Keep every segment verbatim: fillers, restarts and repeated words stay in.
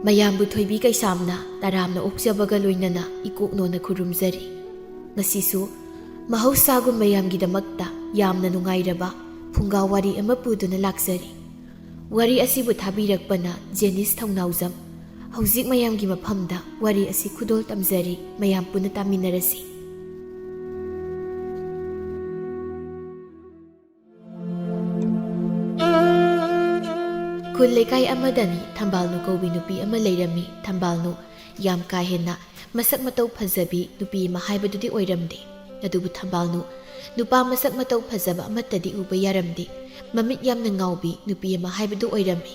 ꯃꯌꯥꯝꯕꯨ ꯊꯣꯏꯕꯤ ꯀꯩꯁꯥꯝꯅ ꯇꯔꯥꯝꯅ ꯑꯣꯛꯆꯕꯒ ꯂꯣꯏꯅꯅ ꯏꯀꯣꯛꯅꯣꯅ ꯈꯨꯔꯨꯝꯖꯔꯤ꯫ ꯉꯁꯤꯁꯨ ꯃꯍꯧꯁꯥꯒꯨꯝ ꯃꯌꯥꯝꯒꯤꯗꯃꯛꯇ ꯌꯥꯝꯅ ꯅꯨꯡꯉꯥꯏꯔꯕ ꯐꯨꯡꯒꯥ ꯋꯥꯔꯤ ꯑꯃ ꯄꯨꯗꯨꯅ ꯂꯥꯛꯆꯔꯤ꯫ ꯋꯥꯔꯤ ꯑꯁꯤꯕꯨ ꯊꯥꯕꯤꯔꯛꯄꯅ ꯖꯦꯅꯤꯁ ꯊꯧꯅꯥꯎꯖꯝ꯫ ꯍꯧꯖꯤꯛ ꯃꯌꯥꯝꯒꯤ ꯃꯐꯝꯗ ꯋꯥꯔꯤ ꯑꯁꯤ ꯈꯨꯗꯣꯜ ꯇꯝꯖꯔꯤ, ꯃꯌꯥꯝ ꯄꯨꯟꯅ ꯇꯥꯃꯤꯟꯅꯔꯁꯤ꯫ ꯈꯨꯜ ꯂꯩꯀꯥꯏ ꯑꯃꯗꯅꯤ ꯊꯝꯕꯥꯜꯅꯨ ꯀꯧꯕꯤ ꯅꯨꯄꯤ ꯑꯃ ꯂꯩꯔꯝꯃꯤ꯫ ꯊꯝꯕꯥꯜꯅꯨ ꯌꯥꯝ ꯀꯥ ꯍꯦꯟꯅ ꯃꯁꯛ ꯃꯇꯧ ꯐꯖꯕꯤ ꯅꯨꯄꯤ ꯑꯃ ꯍꯥꯏꯕꯗꯨꯗꯤ ꯑꯣꯏꯔꯝꯗꯦ꯫ ꯑꯗꯨꯕꯨ ꯊꯝꯕꯥꯜꯅꯨ ꯅꯨꯄꯥ ꯃꯁꯛ ꯃꯇꯧ ꯐꯖꯕ ꯑꯃꯠꯇꯗꯤ ꯎꯕ ꯌꯥꯔꯝꯗꯦ꯫ ꯃꯃꯤꯠ ꯌꯥꯝꯅ ꯉꯥꯎꯕꯤ ꯅꯨꯄꯤ ꯑꯃ ꯍꯥꯏꯕꯗꯨ ꯑꯣꯏꯔꯝꯃꯤ꯫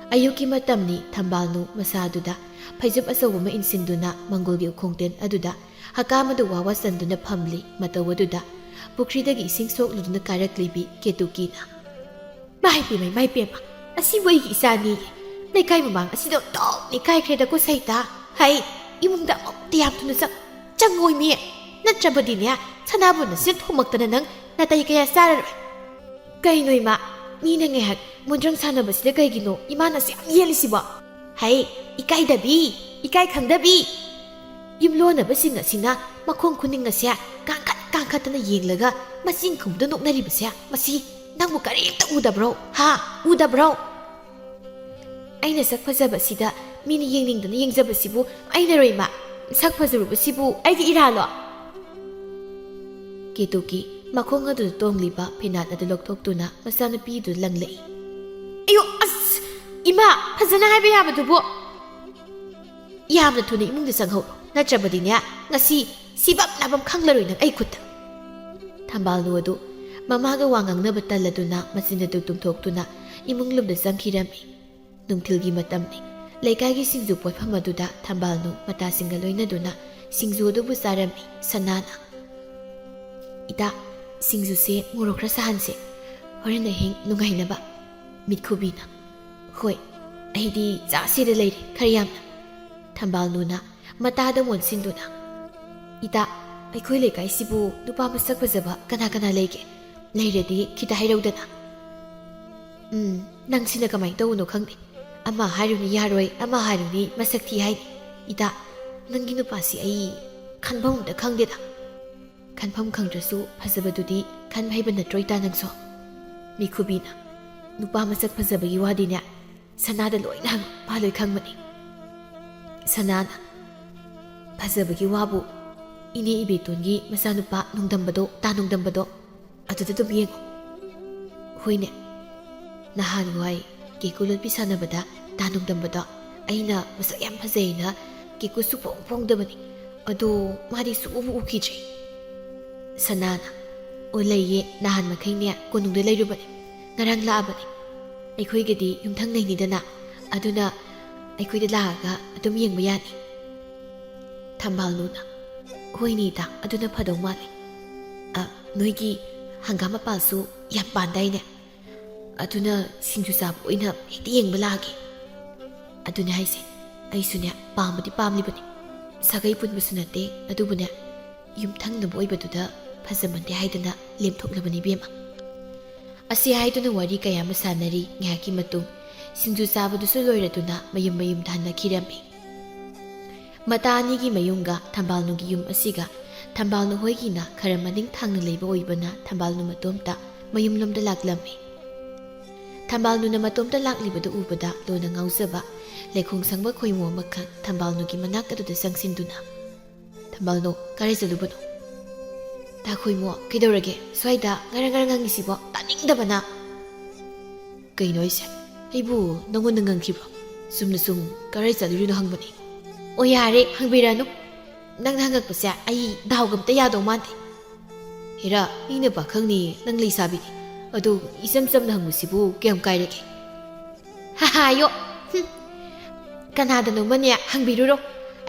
ꯑꯌꯨꯛꯀꯤ ꯃꯇꯝꯅꯤ꯫ ꯊꯝꯕꯥꯜꯅꯨ ꯃꯁꯥꯗꯨꯗ ꯐꯩꯖꯨꯞ ꯑꯆꯧꯕ ꯑꯃ ꯏꯟꯁꯤꯟꯗꯨꯅ ꯃꯪꯒꯣꯜꯒꯤ ꯎꯈꯣꯡꯇꯦꯟ ꯑꯗꯨꯗ ꯍꯀꯥꯝ ꯑꯗꯨ ꯋꯥ ꯋꯥ ꯆꯟꯗꯨꯅ ꯐꯝꯂꯤ꯫ ꯃꯇꯧ ꯑꯗꯨꯗ ꯄꯨꯈ꯭ꯔꯤꯗꯒꯤ ꯏꯁꯤꯡ ꯁꯣꯛꯂꯨꯗꯨꯅ ꯀꯥꯔꯛꯂꯤꯕꯤ ꯀꯦꯇꯨꯀꯤꯅ, "ꯃꯥꯏ ꯄꯦꯝꯃ, ꯃꯥꯏ ꯄꯦꯝꯃ, ꯑꯁꯤꯕꯨ ꯑꯩꯒꯤ ꯏꯆꯥꯅꯤꯌꯦ꯫ ꯂꯩꯀꯥꯏ ꯃꯃꯥꯡ ꯑꯁꯤꯗ ꯑꯣꯟꯊꯣꯛꯅ ꯏꯀꯥꯏꯈ꯭ꯔꯦꯗꯀꯣ ꯁꯩꯇꯥ꯫ ꯍꯩ, ꯏꯃꯨꯡꯗ ꯑꯃꯨꯛꯇ ꯌꯥꯝ ꯊꯨꯅ ꯆꯪ-, ꯆꯪꯉꯣꯏꯃꯤ꯫ ꯅꯠꯇ꯭ꯔꯕꯗꯤꯅꯦ, ꯁꯅꯥꯕꯨꯟ ꯑꯁꯤꯅ ꯊꯣꯝꯃꯛꯇꯅ ꯅꯪ ꯅꯥꯇꯩ ꯀꯌꯥ ꯆꯥꯔꯔꯣꯏ꯫" "ꯀꯩꯅꯣ ꯏꯃꯥ, ꯃꯤꯅ ꯉꯥꯏꯍꯥꯛ ꯃꯨꯟꯗ꯭ꯔꯪ ꯁꯥꯟꯅꯕꯁꯤꯗ ꯀꯩꯒꯤꯅꯣ ꯏꯃꯥꯅ ꯑꯁꯨꯛ ꯌꯥꯝ ꯌꯦꯠꯂꯤꯁꯤꯕꯣ?" "ꯍꯩ, ꯏꯀꯥꯏꯗꯕꯤ, ꯏꯀꯥꯏ ꯈꯪꯗꯕꯤ꯫ ꯌꯨꯝꯂꯣꯟꯅꯕꯁꯤꯡ ꯑꯁꯤꯅ ꯃꯈꯣꯡ ꯈꯨꯅꯤꯡ ꯑꯁꯦ ꯀꯥꯡꯈꯠ ꯀꯥꯡꯈꯠꯇꯅ ꯌꯦꯡꯂꯒ ꯃꯆꯤꯟ ꯈꯨꯝꯗ ꯅꯣꯛꯅꯔꯤꯕꯁꯦ, ꯃꯁꯤ ꯅꯪꯕꯨ ꯀꯔꯤꯝꯇ ꯎꯗꯕ꯭ꯔꯣ? ꯍꯥ? ꯎꯗꯕ꯭ꯔꯣ? ꯑꯩꯅ ꯁꯛ ꯐꯖꯕꯁꯤꯗ ꯃꯤꯅ ꯌꯦꯡꯅꯤꯡꯗꯅ ꯌꯦꯡꯖꯕꯁꯤꯕꯨ ꯑꯩꯅꯔꯣ ꯏꯃꯥ? ꯁꯛ ꯐꯖꯔꯨꯕꯁꯤꯕꯨ ꯑꯩꯒꯤ ꯏꯔꯥꯜꯂꯣ?" ꯀꯦꯇꯨꯀꯤ ꯃꯈꯣꯡ ꯑꯗꯨꯗ ꯇꯣꯡꯂꯤꯕ ꯐꯤꯅꯥꯠ ꯑꯗꯨ ꯂꯧꯊꯣꯛꯇꯨꯅ ꯃꯆꯥꯅꯨꯄꯤꯗꯨ ꯂꯪꯂꯛꯏ꯫ "ꯑꯌꯣ, ꯑꯁ! ꯏꯃꯥ, ꯐꯖꯅ ꯍꯥꯏꯕ ꯌꯥꯕꯗꯨꯕꯨ!" "ꯌꯥꯝꯅ ꯊꯨꯅ ꯏꯃꯨꯡꯗ ꯆꯪꯍꯧꯔꯣ, ꯅꯠꯇ꯭ꯔꯕꯗꯤꯅꯦ, ꯉꯁꯤ ꯁꯤꯕꯝ ꯂꯥꯕꯝ ꯈꯪꯂꯔꯣꯏ ꯅꯪ ꯑꯩ ꯈꯨꯠꯇ꯫" ꯊꯝꯕꯥꯜꯅꯨ ꯑꯗꯨ ꯃꯃꯥꯒ ꯋꯥ ꯉꯥꯡꯅꯕ ꯇꯜꯂꯗꯨꯅ ꯃꯆꯤꯟ ꯑꯗꯨ ꯇꯨꯝꯊꯣꯛꯇꯨꯅ ꯏꯃꯨꯡ ꯂꯣꯝꯗ ꯆꯪꯈꯤꯔꯝꯃꯤ꯫ ꯅꯨꯡꯊꯤꯜꯒꯤ ꯃꯇꯝꯅꯤ꯫ ꯂꯩꯀꯥꯏꯒꯤ ꯁꯤꯡꯖꯨ ꯄꯣꯠꯐꯝ ꯑꯗꯨꯗ ꯊꯝꯕꯥꯜꯅꯨ ꯃꯇꯥꯁꯤꯡꯒ ꯂꯣꯏꯅꯗꯨꯅ ꯁꯤꯡꯖꯨ ꯑꯗꯨꯕꯨ ꯆꯥꯔꯝꯃꯤ꯫ ꯁꯅꯥꯅ, "ꯏꯇꯥ, ꯁꯤꯡꯖꯨꯁꯦ ꯃꯣꯔꯣꯛ ꯈꯔ ꯁꯥꯍꯟꯁꯦ꯫ ꯍꯣꯔꯦꯟ ꯑꯍꯤꯡ ꯅꯨꯡꯉꯥꯏꯅꯕ꯫" ꯃꯤꯠꯈꯨꯕꯤꯅ, "ꯍꯣꯏ, ꯑꯩꯗꯤ ꯆꯥꯁꯦꯗ ꯂꯩꯔꯦ ꯈꯔ ꯌꯥꯝꯅ꯫" ꯊꯝꯕꯥꯜꯅꯨꯅ ꯃꯇꯥꯗ ꯃꯣꯟꯁꯤꯟꯗꯨꯅ, "ꯏꯇꯥ, ꯑꯩꯈꯣꯏ ꯂꯩꯀꯥꯏꯁꯤꯕꯨ ꯅꯨꯄꯥ ꯃꯁꯛ ꯐꯖꯕ ꯀꯅꯥ ꯀꯅꯥ ꯂꯩꯒꯦ? ꯂꯩꯔꯗꯤ ꯈꯤꯇ ꯍꯥꯏꯔꯧꯗꯅ꯫" "ꯎꯝ, ꯅꯪꯁꯤꯅ ꯀꯃꯥꯏꯅ ꯇꯧꯕꯅꯣ ꯈꯪꯗꯦ꯫ ꯑꯃ ꯍꯥꯏꯔꯨꯅꯤ ꯌꯥꯔꯣꯏ, ꯑꯃ ꯍꯥꯏꯔꯨꯅꯤ ꯃꯁꯛ ꯊꯤ ꯍꯥꯏꯅꯤ꯫ ꯏꯇꯥ, ꯅꯪꯒꯤ ꯅꯨꯄꯥꯁꯤ ꯑꯩ ꯈꯟꯐꯝ ꯑꯝꯇ ꯈꯪꯗꯦꯗ꯫ ꯈꯟꯐꯝ ꯈꯪꯗ꯭ꯔꯁꯨ ꯐꯖꯕꯗꯨꯗꯤ ꯈꯟꯕ ꯍꯩꯕ ꯅꯠꯇ꯭ꯔꯣ ꯏꯇꯥ ꯅꯪꯁꯨ? ꯃꯤꯈꯨꯕꯤꯅ, ꯅꯨꯄꯥ ꯃꯁꯛ ꯐꯖꯕꯒꯤ ꯋꯥꯗꯤꯅꯦ ꯁꯅꯥꯗ ꯂꯣꯏꯅ ꯍꯪꯉꯨ, ꯃꯥ ꯂꯣꯏ ꯈꯪꯕꯅꯤ꯫ ꯁꯅꯥꯅ, ꯐꯖꯕꯒꯤ ꯋꯥꯕꯨ ꯏꯅꯦ ꯏꯕꯦꯇꯣꯟꯒꯤ ꯃꯆꯥꯅꯨꯄꯥ ꯅꯣꯡꯗꯝꯕꯗꯣ, ꯇꯥ ꯅꯣꯡꯗꯝꯕꯗꯣ, ꯑꯗꯨꯗ ꯑꯗꯨꯝ ꯌꯦꯡꯉꯨ꯫ ꯍꯣꯏꯅꯦ, ꯅꯍꯥꯟꯋꯥꯏ ꯀꯦꯀꯨ ꯂꯣꯠꯄꯤ ꯁꯥꯟꯅꯕꯗ ꯇꯥ ꯅꯣꯡꯗꯝꯕꯗꯣ ꯑꯩꯅ ꯃꯁꯛ ꯌꯥꯝ ꯐꯖꯩꯅ ꯀꯦꯀꯨ ꯁꯨꯛꯐꯣꯡ ꯐꯣꯡꯗꯕꯅꯤ꯫ ꯑꯗꯣ ꯃꯥꯗꯤ ꯁꯨꯛꯎꯕꯨ ꯎꯈꯤꯗ꯭ꯔꯦ꯫ ꯁꯅꯥꯅ, ꯑꯣ ꯂꯩꯌꯦ, ꯅꯍꯥꯟ ꯃꯈꯩꯅꯦ ꯀꯣꯅꯨꯡꯗ ꯂꯩꯔꯨꯕꯅꯤ, ꯉꯔꯥꯡ ꯂꯥꯛꯑꯕꯅꯤ꯫ ꯑꯩꯈꯣꯏꯒꯗꯤ ꯌꯨꯝꯊꯪꯅꯩꯅꯤꯗꯅ, ꯑꯗꯨꯅ ꯑꯩꯈꯣꯏꯗ ꯂꯥꯛꯑꯒ ꯑꯗꯨꯝ ꯌꯦꯡꯕ ꯌꯥꯅꯤ꯫ ꯊꯝꯕꯥꯜꯅꯨꯅ, ꯍꯣꯏꯅꯦ ꯏꯇꯥ, ꯑꯗꯨꯅ ꯐꯗꯧ ꯃꯥꯜꯂꯦ꯫ ꯑ, ꯅꯣꯏꯒꯤ ꯍꯪꯒꯥꯝ ꯃꯄꯥꯜꯁꯨ ꯌꯥꯝ ꯄꯥꯟꯗꯥꯏꯅꯦ? ꯑꯗꯨꯅ ꯁꯤꯡꯖꯨ ꯆꯥꯕ ꯑꯣꯏꯅ ꯍꯦꯛꯇ ꯌꯦꯡꯕ ꯂꯥꯛꯑꯒꯦ꯫ ꯑꯗꯨꯅꯦ ꯍꯥꯏꯁꯦ, ꯑꯩꯁꯨꯅꯦ ꯄꯥꯝꯕꯗꯤ ꯄꯥꯝꯂꯤꯕꯅꯤ꯫ ꯁꯥꯒꯩ ꯄꯨꯟꯕꯁꯨ ꯅꯠꯇꯦ, ꯑꯗꯨꯕꯨꯅꯦ ꯌꯨꯝꯊꯪꯅꯕ ꯑꯣꯏꯕꯗꯨꯗ ꯐꯖꯃꯟꯗꯦ ꯍꯥꯏꯗꯅ ꯂꯦꯝꯊꯣꯛꯂꯕꯅꯤ ꯏꯕꯦꯝꯃ꯫ ꯑꯁꯤ ꯍꯥꯏꯗꯨꯅ ꯋꯥꯔꯤ ꯀꯌꯥ ꯑꯃ ꯁꯥꯟꯅꯔꯤ꯫ ꯉꯥꯏꯍꯥꯛꯀꯤ ꯃꯇꯨꯡ ꯁꯤꯡꯖꯨ ꯆꯥꯕꯗꯨꯁꯨ ꯂꯣꯏꯔꯗꯨꯅ ꯃꯌꯨꯝ ꯃꯌꯨꯝꯗ ꯍꯟꯅꯈꯤꯔꯝꯃꯤ꯫ ꯃꯇꯥ ꯑꯅꯤꯒꯤ ꯃꯌꯨꯝꯒ ꯊꯝꯕꯥꯜꯅꯨꯒꯤ ꯌꯨꯝ ꯑꯁꯤꯒ ꯊꯝꯕꯥꯜꯅꯨ ꯍꯣꯏꯒꯤꯅ ꯈꯔ ꯃꯅꯤꯡ ꯊꯪꯅ ꯂꯩꯕ ꯑꯣꯏꯕꯅ ꯊꯝꯕꯥꯜꯅꯨ ꯃꯇꯣꯝꯇ ꯃꯌꯨꯝꯂꯣꯝꯗ ꯂꯥꯛꯂꯝꯃꯤ꯫ ꯊꯝꯕꯥꯜꯅꯨꯅ ꯃꯇꯣꯝꯇ ꯂꯥꯛꯂꯤꯕꯗꯨ ꯎꯕꯗ ꯂꯣꯟꯅ ꯉꯥꯎꯖꯕ ꯂꯩꯈꯣꯡ ꯁꯪꯕ ꯈꯣꯏꯃꯨ ꯑꯃꯈꯛ ꯊꯝꯕꯥꯜꯅꯨꯒꯤ ꯃꯅꯥꯛ ꯑꯗꯨꯗ ꯆꯪꯁꯤꯟꯗꯨꯅ, "ꯊꯝꯕꯥꯜꯅꯨ, ꯀꯔꯥꯏ ꯆꯠꯂꯨꯕꯅꯣ?" "ꯇꯥ ꯈꯣꯏꯃꯨ, ꯀꯩꯗꯧꯔꯒꯦ? ꯁ꯭ꯋꯥꯏꯗ ꯉꯔꯪ ꯉꯔꯪ ꯉꯪꯉꯤꯁꯤꯕꯣ? ꯇꯥꯅꯤꯡꯗꯕꯅ!" "ꯀꯩꯅꯣ ꯍꯥꯏꯁꯦ? ꯑꯩꯕꯨ ꯅꯪꯉꯣꯟꯗ ꯉꯪꯈꯤꯕ꯭ꯔꯣ? ꯆꯨꯝꯅ ꯁꯨꯝ ꯀꯔꯥꯏ ꯆꯠꯂꯨꯔꯤꯅꯣ ꯍꯪꯕꯅꯤ꯫" "ꯑꯣ ꯌꯥꯔꯦ, ꯍꯪꯕꯤꯔꯅꯨ꯫ ꯅꯪꯅ ꯍꯪꯉꯛꯄꯁꯦ ꯑꯩ ꯗꯥꯎꯒ ꯑꯝꯇ ꯌꯥꯗꯧ ꯃꯥꯟꯗꯦ꯫" "ꯍꯦꯔꯥ, ꯃꯤꯅ ꯄꯥꯈꯪꯅꯤ, ꯅꯪ ꯂꯩꯁꯥꯕꯤꯅꯤ꯫ ꯑꯗꯨ ꯏꯆꯝ ꯆꯝꯅ ꯍꯪꯕꯁꯤꯕꯨ ꯀꯌꯥꯝ ꯀꯥꯏꯔꯒꯦ?" "ꯍꯥꯍꯥꯌꯣ, ꯍꯨꯝ꯫ ꯀꯅꯥꯗꯅꯣꯃꯅꯦ ꯍꯪꯕꯤꯔꯨꯔꯣ꯫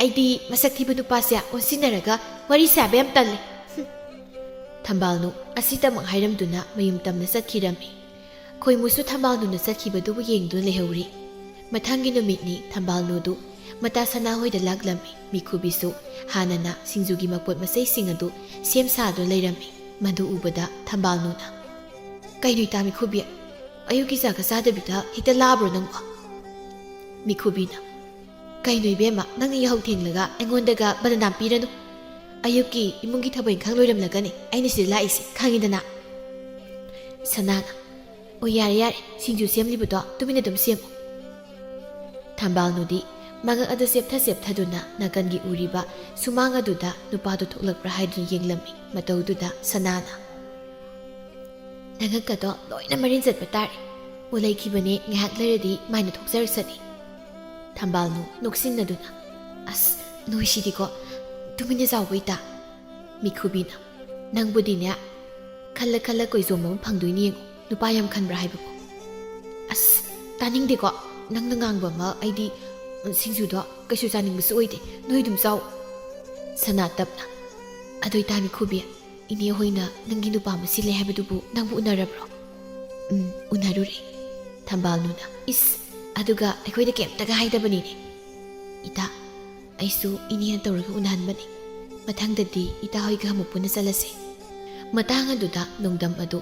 ꯑꯩꯗꯤ ꯃꯁꯛ ꯊꯤꯕ ꯅꯨꯄꯥꯁꯦ ꯑꯣꯟꯁꯤꯟꯅꯔꯒ ꯋꯥꯔꯤ ꯁꯥꯕ ꯌꯥꯝ ꯇꯜꯂꯦ꯫" ꯍꯨꯝ꯫ ꯊꯝꯕꯥꯜꯅꯨ ꯑꯁꯤꯇꯃꯛ ꯍꯥꯏꯔꯝꯗꯨꯅ ꯃꯌꯨꯝ ꯇꯝꯅ ꯆꯠꯈꯤꯔꯝꯃꯤ꯫ ꯈꯣꯏꯃꯨꯁꯨ ꯊꯝꯕꯥꯜꯅꯨꯅ ꯆꯠꯈꯤꯕꯗꯨꯕꯨ ꯌꯦꯡꯗꯨꯅ ꯂꯩꯍꯧꯔꯤ꯫ ꯃꯊꯪꯒꯤ ꯅꯨꯃꯤꯠꯅꯤ ꯊꯝꯕꯥꯜꯅꯨꯗꯨ ꯃꯇꯥ ꯁꯅꯥ ꯍꯣꯏꯗ ꯂꯥꯛꯂꯝꯃꯤ꯫ ꯃꯤꯈꯨꯕꯤꯁꯨ ꯍꯥꯟꯅꯅ ꯁꯤꯡꯖꯨꯒꯤ ꯃꯄꯣꯠ ꯃꯆꯩꯁꯤꯡ ꯑꯗꯨ ꯁꯦꯝ ꯁꯥꯗꯨꯅ ꯂꯩꯔꯝꯃꯤ꯫ ꯃꯗꯨ ꯎꯕꯗ ꯊꯝꯕꯥꯜꯅꯨꯅ, "ꯀꯩꯅꯣ ꯏꯇꯥ ꯃꯤꯈꯨꯕꯤ, ꯑꯌꯨꯛꯀꯤ ꯆꯥꯛꯀ ꯆꯥꯗꯕꯤꯗ ꯍꯦꯛꯇ ꯂꯥꯛꯑꯕ꯭ꯔꯣ ꯅꯪꯕꯣ?" ꯃꯤꯈꯨꯕꯤꯅ, "ꯀꯩꯅꯣ ꯏꯕꯦꯝꯃ, ꯅꯪꯅ ꯌꯥꯍꯧ ꯊꯦꯡꯂꯒ ꯑꯩꯉꯣꯟꯗꯒ ꯕꯗꯅꯥꯝ ꯄꯤꯔꯅꯨ꯫ ꯑꯌꯨꯛꯀꯤ ꯏꯃꯨꯡꯒꯤ ꯊꯕꯛ ꯏꯪꯈꯥꯡ ꯂꯣꯏꯔꯝꯂꯒꯅꯤ ꯑꯩꯅ ꯁꯤꯗ ꯂꯥꯛꯏꯁꯦ, ꯈꯪꯉꯤꯗꯅ?" ꯁꯅꯥꯅ, "ꯑꯣ, ꯌꯥꯔꯦ ꯌꯥꯔꯦ, ꯁꯤꯡꯖꯨ ꯁꯦꯝꯂꯤꯕꯗꯣ ꯇꯨꯃꯤꯟꯅ ꯑꯗꯨꯝ ꯁꯦꯝꯃꯨ꯫" ꯊꯝꯕꯥꯜꯅꯨꯗꯤ ꯃꯉꯛ ꯑꯗꯨ ꯆꯦꯞꯊ ꯆꯦꯞꯊꯗꯨꯅ ꯅꯥꯀꯟꯒꯤ ꯎꯔꯤꯕ ꯁꯨꯃꯥꯡ ꯑꯗꯨꯗ ꯅꯨꯄꯥꯗꯨ ꯊꯣꯛꯂꯛꯄ꯭ꯔꯥ ꯍꯥꯏꯗꯨꯅ ꯌꯦꯡꯂꯝꯃꯤ꯫ ꯃꯇꯧꯗꯨꯗ ꯁꯅꯥꯅ, "ꯅꯉꯛꯀꯗꯣ ꯂꯣꯏꯅ ꯃꯔꯤꯟ ꯆꯠꯄ ꯇꯥꯔꯦ꯫ ꯎ ꯂꯩꯈꯤꯕꯅꯦ, ꯉꯥꯏꯍꯥꯛ ꯂꯩꯔꯗꯤ ꯃꯥꯏꯅ ꯊꯣꯛꯆꯔꯛꯁꯅꯤ꯫" ꯊꯝꯕꯥꯜꯅꯨ ꯅꯣꯛꯁꯤꯟꯅꯗꯨꯅ, "ꯑꯁ, ꯅꯣꯏꯁꯤꯗꯤꯀꯣ, ꯇꯨꯃꯤꯟꯅ ꯆꯥꯎꯕ ꯏꯇꯥ꯫" ꯃꯤꯈꯨꯕꯤꯅ, "ꯅꯪꯕꯨꯗꯤꯅꯦ, ꯈꯜꯂ ꯈꯜꯂ ꯀꯣꯏꯖꯣꯝꯕ ꯑꯃ ꯐꯪꯗꯣꯏꯅꯤ ꯌꯦꯡꯉꯨ, ꯅꯨꯄꯥ ꯌꯥꯝ ꯈꯟꯕ꯭ꯔꯥ ꯍꯥꯏꯕꯕꯨ꯫" "ꯑꯁ, ꯇꯥꯅꯤꯡꯗꯦꯀꯣ, ꯅꯪꯅ ꯉꯥꯡꯕ ꯑꯃ꯫ ꯑꯩꯗꯤ, ꯎꯝ, ꯁꯤꯡꯖꯨꯗꯣ ꯀꯩꯁꯨ ꯆꯥꯅꯤꯡꯕꯁꯨ ꯑꯣꯏꯗꯦ, ꯅꯣꯏ ꯑꯗꯨꯝ ꯆꯥꯎ꯫" ꯁꯅꯥ ꯇꯞꯅ, "ꯑꯗꯨ ꯏꯇꯥ ꯃꯤꯈꯨꯕꯤ, ꯏꯅꯦ ꯍꯣꯏꯅ ꯅꯪꯒꯤ ꯅꯨꯄꯥ ꯑꯃ ꯁꯤꯜꯂꯦ ꯍꯥꯏꯕꯗꯨꯕꯨ ꯅꯪꯕꯨ ꯎꯅꯔꯕ꯭ꯔꯣ?" "ꯎꯝ, ꯎꯅꯔꯨꯔꯦ꯫" ꯊꯝꯕꯥꯜꯅꯨꯅ, "ꯏꯁ, ꯑꯗꯨꯒ ꯑꯩꯈꯣꯏꯗ ꯀꯩꯝꯇꯒ ꯍꯥꯏꯗꯕꯅꯤꯅꯦ꯫" "ꯏꯇꯥ, ꯑꯩꯁꯨ ꯏꯅꯦꯅ ꯇꯧꯔꯒ ꯎꯅꯍꯟꯕꯅꯤ꯫ ꯃꯊꯪꯗꯗꯤ ꯏꯇꯥ ꯍꯣꯏꯒ ꯑꯃꯨꯛ ꯄꯨꯟꯅ ꯆꯠꯂꯁꯦ꯫" ꯃꯇꯥꯡ ꯑꯗꯨꯗ ꯅꯣꯡꯗꯝ ꯑꯗꯨ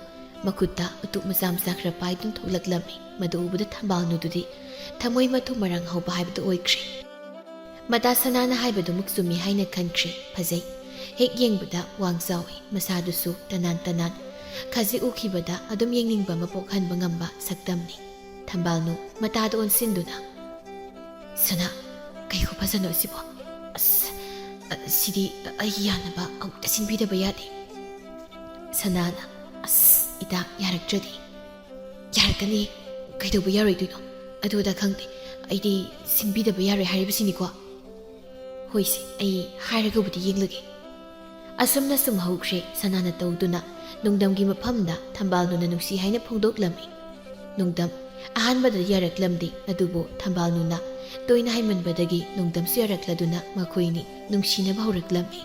ꯃꯈꯨꯠꯇ ꯎꯇꯨꯞ ꯃꯆꯥ ꯃꯆꯥ ꯈꯔ ꯄꯥꯏꯗꯨꯅ ꯊꯣꯛꯂꯛꯂꯝꯃꯤ꯫ ꯃꯗꯨ ꯎꯕꯗ ꯊꯝꯕꯥꯜꯅꯨꯗꯨꯗꯤ ꯊꯃꯣꯏ ꯃꯊꯨꯝ ꯃꯔꯥꯡ ꯍꯧꯕ ꯍꯥꯏꯕꯗꯨ ꯑꯣꯏꯈ꯭ꯔꯦ꯫ ꯃꯇꯥ ꯁꯅꯥꯅ ꯍꯥꯏꯕꯗꯨꯃꯛ ꯆꯨꯝꯃꯤ ꯍꯥꯏꯅ ꯈꯟꯈ꯭ꯔꯦ꯫ ꯐꯖꯩ꯫ ꯍꯦꯛ ꯌꯦꯡꯕꯗ ꯋꯥꯡ ꯆꯥꯎꯏ꯫ ꯃꯁꯥꯗꯨꯁꯨ ꯇꯅꯥꯟ ꯇꯅꯥꯟ꯫ ꯈꯖꯤꯛ ꯎꯈꯤꯕꯗ ꯑꯗꯨꯝ ꯌꯦꯡꯅꯤꯡꯕ ꯑꯃ ꯄꯣꯛꯍꯟꯕ ꯉꯝꯕ ꯁꯛꯇꯝꯅꯤ꯫ ꯊꯝꯕꯥꯜꯅꯨ ꯃꯇꯥꯗ ꯑꯣꯟꯁꯤꯟꯗꯨꯅ, "ꯁꯅꯥ, ꯀꯩ ꯈꯨꯐꯖꯅꯣ ꯑꯁꯤꯕꯣ? ꯑꯁ, ꯑ, ꯁꯤꯗꯤ ꯑꯩꯒꯤ ꯌꯥꯅꯕ ꯑꯃꯨꯛꯇ ꯁꯤꯟꯕꯤꯗꯕ ꯌꯥꯗꯦ꯫" ꯁꯅꯥꯅ, "ꯑꯁ, ꯏꯇꯥ, ꯌꯥꯔꯛꯇ꯭ꯔꯗꯤ꯫" "ꯌꯥꯔꯛꯀꯅꯤ, ꯀꯩꯗꯧꯕ ꯌꯥꯔꯣꯏꯗꯣꯏꯅꯣ? ꯑꯗꯨ ꯑꯗꯥ ꯈꯪꯗꯦ, ꯑꯩꯗꯤ ꯁꯤꯟꯕꯤꯗꯕ ꯌꯥꯔꯣꯏ ꯍꯥꯏꯔꯤꯕꯁꯤꯅꯤꯀꯣ꯫" "ꯍꯣꯏꯁꯦ, ꯑꯩ ꯍꯥꯏꯔꯒꯕꯨꯗꯤ ꯌꯦꯡꯂꯒꯦ꯫" ꯑꯁꯨꯝꯅ ꯁꯨꯝ ꯍꯧꯈ꯭ꯔꯦ꯫ ꯁꯅꯥꯅ ꯇꯧꯗꯨꯅ ꯅꯣꯡꯗꯝꯒꯤ ꯃꯐꯝꯗ ꯊꯝꯕꯥꯜꯅꯨꯅ ꯅꯨꯡꯁꯤ ꯍꯥꯏꯅ ꯐꯣꯡꯗꯣꯛꯂꯝꯃꯤ꯫ ꯅꯣꯡꯗꯝ ꯑꯍꯥꯟꯕꯗ ꯌꯥꯔꯛꯂꯝꯗꯦ, ꯑꯗꯨꯕꯨ ꯊꯝꯕꯥꯜꯅꯨꯅ ꯇꯣꯏꯅ ꯍꯥꯏꯃꯟꯕꯗꯒꯤ ꯅꯣꯡꯗꯝꯁꯨ ꯌꯥꯔꯛꯂꯗꯨꯅ ꯃꯈꯣꯏꯅꯤ ꯅꯨꯡꯁꯤꯅꯕ ꯍꯧꯔꯛꯂꯝꯃꯤ꯫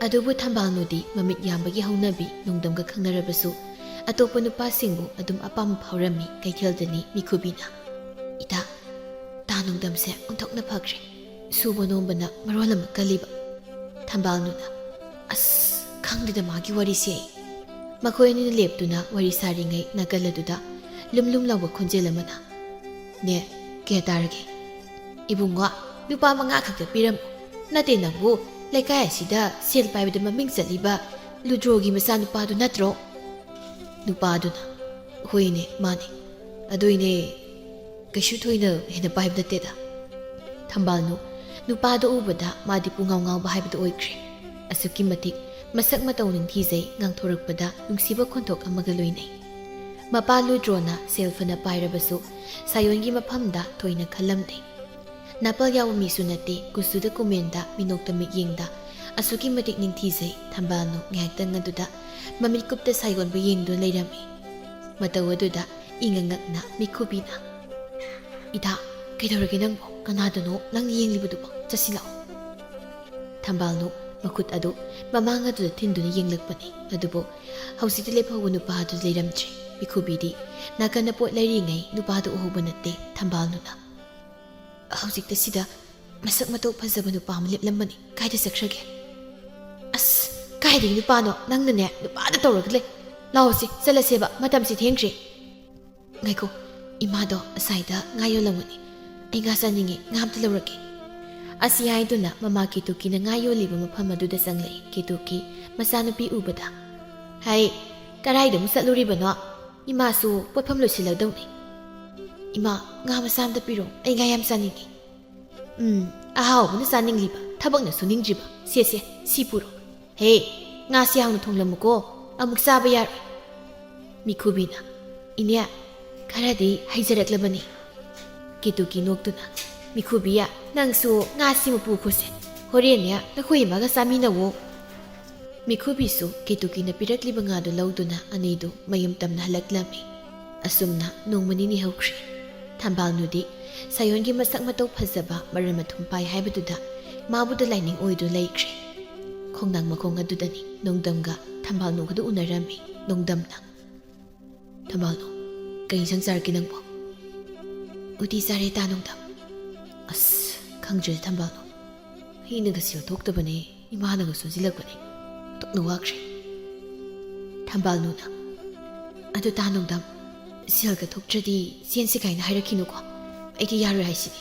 ꯑꯗꯨꯕꯨ ꯊꯝꯕꯥꯜꯅꯨꯗꯤ ꯃꯃꯤꯠ ꯌꯥꯝꯕꯒꯤ ꯍꯧꯅꯕꯤ ꯅꯣꯡꯗꯝꯒ ꯈꯪꯅꯔꯕꯁꯨ ꯑꯇꯣꯞꯄ ꯅꯨꯄꯥꯁꯤꯡꯕꯨ ꯑꯗꯨꯝ ꯑꯄꯥꯝꯕ ꯐꯥꯎꯔꯝꯃꯤ꯫ ꯀꯩꯊꯦꯜꯗꯅꯤ ꯃꯤꯈꯨꯕꯤꯅ, "ꯏꯇꯥ, ꯇꯥ ꯅꯣꯡꯗꯝꯁꯦ ꯑꯣꯟꯊꯣꯛꯅ ꯐꯈ꯭ꯔꯦ꯫ ꯁꯨꯕ ꯅꯣꯝꯕꯅ ꯃꯔꯣꯜ ꯑꯃ ꯀꯜꯂꯤꯕ꯫" ꯊꯝꯕꯥꯜꯅꯨꯅ, "ꯑꯁ, ꯈꯪꯗꯦꯗ ꯃꯥꯒꯤ ꯋꯥꯔꯤꯁꯦ ꯑꯩ꯫" ꯃꯈꯣꯏ ꯑꯅꯤꯅ ꯂꯦꯞꯇꯨꯅ ꯋꯥꯔꯤ ꯁꯥꯔꯤꯉꯩ ꯅꯥꯀꯜ ꯑꯗꯨꯗ ꯂꯨꯝ ꯂꯨꯝ ꯂꯥꯎꯕ ꯈꯣꯟꯖꯦꯜ ꯑꯃꯅ, "ꯅꯦ, "ꯀꯩ ꯍꯥꯏꯇꯥꯔꯒꯦ?" "ꯏꯕꯨꯡꯉꯣ, ꯂꯨꯄꯥ ꯃꯉꯥ ꯈꯛꯇ ꯄꯤꯔꯝꯃꯨ꯫ ꯅꯠꯇꯦ, ꯅꯪꯕꯨ ꯂꯩꯀꯥꯏ ꯑꯁꯤꯗ ꯁꯦꯜ ꯄꯥꯏꯕꯗ ꯃꯃꯤꯡ ꯆꯠꯂꯤꯕ ꯂꯨꯗ꯭ꯔꯣꯒꯤ ꯃꯆꯥꯅꯨꯄꯥꯗꯨ ꯅꯠꯇ꯭ꯔꯣ?" ꯅꯨꯄꯥꯗꯨꯅ, "ꯍꯣꯏꯅꯦ, ꯃꯥꯅꯦ꯫ ꯑꯗꯨꯏꯅꯦ, ꯀꯩꯁꯨ ꯊꯣꯏꯅ ꯍꯦꯟꯅ ꯄꯥꯏꯕ ꯅꯠꯇꯦꯗ꯫" ꯊꯝꯕꯥꯜꯅꯨ, ꯅꯨꯄꯥꯗꯣ ꯎꯕꯗ ꯃꯥꯗꯤ ꯄꯨꯡꯉꯥꯎ ꯉꯥꯎꯕ ꯍꯥꯏꯕꯗꯨ ꯑꯣꯏꯈ꯭ꯔꯦ꯫ ꯑꯁꯨꯛꯀꯤ ꯃꯇꯤꯛ ꯃꯁꯛ ꯃꯇꯧ ꯅꯤꯡꯊꯤꯖꯩ, ꯉꯥꯡꯊꯣꯔꯛꯄꯗ ꯅꯨꯡꯁꯤꯕ ꯈꯣꯟꯊꯣꯛ ꯑꯃꯒ ꯂꯣꯏꯅꯩ꯫ ꯃꯄꯥ ꯂꯨꯗ꯭ꯔꯣꯅ ꯁꯦꯜ ꯐꯅ ꯄꯥꯏꯔꯕꯁꯨ ꯁꯥꯌꯣꯟꯒꯤ ꯃꯐꯝꯗ ꯊꯣꯏꯅ ꯈꯜꯂꯝꯗꯦ꯫ ꯅꯥꯄꯜ ꯌꯥꯎꯕ ꯃꯤꯁꯨ ꯅꯠꯇꯦ, ꯀꯨꯆꯨꯗ ꯀꯨꯃꯦꯟꯗ, ꯃꯤꯅꯣꯛꯇ ꯃꯤꯠꯌꯦꯡꯗ ꯑꯁꯨꯛꯀꯤ ꯃꯇꯤꯛ ꯅꯤꯡꯊꯤꯖꯩ꯫ ꯊꯝꯕꯥꯜꯅꯨ ꯉꯥꯏꯍꯥꯛꯇꯪ ꯑꯗꯨꯗ ꯃꯃꯤꯠ ꯀꯨꯞꯇ ꯁꯥꯌꯣꯟꯕꯨ ꯌꯦꯡꯗꯨꯅ ꯂꯩꯔꯝꯃꯤ꯫ ꯃꯇꯧ ꯑꯗꯨꯗ ꯏꯉꯛ ꯉꯛꯅ ꯃꯤꯈꯨꯕꯤꯅ, "ꯏꯇꯥ, ꯀꯩꯗꯧꯔꯒꯦ ꯅꯪꯕꯣ? ꯀꯅꯥꯗꯅꯣ ꯅꯪꯅ ꯌꯦꯡꯂꯤꯕꯗꯨꯕꯣ? ꯆꯠꯁꯤ ꯂꯥꯛꯑꯣ꯫" ꯊꯝꯕꯥꯜꯅꯨ ꯃꯈꯨꯠ ꯑꯗꯨ ꯃꯃꯥꯡ ꯑꯗꯨꯗ ꯊꯤꯟꯗꯨꯅ ꯌꯦꯡꯂꯛꯄꯅꯤ, ꯑꯗꯨꯕꯨ ꯍꯧꯖꯤꯛꯇꯤ ꯂꯦꯞꯍꯧꯕ ꯅꯨꯄꯥ ꯑꯗꯨ ꯂꯩꯔꯝꯗ꯭ꯔꯦ꯫ ꯃꯤꯈꯨꯕꯤꯗꯤ ꯅꯥꯀꯟꯗ ꯄꯣꯠ ꯂꯩꯔꯤꯉꯩ ꯅꯨꯄꯥꯗꯨ ꯎꯍꯧꯕ ꯅꯠꯇꯦ꯫ ꯊꯝꯕꯥꯜꯅꯨꯅ, "ꯍꯧꯖꯤꯛꯇ ꯁꯤꯗ ꯃꯁꯛ ꯃꯇꯧ ꯐꯖꯕ ꯅꯨꯄꯥ ꯑꯃ ꯂꯦꯞꯂꯝꯕꯅꯤ꯫ ꯀꯥꯏꯗ ꯆꯠꯈ꯭ꯔꯒꯦ?" "ꯑꯁ, ꯀꯥꯏꯗꯒꯤ ꯅꯨꯄꯥꯅꯣ? ꯅꯪꯅꯅꯦ ꯅꯨꯄꯥꯗ ꯇꯧꯔꯒ ꯂꯩ꯫ ꯂꯥꯛꯑꯣꯁꯦ, ꯆꯠꯂꯁꯦꯕ, ꯃꯇꯝꯁꯤ ꯊꯦꯡꯈ꯭ꯔꯦ꯫" "ꯉꯥꯏꯈꯣ, ꯏꯃꯥꯗꯣ ꯑꯁꯥꯏꯗ ꯉꯥ ꯌꯣꯜꯂꯝꯒꯅꯤ꯫ ꯑꯩ ꯉꯥ ꯆꯥꯅꯤꯡꯉꯦ, ꯉꯥ ꯑꯝꯇ ꯂꯧꯔꯛꯀꯦ꯫" ꯑꯁꯤ ꯍꯥꯏꯗꯨꯅ ꯃꯃꯥ ꯀꯦꯇꯨꯀꯤꯅ ꯉꯥ ꯌꯣꯜꯂꯤꯕ ꯃꯐꯝ ꯑꯗꯨꯗ ꯆꯪꯂꯛꯏ꯫ ꯀꯦꯇꯨꯀꯤ ꯃꯆꯥꯅꯨꯄꯤ ꯎꯕꯗ, "ꯍꯩ, ꯀꯔꯥꯏꯗ ꯑꯃꯨꯛ ꯆꯠꯂꯨꯔꯤꯕꯅꯣ? ꯏꯃꯥꯁꯨ ꯄꯣꯠꯐꯝ ꯂꯣꯏꯁꯤꯜꯂꯛꯗꯧꯅꯤ꯫ ꯏꯃꯥ, ꯉꯥ ꯃꯆꯥ ꯑꯝꯇ ꯄꯤꯔꯛꯑꯣ, ꯑꯩ ꯉꯥ ꯌꯥꯝ ꯆꯥꯅꯤꯡꯉꯤ꯫" "ꯎꯝ, ꯑꯍꯥꯎꯕꯅ ꯆꯥꯅꯤꯡꯂꯤꯕ, ꯊꯕꯛꯅ ꯁꯨꯅꯤꯡꯗ꯭ꯔꯤꯕ꯫ ꯁꯦ, ꯁꯦ, ꯁꯤ ꯄꯨꯔꯣ꯫ ꯍꯦ, ꯉꯥꯁꯤ ꯌꯥꯝꯅ ꯊꯣꯡꯂꯝꯃꯨꯀꯣ, ꯑꯃꯨꯛ ꯆꯥꯕ ꯌꯥꯔꯣꯏ꯫" ꯃꯤꯈꯨꯕꯤꯅ, "ꯏꯅꯦ, ꯈꯔꯗꯤ ꯍꯩꯖꯔꯛꯂꯕꯅꯤ꯫" ꯀꯦꯇꯨꯀꯤ ꯅꯣꯛꯇꯨꯅ, "ꯃꯤꯈꯨꯕꯤ, ꯅꯪꯁꯨ ꯉꯥꯁꯤꯃ ꯄꯨꯈꯣꯁꯦ꯫ ꯍꯣꯔꯦꯟꯅꯦ ꯅꯈꯣꯏ ꯏꯃꯥꯒ ꯆꯥꯃꯤꯟꯅꯧꯋꯣ꯫" ꯃꯤꯈꯨꯕꯤꯁꯨ ꯀꯦꯇꯨꯀꯤꯅ ꯄꯤꯔꯛꯂꯤꯕ ꯉꯥꯗꯨ ꯂꯧꯗꯨꯅ ꯑꯅꯤꯗꯨ ꯃꯌꯨꯝ ꯇꯝꯅ ꯍꯜꯂꯛꯂꯝꯃꯤ꯫ ꯑꯁꯨꯝꯅ ꯅꯣꯡꯃ ꯅꯤꯅꯤ ꯍꯧꯈ꯭ꯔꯦ꯫ ꯊꯝꯕꯥꯜꯅꯨꯗꯤ ꯁꯥꯌꯣꯟꯒꯤ ꯃꯁꯛ ꯃꯇꯧ ꯐꯖꯕ, ꯃꯔꯟ ꯃꯊꯨꯝ ꯄꯥꯏ ꯍꯥꯏꯕꯗꯨꯗ ꯃꯥꯕꯨꯗ ꯂꯥꯏꯅꯤꯡ ꯑꯣꯏꯗꯨꯅ ꯂꯩꯈ꯭ꯔꯦ꯫ ꯈꯣꯡꯅꯥꯡ ꯃꯈꯣꯡ ꯑꯗꯨꯗꯅꯤ ꯅꯣꯡꯗꯝꯒ ꯊꯝꯕꯥꯜꯅꯨꯒꯗꯨ ꯎꯅꯔꯝꯃꯤ꯫ ꯅꯣꯡꯗꯝꯅ, "ꯊꯝꯕꯥꯜꯅꯨ, ꯀꯩ ꯏꯟꯁꯥꯡ ꯆꯥꯔꯛꯀꯦ ꯅꯪꯕꯣ?" "ꯎꯇꯤ ꯆꯥꯔꯦ, ꯇꯥ ꯅꯣꯡꯗꯝ꯫" "ꯑꯁ, ꯈꯪꯗ꯭ꯔꯦꯗ ꯊꯝꯕꯥꯜꯅꯨ, ꯑꯩꯅꯒ ꯁꯦꯜ ꯊꯣꯛꯇꯕꯅꯦ, ꯏꯃꯥꯅꯒ ꯁꯣꯟꯖꯤꯜꯂꯛꯄꯅꯦ, ꯑꯣꯟꯊꯣꯛꯅ ꯋꯥꯈ꯭ꯔꯦ꯫" ꯊꯝꯕꯥꯜꯅꯨꯅ, "ꯑꯗꯨ ꯇꯥ ꯅꯣꯡꯗꯝ, ꯁꯦꯜꯒ ꯊꯣꯛꯇ꯭ꯔꯗꯤ ꯆꯦꯟꯁꯤ ꯀꯥꯏꯅ ꯍꯥꯏꯔꯛꯈꯤꯅꯨꯀꯣ꯫ ꯑꯩꯗꯤ ꯌꯥꯔꯣꯏ ꯍꯥꯏꯁꯤꯗꯤ꯫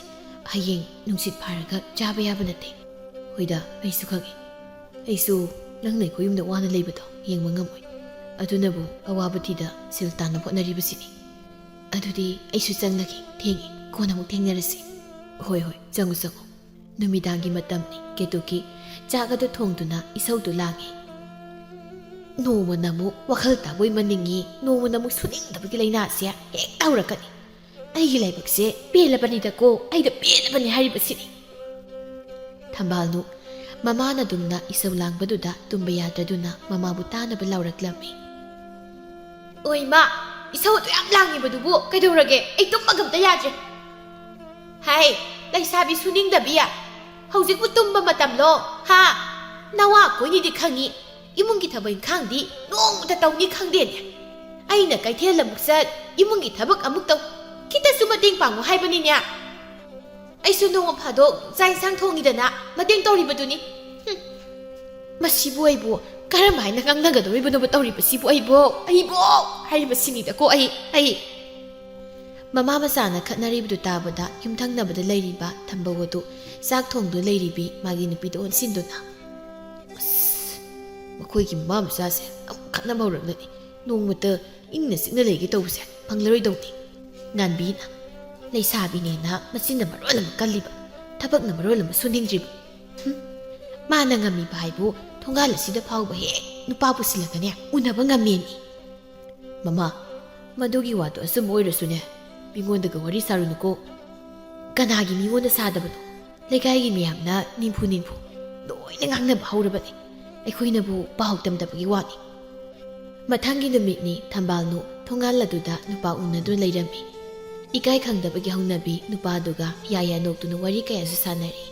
ꯍꯌꯦꯡ ꯅꯨꯡꯁꯤꯠ ꯐꯥꯔꯒ ꯆꯥꯕ ꯌꯥꯕ ꯅꯠꯇꯦ꯫ ꯍꯣꯏꯗ, ꯑꯩꯁꯨ ꯈꯪꯉꯤ꯫ ꯑꯩꯁꯨ ꯅꯪꯅ ꯑꯩꯈꯣꯏ ꯌꯨꯝꯗ ꯋꯥꯅ ꯂꯩꯕꯗꯣ ꯌꯦꯡꯕ ꯉꯝꯃꯣꯏ꯫ ꯑꯗꯨꯅꯕꯨ ꯑꯋꯥꯕ ꯊꯤꯗ ꯁꯦꯜ ꯇꯥꯟꯅꯕ ꯍꯣꯠꯅꯔꯤꯕꯁꯤꯅꯤ꯫ ꯑꯗꯨꯗꯤ ꯑꯩꯁꯨ ꯆꯪꯂꯒꯦ꯫ ꯊꯦꯡꯉꯦ꯫ ꯀꯣꯟꯅ ꯑꯃꯨꯛ ꯊꯦꯡꯅꯔꯁꯤ꯫ ꯍꯣꯏ, ꯍꯣꯏ, ꯆꯪꯉꯨ, ꯆꯪꯉꯨ꯫ ꯅꯨꯃꯤꯗꯥꯡꯒꯤ ꯃꯇꯝꯅꯤ꯫ ꯀꯦꯇꯨꯀꯤ ꯆꯥꯛ ꯑꯗꯨ ꯊꯣꯡꯗꯨꯅ ꯏꯁꯧꯗꯨ ꯂꯥꯡꯉꯤ꯫ ꯅꯣꯡꯃꯅ ꯑꯃꯨꯛ ꯋꯥꯈꯜ ꯇꯥꯕꯣꯏ ꯃꯅꯤꯡꯉꯤ, ꯅꯣꯡꯃꯅ ꯑꯃꯨꯛ ꯁꯨꯅꯤꯡꯗꯕꯒꯤ ꯂꯥꯏꯅꯥꯁꯦ ꯍꯦꯛꯇ ꯍꯧꯔꯛꯀꯅꯤ꯫ ꯑꯩꯒꯤ ꯂꯥꯏꯕꯛꯁꯦ ꯄꯦꯜꯂꯕꯅꯤꯗꯀꯣ, ꯑꯩꯗ ꯄꯦꯜꯂꯕꯅꯤ ꯍꯥꯏꯔꯤꯕꯁꯤꯅꯤ꯫ ꯊꯝꯕꯥꯜꯅꯨ ꯃꯃꯥꯅ ꯑꯗꯨꯝꯅ ꯏꯁꯧ ꯂꯥꯡꯕꯗꯨꯗ ꯇꯨꯝꯕ ꯌꯥꯗ꯭ꯔꯗꯨꯅ ꯃꯃꯥꯕꯨ ꯇꯥꯅꯕ ꯂꯥꯎꯔꯛꯂꯝꯃꯤ꯫ ꯑꯣ ꯏꯃꯥ, ꯏꯁꯧ ꯑꯗꯨ ꯌꯥꯝ ꯂꯥꯡꯉꯤꯕꯗꯨꯕꯨ ꯀꯩꯗꯧꯔꯒꯦ? ꯑꯩ ꯇꯨꯝꯕꯒ ꯑꯝꯇ ꯌꯥꯗ꯭ꯔꯦ꯫ ꯍꯥꯏ, ꯂꯩꯁꯥꯕꯤ ꯁꯨꯅꯤꯡꯗꯕꯤ, ꯍꯧꯖꯤꯛꯄꯨ ꯇꯨꯝꯕ ꯃꯇꯝꯂꯣ? ꯍꯥ? ꯅꯋꯥ ꯀꯣꯏꯅꯤꯗꯤ ꯈꯪꯉꯤ, ꯏꯃꯨꯡꯒꯤ ꯊꯕꯛ ꯏꯪꯈꯥꯡꯗꯤ ꯅꯣꯡꯃꯇ ꯇꯧꯅꯤ ꯈꯪꯗꯦꯅꯦ꯫ ꯑꯩꯅ ꯀꯩꯊꯦꯜ ꯑꯃꯨꯛ ꯆꯠ, ꯏꯃꯨꯡꯒꯤ ꯊꯕꯛ ꯑꯃꯨꯛ ꯇꯧ, ꯈꯤꯇꯁꯨ ꯃꯇꯦꯡ ꯄꯥꯡꯉꯨ ꯍꯥꯏꯕꯅꯤꯅꯦ꯫ ꯑꯩꯁꯨ ꯅꯣꯡꯃ ꯐꯥꯗꯣꯛ ꯆꯥꯛ ꯏꯟꯁꯥꯡ ꯊꯣꯡꯉꯤꯗꯅ ꯃꯇꯦꯡ ꯇꯧꯔꯤꯕꯗꯨꯅꯤ꯫ ꯍꯨꯝ꯫ ꯃꯁꯤꯕꯨ ꯑꯩꯕꯨ ꯀꯔꯝ ꯍꯥꯏꯅ ꯉꯥꯡꯅꯒꯗꯧꯔꯤꯕꯅꯣꯕ ꯇꯧꯔꯤꯕꯁꯤꯕꯨ ꯑꯩꯕꯣ? ꯑꯩꯕꯣ! ꯍꯥꯏꯔꯤꯕꯁꯤꯅꯤꯗꯀꯣ ꯑꯩ, ꯑꯩ꯫ ꯃꯃꯥ ꯃꯆꯥꯅ ꯈꯠꯅꯔꯤꯕꯗꯨ ꯇꯥꯕꯗ ꯌꯨꯝꯊꯪꯅꯕꯗ ꯂꯩꯔꯤꯕ ꯊꯝꯕꯧ ꯑꯗꯨ ꯆꯥꯛ ꯊꯣꯡꯗꯨꯅ ꯂꯩꯔꯤꯕꯤ ꯃꯥꯒꯤ ꯅꯨꯄꯤꯗ ꯑꯣꯟꯁꯤꯟꯗꯨꯅ, "ꯑꯁ, ꯃꯈꯣꯏꯒꯤ ꯃꯃꯥ ꯃꯆꯥꯁꯦ ꯑꯃꯨꯛ ꯈꯠꯅꯕ ꯍꯧꯔꯛꯂꯅꯤ꯫ ꯅꯣꯡꯃꯇ ꯏꯪꯅ ꯆꯤꯛꯅ ꯂꯩꯒꯦ ꯇꯧꯕꯁꯦ ꯐꯪꯂꯔꯣꯏꯗꯧꯅꯤ꯫ ꯉꯥꯟꯕꯤꯅ ꯂꯩꯁꯥꯕꯤꯅꯦꯅ ꯃꯆꯤꯟꯅ ꯃꯔꯣꯜ ꯑꯃ ꯀꯜꯂꯤꯕ, ꯊꯕꯛꯅ ꯃꯔꯣꯜ ꯑꯃ ꯁꯨꯅꯤꯡꯗ꯭ꯔꯤꯕ꯫ ꯍꯨꯝ, ꯃꯥꯅ ꯉꯝꯃꯤꯕ ꯍꯥꯏꯕꯨ ꯊꯣꯡꯒꯥꯜ ꯑꯁꯤꯗ ꯐꯥꯎꯕ ꯍꯦꯛ ꯅꯨꯄꯥ ꯄꯨꯁꯤꯜꯂꯒꯅꯦ ꯎꯅꯕ ꯉꯝꯃꯦꯃꯤ꯫ ꯃꯃꯥ, ꯃꯗꯨꯒꯤ ꯋꯥꯗꯣ ꯑꯆꯨꯝꯕ ꯑꯣꯏꯔꯁꯨꯅꯦ, ꯃꯤꯉꯣꯟꯗꯒ ꯋꯥꯔꯤ ꯁꯥꯔꯨꯅꯨꯀꯣ꯫ ꯀꯅꯥꯒꯤ ꯃꯤꯉꯣꯟꯗ ꯁꯥꯗꯕꯅꯣ? ꯂꯩꯀꯥꯏꯒꯤ ꯃꯤꯌꯥꯝꯅ ꯅꯤꯝꯐꯨ ꯅꯤꯝꯐꯨ ꯂꯣꯏꯅ ꯉꯥꯡꯅꯕ ꯍꯧꯔꯕꯅꯤ꯫ ꯑꯩꯈꯣꯏꯅꯕꯨ ꯄꯥꯎ ꯇꯝꯗꯕꯒꯤ ꯋꯥꯅꯤ꯫ ꯃꯊꯪꯒꯤ ꯅꯨꯃꯤꯠꯅꯤ꯫ ꯊꯝꯕꯥꯜꯅꯨ ꯊꯣꯡꯒꯥꯜ ꯑꯗꯨꯗ ꯅꯨꯄꯥ ꯎꯅꯗꯨꯅ ꯂꯩꯔꯝꯃꯤ꯫ ꯏꯀꯥꯏ ꯈꯪꯗꯕꯒꯤ ꯍꯧꯅꯕꯤ ꯅꯨꯄꯥꯗꯨꯒ ꯌꯥꯌꯥ ꯅꯣꯛꯇꯨꯅ ꯋꯥꯔꯤ ꯀꯌꯥꯁꯨ ꯁꯥꯟꯅꯔꯤ꯫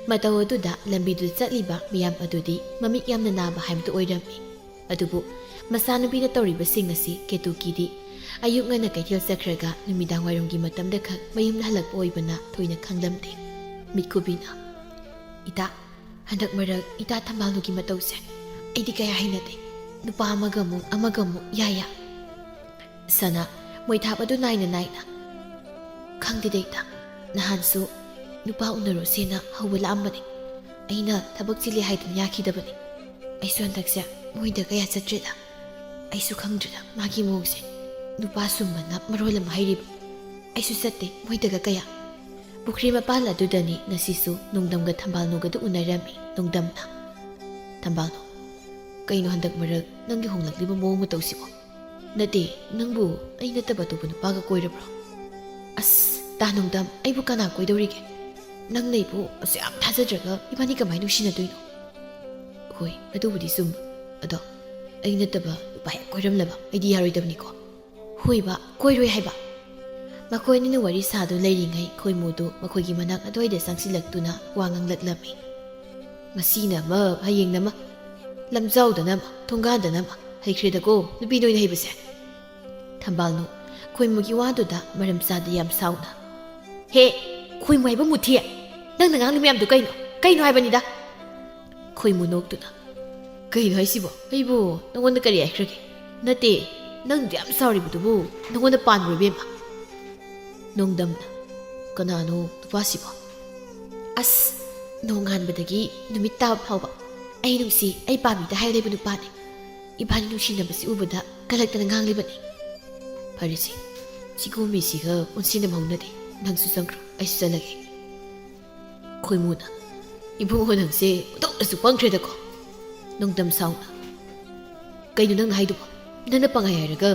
ꯃꯇꯧ ꯑꯗꯨꯗ ꯂꯝꯕꯤꯗꯨꯗ ꯆꯠꯂꯤꯕ ꯃꯤꯌꯥꯝ ꯑꯗꯨꯗꯤ ꯃꯃꯤꯠ ꯌꯥꯝꯅ ꯅꯥꯕ ꯍꯥꯏꯕꯗꯨ ꯑꯣꯏꯔꯝꯃꯤ꯫ ꯑꯗꯨꯕꯨ ꯃꯆꯥꯅꯨꯄꯤꯅ ꯇꯧꯔꯤꯕꯁꯤꯡ ꯑꯁꯤ ꯀꯦꯇꯨꯀꯤꯗꯤ ꯑꯌꯨꯛ ꯉꯟꯅ ꯀꯩꯊꯦꯜ ꯆꯠꯈ꯭ꯔꯒ ꯅꯨꯃꯤꯗꯥꯡ ꯋꯥꯏꯔꯝꯒꯤ ꯃꯇꯝꯗ ꯈꯛ ꯃꯌꯨꯝꯗ ꯍꯜꯂꯛꯄ ꯑꯣꯏꯕꯅ ꯊꯣꯏꯅ ꯈꯪꯂꯝꯗꯦ꯫ ꯃꯤꯠꯈꯨꯕꯤꯅ, "ꯏꯇꯥ, ꯍꯟꯗꯛ ꯃꯔꯛ ꯏꯇꯥ ꯊꯝꯕꯥꯜꯅꯨꯒꯤ ꯃꯇꯧꯁꯦ ꯑꯩꯗꯤ ꯀꯌꯥ ꯍꯩꯅꯗꯦ꯫ ꯅꯨꯄꯥ ꯑꯃꯒ ꯑꯃꯨꯛ, ꯑꯃꯒ ꯑꯃꯨꯛ, ꯌꯥꯌꯥ꯫ ꯁꯅꯥ, ꯃꯣꯏꯊꯥꯞ ꯑꯗꯨ ꯅꯥꯏꯅ ꯅꯥꯏꯅ꯫ "ꯈꯪꯗꯦꯗ ꯏꯇꯥ, ꯅꯍꯥꯟꯁꯨ ꯅꯨꯄꯥ ꯎꯅꯔꯨꯁꯦꯅ ꯍꯧꯕ ꯂꯥꯛꯑꯝꯕꯅꯦ꯫ ꯑꯩꯅ ꯊꯕꯛ ꯆꯤꯜꯂꯤ ꯍꯥꯏꯗꯅ ꯌꯥꯈꯤꯗꯕꯅꯦ꯫ ꯑꯩꯁꯨ ꯍꯟꯗꯛꯁꯦ ꯃꯣꯏꯗ ꯀꯌꯥ ꯆꯠꯇ꯭ꯔꯦꯗ꯫ ꯑꯩꯁꯨ ꯈꯪꯗ꯭ꯔꯦꯗ ꯃꯥꯒꯤ ꯃꯑꯣꯡꯁꯦ꯫ ꯅꯨꯄꯥ ꯁꯨꯝꯕꯅ ꯃꯔꯣꯜ ꯑꯃ ꯍꯩꯔꯤꯕ꯫ ꯑꯩꯁꯨ ꯆꯠꯇꯦ ꯃꯣꯏꯗꯒ ꯀꯌꯥ"꯫ ꯄꯨꯈ꯭ꯔꯤ ꯃꯄꯥꯜ ꯑꯗꯨꯗꯅꯤ ꯉꯁꯤꯁꯨ ꯅꯣꯡꯗꯝꯒ ꯊꯝꯕꯥꯜꯅꯨꯒꯗꯨ ꯎꯅꯔꯝꯃꯤ ꯅꯣꯡꯗꯝꯅ꯫ "ꯊꯝꯕꯥꯜꯅꯨ, ꯀꯩꯅꯣ ꯍꯟꯗꯛ ꯃꯔꯛ ꯅꯪꯒꯤ ꯍꯣꯡꯂꯛꯂꯤꯕ ꯃꯑꯣꯡ ꯃꯇꯧꯁꯤꯕꯣ? ꯅꯠꯇꯦ, ꯅꯪꯕꯨ ꯑꯩ ꯅꯠꯇꯕ ꯑꯇꯣꯞꯄ ꯅꯨꯄꯥꯒ ꯀꯣꯏꯔꯕ꯭ꯔꯣ? ꯑꯁ, ꯇꯥ ꯅꯣꯡꯗꯝ, ꯑꯩꯕꯨ ꯀꯅꯥ ꯀꯣꯏꯗꯧꯔꯤꯒꯦ? ꯅꯪꯅ ꯑꯩꯕꯨ ꯑꯁꯨꯛ ꯌꯥꯝ ꯊꯥꯖꯗ꯭ꯔꯒ ꯏꯕꯥꯅꯤ ꯀꯃꯥꯏꯅ ꯅꯨꯡꯁꯤꯅꯗꯣꯏꯅꯣ?" "ꯍꯣꯏ, ꯑꯗꯨꯕꯨꯗꯤ ꯆꯨꯝꯕ꯫ ꯑꯗꯣ ꯑꯩ ꯅꯠꯇꯕ ꯅꯨꯄꯥ ꯍꯦꯛ ꯀꯣꯏꯔꯝꯂꯕ ꯑꯩꯗꯤ ꯌꯥꯔꯣꯏꯗꯕꯅꯤꯀꯣ"꯫ "ꯍꯣꯏꯕ, ꯀꯣꯏꯔꯣꯏ ꯍꯥꯏꯕ"꯫ ꯃꯈꯣꯏ ꯑꯅꯤꯅ ꯋꯥꯔꯤ ꯁꯥꯗꯨꯅ ꯂꯩꯔꯤꯉꯩ ꯈꯣꯏꯃꯨꯗꯨ ꯃꯈꯣꯏꯒꯤ ꯃꯅꯥꯛ ꯑꯗꯨꯋꯥꯏꯗ ꯆꯪꯁꯤꯜꯂꯛꯇꯨꯅ ꯋꯥ ꯉꯥꯡꯂꯛꯂꯝꯃꯤ꯫ "ꯃꯁꯤꯅ ꯑꯃ, ꯍꯌꯦꯡꯅ ꯑꯃ, ꯂꯝꯖꯥꯎꯗꯅ ꯑꯃ, ꯊꯣꯡꯒꯥꯟꯗꯅ ꯑꯃ, ꯍꯩꯈ꯭ꯔꯦꯗꯀꯣ ꯅꯨꯄꯤ ꯅꯣꯏꯅ ꯍꯩꯕꯁꯦ"꯫ ꯊꯝꯕꯥꯜꯅꯨ ꯈꯣꯏꯃꯨꯒꯤ ꯋꯥꯗꯨꯗ ꯃꯔꯝ ꯆꯥꯗꯦ ꯌꯥꯝ ꯁꯥꯎꯅ꯫ "ꯍꯦ, ꯈꯣꯏꯃꯨ ꯍꯥꯏꯕ ꯃꯨꯊꯤ! ꯅꯪꯅ ꯉꯥꯡꯂꯤ ꯃꯌꯥꯝꯗꯣ ꯀꯩꯅꯣ? ꯀꯩꯅꯣ ꯍꯥꯏꯕꯅꯤꯗ"꯫ ꯈꯣꯏꯃꯨ ꯅꯣꯛꯇꯨꯅ, "ꯀꯩꯅꯣ ꯍꯥꯏꯁꯤꯕꯣ? ꯑꯩꯕꯨ ꯅꯉꯣꯟꯗ ꯀꯔꯤ ꯍꯥꯏꯈ꯭ꯔꯒꯦ? ꯅꯠꯇꯦ, ꯅꯪꯗꯤ ꯌꯥꯝ ꯁꯥꯎꯔꯤꯕꯗꯨꯕꯨ ꯅꯉꯣꯟꯗ ꯄꯥꯟꯕ꯭ꯔꯣ ꯏꯕꯦꯝꯃ?" ꯅꯣꯡꯗꯝꯅ, "ꯀꯅꯥꯅꯣ ꯅꯨꯄꯥꯁꯤꯕꯣ?" "ꯑꯁ, ꯅꯣꯡꯉꯥꯟꯕꯗꯒꯤ ꯅꯨꯃꯤꯠ ꯇꯥꯕ ꯐꯥꯎꯕ ꯑꯩ ꯅꯨꯡꯁꯤ, ꯑꯩ ꯄꯥꯝꯃꯤꯗ ꯍꯥꯏ ꯂꯩꯕ ꯅꯨꯄꯥꯅꯤ꯫ ꯏꯕꯥꯅꯤ ꯅꯨꯡꯁꯤꯅꯕꯁꯤ ꯎꯕꯗ ꯀꯜꯂꯛꯇꯅ ꯉꯥꯡꯂꯤꯕꯅꯤ"꯫ "ꯐꯔꯦꯁꯦ, ꯁꯤꯒꯨꯝ ꯃꯤꯁꯤꯒ ꯑꯣꯟꯁꯤꯟꯅꯕ ꯍꯧꯅꯗꯦ꯫ ꯅꯪꯁꯨ ꯆꯪꯈ꯭ꯔꯣ, ꯑꯩꯁꯨ ꯆꯠꯂꯒꯦ"꯫ ꯈꯣꯏꯃꯨꯅ, "ꯏꯕꯨꯡꯉꯣ, ꯅꯪꯁꯦ ꯑꯣꯟꯊꯣꯛꯅꯁꯨ ꯄꯪꯈ꯭ꯔꯦꯗꯀꯣ"꯫ ꯅꯣꯡꯗꯝ ꯁꯥꯎꯅ, "ꯀꯩꯅꯣ ꯅꯪꯅ ꯍꯥꯏꯗꯨꯕꯣ? ꯅꯪꯅ ꯄꯪꯍꯥꯏ ꯍꯥꯏꯔꯒ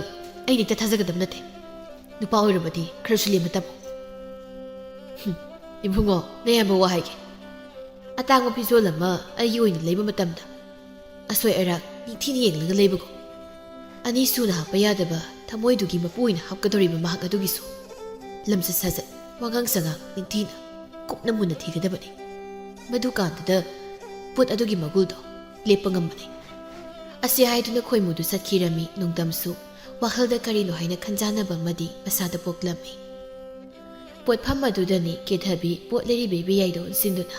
ꯑꯩꯅ ꯍꯦꯛꯇ ꯊꯥꯖꯒꯗꯕ ꯅꯠꯇꯦ꯫ ꯅꯨꯄꯥ ꯑꯣꯏꯔꯕꯗꯤ ꯈꯔꯁꯨ ꯂꯦꯝꯅ ꯇꯝꯃꯨ"꯫ "ꯍꯨꯝ, ꯏꯕꯨꯡꯉꯣ, ꯅꯌꯥꯝꯕ ꯋꯥ ꯍꯥꯏꯒꯦ꯫ ꯑꯇꯥꯡꯕ ꯐꯤꯖꯣꯜ ꯑꯃ ꯑꯩꯒꯤ ꯑꯣꯏꯅ ꯂꯩꯕ ꯃꯇꯝꯗ ꯑꯁꯣꯏ ꯑꯔꯥꯛ ꯅꯤꯡꯊꯤꯅ ꯌꯦꯡꯂꯒ ꯂꯩꯕꯒꯨꯝ, ꯑꯅꯤꯁꯨꯅ ꯍꯥꯞꯄ ꯌꯥꯗꯕ ꯊꯃꯣꯏꯗꯨꯒꯤ ꯃꯄꯨ ꯑꯣꯏꯅ ꯍꯥꯞꯀꯗꯧꯔꯤꯕ ꯃꯍꯥꯛ ꯑꯗꯨꯒꯤꯁꯨ ꯂꯝꯆꯠ ꯁꯥꯖꯠ, ꯋꯥꯉꯥꯡ ꯁꯉꯥꯡ ꯅꯤꯡꯊꯤꯅ, ꯀꯨꯞꯅ ꯃꯨꯟꯅ ꯊꯤꯒꯗꯕꯅꯤ꯫ ꯃꯗꯨꯀꯥꯟꯗꯨꯗ ꯄꯣꯠ ꯑꯗꯨꯒꯤ ꯃꯒꯨꯜꯗꯣ ꯂꯦꯞꯄ ꯉꯝꯕꯅꯤ"꯫ ꯑꯁꯤ ꯍꯥꯏꯗꯨꯅ ꯈꯣꯏꯃꯨꯗꯨ ꯆꯠꯈꯤꯔꯝꯃꯤ꯫ ꯅꯣꯡꯗꯝꯁꯨ ꯋꯥꯈꯜꯗ ꯀꯔꯤꯅꯣ ꯍꯥꯏꯅ ꯈꯟꯖꯥꯟꯅꯕ ꯑꯃꯗꯤ ꯃꯁꯥꯗ ꯄꯣꯛꯂꯝꯃꯤ꯫ ꯄꯣꯠꯐꯝ ꯑꯗꯨꯗꯅꯤ ꯀꯦꯊꯕꯤ ꯄꯣꯠ ꯂꯩꯔꯤꯕ ꯏꯕꯦꯌꯥꯏꯗ ꯑꯣꯟꯁꯤꯟꯗꯨꯅ,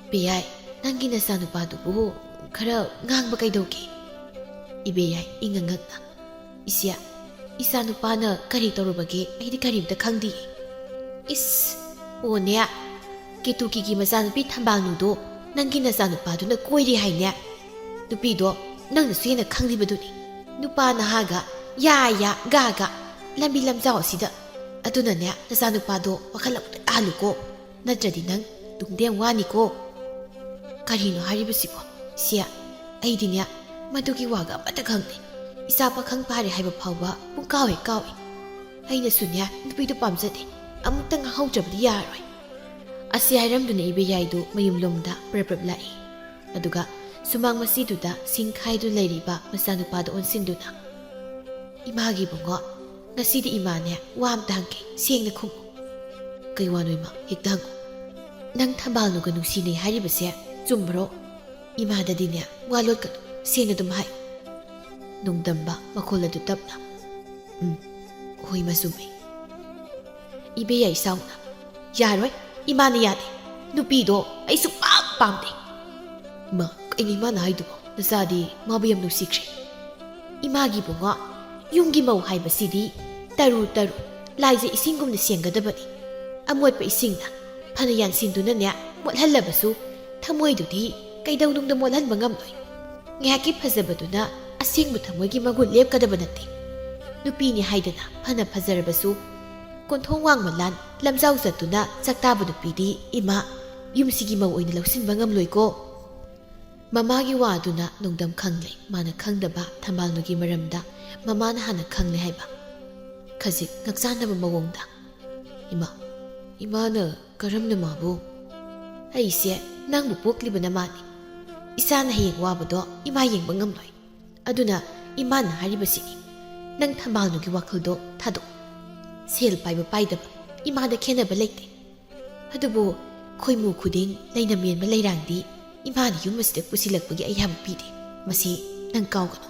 "ꯏꯕꯦꯌꯥꯏ, ꯅꯪꯒꯤ ꯅꯆꯥꯅꯨꯄꯥꯗꯨꯕꯨ ꯈꯔ ꯉꯥꯡꯕ ꯀꯩꯗꯧꯒꯦ?" ꯏꯕꯦꯌꯥꯏ ꯏꯉꯛ ꯉꯛꯅ, "ꯏꯆꯦ, ꯏꯆꯥꯅꯨꯄꯥꯅ ꯀꯔꯤ ꯇꯧꯔꯨꯕꯒꯦ? ꯑꯩꯗꯤ ꯀꯔꯤꯝꯇ ꯈꯪꯗꯤꯌꯦ"꯫ ꯏꯁ, ꯑꯣꯅꯦ, ꯀꯦꯇꯨꯀꯤꯒꯤ ꯃꯆꯥꯅꯨꯄꯤ ꯊꯝꯕꯥꯜꯅꯨꯗꯣ ꯅꯪꯒꯤ ꯅꯆꯥꯅꯨꯄꯥꯗꯨꯅ ꯀꯣꯏꯔꯤ ꯍꯥꯏꯅꯦ꯫ ꯅꯨꯄꯤꯗꯣ ꯅꯪꯅꯁꯨ ꯍꯦꯟꯅ ꯈꯪꯂꯤꯕꯗꯨꯅꯤ꯫ ꯅꯨꯄꯥ ꯅꯍꯥꯒ ꯌꯥ ꯌꯥ ꯒꯥ ꯒꯥ ꯂꯝꯕꯤ ꯂꯝꯖꯥꯎ ꯑꯁꯤꯗ꯫ ꯑꯗꯨꯅꯅꯦ, ꯅꯆꯥꯅꯨꯄꯥꯗꯣ ꯋꯥꯈꯜ ꯑꯃꯨꯛꯇ ꯇꯥꯍꯜꯂꯨꯀꯣ, ꯅꯠꯇ꯭ꯔꯗꯤ ꯅꯪ ꯇꯨꯡꯗ ꯌꯥꯝ ꯋꯥꯅꯤꯀꯣ꯫ ꯀꯔꯤꯅꯣ ꯍꯥꯏꯔꯤꯕꯁꯤꯕꯣ? ꯁꯦ, ꯑꯩꯗꯤꯅꯦ, ꯃꯗꯨꯒꯤ ꯋꯥꯒ ꯑꯃꯠꯇ ꯈꯪꯗꯦ꯫ ꯏꯆꯥ ꯄꯥꯈꯪ ꯐꯥꯔꯦ ꯍꯥꯏꯕ ꯐꯥꯎꯕ ꯄꯨꯡ ꯀꯥꯎꯍꯦ ꯀꯥꯎꯏ꯫ ꯑꯩꯅꯁꯨꯅꯦ, ꯅꯨꯄꯤꯗꯨ ꯄꯥꯝꯖꯗꯦ꯫ ꯑꯃꯨꯛꯇ ꯉꯥꯡꯍꯧꯗ꯭ꯔꯕꯗꯤ ꯌꯥꯔꯣꯏ꯫ ꯑꯁꯤ ꯍꯥꯏꯔꯝꯗꯨꯅ ꯏꯕꯦꯌꯥꯏꯗꯨ ꯃꯌꯨꯝꯂꯣꯝꯗ ꯄ꯭ꯔꯞ ꯄ꯭ꯔꯞ ꯂꯥꯛꯏ꯫ ꯑꯗꯨꯒ ꯁꯨꯃꯥꯡ ꯃꯁꯤꯗꯨꯗ ꯁꯤꯡ ꯈꯥꯏꯗꯨꯅ ꯂꯩꯔꯤꯕ ꯃꯆꯥꯅꯨꯄꯥꯗꯨ ꯑꯣꯟꯁꯤꯟꯗꯨꯅ, "ꯏꯃꯥꯒꯤ ꯏꯕꯨꯡꯉꯣ, ꯉꯁꯤꯗꯤ ꯏꯃꯥꯅꯦ ꯋꯥ ꯑꯝꯇ ꯍꯪꯒꯦ, ꯁꯦꯡꯅ ꯈꯨꯝꯃꯨ꯫" "ꯀꯩ ꯋꯥꯅꯣ ꯏꯃꯥ? ꯍꯦꯛꯇ ꯍꯪꯉꯨ꯫" "ꯅꯪ ꯊꯝꯕꯥꯜꯅꯨꯒ ꯅꯨꯡꯁꯤꯅꯩ ꯍꯥꯏꯔꯤꯕꯁꯦ ꯆꯨꯝꯕ꯭ꯔꯣ?" "ꯏꯃꯥꯗꯗꯤꯅꯦ ꯋꯥ ꯂꯣꯠꯀꯅꯨ, ꯁꯦꯡꯅ ꯑꯗꯨꯝ ꯍꯥꯏ꯫" ꯅꯣꯡꯗꯝꯕ ꯃꯈꯣꯜ ꯑꯗꯨ ꯇꯞꯅ, "ꯎꯝ, ꯍꯣꯏ ꯃꯆꯨꯝꯃꯤ꯫" ꯏꯕꯦꯌꯥꯏ ꯁꯥꯎꯅ, "ꯌꯥꯔꯣꯏ, ꯏꯃꯥꯅ ꯌꯥꯗꯦ꯫ ꯅꯨꯄꯤꯗꯣ ꯑꯩ ꯁꯨꯡꯄꯥꯝ ꯄꯥꯝꯗꯦ꯫" "ꯏꯃꯥ, ꯀꯩꯅꯣ ꯏꯃꯥꯅ ꯍꯥꯏꯗꯨꯕꯣ? ꯅꯆꯥꯗꯤ ꯃꯥꯕꯨ ꯌꯥꯝ ꯅꯨꯡꯁꯤꯈ꯭ꯔꯦ꯫" "ꯏꯃꯥꯒꯤ ꯏꯕꯨꯡꯉꯣ, ꯌꯨꯝꯒꯤ ꯃꯧ ꯍꯥꯏꯕꯁꯤꯗꯤ ꯇꯔꯨ ꯇꯔꯨ, ꯂꯥꯏꯖ ꯏꯁꯤꯡꯒꯨꯝꯅ ꯁꯦꯡꯒꯗꯕꯅꯤ꯫ ꯑꯃꯣꯠꯄ ꯏꯁꯤꯡꯅ ꯐꯅ ꯌꯥꯟꯁꯤꯟꯗꯨꯅꯅꯦ ꯃꯣꯠꯍꯜꯂꯕꯁꯨ, ꯊꯃꯣꯏꯗꯨꯗꯤ ꯀꯩꯗꯧꯅꯨꯡꯗ ꯃꯣꯠꯍꯟꯕ ꯉꯝꯂꯣꯏ꯫ ꯉꯥꯏꯍꯥꯛꯀꯤ ꯐꯖꯕꯗꯨꯅ ꯑꯁꯦꯡꯕ ꯊꯃꯣꯏꯒꯤ ꯃꯒꯨꯟ ꯂꯦꯞꯀꯗꯕ ꯅꯠꯇꯦ꯫ ꯅꯨꯄꯤꯅꯤ ꯍꯥꯏꯗꯅ ꯐꯅ ꯐꯖꯔꯕꯁꯨ, ꯀꯣꯟꯊꯣꯡ ꯋꯥꯡꯃ ꯂꯥꯟ ꯂꯝꯖꯥꯎ ꯆꯠꯇꯨꯅ ꯆꯥꯛꯇꯥꯕ ꯅꯨꯄꯤꯗꯤ ꯏꯃꯥ, ꯌꯨꯝꯁꯤꯒꯤ ꯃꯧ ꯑꯣꯏꯅ ꯂꯧꯁꯤꯟꯕ ꯉꯝꯂꯣꯏꯀꯣ꯫" ꯃꯃꯥꯒꯤ ꯋꯥ ꯑꯗꯨꯅ ꯅꯣꯡꯗꯝ ꯈꯪꯂꯦ꯫ ꯃꯥꯅ ꯈꯪꯗꯕ ꯊꯝꯕꯥꯜꯅꯨꯒꯤ ꯃꯔꯝꯗ ꯃꯃꯥꯅ ꯍꯥꯟꯅ ꯈꯪꯂꯦ ꯍꯥꯏꯕ꯫ ꯈꯖꯤꯛ ꯉꯛꯆꯥꯟꯅꯕ ꯃꯑꯣꯡꯗ, "ꯏꯃꯥ, ꯏꯃꯥꯅ ꯀꯔꯝꯅ ꯃꯥꯕꯨ?" "ꯑꯩꯁꯦ ꯅꯪꯕꯨ ꯄꯣꯛꯂꯤꯕ ꯅꯃꯥꯅꯤ꯫ ꯏꯆꯥꯅ ꯍꯌꯦꯡ ꯋꯥꯕꯗꯣ ꯏꯃꯥ ꯌꯦꯡꯕ ꯉꯝꯂꯣꯏ꯫ ꯑꯗꯨꯅ ꯏꯃꯥꯅ ꯍꯥꯏꯔꯤꯕꯁꯤꯅꯤ, ꯅꯪ ꯊꯝꯕꯥꯜꯅꯨꯒꯤ ꯋꯥꯈꯜꯗꯣ ꯊꯥꯗꯣꯛ꯫ ꯁꯦꯜ ꯄꯥꯏꯕ ꯄꯥꯏꯗꯕ ꯏꯃꯥꯗ ꯈꯦꯠꯅꯕ ꯂꯩꯇꯦ꯫ ꯑꯗꯨꯕꯨ ꯈꯣꯏꯃꯨ ꯈꯨꯗꯤꯡ ꯂꯩꯅ ꯃꯦꯟꯕ ꯂꯩꯔꯥꯡꯗꯤ ꯏꯃꯥꯅ ꯌꯨꯝ ꯑꯁꯤꯗ ꯄꯨꯁꯤꯜꯂꯛꯄꯒꯤ ꯑꯌꯥꯕ ꯄꯤꯗꯦ꯫ ꯃꯁꯤ ꯅꯪ ꯀꯥꯎꯒꯅꯨ꯫"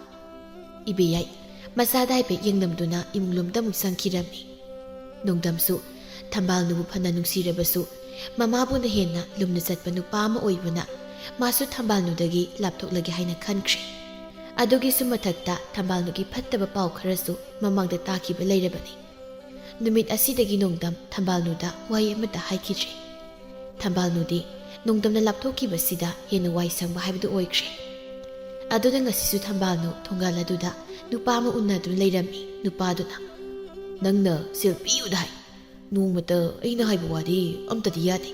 ꯏꯕꯦꯌꯥꯏ ꯃꯆꯥꯗ ꯍꯥꯏꯐꯦꯠ ꯌꯦꯡꯂꯝꯗꯨꯅ ꯏꯃꯨꯡꯂꯣꯝꯗ ꯑꯃꯨꯛ ꯆꯪꯈꯤꯔꯝꯃꯤ꯫ ꯅꯣꯡꯗꯝꯁꯨ ꯊꯝꯕꯥꯜꯅꯨꯕꯨ ꯐꯅ ꯅꯨꯡꯁꯤꯔꯕꯁꯨ, ꯃꯃꯥꯕꯨꯅ ꯍꯦꯟꯅ ꯂꯨꯝꯅ ꯆꯠꯄ ꯅꯨꯄꯥ ꯑꯃ ꯑꯣꯏꯕꯅ, ꯃꯥꯁꯨ ꯊꯝꯕꯥꯜꯅꯨꯗꯒꯤ ꯂꯥꯞꯊꯣꯛꯂꯒꯦ ꯍꯥꯏꯅ ꯈꯟꯈ꯭ꯔꯦ꯫ ꯑꯗꯨꯒꯤꯁꯨ ꯃꯊꯛꯇ ꯊꯝꯕꯥꯜꯅꯨꯒꯤ ꯐꯠꯇꯕ ꯄꯥꯎ ꯈꯔꯁꯨ ꯃꯃꯥꯡꯗ ꯇꯥꯈꯤꯕ ꯂꯩꯔꯕꯅꯤ꯫ ꯅꯨꯃꯤꯠ ꯑꯁꯤꯗꯒꯤ ꯅꯣꯡꯗꯝ ꯊꯝꯕꯥꯜꯅꯨꯗ ꯋꯥꯍꯩ ꯑꯃꯠꯇ ꯍꯥꯏꯈꯤꯗ꯭ꯔꯦ꯫ ꯊꯝꯕꯥꯜꯅꯨꯗꯤ ꯅꯣꯡꯗꯝꯅ ꯂꯥꯞꯊꯣꯛꯈꯤꯕꯁꯤꯗ ꯍꯦꯟꯅ ꯋꯥꯏ ꯁꯪꯕ ꯍꯥꯏꯕꯗꯨ ꯑꯣꯏꯈ꯭ꯔꯦ꯫ ꯑꯗꯨꯅ ꯉꯁꯤꯁꯨ ꯊꯝꯕꯥꯜꯅꯨ ꯊꯣꯡꯒꯥꯜ ꯑꯗꯨꯗ ꯅꯨꯄꯥ ꯑꯃ ꯎꯅꯗꯨꯅ ꯂꯩꯔꯝꯃꯤ꯫ ꯅꯨꯄꯥꯗꯨꯅ, "ꯅꯪꯅ ꯁꯦꯜ ꯄꯤꯌꯨꯗ ꯍꯥꯏ, ꯅꯣꯡꯃꯇ ꯑꯩꯅ ꯍꯥꯏꯕ ꯋꯥꯗꯤ ꯑꯝꯇꯗꯤ ꯌꯥꯗꯦ꯫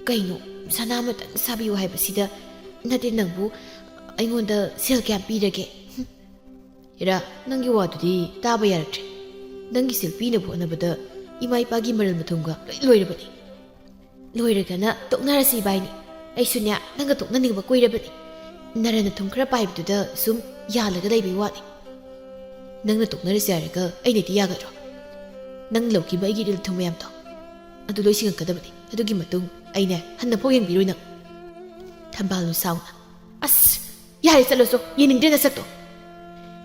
ꯀꯩꯅꯣ, ꯁꯅꯥ ꯑꯃꯇꯪ ꯁꯥꯕꯤꯌꯨ ꯍꯥꯏꯕꯁꯤꯗ ꯅꯠꯇꯦ ꯅꯪꯕꯨ ꯑꯩꯉꯣꯟꯗ ꯁꯦꯜ ꯀꯌꯥꯝ ꯄꯤꯔꯒꯦ? ꯍꯨꯝ꯫ ꯍꯦꯔꯥ, ꯅꯪꯒꯤ ꯋꯥꯗꯨꯗꯤ ꯇꯥꯕ ꯌꯥꯔꯛꯇ꯭ꯔꯦ꯫ ꯅꯪꯒꯤ ꯁꯦꯜ ꯄꯤꯅꯕ ꯍꯣꯠꯅꯕꯗ ꯏꯃꯥ ꯏꯄꯥꯒꯤ ꯃꯔꯜ ꯃꯊꯨꯝꯒ ꯂꯣꯏ ꯂꯣꯏꯔꯕꯅꯤ꯫ ꯂꯣꯏꯔꯒꯅ ꯇꯣꯛꯅꯔꯁꯤ ꯏꯕꯥꯏꯅꯤ꯫ ꯑꯩꯁꯨꯅꯦ, ꯅꯪꯒ ꯇꯣꯛꯅꯅꯤꯡꯕ ꯀꯨꯏꯔꯕꯅꯤ꯫ ꯅꯔꯟ ꯅꯊꯨꯝ ꯈꯔ ꯄꯥꯏꯕꯗꯨꯗ ꯁꯨꯝ ꯌꯥꯜꯂꯒ ꯂꯩꯕꯩ ꯋꯥꯅꯤ꯫ ꯅꯪꯅ ꯇꯣꯛꯅꯔꯁꯤ ꯍꯥꯏꯔꯒ ꯑꯩꯅꯗꯤ ꯌꯥꯒꯗ꯭ꯔꯣ? ꯅꯪ ꯂꯧꯈꯤꯕ ꯑꯩꯒꯤ ꯏꯔꯤꯜ ꯊꯨꯝ ꯃꯌꯥꯝꯗꯣ ꯑꯗꯨ ꯂꯣꯏ ꯁꯤꯡꯉꯛꯀꯗꯕꯅꯤ꯫ ꯑꯗꯨꯒꯤ ꯃꯇꯨꯡ ꯑꯩꯅꯦ ꯍꯟꯅꯐꯥꯎ ꯌꯦꯡꯕꯤꯔꯣꯏ ꯅꯪ꯫" ꯊꯝꯕꯥꯜꯅꯨ ꯁꯥꯎꯅ, "ꯑꯁ, ꯌꯥꯔꯦ, ꯆꯠꯂꯣꯆꯣ, ꯌꯦꯡꯅꯤꯡꯗ꯭ꯔꯦ ꯅꯁꯛꯇꯣ꯫"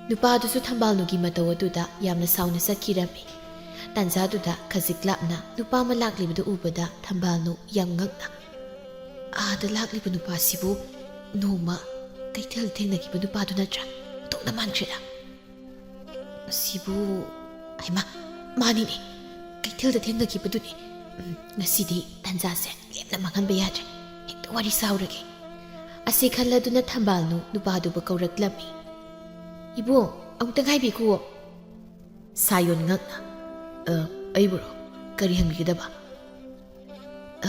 ꯅꯨꯄꯥꯗꯨꯁꯨ ꯊꯝꯕꯥꯜꯅꯨꯒꯤ ꯃꯇꯧ ꯑꯗꯨꯗ ꯌꯥꯝꯅ ꯁꯥꯎꯅ ꯆꯠꯈꯤꯔꯝꯃꯤ꯫ ꯇꯥꯟꯖꯥꯗꯨꯗ ꯈꯖꯤꯛ ꯂꯥꯞꯅ ꯅꯨꯄꯥ ꯑꯃ ꯂꯥꯛꯂꯤꯕꯗꯨ ꯎꯕꯗ ꯊꯝꯕꯥꯜꯅꯨ ꯌꯥꯝ ꯉꯛꯅ, "ꯑꯥꯗ ꯂꯥꯛꯂꯤꯕ ꯅꯨꯄꯥꯁꯤꯕꯨ ꯅꯣꯡꯃ ꯀꯩꯊꯦꯜ ꯊꯦꯡꯅꯈꯤꯕ ꯅꯨꯄꯥꯗꯨ ꯅꯠꯇ꯭ꯔꯥ? ꯑꯣꯟꯊꯣꯛꯅ ꯃꯥꯟꯈ꯭ꯔꯦꯗ꯫ ꯑꯁꯤꯕꯨ, ꯍꯩꯃꯥ, ꯃꯥꯅꯤꯅꯦ, ꯀꯩꯊꯦꯜꯗ ꯊꯦꯡꯅꯈꯤꯕꯗꯨꯅꯤ꯫ ꯎꯝ, ꯉꯁꯤꯗꯤ ꯇꯥꯟꯖꯥꯁꯦ ꯂꯦꯝꯅ ꯃꯥꯡꯍꯟꯕ ꯌꯥꯗ꯭ꯔꯦ꯫ ꯍꯦꯛꯇ ꯋꯥꯔꯤ ꯁꯥꯎꯔꯒꯦ꯫" ꯑꯁꯤ ꯈꯜꯂꯗꯨꯅ ꯊꯝꯕꯥꯜꯅꯨ ꯅꯨꯄꯥꯗꯨꯕꯨ ꯀꯧꯔꯛꯂꯝꯃꯤ꯫ "ꯏꯕꯨꯡ, ꯑꯃꯨꯛꯇꯪ ꯍꯥꯏꯕꯤꯈꯨꯋꯣ꯫" ꯁꯥꯌꯣꯟ ꯉꯛꯅ, "ꯑ, ꯑꯩꯕꯨꯔꯣ? ꯀꯔꯤ ꯍꯪꯕꯤꯒꯗꯕ?"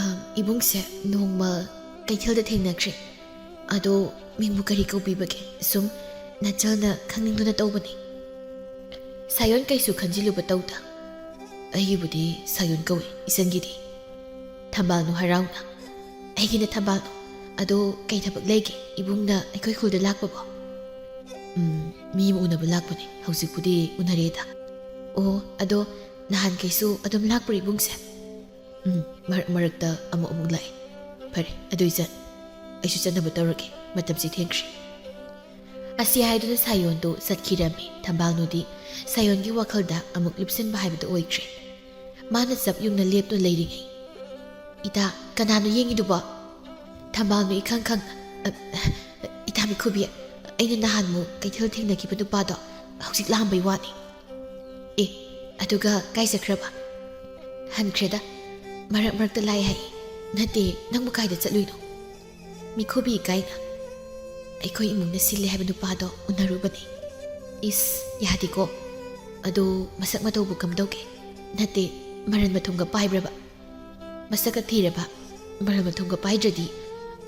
"ꯑ, ꯏꯕꯨꯡꯁꯦ ꯅꯣꯡꯃ ꯀꯩꯊꯦꯜꯗ ꯊꯦꯡꯅꯈ꯭ꯔꯦ꯫ ꯑꯗꯣ ꯃꯤꯡꯕꯨ ꯀꯔꯤ ꯀꯧꯕꯤꯕꯒꯦ? ꯁꯨꯝ ꯅꯆꯜꯅ ꯈꯪꯅꯤꯡꯗꯨꯅ ꯇꯧꯕꯅꯤ꯫" ꯁꯥꯌꯣꯟ ꯀꯩꯁꯨ ꯈꯟꯖꯤꯜꯂꯨꯕ ꯇꯧꯗ, "ꯑꯩꯒꯤꯕꯨꯗꯤ ꯁꯥꯌꯣꯟ ꯀꯧꯏ, ꯏꯆꯟꯒꯤꯗꯤ꯫" ꯊꯝꯕꯥꯜꯅꯨ ꯍꯔꯥꯎꯅ, "ꯑꯩꯒꯤꯅ ꯊꯝꯕꯥꯜꯅꯨ꯫ ꯑꯗꯣ ꯀꯩ ꯊꯕꯛ ꯂꯩꯒꯦ ꯏꯕꯨꯡꯅ ꯑꯩꯈꯣꯏ ꯈꯨꯜꯗ ꯂꯥꯛꯄꯕꯣ?" "ꯎꯝ, ꯃꯤ ꯑꯃ ꯎꯅꯕ ꯂꯥꯛꯄꯅꯦ, ꯍꯧꯖꯤꯛꯄꯨꯗꯤ ꯎꯅꯔꯦꯗ꯫" "ꯑꯣ, ꯑꯗꯣ ꯅꯍꯥꯟꯈꯩꯁꯨ ꯑꯗꯨꯝ ꯂꯥꯛꯄ꯭ꯔꯣ ꯏꯕꯨꯡꯁꯦ?" "ꯎꯝ, ꯃꯔꯛ ꯃꯔꯛꯇ ꯑꯃꯨꯛ ꯑꯃꯨꯛ ꯂꯥꯛꯑꯦ꯫" "ꯐꯔꯦ, ꯑꯗꯨ ꯏꯆꯟ, ꯑꯩꯁꯨ ꯆꯠꯅꯕ ꯇꯧꯔꯒꯦ, ꯃꯇꯝꯁꯤ ꯊꯦꯡꯈ꯭ꯔꯦ꯫" ꯑꯁꯤ ꯍꯥꯏꯗꯨꯅ ꯁꯥꯌꯣꯟꯗꯨ ꯆꯠꯈꯤꯔꯝꯃꯤ꯫ ꯊꯝꯕꯥꯜꯅꯨꯗꯤ ꯁꯥꯌꯣꯟꯒꯤ ꯋꯥꯈꯜꯗ ꯑꯃꯨꯛ ꯂꯨꯞꯁꯤꯟꯕ ꯍꯥꯏꯕꯗꯨ ꯑꯣꯏꯈ꯭ꯔꯦ꯫ ꯃꯥꯅ ꯆꯞ ꯌꯨꯡꯅ ꯂꯦꯞꯇꯨꯅ ꯂꯩꯔꯤꯉꯩ, "ꯏꯇꯥ, ꯀꯅꯥꯅꯣ ꯌꯦꯡꯉꯤꯗꯨꯕꯣ?" ꯊꯝꯕꯥꯜꯅꯨ ꯏꯈꯪ ꯈꯪꯅ, "ꯑ, ꯏꯇꯥ ꯃꯤꯈꯨꯕꯤ, ꯑꯩꯅ ꯅꯍꯥꯟꯃꯨꯛ ꯀꯩꯊꯦꯜ ꯊꯦꯡꯅꯈꯤꯕ ꯅꯨꯄꯥꯗꯣ ꯍꯧꯖꯤꯛ ꯂꯥꯛꯑꯝꯕꯩ ꯋꯥꯅꯤ꯫" "ꯑꯦ, ꯑꯗꯨꯒ ꯀꯥꯏ ꯆꯠꯈ꯭ꯔꯕ? ꯍꯟꯈ꯭ꯔꯦꯗ꯫ ꯃꯔꯛ ꯃꯔꯛꯇ ꯂꯥꯛꯑꯦ ꯍꯥꯏ꯫ ꯅꯠꯇꯦ, ꯅꯪꯕꯨ ꯀꯥꯏꯗ ꯆꯠꯂꯨꯏꯅꯣ? ꯃꯤꯈꯨꯕꯤ ꯏꯀꯥꯏꯅ, "ꯑꯩꯈꯣꯏ ꯏꯃꯨꯡꯅ ꯁꯤꯜꯂꯦ ꯍꯥꯏꯕ ꯅꯨꯄꯥꯗꯣ ꯎꯅꯔꯨꯕꯅꯤ꯫" "ꯏꯁ, ꯌꯥꯗꯦꯀꯣ꯫ ꯑꯗꯣ ꯃꯁꯛ ꯃꯇꯧꯕꯨ ꯀꯝꯗꯧꯒꯦ? ꯅꯠꯇꯦ, ꯃꯔꯟ ꯃꯊꯨꯝꯒ ꯄꯥꯏꯕ꯭ꯔꯕ? ꯃꯁꯛꯀ ꯊꯤꯔꯕ? ꯃꯔꯟ ꯃꯊꯨꯝꯒ ꯄꯥꯏꯗ꯭ꯔꯗꯤ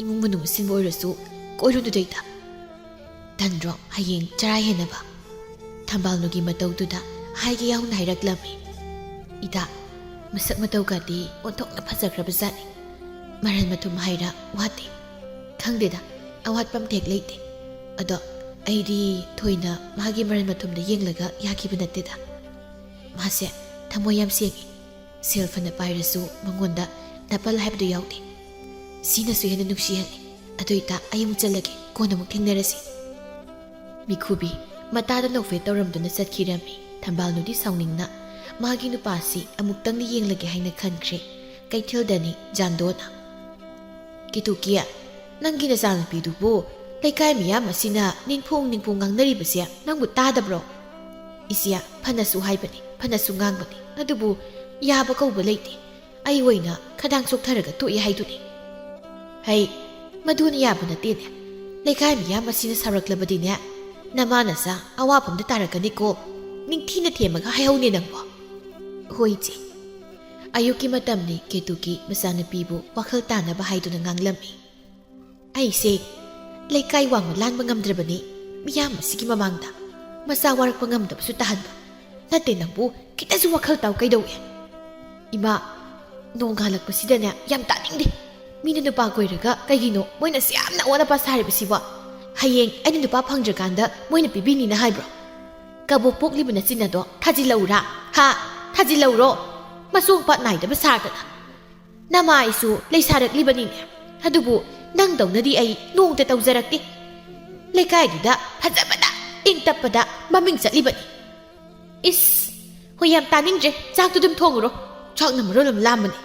ꯏꯃꯨꯡ ꯃꯅꯨꯡ ꯑꯁꯤꯟꯕ ꯑꯣꯏꯔꯁꯨ ꯀꯣꯏꯔꯨꯅꯨꯗꯩꯗ꯫ ꯇꯟꯗ꯭ꯔꯣ ꯍꯌꯦꯡ ꯆꯔꯥ ꯍꯦꯟꯅꯕ?" ꯊꯝꯕꯥꯜꯅꯨꯒꯤ ꯃꯇꯧꯗꯨꯗ ꯍꯥꯏꯒꯦ ꯌꯥꯎꯅ ꯍꯥꯏꯔꯛꯂꯝꯃꯤ꯫ "ꯏꯇꯥ, ꯃꯁꯛ ꯃꯇꯧꯒꯗꯤ ꯑꯣꯟꯊꯣꯛꯅ ꯐꯖꯈ꯭ꯔꯕꯖꯥꯠꯅꯤ꯫ ꯃꯔꯟ ꯃꯊꯨꯝ ꯍꯥꯏꯔ ꯋꯥꯠꯇꯦ꯫ ꯈꯪꯗꯦꯗ, ꯑꯋꯥꯠꯄ ꯑꯝꯇ ꯍꯦꯛ ꯂꯩꯇꯦ꯫ ꯑꯗꯣ ꯑꯩꯗꯤ ꯊꯣꯏꯅ ꯃꯥꯒꯤ ꯃꯔꯟ ꯃꯊꯨꯝꯗ ꯌꯦꯡꯂꯒ ꯌꯥꯈꯤꯕ ꯅꯠꯇꯦꯗ꯫ ꯃꯥꯁꯦ ꯊꯃꯣꯏ ꯌꯥꯝ ꯁꯦꯡꯉꯤ꯫ ꯁꯦꯜ ꯐꯅ ꯄꯥꯏꯔꯁꯨ ꯃꯉꯣꯟꯗ ꯅꯥꯄꯜ ꯍꯥꯏꯕꯗꯨ ꯌꯥꯎꯗꯦ꯫ ꯁꯤꯅꯁꯨ ꯍꯦꯟꯅ ꯅꯨꯡꯁꯤꯍꯜꯂꯤ꯫ ꯑꯗꯨ ꯏꯇꯥ, ꯑꯩ ꯑꯃꯨꯛ ꯆꯠꯂꯒꯦ, ꯀꯣꯟꯅ ꯑꯃꯨꯛ ꯊꯦꯡꯅꯔꯁꯤ꯫" ꯃꯤꯈꯨꯕꯤ ꯃꯇꯥꯗ ꯅꯣꯛꯐꯦꯠ ꯇꯧꯔꯝꯗꯨꯅ ꯆꯠꯈꯤꯔꯝꯃꯤ꯫ ꯊꯝꯕꯥꯜꯅꯨꯗꯤ ꯁꯥꯎꯅꯤꯡꯅ ꯃꯥꯒꯤ ꯅꯨꯄꯥꯁꯤ ꯑꯃꯨꯛꯇꯪꯗꯤ ꯌꯦꯡꯂꯒꯦ ꯍꯥꯏꯅ ꯈꯟꯈ꯭ꯔꯦ꯫ ꯀꯩꯊꯦꯜꯗꯅꯤ ꯖꯥꯟꯗꯣꯅ꯫ "ꯀꯦꯇꯨꯀꯤ, ꯅꯪꯒꯤ ꯅꯆꯥꯅꯨꯄꯤꯗꯨꯕꯨ ꯂꯩꯀꯥꯏ ꯃꯤꯌꯥꯝ ꯑꯁꯤꯅ ꯅꯤꯡꯐꯣꯡ ꯅꯤꯡꯐꯣꯡ ꯉꯥꯡꯅꯔꯤꯕꯁꯦ ꯅꯪꯕꯨ ꯇꯥꯗꯕ꯭ꯔꯣ?" "ꯏꯆꯦ, ꯐꯅꯁꯨ ꯍꯥꯏꯕꯅꯤ, ꯐꯅꯁꯨ ꯉꯥꯡꯕꯅꯤ, ꯑꯗꯨꯕꯨ ꯌꯥꯕ ꯀꯧꯕ ꯂꯩꯇꯦ꯫ ꯑꯩ ꯑꯣꯏꯅ ꯈꯗꯥꯡ ꯆꯣꯛꯊꯔꯒ ꯇꯣꯛꯑꯦ ꯍꯥꯏꯗꯨꯅꯤ꯫" "ꯍꯩ, ꯃꯗꯨꯅ ꯌꯥꯕ ꯅꯠꯇꯦꯅꯦ꯫ ꯂꯩꯀꯥꯏ ꯃꯤꯌꯥꯝ ꯑꯁꯤꯅ ꯁꯥꯎꯔꯛꯂꯕꯗꯤꯅꯦ, ꯅꯃꯥ ꯅꯆꯥ ꯑꯋꯥꯐꯝꯗ ꯇꯥꯔꯛꯀꯅꯤꯀꯣ꯫ ꯅꯤꯡꯊꯤꯅ ꯊꯦꯝꯃꯒ ꯍꯥꯏꯍꯧꯅꯦ ꯅꯪꯕꯣ꯫" "ꯍꯣꯏ ꯏꯆꯦ꯫" ꯑꯌꯨꯛꯀꯤ ꯃꯇꯝꯅꯤ꯫ ꯀꯦꯇꯨꯀꯤ ꯃꯆꯥꯅꯨꯄꯤꯕꯨ ꯋꯥꯈꯜ ꯇꯥꯅꯕ ꯍꯥꯏꯗꯨꯅ ꯉꯥꯡꯂꯝꯃꯤ꯫ "ꯑꯩꯁꯦ ꯂꯩꯀꯥꯏ ꯋꯥꯡꯃ ꯂꯥꯟꯕ ꯉꯝꯗ꯭ꯔꯕꯅꯤ꯫ ꯃꯤꯌꯥꯝ ꯑꯁꯤꯒꯤ ꯃꯃꯥꯡꯗ ꯃꯆꯥ ꯋꯥꯔꯛꯄ ꯉꯝꯗꯕꯁꯨ ꯇꯥꯍꯟꯕ ꯅꯠꯇꯦ꯫ ꯅꯪꯕꯨ ꯈꯤꯇꯁꯨ ꯋꯥꯈꯜ ꯇꯥꯎ ꯀꯩꯗꯧꯏ?" "ꯏꯃꯥ, ꯅꯣꯡ ꯉꯥꯜꯂꯛꯄꯁꯤꯗꯅꯦ ꯌꯥꯝ ꯇꯥꯅꯤꯡꯗꯦ꯫ ꯃꯤꯅ ꯅꯨꯄꯥ ꯀꯣꯏꯔꯒ ꯀꯩꯒꯤꯅꯣ ꯃꯣꯏꯅ ꯑꯁꯨꯛ ꯌꯥꯝꯅ ꯑꯋꯥꯠ ꯑꯄꯥ ꯁꯥꯔꯤꯕꯁꯤꯕꯣ? ꯍꯌꯦꯡ ꯑꯩꯅ ꯅꯨꯄꯥ ꯐꯪꯗ꯭ꯔꯀꯥꯟꯗ ꯃꯣꯏꯅ ꯄꯤꯕꯤꯅꯤꯅ ꯍꯥꯏꯕ꯭ꯔꯣ? ꯀꯕꯣꯛ ꯄꯣꯛꯂꯤꯕ ꯅꯆꯤꯟ ꯑꯗꯣ ꯊꯥꯖꯤꯜꯂꯧꯔꯥ? ꯍꯥ? ꯊꯥꯖꯤꯜꯂꯧꯔꯣ? ꯃꯆꯣꯡ ꯄꯥꯠ ꯅꯥꯏꯗꯕ ꯁꯥꯗꯅ꯫ ꯅꯃꯥꯏꯁꯨ ꯂꯩꯁꯥꯔꯛꯂꯤꯕꯅꯤꯅꯦ꯫ ꯑꯗꯨꯕꯨ ꯅꯪꯗꯧꯅꯗꯤ ꯑꯩ ꯅꯣꯡꯇ ꯇꯧꯖꯔꯛꯇꯦ꯫ ꯂꯩꯀꯥꯏꯗꯨꯗ ꯐꯖꯕꯗ, ꯏꯪ ꯇꯞꯄꯗ ꯃꯃꯤꯡ ꯆꯠꯂꯤꯕꯅꯤ꯫" "ꯏꯁ, ꯍꯣꯏ, ꯌꯥꯝ ꯇꯥꯅꯤꯡꯗ꯭ꯔꯦ꯫ ꯆꯥꯛꯇꯨ ꯑꯗꯨꯝ ꯊꯣꯡꯉꯨꯔꯣ꯫ ꯆꯥꯛꯅ ꯃꯔꯣꯜ ꯑꯃ ꯂꯥꯝꯕꯅꯦ꯫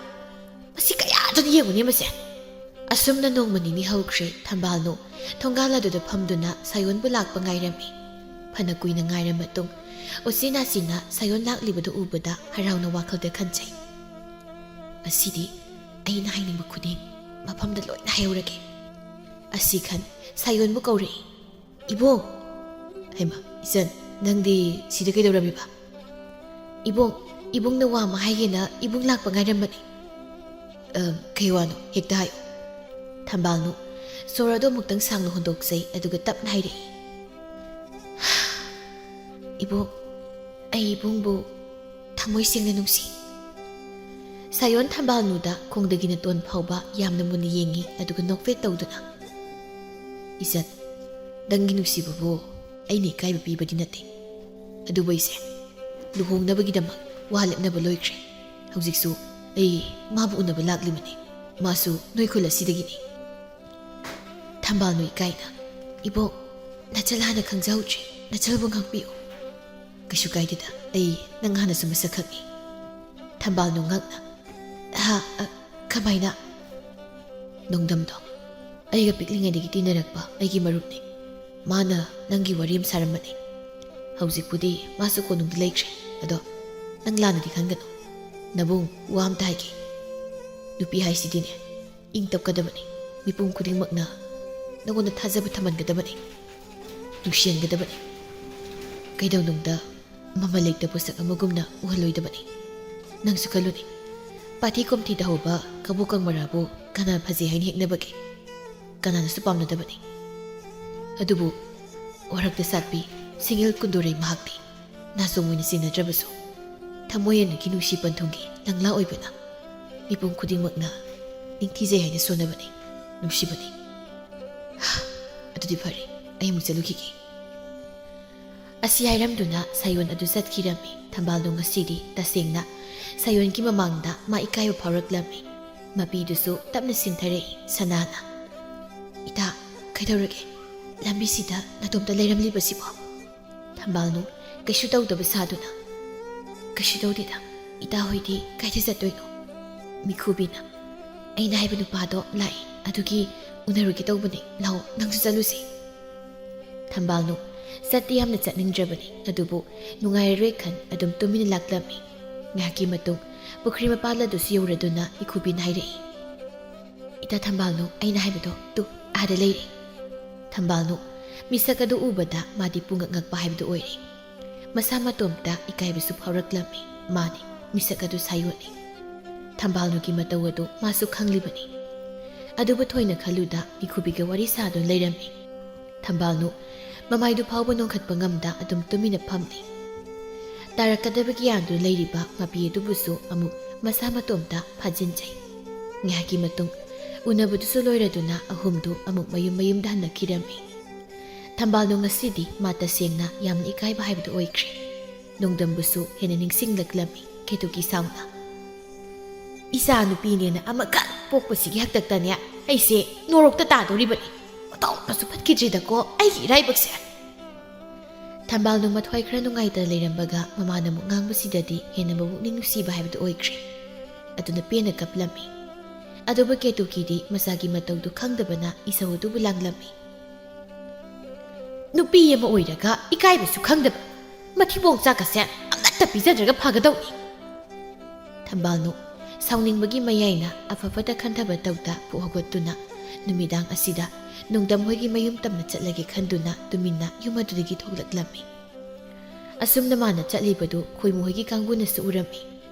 ꯃꯁꯤ ꯀꯌꯥꯗꯨꯅ ꯌꯦꯡꯉꯨꯅꯦ ꯃꯁꯦ꯫" ꯑꯁꯨꯝꯅ ꯅꯣꯡꯃ ꯅꯤꯅꯤ ꯍꯧꯈ꯭ꯔꯦ꯫ ꯊꯝꯕꯥꯜꯅꯨ ꯊꯣꯡꯒꯥꯜ ꯑꯗꯨꯗ ꯐꯝꯗꯨꯅ ꯁꯥꯌꯣꯟꯕꯨ ꯂꯥꯛꯄ ꯉꯥꯏꯔꯝꯃꯤ꯫ ꯐꯅ ꯀꯨꯏꯅ ꯉꯥꯏꯔ ꯃꯇꯨꯡ ꯎꯆꯤꯟ ꯅꯥꯆꯤꯟꯅ ꯁꯥꯌꯣꯟ ꯂꯥꯛꯂꯤꯕꯗꯨ ꯎꯕꯗ ꯍꯔꯥꯎꯅ ꯋꯥꯈꯜꯗ ꯈꯟꯖꯩ꯫ "ꯉꯁꯤꯗꯤ ꯑꯩꯅ ꯍꯥꯏꯅꯤꯡꯕ ꯈꯨꯗꯤꯡ ꯃꯐꯝꯗ ꯂꯣꯏꯅ ꯍꯥꯏꯍꯧꯔꯒꯦ" ꯑꯁꯤ ꯈꯟ ꯁꯥꯌꯣꯟꯕꯨ ꯀꯧꯔꯛꯏ꯫ "ꯏꯕꯣꯡ!" "ꯍꯩꯃ, ꯏꯆꯟ, ꯅꯪꯗꯤ ꯁꯤꯗ ꯀꯩꯗꯧꯔꯝꯃꯤꯕ?" "ꯏꯕꯣꯡ, ꯏꯕꯨꯡꯅ ꯋꯥ ꯑꯃ ꯍꯥꯏꯒꯦꯅ ꯏꯕꯨꯡ ꯂꯥꯛꯄ ꯉꯥꯏꯔꯝꯕꯅꯤ꯫" "ꯑ, ꯀꯩ ꯋꯥꯅꯣ? ꯍꯦꯛꯇ ꯍꯥꯏꯌꯨ꯫" ꯊꯝꯕꯥꯜꯅꯨ ꯁꯣꯔ ꯑꯗꯨ ꯑꯃꯨꯛꯇꯪ ꯁꯥꯡꯅ ꯍꯣꯟꯗꯣꯛꯆꯩ, ꯑꯗꯨꯒ ꯇꯞꯅ ꯍꯥꯏꯔꯛꯏ꯫ "ꯏꯕꯣꯡ, ꯑꯩ ꯏꯕꯨꯡꯕꯨ ꯊꯃꯣꯏ ꯁꯦꯡꯅ ꯅꯨꯡꯁꯤ꯫" ꯁꯥꯌꯣꯟ ꯊꯝꯕꯥꯜꯅꯨꯗ ꯈꯣꯡꯗꯒꯤ ꯅꯇꯣꯟ ꯐꯥꯎꯕ ꯌꯥꯝꯅ ꯃꯨꯟꯅ ꯌꯦꯡꯉꯤ, ꯑꯗꯨꯒ ꯅꯣꯛꯐꯦꯠ ꯇꯧꯗꯨꯅ, "ꯏꯆꯟ, ꯅꯪꯒꯤ ꯅꯨꯡꯁꯤꯕꯕꯨ ꯑꯩꯅ ꯏꯀꯥꯏꯕ ꯄꯤꯕꯗꯤ ꯅꯠꯇꯦ꯫ ꯑꯗꯨꯕꯨ ꯑꯩꯁꯦ ꯂꯨꯍꯣꯡꯅꯕꯒꯤꯗꯃꯛ ꯋꯥ ꯂꯦꯞꯅꯕ ꯂꯣꯏꯈ꯭ꯔꯦ꯫ ꯍꯧꯖꯤꯛꯁꯨ ꯑꯩ ꯃꯥꯕꯨ ꯎꯅꯕ ꯂꯥꯛꯂꯤꯕꯅꯤ꯫ ꯃꯥꯁꯨ ꯅꯣꯏ ꯈꯨꯜ ꯑꯁꯤꯗꯒꯤꯅꯤ꯫" ꯊꯝꯕꯥꯜꯅꯨ ꯏꯀꯥꯏꯅ, "ꯏꯕꯣꯛ, ꯅꯆꯜ ꯍꯥꯟꯅ ꯈꯪꯖꯍꯧꯗ꯭ꯔꯦ꯫ ꯅꯆꯜꯕꯨ ꯉꯥꯛꯄꯤꯌꯨ꯫" "ꯀꯩꯁꯨ ꯀꯥꯏꯗꯦꯗ, ꯑꯩ ꯅꯪ ꯍꯥꯟꯅꯁꯨ ꯃꯁꯛ ꯈꯪꯉꯤ꯫" ꯊꯝꯕꯥꯜꯅꯨ ꯉꯛꯅ, "ꯍꯥ? ꯑ, ꯀꯃꯥꯏꯅ?" "ꯅꯣꯡꯗꯝꯗꯣ ꯑꯩꯒ ꯄꯤꯛꯂꯤꯉꯩꯗꯒꯤ ꯇꯤꯟꯅꯔꯛꯄ ꯑꯩꯒꯤ ꯃꯔꯨꯞꯅꯤ꯫ ꯃꯥꯅ ꯅꯪꯒꯤ ꯋꯥꯔꯤ ꯑꯃ ꯁꯥꯔꯝꯕꯅꯤ꯫ ꯍꯧꯖꯤꯛꯄꯨꯗꯤ ꯃꯥꯁꯨ ꯀꯣꯅꯨꯡꯗ ꯂꯩꯈ꯭ꯔꯦ꯫ ꯑꯗꯣ ꯅꯪ ꯂꯥꯟꯅꯗꯤ ꯈꯟꯒꯅꯨ꯫ ꯅꯕꯨꯡ, ꯋꯥ ꯑꯝꯇ ꯍꯥꯏꯒꯦ꯫ ꯅꯨꯄꯤ ꯍꯥꯏꯁꯤꯗꯤꯅꯦ, ꯏꯪ ꯇꯞꯀꯗꯕꯅꯤ꯫ ꯃꯤꯄꯨꯝ ꯈꯨꯗꯤꯡꯃꯛꯅ ꯅꯉꯣꯟꯗ ꯊꯥꯖꯕ ꯊꯝꯍꯟꯒꯗꯕꯅꯤ, ꯅꯨꯡꯁꯤꯍꯟꯒꯗꯕꯅꯤ꯫ ꯀꯩꯗꯧꯅꯨꯡꯗ ꯃꯃꯜ ꯂꯩꯇ ꯄꯣꯠꯁꯛ ꯑꯃꯒꯨꯝꯅ ꯎꯍꯜꯂꯣꯏꯗꯕꯅꯤ꯫ ꯅꯪꯁꯨ ꯈꯜꯂꯨꯅꯦ, ꯄꯥꯊꯤ ꯀꯣꯝꯊꯤ ꯇꯧꯍꯧꯕ ꯀꯕꯣꯀꯪ ꯃꯔꯥꯕꯨ ꯀꯅꯥꯅ ꯐꯖꯩ ꯍꯥꯏꯅ ꯍꯦꯛꯅꯕꯒꯦ? ꯀꯅꯥꯅꯁꯨ ꯄꯥꯝꯅꯗꯕꯅꯤ꯫ ꯑꯗꯨꯕꯨ ꯋꯥꯔꯛꯇ ꯁꯥꯠꯄꯤ ꯁꯤꯡꯒꯦꯜ ꯀꯨꯟꯗꯣꯔꯩ ꯃꯍꯥꯛꯇꯤ ꯅꯥꯆꯣꯝ ꯑꯣꯏꯅ ꯆꯤꯡꯅꯗ꯭ꯔꯕꯁꯨ, ꯊꯃꯣꯏ ꯑꯅꯤꯒꯤ ꯅꯨꯡꯁꯤ ꯄꯟꯊꯨꯡꯒꯤ ꯂꯪꯂꯥ ꯑꯣꯏꯕꯅ ꯃꯤꯄꯨꯝ ꯈꯨꯗꯤꯡꯃꯛꯅ ꯅꯤꯡꯊꯤꯖꯩ ꯍꯥꯏꯅ ꯁꯣꯟꯅꯕꯅꯤ, ꯅꯨꯡꯁꯤꯕꯅꯤ꯫ ꯑꯗꯨꯗꯤ ꯐꯔꯦ, ꯑꯩ ꯑꯃꯨꯛ ꯆꯠꯂꯨꯈꯤꯒꯦ꯫ ꯑꯁꯤ ꯍꯥꯏꯔꯝꯗꯨꯅ ꯁꯥꯌꯣꯟ ꯑꯗꯨ ꯆꯠꯈꯤꯔꯝꯃꯤ꯫ ꯊꯝꯕꯥꯜꯗꯣ ꯉꯁꯤꯗꯤ ꯇꯁꯦꯡꯅ ꯁꯥꯌꯣꯟꯒꯤ ꯃꯃꯥꯡꯗ ꯃꯥ ꯏꯀꯥꯏꯕ ꯐꯥꯎꯔꯛꯂꯝꯃꯤ꯫ ꯃꯄꯤꯗꯨꯁꯨ ꯇꯞꯅ ꯆꯤꯟꯊꯔꯛꯏ꯫ ꯁꯅꯥꯅ, "ꯏꯇꯥ, ꯀꯩꯗꯧꯔꯒꯦ? ꯂꯝꯕꯤꯁꯤꯗ ꯅꯇꯣꯝꯇ ꯂꯩꯔꯝꯂꯤꯕꯁꯤꯕꯣ?" ꯊꯝꯕꯥꯜꯅꯨ ꯀꯩꯁꯨ ꯇꯧꯗꯕ ꯁꯥꯗꯨꯅ, "ꯀꯩꯁꯨ ꯇꯧꯗꯦꯗ, ꯏꯇꯥ ꯍꯣꯏꯗꯤ ꯀꯥꯏꯗ ꯆꯠꯇꯣꯏꯅꯣ? ꯃꯤꯈꯨꯕꯤꯅ ꯑꯩꯅ ꯍꯥꯏꯕ ꯅꯨꯄꯥꯗꯣ ꯂꯥꯛꯏ, ꯑꯗꯨꯒꯤ ꯎꯅꯔꯨꯒꯦ ꯇꯧꯕꯅꯦ꯫ ꯂꯥꯛꯑꯣ, ꯅꯪꯁꯨ ꯆꯠꯂꯨꯁꯦ꯫" ꯊꯝꯕꯥꯜꯅꯨ ꯆꯠꯇꯤ ꯌꯥꯝꯅ ꯆꯠꯅꯤꯡꯗ꯭ꯔꯕꯅꯤ, ꯑꯗꯨꯕꯨ ꯅꯨꯡꯉꯥꯏꯔꯔꯣꯏ ꯈꯟ ꯑꯗꯨꯝ ꯇꯨꯃꯤꯟꯅ ꯂꯥꯛꯂꯝꯃꯤ꯫ ꯉꯥꯏꯍꯥꯛꯀꯤ ꯃꯇꯨꯡ ꯄꯨꯈ꯭ꯔꯤ ꯃꯄꯥꯜ ꯑꯗꯨꯁꯨ ꯌꯧꯔꯗꯨꯅ ꯏꯈꯨꯕꯤꯅ ꯍꯥꯏꯔꯛꯏ, "ꯏꯇꯥ ꯊꯝꯕꯥꯜꯅꯨ, ꯑꯩꯅ ꯍꯥꯏꯕꯗꯣ ꯇꯨ ꯑꯥꯗ ꯂꯩꯔꯦ꯫" ꯊꯝꯕꯥꯜꯅꯨ ꯃꯤꯁꯛ ꯑꯗꯨ ꯎꯕꯗ ꯃꯥꯗꯤ ꯄꯨꯡꯉꯛ ꯉꯛꯄ ꯍꯥꯏꯕꯗꯨ ꯑꯣꯏꯔꯦ꯫ ꯃꯁꯥ ꯃꯇꯣꯝꯇ ꯏꯀꯥꯏꯕꯁꯨ ꯐꯥꯎꯔꯛꯂꯝꯃꯤ꯫ ꯃꯥꯅꯤ, ꯃꯤꯁꯛ ꯑꯗꯨ ꯁꯥꯌꯣꯟꯅꯤ꯫ ꯊꯝꯕꯥꯜꯅꯨꯒꯤ ꯃꯇꯧ ꯑꯗꯨ ꯃꯥꯁꯨ ꯈꯪꯂꯤꯕꯅꯤ꯫ ꯑꯗꯨꯕꯨ ꯊꯣꯏꯅ ꯈꯜꯂꯨꯗ ꯏꯈꯨꯕꯤꯒ ꯋꯥꯔꯤ ꯁꯥꯗꯨꯅ ꯂꯩꯔꯝꯃꯤ꯫ ꯊꯝꯕꯥꯜꯅꯨ ꯃꯃꯥꯏꯗꯨ ꯐꯥꯎꯕ ꯅꯣꯡꯈꯠꯄ ꯉꯝꯗ ꯑꯗꯨꯝ ꯇꯨꯃꯤꯟꯅ ꯐꯝꯂꯤ꯫ ꯇꯥꯔꯛꯀꯗꯕꯒꯤ ꯌꯥꯟꯗꯨꯅ ꯂꯩꯔꯤꯕ ꯃꯄꯤ ꯑꯗꯨꯕꯨꯁꯨ ꯑꯃꯨꯛ ꯃꯁꯥ ꯃꯇꯣꯝꯇ ꯐꯥꯖꯤꯟꯖꯩ꯫ ꯉꯥꯏꯍꯥꯛꯀꯤ ꯃꯇꯨꯡ ꯎꯅꯕꯗꯨꯁꯨ ꯂꯣꯏꯔꯗꯨꯅ ꯑꯍꯨꯝꯗꯨ ꯑꯃꯨꯛ ꯃꯌꯨꯝ ꯃꯌꯨꯝꯗ ꯍꯟꯅꯈꯤꯔꯝꯃꯤ꯫ ꯊꯝꯕꯥꯜꯅꯨ ꯉꯁꯤꯗꯤ ꯃꯥ ꯇꯁꯦꯡꯅ ꯌꯥꯝꯅ ꯏꯀꯥꯏꯕ ꯍꯥꯏꯕꯗꯨ ꯑꯣꯏꯈ꯭ꯔꯦ꯫ ꯅꯣꯡꯗꯝꯕꯨꯁꯨ ꯍꯦꯟꯅ ꯅꯤꯡꯁꯤꯡꯂꯛꯂꯝꯃꯤ ꯀꯦꯇꯨꯀꯤ ꯁꯥꯎꯅ, "ꯏꯆꯥ ꯅꯨꯄꯤꯅꯦꯅ ꯑꯃꯈꯛ ꯄꯣꯛꯄꯁꯤꯒꯤ ꯍꯥꯛꯇꯛꯇꯅꯦ ꯑꯩꯁꯦ ꯅꯣꯔꯣꯛꯇ ꯇꯥꯗꯧꯔꯤꯕꯅꯤ꯫ ꯑꯣꯟꯊꯣꯛꯅꯁꯨ ꯐꯠꯈꯤꯗ꯭ꯔꯤꯗꯀꯣ ꯑꯩꯒꯤ ꯏꯔꯥꯏꯕꯛꯁꯦ꯫" ꯊꯝꯕꯥꯜꯅꯨ ꯃꯊ꯭ꯋꯥꯏ ꯈꯔ ꯅꯨꯡꯉꯥꯏꯇꯅ ꯂꯩꯔꯝꯕꯒ ꯃꯃꯥꯅ ꯑꯃꯨꯛ ꯉꯥꯡꯕꯁꯤꯗꯗꯤ ꯍꯦꯟꯅ ꯃꯕꯨꯛꯅꯤꯡ ꯅꯨꯡꯁꯤꯕ ꯍꯥꯏꯕꯗꯨ ꯑꯣꯏꯈ꯭ꯔꯦ꯫ ꯑꯗꯨꯅ ꯄꯦꯟꯅ ꯀꯞꯂꯝꯃꯤ꯫ ꯑꯗꯨꯕꯨ ꯀꯦꯇꯨꯀꯤꯗꯤ ꯃꯆꯥꯒꯤ ꯃꯇꯧꯗꯨ ꯈꯪꯗꯕꯅ ꯏꯁꯧ ꯑꯗꯨꯕꯨ ꯂꯥꯡꯂꯝꯃꯤ꯫ "ꯅꯨꯄꯤ ꯑꯃ ꯑꯣꯏꯔꯒ ꯏꯀꯥꯏꯕꯁꯨ ꯈꯪꯗꯕ, ꯃꯊꯤꯕꯣꯡ ꯆꯥꯛꯀꯁꯦ ꯑꯃꯠꯇ ꯄꯤꯖꯗ꯭ꯔꯒ ꯐꯒꯗꯧꯅꯤ꯫" ꯊꯝꯕꯥꯜꯅꯨ ꯁꯥꯎꯅꯤꯡꯕꯒꯤ ꯃꯌꯥꯏꯅ ꯑꯐ ꯐꯠꯇ ꯈꯟꯊꯕ ꯇꯧꯗ ꯄꯨꯛ ꯍꯧꯒꯠꯇꯨꯅ ꯅꯨꯃꯤꯗꯥꯡ ꯑꯁꯤꯗ ꯅꯣꯡꯗꯝ ꯍꯣꯏꯒꯤ ꯃꯌꯨꯝ ꯇꯝꯅ ꯆꯠꯂꯒꯦ ꯈꯟꯗꯨꯅ ꯇꯨꯃꯤꯟꯅ ꯌꯨꯝ ꯑꯗꯨꯗꯒꯤ ꯊꯣꯛꯂꯛꯂꯝꯃꯤ꯫ ꯑꯁꯨꯝꯅ ꯃꯥꯅ ꯆꯠꯂꯤꯕꯗꯨ ꯈꯣꯏꯃꯨ ꯍꯣꯏꯒꯤ ꯀꯥꯡꯕꯨꯅꯁꯨ ꯎꯔꯝꯃꯤ꯫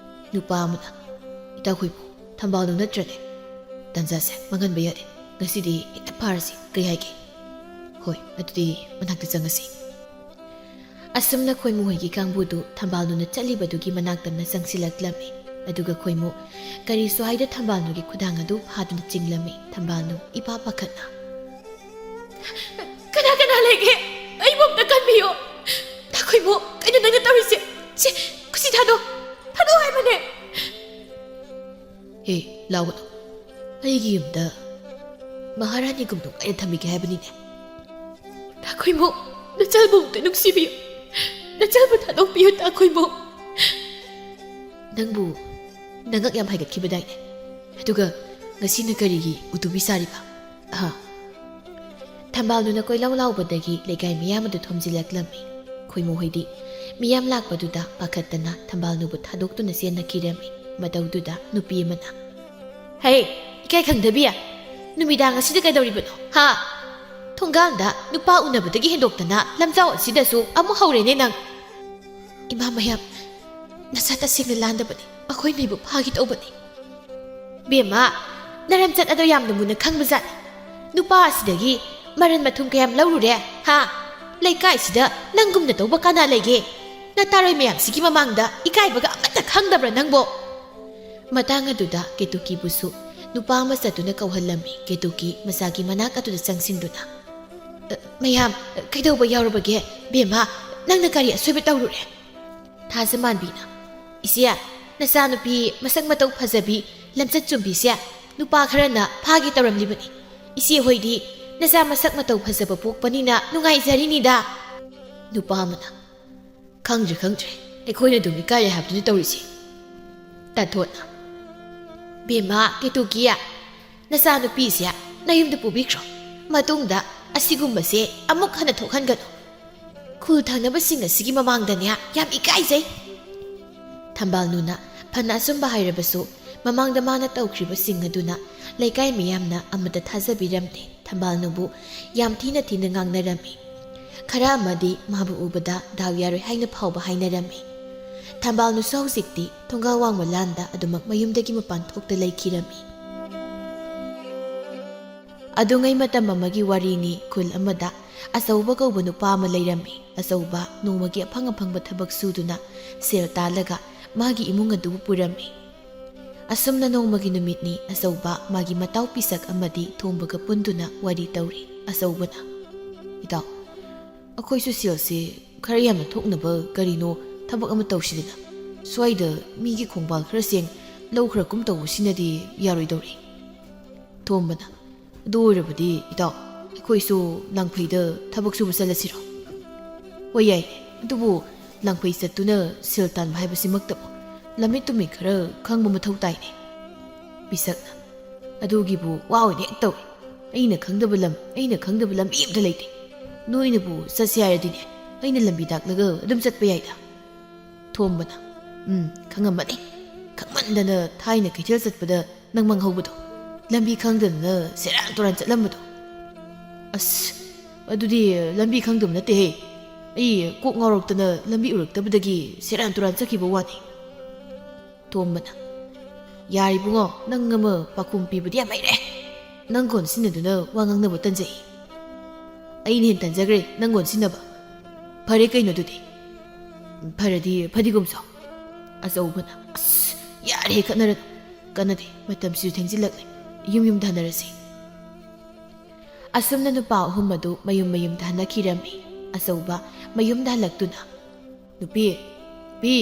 ꯅꯨꯄꯥ ꯑꯃꯅ, "ꯏꯇꯥ ꯈꯣꯏꯃꯨ, ꯊꯝꯕꯥꯜꯅꯨ ꯅꯠꯇ꯭ꯔꯅꯦ? ꯇꯟꯖꯥꯁꯦ ꯃꯥꯡꯍꯟꯕ ꯌꯥꯗꯦ꯫ ꯉꯁꯤꯗꯤ ꯍꯦꯛꯇ ꯐꯥꯔꯁꯤ, ꯀꯩ ꯍꯥꯏꯒꯦ? ꯍꯣꯏ, ꯑꯗꯨꯗꯤ ꯃꯅꯥꯛꯇ ꯆꯪꯉꯁꯤ꯫" ꯑꯁꯨꯝꯅ ꯈꯣꯏꯃꯨ ꯍꯣꯏꯒꯤ ꯀꯥꯡꯕꯨꯗꯨ ꯊꯝꯕꯥꯜꯅꯨꯅ ꯆꯠꯂꯤꯕꯗꯨꯒꯤ ꯃꯅꯥꯛꯇꯝꯅ ꯆꯪꯁꯤꯜꯂꯛꯂꯝꯃꯤ꯫ ꯑꯗꯨꯒ ꯈꯣꯏꯃꯨ ꯀꯔꯤꯁꯨ ꯍꯥꯏꯗ ꯊꯝꯕꯥꯜꯅꯨꯒꯤ ꯈꯨꯗꯥꯡ ꯑꯗꯨ ꯐꯥꯗꯨꯅ ꯆꯤꯡꯂꯝꯃꯤ꯫ ꯊꯝꯕꯥꯜꯅꯨ ꯏꯄꯥ ꯄꯥꯈꯠꯅ, "ꯀꯅꯥ ꯀꯅꯥ ꯂꯩꯒꯦ? ꯑꯩꯕꯨ ꯑꯝꯇ ꯀꯟꯕꯤꯌꯨ꯫" "ꯇꯥ ꯈꯣꯏꯃꯨ, ꯀꯩꯅꯣ ꯅꯪꯅ ꯇꯧꯔꯤꯁꯦ? ꯁꯦ, ꯈꯨꯁꯤ ꯊꯥꯗꯣ, ꯊꯥꯗꯣꯛꯑꯣ ꯍꯥꯏꯕꯅꯦ꯫" "ꯍꯦ, ꯂꯥꯎꯒꯅꯨ꯫ ꯑꯩꯒꯤ ꯌꯨꯝꯗ ꯃꯍꯥꯔꯥꯅꯤꯒꯨꯝ ꯅꯨꯡꯉꯥꯏꯅ ꯊꯝꯕꯤꯒꯦ ꯍꯥꯏꯕꯅꯤꯅꯦ꯫" "ꯇꯥ ꯈꯣꯏꯃꯨ, ꯅꯆꯜꯕꯨ ꯑꯝꯇ ꯅꯨꯡꯁꯤꯕꯤꯌꯨ꯫ ꯅꯆꯜꯕꯨ ꯊꯥꯗꯣꯛꯄꯤꯌꯨ, ꯇꯥ ꯈꯣꯏꯃꯨ꯫" "ꯅꯪꯕꯨ ꯅꯉꯛ ꯌꯥꯝ ꯍꯥꯏꯒꯠꯈꯤꯕꯗꯥꯏꯅꯦ? ꯑꯗꯨꯒ ꯉꯁꯤꯅ ꯀꯔꯤꯒꯤ ꯎꯇꯨꯕꯤ ꯁꯥꯔꯤꯕ? ꯑꯍꯥ?" ꯊꯝꯕꯥꯜꯅꯨꯅ ꯀꯣꯏꯂꯥꯎ ꯂꯥꯎꯕꯗꯒꯤ ꯂꯩꯀꯥꯏ ꯃꯤꯌꯥꯝ ꯑꯗꯨ ꯊꯣꯝꯖꯤꯜꯂꯛꯂꯝꯃꯤ꯫ ꯈꯣꯏꯃꯨ ꯍꯣꯏꯗꯤ ꯃꯤꯌꯥꯝ ꯂꯥꯛꯄꯗꯨꯗ ꯄꯥꯈꯠꯇꯅ ꯊꯝꯕꯥꯜꯅꯨꯕꯨ ꯊꯥꯗꯣꯛꯇꯨꯅ ꯆꯦꯟꯅꯈꯤꯔꯝꯃꯤ꯫ ꯃꯇꯧꯗꯨꯗ ꯅꯨꯄꯤ ꯑꯃꯅ, "ꯍꯦ, ꯏꯀꯥꯏ ꯈꯪꯗꯕꯤ, ꯅꯨꯃꯤꯗꯥꯡ ꯑꯁꯤꯗ ꯀꯩꯗꯧꯔꯤꯕꯅꯣ, ꯍꯥ? ꯊꯣꯡꯒꯥꯟꯗ ꯅꯨꯄꯥ ꯎꯅꯕꯗꯒꯤ ꯍꯦꯟꯗꯣꯛꯇꯅ ꯂꯝꯖꯥꯎ ꯑꯁꯤꯗꯁꯨ ꯑꯃꯨꯛ ꯍꯧꯔꯦꯅꯦ ꯅꯪ꯫ ꯏꯃꯥ ꯃꯌꯥꯝ, ꯅꯁꯥ ꯇꯁꯦꯡꯅ ꯂꯥꯟꯗꯕꯅꯤ, ꯃꯈꯣꯏ ꯅꯣꯏꯕꯨ ꯐꯥꯒꯦ ꯇꯧꯕꯅꯤ꯫ ꯕꯦꯝꯃ, ꯅꯔꯝꯆꯠ ꯑꯗꯣ ꯌꯥꯝꯅ ꯃꯨꯟꯅ ꯈꯪꯕꯖꯥꯠꯅꯤ꯫ ꯅꯨꯄꯥ ꯑꯁꯤꯗꯒꯤ ꯃꯔꯟ ꯃꯊꯨꯝ ꯀꯌꯥꯝ ꯂꯧꯔꯨꯔꯦ, ꯍꯥ? ꯂꯩꯀꯥꯏꯁꯤꯗ ꯅꯪꯒꯨꯝꯅ ꯇꯧꯕ ꯀꯅꯥ ꯂꯩꯒꯦ? ꯅꯇꯥꯔꯣꯏ ꯃꯌꯥꯝꯁꯤꯒꯤ ꯃꯃꯥꯡꯗ ꯏꯀꯥꯏꯕꯒ ꯑꯃꯠꯇ ꯈꯪꯗꯕ꯭ꯔꯥ ꯅꯪꯕꯣ?" ꯃꯇꯥꯡ ꯑꯗꯨꯗ ꯀꯦꯇꯨꯀꯤꯕꯨꯁꯨ ꯅꯨꯄꯥ ꯑꯃ ꯆꯠꯇꯨꯅ ꯀꯧꯍꯜꯂꯝꯃꯤ꯫ ꯀꯦꯇꯨꯀꯤ ꯃꯆꯥꯒꯤ ꯃꯅꯥꯛ ꯑꯗꯨꯗ ꯆꯪꯁꯤꯟꯗꯨꯅ, "ꯑ, ꯃꯌꯥꯝ, ꯀꯩꯗꯧꯕ ꯌꯥꯎꯔꯕꯒꯦ? ꯕꯦꯝꯃ, ꯅꯪꯅ ꯀꯔꯤ ꯑꯁꯣꯏꯕ ꯇꯧꯔꯨꯔꯦ?" ꯊꯥꯖꯃꯥꯟꯕꯤꯅ, "ꯏꯆꯦ, ꯅꯆꯥꯅꯨꯄꯤ ꯃꯁꯛ ꯃꯇꯧ ꯐꯖꯕꯤ, ꯂꯝꯆꯠ ꯆꯨꯝꯕꯤꯁꯦ ꯅꯨꯄꯥ ꯈꯔꯅ ꯐꯥꯒꯦ ꯇꯧꯔꯝꯂꯤꯕꯅꯤ꯫ ꯏꯆꯦ ꯍꯣꯏꯗꯤ ꯅꯆꯥ ꯃꯁꯛ ꯃꯇꯧ ꯐꯖꯕ ꯄꯣꯛꯄꯅꯤꯅ ꯅꯨꯡꯉꯥꯏꯖꯔꯤꯅꯤꯗ꯫" ꯅꯨꯄꯥ ꯑꯃꯅ, "ꯈꯪꯗ꯭ꯔꯦ, ꯈꯪꯗ꯭ꯔꯦ, ꯑꯩꯈꯣꯏꯅ ꯑꯗꯨꯝ ꯏꯀꯥꯏꯔꯦ ꯍꯥꯏꯕꯗꯨꯅꯤ ꯇꯧꯔꯤꯁꯦ꯫" ꯇꯥꯊꯣꯠꯅ, "ꯕꯦꯝꯃ ꯀꯦꯇꯨꯀꯤ, ꯅꯆꯥꯅꯨꯄꯤꯁꯦ ꯅꯌꯨꯝꯗ ꯄꯨꯕꯤꯈ꯭ꯔꯣ꯫ ꯃꯇꯨꯡꯗ ꯑꯁꯤꯒꯨꯝꯕꯁꯦ ꯑꯃꯨꯛ ꯍꯟꯅ ꯊꯣꯛꯍꯟꯒꯅꯨ꯫ ꯈꯨꯜ ꯊꯪꯅꯕꯁꯤꯡ ꯑꯁꯤꯒꯤ ꯃꯃꯥꯡꯗꯅꯦ ꯌꯥꯝ ꯏꯀꯥꯏꯖꯩ꯫" ꯊꯝꯕꯥꯜꯅꯨꯅ ꯐꯅ ꯑꯆꯨꯝꯕ ꯍꯥꯏꯔꯕꯁꯨ, ꯃꯃꯥꯡꯗ ꯃꯥꯅ ꯇꯧꯈ꯭ꯔꯤꯕꯁꯤꯡ ꯑꯗꯨꯅ ꯂꯩꯀꯥꯏ ꯃꯤꯌꯥꯝꯅ ꯑꯃꯠꯇ ꯊꯥꯖꯕꯤꯔꯝꯗꯦ꯫ ꯊꯝꯕꯥꯜꯅꯨꯕꯨ ꯌꯥꯝ ꯊꯤꯅ ꯊꯤꯅ ꯉꯥꯡꯅꯔꯝꯃꯤ꯫ ꯈꯔ ꯑꯃꯗꯤ ꯃꯥꯕꯨ ꯎꯕꯗ ꯗꯥꯎ ꯌꯥꯔꯣꯏ ꯍꯥꯏꯅ ꯐꯥꯎꯕ ꯍꯥꯏꯅꯔꯝꯃꯤ꯫ ꯊꯝꯕꯥꯜꯅꯨꯁꯨ ꯍꯧꯖꯤꯛꯇꯤ ꯊꯣꯡꯒꯥꯜ ꯋꯥꯡꯃ ꯂꯥꯟꯗ ꯑꯗꯨꯃꯛ ꯃꯌꯨꯝꯗꯒꯤ ꯃꯄꯥꯟ ꯊꯣꯛꯇ ꯂꯩꯈꯤꯔꯝꯃꯤ꯫ ꯑꯗꯨꯉꯩ ꯃꯇꯝ ꯑꯃꯒꯤ ꯋꯥꯔꯤꯅꯤ꯫ ꯈꯨꯜ ꯑꯃꯗ ꯑꯆꯧꯕ ꯀꯧꯕ ꯅꯨꯄꯥ ꯑꯃ ꯂꯩꯔꯝꯃꯤ꯫ ꯑꯆꯧꯕ ꯅꯣꯡꯃꯒꯤ ꯑꯐꯪ ꯑꯐꯪꯕ ꯊꯕꯛ ꯁꯨꯗꯨꯅ ꯁꯦꯜ ꯇꯥꯜꯂꯒ ꯃꯥꯒꯤ ꯏꯃꯨꯡ ꯑꯗꯨꯕꯨ ꯄꯨꯔꯝꯃꯤ꯫ ꯑꯁꯨꯝꯅ ꯅꯣꯡꯃꯒꯤ ꯅꯨꯃꯤꯠꯅꯤ꯫ ꯑꯆꯧꯕ ꯃꯥꯒꯤ ꯃꯇꯥꯎ ꯄꯤꯁꯛ ꯑꯃꯗꯤ ꯊꯣꯝꯕꯒ ꯄꯨꯟꯗꯨꯅ ꯋꯥꯔꯤ ꯇꯧꯔꯤ꯫ ꯑꯆꯧꯕꯅ, "ꯏꯇꯥꯎ, ꯑꯩꯈꯣꯏꯁꯨ ꯁꯦꯜꯁꯦ ꯈꯔ ꯌꯥꯝꯅ ꯊꯣꯛꯅꯕ ꯀꯔꯤꯅꯣ ꯊꯕꯛ ꯑꯃ ꯇꯧꯁꯤꯗꯅ꯫ ꯁ꯭ꯋꯥꯏꯗ ꯃꯤꯒꯤ ꯈꯣꯡꯕꯥꯜ ꯈꯔ ꯁꯦꯡ, ꯂꯧ ꯈꯔ ꯀꯨꯝ ꯇꯧꯕꯁꯤꯅꯗꯤ ꯌꯥꯔꯣꯏꯗꯧꯔꯤ꯫" ꯊꯣꯝꯕꯅ, "ꯑꯗꯨ ꯑꯣꯏꯔꯕꯗꯤ ꯏꯇꯥꯎ, ꯑꯩꯈꯣꯏꯁꯨ ꯂꯥꯡꯐꯩꯗ ꯊꯕꯛ ꯁꯨꯕ ꯆꯠꯂꯁꯤꯔꯣ?" "ꯍꯣꯏ, ꯌꯥꯏ꯫ ꯑꯗꯨꯕꯨ ꯂꯥꯡꯐꯩ ꯆꯠꯇꯨꯅ ꯁꯦꯜ ꯇꯥꯟꯕ ꯍꯥꯏꯕꯁꯤꯃꯛꯇꯕꯨ ꯂꯝꯃꯤꯠ ꯇꯨꯃꯤꯠ ꯈꯔ ꯈꯪꯕ ꯃꯊꯧ ꯇꯥꯏꯅꯦ꯫" ꯄꯤꯁꯛꯅ, "ꯑꯗꯨꯒꯤꯕꯨ ꯋꯥ ꯑꯣꯏꯅ ꯍꯦꯛ ꯇꯧꯏ꯫ ꯑꯩꯅ ꯈꯪꯗꯕ ꯂꯝ, ꯑꯩꯅ ꯈꯪꯗꯕ ꯂꯝꯕꯤ ꯑꯝꯇ ꯂꯩꯇꯦ꯫ ꯅꯣꯏꯅꯕꯨ ꯆꯠꯁꯦ ꯍꯥꯏꯔꯗꯤꯅꯦ, ꯑꯩꯅ ꯂꯝꯕꯤ ꯇꯥꯛꯂꯒ ꯑꯗꯨꯝ ꯆꯠꯄ ꯌꯥꯏꯗ꯫ ꯊꯣꯝꯕꯅ, "ꯎꯝ, ꯈꯪꯉꯝꯃꯅꯤ꯫ ꯈꯪꯃꯟꯗꯅ ꯊꯥꯏꯅ ꯀꯩꯊꯦꯜ ꯆꯠꯄꯗ ꯅꯪ ꯃꯥꯡꯍꯧꯕꯗꯣ, ꯂꯝꯕꯤ ꯈꯪꯗꯗꯅ ꯁꯦꯔꯥꯟ ꯇꯨꯔꯥꯟ ꯆꯠꯂꯝꯕꯗꯣ꯫ ꯑꯁ, ꯑꯗꯨꯗꯤ ꯂꯝꯕꯤ ꯈꯪꯗꯕ ꯅꯠꯇꯦꯍꯦ꯫ ꯑꯩ ꯀꯣꯛ ꯉꯥꯎꯔꯛꯇꯅ ꯂꯝꯕꯤ ꯎꯔꯛꯇꯕꯗꯒꯤ ꯁꯦꯔꯥꯟ ꯇꯨꯔꯥꯟ ꯆꯠꯈꯤꯕ ꯋꯥꯅꯤ꯫" ꯊꯣꯝꯕꯅ, "ꯌꯥꯔꯦ ꯏꯕꯨꯡꯉꯣ, ꯅꯪ ꯑꯃ ꯄꯥꯈꯣꯝ ꯄꯤꯕꯗꯤ ꯌꯥꯝ ꯍꯩꯔꯦ꯫ ꯅꯪ ꯈꯣꯟ ꯁꯤꯟꯅꯗꯨꯅ ꯋꯥ ꯉꯥꯡꯅꯕ ꯇꯟꯖꯩ꯫" "ꯑꯩꯅ ꯍꯦꯟ ꯇꯟꯖꯈ꯭ꯔꯦ ꯅꯪ ꯈꯣꯟ ꯁꯤꯟꯅꯕ꯫ ꯐꯔꯦ ꯀꯩꯅꯣ ꯑꯗꯨꯗꯤ꯫ ꯐꯔꯗꯤ ꯐꯗꯤꯒꯣꯝ ꯆꯥꯎ꯫" ꯑꯆꯧꯕꯅ, "ꯑꯁ, ꯌꯥꯔꯦ, ꯈꯠꯅꯔꯅꯨ꯫ ꯀꯥꯟꯅꯗꯦ, ꯃꯇꯝꯁꯤꯁꯨ ꯊꯦꯡꯖꯤꯜꯂꯛꯂꯦ꯫ ꯌꯨꯝ ꯌꯨꯝꯗ ꯍꯟꯅꯔꯁꯤ꯫" ꯑꯁꯨꯝꯅ ꯅꯨꯄꯥ ꯑꯍꯨꯝ ꯑꯗꯨ ꯃꯌꯨꯝ ꯃꯌꯨꯝꯗ ꯍꯟꯅꯈꯤꯔꯝꯃꯤ꯫ ꯑꯆꯧꯕ ꯃꯌꯨꯝꯗ ꯍꯜꯂꯛꯇꯨꯅ, "ꯅꯨꯄꯤ, ꯅꯨꯄꯤ,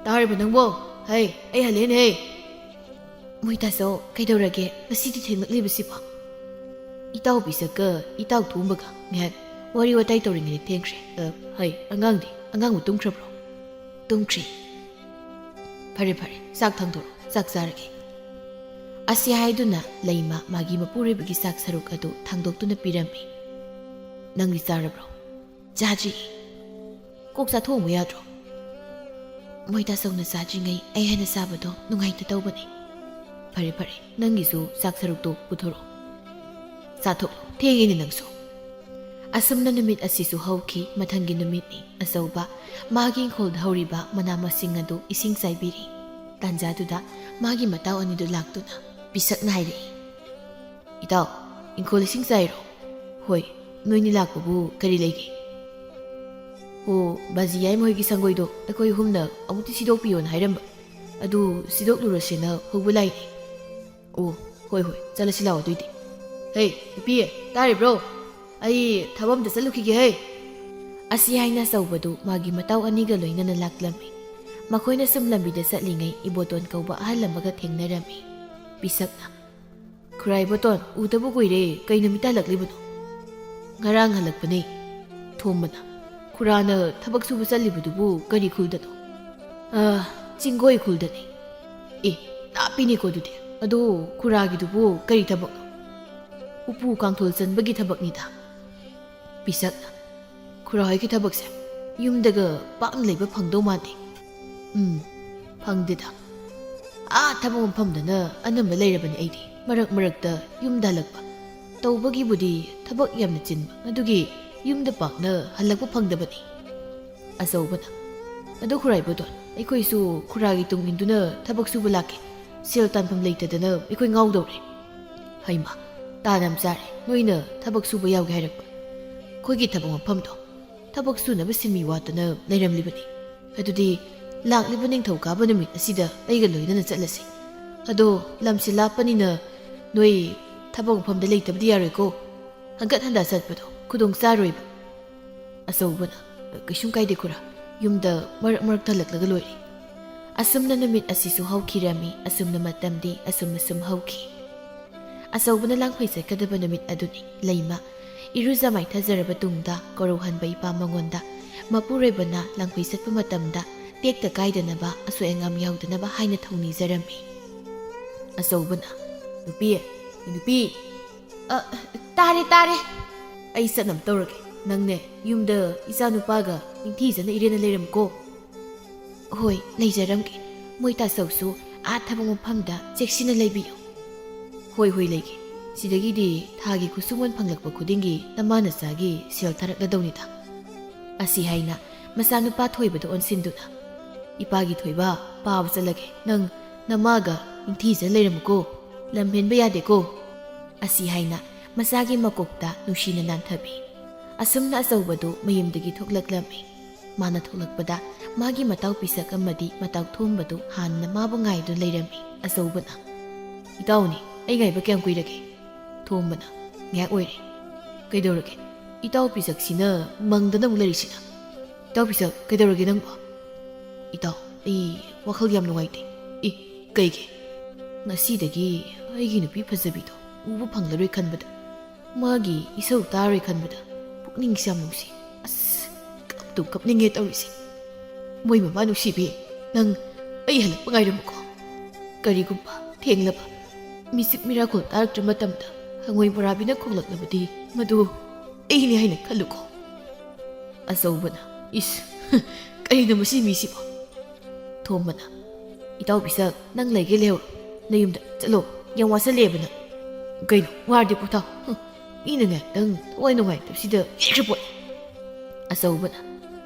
ꯇꯥꯔꯤꯕ ꯅꯪꯕꯣ? ꯍꯩ, ꯑꯩ ꯍꯜꯂꯦꯅꯦ, ꯍꯩ!" "ꯃꯣꯏ ꯇꯥꯆꯧ, ꯀꯩꯗꯧꯔꯒꯦ? ꯉꯁꯤꯗꯤ ꯊꯦꯡꯂꯛꯂꯤꯕꯁꯤꯕꯣ?" "ꯏꯇꯥꯎ ꯄꯤꯁꯛꯀ ꯏꯇꯥꯎ ꯊꯣꯝꯕꯒ ꯉꯥꯏꯍꯥꯛ ꯋꯥꯔꯤ ꯋꯥꯇꯥꯏ ꯇꯧꯔꯤꯉꯩꯗ ꯊꯦꯡꯈ꯭ꯔꯦ꯫ ꯑ, ꯍꯩ, ꯑꯉꯥꯡꯗꯤ? ꯑꯉꯥꯡꯕꯨ ꯇꯨꯝꯈ꯭ꯔꯕ꯭ꯔꯣ?" "ꯇꯨꯝꯈ꯭ꯔꯦ꯫" "ꯐꯔꯦ, ꯐꯔꯦ, ꯆꯥꯛ ꯊꯥꯡꯗꯣꯔꯛꯑꯣ, ꯆꯥꯛ ꯆꯥꯔꯒꯦ꯫" ꯑꯁꯤ ꯍꯥꯏꯗꯨꯅ ꯂꯩꯃ ꯃꯥꯒꯤ ꯃꯄꯨꯔꯣꯏꯕꯒꯤ ꯆꯥꯛ ꯁꯔꯨꯛ ꯑꯗꯨ ꯊꯥꯡꯗꯣꯛꯇꯨꯅ ꯄꯤꯔꯝꯃꯤ꯫ "ꯅꯪꯗꯤ ꯆꯥꯔꯕ꯭ꯔꯣ?" "ꯆꯥꯗ꯭ꯔꯤ꯫" "ꯀꯣꯛ ꯆꯥꯊꯣꯛꯑꯝꯃꯨ ꯌꯥꯗ꯭ꯔꯣ?" "ꯃꯣꯏ ꯇꯥꯆꯧꯅ ꯆꯥꯗ꯭ꯔꯤꯉꯩ ꯑꯩ ꯍꯥꯟꯅ ꯆꯥꯕꯗꯣ ꯅꯨꯡꯉꯥꯏꯇ ꯇꯧꯕꯅꯤ꯫" "ꯐꯔꯦ, ꯐꯔꯦ, ꯅꯪꯒꯤꯁꯨ ꯆꯥꯛ ꯁꯔꯨꯛꯇꯣ ꯄꯨꯊꯣꯔꯛꯑꯣ, ꯆꯥꯊꯣꯛꯂꯣ, ꯊꯦꯡꯉꯦꯅꯦ ꯅꯪꯁꯨ꯫" ꯑꯁꯨꯝꯅ ꯅꯨꯃꯤꯠ ꯑꯁꯤꯁꯨ ꯍꯧꯈꯤ꯫ ꯃꯊꯪꯒꯤ ꯅꯨꯃꯤꯠꯅꯤ꯫ ꯑꯆꯧꯕ ꯃꯥꯒꯤ ꯏꯪꯈꯣꯜꯗ ꯍꯧꯔꯤꯕ ꯃꯅꯥ ꯃꯁꯤꯡ ꯑꯗꯨ ꯏꯁꯤꯡ ꯆꯥꯏꯕꯤꯔꯤ꯫ ꯇꯥꯟꯖꯥꯗꯨꯗ ꯃꯥꯒꯤ ꯃꯇꯥꯎ ꯑꯅꯤꯗꯨ ꯂꯥꯛꯇꯨꯅ ꯄꯤꯁꯛꯅ ꯍꯥꯏꯔꯛꯏ, "ꯏꯇꯥꯎ, ꯏꯪꯈꯣꯜ ꯏꯁꯤꯡ ꯆꯥꯏꯔꯣ?" "ꯍꯣꯏ, ꯅꯣꯏꯅꯤ ꯂꯥꯛꯄꯕꯨ ꯀꯔꯤ ꯂꯩꯒꯦ?" "ꯑꯣ, ꯕꯥꯖꯤ ꯌꯥꯏꯃ ꯍꯣꯏꯒꯤ ꯁꯪꯒꯣꯏꯗꯣ ꯑꯩꯈꯣꯏ ꯑꯍꯨꯝꯅ ꯑꯃꯨꯛꯇꯤ ꯁꯤꯗꯣꯛꯄꯤꯌꯣꯅ ꯍꯥꯏꯔꯝꯕ, ꯑꯗꯨ ꯁꯤꯗꯣꯛꯂꯨꯔꯁꯦꯅ ꯍꯧꯕ ꯂꯥꯛꯏꯅꯦ꯫" "ꯑꯣ, ꯍꯣꯏ, ꯍꯣꯏ, ꯆꯠꯂꯁꯤ ꯂꯥꯛꯑꯣ ꯑꯗꯨꯏꯗꯤ꯫ ꯍꯦ, ꯅꯨꯄꯤ, ꯇꯥꯔꯤꯕ꯭ꯔꯣ? ꯑꯩ ꯊꯕꯛ ꯑꯝꯇ ꯆꯠꯂꯨꯈꯤꯒꯦ ꯍꯦ꯫" ꯑꯁꯤ ꯍꯥꯏꯅ ꯑꯆꯧꯕꯗꯨ ꯃꯥꯒꯤ ꯃꯇꯥꯎ ꯑꯅꯤꯒ ꯂꯣꯏꯅꯅ ꯂꯥꯛꯂꯝꯃꯤ꯫ ꯃꯈꯣꯏꯅ ꯁꯨꯝ ꯂꯝꯕꯤꯗ ꯆꯠꯂꯤꯉꯩ ꯏꯕꯣꯇꯣꯟ ꯀꯧꯕ ꯑꯍꯜ ꯑꯃꯒ ꯊꯦꯡꯅꯔꯝꯃꯤ꯫ ꯄꯤꯁꯛꯅ, "ꯈꯨꯔꯥ ꯏꯕꯣꯇꯣꯟ, ꯎꯗꯕ ꯀꯨꯏꯔꯦ, ꯀꯩ ꯅꯨꯃꯤꯠꯇ ꯍꯜꯂꯛꯂꯤꯕꯅꯣ?" "ꯉꯔꯥꯡ ꯍꯜꯂꯛꯄꯅꯦ꯫" ꯊꯣꯝꯕꯅ, "ꯈꯨꯔꯥꯅ ꯊꯕꯛ ꯁꯨꯕ ꯆꯠꯂꯤꯕꯗꯨꯕꯨ ꯀꯔꯤ ꯈꯨꯜꯗꯅꯣ?" "ꯑ, ꯆꯤꯡꯒꯣꯏ ꯈꯨꯜꯗꯅꯤ꯫" "ꯑꯦ, ꯂꯥꯞꯄꯤꯅꯦꯀꯣ ꯑꯗꯨꯗꯤ꯫ ꯑꯗꯣ ꯈꯨꯔꯥꯒꯤꯗꯨꯕꯨ ꯀꯔꯤ ꯊꯕꯛꯅꯣ?" ꯎꯄꯨ ꯀꯥꯡꯊꯣꯜ ꯆꯟꯕꯒꯤ ꯊꯕꯛꯅꯤꯗ꯫ ꯄꯤꯁꯛꯅ, "ꯈꯨꯔꯥ ꯍꯣꯏꯒꯤ ꯊꯕꯛꯁꯦ ꯌꯨꯝꯗꯒ ꯄꯥꯛꯅ ꯂꯩꯕ ꯐꯪꯗꯧ ꯃꯥꯟꯗꯦ꯫" "ꯎꯝ, ꯐꯪꯗꯦꯗ꯫ ꯑꯥ ꯊꯕꯛ ꯃꯐꯝꯗꯅ ꯑꯅꯝꯕ ꯂꯩꯔꯕꯅꯤ ꯑꯩꯗꯤ꯫ ꯃꯔꯛ ꯃꯔꯛꯇ ꯌꯨꯝꯗ ꯍꯜꯂꯛꯄ꯫ ꯇꯧꯕꯒꯤꯕꯨꯗꯤ ꯊꯕꯛ ꯌꯥꯝꯅ ꯆꯤꯟꯕ, ꯑꯗꯨꯒꯤ ꯌꯨꯝꯗ ꯄꯥꯛꯅ ꯍꯜꯂꯛꯄ ꯐꯪꯗꯕꯅꯤ꯫" ꯑꯆꯧꯕꯅ, "ꯑꯗꯣ ꯈꯨꯔꯥ ꯏꯕꯣꯇꯣꯟ, ꯑꯩꯈꯣꯏꯁꯨ ꯈꯨꯔꯥꯒꯤ ꯇꯨꯡ ꯏꯟꯗꯨꯅ ꯊꯕꯛ ꯁꯨꯕ ꯂꯥꯛꯀꯦ꯫ ꯁꯦꯜ ꯇꯥꯟꯐꯝ ꯂꯩꯇꯗꯅ ꯑꯩꯈꯣꯏ ꯉꯥꯎꯗꯧꯔꯦ꯫" "ꯍꯩꯃꯥ, ꯇꯥꯟ ꯌꯥꯝ ꯆꯥꯔꯦ, ꯅꯣꯏꯅ ꯊꯕꯛ ꯁꯨꯕ ꯌꯥꯎꯒꯦ ꯍꯥꯏꯔꯛꯄ꯫ ꯑꯩꯈꯣꯏꯒꯤ ꯊꯕꯛ ꯃꯐꯝꯗꯣ ꯊꯕꯛ ꯁꯨꯅꯕ ꯁꯤꯟꯃꯤ ꯋꯥꯠꯇꯅ ꯂꯩꯔꯝꯂꯤꯕꯅꯤ꯫ ꯑꯗꯨꯗꯤ ꯂꯥꯛꯂꯤꯕ ꯅꯤꯡꯊꯧꯀꯥꯕ ꯅꯨꯃꯤꯠ ꯑꯁꯤꯗ ꯑꯩꯒ ꯂꯣꯏꯅꯅ ꯆꯠꯂꯁꯤ꯫ ꯑꯗꯣ ꯂꯝꯁꯤ ꯂꯥꯞꯄꯅꯤꯅ ꯅꯣꯏ ꯊꯕꯛ ꯃꯐꯝꯗ ꯂꯩꯇꯕꯗꯤ ꯌꯥꯔꯣꯏꯀꯣ꯫ ꯍꯟꯒꯠ ꯍꯟꯗ ꯆꯠꯄꯗꯣ ꯈꯨꯗꯣꯡ ꯆꯥꯔꯣꯏꯕ꯫" ꯑꯆꯧꯕꯅ, "ꯀꯩꯁꯨꯝ ꯀꯥꯏꯗꯦ ꯈꯨꯔꯥ, ꯌꯨꯝꯗ ꯃꯔꯛ ꯃꯔꯛꯇ ꯍꯜꯂꯛꯂꯒ ꯂꯣꯏꯔꯦ꯫" ꯑꯁꯨꯝꯅ ꯅꯨꯃꯤꯠ ꯑꯁꯤꯁꯨ ꯍꯧꯈꯤꯔꯝꯃꯤ꯫ ꯑꯁꯨꯝꯅ ꯃꯇꯝꯗꯤ ꯑꯁꯨꯝ ꯑꯁꯨꯝ ꯍꯧꯈꯤ꯫ ꯑꯆꯧꯕꯅ ꯂꯥꯡꯐꯩ ꯆꯠꯀꯗꯕ ꯅꯨꯃꯤꯠ ꯑꯗꯨꯅꯤ꯫ ꯂꯩꯃ ꯏꯔꯨꯖ ꯃꯥꯏꯊꯖꯔꯕ ꯇꯨꯡꯗ ꯀꯣꯔꯧꯍꯟꯕ ꯏꯄꯥ ꯃꯉꯣꯟꯗ ꯃꯄꯨꯔꯣꯏꯕꯅ ꯂꯥꯡꯐꯩ ꯆꯠꯄ ꯃꯇꯝꯗ ꯇꯦꯛꯇ ꯀꯥꯏꯗꯅꯕ, ꯑꯁꯣꯏ ꯑꯉꯥꯝ ꯌꯥꯎꯗꯅꯕ ꯍꯥꯏꯅ ꯊꯧꯅꯤꯖꯔꯝꯃꯤ꯫ ꯑꯆꯧꯕꯅ, "ꯅꯨꯄꯤ, ꯅꯨꯄꯤ, ꯑ, ꯇꯥꯔꯦ, ꯇꯥꯔꯦ꯫ ꯑꯩ ꯆꯠꯅꯕ ꯇꯧꯔꯒꯦ꯫ ꯅꯪꯅꯦ, ꯌꯨꯝꯗ ꯏꯆꯥ ꯅꯨꯄꯥꯒ ꯅꯤꯡꯊꯤꯖꯅ ꯏꯔꯦꯟꯅ ꯂꯩꯔꯝꯃꯨꯀꯣ꯫" "ꯍꯣꯏ, ꯂꯩꯖꯔꯝꯒꯦ꯫ ꯃꯣꯏ ꯇꯥꯆꯧꯁꯨ ꯑꯥ ꯊꯕꯛ ꯃꯐꯝꯗ ꯆꯦꯛꯁꯤꯟꯅ ꯂꯩꯕꯤꯌꯨ꯫" "ꯍꯣꯏ, ꯍꯣꯏ, ꯂꯩꯒꯦ꯫ ꯁꯤꯗꯒꯤꯗꯤ ꯊꯥꯒꯤ ꯈꯨꯠꯁꯨꯃꯟ ꯐꯪꯂꯛꯄ ꯈꯨꯗꯤꯡꯒꯤ ꯅꯃꯥ ꯅꯆꯥꯒꯤ ꯁꯦꯜ ꯊꯥꯔꯛꯂꯗꯧꯅꯤꯗ꯫" ꯑꯁꯤ ꯍꯥꯏꯅ ꯃꯆꯥꯅꯨꯄꯥ ꯊꯣꯏꯕꯗ ꯑꯣꯟꯁꯤꯟꯗꯨꯅ, "ꯏꯄꯥꯒꯤ ꯊꯣꯏꯕ, ꯄꯥꯕ ꯆꯠꯂꯒꯦ꯫ ꯅꯪ ꯅꯃꯥꯒ ꯅꯤꯡꯊꯤꯖꯅ ꯂꯩꯔꯝꯃꯨꯀꯣ꯫ ꯂꯝ ꯍꯦꯟꯕ ꯌꯥꯗꯦꯀꯣ꯫" ꯑꯁꯤ ꯍꯥꯏꯅ ꯃꯆꯥꯒꯤ ꯃꯀꯣꯛꯇ ꯅꯨꯡꯁꯤꯅ ꯅꯥꯟꯊꯕꯤ꯫ ꯑꯁꯨꯝꯅ ꯑꯆꯧꯕꯗꯨ ꯃꯌꯨꯝꯗꯒꯤ ꯊꯣꯛꯂꯛꯂꯝꯃꯤ꯫ ꯃꯥꯅ ꯊꯣꯛꯂꯛꯄꯗ ꯃꯥꯒꯤ ꯃꯇꯥꯎ ꯄꯤꯁꯛ ꯑꯃꯗꯤ ꯃꯇꯥꯎ ꯊꯣꯝꯕꯗꯨ ꯍꯥꯟꯅ ꯃꯥꯕꯨ ꯉꯥꯏꯗꯨꯅ ꯂꯩꯔꯝꯃꯤ꯫ ꯑꯆꯧꯕꯅ, "ꯏꯇꯥꯎꯅꯤ, ꯑꯩ ꯉꯥꯏꯕ ꯀꯌꯥꯝ ꯀꯨꯏꯔꯒꯦ?" ꯊꯣꯝꯕꯅ, "ꯉꯥꯏꯍꯥꯛ ꯑꯣꯏꯔꯦ꯫" "ꯀꯩꯗꯧꯔꯒꯦ? ꯏꯇꯥꯎ ꯄꯤꯁꯛꯁꯤꯅ ꯃꯪꯗꯅ ꯑꯃꯨꯛ ꯂꯩꯔꯤꯁꯤꯅ?" "ꯏꯇꯥꯎ ꯄꯤꯁꯛ, ꯀꯩꯗꯧꯔꯒꯦ ꯅꯪꯕꯣ?" "ꯏꯇꯥꯎ, ꯑꯩ ꯋꯥꯈꯜ ꯌꯥꯝ ꯅꯨꯡꯉꯥꯏꯇꯦ꯫" "ꯏ, ꯀꯩꯒꯤ?" "ꯉꯁꯤꯗꯒꯤ ꯑꯩꯒꯤ ꯅꯨꯄꯤ ꯐꯖꯕꯤꯗꯣ ꯎꯕ ꯐꯪꯂꯔꯣꯏ ꯈꯟꯕꯗ, ꯃꯥꯒꯤ ꯏꯁꯧ ꯇꯥꯔꯣꯏ ꯈꯟꯕꯗ ꯄꯨꯛꯅꯤꯡꯁꯦ ꯌꯥꯝ ꯅꯨꯡꯁꯤ꯫ ꯑꯁ, ꯀꯞꯇꯨꯝ ꯀꯞꯅꯤꯡꯉꯦ ꯇꯧꯔꯤꯁꯦ꯫ ꯃꯣꯏ ꯃꯃꯥ ꯅꯨꯡꯁꯤꯕꯤ, ꯅꯪ ꯑꯩ ꯍꯜꯂꯛꯄ ꯉꯥꯏꯔꯝꯃꯨꯀꯣ꯫ ꯀꯔꯤꯒꯨꯝꯕ ꯊꯦꯡꯂꯕ ꯃꯤꯆꯤꯛ ꯃꯤꯔꯥꯈꯣꯜ ꯇꯥꯔꯛꯇ꯭ꯔ ꯃꯇꯝꯗ ꯑꯉꯣꯏ ꯕꯣꯔꯥꯕꯤꯅ ꯈꯣꯡꯂꯛꯂꯕꯗꯤ ꯃꯗꯨ ꯑꯩꯅꯤ ꯍꯥꯏꯅ ꯈꯜꯂꯨꯀꯣ꯫ ꯑꯆꯧꯕꯅ, "ꯏꯁ, ꯀꯔꯤꯅꯣ ꯃꯁꯤ ꯃꯤꯁꯤꯕꯣ?" ꯊꯣꯝꯕꯅ, "ꯏꯇꯥꯎ ꯄꯤꯁꯛ, ꯅꯪ ꯂꯩꯒꯦ ꯂꯩꯍꯧꯔꯣ, ꯅꯌꯨꯝꯗ ꯆꯠꯂꯣ, ꯌꯥꯝ ꯋꯥꯁꯜꯂꯦꯕ ꯅꯪ꯫ ꯀꯩꯅꯣ, ꯋꯥꯔꯗꯤ ꯄꯣꯊꯥꯎ꯫ ꯍꯨꯝ, ꯃꯤꯅ ꯉꯥꯏꯍꯥꯛꯇꯪ ꯊꯋꯥꯏ ꯅꯨꯡꯉꯥꯏꯇꯕꯁꯤꯗ ꯌꯦꯠꯈ꯭ꯔ ꯄꯣꯠꯅꯤ꯫" ꯑꯆꯧꯕꯅ,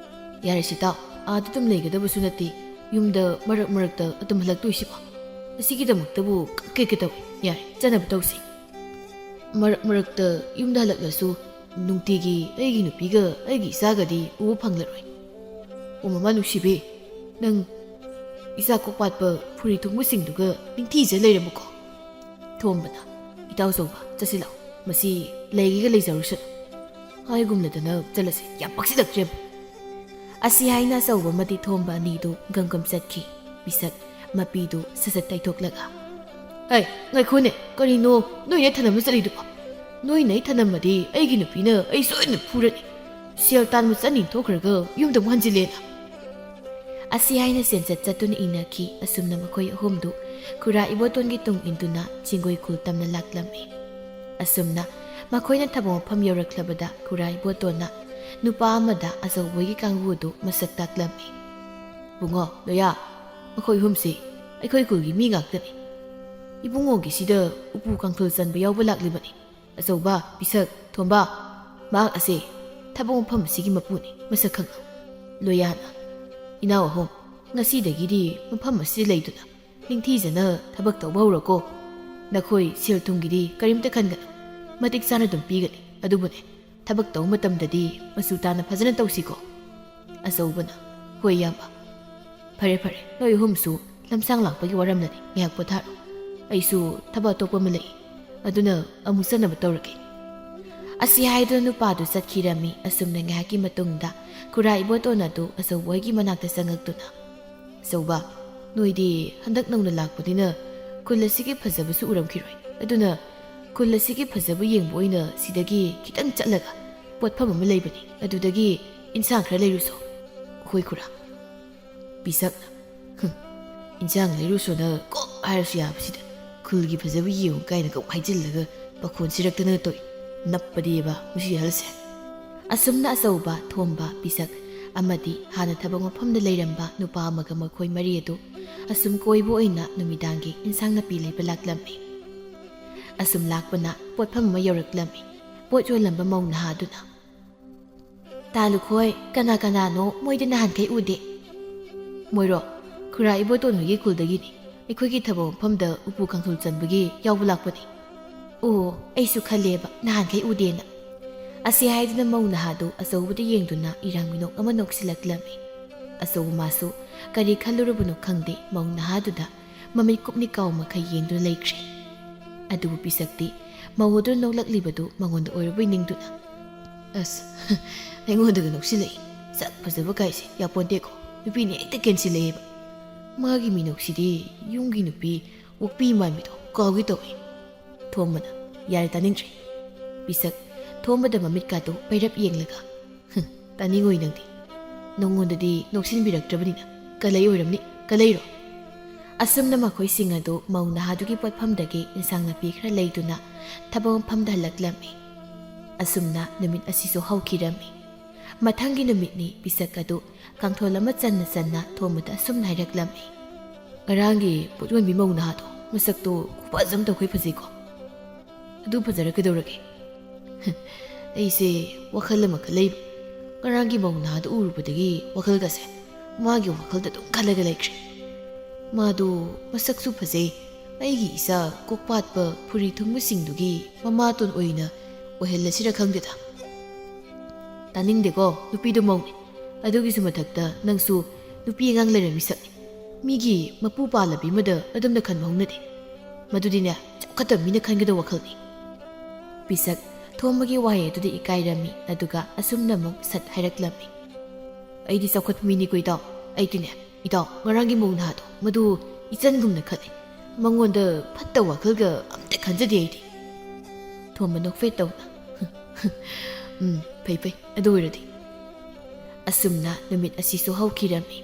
"ꯌꯥꯔꯦꯁꯦ ꯇꯥꯎ, ꯑꯥꯗ ꯑꯗꯨꯝ ꯂꯩꯒꯗꯕꯁꯨ ꯅꯠꯇꯦ, ꯌꯨꯝꯗ ꯃꯔꯛ ꯃꯔꯛꯇ ꯑꯗꯨꯝ ꯍꯜꯂꯛꯇꯣꯏꯁꯤꯕꯣ? ꯑꯁꯤꯒꯤꯗꯃꯛꯇꯕꯨ ꯀꯛꯀꯦ ꯀꯩꯗꯧꯏ? ꯌꯥꯔꯦ, ꯆꯠꯅꯕ ꯇꯧꯁꯤ꯫ ꯃꯔꯛ ꯃꯔꯛꯇ ꯌꯨꯝꯗ ꯍꯜꯂꯛꯂꯁꯨ ꯅꯨꯡꯇꯤꯒꯤ ꯑꯩꯒꯤ ꯅꯨꯄꯤꯒ ꯑꯩꯒꯤ ꯏꯆꯥꯒꯗꯤ ꯎꯕ ꯐꯪꯂꯔꯣꯏ꯫ ꯑꯣ ꯃꯃꯥ ꯅꯨꯡꯁꯤꯕꯤ, ꯅꯪ ꯏꯆꯥ ꯀꯣꯛ ꯄꯥꯠꯄ ꯐꯨꯔꯤ ꯊꯨꯡꯕꯁꯤꯡꯗꯨꯒ ꯅꯤꯡꯊꯤꯖ ꯂꯩꯔꯝꯃꯨꯀꯣ꯫" ꯊꯣꯝꯕꯅ, "ꯏꯇꯥꯎ ꯑꯆꯧꯕ, ꯆꯠꯁꯤ ꯂꯥꯎ꯫ ꯃꯁꯤ ꯂꯩꯒꯦꯒ ꯂꯩꯖꯔꯨꯁꯅꯨ꯫ ꯍꯥꯏꯒꯨꯝꯂꯗꯅ ꯆꯠꯂꯁꯤ꯫ ꯌꯥꯝ ꯄꯛꯁꯤꯜꯂꯛꯇ꯭ꯔꯦꯕ꯫" ꯑꯁꯤ ꯍꯥꯏꯅ ꯑꯆꯧꯕ ꯑꯃꯗꯤ ꯊꯣꯝꯕ ꯑꯅꯤꯗꯨ ꯒꯝꯒꯝ ꯆꯠꯈꯤ꯫ ꯄꯤꯁꯛ ꯃꯄꯤꯗꯨ ꯁꯠ ꯁꯠ ꯇꯩꯊꯣꯛꯂꯒ, "ꯑꯩ, ꯉꯥꯏꯈꯣꯅꯦ, ꯀꯔꯤꯅꯣ ꯅꯣꯏꯅ ꯊꯅꯝꯕ ꯆꯠꯂꯤꯗꯨꯕꯣ? ꯅꯣꯏꯅ ꯑꯩ ꯊꯅꯝꯃꯗꯤ ꯑꯩꯒꯤ ꯅꯨꯄꯤꯅ ꯑꯩ ꯁꯣꯏꯗꯅ ꯐꯨꯔꯅꯤ꯫ ꯁꯦꯜ ꯇꯥꯟꯕ ꯆꯠꯅꯤ ꯊꯣꯛꯈ꯭ꯔꯒ ꯌꯨꯝꯗ ꯑꯃꯨꯛ ꯍꯟꯖꯤꯜꯂꯦꯅ꯫" ꯑꯁꯤ ꯍꯥꯏꯅ ꯆꯦꯟꯆꯠ ꯆꯠꯇꯨꯅ ꯏꯟꯅꯈꯤ꯫ ꯑꯁꯨꯝꯅ ꯃꯈꯣꯏ ꯑꯍꯨꯝꯗꯨ ꯈꯨꯔꯥ ꯏꯕꯣꯇꯣꯟꯒꯤ ꯇꯨꯡ ꯏꯟꯗꯨꯅ ꯆꯤꯡꯒꯣꯏ ꯈꯨꯜ ꯇꯝꯅ ꯂꯥꯛꯂꯝꯃꯤ꯫ ꯑꯁꯨꯝꯅ ꯃꯈꯣꯏꯅ ꯊꯕꯛ ꯃꯐꯝ ꯌꯧꯔꯛꯂꯕꯗ ꯈꯨꯔꯥ ꯏꯕꯣꯇꯣꯟꯅ ꯅꯨꯄꯥ ꯑꯃꯗ ꯑꯆꯧꯕꯒꯤ ꯀꯥꯡꯕꯨ ꯑꯗꯨ ꯃꯁꯛ ꯇꯥꯛꯂꯝꯃꯤ꯫ "ꯕꯨꯡꯉꯣ, ꯂꯣꯌꯥ, ꯃꯈꯣꯏ ꯑꯍꯨꯝꯁꯤ ꯑꯩꯈꯣꯏ ꯈꯨꯜꯒꯤ ꯃꯤ ꯉꯥꯛꯇꯅꯤ꯫ ꯏꯕꯨꯡꯉꯣꯒꯤꯁꯤꯗ ꯎꯄꯨ ꯀꯥꯡꯊꯣꯜ ꯆꯟꯕ ꯌꯥꯎꯕ ꯂꯥꯛꯂꯤꯕꯅꯤ꯫ ꯑꯆꯧꯕ, ꯄꯤꯁꯛ, ꯊꯣꯝꯕ, ꯃꯍꯥꯛ ꯑꯁꯦ ꯊꯕꯛ ꯃꯐꯝ ꯑꯁꯤꯒꯤ ꯃꯄꯨꯅꯤ, ꯃꯁꯛ ꯈꯪꯉꯨ꯫" ꯂꯣꯌꯥꯅ, "ꯏꯅꯥꯎ ꯑꯍꯨꯝ, ꯉꯁꯤꯗꯒꯤꯗꯤ ꯃꯐꯝ ꯑꯁꯤꯗ ꯂꯩꯗꯨꯅ ꯅꯤꯡꯊꯤꯖꯅ ꯊꯕꯛ ꯇꯧꯕ ꯍꯧꯔꯣꯀꯣ꯫ ꯅꯈꯣꯏ ꯁꯦꯜ ꯊꯨꯝꯒꯤꯗꯤ ꯀꯔꯤꯝꯇ ꯈꯟꯒꯅꯨ, ꯃꯇꯤꯛ ꯆꯥꯅ ꯑꯗꯨꯝ ꯄꯤꯒꯅꯤ꯫ ꯑꯗꯨꯕꯨꯅꯦ, ꯊꯕꯛ ꯇꯧꯕ ꯃꯇꯝꯗꯗꯤ ꯃꯆꯨ ꯇꯥꯅ ꯐꯖꯅ ꯇꯧꯁꯤꯀꯣ꯫" ꯑꯆꯧꯕꯅ, "ꯍꯣꯏ ꯏꯌꯥꯝꯕ꯫ ꯐꯔꯦ ꯐꯔꯦ, ꯅꯣꯏ ꯑꯍꯨꯝꯁꯨ ꯂꯝꯁꯥꯡ ꯂꯥꯛꯄꯒꯤ ꯋꯥꯔꯝꯂꯅꯤ, ꯉꯥꯏꯍꯥꯛ ꯄꯣꯊꯥꯔꯣ꯫ ꯑꯩꯁꯨ ꯊꯕꯛ ꯑꯇꯣꯞꯄ ꯑꯃ ꯂꯩ, ꯑꯗꯨꯅ ꯑꯃꯨꯛ ꯆꯠꯅꯕ ꯇꯧꯔꯒꯦ꯫" ꯑꯁꯤ ꯍꯥꯏꯗꯨꯅ ꯅꯨꯄꯥꯗꯨ ꯆꯠꯈꯤꯔꯝꯃꯤ꯫ ꯑꯁꯨꯝꯅ ꯉꯥꯏꯍꯥꯛꯀꯤ ꯃꯇꯨꯡꯗ ꯈꯨꯔꯥ ꯏꯕꯣꯇꯣꯟ ꯑꯗꯨ ꯑꯆꯧꯕ ꯍꯣꯏꯒꯤ ꯃꯅꯥꯛꯇ ꯆꯪꯉꯛꯇꯨꯅ, "ꯑꯆꯧꯕ, ꯅꯣꯏꯗꯤ ꯍꯟꯗꯛ ꯅꯧꯅ ꯂꯥꯛꯄꯅꯤꯅ ꯈꯨꯜ ꯑꯁꯤꯒꯤ ꯐꯖꯕꯁꯨ ꯎꯔꯝꯈꯤꯔꯣꯏ꯫ ꯑꯗꯨꯅ ꯈꯨꯜ ꯑꯁꯤꯒꯤ ꯐꯖꯕ ꯌꯦꯡꯕ ꯑꯣꯏꯅ ꯁꯤꯗꯒꯤ ꯈꯤꯇꯪ ꯆꯠꯂꯒ ꯄꯣꯠꯐꯝ ꯑꯃ ꯂꯩꯕꯅꯤ, ꯑꯗꯨꯗꯒꯤ ꯏꯟꯁꯥꯡ ꯈꯔ ꯂꯩꯔꯨꯁꯣ꯫" "ꯍꯣꯏ ꯈꯨꯔꯥ꯫" ꯄꯤꯁꯛꯅ, "ꯍꯨꯝ, ꯏꯟꯁꯥꯡ ꯂꯩꯔꯨꯁꯣꯅ ꯀꯣꯛ ꯍꯥꯏꯔꯁꯨ ꯌꯥꯕꯁꯤꯗ ꯈꯨꯜꯒꯤ ꯐꯖꯕ ꯌꯦꯡꯉꯨ ꯀꯥꯏꯅ ꯀꯣꯛ ꯍꯥꯏꯖꯤꯜꯂꯒ ꯄꯥꯈꯣꯟ ꯁꯤꯔꯛꯇꯅ ꯇꯣꯛꯏ꯫ ꯅꯞꯄꯗꯤꯕ ꯃꯁꯤ ꯑꯍꯜꯁꯦ꯫ ꯑꯁꯨꯝꯅ ꯑꯆꯧꯕ, ꯊꯣꯝꯕ, ꯄꯤꯁꯛ ꯑꯃꯗꯤ ꯍꯥꯟꯅ ꯊꯕꯛ ꯃꯐꯝꯗ ꯂꯩꯔꯝꯕ ꯅꯨꯄꯥ ꯑꯃꯒ ꯃꯈꯣꯏ ꯃꯔꯤ ꯑꯗꯨ ꯑꯁꯨꯝ ꯀꯣꯏꯕ ꯑꯣꯏꯅ ꯅꯨꯃꯤꯗꯥꯡꯒꯤ ꯏꯟꯁꯥꯡ ꯅꯥꯄꯤ ꯂꯩꯕ ꯂꯥꯛꯂꯝꯃꯤ꯫ ꯑꯁꯨꯝ ꯂꯥꯛꯄꯅ ꯄꯣꯠꯐꯝ ꯑꯃ ꯌꯧꯔꯛꯂꯝꯃꯤ꯫ ꯄꯣꯠ ꯌꯣꯜꯂꯝꯕ ꯃꯧ ꯅꯍꯥꯗꯨꯅ, "ꯇꯥ ꯂꯨꯈꯣꯏ, ꯀꯅꯥ ꯀꯅꯥꯅꯣ? ꯃꯣꯏꯗꯤ ꯅꯍꯥꯟꯈꯩ ꯎꯗꯦ꯫" "ꯃꯣꯏꯔꯣ? ꯈꯨꯔꯥ ꯏꯕꯣꯇꯣꯟ ꯍꯣꯏꯒꯤ ꯈꯨꯜꯗꯒꯤꯅꯤ꯫ ꯑꯩꯈꯣꯏꯒꯤ ꯊꯕꯛ ꯃꯐꯝꯗ ꯎꯄꯨ ꯀꯥꯡꯊꯣꯜ ꯆꯟꯕꯒꯤ ꯌꯥꯎꯕ ꯂꯥꯛꯄꯅꯤ꯫" "ꯑꯣ, ꯑꯩꯁꯨ ꯈꯜꯂꯦꯕ ꯅꯍꯥꯟꯈꯩ ꯎꯗꯦꯅ꯫" ꯑꯁꯤ ꯍꯥꯏꯗꯨꯅ ꯃꯧ ꯅꯍꯥꯗꯨ ꯑꯆꯧꯕꯗ ꯌꯦꯡꯗꯨꯅ ꯏꯔꯥꯡ ꯃꯤꯅꯣꯛ ꯑꯃ ꯅꯣꯛꯁꯤꯜꯂꯛꯂꯝꯃꯤ꯫ ꯑꯆꯧꯕ ꯃꯥꯁꯨ ꯀꯔꯤ ꯈꯜꯂꯨꯔꯕꯅꯣ ꯈꯪꯗꯦ, ꯃꯧ ꯅꯍꯥꯗꯨꯗ ꯃꯃꯤꯠ ꯀꯨꯞꯅꯤ ꯀꯥꯎ ꯃꯈꯩ ꯌꯦꯡꯗꯨꯅ ꯂꯩꯈ꯭ꯔꯦ꯫ ꯑꯗꯨꯕꯨ ꯄꯤꯁꯛꯇꯤ ꯃꯧ ꯑꯗꯨꯅ ꯅꯣꯛꯂꯛꯂꯤꯕꯗꯨ ꯃꯉꯣꯟꯗ ꯑꯣꯏꯔꯕꯣꯏ ꯅꯤꯡꯗꯨꯅ, "ꯑꯁ, ꯑꯩꯉꯣꯟꯗꯒ ꯅꯣꯛꯁꯤꯜꯂꯛꯏ꯫ ꯁꯛ ꯐꯖꯕ ꯀꯥꯏꯁꯦ ꯌꯥꯄꯣꯟꯇꯦꯀꯣ, ꯅꯨꯄꯤꯅ ꯍꯦꯛꯇ ꯀꯦꯟꯁꯤꯜꯂꯛꯑꯦꯕ꯫ ꯃꯥꯒꯤ ꯃꯤꯅꯣꯛꯁꯤꯗꯤ ꯌꯨꯝꯒꯤ ꯅꯨꯄꯤ ꯑꯣꯛꯄꯤ ꯃꯥꯟꯕꯤꯗꯣ ꯀꯥꯎꯒꯦ ꯇꯧꯏ꯫" ꯊꯣꯝꯕꯅ, "ꯌꯥꯔꯦ, ꯇꯥꯅꯤꯡꯗ꯭ꯔꯦ꯫" ꯄꯤꯁꯛ ꯊꯣꯝꯕꯗ ꯃꯃꯤꯠꯀꯥꯗꯣ ꯄꯩꯔꯞ ꯌꯦꯡꯂꯒ, "ꯍꯨꯝ, ꯇꯥꯅꯤꯡꯉꯣꯏ ꯅꯪꯗꯤ꯫ ꯅꯉꯣꯟꯗꯗꯤ ꯅꯣꯛꯁꯤꯟꯕꯤꯔꯛꯇ꯭ꯔꯕꯅꯤꯅ ꯀꯂꯩ ꯑꯣꯏꯔꯝꯅꯤ, ꯀꯂꯩꯔꯣ?" ꯑꯁꯨꯝꯅ ꯃꯈꯣꯏꯁꯤꯡ ꯑꯗꯨ ꯃꯧ ꯅꯍꯥꯗꯨꯒꯤ ꯄꯣꯠꯐꯝꯗꯒꯤ ꯏꯟꯁꯥꯡ ꯅꯥꯄꯤ ꯈꯔ ꯂꯩꯗꯨꯅ ꯊꯕꯛ ꯃꯐꯝꯗ ꯍꯜꯂꯛꯂꯝꯃꯤ꯫ ꯑꯁꯨꯝꯅ ꯅꯨꯃꯤꯠ ꯑꯁꯤꯁꯨ ꯍꯧꯈꯤꯔꯝꯃꯤ꯫ ꯃꯊꯪꯒꯤ ꯅꯨꯃꯤꯠꯅꯤ ꯄꯤꯁꯛ ꯑꯗꯨ ꯀꯥꯡꯊꯣꯜ ꯑꯃ ꯆꯟꯅ ꯆꯟꯅ ꯊꯣꯝꯕꯗ ꯑꯁꯨꯝꯅ ꯍꯥꯏꯔꯛꯂꯝꯃꯤ, "ꯉꯔꯥꯡꯒꯤ ꯄꯣꯠ ꯌꯣꯟꯕꯤ ꯃꯧ ꯅꯍꯥꯗꯣ ꯃꯁꯛꯇꯣ ꯈꯨꯐꯖ ꯑꯃ ꯇꯧꯈꯩ ꯐꯖꯩꯀꯣ꯫ ꯑꯗꯨ ꯐꯖꯔ ꯀꯩꯗꯧꯔꯒꯦ?" "ꯑꯩꯁꯦ ꯋꯥꯈꯜ ꯑꯃ ꯈꯜꯂꯛꯏꯕ꯫ ꯉꯔꯥꯡꯒꯤ ꯃꯧ ꯅꯍꯥꯗꯣ ꯎꯔꯨꯕꯗꯒꯤ ꯋꯥꯈꯜꯒꯁꯦ ꯃꯥꯒꯤ ꯋꯥꯈꯜꯗ ꯑꯗꯨꯝ ꯈꯜꯂꯒ ꯂꯩꯈ꯭ꯔꯦ꯫ ꯃꯥꯗꯣ ꯃꯁꯛꯁꯨ ꯐꯖꯩ꯫ ꯑꯩꯒꯤ ꯏꯆꯥ ꯀꯣꯛꯄꯥꯠꯄ ꯐꯨꯔꯤ ꯊꯨꯡꯕꯁꯤꯡꯗꯨꯒꯤ ꯃꯃꯥꯇꯣꯟ ꯑꯣꯏꯅ ꯑꯣꯏꯍꯜꯂꯁꯤꯔ ꯈꯪꯗꯦꯗ꯫" "ꯇꯥꯅꯤꯡꯗꯦꯀꯣ, ꯅꯨꯄꯤꯗꯣ ꯃꯧꯅꯤ꯫ ꯑꯗꯨꯒꯤꯁꯨ ꯃꯊꯛꯇ ꯅꯪꯁꯨ ꯅꯨꯄꯤ ꯑꯉꯥꯡ ꯂꯩꯔꯝꯃꯤ ꯁꯛꯅꯤ꯫ ꯃꯤꯒꯤ ꯃꯄꯨ ꯄꯥꯜꯂꯕꯤ ꯑꯃꯗ ꯑꯗꯨꯝꯅ ꯈꯟꯕ ꯍꯧꯅꯗꯦ꯫ ꯃꯗꯨꯗꯤꯅꯦ, ꯆꯥꯎꯈꯠꯇꯕ ꯃꯤꯅ ꯈꯟꯒꯗꯕ ꯋꯥꯈꯜꯅꯤ꯫" ꯄꯤꯁꯛ ꯊꯣꯝꯕꯒꯤ ꯋꯥꯍꯩ ꯑꯗꯨꯗ ꯏꯀꯥꯏꯔꯝꯃꯤ, ꯑꯗꯨꯒ ꯑꯁꯨꯝꯅ ꯑꯃꯨꯛ ꯁꯠ ꯍꯥꯏꯔꯛꯂꯝꯃꯤ, "ꯑꯩꯗꯤ ꯆꯥꯎꯈꯠꯄ ꯃꯤꯅꯤꯀꯣ ꯏꯇꯥꯎ꯫ ꯑꯩꯗꯤꯅꯦ, ꯏꯇꯥꯎ, ꯉꯔꯥꯡꯒꯤ ꯃꯧ ꯅꯍꯥꯗꯣ ꯃꯗꯨ ꯏꯆꯟꯒꯨꯝꯅ ꯈꯜꯂꯤ꯫ ꯃꯉꯣꯟꯗ ꯐꯠꯇꯕ ꯋꯥꯈꯜꯒ ꯑꯝꯇ ꯈꯟꯖꯗꯦ ꯑꯩꯗꯤ꯫" ꯊꯣꯝꯕ ꯅꯣꯛꯐꯦꯠ ꯇꯧꯅ, "ꯎꯝ, ꯐꯩ ꯐꯩ, ꯑꯗꯨ ꯑꯣꯏꯔꯗꯤ꯫" ꯑꯁꯨꯝꯅ ꯅꯨꯃꯤꯠ ꯑꯁꯤꯁꯨ ꯍꯧꯈꯤꯔꯝꯃꯤ꯫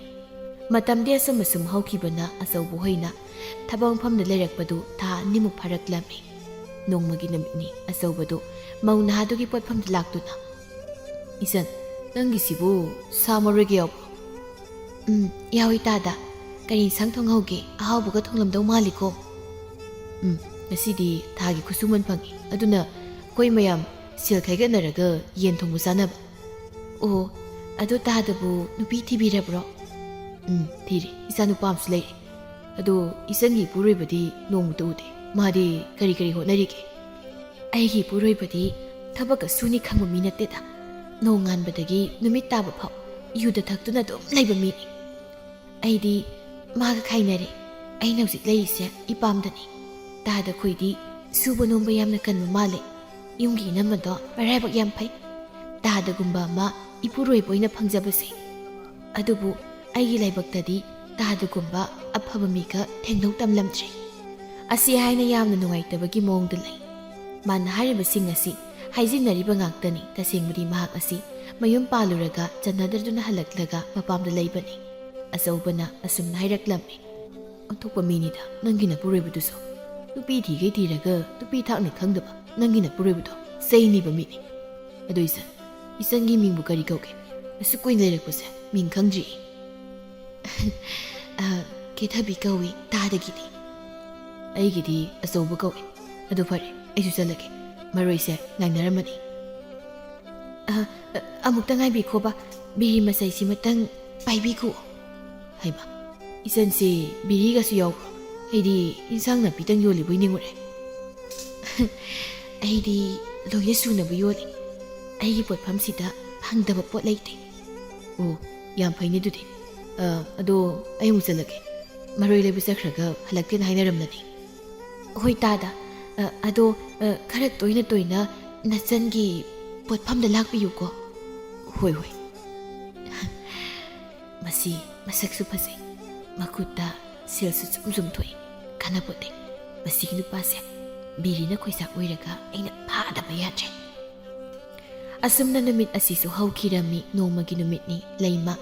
ꯃꯇꯝꯗꯤ ꯑꯁꯨꯝ ꯑꯁꯨꯝ ꯍꯧꯈꯤꯕꯅ ꯑꯆꯧꯕ ꯍꯣꯏꯅ ꯊꯕꯛ ꯃꯐꯝꯗ ꯂꯩꯔꯛꯄꯗꯨ ꯊꯥ ꯑꯅꯤꯃꯨꯛ ꯐꯥꯔꯛꯂꯝꯃꯤ꯫ ꯅꯣꯡꯃꯒꯤ ꯅꯨꯃꯤꯠꯅꯤ꯫ ꯑꯆꯧꯕꯗꯨ ꯃꯧ ꯅꯍꯥꯗꯨꯒꯤ ꯄꯣꯠꯐꯝꯗ ꯂꯥꯛꯇꯨꯅ, "ꯏꯆꯟ, ꯅꯪꯒꯤꯁꯤꯕꯨ ꯁꯥ ꯃꯔꯣꯏꯒ ꯌꯥꯎꯕ꯭ꯔꯣ?" "ꯎꯝ, ꯌꯥꯎꯏ ꯇꯥꯗ꯫ ꯀꯔꯤ ꯏꯟꯁꯥꯡ ꯊꯣꯡꯍꯧꯒꯦ? ꯑꯍꯥꯎꯕꯒ ꯊꯣꯡꯂꯝꯗꯧ ꯃꯥꯜꯂꯤꯀꯣ?" "ꯎꯝ, ꯉꯁꯤꯗꯤ ꯊꯥꯒꯤ ꯈꯨꯠꯁꯨꯃꯟ ꯐꯪꯉꯤ, ꯑꯗꯨꯅ ꯑꯩꯈꯣꯏ ꯃꯌꯥꯝ ꯁꯦꯜ ꯈꯥꯏꯒꯠꯅꯔꯒ ꯌꯦꯟ ꯊꯣꯡꯕ ꯆꯥꯅꯕ꯫" "ꯑꯣ, ꯑꯗꯣ ꯇꯥꯗꯕꯨ ꯅꯨꯄꯤ ꯊꯤꯕꯤꯔꯕ꯭ꯔꯣ?" "ꯎꯝ, ꯊꯤꯔꯦ꯫ ꯏꯆꯥ ꯅꯨꯄꯥ ꯑꯃꯁꯨ ꯂꯩꯔꯦ꯫ ꯑꯗꯣ ꯏꯆꯟꯒꯤ ꯏꯄꯨꯔꯣꯏꯕꯗꯤ ꯅꯣꯡꯃꯇ ꯎꯗꯦ꯫ ꯃꯥꯗꯤ ꯀꯔꯤ ꯀꯔꯤ ꯍꯣꯠꯅꯔꯤꯒꯦ?" "ꯑꯩꯒꯤ ꯏꯄꯨꯔꯣꯏꯕꯗꯤ ꯊꯕꯛꯀ ꯁꯨꯅꯤ ꯈꯪꯕ ꯃꯤ ꯅꯠꯇꯦꯗ꯫ ꯅꯣꯡꯉꯥꯟꯕꯗꯒꯤ ꯅꯨꯃꯤꯠ ꯇꯥꯕ ꯐꯥꯎ ꯌꯨꯗ ꯊꯛꯇꯨꯅ ꯑꯗꯨꯝ ꯂꯩꯕ ꯃꯤꯅꯤ꯫ ꯑꯩꯗꯤ ꯃꯥꯒ ꯈꯥꯏꯅꯔꯦ꯫ ꯑꯩꯅ ꯍꯧꯖꯤꯛ ꯂꯩꯔꯤꯁꯦ ꯏꯄꯥꯝꯗꯅꯤ꯫ ꯇꯥꯗ ꯈꯣꯏꯗꯤ ꯁꯨꯕ ꯅꯣꯝꯕ ꯌꯥꯝꯅ ꯀꯟꯕ ꯃꯥꯜꯂꯦ꯫ ꯌꯨꯝꯒꯤ ꯏꯅꯝꯃꯗꯣ ꯃꯔꯥꯏꯕꯛ ꯌꯥꯝ ꯐꯩ꯫ ꯇꯥꯗꯒꯨꯝꯕ ꯑꯃ ꯏꯄꯨꯔꯣꯏꯕ ꯑꯣꯏꯅ ꯐꯪꯖꯕꯁꯦ꯫ ꯑꯗꯨꯕꯨ ꯑꯩꯒꯤ ꯂꯥꯏꯕꯛꯇꯗꯤ ꯇꯥꯗꯒꯨꯝꯕ ꯑꯐꯕ ꯃꯤꯒ ꯊꯦꯡꯅꯧ ꯇꯝꯂꯝꯗ꯭ꯔꯦ꯫" ꯑꯁꯤ ꯍꯥꯏꯅ ꯌꯥꯝꯅ ꯅꯨꯡꯉꯥꯏꯇꯕꯒꯤ ꯃꯑꯣꯡꯗ ꯂꯩ꯫ ꯃꯥꯅ ꯍꯥꯏꯔꯤꯕꯁꯤꯡ ꯑꯁꯤ ꯍꯥꯏꯖꯤꯟꯅꯔꯤꯕ ꯉꯥꯛꯇꯅꯤ꯫ ꯇꯁꯦꯡꯕꯗꯤ ꯃꯍꯥꯛ ꯑꯁꯤ ꯃꯌꯨꯝ ꯄꯥꯜꯂꯨꯔꯒ ꯆꯟꯅꯗ꯭ꯔꯗꯨꯅ ꯍꯜꯂꯛꯂꯒ ꯃꯄꯥꯝꯗ ꯂꯩꯕꯅꯤ꯫ ꯑꯆꯧꯕꯅ ꯑꯁꯨꯝꯅ ꯍꯥꯏꯔꯛꯂꯝꯃꯤ꯫ "ꯑꯣꯟꯊꯣꯛꯄ ꯃꯤꯅꯤꯗ ꯅꯪꯒꯤ ꯅꯄꯨꯔꯣꯏꯕꯗꯨꯁꯨ꯫ ꯅꯨꯄꯤ ꯊꯤꯒꯩ ꯊꯤꯔꯒ ꯅꯨꯄꯤ ꯊꯥꯛꯅꯤ ꯈꯪꯗꯕ ꯅꯪꯒꯤ ꯅꯄꯨꯔꯣꯏꯕꯗꯣ ꯆꯩꯅꯤꯕ ꯃꯤꯅꯤ꯫ ꯑꯗꯣ ꯏꯆꯟ, ꯏꯆꯟꯒꯤ ꯃꯤꯡꯕꯨ ꯀꯔꯤ ꯀꯧꯒꯦ? ꯑꯁꯨꯛ ꯀꯨꯏꯅ ꯂꯩꯔꯛꯄꯁꯦ ꯃꯤꯡ ꯈꯪꯗ꯭ꯔꯤ꯫" "ꯑ, ꯀꯦꯊꯕꯤ ꯀꯧꯏ, ꯇꯥꯗꯒꯤꯗꯤ꯫" "ꯑꯩꯒꯤꯗꯤ ꯑꯆꯧꯕ ꯀꯧꯏ꯫ ꯑꯗꯨ ꯐꯔꯦ, ꯑꯩꯁꯨ ꯆꯠꯂꯒꯦ꯫ ꯃꯔꯣꯏꯁꯦ ꯉꯥꯏꯅꯔꯝꯃꯅꯤ꯫" "ꯑ, ꯑ, ꯑꯃꯨꯛꯇ ꯉꯥꯏꯕꯤꯈꯣꯕ, ꯕꯤꯔꯤ ꯃꯆꯩꯁꯤꯃꯇꯪ ꯄꯥꯏꯕꯤꯈꯣ꯫" ꯍꯩꯃꯥ, ꯏꯆꯟꯁꯦ ꯕꯤꯔꯤꯒꯁꯨ ꯌꯥꯎꯕ꯭ꯔꯣ? ꯑꯩꯗꯤ ꯏꯟꯁꯥꯡ ꯅꯥꯄꯤꯇꯪ ꯌꯣꯜꯂꯤꯕꯣꯏ ꯅꯤꯡꯉꯨꯔꯦ꯫ "ꯑꯩꯗꯤ ꯂꯣꯏꯅ ꯁꯨꯅꯕ ꯌꯣꯜꯂꯤ꯫ ꯑꯩꯒꯤ ꯄꯣꯠꯐꯝꯁꯤꯗ ꯐꯪꯗꯕ ꯄꯣꯠ ꯂꯩꯇꯦ꯫" "ꯑꯣ, ꯌꯥꯝ ꯐꯩꯅꯦ ꯑꯗꯨꯗꯤ꯫ ꯑ, ꯑꯗꯣ ꯑꯩ ꯑꯃꯨꯛ ꯆꯠꯂꯒꯦ꯫ ꯃꯔꯣꯏ ꯂꯩꯕ ꯆꯠꯈ꯭ꯔꯒ ꯍꯜꯂꯛꯇꯦꯅ ꯍꯥꯏꯅꯔꯝꯂꯅꯤ꯫" "ꯍꯣꯏ ꯇꯥꯗ꯫ ꯑ, ꯑꯗꯣ, ꯑ, ꯈꯔ ꯇꯣꯏꯅ ꯇꯣꯏꯅ ꯅꯆꯟꯒꯤ ꯄꯣꯠꯐꯝꯗ ꯂꯥꯛꯄꯤꯌꯨꯀꯣ꯫" "ꯍꯣꯏ, ꯍꯣꯏ꯫" "ꯃꯁꯤ ꯃꯁꯛꯁꯨ ꯐꯖꯩ, ꯃꯈꯨꯠꯇ ꯁꯦꯜꯁꯨ ꯆꯨꯝ ꯆꯨꯝ ꯊꯣꯛꯏ꯫ ꯀꯥꯟꯅꯄꯣꯠꯇꯦ꯫ ꯃꯁꯤꯒꯤ ꯅꯨꯄꯥꯁꯦ ꯕꯤꯔꯤꯅ ꯈꯣꯏꯆꯥꯛ ꯑꯣꯏꯔꯒ ꯑꯩꯅ ꯐꯥꯗꯕ ꯌꯥꯗ꯭ꯔꯦ꯫" ꯑꯁꯨꯝꯅ ꯅꯨꯃꯤꯠ ꯑꯁꯤꯁꯨ ꯍꯧꯈꯤꯔꯝꯃꯤ꯫ ꯅꯣꯡꯃꯒꯤ ꯅꯨꯃꯤꯠꯅꯤ꯫ ꯂꯩꯃ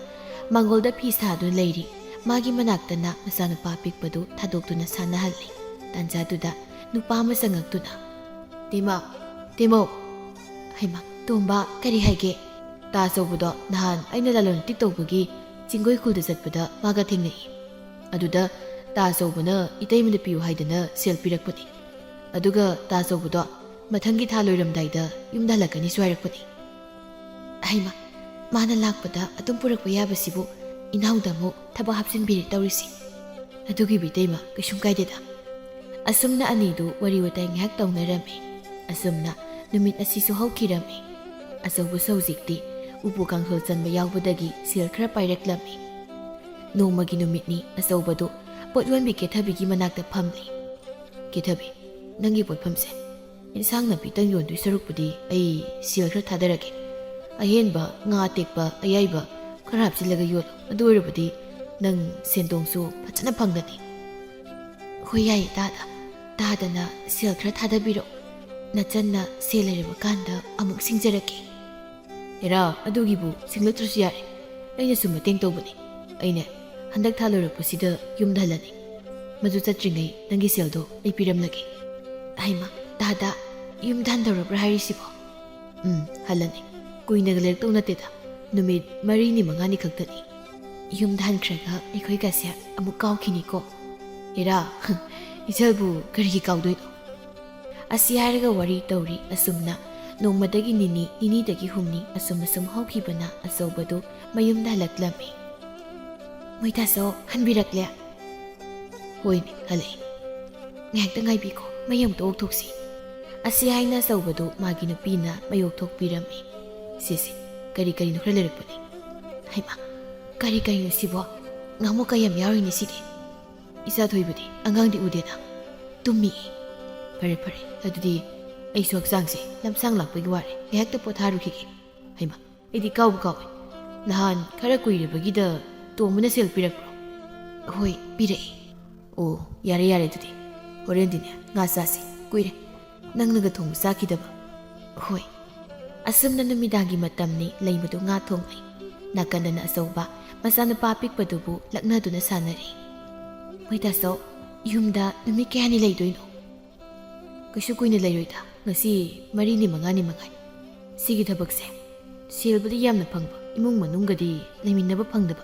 ꯃꯪꯒꯣꯜꯗ ꯐꯤ ꯁꯥꯗꯨꯅ ꯂꯩꯔꯤ꯫ ꯃꯥꯒꯤ ꯃꯅꯥꯛꯇꯅ ꯃꯆꯥꯅꯨꯄꯥ ꯑꯄꯤꯛꯄꯗꯨ ꯊꯥꯗꯣꯛꯇꯨꯅ ꯁꯥꯟꯅꯍꯜꯂꯤ꯫ ꯇꯥꯟꯖꯥꯗꯨꯗ ꯅꯨꯄꯥ ꯑꯃ ꯆꯪꯉꯛꯇꯨꯅ, "ꯇꯦꯃꯧ, ꯇꯦꯃꯧ!" "ꯍꯩꯃꯥ, ꯇꯣꯝꯕ, ꯀꯔꯤ ꯍꯥꯏꯒꯦ?" "ꯇꯥ ꯑꯆꯧꯕꯗꯣ ꯅꯍꯥꯟ ꯑꯩꯅ ꯂꯂꯣꯟ ꯏꯇꯤꯛ ꯇꯧꯕꯒꯤ ꯆꯤꯡꯒꯣꯏ ꯈꯨꯜꯗ ꯆꯠꯄꯗ ꯃꯥꯒ ꯊꯦꯡꯅꯩ꯫ ꯑꯗꯨꯗ ꯇꯥ ꯑꯆꯧꯕꯅ ꯏꯇꯩꯃꯗ ꯄꯤꯌꯨ ꯍꯥꯏꯗꯅ ꯁꯦꯜ ꯄꯤꯔꯛꯄꯅꯤ꯫ ꯑꯗꯨꯒ ꯇꯥ ꯑꯆꯧꯕꯗꯣ ꯃꯊꯪꯒꯤ ꯊꯥ ꯂꯣꯏꯔꯝꯗꯥꯏꯗ ꯌꯨꯝꯗ ꯍꯜꯂꯛꯀꯅꯤꯁꯨ ꯍꯥꯏꯔꯛꯄꯅꯤ꯫" "ꯍꯩꯃꯥ, ꯃꯥꯅ ꯂꯥꯛꯄꯗ ꯑꯗꯨꯝ ꯄꯨꯔꯛꯄ ꯌꯥꯕꯁꯤꯕꯨ ꯏꯅꯥꯎꯗ ꯑꯃꯨꯛ ꯊꯕꯛ ꯍꯥꯞꯆꯤꯟꯕꯤꯔꯦ ꯇꯧꯔꯤꯁꯤ꯫ ꯑꯗꯨꯒꯤꯕꯨ ꯏꯇꯩꯃ, ꯀꯩꯁꯨꯝ ꯀꯥꯏꯗꯦꯗ꯫" ꯑꯁꯨꯝꯅ ꯑꯅꯤꯗꯨ ꯋꯥꯔꯤ ꯋꯥꯇꯥꯏ ꯉꯥꯏꯍꯥꯛ ꯇꯧꯅꯔꯝꯃꯤ꯫ ꯑꯁꯨꯝꯅ ꯅꯨꯃꯤꯠ ꯑꯁꯤꯁꯨ ꯍꯧꯈꯤꯔꯝꯃꯤ꯫ ꯑꯆꯧꯕꯁꯨ ꯍꯧꯖꯤꯛꯇꯤ ꯎꯄꯨ ꯀꯥꯡꯊꯣꯜ ꯆꯟꯕ ꯌꯥꯎꯕꯗꯒꯤ ꯁꯦꯜ ꯈꯔ ꯄꯥꯏꯔꯛꯂꯝꯃꯤ꯫ ꯅꯣꯡꯃꯒꯤ ꯅꯨꯃꯤꯠꯅꯤ ꯑꯆꯧꯕꯗꯨ ꯄꯣꯠ ꯌꯣꯟꯕꯤ ꯀꯦꯊꯕꯤꯒꯤ ꯃꯅꯥꯛꯇ ꯐꯝꯂꯤ꯫ "ꯀꯦꯊꯕꯤ, ꯅꯪꯒꯤ ꯄꯣꯠꯐꯝꯁꯦ ꯏꯟꯁꯥꯡ ꯅꯥꯄꯤꯇꯪ ꯌꯣꯟꯗꯣꯏ ꯁꯔꯨꯛꯄꯨꯗꯤ ꯑꯩ ꯁꯦꯜ ꯈꯔ ꯊꯥꯗꯔꯒꯦ꯫ ꯑꯍꯦꯟꯕ ꯉꯥ ꯑꯇꯦꯛꯄ, ꯑꯌꯥꯏꯕ ꯈꯔ ꯍꯥꯞꯆꯤꯜꯂꯒ ꯌꯣꯜꯂꯣ꯫ ꯑꯗꯨ ꯑꯣꯏꯔꯕꯗꯤ ꯅꯪ ꯁꯦꯟꯗꯣꯡꯁꯨ ꯐꯖꯅ ꯐꯪꯒꯅꯤ꯫" "ꯍꯣꯏ, ꯌꯥꯏꯌꯦ ꯇꯥꯗ꯫ ꯇꯥꯗꯅ ꯁꯦꯜ ꯈꯔ ꯊꯥꯗꯕꯤꯔꯛꯑꯣ꯫ ꯅꯆꯟꯅ ꯁꯦꯜ ꯂꯩꯔꯕ ꯀꯥꯟꯗ ꯑꯃꯨꯛ ꯁꯤꯡꯖꯔꯛꯀꯦ꯫" "ꯍꯦꯔꯥ, ꯑꯗꯨꯒꯤꯕꯨ ꯁꯤꯡꯂꯛꯇ꯭ꯔꯁꯨ ꯌꯥꯔꯦ꯫ ꯑꯩꯅ ꯁꯨꯝ ꯃꯇꯦꯡ ꯇꯧꯕꯅꯤ꯫ ꯑꯩꯅꯦ, ꯍꯟꯗꯛ ꯊꯥ ꯂꯣꯏꯔꯛꯄꯁꯤꯗ ꯌꯨꯝꯗ ꯍꯜꯂꯅꯤ꯫ ꯃꯗꯨ ꯆꯠꯇ꯭ꯔꯤꯉꯩ ꯅꯪꯒꯤ ꯁꯦꯜꯗꯣ ꯑꯩ ꯄꯤꯔꯝꯂꯒꯦ꯫" "ꯍꯩꯃꯥ, ꯇꯥꯗ, ꯌꯨꯝꯗ ꯍꯟꯗꯧꯔꯕ꯭ꯔꯥ ꯍꯥꯏꯔꯤꯁꯤꯕꯣ?" "ꯎꯝ, ꯍꯜꯂꯅꯤ꯫ ꯀꯨꯏꯅꯒ ꯂꯩꯔꯛꯇꯧ ꯅꯠꯇꯦꯗ꯫ ꯅꯨꯃꯤꯠ ꯃꯔꯤꯅꯤ ꯃꯉꯥꯅꯤ ꯈꯛꯇꯅꯤ꯫ ꯌꯨꯝꯗ ꯍꯟꯈ꯭ꯔꯒ ꯑꯩꯈꯣꯏꯒꯁꯦ ꯑꯃꯨꯛ ꯀꯥꯎꯈꯤꯅꯤꯀꯣ꯫" "ꯍꯦꯔꯥ, ꯏꯆꯜꯕꯨ ꯀꯔꯤꯒꯤ ꯀꯥꯎꯗꯣꯏꯅꯣ?" ꯑꯁꯤ ꯍꯥꯏꯔꯒ ꯋꯥꯔꯤ ꯇꯧꯔꯤ꯫ ꯑꯁꯨꯝꯅ ꯅꯣꯡꯃꯗꯒꯤ ꯅꯤꯅꯤ, ꯅꯤꯅꯤꯗꯒꯤ ꯍꯨꯝꯅꯤ, ꯑꯁꯨꯝ ꯑꯁꯨꯝ ꯍꯧꯈꯤꯕꯅ ꯑꯆꯧꯕꯗꯨ ꯃꯌꯨꯝꯗ ꯍꯜꯂꯛꯂꯝꯃꯤ꯫ "ꯃꯣꯏꯇꯥꯁꯣ ꯍꯟꯕꯤꯔꯛꯂꯦ?" "ꯍꯣꯏꯅꯦ, ꯍꯜꯂꯛꯑꯦ꯫ ꯉꯥꯏꯍꯥꯛꯇ ꯉꯥꯏꯕꯤꯈꯣ, ꯃꯩ ꯑꯃꯨꯛꯇ ꯑꯣꯛꯊꯣꯛꯁꯤ꯫" ꯑꯁꯤ ꯍꯥꯏꯅ ꯑꯆꯧꯕꯗꯨ ꯃꯥꯒꯤ ꯅꯨꯄꯤꯅ ꯃꯩ ꯑꯣꯛꯊꯣꯛꯄꯤꯔꯝꯃꯤ꯫ "ꯁꯤꯁꯤ, ꯀꯔꯤ ꯀꯔꯤꯅꯣ ꯈꯔ ꯂꯩꯔꯛꯄꯅꯤ꯫" "ꯍꯩꯃꯥ, ꯀꯔꯤ ꯀꯔꯤꯅꯣ ꯁꯤꯕꯣ? ꯉꯥꯃꯨꯛꯀ ꯌꯥꯝ ꯌꯥꯎꯔꯤꯅꯦ ꯁꯤꯗꯤ꯫ ꯏꯆꯥ ꯊꯣꯏꯕꯗꯤ ꯑꯉꯥꯡꯗꯤ ꯎꯗꯦꯅ, ꯇꯨꯝꯃꯤ꯫" "ꯐꯔꯦ, ꯐꯔꯦ, ꯑꯗꯨꯗꯤ ꯑꯩꯁꯨ ꯍꯛꯆꯥꯡꯁꯦ ꯂꯝꯁꯥꯡ ꯂꯥꯛꯄꯒꯤ ꯋꯥꯔꯦ, ꯉꯥꯏꯍꯥꯛꯇ ꯄꯣꯊꯥꯔꯨꯈꯤꯒꯦ꯫ ꯍꯩꯃꯥ, ꯑꯩꯗꯤ ꯀꯥꯎꯕꯨ ꯀꯥꯎꯋꯦ꯫ ꯅꯍꯥꯟ ꯈꯔ ꯀꯨꯏꯔꯕꯒꯤꯗ ꯇꯣꯝꯕꯅ ꯁꯦꯜ ꯄꯤꯔꯛꯄ꯭ꯔꯣ?" "ꯍꯣꯏ, ꯄꯤꯔꯛꯑꯦ꯫" "ꯑꯣ, ꯌꯥꯔꯦ, ꯌꯥꯔꯦ, ꯑꯗꯨꯗꯤ ꯍꯣꯔꯦꯟꯗꯤꯅꯦ ꯉꯥ ꯆꯥꯁꯤ꯫ ꯀꯨꯏꯔꯦ ꯅꯪꯅꯒ ꯊꯣꯡꯕ ꯆꯥꯈꯤꯗꯕ꯫" "ꯍꯣꯏ꯫" ꯑꯁꯨꯝꯅ ꯅꯨꯃꯤꯗꯥꯡꯒꯤ ꯃꯇꯝꯅꯤ, ꯂꯩꯃꯗꯨ ꯉꯥ ꯊꯣꯡꯂꯤ꯫ ꯅꯥꯀꯟꯗꯅ ꯑꯆꯧꯕ ꯃꯆꯥꯅꯨꯄꯥ ꯑꯄꯤꯛꯄꯗꯨꯕꯨ ꯂꯛꯅꯗꯨꯅ ꯁꯥꯟꯅꯔꯤ꯫ "ꯃꯣꯏꯇꯥꯁꯣ, ꯌꯨꯝꯗ ꯅꯨꯃꯤꯠ ꯀꯌꯥꯅꯤ ꯂꯩꯗꯣꯏꯅꯣ?" "ꯀꯩꯁꯨ ꯀꯨꯏꯅ ꯂꯩꯔꯣꯏꯗ, ꯉꯁꯤ ꯃꯔꯤꯅꯤ ꯃꯉꯥꯅꯤ ꯃꯉꯥꯏ꯫ ꯁꯤꯒꯤ ꯊꯕꯛꯁꯦ ꯁꯦꯜꯕꯨꯗꯤ ꯌꯥꯝꯅ ꯐꯪꯕ, ꯏꯃꯨꯡ ꯃꯅꯨꯡꯒꯗꯤ ꯂꯩꯃꯤꯟꯅꯕ ꯐꯪꯗꯕ꯫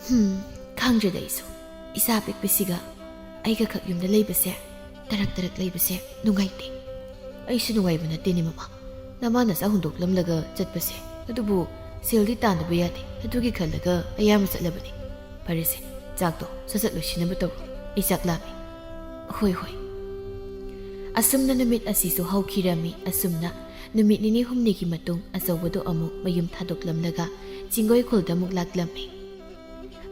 ꯍꯝ, ꯈꯪꯗ꯭ꯔꯦꯗ ꯑꯩꯁꯨ꯫ ꯏꯆꯥ ꯄꯤꯛꯄꯁꯤꯒ ꯑꯩꯒ ꯈꯛ ꯌꯨꯝꯗ ꯂꯩꯕꯁꯦ, ꯇꯔꯛ ꯇꯔꯛ ꯂꯩꯕꯁꯦ ꯅꯨꯡꯉꯥꯏꯇꯦ꯫ ꯑꯩꯁꯨ ꯅꯨꯡꯉꯥꯏꯕ ꯅꯠꯇꯦꯅꯦ ꯃꯃꯥ, ꯅꯃꯥ ꯅꯆꯥ ꯍꯨꯟꯗꯣꯛꯂꯝꯂꯒ ꯆꯠꯄꯁꯦ꯫ ꯑꯗꯨꯕꯨ ꯁꯦꯜꯗꯤ ꯇꯥꯟꯗꯕ ꯌꯥꯗꯦ, ꯑꯗꯨꯒꯤ ꯈꯜꯂꯒ ꯑꯌꯥꯝꯕ ꯆꯠꯂꯕꯅꯤ꯫ ꯐꯔꯦꯁꯦ, ꯆꯥꯛꯇꯣ ꯁꯠ ꯁꯠ ꯂꯣꯏꯁꯤꯟꯅꯕ ꯇꯧꯔꯣ, ꯑꯩ ꯆꯥꯛ ꯂꯥꯝꯃꯦ꯫ ꯍꯣꯏ ꯍꯣꯏ꯫ ꯑꯁꯨꯝꯅ ꯅꯨꯃꯤꯠ ꯑꯁꯤꯁꯨ ꯍꯧꯈꯤꯔꯝꯃꯤ꯫ ꯑꯁꯨꯝꯅ ꯅꯨꯃꯤꯠ ꯅꯤꯅꯤ ꯍꯨꯝꯅꯤꯒꯤ ꯃꯇꯨꯡ ꯑꯆꯧꯕꯗꯣ ꯑꯃꯨꯛ ꯃꯌꯨꯝ ꯊꯥꯗꯣꯛꯂꯝꯂꯒ ꯆꯤꯡꯒꯣꯏ ꯈꯨꯜꯗ ꯑꯃꯨꯛ ꯂꯥꯛꯂꯝꯃꯤ꯫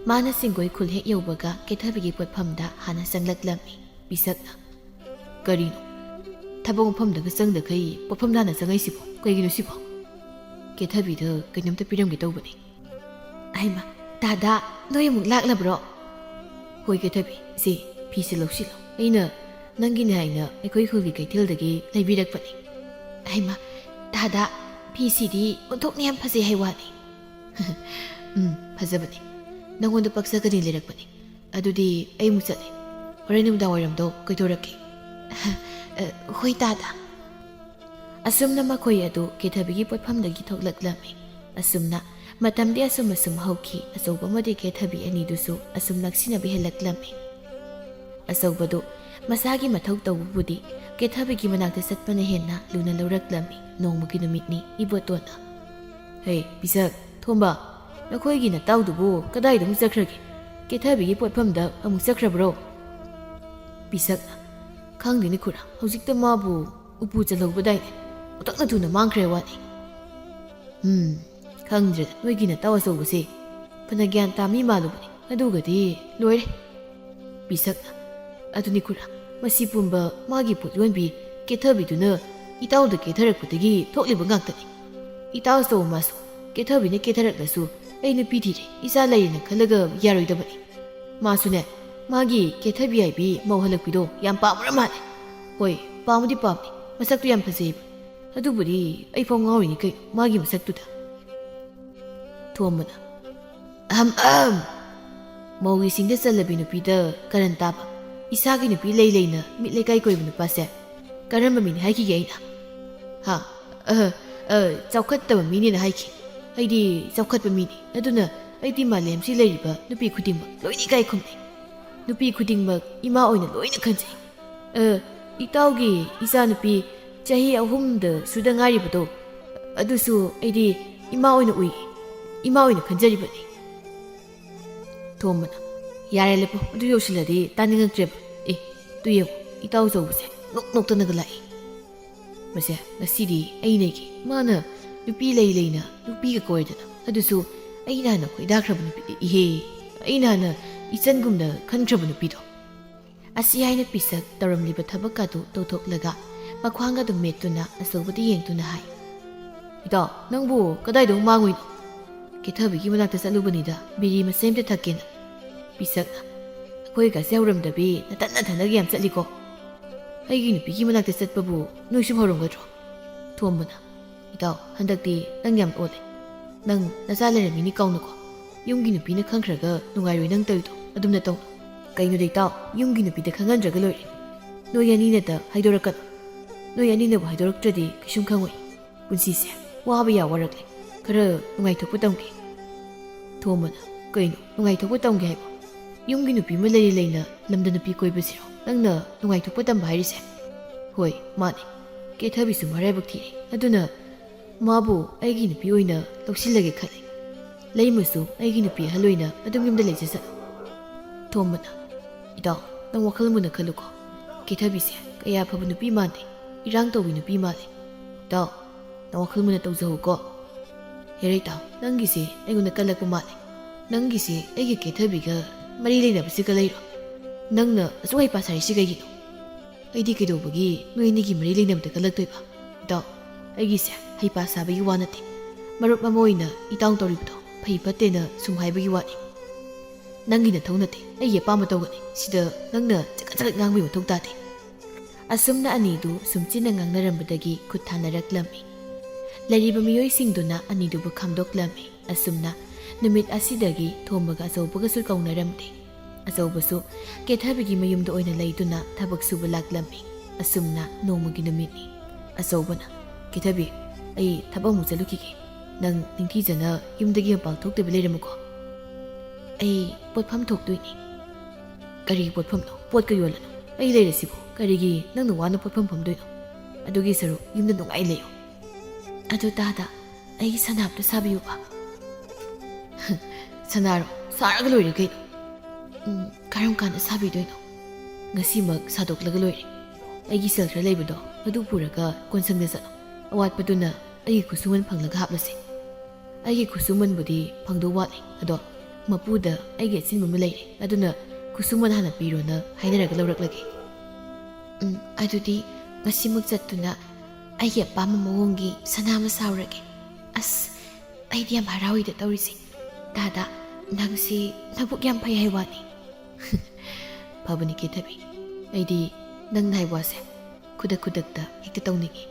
ꯃꯥꯅ ꯆꯤꯡꯒꯣꯏ ꯈꯨꯜ ꯍꯦꯛ ꯌꯧꯕꯒ ꯀꯦꯊꯕꯤꯒꯤ ꯄꯣꯠꯐꯝꯗ ꯍꯥꯟꯅ ꯆꯪꯂꯛꯂꯝꯃꯤ꯫ ꯄꯤꯁꯛꯅ, "ꯀꯔꯤꯅꯣ? ꯊꯕꯛ ꯃꯐꯝꯗꯒ ꯆꯪꯗꯈꯩ ꯄꯣꯠꯐꯝꯗ ꯍꯥꯟꯅ ꯆꯪꯉꯛꯏꯁꯤꯕꯣ? ꯀꯩꯒꯤꯅꯣ ꯁꯤꯕꯣ?" "ꯀꯦꯊꯕꯤꯗ ꯀꯩꯅꯣꯝꯇ ꯄꯤꯔꯝꯒꯦ ꯇꯧꯕꯅꯦ꯫" "ꯑꯩꯃ, ꯇꯥꯗꯥ, ꯅꯣꯏ ꯑꯃꯨꯛ ꯂꯥꯛꯂꯕ꯭ꯔꯣ?" "ꯍꯣꯏ ꯀꯦꯊꯕꯤ, ꯁꯤ ꯐꯤꯁꯦ ꯂꯧꯁꯤꯜꯂꯣ꯫ ꯑꯩꯅ ꯅꯪꯒꯤꯅꯦ ꯍꯥꯏꯅ ꯑꯩꯈꯣꯏ ꯈꯨꯜꯒꯤ ꯀꯩꯊꯦꯜꯗꯒꯤ ꯂꯩꯕꯤꯔꯛꯄꯅꯤ꯫" "ꯑꯩꯃ, ꯇꯥꯗꯥ, ꯐꯤꯁꯤꯗꯤ ꯑꯣꯟꯊꯣꯛꯅ ꯌꯥꯝ ꯐꯖꯩ ꯍꯥꯏ ꯋꯥꯅꯤ꯫" "ꯎꯝ, ꯐꯖꯕꯅꯤ꯫ ꯅꯪꯉꯣꯟꯗ ꯄꯛꯆꯒꯅꯤ ꯂꯩꯔꯛꯄꯅꯤ꯫ ꯑꯗꯨꯗꯤ ꯑꯩ ꯑꯃꯨꯛ ꯆꯠꯂꯦ꯫ ꯍꯣꯔꯦꯟ ꯅꯨꯃꯤꯗꯥꯡ ꯋꯥꯏꯔꯝꯗꯣ ꯀꯣꯏꯊꯣꯔꯛꯀꯦ꯫" "ꯑ, ꯍꯣꯏ ꯇꯥꯗꯥ꯫" ꯑꯁꯨꯝꯅ ꯃꯈꯣꯏ ꯑꯗꯨ ꯀꯦꯊꯕꯤꯒꯤ ꯄꯣꯠꯐꯝꯗꯒꯤ ꯊꯣꯛꯂꯛꯂꯝꯃꯤ꯫ ꯑꯁꯨꯝꯅ ꯃꯇꯝꯗꯤ ꯑꯁꯨꯝ ꯑꯁꯨꯝ ꯍꯧꯈꯤ꯫ ꯑꯆꯧꯕ ꯑꯃꯗꯤ ꯀꯦꯊꯕꯤ ꯑꯅꯤꯗꯨꯁꯨ ꯑꯁꯨꯝ ꯅꯛꯁꯤꯟꯅꯕ ꯍꯦꯜꯂꯛꯂꯝꯃꯤ꯫ ꯑꯆꯧꯕꯗꯨ ꯃꯁꯥꯒꯤ ꯃꯊꯧ ꯇꯧꯕꯕꯨꯗꯤ ꯀꯦꯊꯕꯤꯒꯤ ꯃꯅꯥꯛꯇ ꯆꯠꯄꯅ ꯍꯦꯟꯅ ꯂꯨꯅ ꯂꯧꯔꯛꯂꯝꯃꯤ꯫ ꯅꯣꯡꯃꯒꯤ ꯅꯨꯃꯤꯠꯅꯤ꯫ ꯏꯕꯣꯇꯣꯟꯅ, "ꯍꯦ, ꯄꯤꯁꯛ, ꯊꯣꯝꯕ, ꯅꯈꯣꯏꯒꯤ ꯅꯇꯥꯎꯗꯨꯕꯨ ꯀꯗꯥꯏꯗ ꯑꯃꯨꯛ ꯆꯠꯈ꯭ꯔꯒꯦ? ꯀꯦꯊꯕꯤꯒꯤ ꯄꯣꯠꯐꯝꯗ ꯑꯃꯨꯛ ꯆꯠꯈ꯭ꯔꯕ꯭ꯔꯣ?" ꯄꯤꯁꯛꯅ, "ꯈꯪꯗꯦꯅꯦ ꯈꯨꯔꯥ, ꯍꯧꯖꯤꯛꯇ ꯃꯥꯕꯨ ꯎꯄꯨ ꯆꯜꯍꯧꯕꯗꯥꯏꯅꯦ꯫ ꯑꯣꯟꯊꯣꯛꯅ ꯊꯨꯅ ꯃꯥꯡꯈ꯭ꯔꯦ ꯋꯥꯅꯤ꯫" "ꯎꯝ, ꯈꯪꯗ꯭ꯔꯦꯗ, ꯅꯣꯏꯒꯤ ꯅꯇꯥꯎ ꯑꯆꯧꯕꯁꯦ꯫ ꯐꯅ ꯒ꯭ꯌꯥꯟ ꯇꯥ ꯃꯤ ꯃꯥꯜꯂꯨꯕꯅꯤ, ꯑꯗꯨꯒꯗꯤ ꯂꯣꯏꯔꯦ꯫" ꯄꯤꯁꯛꯅ, "ꯑꯗꯨꯅꯤ ꯈꯨꯔꯥ, ꯃꯁꯤ ꯄꯨꯝꯕ ꯃꯥꯒꯤ ꯄꯣꯠ ꯌꯣꯟꯕꯤ ꯀꯦꯊꯕꯤꯗꯨꯅ ꯏꯇꯥꯎꯗ ꯀꯦꯊꯔꯛꯄꯗꯒꯤ ꯊꯣꯛꯂꯤꯕ ꯉꯥꯛꯇꯅꯤ꯫ ꯏꯇꯥꯎ ꯑꯆꯧꯕ ꯃꯥꯁꯨ ꯀꯦꯊꯕꯤꯅ ꯀꯦꯊꯔꯛꯂꯁꯨ ꯑꯩ ꯅꯨꯄꯤ ꯊꯤꯔꯦ, ꯏꯆꯥ ꯂꯩꯔꯦꯅ ꯈꯜꯂꯒ ꯌꯥꯔꯣꯏꯗꯕꯅꯤ꯫ ꯃꯥꯁꯨꯅꯦ, ꯃꯥꯒꯤ ꯀꯦꯊꯕꯤ ꯍꯥꯏꯕꯤ ꯃꯧ ꯍꯜꯂꯛꯄꯤꯗꯣ ꯌꯥꯝ ꯄꯥꯝꯃꯨꯔ ꯃꯥꯜꯂꯦ꯫ ꯍꯣꯏ, ꯄꯥꯝꯕꯨꯗꯤ ꯄꯥꯝꯃꯤ, ꯃꯁꯛꯇꯨ ꯌꯥꯝ ꯐꯖꯩꯕ꯫ ꯑꯗꯨꯕꯨꯗꯤ ꯑꯩ ꯐꯥꯎ ꯉꯥꯎꯔꯤꯅꯤ ꯀꯩꯅꯣ ꯃꯥꯒꯤ ꯃꯁꯛꯇꯨꯗ꯫" ꯊꯣꯝꯕꯅ, "ꯑꯍꯝ ꯑꯍꯝ! ꯃꯧꯒꯤ ꯁꯤꯡꯗ ꯆꯜꯂꯕꯤ ꯅꯨꯄꯤꯗ ꯀꯔꯟ ꯇꯥꯕ, ꯏꯁꯥꯒꯤ ꯅꯨꯄꯤ ꯂꯩ ꯂꯩꯅ ꯃꯤꯠ ꯂꯩꯀꯥꯏ ꯀꯣꯏꯕ ꯅꯨꯄꯥꯁꯦ꯫ "ꯀꯔꯝꯕ ꯃꯤꯅꯤ ꯍꯥꯏꯈꯤꯒꯦ ꯑꯩꯅ? ꯍꯥ? ꯑ, ꯑ, ꯆꯥꯎꯈꯠꯇꯕ ꯃꯤꯅꯦꯅ ꯍꯥꯏꯈꯤ꯫ ꯑꯩꯗꯤ ꯆꯥꯎꯈꯠꯄ ꯃꯤꯅꯤ꯫ ꯑꯗꯨꯅ ꯑꯩꯗꯤ ꯃꯥꯂꯦꯝꯁꯤ ꯂꯩꯔꯤꯕ ꯅꯨꯄꯤ ꯈꯨꯗꯤꯡꯃꯛ ꯂꯣꯏꯅ ꯏꯀꯥꯏ ꯈꯨꯝꯅꯩ꯫ ꯅꯨꯄꯤ ꯈꯨꯗꯤꯡꯃꯛ ꯏꯃꯥ ꯑꯣꯏꯅ ꯂꯣꯏꯅ ꯈꯟꯖꯩ꯫ ꯑ, ꯏꯇꯥꯎꯒꯤ ꯏꯆꯥꯅꯨꯄꯤ ꯆꯍꯤ ꯑꯍꯨꯝꯗ ꯁꯨꯗ ꯉꯥꯏꯔꯤꯕꯗꯣ, ꯑꯗꯨꯁꯨ ꯑꯩꯗꯤ ꯏꯃꯥ ꯑꯣꯏꯅ ꯎꯏ, ꯏꯃꯥ ꯑꯣꯏꯅ ꯈꯟꯖꯔꯤꯕꯅꯤ"꯫ ꯊꯣꯝꯕꯅ, "ꯌꯥꯔꯦ, ꯂꯦꯞꯄꯣ, ꯑꯗꯨ ꯌꯧꯁꯤꯜꯂꯗꯤ ꯇꯥꯅꯤꯡꯉꯛꯇ꯭ꯔꯦꯕ꯫ ꯑꯦ, ꯇꯨ ꯌꯦꯡꯉꯨ, ꯏꯇꯥꯎ ꯑꯆꯧꯕꯁꯦ ꯅꯣꯛ ꯅꯣꯛꯇꯅꯒ ꯂꯥꯛꯏ꯫ ꯃꯁꯦ, ꯉꯁꯤꯗꯤ ꯑꯩ ꯅꯩꯒꯦ꯫ ꯃꯥꯅ ꯅꯨꯄꯤ ꯂꯩ ꯂꯩꯅ ꯅꯨꯄꯤꯒ ꯀꯣꯏꯗꯅ, ꯑꯗꯨꯁꯨ ꯑꯩꯅ ꯍꯥꯟꯅ ꯈꯣꯏꯗꯥꯈ꯭ꯔꯕ ꯅꯨꯄꯤꯗ, ꯏꯍꯦ, ꯑꯩꯅ ꯍꯥꯟꯅ ꯏꯆꯟꯒꯨꯝꯅ ꯈꯟꯈ꯭ꯔꯕ ꯅꯨꯄꯤꯗꯣ"꯫ ꯑꯁꯤ ꯍꯥꯏꯅ ꯄꯤꯁꯛ ꯇꯧꯔꯝꯂꯤꯕ ꯊꯕꯛꯀꯗꯨ ꯇꯧꯊꯣꯛꯂꯒ ꯃꯈ꯭ꯋꯥꯡꯒꯗꯨ ꯃꯦꯠꯇꯨꯅ ꯑꯆꯧꯕꯗ ꯌꯦꯡꯗꯨꯅ ꯍꯥꯏ, "ꯏꯇꯥꯎ, ꯅꯪꯕꯨ ꯀꯗꯥꯏꯗ ꯑꯃꯨꯛ ꯃꯥꯡꯉꯨꯏꯅꯣ?" "ꯀꯦꯊꯕꯤꯒꯤ ꯃꯅꯥꯛꯇ ꯆꯠꯂꯨꯕꯅꯤꯗ, ꯕꯤꯔꯤ ꯃꯆꯦ ꯑꯝꯇ ꯊꯛꯀꯦꯅ"꯫ ꯄꯤꯁꯛꯅ, "ꯑꯩꯈꯣꯏꯒꯁꯦ ꯍꯧꯔꯝꯗꯕꯤ ꯅꯇꯟ ꯅꯊꯟꯗꯒ ꯌꯥꯝ ꯆꯠꯂꯤꯀꯣ꯫ ꯑꯩꯒꯤ ꯅꯨꯄꯤꯒꯤ ꯃꯅꯥꯛꯇ ꯆꯠꯄꯕꯨ ꯅꯣꯏꯁꯨ ꯍꯧꯔꯝꯒꯗ꯭ꯔꯣ?" ꯊꯣꯝꯕꯅ, "ꯏꯇꯥꯎ, ꯍꯟꯗꯛꯇꯤ ꯅꯪ ꯌꯥꯝ ꯑꯣꯜꯂꯦ꯫ ꯅꯪ ꯅꯆꯥ ꯂꯩꯔꯝꯃꯤꯅꯤ ꯀꯥꯎꯅꯨꯀꯣ꯫ ꯌꯨꯝꯒꯤ ꯅꯨꯄꯤꯅ ꯈꯪꯈ꯭ꯔꯒ ꯅꯨꯡꯉꯥꯏꯔꯣꯏ ꯅꯪ ꯇꯧꯔꯤꯗꯣ꯫ ꯑꯗꯨꯝꯅ ꯇꯧꯅꯨ"꯫ "ꯀꯩꯅꯣꯗ ꯏꯇꯥꯎ, ꯌꯨꯝꯒꯤ ꯅꯨꯄꯤꯗ ꯈꯪꯍꯟꯗ꯭ꯔꯒ ꯂꯣꯏꯔꯦ꯫ ꯅꯣꯏ ꯑꯅꯤꯅꯇ ꯍꯥꯏꯗꯣꯔꯛꯀꯅꯨ꯫ ꯅꯣꯏ ꯑꯅꯤꯅꯕꯨ ꯍꯥꯏꯗꯣꯔꯛꯇ꯭ꯔꯗꯤ ꯀꯩꯁꯨꯝ ꯈꯪꯉꯣꯏ꯫ ꯄꯨꯟꯁꯤꯁꯦ ꯋꯥꯕ ꯌꯥ ꯋꯥꯔꯛꯂꯦ꯫ ꯈꯔ ꯅꯨꯡꯉꯥꯏꯊꯣꯛꯄ ꯇꯝꯒꯦ"꯫ ꯊꯣꯝꯕꯅ, "ꯀꯩꯅꯣ ꯅꯨꯡꯉꯥꯏꯊꯣꯛꯄ ꯇꯝꯒꯦ ꯍꯥꯏꯕ? ꯌꯨꯝꯒꯤ ꯅꯨꯄꯤ ꯑꯃ ꯂꯩꯔꯤ ꯂꯩꯅ ꯂꯝꯗ ꯅꯨꯄꯤ ꯀꯣꯏꯕꯁꯤꯔꯣ ꯅꯪꯅ ꯅꯨꯡꯉꯥꯏꯊꯣꯛꯄ ꯇꯝꯕ ꯍꯥꯏꯔꯤꯁꯦ?" "ꯍꯣꯏ, ꯃꯥꯅꯦ꯫ ꯀꯦꯊꯕꯤꯁꯨ ꯃꯔꯥꯏꯕꯛ ꯊꯤꯔꯦ꯫ ꯑꯗꯨꯅ ꯃꯥꯕꯨ ꯑꯩꯒꯤ ꯅꯨꯄꯤ ꯑꯣꯏꯅ ꯂꯧꯁꯤꯜꯂꯒꯦ ꯈꯜꯂꯦ꯫ ꯂꯩꯃꯁꯨ ꯑꯩꯒꯤ ꯅꯨꯄꯤ ꯑꯍꯜ ꯑꯣꯏꯅ ꯑꯗꯨꯝ ꯌꯨꯝꯗ ꯂꯩꯖꯁꯅꯨ"꯫ ꯊꯣꯝꯕꯅ, "ꯏꯇꯥꯎ, ꯅꯪ ꯋꯥꯈꯜ ꯃꯨꯟꯅ ꯈꯜꯂꯨꯀꯣ꯫ ꯀꯦꯊꯕꯤꯁꯦ ꯀꯌꯥ ꯐꯕ ꯅꯨꯄꯤ ꯃꯥꯟꯗꯦ꯫ ꯏꯔꯥꯡ ꯇꯧꯕꯤ ꯅꯨꯄꯤ ꯃꯥꯜꯂꯦ꯫ ꯏꯇꯥꯎ, ꯅꯪ ꯋꯥꯈꯜ ꯃꯨꯟꯅ ꯇꯧꯖꯍꯧꯀꯣ"꯫ "ꯍꯦꯔꯥ ꯏꯇꯥꯎ, ꯅꯪꯒꯤꯁꯦ ꯑꯩꯉꯣꯟꯗ ꯀꯜꯂꯛꯄ ꯃꯥꯜꯂꯦ꯫ ꯅꯪꯒꯤꯁꯦ ꯑꯩꯒ ꯀꯦꯊꯕꯤꯒ ꯃꯔꯤ ꯂꯩꯅꯕꯁꯤꯒ ꯂꯩꯔꯣ? ꯅꯪꯅ ꯑꯁꯨꯛ ꯍꯩꯄꯥ ꯁꯥꯔꯤꯁꯤ ꯀꯩꯒꯤꯅꯣ? ꯑꯩꯗꯤ ꯀꯩꯗꯧꯕꯒꯤ ꯅꯣꯏ ꯑꯅꯤꯒꯤ ꯃꯔꯤ ꯂꯩꯅꯕꯗ ꯀꯜꯂꯛꯇꯣꯏꯕ? ꯏꯇꯥꯎ, ꯑꯩꯒꯤꯁꯦ ꯍꯩꯄꯥ ꯁꯥꯕꯒꯤ ꯋꯥ ꯅꯠꯇꯦ꯫ ꯃꯔꯨꯞ ꯑꯃ ꯑꯣꯏꯅ ꯏꯇꯥꯎ ꯇꯧꯔꯤꯕꯗꯣ ꯐꯩ ꯐꯠꯇꯦꯅ ꯁꯨꯝ ꯍꯥꯏꯕꯒꯤ ꯋꯥꯅꯤ꯫ ꯅꯪꯒꯤ ꯅꯊꯧ ꯅꯠꯇꯦ, ꯑꯩꯒꯤ ꯑꯄꯥꯝꯕ ꯇꯧꯒꯅꯤ꯫ ꯁꯤꯗ ꯅꯪꯅ ꯆꯒꯠ ꯆꯒꯠ ꯉꯥꯡꯕꯒꯤ ꯃꯊꯧ ꯇꯥꯗꯦ"꯫ ꯑꯁꯨꯝꯅ ꯑꯅꯤꯗꯨ ꯁꯨꯝ ꯆꯤꯟꯅ ꯉꯥꯡꯅꯔꯝꯕꯗꯒꯤ ꯈꯨꯠ ꯊꯥꯅꯔꯛꯂꯝꯃꯤ꯫ ꯂꯩꯔꯤꯕ ꯃꯤꯑꯣꯏꯁꯤꯡꯗꯨꯅ ꯑꯅꯤꯗꯨꯕꯨ ꯈꯥꯝꯗꯣꯛꯂꯝꯃꯤ꯫ ꯑꯁꯨꯝꯅ ꯅꯨꯃꯤꯠ ꯑꯁꯤꯗꯒꯤ ꯊꯣꯝꯕꯒ ꯑꯆꯧꯕꯒꯁꯨ ꯀꯧꯅꯔꯝꯗꯦ꯫ ꯑꯆꯧꯕꯁꯨ ꯀꯦꯊꯕꯤꯒꯤ ꯃꯌꯨꯝꯗ ꯑꯣꯏꯅ ꯂꯩꯗꯨꯅ ꯊꯕꯛ ꯁꯨꯕ ꯂꯥꯛꯂꯝꯃꯤ꯫ ꯑꯁꯨꯝꯅ ꯅꯣꯡꯃꯒꯤ ꯅꯨꯃꯤꯠꯅꯤ꯫ ꯑꯆꯧꯕꯅ, "ꯀꯦꯊꯕꯤ, ꯑꯩ ꯊꯕꯛ ꯑꯃꯨꯛ ꯆꯠꯂꯨꯈꯤꯒꯦ꯫ ꯅꯪ ꯅꯤꯡꯊꯤꯖꯅ ꯌꯨꯝꯗꯒꯤ ꯃꯄꯥꯟ ꯊꯣꯛꯇꯕꯤ ꯂꯩꯔꯝꯃꯨꯀꯣ꯫ ꯑꯩ ꯄꯣꯠꯐꯝ ꯊꯣꯛꯇꯣꯏꯅꯤ꯫" "ꯀꯔꯤꯒꯤ ꯄꯣꯠꯐꯝꯅꯣ? ꯄꯣꯠꯀ ꯌꯣꯜꯂꯅꯨ꯫ ꯑꯩ ꯂꯩꯔꯁꯤꯕꯨ꯫ ꯀꯔꯤꯒꯤ ꯅꯪꯅ ꯋꯥꯅ ꯄꯣꯠꯐꯝ ꯐꯝꯗꯣꯏꯅꯣ? ꯑꯗꯨꯒꯤ ꯁꯔꯨꯛ ꯌꯨꯝꯗ ꯅꯨꯡꯉꯥꯏ ꯂꯩꯌꯨ꯫" "ꯑꯗꯨ ꯇꯥꯗ, ꯑꯩꯒꯤ ꯁꯅꯥꯞꯇ ꯁꯥꯕꯤꯌꯨꯕ꯫" "ꯁꯅꯥꯔꯣ? ꯁꯥꯔꯒ ꯂꯣꯏꯔꯦ ꯀꯩꯅꯣ꯫" "ꯎꯝ, ꯀꯔꯝ ꯀꯥꯟꯗ ꯁꯥꯕꯤꯗꯣꯏꯅꯣ?" "ꯉꯁꯤꯃꯛ ꯁꯥꯗꯣꯛꯂꯒ ꯂꯣꯏꯔꯦ꯫ ꯑꯩꯒꯤ ꯁꯦꯜ ꯈꯔ ꯂꯩꯕꯗꯣ, ꯑꯗꯨ ꯄꯨꯔꯒ ꯀꯣꯟꯁꯪꯗ ꯆꯠꯂꯣ꯫ ꯑꯋꯥꯠꯄꯗꯨꯅ ꯑꯩꯒꯤ ꯈꯨꯠꯁꯨꯃꯟ ꯐꯪꯂꯒ ꯍꯥꯞꯂꯁꯤ꯫" "ꯑꯩꯒꯤ ꯈꯨꯠꯁꯨꯃꯟꯕꯨꯗꯤ ꯐꯪꯗꯧ ꯋꯥꯠꯂꯤ, ꯑꯗꯣ ꯃꯄꯨꯗ ꯑꯩꯒꯤ ꯑꯆꯤꯟꯕ ꯑꯃ ꯂꯩꯔꯦ, ꯑꯗꯨꯅ ꯈꯨꯠꯁꯨꯃꯟ ꯍꯥꯟꯅ ꯄꯤꯔꯣꯅ ꯍꯥꯏꯅꯔꯒ ꯂꯧꯔꯛꯂꯒꯦ꯫" "ꯎꯝ, ꯑꯗꯨꯗꯤ ꯉꯁꯤꯃꯛ ꯆꯠꯇꯨꯅ ꯑꯩꯒꯤ ꯑꯄꯥꯝꯕ ꯃꯑꯣꯡꯒꯤ ꯁꯅꯥ ꯑꯃ ꯁꯥꯎꯔꯒꯦ꯫ ꯑꯁ, ꯑꯩꯗꯤ ꯌꯥꯝ ꯍꯔꯥꯎꯏꯗ ꯇꯧꯔꯤꯁꯦ꯫ ꯇꯥꯗ, ꯅꯪꯁꯤ ꯅꯕꯨꯛ ꯌꯥꯝ ꯐꯩ ꯍꯥꯏ ꯋꯥꯅꯤ꯫" "ꯐꯕꯅꯤ ꯀꯦꯊꯕꯤ, ꯑꯩꯗꯤ ꯅꯪꯅ ꯍꯥꯏꯕ ꯋꯥꯁꯦ ꯈꯨꯗꯛ ꯈꯨꯗꯛꯇ ꯍꯦꯛꯇ ꯇꯧꯅꯤꯡꯉꯤ꯫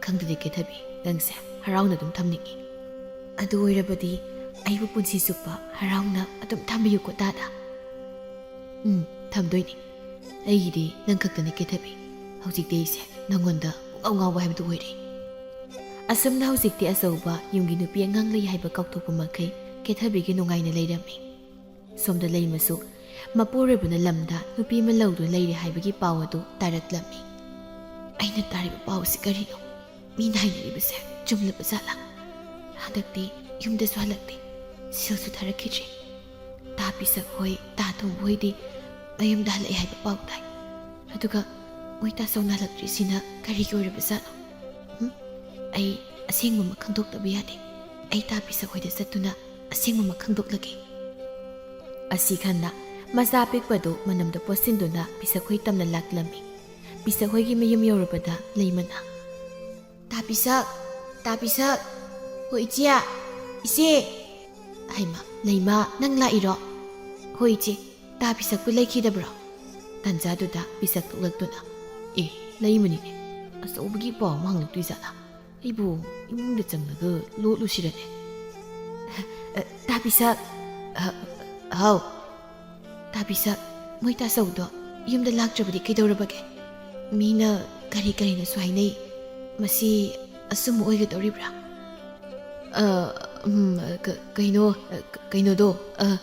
ꯈꯪꯗꯦꯗ ꯀꯦꯊꯕꯤ, ꯅꯪꯁꯦ ꯍꯔꯥꯎꯅ ꯑꯗꯨꯝ ꯊꯝꯅꯤꯡꯉꯤ꯫" "ꯑꯗꯨ ꯑꯣꯏꯔꯕꯗꯤ ꯑꯩꯕꯨ ꯄꯨꯟꯁꯤ ꯆꯨꯞꯄ ꯍꯔꯥꯎꯅ ꯑꯗꯨꯝ ꯊꯝꯕꯤꯌꯨꯀꯣ ꯇꯥꯗ꯫" "ꯎꯝ, ꯊꯝꯗꯣꯏꯅꯤ꯫ ꯑꯩꯒꯤꯗꯤ ꯅꯪ ꯈꯛꯇꯅꯤ ꯀꯦꯊꯕꯤ꯫ ꯍꯧꯖꯤꯛꯇꯤ ꯑꯩꯁꯦ ꯅꯪꯉꯣꯟꯗ ꯄꯨꯡꯉꯥꯎ ꯉꯥꯎꯕ ꯍꯥꯏꯕꯗꯨ ꯑꯣꯏꯔꯦ꯫" ꯑꯁꯨꯝꯅ ꯍꯧꯖꯤꯛꯇꯤ ꯑꯆꯧꯕ ꯌꯨꯝꯒꯤ ꯅꯨꯄꯤ ꯑꯉꯥꯡ ꯂꯩ ꯍꯥꯏꯕ ꯀꯥꯎꯊꯣꯛꯄ ꯃꯈꯩ ꯀꯦꯊꯕꯤꯒꯤ ꯅꯨꯡꯉꯥꯏꯅ ꯂꯩꯔꯝꯃꯤ꯫ ꯁꯣꯝꯗ ꯂꯩꯃꯁꯨ ꯃꯄꯨꯔꯣꯏꯕꯅ ꯂꯝꯗ ꯅꯨꯄꯤ ꯑꯃ ꯂꯧꯗꯨꯅ ꯂꯩꯔꯦ ꯍꯥꯏꯕꯒꯤ ꯄꯥꯎ ꯑꯗꯨ ꯇꯥꯔꯛꯂꯝꯃꯤ꯫ "ꯑꯩꯅ ꯇꯥꯔꯤꯕ ꯄꯥꯎꯁꯤ ꯀꯔꯤꯅꯣ? ꯃꯤꯅ ꯍꯥꯏꯅꯔꯤꯕꯁꯦ ꯆꯨꯝꯂꯕ ꯖꯥꯠꯂꯥ? ꯍꯟꯗꯛꯇꯤ ꯌꯨꯝꯗꯁꯨ ꯍꯜꯂꯛꯇꯦ, ꯁꯦꯜꯁꯨ ꯊꯥꯔꯛꯈꯤꯗ꯭ꯔꯦ꯫ ꯇꯥ ꯄꯤꯁꯛ ꯍꯣꯏ, ꯇꯥ ꯇꯣꯝꯕ ꯍꯣꯏꯗꯤ ꯃꯌꯨꯝꯗ ꯍꯜꯂꯛꯑꯦ ꯍꯥꯏꯕ ꯄꯥꯎ ꯇꯥꯏ꯫ ꯑꯗꯨꯒ ꯃꯣꯏ ꯇꯥꯆꯧꯅ ꯍꯜꯂꯛꯇ꯭ꯔꯤꯁꯤꯅ ꯀꯔꯤꯒꯤ ꯑꯣꯏꯔꯕ ꯖꯥꯠꯅꯣ? ꯎꯝ? ꯑꯩ ꯑꯁꯦꯡꯕ ꯑꯃ ꯈꯪꯗꯣꯛꯇꯕ ꯌꯥꯗꯦ꯫ ꯑꯩ ꯇꯥ ꯄꯤꯁꯛ ꯍꯣꯏꯗ ꯆꯠꯇꯨꯅ ꯑꯁꯦꯡꯕ ꯑꯃ ꯈꯪꯗꯣꯛꯂꯒꯦ꯫" ꯑꯁꯤ ꯈꯟꯅ ꯃꯆꯥ ꯑꯄꯤꯛꯄꯗꯨ ꯃꯅꯝꯗ ꯄꯣꯠꯁꯤꯟꯗꯨꯅ ꯄꯤꯁꯛ ꯍꯣꯏ ꯇꯝꯅ ꯂꯥꯛꯂꯝꯃꯤ꯫ ꯄꯤꯁꯛ ꯍꯣꯏꯒꯤ ꯃꯌꯨꯝ ꯌꯧꯔꯕꯗ ꯂꯩꯃꯅ, "ꯇꯥ ꯄꯤꯁꯛ, ꯇꯥ ꯄꯤꯁꯛ, ꯍꯣ ꯏꯆꯦ, ꯏꯆꯦ!" "ꯍꯩꯃ, ꯂꯩꯃ, ꯅꯪ ꯂꯥꯛꯏꯔꯣ?" "ꯍꯣꯏ ꯏꯆꯦ, ꯇꯥ ꯄꯤꯁꯛꯄꯨ ꯂꯩꯈꯤꯗꯕ꯭ꯔꯣ?" ꯇꯟꯖꯥꯗꯨꯗ ꯄꯤꯁꯛ ꯊꯣꯛꯂꯛꯇꯨꯅ, "ꯑꯦ, ꯂꯩꯃꯅꯤꯅꯦ꯫ ꯑꯆꯧꯕꯒꯤ ꯄꯥꯎ ꯑꯃ ꯍꯪꯂꯛꯇꯣꯏ ꯖꯥꯠꯂꯥ? ꯑꯩꯕꯨ ꯏꯃꯨꯡꯗ ꯆꯪꯂꯒ ꯂꯣꯠꯂꯨꯁꯤꯔꯅꯦ?" "ꯑ, ꯇꯥ ꯄꯤꯁꯛ!" "ꯑ, ꯍꯥꯎ?" "ꯇꯥ ꯄꯤꯁꯛ, ꯃꯣꯏ ꯇꯥꯆꯧꯗꯣ ꯌꯨꯝꯗ ꯂꯥꯛꯇ꯭ꯔꯕꯗꯤ ꯀꯩꯗꯧꯔꯕꯒꯦ?" ꯃꯤꯅ ꯀꯔꯤ ꯀꯔꯤꯅꯁꯨ ꯍꯥꯏꯅꯩ꯫ ꯃꯁꯤ ꯑꯆꯨꯝꯕ ꯑꯣꯏꯒꯗꯧꯔꯤꯕ꯭ꯔꯥ? ꯑ, ꯎꯝ, ꯀ-, ꯀꯩꯅꯣ, ꯑ, ꯀ-, ꯀꯩꯅꯣꯗꯣ, ꯑ,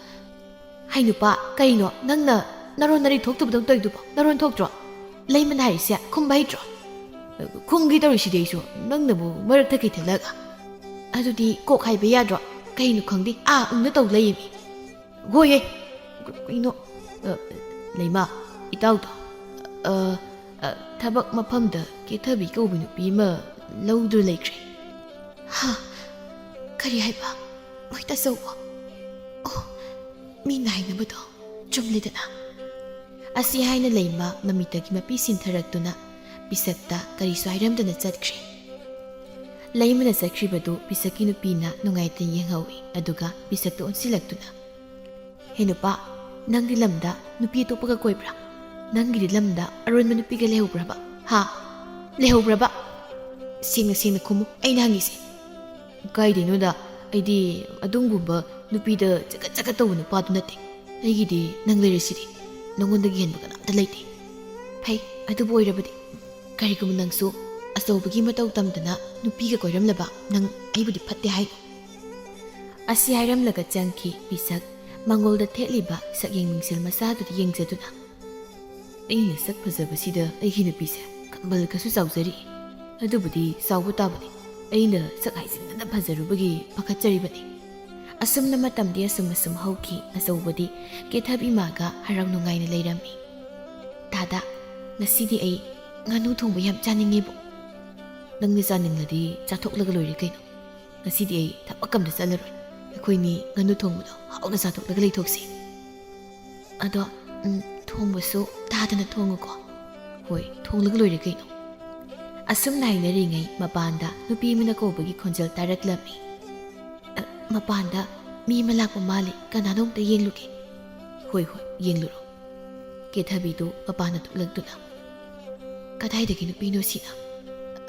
ꯍꯩ ꯅꯨꯄꯥ, ꯀꯩꯅꯣ ꯅꯪꯅ ꯅꯔꯣꯟ ꯅꯔꯤ ꯊꯣꯛꯇꯕꯗꯧ ꯇꯧꯔꯤꯗꯨꯕꯣ? ꯅꯔꯣꯟ ꯊꯣꯛꯇ꯭ꯔꯣ? ꯂꯩꯃꯅ ꯍꯥꯏꯔꯤꯁꯦ ꯈꯨꯝꯕ ꯍꯩꯇ꯭ꯔꯣ? ꯈꯨꯝꯒꯦ ꯇꯧꯔꯤꯁꯤꯗꯤ ꯑꯩꯁꯨ, ꯅꯪꯅꯕꯨ ꯃꯔꯛ ꯊꯛꯀꯩ ꯊꯠꯂꯒ꯫ ꯑꯗꯨꯗꯤ ꯀꯣꯛ ꯍꯥꯏꯕ ꯌꯥꯗ꯭ꯔꯣ? ꯀꯩꯅꯣ ꯈꯪꯗꯦ, ꯑꯥ ꯎꯪꯅ ꯇꯧ ꯂꯩꯌꯦꯃꯤ꯫ ꯍꯣꯏꯌꯦ, ꯀꯩꯅꯣ, ꯑ, ꯂꯩꯃ, ꯏꯇꯥꯎꯗꯣ, ꯑ, ꯑ, ꯊꯕꯛ ꯃꯐꯝꯗ ꯀꯦꯊꯕꯤ ꯀꯧꯕ ꯅꯨꯄꯤ ꯑꯃ ꯂꯧꯗꯨꯅ ꯂꯩꯈ꯭ꯔꯦ꯫ ꯍꯥ? ꯀꯔꯤ ꯍꯥꯏꯕ? ꯃꯣꯏ ꯇꯥꯆꯧꯕꯣ? ꯑꯣ, ꯃꯤꯅ ꯍꯥꯏꯅꯕꯗꯣ ꯆꯨꯝꯂꯦꯗꯅ꯫ ꯑꯁꯤ ꯍꯥꯏꯅ ꯂꯩꯃ ꯃꯃꯤꯠꯇꯒꯤ ꯃꯄꯤ ꯁꯤꯟꯊꯔꯛꯇꯨꯅ ꯄꯤꯁꯛꯇ ꯀꯔꯤꯁꯨ ꯍꯥꯏꯔꯝꯗꯅ ꯆꯠꯈ꯭ꯔꯦ꯫ ꯂꯩꯃꯅ ꯆꯠꯈ꯭ꯔꯤꯕꯗꯨ ꯄꯤꯁꯛꯀꯤ ꯅꯨꯄꯤꯅ ꯅꯨꯡꯉꯥꯏꯇꯅ ꯌꯦꯡꯍꯧꯏ, ꯑꯗꯨꯒ ꯄꯤꯁꯛꯇ ꯑꯣꯟꯁꯤꯜꯂꯛꯇꯨꯅ, "ꯍꯦ ꯅꯨꯄꯥ, ꯅꯪꯗꯤ ꯂꯝꯗ ꯅꯨꯄꯤ ꯑꯇꯣꯞꯄꯒ ꯀꯣꯏꯕ꯭ꯔꯥ? ꯅꯪꯒꯤꯗꯤ ꯂꯝꯗ ꯑꯔꯣꯟꯕ ꯅꯨꯄꯤꯒ ꯂꯩꯍꯧꯕ꯭ꯔꯕ? ꯍꯥ? ꯂꯩꯍꯧꯕ꯭ꯔꯕ? ꯁꯦꯡꯅ ꯁꯦꯡꯅ ꯈꯨꯝꯃꯨ, ꯑꯩꯅ ꯍꯪꯉꯤꯁꯦ꯫" "ꯀꯥꯏꯗꯩꯅꯣꯗ, ꯑꯩꯗꯤ ꯑꯗꯨꯒꯨꯝꯕ ꯅꯨꯄꯤꯗ ꯆꯒꯠ ꯆꯒꯠ ꯇꯧꯕ ꯅꯨꯄꯥꯗꯨ ꯅꯠꯇꯦ꯫ ꯑꯩꯒꯤꯗꯤ ꯅꯪ ꯂꯩꯔꯤꯁꯤꯗꯤ꯫ ꯅꯉꯣꯟꯗꯒꯤ ꯍꯦꯟꯕ ꯀꯅꯥꯝꯇ ꯂꯩꯇꯦ꯫" "ꯐꯩ, ꯑꯗꯨꯕꯨ ꯑꯣꯏꯔꯕꯗꯤ꯫ ꯀꯔꯤꯒꯨꯝꯕ ꯅꯪꯁꯨ ꯑꯆꯧꯕꯒꯤ ꯃꯇꯧ ꯇꯝꯗꯅ ꯅꯨꯄꯤꯒ ꯀꯣꯏꯔꯝꯂꯕ, ꯅꯪ ꯑꯩꯕꯨꯗꯤ ꯐꯠꯇꯦ ꯍꯥꯏꯅꯤ꯫" ꯑꯁꯤ ꯍꯥꯏꯔꯝꯂꯒ ꯆꯪꯈꯤ ꯄꯤꯁꯛ, ꯃꯉꯣꯜꯗ ꯊꯦꯠꯂꯤꯕ ꯁꯛꯌꯦꯡ ꯃꯤꯡꯁꯦꯜ ꯃꯆꯥꯗꯨꯗ ꯌꯦꯡꯖꯗꯨꯅ꯫ "ꯑꯩꯅ ꯁꯛ ꯐꯖꯕꯁꯤꯗ ꯑꯩꯒꯤ ꯅꯨꯄꯤꯁꯦ ꯈꯝꯕꯜ ꯈꯔꯁꯨ ꯆꯥꯎꯖꯔꯤ꯫ ꯑꯗꯨꯕꯨꯗꯤ ꯆꯥꯎꯕ ꯇꯥꯕꯅꯤ꯫ ꯑꯩꯅ ꯁꯛ ꯍꯥꯏꯖꯤꯟꯗꯅ ꯐꯖꯔꯨꯕꯒꯤ ꯄꯥꯈꯠꯆꯔꯤꯕꯅꯤ꯫" ꯑꯁꯨꯝꯅ ꯃꯇꯝꯗꯤ ꯑꯁꯨꯝ ꯑꯁꯨꯝ ꯍꯧꯈꯤ꯫ ꯑꯆꯧꯕꯗꯤ ꯀꯦꯊꯕꯤꯃꯒ ꯍꯔꯥꯎ ꯅꯨꯡꯉꯥꯏꯅ ꯂꯩꯔꯝꯃꯤ꯫ "ꯗꯥꯗꯥ, ꯉꯁꯤꯗꯤ ꯑꯩ ꯉꯥꯅꯨ ꯊꯣꯡꯕ ꯌꯥꯝ ꯆꯥꯅꯤꯡꯉꯦꯕꯨ꯫" "ꯅꯪꯅ ꯆꯥꯅꯤꯡꯂꯗꯤ ꯆꯥꯊꯣꯛꯂꯒ ꯂꯣꯏꯔꯦ ꯀꯩꯅꯣ꯫ ꯉꯁꯤꯗꯤ ꯑꯩ ꯊꯕꯛ ꯑꯝꯇ ꯆꯠꯂꯔꯣꯏ꯫ ꯑꯩꯈꯣꯏꯅꯤ ꯉꯥꯅꯨ ꯊꯣꯡꯕꯗꯣ ꯍꯥꯎꯅ ꯆꯥꯊꯣꯛꯂꯒ ꯂꯩꯊꯣꯛꯁꯤ꯫" "ꯑꯗꯣ, ꯎꯝ, ꯊꯣꯡꯕꯁꯨ ꯇꯥꯗꯅ ꯊꯣꯡꯉꯨꯀꯣ꯫" "ꯍꯣꯏ, ꯊꯣꯡꯂꯒ ꯂꯣꯏꯔꯦ ꯀꯩꯅꯣ꯫" ꯑꯁꯨꯝꯅ ꯍꯥꯏꯅꯔꯤꯉꯩ ꯃꯄꯥꯟꯗ ꯅꯨꯄꯤ ꯑꯃꯅ ꯀꯧꯕꯒꯤ ꯈꯣꯟꯖꯦꯜ ꯇꯥꯔꯛꯂꯝꯃꯤ꯫ "ꯑ, ꯃꯄꯥꯟꯗ ꯃꯤ ꯑꯃ ꯂꯥꯛꯄ ꯃꯥꯜꯂꯤ, ꯀꯅꯥꯅꯣ ꯑꯝꯇ ꯌꯦꯡꯂꯨꯒꯦ꯫" "ꯍꯣꯏ, ꯍꯣꯏ, ꯌꯦꯡꯂꯨꯔꯣ꯫" ꯀꯦꯊꯕꯤꯗꯨ ꯃꯄꯥꯟꯗ ꯊꯣꯛꯂꯛꯇꯨꯅ, "ꯀꯗꯥꯏꯗꯒꯤ ꯅꯨꯄꯤꯅꯣ ꯁꯤꯅ?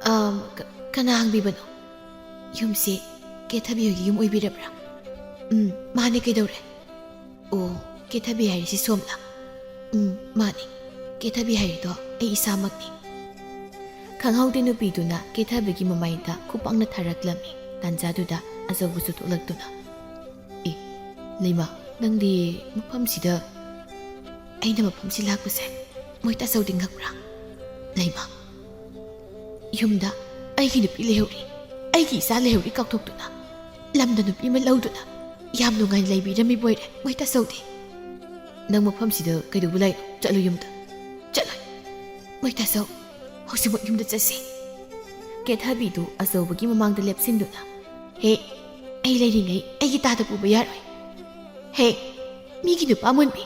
ꯑꯝ, ꯀ-, ꯀꯅꯥ ꯍꯪꯕꯤꯕꯅꯣ? ꯌꯨꯝꯁꯤ ꯀꯦꯊꯕꯤ ꯍꯣꯏꯒꯤ ꯌꯨꯝ ꯑꯣꯏꯕꯤꯔꯕ꯭ꯔꯥ?" "ꯎꯝ, ꯃꯥꯅꯦ, ꯀꯩꯗꯧꯔꯦ?" "ꯑꯣ, ꯀꯦꯊꯕꯤ ꯍꯥꯏꯔꯤꯁꯤ ꯁꯣꯝꯂꯥ?" "ꯎꯝ, ꯃꯥꯅꯦ꯫ ꯀꯦꯊꯕꯤ ꯍꯥꯏꯔꯤꯗꯣ ꯑꯩ ꯏꯁꯥꯃꯛꯅꯤ꯫ ꯈꯪꯍꯧꯗꯦ ꯅꯨꯄꯤꯗꯨꯅ ꯀꯦꯊꯕꯤꯒꯤ ꯃꯃꯥꯏꯗ ꯈꯨꯄꯥꯛꯅ ꯊꯥꯔꯛꯂꯝꯃꯤ꯫ ꯇꯥꯟꯖꯥꯗꯨꯗ ꯑꯆꯧꯕꯁꯨ ꯊꯣꯛꯂꯛꯇꯨꯅ, "ꯑꯦ, ꯂꯩꯃ, ꯅꯪꯗꯤ ꯃꯐꯝꯁꯤꯗ?" "ꯑꯩꯅ ꯃꯐꯝꯁꯤ ꯂꯥꯛꯄꯁꯦ ꯃꯣꯏ ꯇꯥꯆꯧꯗꯤ ꯉꯛꯄ꯭ꯔꯥ?" "ꯂꯩꯃ, ꯌꯨꯝꯗ ꯑꯩꯒꯤ ꯅꯨꯄꯤ ꯂꯩꯍꯧꯔꯤ, ꯑꯩꯒꯤ ꯏꯆꯥ ꯂꯩꯍꯧꯔꯤ ꯀꯥꯎꯊꯣꯛꯇꯨꯅ ꯂꯝꯗ ꯅꯨꯄꯤ ꯑꯃ ꯂꯧꯗꯨꯅ ꯌꯥꯝ ꯅꯨꯡꯉꯥꯏꯅ ꯂꯩꯕꯤꯔꯝꯃꯤꯕ ꯑꯣꯏꯔꯦ ꯃꯣꯏ ꯇꯥꯆꯧꯗꯤ꯫ ꯅꯪ ꯃꯐꯝꯁꯤꯗ ꯀꯩꯗꯧꯕ ꯂꯥꯛꯏꯅꯣ? ꯆꯠꯂꯨ ꯌꯨꯝꯗ꯫ ꯆꯠꯂꯣꯏ꯫ ꯃꯣꯏ ꯇꯥꯆꯧ, ꯍꯧꯖꯤꯛꯃꯛ ꯌꯨꯝꯗ ꯆꯠꯁꯤ꯫" ꯀꯦꯊꯕꯤꯗꯨ ꯑꯆꯧꯕꯒꯤ ꯃꯃꯥꯡꯗ ꯂꯦꯞꯁꯤꯟꯗꯨꯅ, "ꯍꯦ, ꯑꯩ ꯂꯩꯔꯤꯉꯩ ꯑꯩꯒꯤ ꯇꯥꯗ ꯄꯨꯕ ꯌꯥꯔꯣꯏ꯫ ꯍꯦ, ꯃꯤꯒꯤ ꯅꯨꯄꯥ ꯃꯨꯟꯕꯤ,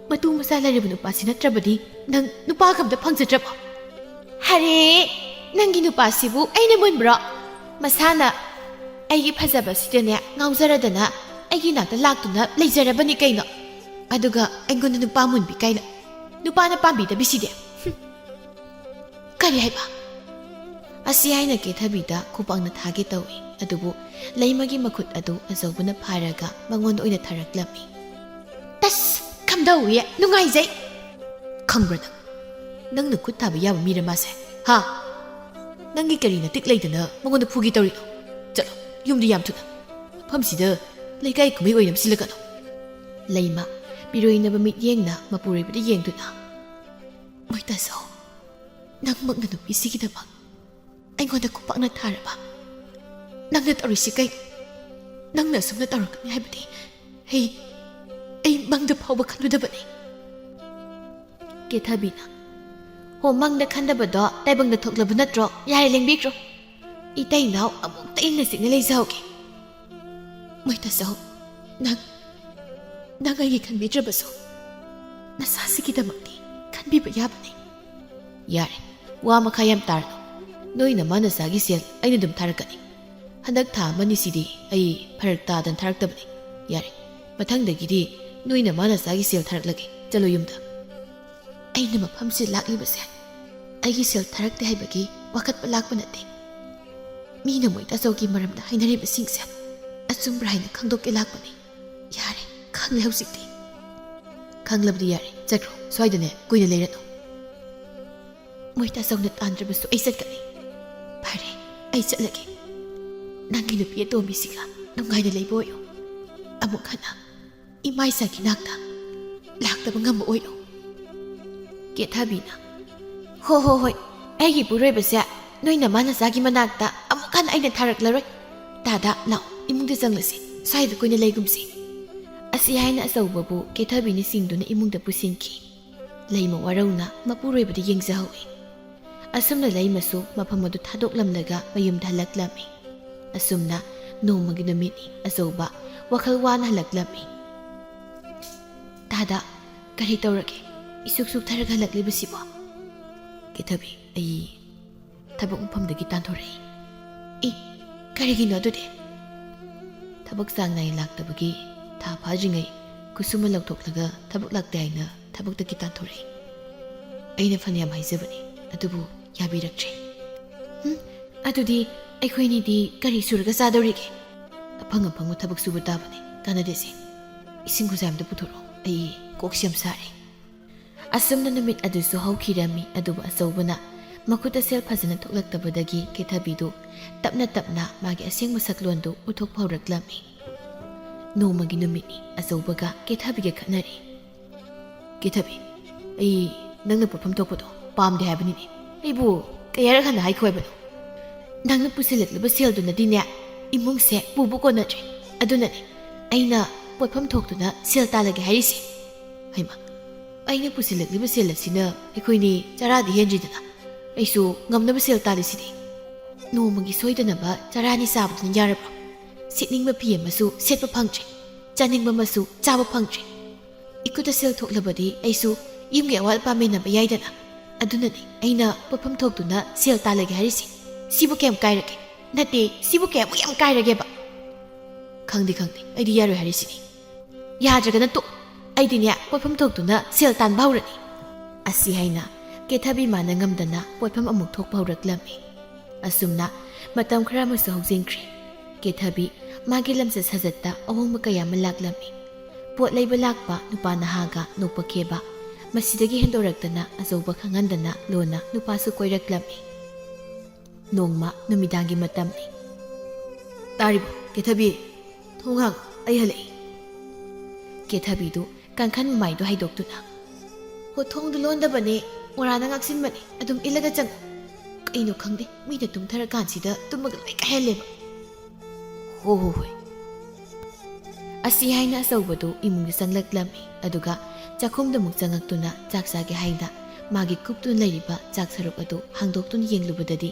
ꯃꯇꯨ ꯃꯆꯥ ꯂꯩꯔꯕ ꯅꯨꯄꯥꯁꯤ ꯅꯠꯇ꯭ꯔꯕꯗꯤ ꯅꯪ ꯅꯨꯄꯥꯒ ꯑꯝꯇ ꯐꯪꯖꯗ꯭ꯔꯕꯣ?" "ꯍꯔꯦ, ꯅꯪꯒꯤ ꯅꯨꯄꯥꯁꯤꯕꯨ ꯑꯩꯅ ꯃꯨꯟꯕ꯭ꯔꯣ? ꯃꯁꯥꯅ ꯑꯩꯒꯤ ꯐꯖꯕꯁꯤꯗꯅꯦ ꯉꯥꯎꯖꯔꯗꯅ ꯑꯩꯒꯤ ꯅꯥꯛꯇ ꯂꯥꯛꯇꯨꯅ ꯂꯩꯖꯔꯕꯅꯤ ꯀꯩꯅꯣ꯫ ꯑꯗꯨꯒ ꯑꯩꯉꯣꯟꯗ ꯅꯨꯄꯥ ꯃꯨꯟꯕꯤ ꯀꯥꯏꯅ꯫ ꯅꯨꯄꯥꯅ ꯄꯥꯝꯕꯤꯗꯕꯤꯁꯤꯗꯤ꯫ ꯍꯨꯝ꯫ ꯀꯔꯤ ꯍꯥꯏꯕ?" ꯑꯁꯤ ꯍꯥꯏꯅ ꯀꯦꯊꯕꯤꯗ ꯈꯨꯄꯥꯛꯅ ꯊꯥꯒꯦ ꯇꯧꯏ꯫ ꯑꯗꯨꯕꯨ ꯂꯩꯃꯒꯤ ꯃꯈꯨꯠ ꯑꯗꯨ ꯑꯆꯧꯕꯅ ꯐꯥꯔꯒ ꯃꯉꯣꯟꯗ ꯑꯣꯏꯅ ꯊꯥꯔꯛꯂꯝꯃꯤ꯫ "ꯇꯁ! ꯈꯝꯗꯧꯋꯤ, ꯅꯨꯡꯉꯥꯏꯖꯩ꯫" "ꯈꯪꯕ꯭ꯔꯥ ꯅꯪ? ꯅꯪꯅ ꯈꯨꯠ ꯊꯥꯕ ꯌꯥꯕ ꯃꯤꯔ ꯃꯥꯁꯦ? ꯍꯥ? ꯅꯪꯒꯤ ꯀꯔꯤ ꯅꯇꯤꯛ ꯂꯩꯗꯅ ꯃꯉꯣꯟꯗ ꯐꯨꯒꯦ ꯇꯧꯔꯤꯅꯣ? ꯆꯠꯂꯣ, ꯌꯨꯝꯗ ꯌꯥꯝ ꯊꯨꯅ꯫ ꯃꯐꯝꯁꯤꯗ ꯂꯩꯀꯥꯏ ꯀꯨꯝꯍꯩ ꯑꯣꯏꯅꯕ ꯁꯤꯜꯂꯛꯀꯅꯨ꯫" ꯂꯩꯃ ꯄꯤꯔꯣꯏꯅꯕ ꯃꯤꯠꯌꯦꯡꯅ ꯃꯄꯨꯔꯣꯏꯕꯗ ꯌꯦꯡꯗꯨꯅ, "ꯃꯣꯏ ꯇꯥꯆꯧ, ꯅꯪꯃꯛꯅ ꯅꯨꯄꯤꯁꯤꯒꯤꯗꯃꯛ ꯑꯩꯉꯣꯟꯗ ꯈꯨꯄꯥꯛꯅ ꯊꯥꯔꯕ? ꯅꯪꯅ ꯇꯧꯔꯤꯁꯤ ꯀꯩ? ꯅꯪꯅ ꯑꯁꯨꯝꯅ ꯇꯧꯔꯛꯀꯅꯤ ꯍꯥꯏꯕꯗꯤ ꯑꯩ, ꯑꯩ ꯃꯪꯗ ꯐꯥꯎꯕ ꯈꯜꯂꯨꯗꯕꯅꯤ꯫" ꯀꯦꯊꯕꯤꯅ, "ꯍꯣ, ꯃꯪꯗ ꯈꯟꯗꯕꯗꯣ ꯇꯥꯏꯕꯪꯗ ꯊꯣꯛꯂꯕ ꯅꯠꯇ꯭ꯔꯣ? ꯌꯥꯔꯦ, ꯂꯦꯡꯕꯤꯈ꯭ꯔꯣ꯫ ꯏꯇꯩ ꯏꯅꯥꯎ ꯑꯃꯨꯛꯇ ꯏꯪꯅ ꯆꯤꯛꯅ ꯂꯩꯖꯍꯧꯒꯦ꯫" "ꯃꯣꯏ ꯇꯥꯆꯧ, ꯅꯪ, ꯅꯪ ꯑꯩꯒꯤ ꯈꯟꯕꯤꯗ꯭ꯔꯕꯁꯨ ꯅꯁꯥꯁꯤꯒꯤꯗꯃꯛꯇꯤ ꯈꯟꯕꯤꯕ ꯌꯥꯕꯅꯤ꯫" "ꯌꯥꯔꯦ, ꯋꯥ ꯃꯈꯥ ꯌꯥꯝ ꯇꯥꯔꯅꯨ꯫ ꯅꯣꯏ ꯅꯃꯥ ꯅꯆꯥꯒꯤ ꯁꯦꯜ ꯑꯩꯅ ꯑꯗꯨꯝ ꯊꯥꯔꯛꯀꯅꯤ꯫ ꯍꯟꯗꯛ ꯊꯥ ꯑꯃꯅꯤꯁꯤꯗꯤ ꯑꯩ ꯐꯔꯛ ꯇꯥꯗꯅ ꯊꯥꯔꯛꯇꯕꯅꯤ꯫ ꯌꯥꯔꯦ, ꯃꯊꯪꯗꯒꯤꯗꯤ ꯅꯣꯏ ꯅꯃꯥ ꯅꯆꯥꯒꯤ ꯁꯦꯜ ꯊꯥꯔꯛꯂꯒꯦ꯫ ꯆꯠꯂꯣ ꯌꯨꯝꯗ꯫" "ꯑꯩꯅ ꯃꯐꯝꯁꯤꯗ ꯂꯥꯛꯂꯤꯕꯁꯦ ꯑꯩꯒꯤ ꯁꯦꯜ ꯊꯥꯔꯛꯇꯦ ꯍꯥꯏꯕꯒꯤ ꯋꯥꯀꯠꯄ ꯂꯥꯛꯄ ꯅꯠꯇꯦ꯫ ꯃꯤꯅ ꯃꯣꯏ ꯇꯥꯆꯧꯒꯤ ꯃꯔꯝꯗ ꯍꯥꯏꯅꯔꯤꯕꯁꯤꯡꯁꯦ ꯑꯆꯨꯝꯕ꯭ꯔꯥ ꯍꯥꯏꯅ ꯈꯪꯗꯣꯛꯀꯦ ꯂꯥꯛꯄꯅꯤ꯫ ꯌꯥꯔꯦ, ꯈꯪꯂꯦ ꯍꯧꯖꯤꯛꯇꯤ꯫" "ꯈꯪꯂꯕꯗꯤ ꯌꯥꯔꯦ, ꯆꯠꯈ꯭ꯔꯣ, ꯁ꯭ꯋꯥꯏꯗꯅꯦ ꯀꯨꯏꯅ ꯂꯩꯔꯅꯨ꯫" ꯃꯣꯏ ꯇꯥꯆꯧꯅ ꯇꯥꯟꯗ꯭ꯔꯕꯁꯨ ꯑꯩ ꯆꯠꯀꯅꯤ꯫ ꯐꯔꯦ, ꯑꯩ ꯆꯠꯂꯒꯦ꯫ ꯅꯪꯒꯤ ꯅꯨꯄꯤ ꯑꯇꯣꯝꯕꯤꯁꯤꯒ ꯅꯨꯡꯉꯥꯏꯅ ꯂꯩꯕ ꯑꯣꯏꯌꯨ꯫ ꯑꯃꯨꯛ ꯍꯟꯅ ꯏꯃꯥ ꯏꯆꯥꯒꯤ ꯅꯥꯛꯇ ꯂꯥꯛꯇꯕ ꯉꯝꯕ ꯑꯣꯏꯔꯣ꯫ ꯀꯦꯊꯕꯤꯅ, "ꯍꯣ ꯍꯣ ꯍꯣꯏ, ꯑꯩꯒꯤ ꯏꯄꯨꯔꯣꯏꯕꯁꯦ ꯅꯣꯏ ꯅꯃꯥ ꯅꯆꯥꯒꯤ ꯃꯅꯥꯛꯇ ꯑꯃꯨꯛ ꯍꯟꯅ ꯑꯩꯅ ꯊꯥꯔꯛꯂꯔꯣꯏ꯫ ꯇꯥꯗ, ꯂꯥꯛꯑꯣ, ꯏꯃꯨꯡꯗ ꯆꯪꯂꯁꯤ, ꯁ꯭ꯋꯥꯏꯗ ꯀꯨꯏꯅ ꯂꯩꯒꯨꯝꯁꯤ"꯫ ꯑꯁꯤ ꯍꯥꯏꯅ ꯑꯆꯧꯕꯕꯨ ꯀꯦꯊꯕꯤꯅ ꯆꯤꯡꯗꯨꯅ ꯏꯃꯨꯡꯗ ꯄꯨꯁꯤꯟꯈꯤ꯫ ꯂꯩꯃ ꯋꯥꯔꯧꯅ ꯃꯄꯨꯔꯣꯏꯕꯗ ꯌꯦꯡꯖꯍꯧꯏ꯫ ꯑꯁꯨꯝꯅ ꯂꯩꯃꯁꯨ ꯃꯐꯝ ꯑꯗꯨ ꯊꯥꯗꯣꯛꯂꯝꯂꯒ ꯃꯌꯨꯝꯗ ꯍꯜꯂꯛꯂꯝꯃꯤ꯫ ꯑꯁꯨꯝꯅ ꯅꯣꯡꯃꯒꯤ ꯅꯨꯃꯤꯠꯅꯤ꯫ ꯑꯆꯧꯕ ꯋꯥꯈꯜ ꯋꯥꯅ ꯍꯜꯂꯛꯂꯝꯃꯤ꯫ "ꯇꯥꯗ, ꯀꯔꯤ ꯇꯧꯔꯒꯦ? ꯏꯁꯨꯛ ꯁꯨꯛꯊꯔꯒ ꯍꯜꯂꯛꯂꯤꯕꯁꯤꯕꯣ?" "ꯀꯦꯊꯕꯤ, ꯑꯩ ꯊꯕꯛ ꯃꯐꯝꯗꯒꯤ ꯇꯥꯟꯊꯣꯔꯛꯏ"꯫ "ꯏ, ꯀꯔꯤꯒꯤꯅꯣ ꯑꯗꯨꯗꯤ?" "ꯊꯕꯛ ꯆꯥꯡ ꯅꯥꯏꯅ ꯂꯥꯛꯇꯕꯒꯤ ꯊꯥ ꯐꯥꯗ꯭ꯔꯤꯉꯩ ꯈꯨꯠꯁꯨꯃꯟ ꯂꯧꯊꯣꯛꯂꯒ ꯊꯕꯛ ꯂꯥꯛꯇꯦ ꯍꯥꯏꯅ ꯊꯕꯛꯇꯒꯤ ꯇꯥꯟꯊꯣꯔꯛꯏ꯫ ꯑꯩꯅ ꯐꯅꯌꯥꯝ ꯍꯥꯏꯖꯕꯅꯤ, ꯑꯗꯨꯕꯨ ꯌꯥꯕꯤꯔꯛꯇ꯭ꯔꯦ"꯫ "ꯍꯨꯝ, ꯑꯗꯨꯗꯤ ꯑꯩꯈꯣꯏꯅꯤꯗꯤ ꯀꯔꯤ ꯁꯨꯔꯒ ꯆꯥꯗꯧꯔꯤꯒꯦ? ꯑꯐꯪ ꯑꯐꯪꯕ ꯊꯕꯛ ꯁꯨꯕ ꯇꯥꯕꯅꯤ, ꯀꯥꯟꯅꯗꯦꯁꯦ꯫ ꯏꯁꯤꯡ ꯈꯨꯖꯥꯏ ꯑꯝꯇ ꯄꯨꯊꯣꯔꯛꯑꯣ, ꯑꯩ ꯀꯣꯛꯁꯦ ꯌꯥꯝ ꯁꯥꯔꯦ"꯫ ꯑꯁꯨꯝꯅ ꯅꯨꯃꯤꯠ ꯑꯗꯨꯁꯨ ꯍꯧꯈꯤꯔꯝꯃꯤ꯫ ꯑꯗꯨꯕꯨ ꯑꯆꯧꯕꯅ ꯃꯈꯨꯠꯇ ꯁꯦꯜ ꯐꯖꯅ ꯊꯣꯛꯂꯛꯇꯕꯗꯒꯤ ꯀꯦꯊꯕꯤꯗꯨ ꯇꯞꯅ ꯇꯞꯅ ꯃꯥꯒꯤ ꯑꯁꯦꯡꯕ ꯁꯛꯂꯣꯟꯗꯨ ꯎꯠꯊꯣꯛꯄ ꯍꯧꯔꯛꯂꯝꯃꯤ꯫ ꯅꯣꯡꯃꯒꯤ ꯅꯨꯃꯤꯠꯅꯤ꯫ ꯑꯆꯧꯕꯒ ꯀꯦꯊꯕꯤꯒ ꯈꯠꯅꯔꯤ꯫ "ꯀꯦꯊꯕꯤ, ꯑꯩ ꯅꯪꯅ ꯄꯣꯠꯐꯝ ꯊꯣꯛꯄꯗꯣ ꯄꯥꯝꯗꯦ ꯍꯥꯏꯕꯅꯤꯅꯦ꯫ ꯑꯩꯕꯨ ꯀꯌꯥꯔꯛ ꯍꯟꯅ ꯍꯥꯏꯈꯣ ꯍꯥꯏꯕꯅꯣ? ꯅꯪꯅ ꯄꯨꯁꯤꯜꯂꯛꯂꯤꯕ ꯁꯦꯜꯗꯨꯅꯗꯤꯅꯦ ꯏꯃꯨꯡꯁꯦ ꯄꯨꯕ ꯀꯣꯟꯅꯗ꯭ꯔꯦ꯫ ꯑꯗꯨꯅꯅꯦ ꯑꯩꯅ ꯄꯣꯠꯐꯝ ꯊꯣꯛꯇꯨꯅ ꯁꯦꯜ ꯇꯥꯜꯂꯒꯦ ꯍꯥꯏꯔꯤꯁꯦ"꯫ "ꯍꯩꯃꯥ, ꯑꯩꯅ ꯄꯨꯁꯤꯜꯂꯛꯂꯤꯕ ꯁꯦꯜ ꯑꯁꯤꯅ ꯑꯩꯈꯣꯏꯅꯤ ꯆꯔꯥꯗꯤ ꯍꯦꯟꯗ꯭ꯔꯤꯗꯅ꯫ ꯑꯩꯁꯨ ꯉꯝꯅꯕ ꯁꯦꯜ ꯇꯥꯜꯂꯤꯁꯤꯗꯤ꯫ ꯅꯣꯡꯃꯒꯤ ꯁꯣꯏꯗꯅꯕ ꯆꯔꯥꯅꯤ ꯆꯥꯕꯗꯨꯅ ꯌꯥꯔꯕ꯭ꯔꯣ? ꯁꯦꯠꯅꯤꯡꯕ ꯐꯤ ꯑꯃꯁꯨ ꯁꯦꯠꯄ ꯐꯪꯗ꯭ꯔꯦ, ꯆꯥꯅꯤꯡꯕ ꯑꯃꯁꯨ ꯆꯥꯕ ꯐꯪꯗ꯭ꯔꯦ꯫ ꯏꯈꯨꯠꯇ ꯁꯦꯜ ꯊꯣꯛꯂꯕꯗꯤ ꯑꯩꯁꯨ ꯌꯨꯝꯒꯤ ꯑꯋꯥꯠ ꯑꯄꯥ ꯃꯦꯟꯅꯕ ꯌꯥꯏꯗꯅ꯫ ꯑꯗꯨꯅꯅꯤ ꯑꯩꯅ ꯄꯣꯠꯐꯝ ꯊꯣꯛꯇꯨꯅ ꯁꯦꯜ ꯇꯥꯜꯂꯒꯦ ꯍꯥꯏꯔꯤꯁꯦ꯫ ꯁꯤꯕꯨ ꯀꯌꯥꯝ ꯀꯥꯏꯔꯒꯦ? ꯅꯠꯇꯦ, ꯁꯤꯕꯨ ꯀꯌꯥꯃꯨꯛ ꯌꯥꯝ ꯀꯥꯏꯔꯒꯦꯕ?" "ꯈꯪꯗꯦ, ꯈꯪꯗꯦ, ꯑꯩꯗꯤ ꯌꯥꯔꯣꯏ ꯍꯥꯏꯔꯤꯁꯤꯅꯤ"꯫ "ꯌꯥꯗ꯭ꯔꯒꯅ ꯇꯣꯛ꯫ ꯑꯩꯗꯤꯅꯦ ꯄꯣꯠꯐꯝ ꯊꯣꯛꯇꯨꯅ ꯁꯦꯜ ꯇꯥꯟꯕ ꯍꯧꯔꯅꯤ"꯫ ꯑꯁꯤ ꯍꯥꯏꯅ ꯀꯦꯊꯕꯤ ꯃꯥꯅ ꯉꯝꯗꯅ ꯄꯣꯠꯐꯝ ꯑꯃꯨꯛ ꯊꯣꯛꯄ ꯍꯧꯔꯛꯂꯝꯃꯤ꯫ ꯑꯁꯨꯝꯅ ꯃꯇꯝ ꯈꯔ ꯑꯃꯁꯨ ꯍꯧꯖꯤꯟꯈ꯭ꯔꯦ꯫ ꯀꯦꯊꯕꯤ ꯃꯥꯒꯤ ꯂꯝꯆꯠ ꯁꯥꯖꯠꯇ ꯑꯍꯣꯡꯕ ꯀꯌꯥ ꯑꯃ ꯂꯥꯛꯂꯝꯃꯤ꯫ ꯄꯣꯠ ꯂꯩꯕ ꯂꯥꯛꯄ ꯅꯨꯄꯥ ꯅꯍꯥꯒ ꯅꯣꯛꯄ ꯈꯦꯕ, ꯃꯁꯤꯗꯒꯤ ꯍꯦꯟꯗꯣꯔꯛꯇꯅ ꯑꯆꯧꯕ ꯈꯪꯍꯟꯗꯅ ꯂꯣꯟꯅ ꯅꯨꯄꯥꯁꯨ ꯀꯣꯏꯔꯛꯂꯝꯃꯤ꯫ ꯅꯣꯡꯃ ꯅꯨꯃꯤꯗꯥꯡꯒꯤ ꯃꯇꯝꯅꯤ꯫ "ꯇꯥꯔꯤꯕꯣ, ꯀꯦꯊꯕꯤ? ꯊꯣꯡ ꯍꯥꯡ, ꯑꯩ ꯍꯜꯂꯛꯏ꯫" ꯀꯦꯊꯕꯤꯗꯨ ꯀꯥꯡꯈꯟ ꯃꯃꯥꯏꯗꯨ ꯍꯥꯏꯗꯣꯛꯇꯨꯅ, "ꯍꯣ, ꯊꯣꯡꯗꯨ ꯂꯣꯟꯗꯕꯅꯦ, ꯃꯣꯔꯥꯅ ꯉꯥꯛꯁꯤꯟꯕꯅꯦ, ꯑꯗꯨꯝ ꯏꯜꯂꯒ ꯆꯪꯉꯨ꯫ ꯀꯩꯅꯣ ꯈꯪꯗꯦ, ꯃꯤꯅ ꯇꯨꯝꯊꯔꯀꯥꯟꯁꯤꯗ ꯇꯨꯝꯃꯒ ꯂꯣꯏ ꯀꯥꯏꯍꯜꯂꯦꯕ꯫" "ꯍꯣ ꯍꯣ ꯍꯣꯏ꯫" ꯑꯁꯤ ꯍꯥꯏꯅ ꯑꯆꯧꯕꯗꯨ ꯏꯃꯨꯡꯗ ꯆꯪꯂꯛꯂꯝꯃꯤ꯫ ꯑꯗꯨꯒ ꯆꯥꯛꯈꯨꯝꯗ ꯑꯃꯨꯛ ꯆꯪꯉꯛꯇꯨꯅ ꯆꯥꯛ ꯆꯥꯒꯦ ꯍꯥꯏꯅ ꯃꯥꯒꯤ ꯀꯨꯞꯇꯨꯅ ꯂꯩꯔꯤꯕ ꯆꯥꯛ ꯁꯔꯨꯛ ꯑꯗꯨ ꯍꯥꯡꯗꯣꯛꯇꯨꯅ ꯌꯦꯡꯂꯨꯕꯗꯗꯤ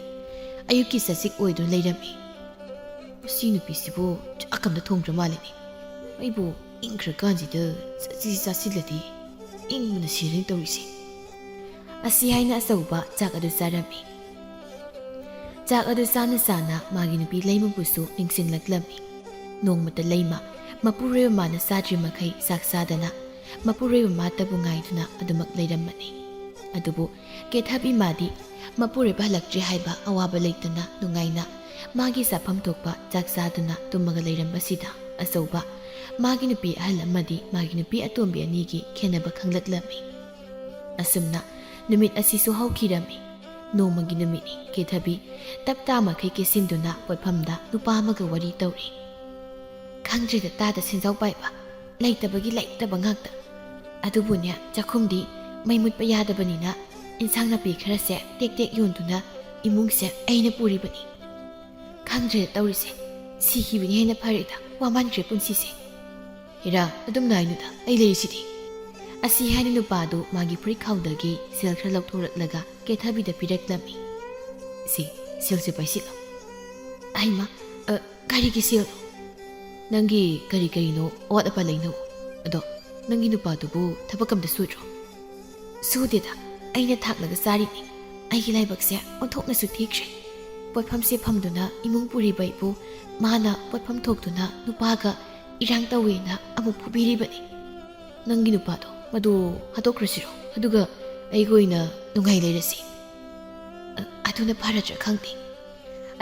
ꯑꯌꯨꯛꯀꯤ ꯆꯖꯤꯛ ꯑꯣꯏꯗꯨꯅ ꯂꯩꯔꯝꯃꯤ꯫ "ꯃꯁꯤ ꯅꯨꯄꯤꯁꯤꯕꯨ ꯆꯥꯛ ꯑꯃꯗ ꯊꯣꯡꯗ꯭ꯔ ꯃꯥꯜꯂꯤꯅꯦ꯫ ꯑꯩꯕꯨ ꯏꯪꯈ꯭ꯔꯀꯥꯟꯁꯤꯗ ꯆꯖꯤ ꯆꯥꯁꯤꯜꯂꯗꯤ ꯏꯪꯕꯅ ꯁꯤꯔꯅꯤ ꯇꯧꯔꯤꯁꯦ꯫" ꯑꯁꯤ ꯍꯥꯏꯅ ꯑꯆꯧꯕ ꯆꯥꯛ ꯑꯗꯨ ꯆꯥꯔꯝꯃꯤ꯫ ꯆꯥꯛ ꯑꯗꯨ ꯆꯥꯅ ꯆꯥꯅ ꯃꯥꯒꯤ ꯅꯨꯄꯤ ꯂꯩꯃꯕꯨꯁꯨ ꯅꯤꯡꯁꯤꯡꯂꯛꯂꯝꯃꯤ꯫ ꯅꯣꯡꯃꯇ ꯂꯩꯃ ꯃꯄꯨꯔꯣꯏꯕ ꯃꯥꯅ ꯆꯥꯗ꯭ꯔꯤ ꯃꯈꯩ ꯆꯥꯛ ꯆꯥꯗꯅ ꯃꯄꯨꯔꯣꯏꯕ ꯃꯥꯇꯕꯨ ꯉꯥꯏꯗꯨꯅ ꯑꯗꯨꯃꯛ ꯂꯩꯔꯝꯕꯅꯤ꯫ ꯑꯗꯨꯕꯨ ꯀꯦꯊꯕꯤ ꯃꯥꯗꯤ ꯃꯄꯨꯔꯣꯏꯕ ꯍꯜꯂꯛꯇ꯭ꯔꯤ ꯍꯥꯏꯕ ꯑꯋꯥꯕ ꯂꯩꯇꯅ ꯅꯨꯡꯉꯥꯏꯅ ꯃꯥꯒꯤ ꯆꯥꯐꯝ ꯊꯣꯛꯄ ꯆꯥꯛ ꯆꯥꯗꯨꯅ ꯇꯨꯝꯃꯒ ꯂꯩꯔꯝꯕꯁꯤꯗ ꯑꯆꯧꯕ ꯃꯥꯒꯤ ꯅꯨꯄꯤ ꯑꯍꯜ ꯑꯃꯗꯤ ꯃꯥꯒꯤ ꯅꯨꯄꯤ ꯑꯇꯣꯝꯕꯤ ꯑꯅꯤꯒꯤ ꯈꯦꯟꯅꯕ ꯈꯪꯂꯛꯂꯝꯃꯤ꯫ ꯑꯁꯨꯝꯅ ꯅꯨꯃꯤꯠ ꯑꯁꯤꯁꯨ ꯍꯧꯈꯤꯔꯝꯃꯤ꯫ ꯅꯣꯡꯃꯒꯤ ꯅꯨꯃꯤꯠꯅꯤ꯫ ꯀꯦꯊꯕꯤ ꯇꯞ ꯇꯥꯃꯈꯩ ꯀꯦꯁꯤꯟꯗꯨꯅ ꯄꯣꯠꯐꯝꯗ ꯅꯨꯄꯥ ꯑꯃꯒ ꯋꯥꯔꯤ ꯇꯧꯔꯤ꯫ "ꯈꯪꯗ꯭ꯔꯦꯗ ꯇꯥꯗ ꯁꯦꯟꯖꯥꯎ ꯄꯥꯏꯕ, ꯂꯩꯇꯕꯒꯤ ꯂꯩꯇꯕ ꯉꯥꯛꯇ꯫ ꯑꯗꯨꯕꯨꯅꯦ, ꯆꯥꯛꯈꯨꯝꯗꯤ ꯃꯩ ꯃꯨꯠꯄ ꯌꯥꯗꯕꯅꯤꯅ ꯏꯟꯁꯥꯡ ꯅꯥꯄꯤ ꯈꯔꯁꯦ ꯇꯦꯛ ꯇꯦꯛ ꯌꯣꯟꯗꯨꯅ ꯏꯃꯨꯡꯁꯦ ꯑꯩꯅ ꯄꯨꯔꯤꯕꯅꯤ꯫ ꯈꯪꯗ꯭ꯔꯦꯗ ꯇꯧꯔꯤꯁꯦ, ꯁꯤꯈꯤꯕꯅ ꯍꯦꯟꯅ ꯐꯔꯦꯗ, ꯋꯥꯃꯟꯈ꯭ꯔꯦ ꯄꯨꯟꯁꯤꯁꯦ꯫" "ꯍꯦꯔꯥ, ꯑꯗꯨꯝ ꯅꯥꯏꯅꯨꯗ, ꯑꯩ ꯂꯩꯔꯤꯁꯤꯗꯤ꯫" ꯑꯁꯤ ꯍꯥꯏꯅ ꯅꯨꯄꯥꯗꯨ ꯃꯥꯒꯤ ꯐꯨꯔꯤꯠ ꯈꯥꯎꯗꯒꯤ ꯁꯦꯜ ꯈꯔ ꯂꯧꯊꯣꯔꯛꯂꯒ ꯀꯦꯊꯕꯤꯗ ꯄꯤꯔꯛꯂꯝꯃꯤ꯫ "ꯁꯤ, ꯁꯦꯜꯁꯦ ꯄꯥꯏꯁꯤꯜꯂꯣ꯫" "ꯑꯩꯃ, ꯑ, ꯀꯔꯤꯒꯤ ꯁꯦꯜꯅꯣ?" "ꯅꯪꯒꯤ ꯀꯔꯤ ꯀꯔꯤꯅꯣ ꯑꯋꯥꯠ ꯑꯄꯥ ꯂꯩꯅꯧ꯫ ꯑꯗꯣ ꯅꯪꯒꯤ ꯅꯨꯄꯥꯗꯨꯕꯨ ꯊꯕꯛ ꯑꯝꯇ ꯁꯨꯗ꯭ꯔꯣ?" "ꯁꯨꯗꯦꯗ, ꯑꯩꯅ ꯊꯥꯛꯂꯒ ꯆꯥꯔꯤꯅꯤ꯫ ꯑꯩꯒꯤ ꯂꯥꯏꯕꯛꯁꯦ ꯑꯣꯟꯊꯣꯛꯅꯁꯨ ꯊꯤꯈ꯭ꯔꯦ꯫ ꯄꯣꯠꯐꯝꯁꯦ ꯐꯝꯗꯨꯅ ꯏꯃꯨꯡ ꯄꯨꯔꯤꯕ ꯑꯩꯕꯨ ꯃꯥꯅ ꯄꯣꯠꯐꯝ ꯊꯣꯛꯇꯨꯅ ꯅꯨꯄꯥꯒ ꯏꯔꯥꯡ ꯇꯧꯋꯦꯅ ꯑꯃꯨꯛ ꯐꯨꯕꯤꯔꯤꯕꯅꯤ꯫ ꯅꯪꯒꯤ ꯅꯨꯄꯥꯗꯣ ꯃꯗꯨ ꯍꯥꯠꯇꯣꯛꯈ꯭ꯔꯁꯤꯔꯣ? ꯑꯗꯨꯒ ꯑꯩꯒ ꯑꯣꯏꯅ ꯅꯨꯡꯉꯥꯏ ꯂꯩꯔꯁꯤ꯫ ꯑ-, ꯑꯗꯨꯅ ꯐꯔꯗ꯭ꯔꯥ ꯈꯪꯗꯦ꯫"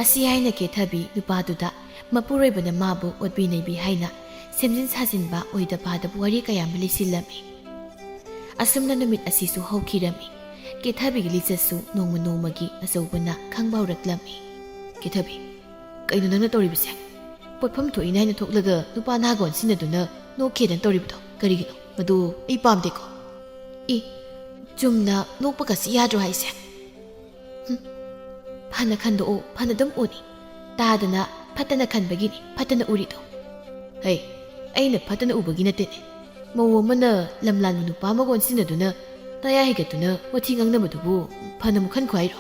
ꯑꯁꯤ ꯍꯥꯏꯅ ꯀꯦꯊꯕꯤ ꯅꯨꯄꯥꯗꯨꯗ ꯃꯄꯨꯔꯣꯏꯕꯅ ꯃꯥꯕꯨ ꯑꯣꯠꯄꯤ ꯅꯩꯕꯤ ꯍꯥꯏꯅ ꯁꯦꯝꯖꯤꯟ ꯁꯥꯖꯤꯟꯕ ꯑꯣꯏꯗ ꯄꯥꯗꯕ ꯋꯥꯔꯤ ꯀꯌꯥ ꯑꯃ ꯂꯤꯁꯤꯜꯂꯝꯃꯤ꯫ ꯑꯁꯨꯝꯅ ꯅꯨꯃꯤꯠ ꯑꯁꯤꯁꯨ ꯍꯧꯈꯤꯔꯝꯃꯤ꯫ ꯀꯦꯊꯕꯤꯒꯤ ꯂꯤꯆꯠꯁꯨ ꯅꯣꯡꯃ ꯅꯣꯡꯃꯒꯤ ꯑꯆꯧꯕꯅ ꯈꯪꯕ ꯍꯧꯔꯛꯂꯝꯃꯤ꯫ "ꯀꯦꯊꯕꯤ, ꯀꯩꯅꯣ ꯅꯪꯅ ꯇꯧꯔꯤꯕꯁꯦ? ꯄꯣꯠꯐꯝ ꯊꯣꯛꯏꯅ ꯍꯥꯏꯅ ꯊꯣꯛꯂꯒ ꯅꯨꯄꯥ ꯅꯍꯥꯒ ꯑꯣꯟꯁꯤꯟꯅꯗꯨꯅ ꯅꯣꯛꯈꯤꯗꯅ ꯇꯧꯔꯤꯕꯗꯣ ꯀꯔꯤꯒꯤꯅꯣ? ꯃꯗꯨ ꯑꯩ ꯄꯥꯝꯗꯦꯀꯣ?" "ꯏ, ꯆꯨꯝꯅ ꯅꯣꯛꯄꯒꯁꯤ ꯌꯥꯗ꯭ꯔꯣ ꯍꯥꯏꯁꯦ?" "ꯍꯨꯝ, ꯐꯅ ꯈꯟꯗꯣꯛꯑꯣ, ꯐꯅ ꯑꯗꯨꯝ ꯎꯅꯤ꯫ ꯇꯥꯗꯅ ꯐꯠꯇꯅ ꯈꯟꯕꯒꯤꯅꯤ ꯐꯠꯇꯅ ꯎꯔꯤꯗꯣ꯫" "ꯍꯩ, ꯑꯩꯅ ꯐꯠꯇꯅ ꯎꯕꯒꯤ ꯅꯠꯇꯦꯅꯦ꯫ ꯃꯧ ꯑꯃꯅ ꯂꯝ ꯂꯥꯟꯕ ꯅꯨꯄꯥ ꯑꯃꯒ ꯑꯣꯟꯁꯤꯟꯅꯗꯨꯅ ꯅꯌꯥ ꯍꯤꯒꯠꯇꯨꯅ ꯋꯥꯊꯤ ꯉꯥꯡꯅꯕꯗꯨꯕꯨ ꯐꯅ ꯃꯨꯛꯍꯟꯈꯣ ꯍꯥꯏꯔꯣ?"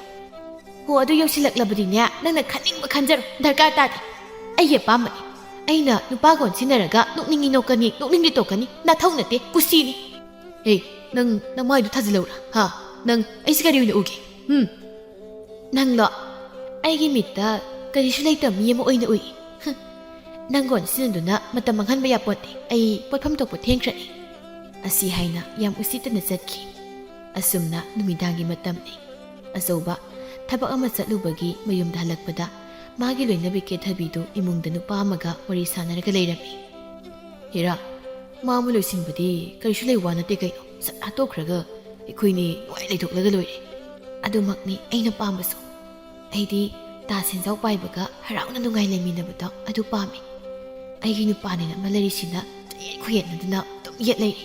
"ꯍꯣ, ꯑꯗꯨ ꯌꯧꯁꯤꯜꯂꯛꯂꯕꯗꯤꯅꯦ, ꯅꯪꯅ ꯈꯟꯅꯤꯡꯕ ꯈꯟꯖꯔꯣ, ꯗꯔꯀꯥꯔ ꯇꯥꯗꯦ꯫ ꯑꯩꯒꯤ ꯑꯄꯥꯝꯕꯅꯤ꯫ ꯑꯩꯅ ꯅꯨꯄꯥꯒ ꯑꯣꯟꯁꯤꯟꯅꯔꯒ ꯅꯣꯛꯅꯤꯡꯉꯤ ꯅꯣꯛꯀꯅꯤ, ꯅꯣꯛꯅꯤꯡꯗꯦ ꯇꯣꯛꯀꯅꯤ, ꯅꯊꯧ ꯅꯠꯇꯦ, ꯀꯨꯁꯤꯅꯤ꯫" "ꯍꯦ, ꯅꯪ ꯅꯃꯥꯏꯗꯨ ꯊꯥꯖꯤꯜꯂꯧꯔꯥ? ꯍꯥ? ꯅꯪ ꯑꯩꯁꯤ ꯀꯔꯤ ꯑꯣꯏꯅ ꯎꯒꯦ? ꯍꯨꯝ?" "ꯅꯪꯂꯣ? ꯑꯩꯒꯤ ꯃꯤꯠꯇ ꯀꯔꯤꯁꯨ ꯂꯩꯇꯕ ꯃꯤ ꯑꯃ ꯑꯣꯏꯅ ꯎꯏ꯫ ꯍꯨꯝ꯫ ꯅꯪꯒ ꯑꯣꯟꯁꯤꯟꯅꯗꯨꯅ ꯃꯇꯝ ꯃꯥꯡꯍꯟꯕ ꯌꯥꯄꯣꯟꯇꯦ꯫ ꯑꯩ ꯄꯣꯠꯐꯝ ꯊꯣꯛꯄ ꯊꯦꯡꯈ꯭ꯔꯅꯤ꯫" ꯑꯁꯤ ꯍꯥꯏꯅ ꯌꯥꯝ ꯎꯁꯤꯠꯇꯅ ꯆꯠꯈꯤ꯫ ꯑꯁꯨꯝꯅ ꯅꯨꯃꯤꯗꯥꯡꯒꯤ ꯃꯇꯝꯅꯤ꯫ ꯑꯆꯧꯕ ꯊꯕꯛ ꯑꯃ ꯆꯠꯂꯨꯕꯒꯤ ꯃꯌꯨꯝꯗ ꯍꯜꯂꯛꯄꯗ ꯃꯥꯒꯤ ꯂꯣꯏꯅꯕꯤ ꯀꯦꯊꯕꯤꯗꯨ ꯏꯃꯨꯡꯗ ꯅꯨꯄꯥ ꯑꯃꯒ ꯋꯥꯔꯤ ꯁꯥꯟꯅꯔꯒ ꯂꯩꯔꯝꯃꯤ꯫ "ꯍꯦꯔꯥ, ꯃꯥ ꯑꯃ ꯂꯣꯏꯁꯤꯟꯕꯗꯤ ꯀꯔꯤꯁꯨ ꯂꯩ ꯋꯥ ꯅꯠꯇꯦ ꯀꯩꯅꯣ꯫ ꯁꯠ ꯍꯥꯠꯇꯣꯛꯈ꯭ꯔꯒ ꯑꯩꯈꯣꯏꯅꯤ ꯅꯨꯡꯉꯥꯏ ꯂꯩꯊꯣꯛꯂꯒ ꯂꯣꯏꯔꯦ꯫ ꯑꯗꯨꯃꯛꯅꯤ ꯑꯩꯅ ꯄꯥꯝꯕꯁꯨ꯫ ꯑꯩꯗꯤ ꯇꯥ ꯁꯦꯟꯖꯥꯎ ꯄꯥꯏꯕꯒ ꯍꯔꯥꯎꯅ ꯅꯨꯡꯉꯥꯏ ꯂꯩꯃꯤꯟꯅꯕꯗꯣ ꯑꯗꯨ ꯄꯥꯝꯃꯤ꯫ ꯑꯩꯒꯤ ꯅꯨꯄꯥꯅꯦꯅ ꯑꯃ ꯂꯩꯔꯤꯁꯤꯅ ꯆꯌꯦꯠ ꯈꯣꯏꯌꯦꯠꯅꯗꯨꯅ ꯑꯗꯨꯝ ꯌꯦꯠ ꯂꯩꯔꯦ꯫"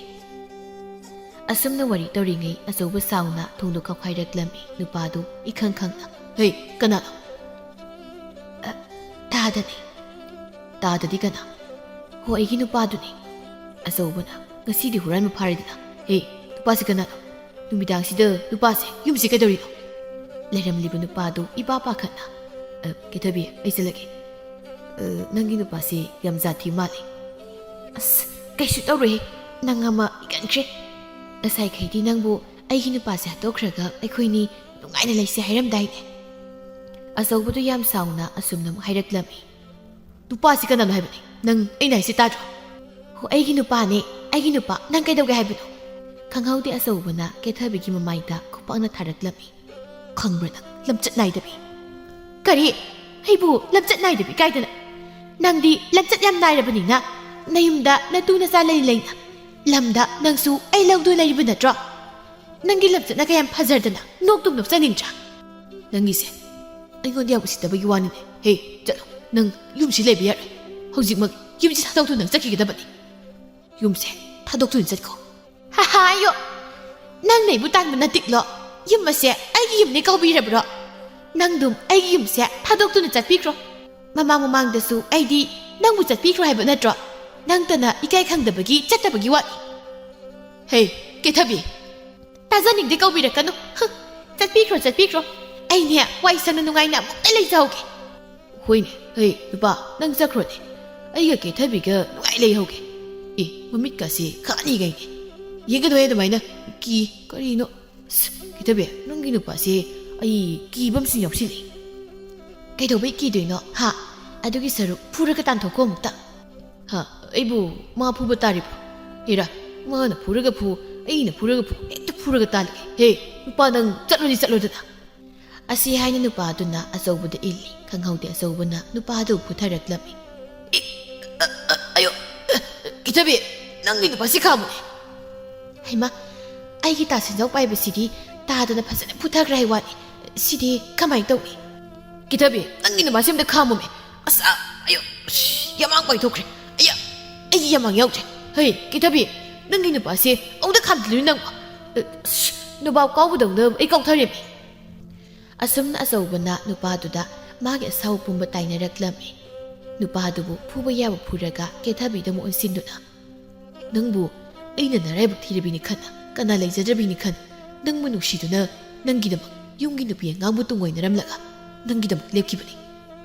ꯑꯁꯨꯝꯅ ꯋꯥꯔꯤ ꯇꯧꯔꯤꯉꯩ ꯑꯆꯧꯕ ꯁꯥꯎꯅ ꯊꯣꯡꯗꯣ ꯀꯥꯎꯈꯥꯏꯔꯛꯂꯝꯃꯤ꯫ ꯅꯨꯄꯥꯗꯨ ꯏꯈꯪ ꯈꯪꯅ, "ꯍꯩ, ꯀꯅꯥꯅꯣ?" "ꯑ, ꯇꯥꯗꯅꯤ꯫" "ꯇꯥꯗꯗꯤ ꯀꯅꯥ?" "ꯍꯣ, ꯑꯩꯒꯤ ꯅꯨꯄꯥꯗꯨꯅꯤ꯫" ꯑꯆꯧꯕꯅ, "ꯉꯁꯤꯗꯤ ꯍꯨꯔꯥꯟꯕ ꯐꯥꯔꯦꯗꯅ꯫ ꯍꯦ, ꯅꯨꯄꯥꯁꯤ ꯀꯅꯥꯅꯣ? ꯅꯨꯃꯤꯗꯥꯡꯁꯤꯗ ꯅꯨꯄꯥꯁꯦ ꯌꯨꯝꯁꯤ ꯀꯩꯗꯧꯔꯤꯅꯣ?" ꯂꯩꯔꯝꯂꯤꯕ ꯅꯨꯄꯥꯗꯨ ꯏꯄꯥ ꯄꯥꯈꯠꯅ, "ꯑ, ꯀꯦꯊꯕꯤ, ꯑꯩ ꯆꯠꯂꯒꯦ꯫ ꯑ, ꯅꯪꯒꯤ ꯅꯨꯄꯥꯁꯤ ꯌꯥꯝ ꯖꯥꯠ ꯊꯤ ꯃꯥꯜꯂꯤ꯫" "ꯑꯁ, ꯀꯩꯁꯨ ꯇꯧꯔꯣꯏꯍꯦ꯫ ꯅꯪ ꯑꯃ ꯏꯀꯟꯈ꯭ꯔꯦ꯫ ꯉꯁꯥꯏꯈꯩꯗꯤ ꯅꯪꯕꯨ ꯑꯩꯒꯤ ꯅꯨꯄꯥꯁꯦ ꯍꯥꯠꯇꯣꯛꯈ꯭ꯔꯒ ꯑꯩꯈꯣꯏꯅꯤ ꯅꯨꯡꯉꯥꯏꯅ ꯂꯩꯁꯦ ꯍꯥꯏꯔꯝꯗꯥꯏꯅꯦ?" ꯑꯆꯧꯕꯗꯨ ꯌꯥꯝ ꯁꯥꯎꯅ ꯑꯁꯨꯝꯅ ꯑꯃꯨꯛ ꯍꯥꯏꯔꯛꯂꯝꯃꯤ꯫ "ꯅꯨꯄꯥꯁꯤ ꯀꯅꯥꯅꯣ ꯍꯥꯏꯕꯅꯤ? ꯅꯪ ꯑꯩꯅ ꯍꯥꯏꯁꯤ ꯇꯥꯗ꯭ꯔꯣ?" "ꯍꯣ, ꯑꯩꯒꯤ ꯅꯨꯄꯥꯅꯦ, ꯑꯩꯒꯤ ꯅꯨꯄꯥ꯫ ꯅꯪ ꯀꯩꯗꯧꯒꯦ ꯍꯥꯏꯕꯅꯣ?" ꯈꯪꯍꯧꯗꯦ ꯑꯆꯧꯕꯅ ꯀꯦꯊꯕꯤꯒꯤ ꯃꯃꯥꯏꯗ ꯈꯨꯄꯥꯛꯅ ꯊꯥꯔꯛꯂꯝꯃꯤ꯫ "ꯈꯪꯕ꯭ꯔꯥ ꯅꯪ, ꯂꯝꯆꯠ ꯅꯥꯏꯗꯕꯤ?" "ꯀꯔꯤ? ꯑꯩꯕꯨ ꯂꯝꯆꯠ ꯅꯥꯏꯗꯕꯤ ꯀꯥꯏꯗꯅ? ꯅꯪꯗꯤ ꯂꯝꯆꯠ ꯌꯥꯝ ꯅꯥꯏꯔꯕꯅꯤꯅ ꯅꯌꯨꯝꯗ ꯅꯇꯨ ꯅꯆꯥ ꯂꯩ ꯂꯩꯅ ꯂꯝꯗ ꯅꯪꯁꯨ ꯑꯩ ꯂꯧꯗꯣꯏ ꯂꯩꯔꯤꯕ ꯅꯠꯇ꯭ꯔꯣ? ꯅꯪꯒꯤ ꯂꯝꯆꯠꯅ ꯀꯌꯥꯝ ꯐꯖꯔꯗꯅ ꯅꯣꯛꯇꯨꯝ ꯅꯣꯛꯆꯅꯤꯡꯗ꯭ꯔꯥ? ꯅꯪꯒꯤꯁꯦ ꯑꯩꯉꯣꯟꯗ ꯌꯥꯝ ꯎꯁꯤꯠꯇꯕꯒꯤ ꯋꯥꯅꯤꯅꯦ꯫ ꯍꯦ, ꯆꯠꯂꯣ꯫ ꯅꯪ ꯌꯨꯝꯁꯤ ꯂꯩꯕ ꯌꯥꯔꯣꯏ꯫ ꯍꯧꯖꯤꯛꯃꯛ ꯌꯨꯝꯁꯤ ꯊꯥꯗꯣꯛꯇꯨꯅ ꯅꯪ ꯆꯠꯈꯤꯒꯗꯕꯅꯤ꯫ ꯌꯨꯝꯁꯦ ꯊꯥꯗꯣꯛꯇꯨꯅ ꯆꯠꯈꯣ꯫ ꯍꯥ ꯍꯥ, ꯑꯌꯣ! ꯅꯪꯅ ꯑꯩꯕꯨ ꯇꯥꯟꯕ ꯅꯠꯇꯤꯛꯂꯣ? ꯌꯨꯝ ꯑꯁꯦ ꯑꯩꯒꯤ ꯌꯨꯝꯅꯦ ꯀꯧꯕꯤꯔꯕ꯭ꯔꯣ? ꯅꯪꯗꯨꯝ ꯑꯩꯒꯤ ꯌꯨꯝꯁꯦ ꯊꯥꯗꯣꯛꯇꯨꯅ ꯆꯠꯄꯤꯈ꯭ꯔꯣ꯫ ꯃꯃꯥꯡ ꯃꯃꯥꯡꯗꯁꯨ ꯑꯩꯗꯤ ꯅꯪꯕꯨ ꯆꯠꯄꯤꯈ꯭ꯔꯣ ꯍꯥꯏꯕ ꯅꯠꯇ꯭ꯔꯣ? ꯅꯪꯇꯅ ꯏꯀꯥꯏ ꯈꯪꯗꯕꯒꯤ ꯆꯠꯇꯕꯒꯤ ꯋꯥꯅꯤ꯫ ꯍꯦ, ꯀꯦꯊꯕꯤ! ꯇꯥꯖꯅꯤꯡꯗꯦ, ꯀꯧꯕꯤꯔꯛꯀꯅꯨ꯫ ꯍ, ꯆꯠꯄꯤꯈ꯭ꯔꯣ, ꯆꯠꯄꯤꯈ꯭ꯔꯣ꯫ ꯑꯩꯅꯦ ꯋꯥꯏ ꯁꯪꯅ ꯅꯨꯡꯉꯥꯏꯅ ꯑꯃꯨꯛꯇ ꯂꯩꯖꯍꯧꯒꯦ꯫ ꯍꯣꯏꯅꯦ, ꯍꯩ, ꯅꯨꯄꯥ, ꯅꯪ ꯆꯠꯈ꯭ꯔꯣꯅꯦ꯫ ꯑꯩꯒ ꯀꯦꯊꯕꯤꯒ ꯅꯨꯡꯉꯥꯏ ꯂꯩꯍꯧꯒꯦ꯫ ꯑꯦ, ꯃꯃꯤꯠꯀꯥꯁꯦ ꯈꯥꯅꯤꯒꯩꯅꯦ꯫ ꯌꯦꯡꯒꯅꯨꯍꯦ ꯑꯗꯨꯃꯥꯏꯅ꯫ ꯀꯤ, ꯀꯔꯤꯅꯣ? ꯑꯁ, ꯀꯦꯊꯕꯤ, ꯅꯪꯒꯤ ꯅꯨꯄꯥꯁꯦ ꯑꯩ ꯀꯤꯕ ꯑꯃꯁꯨ ꯌꯥꯎꯁꯤꯜꯂꯛꯑꯦ꯫ ꯀꯩꯗꯧꯕꯩ ꯀꯤꯗꯣꯏꯅꯣ, ꯍꯥ? ꯑꯗꯨꯒꯤ ꯁꯔꯨꯛ ꯐꯨꯔꯒ ꯇꯥꯟꯊꯣꯛꯈꯣ ꯑꯃꯨꯛꯇ꯫ ꯍꯥ, ꯑꯩꯕꯨ ꯃꯥ ꯐꯨꯕ ꯇꯥꯔꯤꯕ꯭ꯔꯣ? ꯍꯦꯔꯥ, ꯃꯥꯅ ꯐꯨꯔꯒ ꯐꯨ, ꯑꯩꯅ ꯐꯨꯔꯒ ꯐꯨ, ꯍꯦꯛꯇ ꯐꯨꯔꯒ ꯇꯥꯜꯂꯒꯦ꯫ ꯍꯦ, ꯅꯨꯄꯥ, ꯅꯪ ꯆꯠꯂꯨꯗꯤ ꯆꯠꯂꯣꯗꯅ꯫ ꯑꯁꯤ ꯍꯥꯏꯅ ꯅꯨꯄꯥꯗꯨꯅ ꯑꯆꯧꯕꯗ ꯏꯜꯂꯤ꯫ ꯈꯪꯍꯧꯗꯦ ꯑꯆꯧꯕꯅ ꯅꯨꯄꯥꯗꯨ ꯐꯨꯊꯔꯛꯂꯝꯃꯤ꯫ ꯏ, ꯑ, ꯑ, ꯑꯌꯣ, ꯑ, ꯀꯦꯊꯕꯤ, ꯅꯪꯒꯤ ꯅꯨꯄꯥꯁꯤ ꯈꯥꯝꯃꯨꯅꯦ꯫ ꯍꯩꯃꯥ, ꯑꯩꯒꯤ ꯇꯥ ꯁꯦꯟꯖꯥꯎ ꯄꯥꯏꯕꯁꯤꯗꯤ ꯇꯥꯗꯅ ꯐꯖꯅ ꯐꯨꯊꯈ꯭ꯔꯦ ꯍꯥꯏ ꯋꯥꯅꯤ꯫ ꯁꯤꯗꯤ ꯀꯃꯥꯏꯅ ꯇꯧꯅꯤ? ꯀꯦꯊꯕꯤ, ꯅꯪꯒꯤ ꯅꯨꯄꯥꯁꯤ ꯑꯝꯇ ꯈꯥꯝꯃꯨꯃꯦ꯫ ꯑꯁ, ꯑ, ꯑꯌꯣ, ꯑꯁ, ꯌꯥꯃꯥꯡ ꯄꯥꯏꯊꯣꯛꯈ꯭ꯔꯦ꯫ ꯑꯌꯥ, ꯑꯩꯒꯤ ꯌꯥꯃꯥꯡ ꯌꯥꯎꯗ꯭ꯔꯦ꯫ ꯍꯩ, ꯀꯦꯊꯕꯤ, ꯅꯪꯒꯤ ꯅꯨꯄꯥꯁꯦ ꯑꯃꯨꯛꯇ ꯈꯥꯝꯖꯤꯜꯂꯨꯅꯦ ꯅꯪꯕꯣ꯫ ꯑ, ꯑꯁ, ꯅꯣꯕꯥꯞ ꯀꯥꯎꯕꯗꯧꯅ ꯑꯩ ꯀꯥꯎꯊꯔꯦꯃꯤ꯫ ꯑꯁꯨꯝꯅ ꯑꯆꯧꯕꯅ ꯅꯨꯄꯥꯗꯨꯗ ꯃꯥꯒꯤ ꯑꯁꯥꯎ ꯄꯨꯝꯕ ꯇꯥꯏꯅꯔꯛꯂꯝꯃꯤ꯫ ꯅꯨꯄꯥꯗꯨꯕꯨ ꯐꯨꯕ ꯌꯥꯕ ꯐꯨꯔꯒ ꯀꯦꯊꯕꯤꯗ ꯑꯃꯨꯛ ꯑꯣꯟꯁꯤꯟꯗꯨꯅ, "ꯅꯪꯕꯨ ꯑꯩꯅ ꯅꯔꯥꯏꯕꯛ ꯊꯤꯔꯕꯤꯅꯤ ꯈꯟ, ꯀꯅꯥ ꯂꯩꯖꯗ꯭ꯔꯕꯤꯅꯤ ꯈꯟ, ꯅꯪꯕꯨ ꯅꯨꯡꯁꯤꯗꯨꯅ ꯅꯪꯒꯤꯗꯃꯛ ꯌꯨꯝꯒꯤ ꯅꯨꯄꯤ ꯑꯉꯥꯡꯕꯨ ꯇꯨꯡꯑꯣꯏꯅꯔꯝꯂꯒ ꯅꯪꯒꯤꯗꯃꯛ ꯂꯦꯞꯈꯤꯕꯅꯤ꯫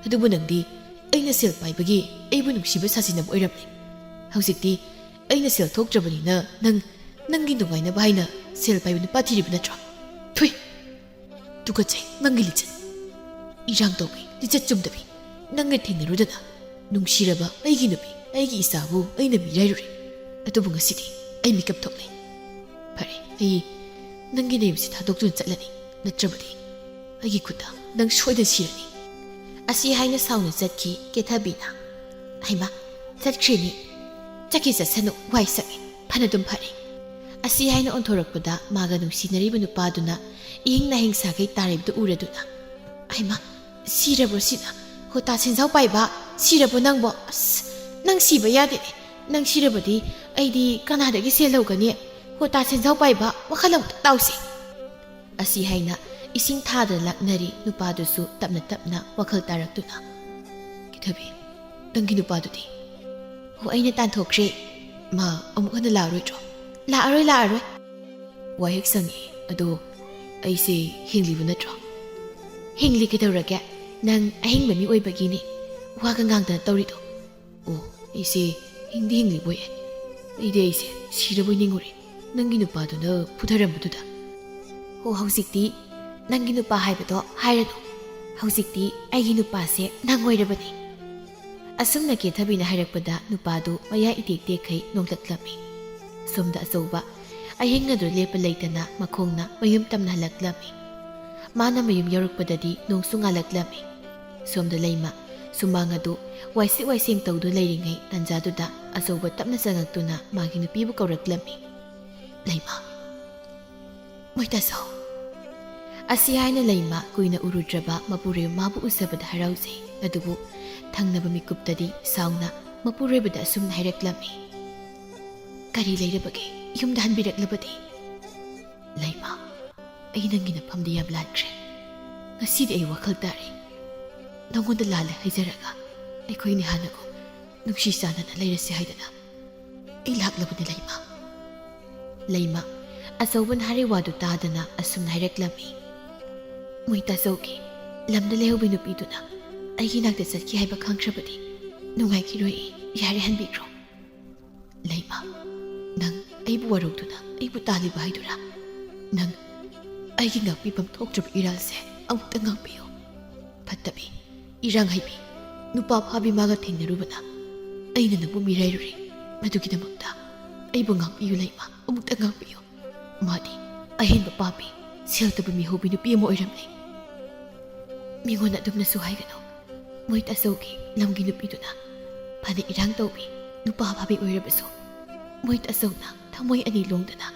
ꯑꯗꯨꯕꯨ ꯅꯪꯗꯤ ꯑꯩꯅ ꯁꯦꯜ ꯄꯥꯏꯕꯒꯤ ꯑꯩꯕꯨ ꯅꯨꯡꯁꯤꯕ ꯁꯥꯖꯤꯟꯅꯕ ꯑꯣꯏꯔꯝꯂꯦ꯫ ꯍꯧꯖꯤꯛꯇꯤ ꯑꯩꯅ ꯁꯦꯜ ꯊꯣꯛꯇ꯭ꯔꯕꯅꯤꯅ ꯅꯪ, ꯅꯪꯒꯤ ꯅꯨꯡꯉꯥꯏꯅꯕ ꯍꯥꯏꯅ ꯁꯦꯜ ꯄꯥꯏꯕ ꯅꯨꯄꯥ ꯊꯤꯔꯤꯕ ꯅꯠꯇ꯭ꯔꯣ? ꯊꯨꯏ! ꯇꯨꯀꯠꯆꯩ ꯅꯪꯒꯤ ꯂꯤꯆꯠ꯫ ꯏꯔꯥꯡ ꯇꯧꯕꯤ, ꯂꯤꯆꯠ ꯆꯨꯝꯗꯕꯤ꯫ ꯅꯪꯒ ꯊꯦꯡꯅꯔꯨꯗꯅ ꯅꯨꯡꯁꯤꯔꯕ ꯑꯩꯒꯤ ꯅꯨꯄꯤ, ꯑꯩꯒꯤ ꯏꯆꯥꯕꯨ ꯑꯩꯅ ꯃꯤꯔꯥꯏꯔꯨꯔꯦ꯫ ꯑꯗꯨꯕꯨ ꯉꯁꯤꯗꯤ ꯑꯩ ꯃꯤꯀꯞ ꯊꯣꯛꯂꯦ꯫ ꯐꯔꯦ, ꯑꯩ ꯅꯪꯒꯤ ꯅꯌꯨꯝꯁꯤ ꯊꯥꯗꯣꯛꯇꯨꯅ ꯆꯠꯂꯅꯤ꯫ ꯅꯠꯇ꯭ꯔꯕꯗꯤ ꯑꯩꯒꯤ ꯈꯨꯠꯇ ꯅꯪ ꯁꯣꯏꯗꯅ ꯁꯤꯔꯅꯤ꯫" ꯑꯁꯤ ꯍꯥꯏꯅ ꯁꯥꯎꯅ ꯆꯠꯈꯤ ꯀꯦꯊꯕꯤꯅ꯫ ꯍꯩꯃꯥ, ꯆꯠꯈ꯭ꯔꯦꯅꯦ꯫ ꯆꯠꯈꯤ ꯆꯠꯁꯅꯨ, ꯋꯥꯏ ꯁꯪꯉꯦ꯫ ꯐꯅꯗꯨꯝ ꯐꯔꯦ꯫ ꯑꯁꯤ ꯍꯥꯏꯅ ꯑꯣꯟꯊꯣꯔꯛꯄꯗ ꯃꯥꯒ ꯅꯨꯡꯁꯤꯅꯔꯤꯕ ꯅꯨꯄꯥꯗꯨꯅ ꯏꯍꯤꯡ ꯅꯥꯍꯤꯡ ꯁꯥꯒꯩ ꯇꯥꯔꯤꯕꯗꯨ ꯎꯔꯗꯨꯅ, "ꯍꯩꯃꯥ, ꯁꯤꯔꯕ꯭ꯔꯣ ꯁꯤꯅ? ꯍꯣ ꯇꯥ ꯁꯦꯟꯖꯥꯎ ꯄꯥꯏꯕ, ꯁꯤꯔꯕꯣ ꯅꯪꯕꯣ? ꯑꯁ, ꯅꯪ ꯁꯤꯕ ꯌꯥꯗꯦꯅꯦ꯫ ꯅꯪ ꯁꯤꯔꯕꯗꯤ ꯑꯩꯗꯤ ꯀꯅꯥꯗꯒꯤ ꯁꯦꯜ ꯂꯧꯒꯅꯤ? ꯍꯣ ꯇꯥ ꯁꯦꯟꯖꯥꯎ ꯄꯥꯏꯕ, ꯋꯥꯈꯜ ꯑꯃꯨꯛꯇ ꯇꯥꯎꯁꯦ꯫" ꯑꯁꯤ ꯍꯥꯏꯅ ꯏꯁꯤꯡ ꯊꯥꯗꯅ ꯂꯥꯛꯅꯔꯤ ꯅꯨꯄꯥꯗꯨꯁꯨ ꯇꯞꯅ ꯇꯞꯅ ꯋꯥꯈꯜ ꯇꯥꯔꯛꯇꯨꯅ, "ꯀꯤꯊꯕꯤ, ꯅꯪꯒꯤ ꯅꯨꯄꯥꯗꯨꯗꯤ?" "ꯑꯣ, ꯑꯩꯅ ꯇꯥꯟꯊꯣꯛꯈ꯭ꯔꯦ꯫ ꯃꯥ ꯑꯃꯨꯛ ꯍꯟꯅ ꯂꯥꯛꯑꯔꯣꯏꯗ꯭ꯔꯣ?" "ꯂꯥꯛꯑꯔꯣꯏ, ꯂꯥꯛꯑꯔꯣꯏ꯫" "ꯋꯥ ꯍꯦꯛ ꯁꯪꯉꯤ꯫ ꯑꯗꯣ ꯑꯩꯁꯦ ꯍꯤꯡꯂꯤꯕ ꯅꯠꯇ꯭ꯔꯣ?" "ꯍꯤꯡꯂꯤ ꯀꯩꯗꯧꯔꯒꯦ? ꯅꯪ ꯑꯍꯤꯡꯕ ꯃꯤ ꯑꯣꯏꯕꯒꯤꯅꯤ꯫ ꯋꯥꯒ ꯉꯥꯡꯗꯅ ꯇꯧꯔꯤꯗꯣ꯫" "ꯑꯣ, ꯑꯩꯁꯦ ꯍꯤꯡꯗꯤ ꯍꯤꯡꯂꯤꯕꯣꯏ꯫ ꯑꯩꯗꯤ ꯑꯩꯁꯦ ꯁꯤꯔꯕꯣꯏ ꯅꯤꯡꯉꯨꯔꯦ, ꯅꯪꯒꯤ ꯅꯨꯄꯥꯗꯨꯅ ꯐꯨꯊꯔꯝꯕꯗꯨꯗ꯫" "ꯑꯣ, ꯍꯧꯖꯤꯛꯇꯤ ꯅꯪꯒꯤ ꯅꯨꯄꯥ ꯍꯥꯏꯕꯗꯣ ꯍꯥꯏꯔꯅꯨ꯫ ꯍꯧꯖꯤꯛꯇꯤ ꯑꯩꯒꯤ ꯅꯨꯄꯥꯁꯦ ꯅꯪ ꯑꯣꯏꯔꯕꯅꯤ꯫" ꯑꯁꯨꯝꯅ ꯀꯦꯊꯕꯤꯅ ꯍꯥꯏꯔꯛꯄꯗ ꯅꯨꯄꯥꯗꯨ ꯃꯌꯥ ꯏꯇꯦꯛ ꯇꯦꯛꯈꯩ ꯅꯣꯡꯂꯛꯂꯝꯃꯤ꯫ ꯁꯣꯝꯗ ꯑꯆꯧꯕ ꯑꯍꯤꯡ ꯑꯗꯨ ꯂꯦꯞꯄ ꯂꯩꯇꯅ ꯃꯈꯣꯡꯅ ꯃꯌꯨꯝ ꯇꯝꯅ ꯍꯜꯂꯛꯂꯝꯃꯤ꯫ ꯃꯥꯅ ꯃꯌꯨꯝ ꯌꯧꯔꯛꯄꯗꯗꯤ ꯅꯣꯡꯁꯨ ꯉꯥꯜꯂꯛꯂꯝꯃꯤ꯫ ꯁꯣꯝꯗ ꯂꯩꯃ ꯁꯨꯃꯥꯡ ꯑꯗꯨ ꯋꯥꯏꯁꯤꯠ ꯋꯥꯏꯁꯦꯡ ꯇꯧꯗꯨꯅ ꯂꯩꯔꯤꯉꯩ ꯇꯥꯟꯖꯥꯗꯨꯗ ꯑꯆꯧꯕ ꯇꯞꯅ ꯆꯪꯉꯛꯇꯨꯅ ꯃꯥꯒꯤ ꯅꯨꯄꯤꯕꯨ ꯀꯧꯔꯛꯂꯝꯃꯤ꯫ "ꯂꯩꯃ, ꯃꯣꯏ ꯇꯥꯆꯧ꯫" ꯑꯁꯤ ꯍꯥꯏꯅ ꯂꯩꯃ ꯀꯨꯏꯅ ꯎꯔꯨꯗ꯭ꯔꯕ ꯃꯄꯨꯔꯣꯏꯕ ꯃꯥꯕꯨ ꯎꯖꯕꯗ ꯍꯔꯥꯎꯖꯩ꯫ ꯑꯗꯨꯕꯨ ꯊꯪꯅꯕ ꯃꯤꯀꯨꯞꯇꯗꯤ ꯁꯥꯎꯅ ꯃꯄꯨꯔꯣꯏꯕꯗ ꯑꯁꯨꯝꯅ ꯍꯥꯏꯔꯛꯂꯝꯃꯤ, "ꯀꯔꯤ ꯂꯩꯔꯕꯒꯦ? ꯌꯨꯝꯗ ꯍꯟꯕꯤꯔꯛꯂꯕꯗꯤ?" "ꯂꯩꯃ, ꯑꯩ ꯅꯪꯒꯤ ꯅꯐꯝꯗ ꯌꯥꯝ ꯂꯥꯟꯈ꯭ꯔꯦ꯫ ꯉꯁꯤꯗꯤ ꯑꯩ ꯋꯥꯈꯜ ꯇꯥꯔꯦ꯫ ꯅꯪꯉꯣꯟꯗ ꯂꯥꯜꯂꯦ ꯍꯥꯏꯖꯔꯒ ꯑꯩꯈꯣꯏꯅꯤ ꯍꯥꯟꯅꯒꯨꯝ ꯅꯨꯡꯁꯤ ꯆꯥꯟꯅꯅ ꯂꯩꯔꯁꯤ ꯍꯥꯏꯗꯅ ꯑꯩ ꯂꯥꯛꯂꯕꯅꯤ ꯂꯩꯃ꯫" ꯂꯩꯃ ꯑꯆꯧꯕꯅ ꯍꯥꯏꯔꯤ ꯋꯥꯗꯨ ꯇꯥꯗꯅ ꯑꯁꯨꯝꯅ ꯍꯥꯏꯔꯛꯂꯝꯃꯤ, "ꯃꯣꯏ ꯇꯥꯆꯧꯒꯤ ꯂꯝꯗ ꯂꯩꯍꯧꯕꯤ ꯅꯨꯄꯤꯗꯨꯅ ꯑꯩꯒꯤ ꯅꯥꯛꯇ ꯆꯠꯈꯤ ꯍꯥꯏꯕ ꯈꯪꯈ꯭ꯔꯕꯗꯤ ꯅꯨꯡꯉꯥꯏꯈꯤꯔꯣꯏ꯫ ꯌꯥꯔꯦ, ꯍꯟꯕꯤꯈ꯭ꯔꯣ꯫" "ꯂꯩꯃ, ꯅꯪ ꯑꯩꯕꯨ ꯋꯥꯔꯧꯗꯨꯅ ꯑꯩꯕꯨ ꯇꯥꯜꯂꯤꯕ ꯍꯥꯏꯗꯨꯔꯥ? ꯅꯪ ꯑꯩꯒꯤ ꯉꯥꯛꯄꯤꯐꯝ ꯊꯣꯛꯇ꯭ꯔꯕ ꯏꯔꯥꯜꯁꯦ ꯑꯃꯨꯛꯇ ꯉꯥꯛꯄꯤꯌꯨ꯫ ꯐꯠꯇꯕꯤ, ꯏꯔꯥꯡ ꯍꯩꯕꯤ, ꯅꯨꯄꯥ ꯐꯥꯕꯤ ꯃꯥꯒ ꯊꯦꯡꯅꯔꯨꯕꯅ ꯑꯩꯅ ꯅꯪꯕꯨ ꯃꯤꯔꯥꯏꯔꯨꯔꯦ꯫ ꯃꯗꯨꯒꯤꯗꯃꯛꯇ ꯑꯩꯕꯨ ꯉꯥꯛꯄꯤꯌꯨ ꯂꯩꯃ, ꯑꯃꯨꯛꯇ ꯉꯥꯛꯄꯤꯌꯨ꯫ ꯃꯥꯗꯤ ꯑꯍꯦꯟꯕ ꯄꯥꯝꯃꯤ, ꯁꯦꯜ ꯇꯧꯕ ꯃꯤꯍꯧꯕꯤ ꯅꯨꯄꯤ ꯑꯃ ꯑꯣꯏꯔꯝꯂꯦ꯫ ꯃꯤꯉꯣꯟꯗ ꯑꯗꯨꯝꯅꯁꯨ ꯍꯥꯏꯒꯅꯨ꯫ ꯃꯣꯏ ꯇꯥꯆꯧꯒꯤ ꯂꯝꯒꯤ ꯅꯨꯄꯤꯗꯨꯅ ꯐꯅ ꯏꯔꯥꯡ ꯇꯧꯕꯤ, ꯅꯨꯄꯥ ꯐꯥꯕꯤ ꯑꯣꯏꯔꯕꯁꯨ ꯃꯣꯏꯠ ꯑꯆꯧꯅ ꯊꯃꯣꯏ ꯑꯅꯤ ꯂꯣꯡꯗꯅ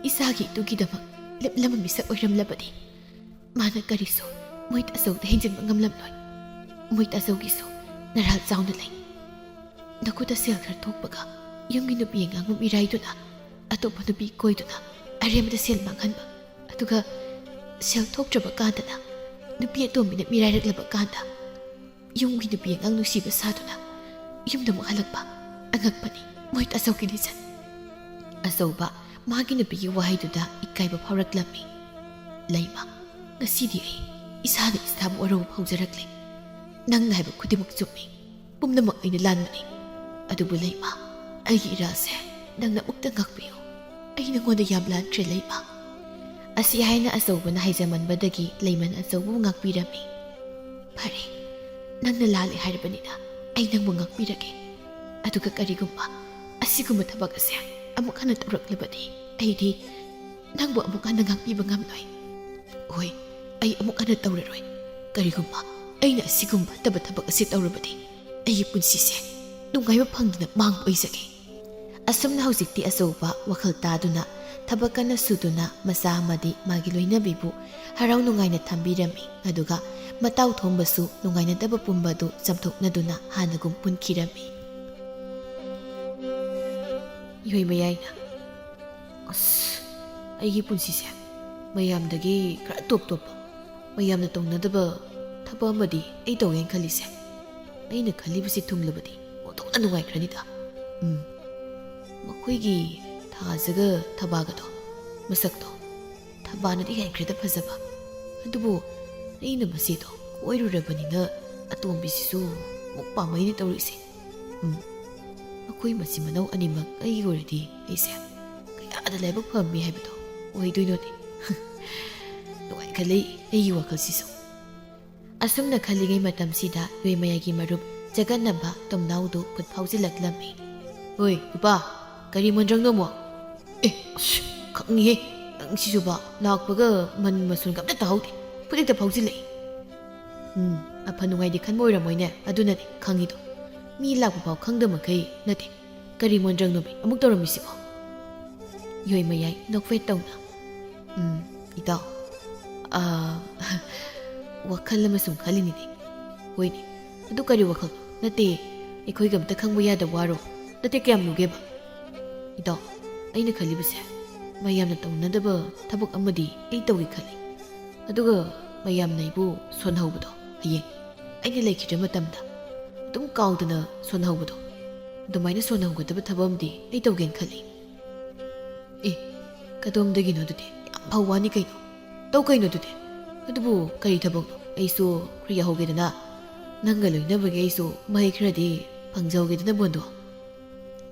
ꯏꯆꯥꯒꯤ ꯏꯇꯨꯒꯤꯗꯃꯛ ꯂꯦꯞꯂꯝꯕ ꯃꯤꯁꯛ ꯑꯣꯏꯔꯝꯂꯕꯗꯤ, ꯃꯥꯅ ꯀꯔꯤꯁꯨ ꯃꯣꯏꯠ ꯑꯆꯧꯗ ꯍꯦꯟꯖꯤꯟꯕ ꯉꯝꯂꯝꯂꯣꯏ꯫ ꯃꯣꯏꯠ ꯑꯆꯧꯒꯤꯁꯨ ꯅꯔꯥꯜ ꯆꯥꯎꯅ ꯂꯩ꯫ ꯅꯈꯨꯠꯇ ꯁꯦꯜ ꯈꯔ ꯊꯣꯛꯄꯒ ꯌꯨꯝꯒꯤ ꯅꯨꯄꯤ ꯑꯉꯥꯡꯕꯨ ꯃꯤꯔꯥꯏꯗꯨꯅ ꯑꯇꯣꯞꯄ ꯅꯨꯄꯤ ꯀꯣꯏꯗꯨꯅ ꯑꯔꯦꯝꯕꯗ ꯁꯦꯜ ꯃꯥꯡꯍꯟꯕ, ꯑꯗꯨꯒ ꯁꯦꯜ ꯊꯣꯛꯇ꯭ꯔꯕ ꯀꯥꯟꯗꯅ ꯅꯨꯄꯤ ꯑꯇꯣꯝꯕꯤꯅ ꯃꯤꯔꯥꯏꯔꯛꯂꯕ ꯀꯥꯟꯗ ꯌꯨꯝꯒꯤ ꯅꯨꯄꯤ ꯑꯉꯥꯡ ꯅꯨꯡꯁꯤꯕ ꯁꯥꯗꯨꯅ ꯌꯨꯝꯗ ꯑꯃꯨꯛ ꯍꯜꯂꯛꯄ꯫ ꯑꯉꯛꯄꯅꯤ ꯃꯣꯏꯠ ꯑꯆꯧꯒꯤ ꯂꯤꯆꯠ꯫ ꯑꯆꯧꯕ ꯃꯥꯒꯤ ꯅꯨꯄꯤꯒꯤ ꯋꯥꯍꯩꯗꯨꯗ ꯏꯀꯥꯏꯕ ꯐꯥꯎꯔꯛꯂꯝꯃꯤ꯫ ꯂꯩꯃ, ꯉꯁꯤꯗꯤ ꯑꯩ ꯏꯁꯥꯅ ꯏꯁꯥꯕꯨ ꯋꯥꯔꯧꯕ ꯐꯥꯎꯖꯔꯛꯂꯦ꯫ ꯅꯪꯅ ꯍꯥꯏꯕ ꯈꯨꯗꯤꯡꯃꯛ ꯆꯨꯝꯃꯤ꯫ ꯄꯨꯝꯅꯃꯛ ꯑꯩꯅ ꯂꯥꯟꯕꯅꯤ꯫ ꯑꯗꯨꯕꯨ ꯂꯩꯃ, ꯑꯩꯒꯤ ꯏꯔꯥꯜꯁꯦ ꯅꯪꯅ ꯑꯃꯨꯛꯇ ꯉꯥꯛꯄꯤꯌꯨ꯫ ꯑꯩ ꯅꯉꯣꯟꯗ ꯌꯥꯝ ꯂꯥꯟꯈ꯭ꯔꯦ ꯂꯩꯃ꯫ ꯑꯁꯤ ꯍꯥꯏꯅ ꯑꯆꯧꯕꯅ ꯍꯥꯏꯖꯃꯟꯕꯗꯒꯤ ꯂꯩꯃꯅ ꯑꯆꯧꯕꯕꯨ ꯉꯥꯛꯄꯤꯔꯝꯃꯤ꯫ ꯐꯔꯦ, ꯅꯪꯅ ꯂꯥꯜꯂꯦ ꯍꯥꯏꯔꯕꯅꯤꯅ ꯑꯩ ꯅꯪꯕꯨ ꯉꯥꯛꯄꯤꯔꯒꯦ꯫ ꯑꯗꯨꯒ ꯀꯔꯤꯒꯨꯝꯕ ꯑꯁꯤꯒꯨꯝꯕ ꯊꯕꯛ ꯑꯁꯦ ꯑꯃꯨꯛ ꯍꯟꯅ ꯇꯧꯔꯛꯂꯕꯗꯤ ꯑꯩꯗꯤ ꯅꯪꯕꯨ ꯑꯃꯨꯛ ꯍꯟꯅ ꯉꯥꯛꯄꯤꯕ ꯉꯝꯂꯣꯏ꯫ ꯍꯣꯏ, ꯑꯩ ꯑꯃꯨꯛ ꯍꯟꯅ ꯇꯧꯔꯔꯣꯏ꯫ ꯀꯔꯤꯒꯨꯝꯕ ꯑꯩꯅ ꯑꯁꯤꯒꯨꯝꯕ ꯐꯠꯇꯕ ꯊꯕꯛ ꯑꯁꯤ ꯇꯧꯔꯕꯗꯤ ꯑꯩꯒꯤ ꯄꯨꯟꯁꯤꯁꯦ ꯅꯨꯡꯉꯥꯏꯕ ꯐꯪꯗꯅ ꯃꯥꯡꯕ ꯑꯣꯏꯖꯒꯦ꯫ ꯑꯁꯨꯝꯅ ꯍꯧꯖꯤꯛꯇꯤ ꯑꯆꯧꯕ ꯋꯥꯈꯜ ꯇꯥꯗꯨꯅ ꯊꯕꯛ ꯀꯟꯅ ꯁꯨꯗꯨꯅ ꯃꯆꯥ ꯑꯃꯗꯤ ꯃꯥꯒꯤ ꯂꯣꯏꯅꯕꯤꯕꯨ ꯍꯔꯥꯎ ꯅꯨꯡꯉꯥꯏꯅ ꯊꯝꯕꯤꯔꯝꯃꯤ꯫ ꯑꯗꯨꯒ ꯃꯇꯥꯎ ꯊꯣꯝꯕꯁꯨ ꯅꯨꯡꯉꯥꯏꯅꯗꯕ ꯄꯨꯝꯕ ꯑꯗꯨ ꯆꯥꯝꯊꯣꯛꯅꯗꯨꯅ ꯍꯥꯟꯅꯒꯨꯝ ꯄꯨꯟꯈꯤꯔꯝꯃꯤ꯫ ꯌꯣꯏꯃꯌꯥꯏꯅ, "ꯑꯁ, ꯑꯩꯒꯤ ꯄꯨꯟꯁꯤꯁꯦ ꯃꯌꯥꯝꯗꯒꯤ ꯈꯔ ꯇꯣꯞ ꯇꯣꯞꯄ, ꯃꯌꯥꯝꯅ ꯇꯧꯅꯗꯕ ꯊꯕꯛ ꯑꯃꯗꯤ ꯑꯩ ꯇꯧꯒꯦꯅ ꯈꯜꯂꯤꯁꯦ꯫ ꯑꯩꯅ ꯈꯜꯂꯤꯕꯁꯤ ꯊꯨꯡꯂꯕꯗꯤ ꯑꯣꯟꯊꯣꯛꯅ ꯅꯨꯡꯉꯥꯏꯈ꯭ꯔꯅꯤꯗ꯫ ꯎꯝ, ꯃꯈꯣꯏꯒꯤ ꯊꯥꯖꯒ ꯊꯕꯥꯒꯗꯣ, ꯃꯁꯛꯇꯣ ꯊꯕꯥꯅꯗꯤ ꯍꯦꯟꯈ꯭ꯔꯦꯗ ꯐꯖꯕ꯫ ꯑꯗꯨꯕꯨ ꯑꯩꯅ ꯃꯁꯤꯗꯣ ꯀꯣꯏꯔꯨꯔꯕꯅꯤꯅ ꯑꯇꯣꯝꯕꯤꯁꯤꯁꯨ ꯑꯃꯨꯛ ꯄꯥꯝꯃꯩꯅ ꯇꯧꯔꯤꯁꯦ꯫ ꯎꯝ, ꯃꯈꯣꯏ ꯃꯆꯤꯟ ꯃꯅꯥꯎ ꯑꯅꯤꯃꯛ ꯑꯩꯒꯤ ꯑꯣꯏꯔꯗꯤ ꯑꯩꯁꯦ ꯀꯌꯥꯗ ꯂꯥꯏꯕꯛ ꯐꯝꯃꯤ ꯍꯥꯏꯕꯗꯣ ꯑꯣꯏꯗꯣꯏꯅꯣꯅꯦ꯫ ꯅꯨꯡꯉꯥꯏꯈꯠꯂꯛꯏ ꯑꯩꯒꯤ ꯋꯥꯈꯜꯁꯤꯁꯨ"꯫ ꯑꯁꯨꯝꯅ ꯈꯜꯂꯤꯉꯩ ꯃꯇꯝꯁꯤꯗ ꯌꯣꯏꯃꯌꯥꯒꯤ ꯃꯔꯨꯞ ꯖꯒꯟꯅꯕ ꯇꯣꯝꯅꯥꯎꯗꯨ ꯈꯨꯠ ꯐꯥꯎꯖꯤꯜꯂꯛꯂꯝꯃꯤ꯫ "ꯍꯣꯏ ꯅꯨꯄꯥ, ꯀꯔꯤ ꯃꯟꯗ꯭ꯔꯪꯅꯣꯃꯣ?" "ꯑꯦ, ꯑꯁ, ꯈꯪꯉꯤꯍꯦ, ꯅꯪꯁꯤꯁꯨꯕ, ꯂꯥꯛꯄꯒ ꯃꯟ ꯃꯁꯣꯟꯒ ꯑꯝꯇ ꯇꯥꯍꯧꯗꯦ, ꯈꯨꯗꯛꯇ ꯐꯥꯎꯖꯤꯜꯂꯛꯏ"꯫ "ꯎꯝ, ꯑꯐ ꯅꯨꯡꯉꯥꯏꯗꯤ ꯈꯟꯕ ꯑꯣꯏꯔꯝꯃꯣꯏꯅꯦ, ꯑꯗꯨꯅꯅꯦ ꯈꯪꯉꯤꯗꯣ꯫ ꯃꯤ ꯂꯥꯛꯄ ꯐꯥꯎ ꯈꯪꯗꯕ ꯃꯈꯩ ꯅꯠꯇꯦ, ꯀꯔꯤ ꯃꯣꯟꯗ꯭ꯔꯪꯅꯣꯃꯤ ꯑꯃꯨꯛ ꯇꯧꯔꯝꯃꯤꯁꯤꯕꯣ? ꯌꯣꯏꯃꯌꯥꯏ ꯅꯣꯛꯐꯦꯠ ꯇꯧꯅ, "ꯎꯝ, ꯏꯇꯥꯎ, ꯑꯥ, ꯋꯥꯈꯜ ꯑꯃ ꯁꯨꯝ ꯈꯜꯂꯤꯅꯤꯅꯦ꯫" "ꯍꯣꯏꯅꯦ, ꯑꯗꯨ ꯀꯔꯤ ꯋꯥꯈꯜꯅꯣ? ꯅꯠꯇꯦ, ꯑꯩꯈꯣꯏꯒ ꯑꯝꯇ ꯈꯪꯕ ꯌꯥꯗꯕ ꯋꯥꯔꯣ? ꯅꯠꯇꯦ, ꯀꯌꯥꯝ ꯂꯨꯒꯦꯕ?" "ꯏꯇꯥꯎ, ꯑꯩꯅ ꯈꯜꯂꯤꯕꯁꯦ, ꯃꯌꯥꯝꯅ ꯇꯧꯅꯗꯕ ꯊꯕꯛ ꯑꯃꯗꯤ ꯑꯩ ꯇꯧꯒꯦ ꯈꯜꯂꯤ꯫ ꯑꯗꯨꯒ ꯃꯌꯥꯝꯅ ꯑꯩꯕꯨ ꯁꯣꯟꯍꯧꯕꯗꯣ, ꯍꯌꯦꯡ ꯑꯩꯅ ꯂꯩꯈꯤꯗ꯭ꯔ ꯃꯇꯝꯗ ꯑꯗꯨꯝ ꯀꯥꯎꯗꯅ ꯁꯣꯟꯍꯧꯕꯗꯣ, ꯑꯗꯨꯃꯥꯏꯅ ꯁꯣꯟꯍꯧꯒꯗꯕ ꯊꯕꯛ ꯑꯃꯗꯤ ꯑꯩ ꯇꯧꯒꯦꯅ ꯈꯜꯂꯤ꯫" "ꯑꯦ, ꯀꯗꯣꯝꯗꯒꯤꯅꯣ ꯑꯗꯨꯗꯤ? ꯌꯥꯝ ꯐꯕ ꯋꯥꯅꯤ ꯀꯩꯅꯣ꯫ ꯇꯧ ꯀꯩꯅꯣ ꯑꯗꯨꯗꯤ꯫ ꯑꯗꯨꯕꯨ ꯀꯔꯤ ꯊꯕꯛꯅꯣ? ꯑꯩꯁꯨ ꯈꯔ ꯌꯥꯎꯍꯧꯒꯦꯗꯅ꯫ ꯅꯪꯒ ꯂꯣꯏꯅꯕꯒꯤ ꯑꯩꯁꯨ ꯃꯍꯩ ꯈꯔꯗꯤ ꯐꯪꯖꯍꯧꯒꯦꯗꯅ, ꯕꯣꯟꯗꯣ꯫"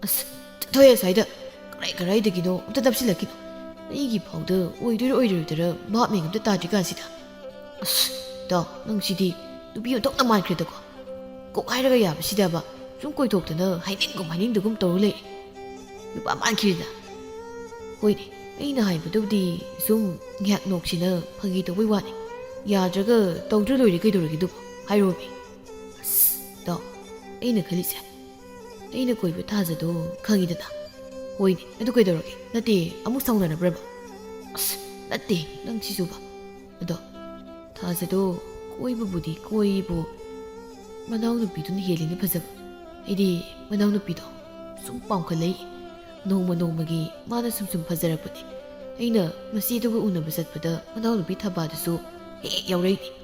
"ꯑꯁ, ꯆꯠꯊꯣꯍꯦ ꯑꯁ꯭ꯋꯥꯏꯗ꯫ ꯀꯔꯥꯏ ꯀꯔꯥꯏꯗꯒꯤꯅꯣ ꯑꯝꯇ ꯅꯞꯁꯤꯜꯂꯛꯈꯤꯅꯨ꯫ ꯑꯩꯒꯤ ꯐꯥꯎꯗ ꯑꯣꯏꯗꯣꯏꯔ ꯑꯣꯏꯔꯣꯏꯗꯣꯏꯔ ꯚꯥꯞ ꯃꯦꯟ ꯑꯝꯇ ꯇꯥꯗ꯭ꯔꯤ ꯀꯥꯟꯁꯤꯗ꯫ ꯑꯁ, ꯏꯇꯥꯎ, ꯅꯪ ꯁꯤꯗꯤ ꯅꯨꯄꯤ ꯑꯣꯟꯊꯣꯛꯅ ꯃꯥꯟꯈ꯭ꯔꯦꯗꯀꯣ꯫ ꯀꯣꯛ ꯍꯥꯏꯔꯒ ꯌꯥꯕꯁꯤꯗꯕ꯫ ꯁꯨꯝ ꯀꯣꯏꯊꯣꯛꯇꯅ ꯍꯥꯏꯅꯤꯡꯒꯨꯝ ꯍꯥꯏꯅꯤꯡꯗꯒꯨꯝ ꯇꯧꯔ ꯂꯩ꯫ ꯅꯨꯄꯥ ꯃꯥꯟꯈꯤꯔꯦꯗ꯫" "ꯍꯣꯏꯅꯦ, ꯑꯩꯅ ꯍꯥꯏꯕꯗꯨꯕꯨꯗꯤ ꯁꯨꯝ ꯉꯥꯏꯍꯥꯛ ꯅꯣꯛꯁꯤꯅ ꯐꯥꯒꯤ ꯇꯧꯕꯩ ꯋꯥꯅꯤ꯫ ꯌꯥꯗ꯭ꯔꯒ ꯇꯧꯗ꯭ꯔ ꯂꯣꯏꯔꯦ ꯀꯩꯗꯧꯔꯒꯦ ꯑꯗꯨꯕꯨ? ꯍꯥꯏꯔꯣꯃꯤ꯫" "ꯑꯁ, ꯏꯇꯥꯎ, ꯑꯩꯅ ꯈꯜꯂꯤꯁꯦ, ꯑꯩꯅ ꯀꯣꯏꯕ ꯊꯥꯖꯗꯣ ꯈꯪꯉꯤꯗꯅ?" "ꯍꯣꯏꯅꯦ, ꯑꯗꯨ ꯀꯩꯗꯧꯔꯒꯦ? ꯅꯠꯇꯦ, ꯑꯃꯨꯛ ꯁꯥꯎꯅꯔꯕ꯭ꯔꯕ?" "ꯑꯁ, ꯅꯠꯇꯦ, ꯅꯪ ꯁꯤꯁꯨꯕ꯫ ꯑꯗꯣ ꯊꯥꯖꯗꯣ ꯀꯣꯏꯕꯕꯨꯗꯤ ꯀꯣꯏꯌꯦꯕꯨ, ꯃꯅꯥꯎꯅꯨꯄꯤꯗꯨꯅ ꯍꯦꯜꯂꯤꯅꯦ ꯐꯖꯕ꯫ ꯑꯩꯗꯤ ꯃꯅꯥꯎꯅꯨꯄꯤꯗꯣ ꯁꯨꯝ ꯄꯥꯝꯈꯠꯂꯛꯏ꯫ ꯅꯣꯡꯃ ꯅꯣꯡꯃꯒꯤ ꯃꯥꯅ ꯁꯨꯝ ꯁꯨꯝ ꯐꯖꯔꯛꯄꯅꯦ꯫ ꯑꯩꯅ ꯃꯆꯦꯗꯨꯒ ꯎꯅꯕ ꯆꯠꯄꯗ ꯃꯅꯥꯎꯅꯨꯄꯤ ꯊꯕꯥꯗꯨꯁꯨ ꯍꯦꯛ ꯍꯦꯛ ꯌꯥꯎꯔꯛꯏꯅꯦ꯫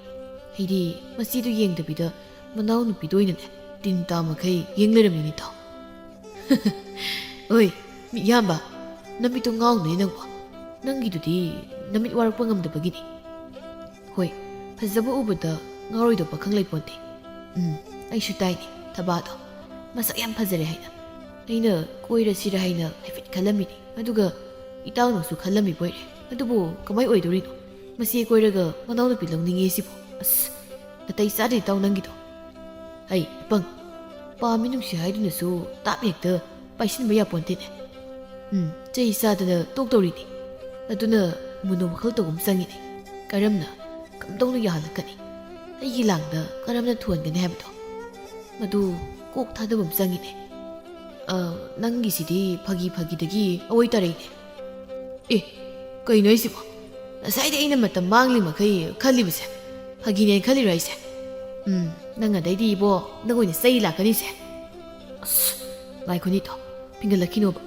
ꯑꯩꯗꯤ ꯃꯆꯦꯗꯨ ꯌꯦꯡꯗꯕꯤꯗ ꯃꯅꯥꯎꯅꯨꯄꯤꯗꯨ ꯑꯣꯏꯅꯅꯦ ꯇꯤꯟ ꯇꯥ ꯃꯈꯩ ꯌꯦꯡ ꯂꯩꯔꯝꯃꯤꯅꯦ, ꯏꯇꯥꯎ꯫" "ꯑꯣꯏ, ꯃꯤꯌꯥꯝꯕ, ꯅꯃꯤꯠꯇꯨ ꯉꯥꯎꯅꯨꯅꯦ ꯅꯪꯕꯣ꯫ ꯅꯪꯒꯤꯗꯨꯗꯤ ꯅꯃꯤꯠ ꯋꯥꯔꯛꯄ ꯉꯝꯗꯕꯒꯤꯅꯤ꯫ ꯍꯣꯏ, ꯐꯖꯕ ꯎꯕꯗ ꯉꯥꯎꯔꯣꯏꯗꯧ ꯄꯥꯈꯪ ꯂꯩꯄꯣꯟꯇꯦ꯫ ꯎꯝ, ꯑꯩꯁꯨ ꯇꯥꯏꯅꯦ, ꯊꯕꯥꯗꯣ ꯃꯁꯛ ꯌꯥꯝ ꯐꯖꯔꯦ ꯍꯥꯏꯅ꯫ ꯑꯩꯅ ꯀꯣꯏꯔꯁꯤꯔ ꯍꯥꯏꯅ ꯍꯥꯏꯐꯦꯠ ꯈꯜꯂꯝꯃꯤꯅꯤ꯫ ꯑꯗꯨꯒ ꯏꯇꯥꯎꯅꯁꯨ ꯈꯜꯂꯝꯃꯤꯕꯣꯏꯔꯦ꯫ ꯑꯗꯨꯕꯨ ꯀꯃꯥꯏ ꯑꯣꯏꯗꯣꯔꯤꯅꯣ? ꯃꯆꯦ ꯀꯣꯏꯔꯒ ꯃꯅꯥꯎꯅꯨꯄꯤ ꯂꯧꯅꯤꯡꯉꯦ ꯁꯤꯕꯨ? ꯑꯁ, ꯅꯥꯇꯩ ꯆꯥꯗꯦ ꯏꯇꯥꯎ ꯅꯪꯒꯤꯗꯣ꯫ ꯑꯩ ꯑꯄꯪ, ꯄꯥꯝꯃꯤ ꯅꯨꯡꯁꯤ ꯍꯥꯏꯗꯨꯅꯁꯨ ꯇꯥꯞ ꯍꯦꯛꯇ ꯄꯥꯏꯁꯤꯟꯕ ꯌꯥꯄꯣꯟꯇꯦꯅꯦ꯫ ꯎꯝ, ꯆꯩ ꯆꯥꯗꯅ ꯇꯣꯛꯇꯧꯔꯤꯅꯤ꯫ ꯑꯗꯨꯅ ꯃꯨꯟꯅ ꯋꯥꯈꯜ ꯇꯧꯕ ꯑꯃ ꯆꯪꯉꯤꯅꯦ꯫ ꯀꯔꯝꯅ, ꯀꯝꯗꯧꯅ ꯌꯥꯍꯜꯂꯛꯀꯅꯤ? ꯑꯩꯒꯤ ꯂꯥꯡꯗ ꯀꯔꯝꯅ ꯊꯨꯍꯟꯒꯅꯤ ꯍꯥꯏꯕꯗꯣ, ꯃꯗꯨ ꯀꯣꯛ ꯊꯥꯗꯕ ꯑꯃ ꯆꯪꯉꯤꯅꯦ꯫" ꯑ, ꯅꯪꯒꯤꯁꯤꯗꯤ ꯐꯥꯒꯤ ꯐꯥꯒꯤꯗꯒꯤ ꯑꯣꯏ ꯇꯥꯔꯛꯏꯅꯦ꯫ ꯑꯦ, ꯀꯩꯅꯣ ꯍꯥꯏꯁꯤꯕꯣ? ꯉꯁꯥꯏꯗꯤ ꯑꯩꯅ ꯃꯇꯝ ꯃꯥꯡꯂꯤ ꯃꯈꯩ ꯈꯜꯂꯤꯕꯁꯦ ꯐꯥꯒꯤꯅꯦꯅ ꯈꯜꯂꯤꯔꯣ ꯍꯥꯏꯁꯦ? ꯎꯝ, ꯅꯪ ꯑꯗꯩꯗꯤ ꯏꯕꯣ, ꯅꯪ ꯑꯣꯏꯅ ꯆꯩ ꯂꯥꯛꯀꯅꯤꯁꯦ꯫ ꯑꯁ, ꯉꯥꯏꯈꯣꯅꯦ ꯇꯣ, ꯐꯤꯡꯒꯠꯂꯛꯈꯤꯅꯣꯕ꯫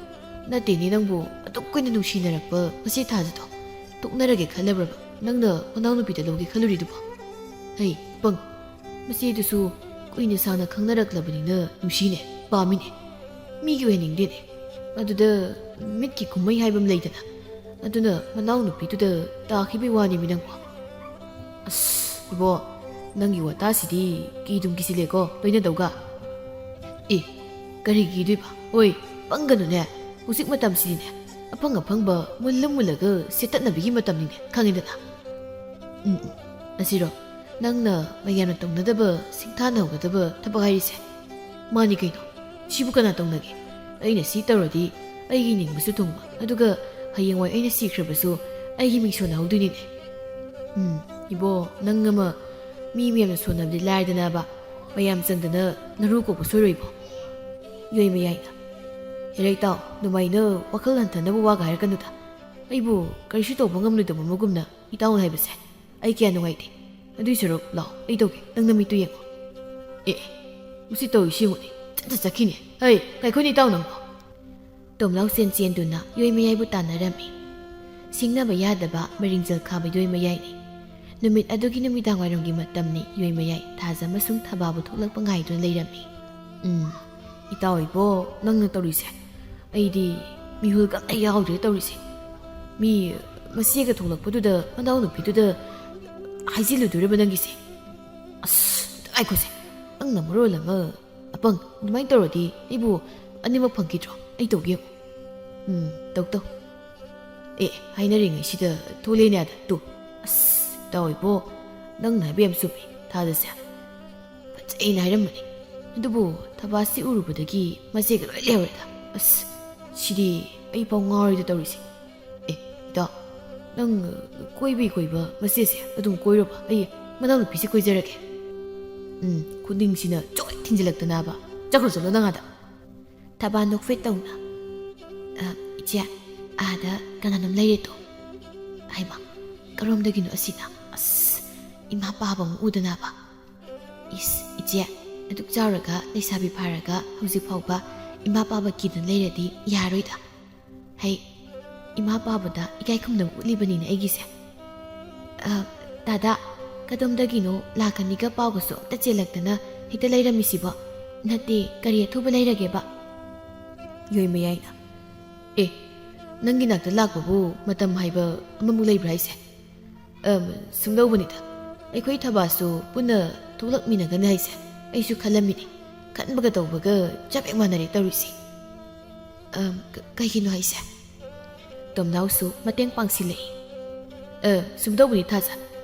ꯅꯠꯇꯦꯅꯦ, ꯅꯪꯕꯨ ꯑꯗꯨꯛ ꯀꯨꯏꯅ ꯅꯨꯡꯁꯤꯅꯔꯛꯄ ꯃꯆꯦ ꯊꯥꯖꯗꯣ ꯇꯣꯛꯅꯔꯒꯦ ꯈꯜꯂꯕ꯭ꯔꯕ ꯅꯪꯅ ꯃꯅꯥꯎꯅꯨꯄꯤꯗ ꯂꯧꯒꯦ ꯈꯜꯂꯨꯔꯤꯗꯨꯕꯣ? ꯍꯩ, ꯄꯪ꯫ ꯃꯆꯦꯗꯨꯁꯨ ꯀꯨꯏꯅ ꯁꯥꯡꯅ ꯈꯪꯅꯔꯛꯂꯕꯅꯤꯅ ꯅꯨꯡꯁꯤꯅꯦ, ꯄꯥꯝꯃꯤꯅꯦ꯫ ꯃꯤꯒꯤ ꯑꯣꯏꯍꯟꯅꯤꯡꯗꯦꯅꯦ꯫ ꯑꯗꯨꯗ ꯃꯤꯠꯀꯤ ꯀꯨꯝꯍꯩ ꯍꯥꯏꯕ ꯑꯃ ꯂꯩꯗꯅ, ꯑꯗꯨꯅ ꯃꯅꯥꯎꯅꯨꯄꯤꯗꯨꯗ ꯇꯥꯈꯤꯕꯩ ꯋꯥꯅꯤꯃꯤ ꯅꯪꯕꯣ꯫ ꯑꯁ, ꯏꯕꯣ, ꯅꯪꯒꯤ ꯋꯥꯇꯥꯁꯤꯗꯤ ꯀꯤꯗꯨꯝ ꯀꯤꯁꯤꯜꯂꯦꯀꯣ, ꯂꯣꯏꯅꯗꯧꯒ꯫ ꯑꯦ, ꯀꯔꯤ ꯀꯤꯗꯣꯏꯕ? ꯍꯣꯏ, ꯄꯪꯒꯅꯨꯅꯦ꯫ ꯍꯧꯖꯤꯛ ꯃꯇꯝꯁꯤꯗꯤꯅꯦ, ꯑꯐꯪ ꯑꯐꯪꯕ ꯃꯨꯜꯂ ꯃꯨꯜꯂꯒ ꯁꯦꯠꯇꯠꯅꯕꯒꯤ ꯃꯇꯝꯅꯤꯅꯦ, ꯈꯪꯉꯦꯗꯅ꯫ ꯎꯝ, ꯎꯝ꯫ ꯑꯁꯤꯔꯣ, ꯅꯪꯅ ꯃꯌꯥꯝꯅ ꯇꯧꯅꯗꯕ, ꯁꯤꯡꯊꯥꯅꯍꯧꯒꯗꯕ ꯊꯕꯛ ꯍꯥꯏꯔꯤꯁꯦ? ꯃꯥꯅꯤ ꯀꯩꯅꯣ꯫ ꯁꯤꯕꯨ ꯀꯅꯥ ꯇꯧꯅꯒꯦ? ꯑꯩꯅ ꯁꯤ ꯇꯧꯔꯗꯤ ꯑꯩꯒꯤ ꯅꯤꯡꯕꯁꯨ ꯊꯨꯡꯕ, ꯑꯗꯨꯒ ꯍꯌꯦꯡꯋꯥꯏ ꯑꯩꯅ ꯁꯤꯈ꯭ꯔꯕꯁꯨ ꯑꯩꯒꯤ ꯃꯤꯡ ꯁꯣꯟꯅꯍꯧꯗꯣꯏꯅꯤꯅꯦ꯫ ꯎꯝ, ꯏꯕꯣ, ꯅꯪ ꯑꯃ ꯃꯤ ꯃꯌꯥꯝꯅ ꯁꯣꯟꯅꯕꯗꯤ ꯂꯥꯏꯔꯗꯅꯕ, ꯃꯌꯥꯝ ꯆꯪꯗꯅ ꯅꯔꯨ ꯀꯣꯛꯄ ꯁꯣꯏꯔꯣꯏꯕꯣ꯫ ꯌꯣꯏ ꯃꯌꯥꯏꯅ, ꯍꯦꯔꯩ ꯇꯥꯎ, ꯑꯗꯨꯃꯥꯏꯅ ꯋꯥꯈꯜ ꯍꯟꯊꯅꯕ ꯋꯥꯒ ꯍꯥꯏꯔꯛꯀꯅꯨꯗ꯫ ꯑꯩꯕꯨ ꯀꯔꯤꯁꯨ ꯇꯧꯕ ꯉꯝꯂꯣꯏꯗꯕ ꯑꯃꯒꯨꯝꯅ ꯏꯇꯥꯎꯅ ꯍꯥꯏꯕꯁꯦ ꯑꯩ ꯀꯌꯥ ꯅꯨꯡꯉꯥꯏꯇꯦ꯫ ꯑꯗꯨꯏ ꯁꯔꯨꯛ ꯂꯥꯛꯑꯣ, ꯑꯩ ꯇꯧꯒꯦ, ꯅꯪ ꯅꯃꯤꯠꯇꯨ ꯌꯦꯡꯉꯣ꯫ ꯑꯦ, ꯑꯦ, ꯃꯁꯤ ꯇꯧꯔꯤꯁꯤ ꯌꯦꯡꯉꯨꯅꯦ, ꯆꯠꯇ ꯆꯠꯈꯤꯅꯦ꯫ ꯍꯩ, ꯀꯥꯏꯈꯣꯅꯦ ꯏꯇꯥꯎ ꯅꯪꯕꯣ꯫ ꯇꯣꯝꯂꯥꯎ ꯁꯦꯟ ꯆꯦꯟꯗꯨꯅ ꯌꯣꯏ ꯃꯌꯥꯏꯕꯨ ꯇꯥꯟꯅꯔꯝꯃꯤ꯫ ꯁꯤꯡꯅꯕ ꯌꯥꯗꯕ ꯃꯔꯤꯡꯖꯦꯜ ꯈꯥꯕ ꯌꯣꯏ ꯃꯌꯥꯏꯅꯤ꯫ ꯅꯨꯃꯤꯠ ꯑꯗꯨꯒꯤ ꯅꯨꯃꯤꯗꯥꯡ ꯋꯥꯏꯔꯝꯒꯤ ꯃꯇꯝꯅꯤ ꯌꯣꯏ ꯃꯌꯥꯏ ꯊꯥꯖ ꯑꯃꯁꯨꯡ ꯊꯕꯥꯕꯨ ꯊꯣꯛꯂꯛꯄ ꯉꯥꯏꯗꯨꯅ ꯂꯩꯔꯝꯃꯤ꯫ ꯎꯝ, ꯏꯇꯥꯎ ꯏꯕꯣ, ꯅꯪꯅ ꯇꯧꯔꯤꯁꯦ? ꯑꯩꯗꯤ ꯃꯤꯍꯨꯜꯒ ꯑꯝꯇ ꯌꯥꯎꯗ꯭ꯔꯦ ꯇꯧꯔꯤꯁꯦ꯫ ꯃꯤ ꯃꯆꯦꯒ ꯊꯣꯛꯂꯛꯄꯗꯨꯗ ꯃꯅꯥꯎꯅꯨꯄꯤꯗꯨꯗ ꯍꯥꯏꯖꯤꯜꯂꯨꯗꯣꯔꯤꯕ ꯅꯪꯒꯤꯁꯦ? ꯑꯁ, ꯑꯝꯇ ꯉꯥꯏꯈꯣꯁꯦ꯫ ꯅꯪꯅ ꯃꯔꯣꯜ ꯑꯃ ꯑꯄꯪ, ꯑꯗꯨꯃꯥꯏꯅ ꯇꯧꯔꯗꯤ ꯑꯩꯕꯨ ꯑꯅꯤꯃꯛ ꯐꯪꯈꯤꯗ꯭ꯔꯣ? ꯑꯩ ꯇꯧꯒꯦ ꯌꯦꯡꯉꯣ꯫ ꯎꯝ, ꯇꯧ ꯇꯧ꯫ ꯑꯦ, ꯍꯥꯏꯅꯔꯤꯉꯩꯁꯤꯗ ꯊꯣꯛꯂꯛꯑꯦꯅꯦ ꯑꯗ, ꯇꯨ꯫ ꯑꯁ, ꯏꯇꯥꯎ ꯏꯕꯣ, ꯅꯪꯅ ꯍꯥꯏꯕ ꯌꯥꯝ ꯆꯨꯝꯃꯤ, ꯊꯥꯖꯁꯦ꯫ ꯐꯖꯩꯅ ꯍꯥꯏꯔꯝꯕꯅꯤ꯫ ꯑꯗꯨꯕꯨ ꯊꯕꯥꯁꯤ ꯎꯔꯨꯕꯗꯒꯤ ꯃꯆꯦꯒ ꯂꯣꯏ ꯂꯩꯍꯧꯔꯦꯗ꯫ ꯑꯁ, ꯁꯤꯗꯤ ꯑꯩ ꯐꯥꯎ ꯉꯥꯎꯔꯦꯗ ꯇꯧꯔꯤꯁꯦ꯫ ꯑꯦ, ꯏꯇꯥꯎ, ꯅꯪ ꯀꯣꯏꯕꯩ ꯀꯣꯏꯕ ꯃꯆꯦꯁꯦ ꯑꯗꯨꯝ ꯀꯣꯏꯔꯕ? ꯑꯩ ꯃꯅꯥꯎꯅꯨꯄꯤꯁꯦ ꯀꯣꯏꯖꯔꯒꯦ꯫ ꯎꯝ, ꯈꯨꯗꯤꯡꯁꯤꯅ ꯆꯣꯏ ꯊꯤꯟꯖꯤꯜꯂꯛꯇꯅꯕ꯫ ꯆꯠꯈ꯭ꯔꯣ, ꯆꯠꯂꯣ ꯅꯪ ꯑꯥꯗ꯫ ꯊꯕꯥ ꯅꯣꯛꯐꯦꯠ ꯇꯧꯅ, "ꯑ, ꯏꯆꯦ, ꯑꯥꯗ ꯀꯅꯥꯅꯣꯝ ꯂꯩꯔꯦꯗꯣ꯫ ꯍꯩꯃꯥ, ꯀꯔꯣꯝꯗꯒꯤꯅꯣ ꯑꯁꯤꯅ? ꯑꯁ, ꯏꯃꯥ ꯄꯥꯕ ꯑꯃꯨꯛ ꯎꯗꯅꯕ꯫ ꯏꯁ, ꯏꯆꯦ, ꯑꯗꯨꯛ ꯆꯥꯎꯔꯒ ꯂꯩꯁꯥꯕꯤ ꯐꯥꯔꯒ ꯍꯧꯖꯤꯛ ꯐꯥꯎꯕ ꯏꯃꯥ ꯄꯥꯕ ꯀꯤꯗꯨꯅ ꯂꯩꯔꯗꯤ ꯌꯥꯔꯣꯏꯗ꯫ ꯍꯩ, ꯏꯃꯥ ꯄꯥꯕꯗ ꯏꯀꯥꯏ ꯈꯨꯝꯅꯕ ꯎꯠꯂꯤꯕꯅꯤꯅꯦ ꯑꯩꯒꯤꯁꯦ꯫ ꯑ, ꯗꯥꯗꯥ, ꯀꯗꯣꯝꯗꯒꯤꯅꯣ ꯂꯥꯛꯀꯅꯤꯒ ꯄꯥꯎꯒꯁꯨ ꯑꯝꯇ ꯆꯦꯜꯂꯛꯇꯅ ꯍꯦꯛꯇ ꯂꯩꯔꯝꯃꯤꯁꯤꯕꯣ? ꯅꯠꯇꯦ, ꯀꯔꯤ ꯑꯊꯨꯕ ꯂꯩꯔꯒꯦꯕ?" ꯌꯣꯏꯃꯌꯥꯏꯅ, "ꯑꯦ, ꯅꯪꯒꯤ ꯅꯥꯛꯇ ꯂꯥꯛꯄꯕꯨ ꯃꯇꯝ ꯍꯥꯏꯕ ꯑꯃꯃꯨꯛ ꯂꯩꯕ꯭ꯔꯥ ꯍꯥꯏꯁꯦ? ꯑꯝ, ꯁꯨꯝꯗꯧꯕꯅꯤꯗ, ꯑꯩꯈꯣꯏ ꯊꯕꯥꯁꯨ ꯄꯨꯟꯅ ꯊꯣꯛꯂꯛꯃꯤꯟꯅꯒꯅꯤ ꯍꯥꯏꯁꯦ ꯑꯩꯁꯨ ꯈꯜꯂꯝꯃꯤꯅꯤ꯫ ꯈꯟꯕꯒ ꯇꯧꯕꯒ ꯆꯞ ꯍꯦꯛ ꯃꯥꯟꯅꯔꯦ ꯇꯧꯔꯤꯁꯦ꯫ ꯑꯝ, ꯀ-, ꯀꯩꯒꯤꯅꯣ ꯍꯥꯏꯁꯦ?" ꯇꯣꯝꯅꯥꯎꯁꯨ ꯃꯇꯦꯡ ꯄꯥꯡꯁꯤꯜꯂꯛꯏ꯫ "ꯑ, ꯁꯨꯝꯗꯧꯕꯅꯤ ꯊꯥꯖ,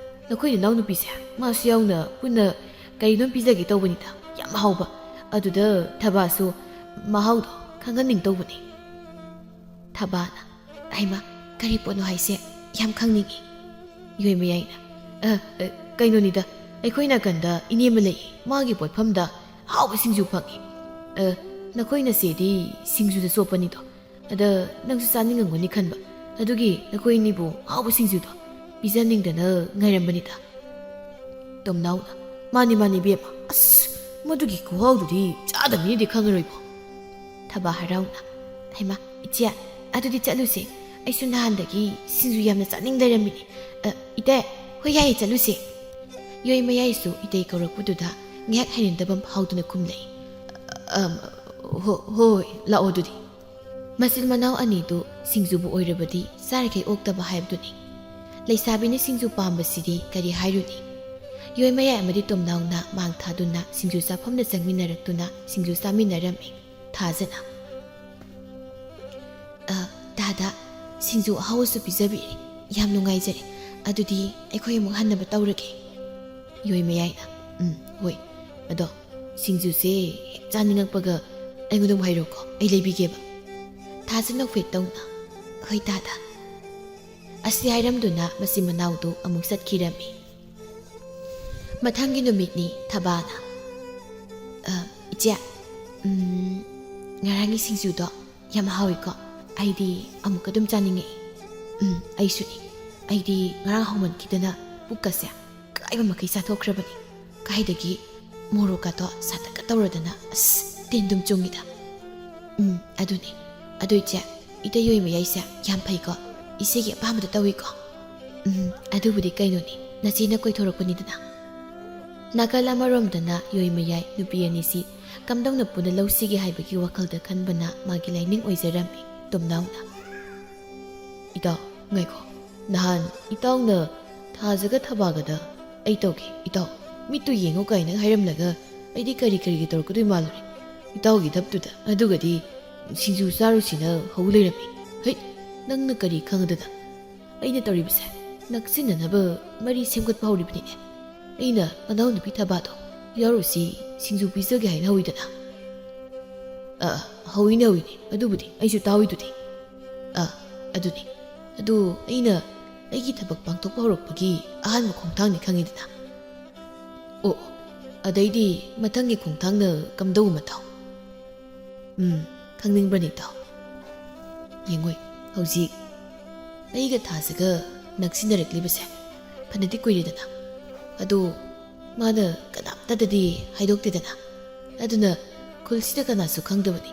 ꯅꯈꯣꯏ ꯅꯅꯥꯎꯅꯨꯄꯤꯁꯦ ꯃꯥꯁꯨ ꯌꯥꯎꯅ ꯄꯨꯟꯅ ꯀꯔꯤꯅꯣꯝ ꯄꯤꯖꯒꯦ ꯇꯧꯕꯅꯤꯗ, ꯌꯥꯝ ꯍꯥꯎꯕ꯫ ꯑꯗꯨꯗ ꯊꯕꯥꯁꯨ ꯃꯍꯥꯎꯗꯣ ꯈꯪꯍꯟꯅꯤꯡ ꯇꯧꯕꯅꯤ꯫" ꯊꯕꯥꯅ, "ꯍꯩꯃꯥ, ꯀꯔꯤ ꯄꯣꯠꯅꯣ ꯍꯥꯏꯁꯦ? ꯌꯥꯝ ꯈꯪꯅꯤꯡꯉꯤ꯫" ꯌꯣꯏꯃꯌꯥꯏꯅ, "ꯑ, ꯑ, ꯀꯩꯅꯣꯅꯤꯗ, ꯑꯩꯈꯣꯏ ꯅꯥꯀꯟꯗ ꯏꯅꯦ ꯑꯃ ꯂꯩꯌꯦ, ꯃꯥꯒꯤ ꯄꯣꯠꯐꯝꯗ ꯑꯍꯥꯎꯕ ꯁꯤꯡꯖꯨ ꯐꯪꯉꯤ꯫ ꯑ, ꯅꯈꯣꯏ ꯅꯆꯦꯗꯤ ꯁꯤꯡꯖꯨꯗ ꯆꯣꯞꯄꯅꯤꯗꯣ, ꯑꯗ ꯅꯪꯁꯨ ꯆꯥꯅꯤꯡꯉꯝꯒꯅꯤ ꯈꯟꯕ, ꯑꯗꯨꯒꯤ ꯅꯈꯣꯏ ꯑꯅꯤꯕꯨ ꯑꯍꯥꯎꯕ ꯁꯤꯡꯖꯨꯗꯣ ꯄꯤꯖꯅꯤꯡꯗꯅ ꯉꯥꯏꯔꯝꯕꯅꯤꯗ꯫" ꯇꯣꯝꯅꯥꯎꯅ, "ꯃꯥꯅꯤ, ꯃꯥꯅꯤ, ꯏꯕꯦꯝꯃ, ꯑꯁ, ꯃꯗꯨꯒꯤ ꯈꯨꯍꯥꯎꯗꯨꯗꯤ ꯆꯥꯗꯕ ꯃꯤꯅꯗꯤ ꯈꯪꯉꯔꯣꯏꯕꯣ꯫" ꯊꯕꯥ ꯍꯔꯥꯎꯅ, "ꯍꯩꯃꯥ, ꯏꯆꯦ, ꯑꯗꯨꯗꯤ ꯆꯠꯂꯨꯁꯦ꯫ ꯑꯩꯁꯨ ꯅꯍꯥꯟꯗꯒꯤ ꯁꯤꯡꯖꯨ ꯌꯥꯝꯅ ꯆꯥꯅꯤꯡ ꯂꯩꯔꯝꯃꯤꯅꯤ꯫ ꯑ, ꯏꯇꯩ, ꯍꯣꯏ, ꯌꯥꯏꯌꯦ, ꯆꯠꯂꯨꯁꯦ꯫" ꯌꯣꯏꯃꯌꯥꯏꯁꯨ ꯏꯇꯩ ꯀꯧꯔꯛꯄꯗꯨꯗ ꯉꯥꯏꯍꯥꯛ ꯍꯩꯅꯗꯕ ꯑꯃ ꯐꯥꯎꯗꯨꯅ ꯈꯨꯝꯂꯛꯏ꯫ "ꯑ, ꯑꯝ, ꯍꯣ-, ꯍꯣꯏ, ꯂꯥꯛꯑꯣ ꯑꯗꯨꯗꯤ꯫" ꯃꯆꯤꯟ ꯃꯅꯥꯎ ꯑꯅꯤꯗꯨ ꯁꯤꯡꯖꯨꯕꯨ ꯑꯣꯏꯔꯕꯗꯤ ꯆꯥꯔꯤꯈꯩ ꯑꯣꯛꯇꯕ ꯍꯥꯏꯕꯗꯨꯅꯤ꯫ ꯂꯩꯁꯥꯕꯤꯅ ꯁꯤꯡꯖꯨ ꯄꯥꯝꯕꯁꯤꯗꯤ ꯀꯔꯤ ꯍꯥꯏꯔꯨꯅꯤ? ꯌꯣꯏꯃꯌꯥꯏ ꯑꯃꯗꯤ ꯇꯣꯝꯅꯥꯎꯅ ꯃꯥꯡ ꯊꯥꯗꯨꯅ ꯁꯤꯡꯖꯨ ꯆꯥꯐꯝꯗ ꯆꯪꯃꯤꯟꯅꯔꯛꯇꯨꯅ ꯁꯤꯡꯖꯨ ꯆꯥꯃꯤꯟꯅꯔꯝꯃꯤ꯫ ꯊꯥꯖꯅ, "ꯑ, ꯗꯥꯗꯥ, ꯁꯤꯡꯖꯨ ꯑꯍꯥꯎꯕꯁꯨ ꯄꯤꯖꯕꯤꯔꯦ꯫ ꯌꯥꯝ ꯅꯨꯡꯉꯥꯏꯖꯔꯦ꯫ ꯑꯗꯨꯗꯤ ꯑꯩꯈꯣꯏ ꯑꯃꯨꯛ ꯍꯟꯅꯕ ꯇꯧꯔꯒꯦ꯫" ꯌꯣꯏꯃꯌꯥꯏꯅ, "ꯎꯝ, ꯍꯣꯏ꯫ ꯑꯗꯣ ꯁꯤꯡꯖꯨꯁꯦ ꯍꯦꯛ ꯆꯥꯅꯤꯡꯉꯛꯄꯒ ꯑꯩꯉꯣꯟꯗ ꯑꯃꯨꯛ ꯍꯥꯏꯔꯛꯑꯣꯀꯣ, ꯑꯩ ꯂꯩꯕꯤꯒꯦꯕ꯫" ꯊꯥꯖ ꯅꯣꯛꯐꯦꯠ ꯇꯧꯅ, "ꯍꯣꯏ ꯗꯥꯗꯥ꯫" ꯑꯁꯤ ꯍꯥꯏꯔꯝꯗꯨꯅ ꯃꯆꯤꯟ ꯃꯅꯥꯎꯗꯨ ꯑꯃꯨꯛ ꯆꯠꯈꯤꯔꯝꯃꯤ꯫ ꯃꯊꯪꯒꯤ ꯅꯨꯃꯤꯠꯅꯤ꯫ ꯊꯕꯥꯅ, "ꯑ, ꯏꯆꯦ, ꯎꯝ, ꯉꯔꯥꯡꯒꯤ ꯁꯤꯡꯖꯨꯗꯣ ꯌꯥꯝ ꯍꯥꯎꯏꯀꯣ꯫ ꯑꯩꯗꯤ ꯑꯃꯨꯛꯀ ꯑꯗꯨꯝ ꯆꯥꯅꯤꯡꯉꯛꯏ꯫ ꯎꯝ, ꯑꯩꯁꯨꯅꯤ꯫ ꯑꯩꯗꯤ ꯉꯔꯥꯡ ꯍꯥꯎꯃꯟꯈꯤꯗꯅ ꯄꯨꯛꯀꯁꯦ ꯀꯥꯏꯕ ꯃꯈꯩ ꯆꯥꯊꯣꯛꯈ꯭ꯔꯕꯅꯤ꯫ ꯀꯥꯏꯗꯒꯤ ꯃꯣꯔꯣꯛꯀꯗꯣ ꯁꯥꯇꯛꯀ ꯇꯧꯔꯗꯅ ꯑꯁ ꯇꯤꯟ ꯑꯗꯨꯝ ꯆꯨꯡꯉꯤꯗ꯫ ꯎꯝ, ꯑꯗꯨꯅꯤ꯫ ꯑꯗꯨ ꯏꯆꯦ, ꯏꯇꯩ ꯌꯣꯏ ꯃꯌꯥꯏꯁꯦ ꯌꯥꯝ ꯐꯩꯀꯣ꯫ ꯏꯆꯦꯒꯤ ꯑꯄꯥꯝꯕꯗ ꯇꯧꯏꯀꯣ꯫ ꯎꯝ, ꯑꯗꯨꯕꯨꯗꯤ ꯀꯩꯅꯣꯅꯤ, ꯅꯆꯦꯅ ꯀꯣꯏꯊꯣꯔꯛꯄꯅꯤꯗꯅ꯫ ꯅꯥꯀꯜ ꯑꯃꯔꯣꯝꯗꯅ ꯌꯣꯏ ꯃꯌꯥꯏ ꯅꯨꯄꯤ ꯑꯅꯤꯁꯤ ꯀꯝꯗꯧꯅ ꯄꯨꯟꯅ ꯂꯧꯁꯤꯒꯦ ꯍꯥꯏꯕꯒꯤ ꯋꯥꯈꯜꯗ ꯈꯟꯕꯅ ꯃꯥꯒꯤ ꯂꯥꯏꯅꯤꯡ ꯑꯣꯏꯖꯔꯝꯃꯤ ꯇꯣꯝꯅꯥꯎꯅ꯫ ꯏꯇꯥꯎ, ꯉꯥꯏꯈꯣ꯫ ꯅꯍꯥꯟ ꯏꯇꯥꯎꯅ ꯊꯥꯖꯒ ꯊꯕꯥꯒꯗ ꯑꯩ ꯇꯧꯒꯦ, ꯏꯇꯥꯎ꯫ ꯃꯤꯠꯇꯨ ꯌꯦꯡꯉꯨ ꯀꯥꯏꯅ ꯍꯥꯏꯔꯝꯂꯒ ꯑꯩꯗꯤ ꯀꯔꯤ ꯀꯔꯤꯒꯤ ꯇꯧꯔꯛꯀꯗꯣꯏ ꯃꯥꯜꯂꯨꯔꯦ꯫ ꯏꯇꯥꯎꯒꯤ ꯙꯞꯇꯨꯗ꯫ ꯑꯗꯨꯒꯗꯤ ꯁꯤꯡꯖꯨ ꯆꯥꯔꯨꯁꯤꯅ ꯍꯧ ꯂꯩꯔꯝꯃꯤ꯫ ꯍꯩꯠ, ꯅꯪꯅ ꯀꯔꯤ ꯈꯪꯗꯅ? ꯑꯩꯅ ꯇꯧꯔꯤꯕꯁꯦ ꯅꯛꯁꯤꯟꯅꯅꯕ ꯃꯔꯤ ꯁꯦꯝꯒꯠꯄ ꯍꯧꯔꯤꯕꯅꯤꯅꯦ꯫ ꯑꯩꯅ ꯃꯅꯥꯎꯅꯨꯄꯤ ꯊꯕꯥꯗꯣ ꯌꯥꯎꯔꯨꯁꯤ, ꯁꯤꯡꯖꯨ ꯄꯤꯖꯒꯦ ꯍꯥꯏꯅ ꯍꯧꯏꯗꯅ꯫ ꯑ, ꯍꯧꯏꯅꯦ, ꯍꯧꯏꯅꯦ꯫ ꯑꯗꯨꯕꯨꯗꯤ ꯑꯩꯁꯨ ꯇꯥꯍꯧꯏꯗꯨꯗꯤ꯫ ꯑ, ꯑꯗꯨꯅꯤ꯫ ꯑꯗꯨ ꯑꯩꯅ ꯑꯩꯒꯤ ꯊꯕꯛ ꯄꯥꯡꯊꯣꯛꯄ ꯍꯧꯔꯛꯄꯒꯤ ꯑꯍꯥꯟꯕ ꯈꯣꯡꯊꯥꯡꯅꯤ ꯈꯪꯉꯤꯗꯅ꯫ ꯑꯣ, ꯑꯣ꯫ ꯑꯗꯩꯗꯤ ꯃꯊꯪꯒꯤ ꯈꯣꯡꯊꯥꯡꯅ ꯀꯝꯗꯧꯕ ꯃꯊꯧ? ꯎꯝ, ꯈꯪꯅꯤꯡꯕ꯭ꯔꯅꯦ ꯏꯇꯥꯎ? ꯌꯦꯡꯉꯨ, ꯍꯧꯖꯤꯛ ꯑꯩꯒ ꯊꯥꯖꯒ ꯅꯛꯁꯤꯟꯅꯔꯛꯂꯤꯕꯁꯦ ꯐꯅꯗꯤ ꯀꯨꯏꯔꯦꯗꯅ꯫ ꯑꯗꯣ ꯃꯥꯅ ꯀꯅꯥꯝꯇꯗꯗꯤ ꯍꯥꯏꯗꯣꯛꯇꯦꯗꯅ꯫ ꯑꯗꯨꯅ ꯈꯨꯜꯁꯤꯗ ꯀꯅꯥꯁꯨ ꯈꯪꯗꯕꯅꯤ꯫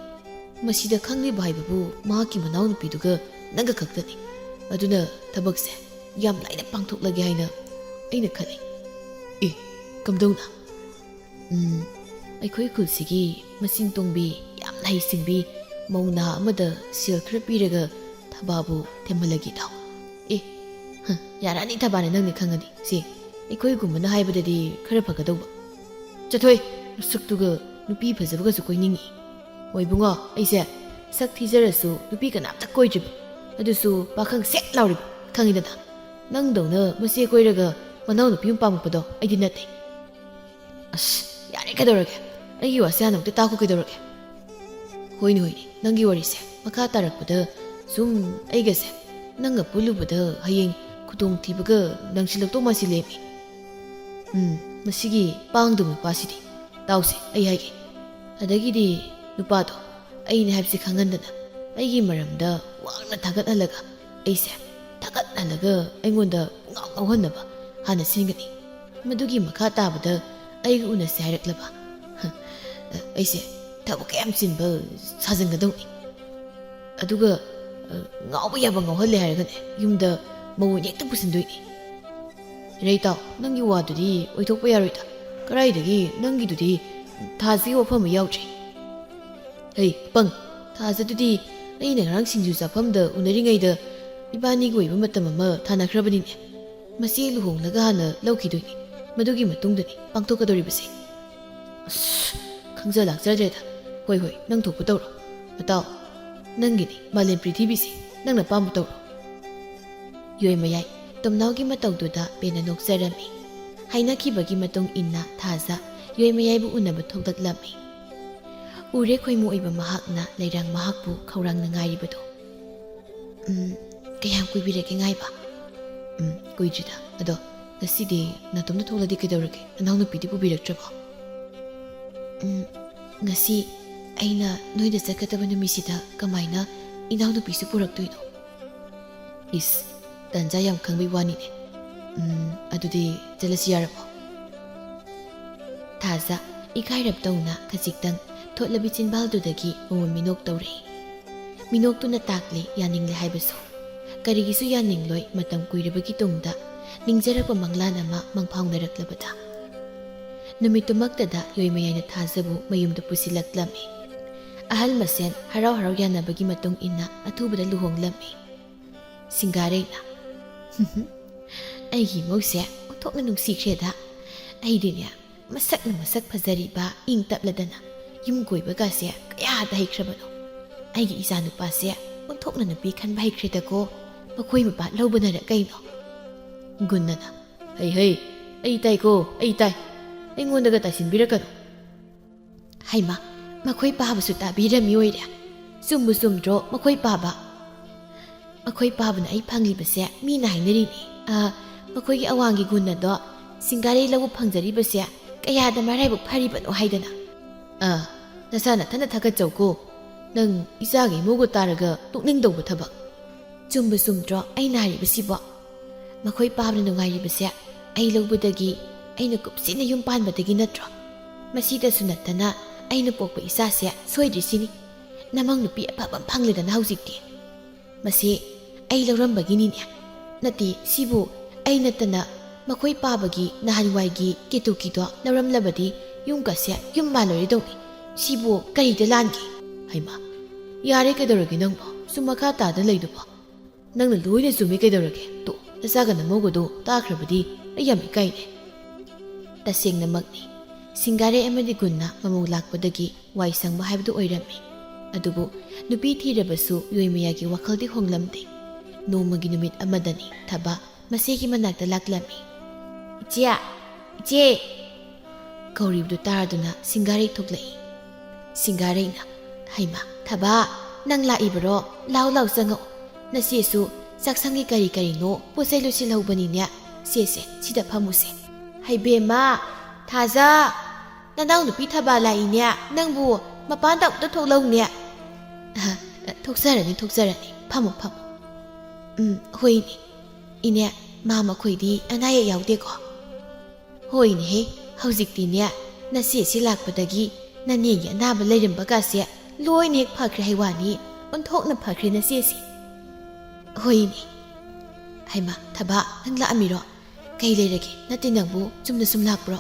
ꯃꯁꯤꯗ ꯈꯪꯂꯤꯕ ꯍꯥꯏꯕꯕꯨ ꯃꯍꯥꯛꯀꯤ ꯃꯅꯥꯎꯅꯨꯄꯤꯗꯨꯒ ꯅꯪꯒ ꯈꯛꯇꯅꯤ꯫ ꯑꯗꯨꯅ ꯊꯕꯛꯁꯦ ꯌꯥꯝ ꯂꯥꯏꯅ ꯄꯥꯡꯊꯣꯛꯂꯒꯦ ꯍꯥꯏꯅ ꯑꯩꯅ ꯈꯜꯂꯤ꯫ ꯑꯦ, ꯀꯝꯗꯧꯅ? ꯎꯝ, ꯑꯩꯈꯣꯏ ꯈꯨꯜꯁꯤꯒꯤ ꯃꯆꯤꯟ ꯇꯣꯡꯕꯤ, ꯌꯥꯝꯅ ꯍꯩꯁꯤꯡꯕꯤ ꯃꯧ ꯅꯍꯥ ꯑꯃꯗ ꯁꯦꯜ ꯈꯔ ꯄꯤꯔꯒ ꯊꯕꯥꯕꯨ ꯊꯦꯝꯍꯜꯂꯒꯦ ꯏꯇꯥꯎ꯫ ꯑꯦ, ꯍ, ꯌꯥꯔꯛꯑꯅꯤ ꯊꯕꯥꯅ ꯅꯪꯅ ꯈꯪꯉꯗꯤ꯫ ꯁꯦ, ꯑꯩꯈꯣꯏꯒꯨꯝꯕꯅ ꯍꯥꯏꯕꯗꯗꯤ ꯈꯔ ꯐꯒꯗꯧꯕ꯫ ꯆꯠꯊꯣꯏ, ꯅꯁꯛꯇꯨꯒ ꯅꯨꯄꯤ ꯐꯖꯕꯒꯁꯨ ꯀꯣꯏꯅꯤꯡꯉꯤ꯫ ꯍꯣꯏ ꯏꯕꯨꯡꯉꯣ, ꯑꯩꯁꯦ ꯁꯛ ꯊꯤꯖꯔꯁꯨ ꯅꯨꯄꯤ ꯀꯅꯥꯝꯇ ꯀꯣꯏꯗ꯭ꯔꯤꯕ, ꯑꯗꯨꯁꯨ ꯄꯥꯈꯪ ꯁꯦꯠ ꯂꯥꯎꯔꯤꯕ, ꯈꯪꯉꯤꯗꯅ꯫ ꯅꯪꯗꯧꯅ ꯃꯆꯦ ꯀꯣꯏꯔꯒ ꯃꯅꯥꯎ ꯅꯨꯄꯤ ꯑꯃ ꯄꯥꯝꯃꯛꯄꯗꯣ ꯑꯩꯗꯤ ꯅꯠꯇꯦ꯫ ꯑꯁ, ꯌꯥꯔꯦ, ꯀꯩꯗꯧꯔꯒꯦ? ꯑꯩꯒꯤ ꯋꯥꯁꯦ ꯍꯥꯟꯅ ꯑꯃꯨꯛꯇ ꯇꯥꯈꯣ, ꯀꯩꯗꯧꯔꯒꯦ? ꯍꯣꯏꯅꯦ, ꯍꯣꯏꯅꯦ, ꯅꯪꯒꯤ ꯋꯥꯔꯤꯁꯦ ꯃꯈꯥ ꯇꯥꯔꯛꯄꯗ ꯁꯨꯝ ꯑꯩꯒꯁꯦ ꯅꯪꯒ ꯄꯨꯜꯂꯨꯕꯗ ꯍꯌꯦꯡ ꯈꯨꯗꯣꯡꯊꯤꯕꯒ ꯅꯪꯁꯤꯜꯂꯛꯇꯧ ꯃꯥꯟꯁꯤꯜꯂꯦꯃꯤ꯫ ꯎꯝ, ꯃꯁꯤꯒꯤ ꯄꯥꯡꯗꯕ ꯅꯨꯄꯥꯁꯤꯗꯤ꯫ ꯇꯥꯎꯁꯦ, ꯑꯩ ꯍꯥꯏꯒꯦ꯫ ꯑꯗꯒꯤꯗꯤ ꯅꯨꯄꯥꯗꯣ, ꯑꯩꯅ ꯍꯥꯏꯕꯁꯤ ꯈꯪꯍꯟꯗꯅ ꯑꯩꯒꯤ ꯃꯔꯝꯗ ꯋꯥꯡꯅ ꯊꯥꯒꯠꯍꯜꯂꯒ ꯑꯩꯁꯦ ꯊꯥꯒꯠꯍꯜꯂꯒ ꯑꯩꯉꯣꯟꯗ ꯉꯥꯎ ꯉꯥꯎꯍꯟꯅꯕ ꯍꯥꯟꯅ ꯁꯤꯟꯒꯅꯤ꯫ ꯃꯗꯨꯒꯤ ꯃꯈꯥ ꯇꯥꯕꯗ ꯑꯩꯒ ꯎꯅꯁꯦ ꯍꯥꯏꯔꯛꯂꯕ? ꯑꯩꯁꯦ ꯊꯕꯛ ꯀꯌꯥꯝ ꯆꯤꯟꯕ ꯁꯥꯖꯤꯟꯒꯗꯧꯅꯤ꯫ ꯑꯗꯨꯒ, ꯑ, ꯉꯥꯎꯕ ꯌꯥꯕ ꯉꯥꯎꯍꯜꯂꯦ ꯍꯥꯏꯔꯒꯅꯦ, ꯌꯨꯝꯗ ꯃꯑꯣꯡ ꯍꯦꯛꯇ ꯄꯨꯁꯤꯟꯗꯣꯏꯅꯤ꯫ ꯔꯦꯇꯥꯎ, ꯅꯪꯒꯤ ꯋꯥꯗꯨꯗꯤ ꯑꯣꯏꯊꯣꯛꯄ ꯌꯥꯔꯣꯏꯗ꯫ ꯀꯗꯥꯏꯗꯒꯤ ꯅꯪꯒꯤꯗꯨꯗꯤ ꯊꯥꯖꯒꯤ ꯋꯥꯐꯝ ꯑꯃ ꯌꯥꯎꯗ꯭ꯔꯤ꯫ ꯍꯩ, ꯄꯪ! ꯊꯥꯖꯗꯨꯗꯤ ꯑꯩꯅ ꯉꯔꯥꯡ ꯁꯤꯡꯖꯨ ꯆꯥꯐꯝꯗ ꯎꯅꯔꯤꯉꯩꯗ ꯏꯕꯥꯅꯤꯒꯤ ꯑꯣꯏꯕ ꯃꯇꯝ ꯑꯃ ꯊꯥꯅꯈ꯭ꯔꯕꯅꯤꯅꯦ꯫ ꯃꯁꯤ ꯂꯨꯍꯣꯡꯂꯒ ꯍꯥꯟꯅ ꯂꯧꯈꯤꯗꯣꯏꯅꯤ꯫ ꯃꯗꯨꯒꯤ ꯃꯇꯨꯡꯗꯅꯤ ꯄꯥꯡꯊꯣꯛꯀꯗꯧꯔꯤꯕꯁꯦ꯫ ꯑꯁ, ꯈꯪꯖ ꯂꯥꯛꯆꯗ꯭ꯔꯦꯗ꯫ ꯍꯣꯏ, ꯍꯣꯏ, ꯅꯪ ꯊꯣꯛꯄ ꯇꯧꯔꯣ꯫ ꯃꯇꯥꯎ, ꯅꯪꯒꯤꯅꯤ ꯃꯥꯂꯦꯝ ꯄ꯭ꯔꯤꯊꯤꯕꯤꯁꯦ, ꯅꯪꯅ ꯑꯄꯥꯝꯕ ꯇꯧꯔꯣ꯫ ꯌꯣꯏꯃꯌꯥꯏ ꯇꯣꯝꯅꯥꯎꯒꯤ ꯃꯇꯧꯗꯨꯗ ꯄꯦꯟꯅ ꯅꯣꯛꯆꯔꯝꯃꯤ꯫ ꯍꯥꯏꯅꯈꯤꯕꯒꯤ ꯃꯇꯨꯡ ꯏꯟꯅ ꯊꯥꯖ ꯌꯣꯏꯃꯌꯥꯏꯕꯨ ꯎꯅꯕ ꯊꯣꯛꯂꯛꯂꯝꯃꯤ꯫ ꯎꯔꯦ ꯈꯣꯏꯃꯨ ꯑꯣꯏꯕ ꯃꯍꯥꯛꯅ ꯂꯩꯔꯥꯡ ꯃꯍꯥꯛꯄꯨ ꯈꯧꯔꯥꯡꯅ ꯉꯥꯏꯔꯤꯕꯗꯣ꯫ "ꯎꯝ, ꯀꯌꯥꯝ ꯀꯨꯏꯕꯤꯔꯒꯦ ꯉꯥꯏꯕ?" "ꯎꯝ, ꯀꯨꯏꯗ꯭ꯔꯤꯗ꯫ ꯑꯗꯣ ꯉꯁꯤꯗꯤ ꯅꯥꯇꯣꯝꯗ ꯊꯣꯛꯂꯗꯤ ꯀꯩꯗꯧꯔꯒꯦ? ꯅꯅꯥꯎꯅꯨꯄꯤꯗꯤ ꯄꯨꯕꯤꯔꯛꯇ꯭ꯔꯕꯣ?" "ꯎꯝ, ꯉꯁꯤ ꯑꯩꯅ ꯅꯣꯏꯗ ꯆꯠꯀꯗꯕ ꯅꯨꯃꯤꯠꯁꯤꯗ ꯀꯃꯥꯏꯅ ꯏꯅꯥꯎꯅꯨꯄꯤꯁꯨ ꯄꯨꯔꯛꯇꯣꯏꯅꯣ?" "ꯏꯁ, ꯇꯟꯖꯥ ꯌꯥꯝ ꯈꯪꯕꯩ ꯋꯥꯅꯤꯅꯦ꯫ ꯎꯝ, ꯑꯗꯨꯗꯤ ꯆꯠꯂꯁꯤ ꯌꯥꯔꯕꯣ?" ꯊꯥꯖ ꯏꯀꯥꯏꯔꯞ ꯇꯧꯅ ꯈꯖꯤꯛꯇꯪ ꯊꯣꯠꯂꯕꯤ ꯆꯤꯟꯕꯥꯜꯗꯨꯗꯒꯤ ꯃꯃꯜ ꯃꯤꯅꯣꯛ ꯇꯧꯔꯛꯏ꯫ ꯃꯤꯅꯣꯛꯇꯨꯅ ꯇꯥꯛꯂꯤ ꯌꯥꯅꯤꯡꯂꯦ ꯍꯥꯏꯕꯁꯨ꯫ ꯀꯔꯤꯒꯤꯁꯨ ꯌꯥꯅꯤꯡꯂꯣꯏ, ꯃꯇꯝ ꯀꯨꯏꯔꯕꯒꯤ ꯇꯨꯡꯗ ꯅꯤꯡꯖꯔꯛꯄ ꯃꯪꯂꯥꯟ ꯑꯃ ꯃꯪꯐꯥꯎꯅꯔꯛꯂꯕꯗ꯫ ꯅꯨꯃꯤꯠꯇꯨꯃꯛꯇꯗ ꯌꯣꯏꯃꯌꯥꯏꯅ ꯊꯥꯖꯕꯨ ꯃꯌꯨꯝꯗ ꯄꯨꯁꯤꯜꯂꯛꯂꯝꯃꯤ꯫ ꯑꯍꯜ ꯃꯁꯦꯟ ꯍꯔꯥꯎ ꯍꯔꯥꯎ ꯌꯥꯅꯕꯒꯤ ꯃꯇꯨꯡ ꯏꯟꯅ ꯑꯊꯨꯕꯗ ꯂꯨꯍꯣꯡꯂꯝꯃꯤ꯫ ꯁꯤꯡꯒꯥꯔꯩꯅ, "ꯑꯩꯒꯤ ꯏꯃꯧꯁꯦ ꯑꯣꯟꯊꯣꯛꯅ ꯅꯨꯡꯁꯤꯈ꯭ꯔꯦꯗ꯫ ꯑꯩꯗꯤꯅꯦ, ꯃꯁꯛꯅ ꯃꯁꯛ ꯐꯖꯔꯤꯕ, ꯏꯪ ꯇꯞꯂꯗꯅ ꯌꯨꯝ ꯀꯣꯏꯕꯒꯁꯦ ꯀꯌꯥꯗ ꯍꯩꯈ꯭ꯔꯕꯅꯣ꯫ ꯑꯩꯒꯤ ꯏꯆꯥꯅꯨꯄꯥꯁꯦ ꯑꯣꯟꯊꯣꯛꯅ ꯅꯨꯄꯤ ꯈꯟꯕ ꯍꯩꯈ꯭ꯔꯦꯗꯀꯣ, ꯃꯈꯣꯏ ꯃꯄꯥ ꯂꯧꯕꯅꯔ ꯀꯩꯅꯣ?" ꯒꯨꯟꯅꯅ, "ꯍꯩ ꯍꯩ, ꯑꯩ ꯇꯥꯏꯀꯣ, ꯑꯩ ꯇꯥꯏ꯫ ꯑꯩꯉꯣꯟꯗꯒ ꯇꯥꯏꯁꯤꯟꯕꯤꯔꯛꯀꯅꯨ꯫" ꯍꯩꯃꯥ, ꯃꯈꯣꯏ ꯄꯥꯕꯁꯨ ꯇꯥꯕꯤꯔꯝꯃꯤ ꯑꯣꯏꯔꯦ꯫ ꯆꯨꯝꯕꯨ ꯆꯨꯝꯗ꯭ꯔꯣ ꯃꯈꯣꯏ ꯄꯥꯕ? ꯃꯈꯣꯏ ꯄꯥꯕꯅ ꯑꯩ ꯐꯪꯂꯤꯕꯁꯦ ꯃꯤꯅ ꯍꯥꯏꯅꯔꯤꯅꯤ꯫ ꯑ, ꯃꯈꯣꯏꯒꯤ ꯑꯋꯥꯡꯒꯤ ꯒꯨꯟ ꯑꯗꯣ ꯁꯤꯡꯒꯥꯔꯩ ꯂꯧꯕ ꯐꯪꯖꯔꯤꯕꯁꯦ ꯀꯌꯥꯗ ꯃꯔꯥꯏꯕꯛ ꯐꯔꯤꯕꯅꯣ ꯍꯥꯏꯗꯅ꯫ ꯑ, ꯅꯁꯥ ꯅꯊꯟꯅ ꯊꯥꯒꯠꯆꯧꯀꯣ꯫ ꯅꯪ ꯏꯆꯥꯒꯤ ꯏꯃꯧꯒ ꯇꯥꯔꯒ ꯇꯣꯛꯅꯤꯡꯗꯧꯕ ꯊꯕꯛ꯫ ꯆꯨꯝꯕ ꯆꯨꯝꯗ꯭ꯔꯣ ꯑꯩꯅ ꯍꯥꯏꯔꯤꯕꯁꯤꯕꯣ? ꯃꯈꯣꯏ ꯄꯥꯕꯅ ꯅꯨꯡꯉꯥꯏꯔꯤꯕꯁꯦ ꯑꯩ ꯂꯧꯕꯗꯒꯤ, ꯑꯩꯅ ꯀꯨꯞꯁꯤꯟꯅ ꯌꯨꯝ ꯄꯥꯟꯕꯗꯒꯤ ꯅꯠꯇ꯭ꯔꯣ? ꯃꯁꯤꯗꯁꯨ ꯅꯠꯇꯅ ꯑꯩꯅ ꯄꯣꯛꯄ ꯏꯆꯥꯁꯦ ꯁꯣꯏꯗ꯭ꯔꯤꯁꯤꯅꯤ꯫ ꯅꯃꯧ ꯅꯨꯄꯤ ꯑꯐꯕ ꯑꯃ ꯐꯪꯂꯦꯗꯅ ꯍꯧꯖꯤꯛꯇꯤ꯫ ꯃꯁꯤ ꯑꯩ ꯂꯧꯔꯝꯕꯒꯤꯅꯤꯅꯦ꯫ ꯅꯠꯇꯦ, ꯁꯤꯕꯨ ꯑꯩ ꯅꯠꯇꯅ ꯃꯈꯣꯏ ꯄꯥꯕꯒꯤ ꯅꯍꯥꯟꯋꯥꯏꯒꯤ ꯀꯦꯇꯨꯀꯤꯗꯣ ꯂꯧꯔꯝꯂꯕꯗꯤ ꯌꯨꯝꯒꯁꯦ ꯌꯨꯝ ꯃꯥꯜꯂꯣꯏꯗꯧꯅꯤ꯫ ꯁꯤꯕꯨ ꯀꯔꯤꯗ ꯂꯥꯟꯒꯦ? ꯍꯩꯃꯥ, ꯌꯥꯔꯦ, ꯀꯩꯗꯧꯔꯒꯦ ꯅꯪꯕꯣ? ꯁꯨꯝ ꯃꯈꯥ ꯇꯥꯗ ꯂꯩꯗꯨꯕꯣ? ꯅꯪꯅ ꯂꯣꯏꯅ ꯆꯨꯝꯃꯤ ꯀꯩꯗꯧꯔꯒꯦ? ꯇꯣ, ꯅꯆꯥꯒ ꯅꯃꯧꯒꯗꯣ ꯇꯥꯈ꯭ꯔꯕꯗꯤ ꯑꯩ ꯌꯥꯝ ꯏꯀꯥꯏꯅꯦ꯫ ꯇꯁꯦꯡꯅꯃꯛꯅꯤ, ꯁꯤꯡꯒꯥꯔꯩ ꯑꯃꯗꯤ ꯒꯨꯟꯅ ꯃꯃꯧ ꯂꯥꯛꯄꯗꯒꯤ ꯋꯥꯏ ꯁꯪꯕ ꯍꯥꯏꯕꯗꯨ ꯑꯣꯏꯔꯝꯃꯤ꯫ ꯑꯗꯨꯕꯨ ꯅꯨꯄꯤ ꯊꯤꯔꯕꯁꯨ ꯌꯣꯏꯃꯌꯥꯒꯤ ꯋꯥꯈꯜꯗꯤ ꯍꯣꯡꯂꯝꯗꯦ꯫ ꯅꯣꯡꯃꯒꯤ ꯅꯨꯃꯤꯠ ꯑꯃꯗꯅꯤ ꯊꯕꯥ ꯃꯆꯦꯒꯤ ꯃꯅꯥꯛꯇ ꯂꯥꯛꯂꯝꯃꯤ꯫ "ꯏꯆꯦ! ꯏꯆꯦ!" ꯀꯧꯔꯤꯕꯗꯨ ꯇꯥꯔꯗꯨꯅ ꯁꯤꯡꯒꯥꯔꯩ ꯊꯣꯛꯂꯛꯏ꯫ ꯁꯤꯡꯒꯥꯔꯩꯅ, "ꯍꯩꯃꯥ, ꯊꯕꯥ, ꯅꯪ ꯂꯥꯛꯏꯕꯔꯣ? ꯂꯥꯎ ꯂꯥꯎ ꯆꯪꯉꯛꯎ꯫ ꯅꯆꯦꯁꯨ ꯆꯥꯛꯁꯪꯒꯤ ꯀꯔꯤ ꯀꯔꯤꯅꯣ ꯄꯣꯠ ꯆꯩ ꯂꯣꯏꯁꯤꯜꯍꯧꯕꯅꯤꯅꯦ꯫ ꯁꯦ ꯁꯦ, ꯁꯤꯗ ꯐꯝꯃꯨꯁꯦ꯫ ꯍꯩꯕꯦꯝꯃ, ꯊꯥꯖ, ꯅꯅꯥꯎꯅꯨꯄꯤ ꯊꯕꯥ ꯂꯥꯛꯏꯅꯦ꯫ ꯅꯪꯕꯨ ꯃꯄꯥꯟꯗ ꯑꯃꯨꯛꯇ ꯊꯣꯛꯂꯛꯎꯅꯦ꯫" "ꯑꯍ, ꯊꯣꯛꯆꯔꯅꯤ, ꯊꯣꯛꯆꯔꯅꯤ꯫ ꯐꯝꯃꯨ, ꯐꯝꯃꯨ꯫" "ꯎꯝ, ꯍꯣꯏꯅꯦ꯫ ꯏꯅꯦ, ꯃꯥ ꯃꯈꯣꯏꯗꯤ ꯑꯅꯥ ꯑꯌꯦꯛ ꯌꯥꯎꯗꯦꯀꯣ?" "ꯍꯣꯏꯅꯦꯍꯦ, ꯍꯧꯖꯤꯛꯇꯤꯅꯦ, ꯅꯆꯦꯁꯤ ꯂꯥꯛꯄꯗꯒꯤ ꯅꯅꯦꯒꯤ ꯑꯅꯥꯕ ꯂꯩꯔꯝꯕꯒꯥꯁꯦ ꯂꯣꯏꯅ ꯍꯦꯛ ꯐꯈ꯭ꯔꯦ ꯍꯥꯏ ꯋꯥꯅꯤ, ꯑꯣꯟꯊꯣꯛꯅ ꯐꯈ꯭ꯔꯦ ꯅꯆꯦꯁꯤ꯫" "ꯍꯣꯏꯅꯦ꯫ ꯍꯩꯃꯥ, ꯊꯕꯥ, ꯅꯪ ꯂꯥꯛꯑꯝꯃꯤꯔꯣ? ꯀꯩ ꯂꯩꯔꯒꯦ? ꯅꯠꯇꯦ, ꯅꯪꯕꯨ ꯆꯨꯝꯅ ꯁꯨꯝ ꯂꯥꯛꯄ꯭ꯔꯣ?"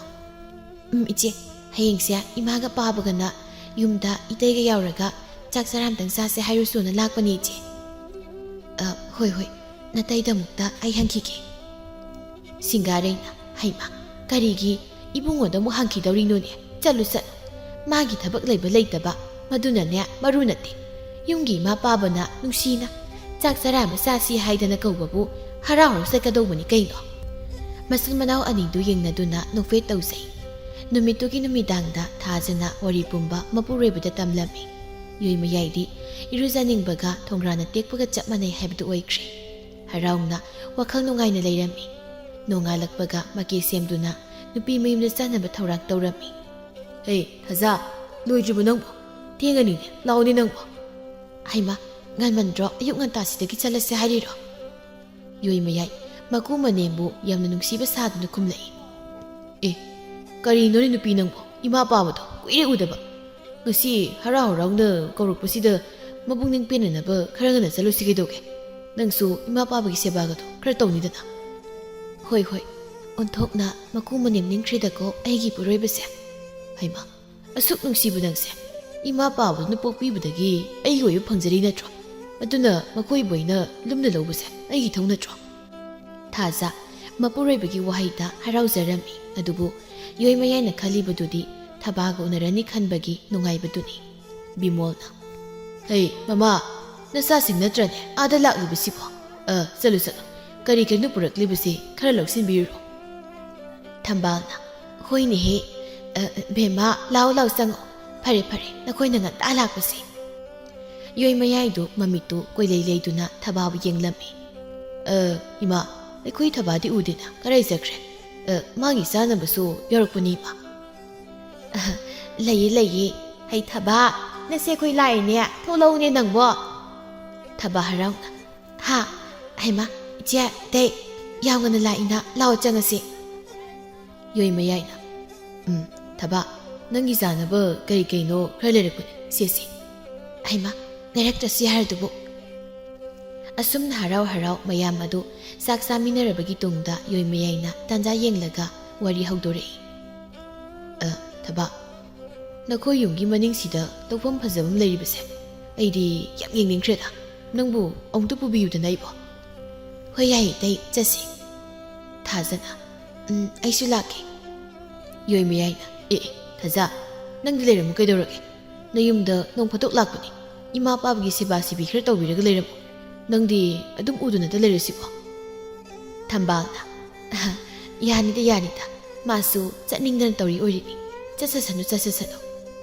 "ꯎꯝ, ꯏꯆꯦ, ꯍꯌꯦꯡꯁꯦ ꯏꯃꯥꯒ ꯄꯥꯕꯒꯅ ꯌꯨꯝꯗ ꯏꯇꯩꯒ ꯌꯥꯎꯔꯒ ꯆꯥꯛ ꯆꯔꯥ ꯑꯝꯇꯪ ꯆꯥꯁꯦ ꯍꯥꯏꯔꯨꯁꯣꯅ ꯂꯥꯛꯄꯅꯦ, ꯏꯆꯦ꯫" "ꯑ, ꯍꯣꯏ, ꯍꯣꯏ, ꯅꯇꯩꯗꯃꯨꯛꯇ ꯑꯩ ꯍꯪꯈꯤꯒꯦ꯫" ꯁꯤꯡꯒꯥꯔꯩꯅ, "ꯍꯩꯃꯥ, ꯀꯔꯤꯒꯤ ꯏꯕꯨꯡꯉꯣꯗ ꯑꯃꯨꯛ ꯍꯪꯈꯤꯗꯧꯔꯤꯅꯣꯅꯦ? ꯆꯠꯂꯨ, ꯆꯠꯂꯨ꯫ ꯃꯥꯒꯤ ꯊꯕꯛ ꯂꯩꯕ ꯂꯩꯇꯕ, ꯃꯗꯨꯅꯅꯦ ꯃꯔꯨ ꯅꯠꯇꯦ꯫ ꯌꯨꯝꯒꯤ ꯏꯃꯥ ꯄꯥꯕꯅ ꯅꯨꯡꯁꯤꯅ ꯆꯥꯛ ꯆꯔꯥ ꯑꯃ ꯆꯥꯁꯤ ꯍꯥꯏꯗꯅ ꯀꯧꯕꯕꯨ ꯍꯔꯥꯎ ꯍꯔꯥꯎ ꯆꯠꯀꯗꯧꯕꯅꯤ ꯀꯩꯅꯣ?" ꯃꯆꯤꯟ ꯃꯅꯥꯎ ꯑꯅꯤꯗꯨ ꯌꯦꯡꯅꯗꯨꯅ ꯅꯣꯛꯐꯦꯠ ꯇꯧꯖꯩ꯫ ꯅꯨꯃꯤꯠꯇꯨꯒꯤ ꯅꯨꯃꯤꯗꯥꯡꯗ ꯊꯥꯖꯅ ꯋꯥꯔꯤ ꯄꯨꯝꯕ ꯃꯄꯨꯔꯣꯏꯕꯗ ꯇꯝꯂꯝꯃꯤ꯫ ꯌꯣꯏꯃꯌꯥꯏꯗꯤ ꯏꯔꯨꯖꯅꯤꯡꯕꯒ ꯊꯣꯡꯒ꯭ꯔꯥꯅ ꯇꯦꯛꯄꯒ ꯆꯞ ꯃꯥꯟꯅꯩ ꯍꯥꯏꯕꯗꯨ ꯑꯣꯏꯈ꯭ꯔꯦ꯫ ꯍꯔꯥꯎꯅ ꯋꯥꯈꯜ ꯅꯨꯡꯉꯥꯏꯅ ꯂꯩꯔꯝꯃꯤ꯫ ꯅꯣꯡꯉꯥꯜꯂꯛꯄꯒ ꯃꯀꯦ ꯁꯦꯝꯗꯨꯅ ꯅꯨꯄꯤ ꯃꯌꯨꯝꯗ ꯆꯠꯅꯕ ꯊꯧꯔꯥꯡ ꯇꯧꯔꯝꯃꯤ꯫ "ꯍꯦ, ꯊꯥꯖ, ꯂꯣꯏꯗ꯭ꯔꯤꯕꯣ ꯅꯪꯕꯨ? "ꯊꯦꯡꯉꯅꯤꯅꯦ, ꯂꯥꯛꯑꯣꯅꯦ ꯅꯪꯕꯣ꯫" "ꯍꯩꯃꯥ, ꯉꯟꯃꯟꯗ꯭ꯔꯣ? ꯑꯌꯨꯛ ꯉꯟꯇꯥꯁꯤꯗꯒꯤ ꯆꯠꯂꯁꯦ ꯍꯥꯏꯔꯤꯔꯣ?" ꯌꯣꯏꯃꯌꯥꯏ ꯃꯀꯨ ꯃꯅꯦꯝꯕꯨ ꯌꯥꯝꯅ ꯅꯨꯡꯁꯤꯕ ꯁꯥꯗꯨꯅ ꯈꯨꯝꯂꯛꯏ꯫ "ꯑꯦ, ꯀꯔꯤꯅꯣꯅꯦ ꯅꯨꯄꯤ ꯅꯪꯕꯣ? ꯏꯃꯥ ꯄꯥꯕꯗꯣ ꯀꯨꯏꯔꯦ ꯎꯗꯕ꯫ ꯉꯁꯤ ꯍꯔꯥꯎ ꯍꯔꯥꯎꯅ ꯀꯧꯔꯛꯄꯁꯤꯗ ꯃꯄꯨꯛꯅꯤꯡ ꯄꯦꯟꯅꯅꯕ ꯈꯔ ꯉꯟꯅ ꯆꯠꯂꯨꯁꯤ ꯀꯩꯗꯧꯒꯦ? ꯅꯪꯁꯨ ꯏꯃꯥ ꯄꯥꯕꯒꯤ ꯁꯦꯕꯥꯒꯗꯣ ꯈꯔ ꯇꯧꯅꯤꯗꯅ꯫" "ꯍꯣꯏ, ꯍꯣꯏ, ꯑꯣꯟꯊꯣꯛꯅ ꯃꯀꯨ ꯃꯅꯦꯝ ꯅꯤꯡꯈ꯭ꯔꯦꯗꯀꯣ ꯑꯩꯒꯤ ꯄꯨꯔꯣꯏꯕꯁꯦ꯫ ꯍꯩꯃꯥ, ꯑꯁꯨꯛ ꯅꯨꯡꯁꯤꯕ ꯅꯪꯁꯦ ꯏꯃꯥ ꯄꯥꯕꯗꯨꯅ ꯄꯣꯛꯄꯤꯕꯗꯒꯤ ꯑꯩꯒꯤ ꯑꯣꯏꯕ ꯐꯪꯖꯔꯤ ꯅꯠꯇ꯭ꯔꯣ? ꯑꯗꯨꯅ ꯃꯈꯣꯏꯕꯨ ꯑꯩꯅ ꯂꯨꯝꯅ ꯂꯧꯕꯁꯦ ꯑꯩꯒꯤ ꯏꯊꯧ ꯅꯠꯇ꯭ꯔꯣ?" ꯊꯥꯖ ꯃꯄꯨꯔꯣꯏꯕꯒꯤ ꯋꯥꯍꯩꯗ ꯍꯔꯥꯎꯖꯔꯝꯃꯤ, ꯑꯗꯨꯕꯨ ꯌꯣꯏꯃꯌꯥꯏꯅ ꯈꯜꯂꯤꯕꯗꯨꯗꯤ ꯊꯕꯥꯒ ꯎꯅꯔꯅꯤ ꯈꯟꯕꯒꯤ ꯅꯨꯡꯉꯥꯏꯕꯗꯨꯅꯤ꯫ ꯕꯤꯃꯣꯜꯅ, "ꯍꯩ, ꯃꯃꯥ, ꯅꯆꯥꯁꯤꯡ ꯅꯠꯇ꯭ꯔꯅꯦ ꯑꯥꯗ ꯂꯥꯛꯂꯤꯕꯁꯤꯕꯣ? ꯑ, ꯆꯠꯂꯨ, ꯆꯠꯂꯨ꯫ ꯀꯔꯤ ꯀꯔꯤꯅꯣ ꯄꯨꯔꯛꯂꯤꯕꯁꯤ ꯈꯔ ꯂꯧꯁꯤꯟꯕꯤꯔꯨꯔꯣ꯫" ꯊꯝꯕꯥꯜꯅ, "ꯍꯣꯏꯅꯦꯍꯦ꯫ ꯑ, ꯕꯦꯝꯃ, ꯂꯥꯛꯑꯣ, ꯂꯥꯛꯑꯣ, ꯆꯪꯉꯛꯑꯣ꯫ ꯐꯔꯦ, ꯐꯔꯦ, ꯅꯈꯣꯏꯅ ꯉꯟꯇꯥ ꯂꯥꯛꯄꯁꯦ꯫" ꯌꯣꯏꯃꯌꯥꯏꯗꯨ ꯃꯃꯤꯠꯇꯨ ꯀꯣꯏꯂꯩ ꯂꯩꯗꯨꯅ ꯊꯕꯥꯕꯨ ꯌꯦꯡꯂꯝꯃꯤ꯫ "ꯑ, ꯏꯃꯥ, ꯑꯩꯈꯣꯏ ꯊꯕꯥꯗꯤ ꯎꯗꯦꯅ꯫ ꯀꯔꯥꯏ ꯆꯠꯈ꯭ꯔꯦ? ꯑ, ꯃꯥꯒꯤ ꯆꯥꯅꯕꯁꯨ ꯌꯧꯔꯛꯄꯅꯤ, ꯏꯃꯥ꯫" "ꯑ, ꯂꯩꯌꯦ, ꯂꯩꯌꯦ꯫ ꯍꯩ ꯊꯕꯥ, ꯅꯆꯦ ꯑꯩꯈꯣꯏ ꯂꯥꯛꯏꯅꯦ꯫ ꯊꯣꯛꯂꯛꯎꯅꯦ ꯅꯪꯕꯣ꯫" ꯊꯕꯥ ꯍꯔꯥꯎꯅ, "ꯍꯥ? ꯍꯩꯃꯥ, ꯏꯆꯦ, ꯏꯇꯩ, ꯌꯥꯝ ꯉꯟꯅ ꯂꯥꯛꯏꯅ꯫ ꯂꯥꯛꯑꯣ, ꯆꯪꯉꯁꯤ꯫" ꯌꯣꯏꯃꯌꯥꯏꯅ, "ꯎꯝ, ꯊꯕꯥ, ꯅꯪꯒꯤ ꯆꯥꯅꯕ ꯀꯔꯤ ꯀꯩꯅꯣ ꯈꯔ ꯂꯩꯔꯛꯄꯅꯦ, ꯁꯦ, ꯁꯦ꯫" "ꯍꯩꯃꯥ, ꯂꯩꯔꯛꯇ꯭ꯔꯁꯨ ꯌꯥꯔꯗꯨꯕꯨ꯫" ꯑꯁꯨꯝꯅ ꯍꯔꯥꯎ ꯍꯔꯥꯎ ꯃꯌꯥꯝ ꯑꯗꯨ ꯆꯥꯛ ꯆꯥꯃꯤꯟꯅꯔꯕꯒꯤ ꯇꯨꯡꯗ ꯌꯣꯏꯃꯌꯥꯏꯅ ꯇꯥꯟꯖꯥ ꯌꯦꯡꯂꯒ ꯋꯥꯔꯤ ꯍꯧꯗꯣꯔꯛꯏ꯫ "ꯑ, ꯊꯕꯥ, ꯅꯈꯣꯏ ꯌꯨꯝꯒꯤ ꯃꯅꯤꯡꯁꯤꯗ ꯂꯧꯐꯝ ꯐꯖꯕ ꯑꯃ ꯂꯩꯔꯤꯕꯁꯦ ꯑꯩꯗꯤ ꯌꯥꯝ ꯌꯦꯡꯅꯤꯡꯈ꯭ꯔꯦꯗ꯫ ꯅꯪꯕꯨ ꯑꯃꯨꯛꯇ ꯄꯨꯕꯤꯌꯨꯗꯅ ꯑꯩꯕꯨ꯫" "ꯍꯣꯏ, ꯌꯥꯏꯌꯦ, ꯏꯇꯩ, ꯆꯠꯁꯤ꯫" ꯊꯥꯖꯅ, "ꯎꯝ, ꯑꯩꯁꯨ ꯂꯥꯛꯀꯦ꯫" ꯌꯣꯏꯃꯌꯥꯏꯅ, "ꯑꯦ, ꯑꯦ, ꯊꯥꯖ, ꯅꯪꯗꯤ ꯂꯩꯔꯝꯃꯨ ꯀꯩꯗꯧꯔꯒꯦ? ꯅꯌꯨꯝꯗ ꯅꯣꯡ ꯐꯥꯗꯣꯛ ꯂꯥꯛꯄꯅꯤ꯫ ꯏꯃꯥ ꯄꯥꯕꯒꯤ ꯁꯦꯕꯥ ꯁꯤꯕꯤ ꯈꯔ ꯇꯧꯕꯤꯔꯒ ꯂꯩꯔꯝꯃꯨ꯫ ꯅꯪꯗꯤ ꯑꯗꯨꯝ ꯎꯗꯅꯇ ꯂꯩꯔꯁꯤꯕꯣ?" ꯊꯝꯕꯥꯜꯅ, "ꯑꯍ, ꯌꯥꯅꯤꯗ, ꯌꯥꯅꯤꯗ꯫ ꯃꯥꯁꯨ ꯆꯠꯅꯤꯡꯗꯅ ꯇꯧꯔꯤ ꯑꯣꯏꯔꯤꯅꯤ꯫ ꯆꯠꯆꯁꯅꯨ, ꯆꯠꯆꯁꯅꯨ꯫"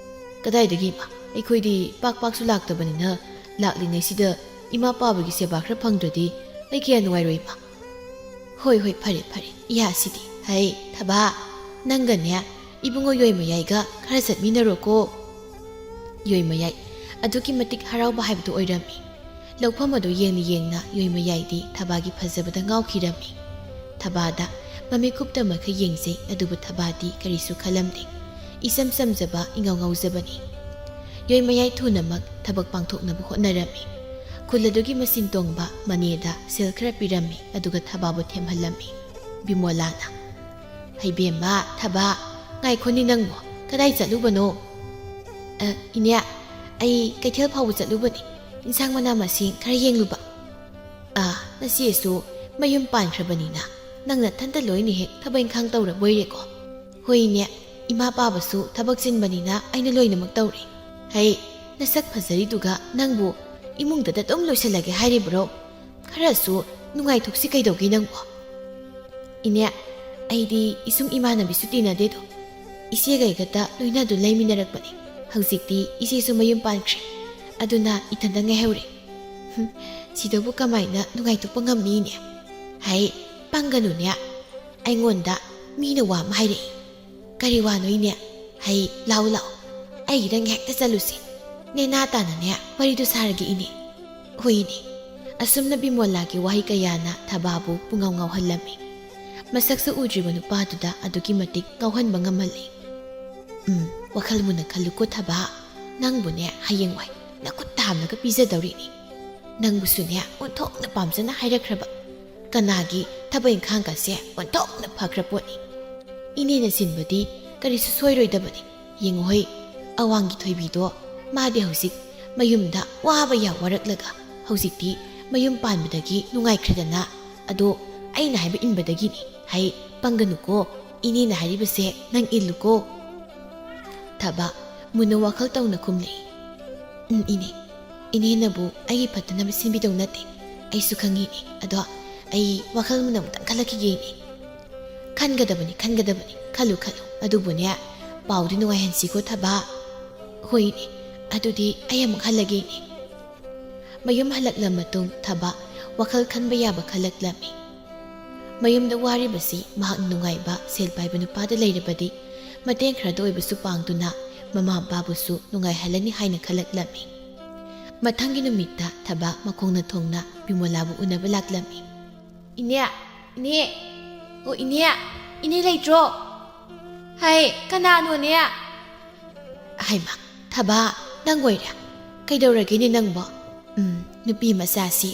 "ꯀꯗꯥꯏꯗꯒꯤ ꯏꯃꯥ? ꯑꯩꯈꯣꯏꯗꯤ ꯄꯥꯛ ꯄꯥꯛꯁꯨ ꯂꯥꯛꯇꯕꯅꯤꯅ ꯂꯥꯛꯂꯤꯉꯩꯁꯤꯗ ꯏꯃꯥ ꯄꯥꯕꯒꯤ ꯁꯦꯕꯥ ꯈꯔ ꯐꯪꯗ꯭ꯔꯗꯤ ꯑꯩ ꯀꯌꯥ ꯅꯨꯡꯉꯥꯏꯔꯣꯏ, ꯏꯃꯥ꯫" "ꯍꯣꯏ, ꯍꯣꯏ, ꯐꯔꯦ, ꯐꯔꯦ, ꯏꯌꯥꯁꯤꯗꯤ꯫ ꯍꯩ, ꯊꯕꯥ, ꯅꯪꯒꯅꯦ ꯏꯕꯨꯡꯉꯣ ꯌꯣꯏꯃꯌꯥꯏꯒ ꯈꯔ ꯆꯠꯃꯤꯟꯅꯔꯣꯀꯣ꯫" ꯌꯣꯏꯃꯌꯥꯏ ꯑꯗꯨꯛꯀꯤ ꯃꯇꯤꯛ ꯍꯔꯥꯎꯕ ꯍꯥꯏꯕꯗꯨ ꯑꯣꯏꯔꯝꯃꯤ꯫ ꯂꯧꯐꯝ ꯑꯗꯨ ꯌꯦꯡꯅ ꯌꯦꯡꯅ ꯌꯣꯏꯃꯌꯥꯏꯗꯤ ꯊꯕꯥꯒꯤ ꯐꯖꯕꯗ ꯉꯥꯎꯈꯤꯔꯝꯃꯤ꯫ ꯊꯕꯥꯗ ꯃꯃꯤꯠ ꯀꯨꯞꯇ ꯃꯈꯩ ꯌꯦꯡꯖꯩ, ꯑꯗꯨꯕꯨ ꯊꯕꯥꯗꯤ ꯀꯔꯤꯁꯨ ꯈꯜꯂꯝꯗꯦ꯫ ꯏꯆꯝ ꯆꯝꯖꯕ, ꯏꯉꯥꯎ ꯉꯥꯎꯖꯕꯅꯤ꯫ ꯌꯣꯏꯃꯌꯥꯏ ꯊꯨꯅꯃꯛ ꯊꯕꯛ ꯄꯥꯡꯊꯣꯛꯅꯕ ꯍꯣꯠꯅꯔꯝꯃꯤ꯫ ꯈꯨꯜ ꯑꯗꯨꯒꯤ ꯃꯆꯤꯟ ꯇꯣꯡꯕ ꯃꯅꯦꯗ ꯁꯦꯜ ꯈꯔ ꯄꯤꯔꯝꯃꯤ, ꯑꯗꯨꯒ ꯊꯕꯥꯕꯨ ꯊꯦꯝꯍꯜꯂꯝꯃꯤ꯫ ꯕꯤꯃꯣꯂꯥꯅ, "ꯍꯩꯕꯦꯝꯃ, ꯊꯕꯥ, ꯉꯥꯏꯈꯣꯅꯦ ꯅꯪꯕꯨ, ꯀꯗꯥꯏ ꯆꯠꯂꯨꯕꯅꯣ?" "ꯑ, ꯏꯅꯦ, ꯑꯩ ꯀꯩꯊꯦꯜ ꯐꯥꯎꯕ ꯆꯠꯂꯨꯕꯅꯤ, ꯏꯟꯁꯥꯡ ꯃꯅꯥ ꯃꯁꯤꯡ ꯈꯔ ꯌꯦꯡꯂꯨꯕ꯫" "ꯑ, ꯅꯆꯦꯁꯨ ꯃꯌꯨꯝ ꯄꯥꯟꯈ꯭ꯔꯕꯅꯤꯅ ꯅꯪ ꯅꯊꯟꯇ ꯂꯣꯏꯅ ꯍꯦꯛ ꯊꯕꯛ ꯏꯪꯈꯥꯡ ꯇꯧꯔꯕꯣꯏꯔꯦꯀꯣ?" "ꯍꯣꯏꯅꯦ, ꯏꯃꯥ ꯄꯥꯕꯁꯨ ꯊꯕꯛ ꯆꯤꯟꯕꯅꯤꯅ ꯑꯩꯅ ꯂꯣꯏꯅꯃꯛ ꯇꯧꯔꯦ꯫" "ꯍꯩ, ꯅꯁꯛ ꯐꯖꯔꯤꯗꯨꯒ ꯅꯪꯕꯨ ꯏꯃꯨꯡꯗꯗ ꯑꯗꯨꯝ ꯂꯣꯏꯁꯤꯜꯂꯒꯦ ꯍꯥꯏꯔꯤꯕ꯭ꯔꯣ? ꯈꯔꯁꯨ ꯅꯨꯡꯉꯥꯏꯊꯣꯛꯁꯤ ꯀꯩꯗꯧꯒꯦ ꯅꯪꯕꯣ?" "ꯏꯅꯦ, ꯑꯩꯗꯤ ꯏꯁꯨꯡ ꯏꯃꯥꯟꯅꯕꯤꯁꯨ ꯇꯤꯟꯅꯗꯦꯗꯣ꯫ ꯏꯆꯦꯒ ꯑꯩꯒꯇ ꯂꯣꯏꯅꯗꯨꯅ ꯂꯩꯃꯤꯟꯅꯔꯛꯄꯅꯦ꯫ ꯍꯧꯖꯤꯛꯇꯤ ꯏꯆꯦꯁꯨ ꯃꯌꯨꯝ ꯄꯥꯟꯈ꯭ꯔꯦ꯫ ꯑꯗꯨꯅ ꯏꯊꯟꯇ ꯉꯥꯏꯍꯧꯔꯦ꯫" "ꯍꯨꯝ, ꯁꯤꯗꯕꯨ ꯀꯃꯥꯏꯅ ꯅꯨꯡꯉꯥꯏꯊꯣꯛꯄ ꯉꯝꯅꯤ, ꯏꯅꯦ?" "ꯍꯩ, ꯄꯪꯒꯅꯨꯅꯦ꯫ ꯑꯩꯉꯣꯟꯗ ꯃꯤꯅ ꯋꯥ ꯑꯃ ꯍꯥꯏꯔꯛꯏ꯫" "ꯀꯔꯤ ꯋꯥꯅꯣ, ꯏꯅꯦ?" "ꯍꯩ, ꯂꯥꯎ, ꯂꯥꯎ꯫ ꯑꯩꯒꯤꯗꯪ ꯍꯦꯛꯇ ꯆꯠꯂꯨꯁꯤ꯫ ꯅꯦꯅꯥ ꯇꯥꯅꯅꯦ ꯋꯥꯔꯤꯗꯨ ꯁꯥꯔꯒꯦ, ꯏꯅꯦ꯫" "ꯍꯣꯏ, ꯏꯅꯦ꯫" ꯑꯁꯨꯝꯅ ꯕꯤꯃꯣꯂꯥꯒꯤ ꯋꯥꯍꯩ ꯀꯌꯥꯅ ꯊꯕꯥꯕꯨ ꯄꯨꯡꯉꯥꯎ ꯉꯥꯎꯍꯜꯂꯝꯃꯤ꯫ ꯃꯁꯛꯁꯨ ꯎꯗ꯭ꯔꯤꯕ ꯅꯨꯄꯥꯗꯨꯗ ꯑꯗꯨꯛꯀꯤ ꯃꯇꯤꯛ ꯉꯥꯎꯍꯟꯕ ꯉꯝꯍꯜꯂꯤ꯫ "ꯎꯝ, ꯋꯥꯈꯜ ꯃꯨꯟꯅ ꯈꯜꯂꯨꯀꯣ ꯊꯕꯥ꯫ ꯅꯪꯕꯨꯅꯦ ꯍꯌꯦꯡꯋꯥꯏ ꯅꯈꯨꯠ ꯊꯥꯝꯂꯒ ꯄꯤꯖꯗꯧꯔꯤꯅꯤ꯫ ꯅꯪꯕꯨꯁꯨꯅꯦ ꯑꯣꯟꯊꯣꯛꯅ ꯄꯥꯝꯖꯅ ꯍꯥꯏꯔꯛꯈ꯭ꯔꯕ꯫ ꯀꯅꯥꯒꯤ ꯊꯕꯛ ꯏꯪꯈꯥꯡꯒꯁꯦ ꯑꯣꯟꯊꯣꯛꯅ ꯐꯈ꯭ꯔ ꯄꯣꯠꯅꯤ꯫ ꯏꯅꯦꯅ ꯁꯤꯟꯕꯗꯤ ꯀꯔꯤꯁꯨ ꯁꯣꯏꯔꯣꯏꯗꯕꯅꯤ꯫ ꯌꯦꯡꯉꯨꯍꯩ, ꯑꯋꯥꯡꯒꯤ ꯊꯣꯏꯕꯤꯗꯣ, ꯃꯥꯗꯤ ꯍꯧꯖꯤꯛ ꯃꯌꯨꯝꯗ ꯋꯥꯕ ꯌꯥ ꯋꯥꯔꯛꯂꯒ ꯍꯧꯖꯤꯛꯇꯤ ꯃꯌꯨꯝ ꯄꯥꯟꯕꯗꯒꯤ ꯅꯨꯡꯉꯥꯏꯈ꯭ꯔꯦꯗꯅ꯫ ꯑꯗꯣ ꯑꯩꯅ ꯍꯥꯏꯕ ꯏꯟꯕꯗꯒꯤꯅꯤ꯫ ꯍꯩ, ꯄꯪꯒꯅꯨꯀꯣ, ꯏꯅꯦꯅ ꯍꯥꯏꯔꯤꯕꯁꯦ ꯅꯪ ꯏꯜꯂꯨꯀꯣ꯫" ꯊꯕꯥ ꯃꯨꯟꯅ ꯋꯥꯈꯜ ꯇꯧꯅ ꯈꯨꯝꯂꯛꯏ꯫ "ꯎꯝ, ꯏꯅꯦ, ꯏꯅꯦꯅꯕꯨ ꯑꯩꯒꯤ ꯐꯠꯇꯅꯕ ꯁꯤꯟꯕꯤꯗꯧ ꯅꯠꯇꯦ, ꯑꯩꯁꯨ ꯈꯪꯉꯤꯅꯦ꯫ ꯑꯗꯣ ꯑꯩ ꯋꯥꯈꯜ ꯃꯨꯟꯅ ꯑꯃꯨꯛꯇꯪ ꯈꯜꯂꯛꯈꯤꯒꯦ, ꯏꯅꯦ꯫" "ꯈꯟꯒꯗꯕꯅꯤ, ꯈꯟꯒꯗꯕꯅꯤ꯫ ꯈꯜꯂꯨ, ꯈꯜꯂꯨ꯫ ꯑꯗꯨꯕꯨꯅꯦ, ꯄꯥꯎꯗꯤ ꯅꯨꯡꯉꯥꯏꯍꯟꯁꯤꯀꯣ, ꯊꯕꯥ꯫" "ꯍꯣꯏꯅꯦ꯫ ꯑꯗꯨꯗꯤ ꯑꯩ ꯑꯃꯨꯛ ꯍꯜꯂꯒꯦꯅꯦ꯫" ꯃꯌꯨꯝ ꯍꯜꯂꯛꯂ ꯃꯇꯨꯡ ꯊꯕꯥ ꯋꯥꯈꯜ ꯈꯟꯕ ꯌꯥꯕ ꯈꯜꯂꯛꯂꯝꯃꯤ꯫ ꯃꯌꯨꯝꯗ ꯋꯥꯔꯤꯕꯁꯤ ꯃꯍꯥꯛꯅ ꯅꯨꯡꯉꯥꯏꯕ ꯁꯦꯜ ꯄꯥꯏꯕ ꯅꯨꯄꯥꯗ ꯂꯩꯔꯕꯗꯤ ꯃꯇꯦꯡ ꯈꯔꯗ ꯑꯣꯏꯕꯁꯨ ꯄꯥꯡꯗꯨꯅ ꯃꯃꯥ ꯃꯄꯥꯕꯨꯁꯨ ꯅꯨꯡꯉꯥꯏꯍꯜꯂꯅꯤ ꯍꯥꯏꯅ ꯈꯜꯂꯛꯂꯝꯃꯤ꯫ ꯃꯊꯪꯒꯤ ꯅꯨꯃꯤꯠꯇ ꯊꯕꯥ ꯃꯈꯣꯡꯅ ꯊꯣꯡꯅ ꯕꯤꯃꯣꯂꯥꯕꯨ ꯎꯅꯕ ꯂꯥꯛꯂꯝꯃꯤ꯫ "ꯏꯅꯦ, ꯏꯅꯦ, ꯑꯣ ꯏꯅꯦ, ꯏꯅꯦ ꯂꯩꯇ꯭ꯔꯣ? ꯍꯥꯏ, ꯀꯅꯥꯅꯣꯅꯦ?" "ꯍꯥꯏꯃ, ꯊꯕꯥ, ꯅꯪ ꯑꯣꯏꯔꯦ? ꯀꯩꯗꯧꯔꯒꯦꯅꯦ ꯅꯪꯕꯣ? ꯎꯝ, ꯅꯨꯄꯤ ꯃꯆꯥꯁꯤ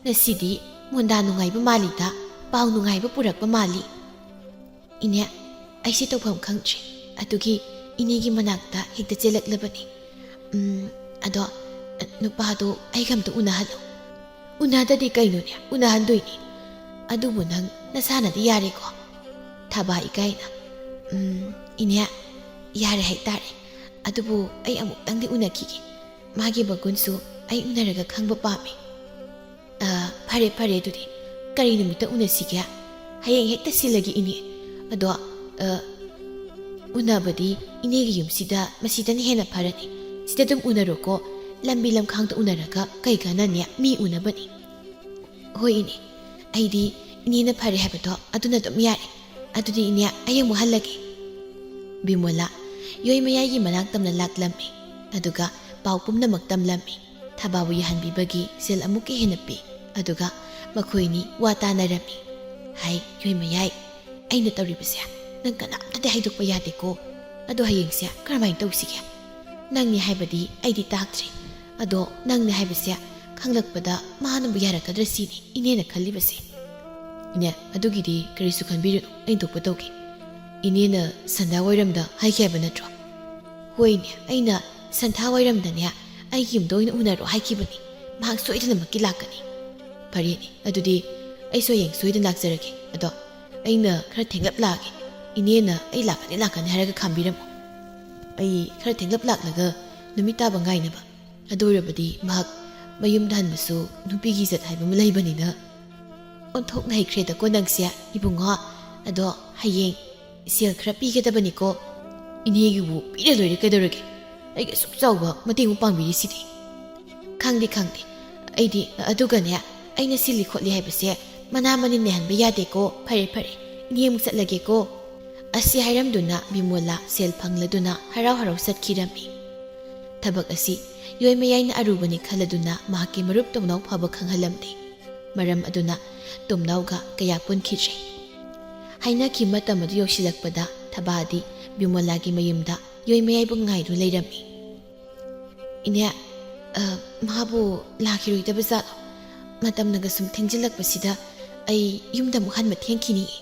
ꯉꯁꯤꯗꯤ ꯃꯣꯟꯗꯥ ꯅꯨꯡꯉꯥꯏꯕ ꯃꯥꯜꯂꯤꯗ, ꯄꯥꯎ ꯅꯨꯡꯉꯥꯏꯕ ꯄꯨꯔꯛꯄ ꯃꯥꯜꯂꯤ꯫" "ꯏꯅꯦ, ꯑꯩꯁꯦ ꯇꯧꯐꯝ ꯈꯪꯗ꯭ꯔꯦ꯫ ꯑꯗꯨꯒꯤ ꯏꯅꯦꯒꯤ ꯃꯅꯥꯛꯇ ꯍꯦꯛꯇ ꯆꯦꯜꯂꯛꯂꯕꯅꯤ꯫ ꯎꯝ, ꯑꯗꯣ, ꯅꯨꯄꯥꯗꯣ ꯑꯩꯒ ꯑꯝꯇ ꯎꯅꯍꯜꯂꯨ꯫" "ꯎꯅꯗꯗꯤ ꯀꯩꯅꯣꯅꯦ? ꯎꯅꯍꯟꯗꯣꯏꯅꯤ꯫ ꯑꯗꯨꯕꯨ ꯅꯪ ꯅꯁꯥꯅꯗꯤ ꯌꯥꯔꯦꯀꯣ?" ꯊꯕꯥ ꯏꯀꯥꯏꯅ, "ꯎꯝ, ꯏꯅꯦ, ꯌꯥꯔꯦ ꯍꯥꯏꯇꯥꯔꯦ꯫ ꯑꯗꯨꯕꯨ ꯑꯩ ꯑꯃꯨꯛꯇꯪꯗꯤ ꯎꯅꯈꯤꯒꯦ꯫ ꯃꯥꯒꯤ ꯃꯒꯨꯟꯁꯨ ꯑꯩ ꯎꯅꯔꯒ ꯈꯪꯕ ꯄꯥꯝꯃꯤ꯫" "ꯑ, ꯐꯔꯦ, ꯐꯔꯦ, ꯑꯗꯨꯗꯤ ꯀꯔꯤ ꯅꯨꯃꯤꯠꯇ ꯎꯅꯁꯤꯒꯦ?" "ꯍꯌꯦꯡ ꯍꯦꯛꯇ ꯁꯤꯜꯂꯒꯦ, ꯏꯅꯦ꯫ ꯑꯗꯣ, ꯑ, ꯎꯅꯕꯗꯤ ꯏꯅꯦꯒꯤ ꯌꯨꯝꯁꯤꯗ, ꯃꯁꯤꯗꯅ ꯍꯦꯟꯅ ꯐꯔꯅꯤ꯫ ꯁꯤꯗ ꯑꯗꯨꯝ ꯎꯅꯔꯣꯀꯣ꯫ ꯂꯝꯕꯤ ꯂꯝꯈꯥꯡꯗ ꯎꯅꯔꯒ ꯀꯩ ꯀꯥꯟꯅꯅꯤ? ꯃꯤ ꯎꯅꯕꯅꯤ꯫" "ꯍꯣꯏ, ꯏꯅꯦ꯫ ꯑꯩꯗꯤ ꯏꯅꯦꯅ ꯐꯔꯦ ꯍꯥꯏꯕꯗꯣ ꯑꯗꯨꯅ ꯑꯗꯨꯝ ꯌꯥꯔꯦ꯫ ꯑꯗꯨꯗꯤ ꯏꯅꯦ, ꯑꯩ ꯑꯃꯨꯛ ꯍꯜꯂꯒꯦ꯫" ꯕꯤꯃꯣꯂꯥ ꯌꯣꯏ ꯃꯌꯥꯏꯒꯤ ꯃꯅꯥꯛ ꯇꯝꯅ ꯂꯥꯛꯂꯝꯃꯤ, ꯑꯗꯨꯒ ꯄꯥꯎ ꯄꯨꯝꯅꯃꯛ ꯇꯝꯂꯝꯃꯤ꯫ ꯊꯕꯥꯕꯨ ꯌꯥꯍꯟꯕꯤꯕꯒꯤ ꯁꯦꯜ ꯑꯃꯨꯛꯀ ꯍꯦꯟꯅ ꯄꯤ, ꯑꯗꯨꯒ ꯃꯈꯣꯏꯅꯤ ꯋꯥ ꯇꯥꯅꯔꯝꯃꯤ꯫ "ꯍꯥꯏ, ꯌꯣꯏ ꯃꯌꯥꯏ, ꯑꯩꯅ ꯇꯧꯔꯤꯕꯁꯦ ꯅꯪ ꯀꯅꯥꯝꯇꯗꯤ ꯍꯥꯏꯗꯣꯛꯄ ꯌꯥꯗꯦꯀꯣ꯫ ꯑꯗꯣ ꯍꯌꯦꯡꯁꯦ ꯀꯔꯝꯍꯥꯏꯅ ꯇꯧꯁꯤꯒꯦ? ꯅꯪꯅꯤ ꯍꯥꯏꯕꯗꯤ ꯑꯩꯗꯤ ꯇꯥꯛꯇ꯭ꯔꯤ꯫ ꯑꯗꯣ ꯅꯪꯅꯤ ꯍꯥꯏꯕꯁꯦ ꯈꯪꯂꯛꯄꯗ ꯃꯥꯅꯕꯨ ꯌꯥꯔꯛꯀꯗ꯭ꯔꯥ ꯁꯤꯅꯤ ꯏꯅꯦꯅ ꯈꯜꯂꯤꯕꯁꯦ꯫" "ꯏꯅꯦ, ꯑꯗꯨꯒꯤꯗꯤ ꯀꯔꯤꯁꯨ ꯈꯟꯕꯤꯔꯨꯅꯨ, ꯑꯩꯅ ꯊꯣꯛꯄ ꯇꯧꯒꯦ꯫ ꯏꯅꯦꯅ ꯁꯟꯙꯥ ꯋꯥꯏꯔꯝꯗ ꯍꯥꯏꯈꯤ ꯍꯥꯏꯕ ꯅꯠꯇ꯭ꯔꯣ?" "ꯍꯣꯏꯅꯦ, ꯑꯩꯅ ꯁꯟꯙꯥ ꯋꯥꯏꯔꯝꯗꯅꯦ ꯑꯩꯒꯤ ꯌꯨꯝꯗ ꯑꯣꯏꯅ ꯎꯅꯔꯣ ꯍꯥꯏꯈꯤꯕꯅꯤ꯫ ꯃꯍꯥꯛ ꯁꯣꯏꯗꯅꯃꯛꯀꯤ ꯂꯥꯛꯀꯅꯤ꯫" "ꯐꯔꯦꯅꯦ, ꯑꯗꯨꯗꯤ ꯑꯩꯁꯨ ꯍꯌꯦꯡ ꯁꯣꯏꯗꯅ ꯂꯥꯛꯆꯔꯒꯦ꯫ ꯑꯗꯣ ꯑꯩꯅ ꯈꯔ ꯊꯦꯡꯂꯞ ꯂꯥꯛꯑꯒꯦ꯫ ꯏꯅꯦꯅ ꯑꯩ ꯂꯥꯛꯀꯅꯤ, ꯂꯥꯛꯀꯅꯤ ꯍꯥꯏꯔꯒ ꯈꯥꯝꯕꯤꯔꯝꯃꯣ꯫ ꯑꯩ ꯈꯔ ꯊꯦꯡꯂꯞ ꯂꯥꯛꯂꯒ ꯅꯨꯃꯤꯠ ꯇꯥꯕ ꯉꯥꯏꯅꯕ꯫ ꯑꯗꯨ ꯑꯣꯏꯔꯕꯗꯤ ꯃꯍꯥꯛ ꯃꯌꯨꯝꯗ ꯍꯟꯕꯁꯨ ꯅꯨꯄꯤꯒꯤ ꯏꯖꯠ ꯍꯥꯏꯕ ꯑꯃ ꯂꯩꯕꯅꯤꯅ꯫" "ꯑꯣꯟꯊꯣꯛꯅ ꯍꯩꯈ꯭ꯔꯦꯗꯀꯣ ꯅꯪꯁꯦ, ꯏꯕꯨꯡꯉꯣ꯫ ꯑꯗꯣ ꯍꯌꯦꯡ ꯁꯦꯜ ꯈꯔ ꯄꯤꯒꯗꯕꯅꯤꯀꯣ꯫" "ꯏꯅꯦꯒꯤꯕꯨ ꯄꯤꯔ ꯂꯣꯏꯔꯦ ꯀꯩꯗꯧꯔꯒꯦ? ꯑꯩꯒꯤ ꯑꯁꯨꯛ ꯆꯥꯎꯕ ꯃꯇꯦꯡ ꯑꯃ ꯄꯥꯡꯕꯤꯔꯤꯁꯤꯗꯤ꯫" "ꯈꯪꯗꯦ, ꯈꯪꯗꯦ꯫ ꯑꯩꯗꯤ, ꯑꯗꯨꯒꯅꯦ, ꯑꯩꯅ ꯁꯤꯜꯂꯤ ꯈꯣꯠꯂꯤ ꯍꯥꯏꯕꯁꯦ ꯃꯅꯥ ꯃꯅꯤꯟ ꯂꯩꯍꯟꯕ ꯌꯥꯗꯦꯀꯣ꯫ ꯐꯔꯦ, ꯐꯔꯦ, ꯏꯅꯦ ꯑꯃꯨꯛ ꯆꯠꯂꯒꯦꯀꯣ꯫" ꯑꯁꯤ ꯍꯥꯏꯔꯝꯗꯨꯅ ꯕꯤꯃꯣꯂꯥ ꯁꯦꯜ ꯐꯪꯂꯗꯨꯅ ꯍꯔꯥꯎ ꯍꯔꯥꯎ ꯆꯠꯈꯤꯔꯝꯃꯤ꯫ ꯊꯕꯛ ꯑꯁꯤ ꯌꯣꯏꯃꯌꯥꯏꯅ ꯑꯔꯨꯕꯅꯤ ꯈꯜꯂꯗꯨꯅ ꯃꯍꯥꯛꯀꯤ ꯃꯔꯨꯞ ꯇꯣꯝꯅꯥꯎ ꯐꯕ ꯈꯪꯍꯜꯂꯝꯗꯦ꯫ ꯃꯔꯝ ꯑꯗꯨꯅ ꯇꯣꯝꯅꯥꯎꯒ ꯀꯌꯥ ꯄꯨꯟꯈꯤꯗ꯭ꯔꯦ꯫ ꯍꯥꯏꯅꯈꯤꯕ ꯃꯇꯝ ꯑꯗꯨ ꯌꯧꯁꯤꯜꯂꯛꯄꯗ ꯊꯕꯥꯗꯤ ꯕꯤꯃꯣꯂꯥꯒꯤ ꯃꯌꯨꯝꯗ ꯌꯣꯏꯃꯌꯥꯏꯕꯨ ꯉꯥꯏꯗꯨꯅ ꯂꯩꯔꯝꯃꯤ꯫ "ꯏꯅꯦ, ꯑ, ꯃꯥꯕꯨ ꯂꯥꯛꯈꯤꯔꯣꯏꯗꯕ ꯖꯥꯠꯂꯣ? ꯃꯇꯝꯅꯒ ꯁꯨꯝ ꯊꯦꯡꯖꯤꯜꯂꯛꯄꯁꯤꯗ ꯑꯩ ꯌꯨꯝꯗ ꯑꯃꯨꯛ ꯍꯟꯕ ꯊꯦꯡꯈꯤꯅꯤꯌꯦ꯫"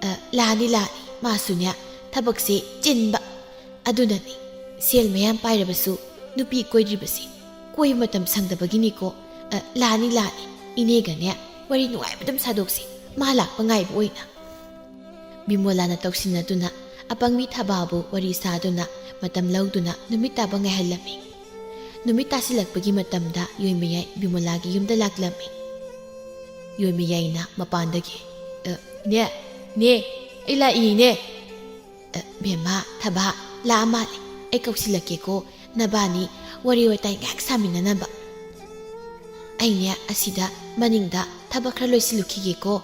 "ꯑ, ꯂꯥꯛꯑꯅꯤ, ꯂꯥꯛꯑꯅꯤ꯫ ꯃꯥꯁꯨꯅꯦ, ꯊꯕꯛꯁꯦ ꯆꯤꯟꯕ꯫ ꯑꯗꯨꯅꯅꯤ, ꯁꯦꯜ ꯃꯌꯥꯝ ꯄꯥꯏꯔꯕꯁꯨ ꯅꯨꯄꯤ ꯀꯣꯏꯗ꯭ꯔꯤꯕꯁꯤ꯫ ꯀꯣꯏꯕ ꯃꯇꯝ ꯁꯪꯗꯕꯒꯤꯅꯤꯀꯣ꯫ ꯑ, ꯂꯥꯛꯑꯅꯤ, ꯂꯥꯛꯑꯅꯤ꯫ ꯏꯅꯦꯒꯅꯦ ꯋꯥꯔꯤ ꯅꯨꯡꯉꯥꯏꯕ ꯑꯗꯨꯝ ꯁꯥꯗꯣꯛꯁꯤ, ꯃꯥ ꯂꯥꯛꯄ ꯉꯥꯏꯕ ꯑꯣꯏꯅ꯫" ꯕꯤꯃꯣꯂꯥꯅ ꯇꯧꯁꯤꯟꯅꯗꯨꯅ ꯑꯄꯪꯕꯤ ꯊꯕꯥꯕꯨ ꯋꯥꯔꯤ ꯁꯥꯗꯨꯅ ꯃꯇꯝ ꯂꯧꯗꯨꯅ ꯅꯨꯃꯤꯠ ꯇꯥꯕ ꯉꯥꯏꯍꯜꯂꯝꯃꯤ꯫ ꯅꯨꯃꯤꯠ ꯇꯥꯁꯤꯜꯂꯛꯄꯒꯤ ꯃꯇꯝꯗ ꯌꯣꯏꯃꯌꯥꯏ ꯕꯤꯃꯣꯂꯥꯒꯤ ꯌꯨꯝꯗ ꯂꯥꯛꯂꯝꯃꯤ꯫ ꯌꯣꯏꯃꯌꯥꯏꯅ ꯃꯄꯥꯟꯗꯒꯤ, "ꯑ, ꯏꯅꯦ, ꯏꯅꯦ, ꯑꯩ ꯂꯥꯛꯏ, ꯏꯅꯦ꯫" "ꯑ, ꯕꯦꯝꯃ, ꯊꯕꯥ ꯂꯥꯛꯑ ꯃꯥꯜꯂꯦ꯫ ꯑꯩ ꯀꯧꯁꯤꯜꯂꯛꯀꯦꯀꯣ, ꯅꯕꯥꯅꯤ ꯋꯥꯔꯤ ꯋꯥꯇꯥꯏ ꯉꯥꯏꯍꯥꯛ ꯁꯥꯃꯤꯟꯅꯅꯕ꯫ ꯑꯩꯅꯦ ꯑꯁꯤꯗ ꯃꯅꯤꯡꯗ ꯊꯕꯛ ꯈꯔ ꯂꯣꯏꯁꯤꯜꯂꯨꯈꯤꯒꯦꯀꯣ꯫"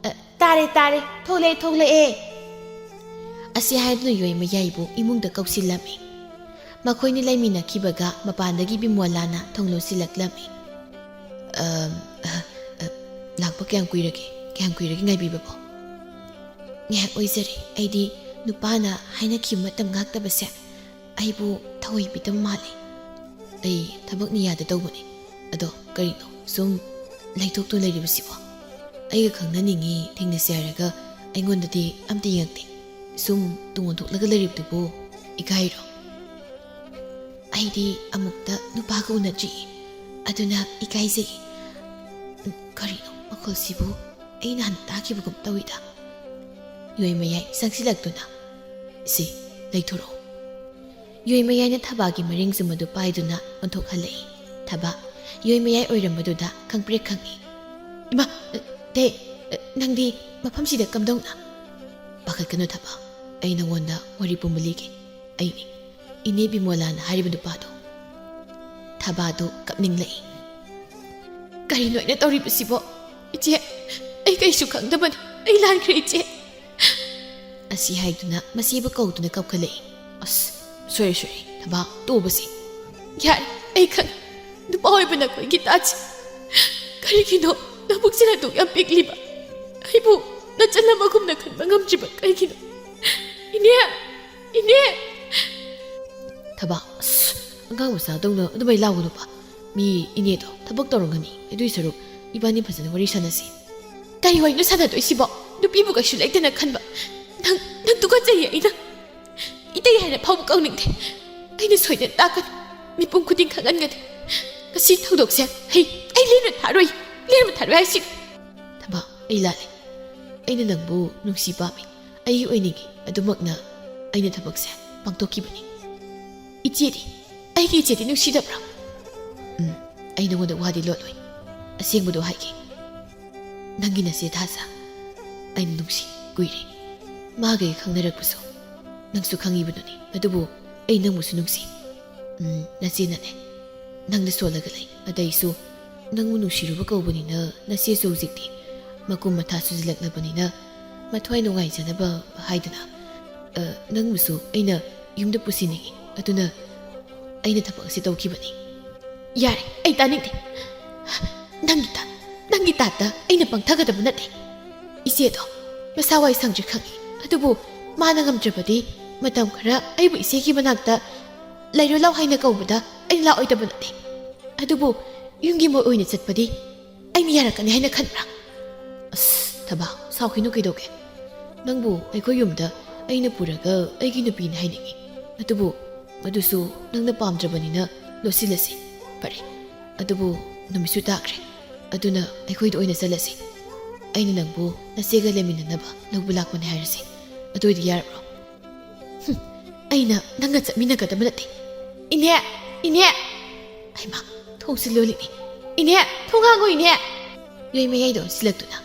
"ꯑ, ꯇꯥꯔꯦ, ꯇꯥꯔꯦ, ꯊꯣꯛꯂꯛꯑꯦ, ꯊꯣꯛꯂꯛꯑꯦ꯫" ꯑꯁꯤ ꯍꯥꯏꯗꯨꯅ ꯌꯣꯏꯃꯌꯥꯏꯕꯨ ꯏꯃꯨꯡꯗ ꯀꯧꯁꯤꯜꯂꯝꯃꯤ꯫ ꯃꯈꯣꯏꯅꯤ ꯂꯩꯃꯤꯟꯅꯈꯤꯕꯒ ꯃꯄꯥꯟꯗꯒꯤ ꯕꯤꯃꯣꯂꯥꯅ ꯊꯣꯡ ꯂꯣꯟꯁꯤꯜꯂꯛꯂꯝꯃꯤ꯫ "ꯑꯝ, ꯑ, ꯑ, ꯂꯥꯛꯄ ꯀꯌꯥꯝ ꯀꯨꯏꯔꯒꯦ? ꯀꯌꯥꯝ ꯀꯨꯏꯔꯒꯦ ꯉꯥꯏꯕꯤꯕꯕꯣ?" "ꯉꯥꯏꯍꯥꯛ ꯑꯣꯏꯖꯔꯦ꯫ ꯑꯩꯗꯤ ꯅꯨꯄꯥꯅ ꯍꯥꯏꯅꯈꯤꯕ ꯃꯇꯝ ꯉꯥꯛꯇꯕꯁꯦ ꯑꯩꯕꯨ ꯊꯑꯣꯏꯕꯤꯗꯕ ꯃꯥꯜꯂꯦ꯫" "ꯑꯩ ꯊꯕꯛꯅ ꯌꯥꯗ ꯇꯧꯕꯅꯦ꯫ ꯑꯗꯣ ꯀꯔꯤꯅꯣ ꯁꯨꯝ ꯂꯩꯊꯣꯛꯇꯨꯅ ꯂꯩꯔꯤꯕꯁꯤꯕꯣ? ꯑꯩꯒ ꯈꯪꯅꯅꯤꯡꯉꯤ, ꯊꯦꯡꯅꯁꯤ ꯍꯥꯏꯔꯒ ꯑꯩꯉꯣꯟꯗꯗꯤ ꯑꯝꯇ ꯌꯦꯡꯉꯛꯇꯦ꯫ ꯁꯨꯝ ꯇꯨꯡ ꯑꯣꯟꯊꯣꯛꯂꯒ ꯂꯩꯔꯤꯕꯗꯨꯕꯨ ꯏꯀꯥꯏꯔꯣ?" "ꯑꯩꯗꯤ ꯑꯃꯨꯛꯇ ꯅꯨꯄꯥꯒ ꯎꯅꯗ꯭ꯔꯤꯌꯦ, ꯑꯗꯨꯅ ꯏꯀꯥꯏꯖꯩ꯫" "ꯀꯔꯤꯅꯣ ꯃꯈꯣꯜꯁꯤꯕꯨ? ꯑꯩ ꯅꯍꯥꯟ ꯇꯥꯈꯤꯕꯒꯨꯝ ꯇꯧꯏꯗ꯫" ꯌꯣꯏꯃꯌꯥꯏ ꯆꯪꯁꯤꯜꯂꯛꯇꯨꯅ, "ꯁꯤ, ꯂꯩꯊꯣꯔꯛꯑꯣ꯫" ꯌꯣꯏꯃꯌꯥꯏꯅ ꯊꯕꯥꯒꯤ ꯃꯔꯤꯡ ꯆꯨꯝꯕꯗꯨ ꯄꯥꯏꯗꯨꯅ ꯑꯣꯟꯊꯣꯛꯍꯜꯂꯛꯏ꯫ ꯊꯕꯥ ꯌꯣꯏꯃꯌꯥꯏ ꯑꯣꯏꯔꯝꯕꯗꯨꯗ ꯈꯪꯄ꯭ꯔꯦꯛ ꯈꯪꯏ꯫ "ꯏꯃꯥ, ꯇꯦ, ꯅꯪꯗꯤ ꯃꯐꯝꯁꯤꯗ ꯀꯝꯗꯧꯅ?" "ꯄꯥꯈꯠꯀꯅꯨ ꯊꯕꯥ, ꯑꯩ ꯅꯉꯣꯟꯗ ꯋꯥꯔꯤ ꯄꯨꯝꯕ ꯂꯤꯒꯦ꯫ ꯑꯩꯅꯤ, ꯏꯅꯦ ꯕꯤꯃꯣꯂꯥꯅ ꯍꯥꯏꯔꯤꯕ ꯅꯨꯄꯥꯗꯣ꯫" ꯊꯕꯥꯗꯨ ꯀꯞꯅꯤꯡꯂꯛꯏ꯫ "ꯀꯔꯤꯅꯣ ꯑꯩꯅ ꯇꯧꯔꯤꯕꯁꯤꯕꯣ? ꯏꯆꯦ, ꯑꯩ ꯀꯩꯁꯨ ꯈꯪꯗꯕꯅꯤ꯫ ꯑꯩ ꯂꯥꯟꯈ꯭ꯔꯦ, ꯏꯆꯦ꯫" ꯑꯁꯤ ꯍꯥꯏꯗꯨꯅ ꯃꯆꯦꯕꯨ ꯀꯧꯗꯨꯅ ꯀꯞꯈꯠꯂꯛꯏ꯫ ꯑꯁ, ꯁꯣꯏꯔꯦ, ꯁꯣꯏꯔꯦ, ꯊꯕꯥ, ꯇꯣꯛꯑꯣꯕꯁꯦ꯫ ꯌꯥꯔꯦ, ꯑꯩ ꯈꯪꯉꯦ꯫ ꯅꯨꯄꯥ ꯑꯣꯏꯕ ꯅꯈꯣꯏꯒꯤ ꯇꯥꯠꯁꯦ ꯀꯔꯤꯒꯤꯅꯣ? ꯅꯕꯨꯛꯁꯤꯅ ꯑꯗꯨꯛ ꯌꯥꯝ ꯄꯤꯛꯂꯤꯕ ꯑꯩꯕꯨ ꯅꯆꯜ ꯑꯃꯒꯨꯝꯅ ꯈꯟꯕ ꯉꯝꯗ꯭ꯔꯤꯕ ꯀꯩꯒꯤꯅꯣ? ꯏꯅꯦ! ꯏꯅꯦ! ꯊꯕꯥ, ꯑꯁ, ꯑꯉꯥꯡ ꯃꯆꯥꯗꯧꯅ ꯑꯗꯨꯃꯥꯏ ꯂꯥꯎꯒꯅꯨꯕ꯫ ꯃꯤ ꯏꯅꯦꯗꯣ ꯊꯕꯛ ꯇꯧꯔꯝꯒꯅꯤ꯫ ꯑꯗꯨꯏ ꯁꯔꯨꯛ ꯏꯕꯥꯅꯤ ꯐꯖꯅ ꯋꯥꯔꯤ ꯁꯥꯟꯅꯁꯤ꯫ ꯀꯔꯤ ꯋꯥꯔꯤꯅꯣ ꯁꯥꯟꯅꯗꯣꯏꯁꯤꯕꯣ? ꯅꯨꯄꯤꯕꯨ ꯀꯩꯁꯨ ꯂꯩꯇꯅ ꯈꯟꯕ ꯅꯪ, ꯅꯪ ꯇꯨꯀꯠꯆꯩꯌꯦ꯫ ꯑꯩꯅ ꯏꯇꯩ ꯍꯥꯏꯅ ꯐꯥꯎꯕ ꯀꯧꯅꯤꯡꯗꯦ꯫ ꯑꯩꯅ ꯁꯣꯏꯗꯅ ꯇꯥꯛꯀꯅꯤ꯫ ꯃꯤꯄꯨꯝ ꯈꯨꯗꯤꯡ ꯈꯪꯍꯟꯒꯅꯤ꯫ ꯉꯁꯤ ꯊꯧꯗꯣꯛꯁꯦ ꯑꯩ, ꯑꯩ ꯂꯦꯝꯅ ꯊꯥꯔꯣꯏ꯫ ꯂꯦꯝꯅ ꯊꯥꯔꯣꯏ ꯍꯥꯏꯁꯤ꯫ ꯊꯕꯥ, ꯑꯩ ꯂꯥꯜꯂꯦ꯫ ꯑꯩꯅ ꯅꯪꯕꯨ ꯅꯨꯡꯁꯤ ꯄꯥꯝꯃꯤ꯫ ꯑꯩꯒꯤ ꯑꯣꯏꯅꯤꯡꯉꯤ꯫ ꯑꯗꯨꯃꯛꯅ ꯑꯩꯅ ꯊꯕꯛꯁꯦ ꯄꯥꯡꯊꯣꯛꯈꯤꯕꯅꯤ꯫ ꯏꯆꯦꯗꯤ? ꯑꯩꯒꯤ ꯏꯆꯦꯗꯤ ꯅꯨꯡꯁꯤꯗꯕ꯭ꯔꯥ? ꯎꯝ, ꯑꯩ ꯅꯉꯣꯟꯗ ꯋꯥꯗꯤ ꯂꯣꯠꯂꯣꯏ꯫ ꯑꯁꯦꯡꯕꯗꯣ ꯍꯥꯏꯒꯦ꯫ ꯅꯪꯒꯤ ꯅꯆꯦ ꯊꯥꯖ ꯑꯩꯅ ꯅꯨꯡꯁꯤ ꯀꯨꯏꯔꯦ꯫ ꯃꯥꯒ ꯑꯩ ꯈꯪꯅꯔꯛꯄꯁꯨ ꯅꯪꯁꯨ ꯈꯪꯉꯤꯕꯗꯨꯅꯤ꯫ ꯑꯗꯨꯕꯨ ꯑꯩ ꯅꯪꯕꯨꯁꯨ ꯅꯨꯡꯁꯤ꯫ ꯎꯝ, ꯅꯆꯦꯅꯅꯦ, ꯅꯪꯗ ꯁꯣꯜꯂꯒ ꯂꯩ꯫ ꯑꯗꯩꯁꯨ ꯅꯪꯕꯨ ꯅꯨꯡꯁꯤꯔꯨꯕ ꯀꯧꯕꯅꯤꯅ ꯅꯆꯦꯁꯨ ꯍꯧꯖꯤꯛꯇꯤ ꯃꯀꯨꯝ ꯃꯊꯥ ꯁꯨꯖꯤꯜꯂꯛꯂꯕꯅꯤꯅ ꯃꯊ꯭ꯋꯥꯏ ꯅꯨꯡꯉꯥꯏꯖꯅꯕ ꯍꯥꯏꯗꯨꯅ, ꯑ, ꯅꯪꯕꯨꯁꯨ ꯑꯩꯅ ꯌꯨꯝꯗ ꯄꯨꯁꯤꯟꯅꯤꯡꯉꯤ꯫ ꯑꯗꯨꯅ ꯑꯩꯅ ꯊꯕꯛ ꯑꯁꯤ ꯇꯧꯈꯤꯕꯅꯤ꯫ ꯌꯥꯔꯦ, ꯑꯩ ꯇꯥꯅꯤꯡꯗꯦ꯫ ꯅꯪꯒꯤ ꯇꯥ-, ꯅꯪꯒꯤ ꯇꯥꯠꯇ ꯑꯩꯅ ꯄꯪꯊꯒꯗꯕ ꯅꯠꯇꯦ꯫ ꯏꯆꯦꯗꯣ ꯃꯁꯥ ꯋꯥꯏ ꯁꯪꯗ꯭ꯔꯤ ꯈꯪꯉꯤ, ꯑꯗꯨꯕꯨ ꯃꯥꯅ ꯉꯝꯗ꯭ꯔꯕꯗꯤ ꯃꯇꯝ ꯈꯔ ꯑꯩꯕꯨ ꯏꯆꯦꯒꯤ ꯃꯅꯥꯛꯇ ꯂꯩꯔꯨ ꯂꯥꯎ ꯍꯥꯏꯅ ꯀꯧꯕꯗ ꯑꯩꯅ ꯂꯥꯛꯑꯣꯏꯗꯕ ꯅꯠꯇꯦ꯫ ꯑꯗꯨꯕꯨ ꯌꯨꯝꯒꯤ ꯃꯣꯏ ꯑꯣꯏꯅ ꯆꯠꯄꯗꯤ ꯑꯩꯅ ꯌꯥꯔꯛꯀꯅꯤ ꯍꯥꯏꯅ ꯈꯟꯕ꯭ꯔꯥ? ꯑꯁ, ꯊꯕꯥ, ꯁꯥꯎꯈꯤꯅꯨ, ꯀꯩꯗꯧꯒꯦ? ꯅꯪꯕꯨ ꯑꯩꯈꯣꯏ ꯌꯨꯝꯗ ꯑꯩꯅ ꯄꯨꯔꯒ ꯑꯩꯒꯤ ꯅꯨꯄꯤꯅꯤ ꯍꯥꯏꯅꯤꯡꯉꯤ꯫ ꯑꯗꯨꯕꯨ ꯃꯗꯨꯁꯨ ꯅꯪꯅ ꯄꯥꯝꯗ꯭ꯔꯕꯅꯤꯅ ꯂꯣꯠꯁꯤꯜꯂꯁꯤ꯫ ꯐꯔꯦ, ꯑꯗꯨꯕꯨ ꯅꯨꯃꯤꯠꯁꯨ ꯇꯥꯈ꯭ꯔꯦ꯫ ꯑꯗꯨꯅ ꯑꯩꯈꯣꯏꯗ ꯑꯣꯏꯅ ꯆꯠꯂꯁꯤ꯫ ꯑꯩꯅ ꯅꯪꯕꯨ ꯅꯆꯦꯒ ꯂꯩꯃꯤꯟꯅꯅꯕ ꯂꯧꯕ ꯂꯥꯛꯄꯅꯤ ꯍꯥꯏꯔꯁꯤ꯫ ꯑꯗꯨ ꯑꯣꯏꯗꯤ ꯌꯥꯔꯕ꯭ꯔꯣ? ꯍꯨꯝ, ꯑꯩꯅ ꯅꯪꯒ ꯆꯠꯃꯤꯟꯅꯒꯗꯕ ꯅꯠꯇꯦ꯫ ꯏꯅꯦ! ꯏꯅꯦ! ꯍꯩꯃꯥ, ꯊꯣꯡꯁꯤ ꯂꯣꯜꯂꯤꯅꯦ꯫ ꯏꯅꯦ, ꯊꯣꯡ ꯍꯥꯡꯉꯣ, ꯏꯅꯦ! ꯌꯩ ꯃꯌꯥꯏꯗ ꯑꯣꯟꯁꯤꯜꯂꯛꯇꯨꯅ,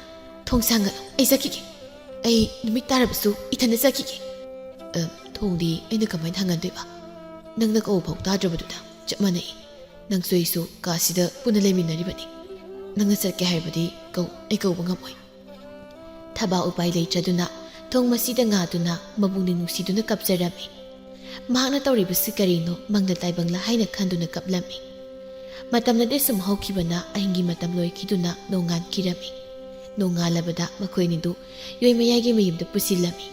"ꯊꯣꯡꯁꯦ ꯍꯥꯡꯒꯅꯨ, ꯑꯩ ꯆꯠꯈꯤꯒꯦ꯫ ꯑꯩ ꯅꯨꯃꯤꯠ ꯇꯥꯔꯕꯁꯨ ꯏꯊꯟꯗ ꯆꯠꯈꯤꯒꯦ꯫" "ꯑ, ꯊꯣꯡꯗꯤ ꯑꯩꯅ ꯀꯃꯥꯏꯅ ꯍꯥꯡꯍꯟꯗꯣꯏꯕ? ꯅꯪꯅ ꯀꯧꯕ ꯐꯥꯎ ꯇꯥꯗ꯭ꯔꯕꯗꯨꯗ ꯆꯞ ꯃꯥꯟꯅꯩ꯫ ꯅꯪꯁꯨ ꯑꯩꯁꯨ ꯀꯥꯁꯤꯗ ꯄꯨꯟꯅ ꯂꯩꯃꯤꯟꯅꯔꯤꯕꯅꯤ꯫ ꯅꯪꯅ ꯆꯠꯀꯦ ꯍꯥꯏꯔꯕꯗꯤ ꯀꯧ, ꯑꯩ ꯀꯧꯕ ꯉꯝꯃꯣꯏ꯫" ꯊꯕꯥ ꯎꯄꯥꯏ ꯂꯩꯇ꯭ꯔꯗꯨꯅ ꯊꯣꯡ ꯃꯁꯤꯗ ꯉꯥꯗꯨꯅ ꯃꯕꯨꯡꯗꯤ ꯅꯨꯡꯁꯤꯗꯨꯅ ꯀꯞꯆꯔꯝꯃꯤ꯫ ꯃꯍꯥꯛꯅ ꯇꯧꯔꯤꯕꯁꯤ ꯀꯔꯤꯅꯣ, ꯃꯪꯂ ꯇꯥꯏꯕꯪꯂ ꯍꯥꯏꯅ ꯈꯟꯗꯨꯅ ꯀꯞꯂꯝꯃꯤ꯫ ꯃꯇꯝꯅꯗꯤ ꯁꯨꯝ ꯍꯧꯈꯤꯕꯅ ꯑꯍꯤꯡꯒꯤ ꯃꯇꯝ ꯂꯣꯏꯈꯤꯗꯨꯅ ꯅꯣꯡꯉꯥꯟꯈꯤꯔꯝꯃꯤ꯫ ꯅꯣꯡꯉꯥꯜꯂꯕꯗ ꯃꯈꯣꯏ ꯑꯅꯤꯗꯨ ꯌꯣꯏ ꯃꯌꯥꯏꯒꯤ ꯃꯌꯨꯝꯗ ꯄꯨꯁꯤꯜꯂꯝꯃꯤ꯫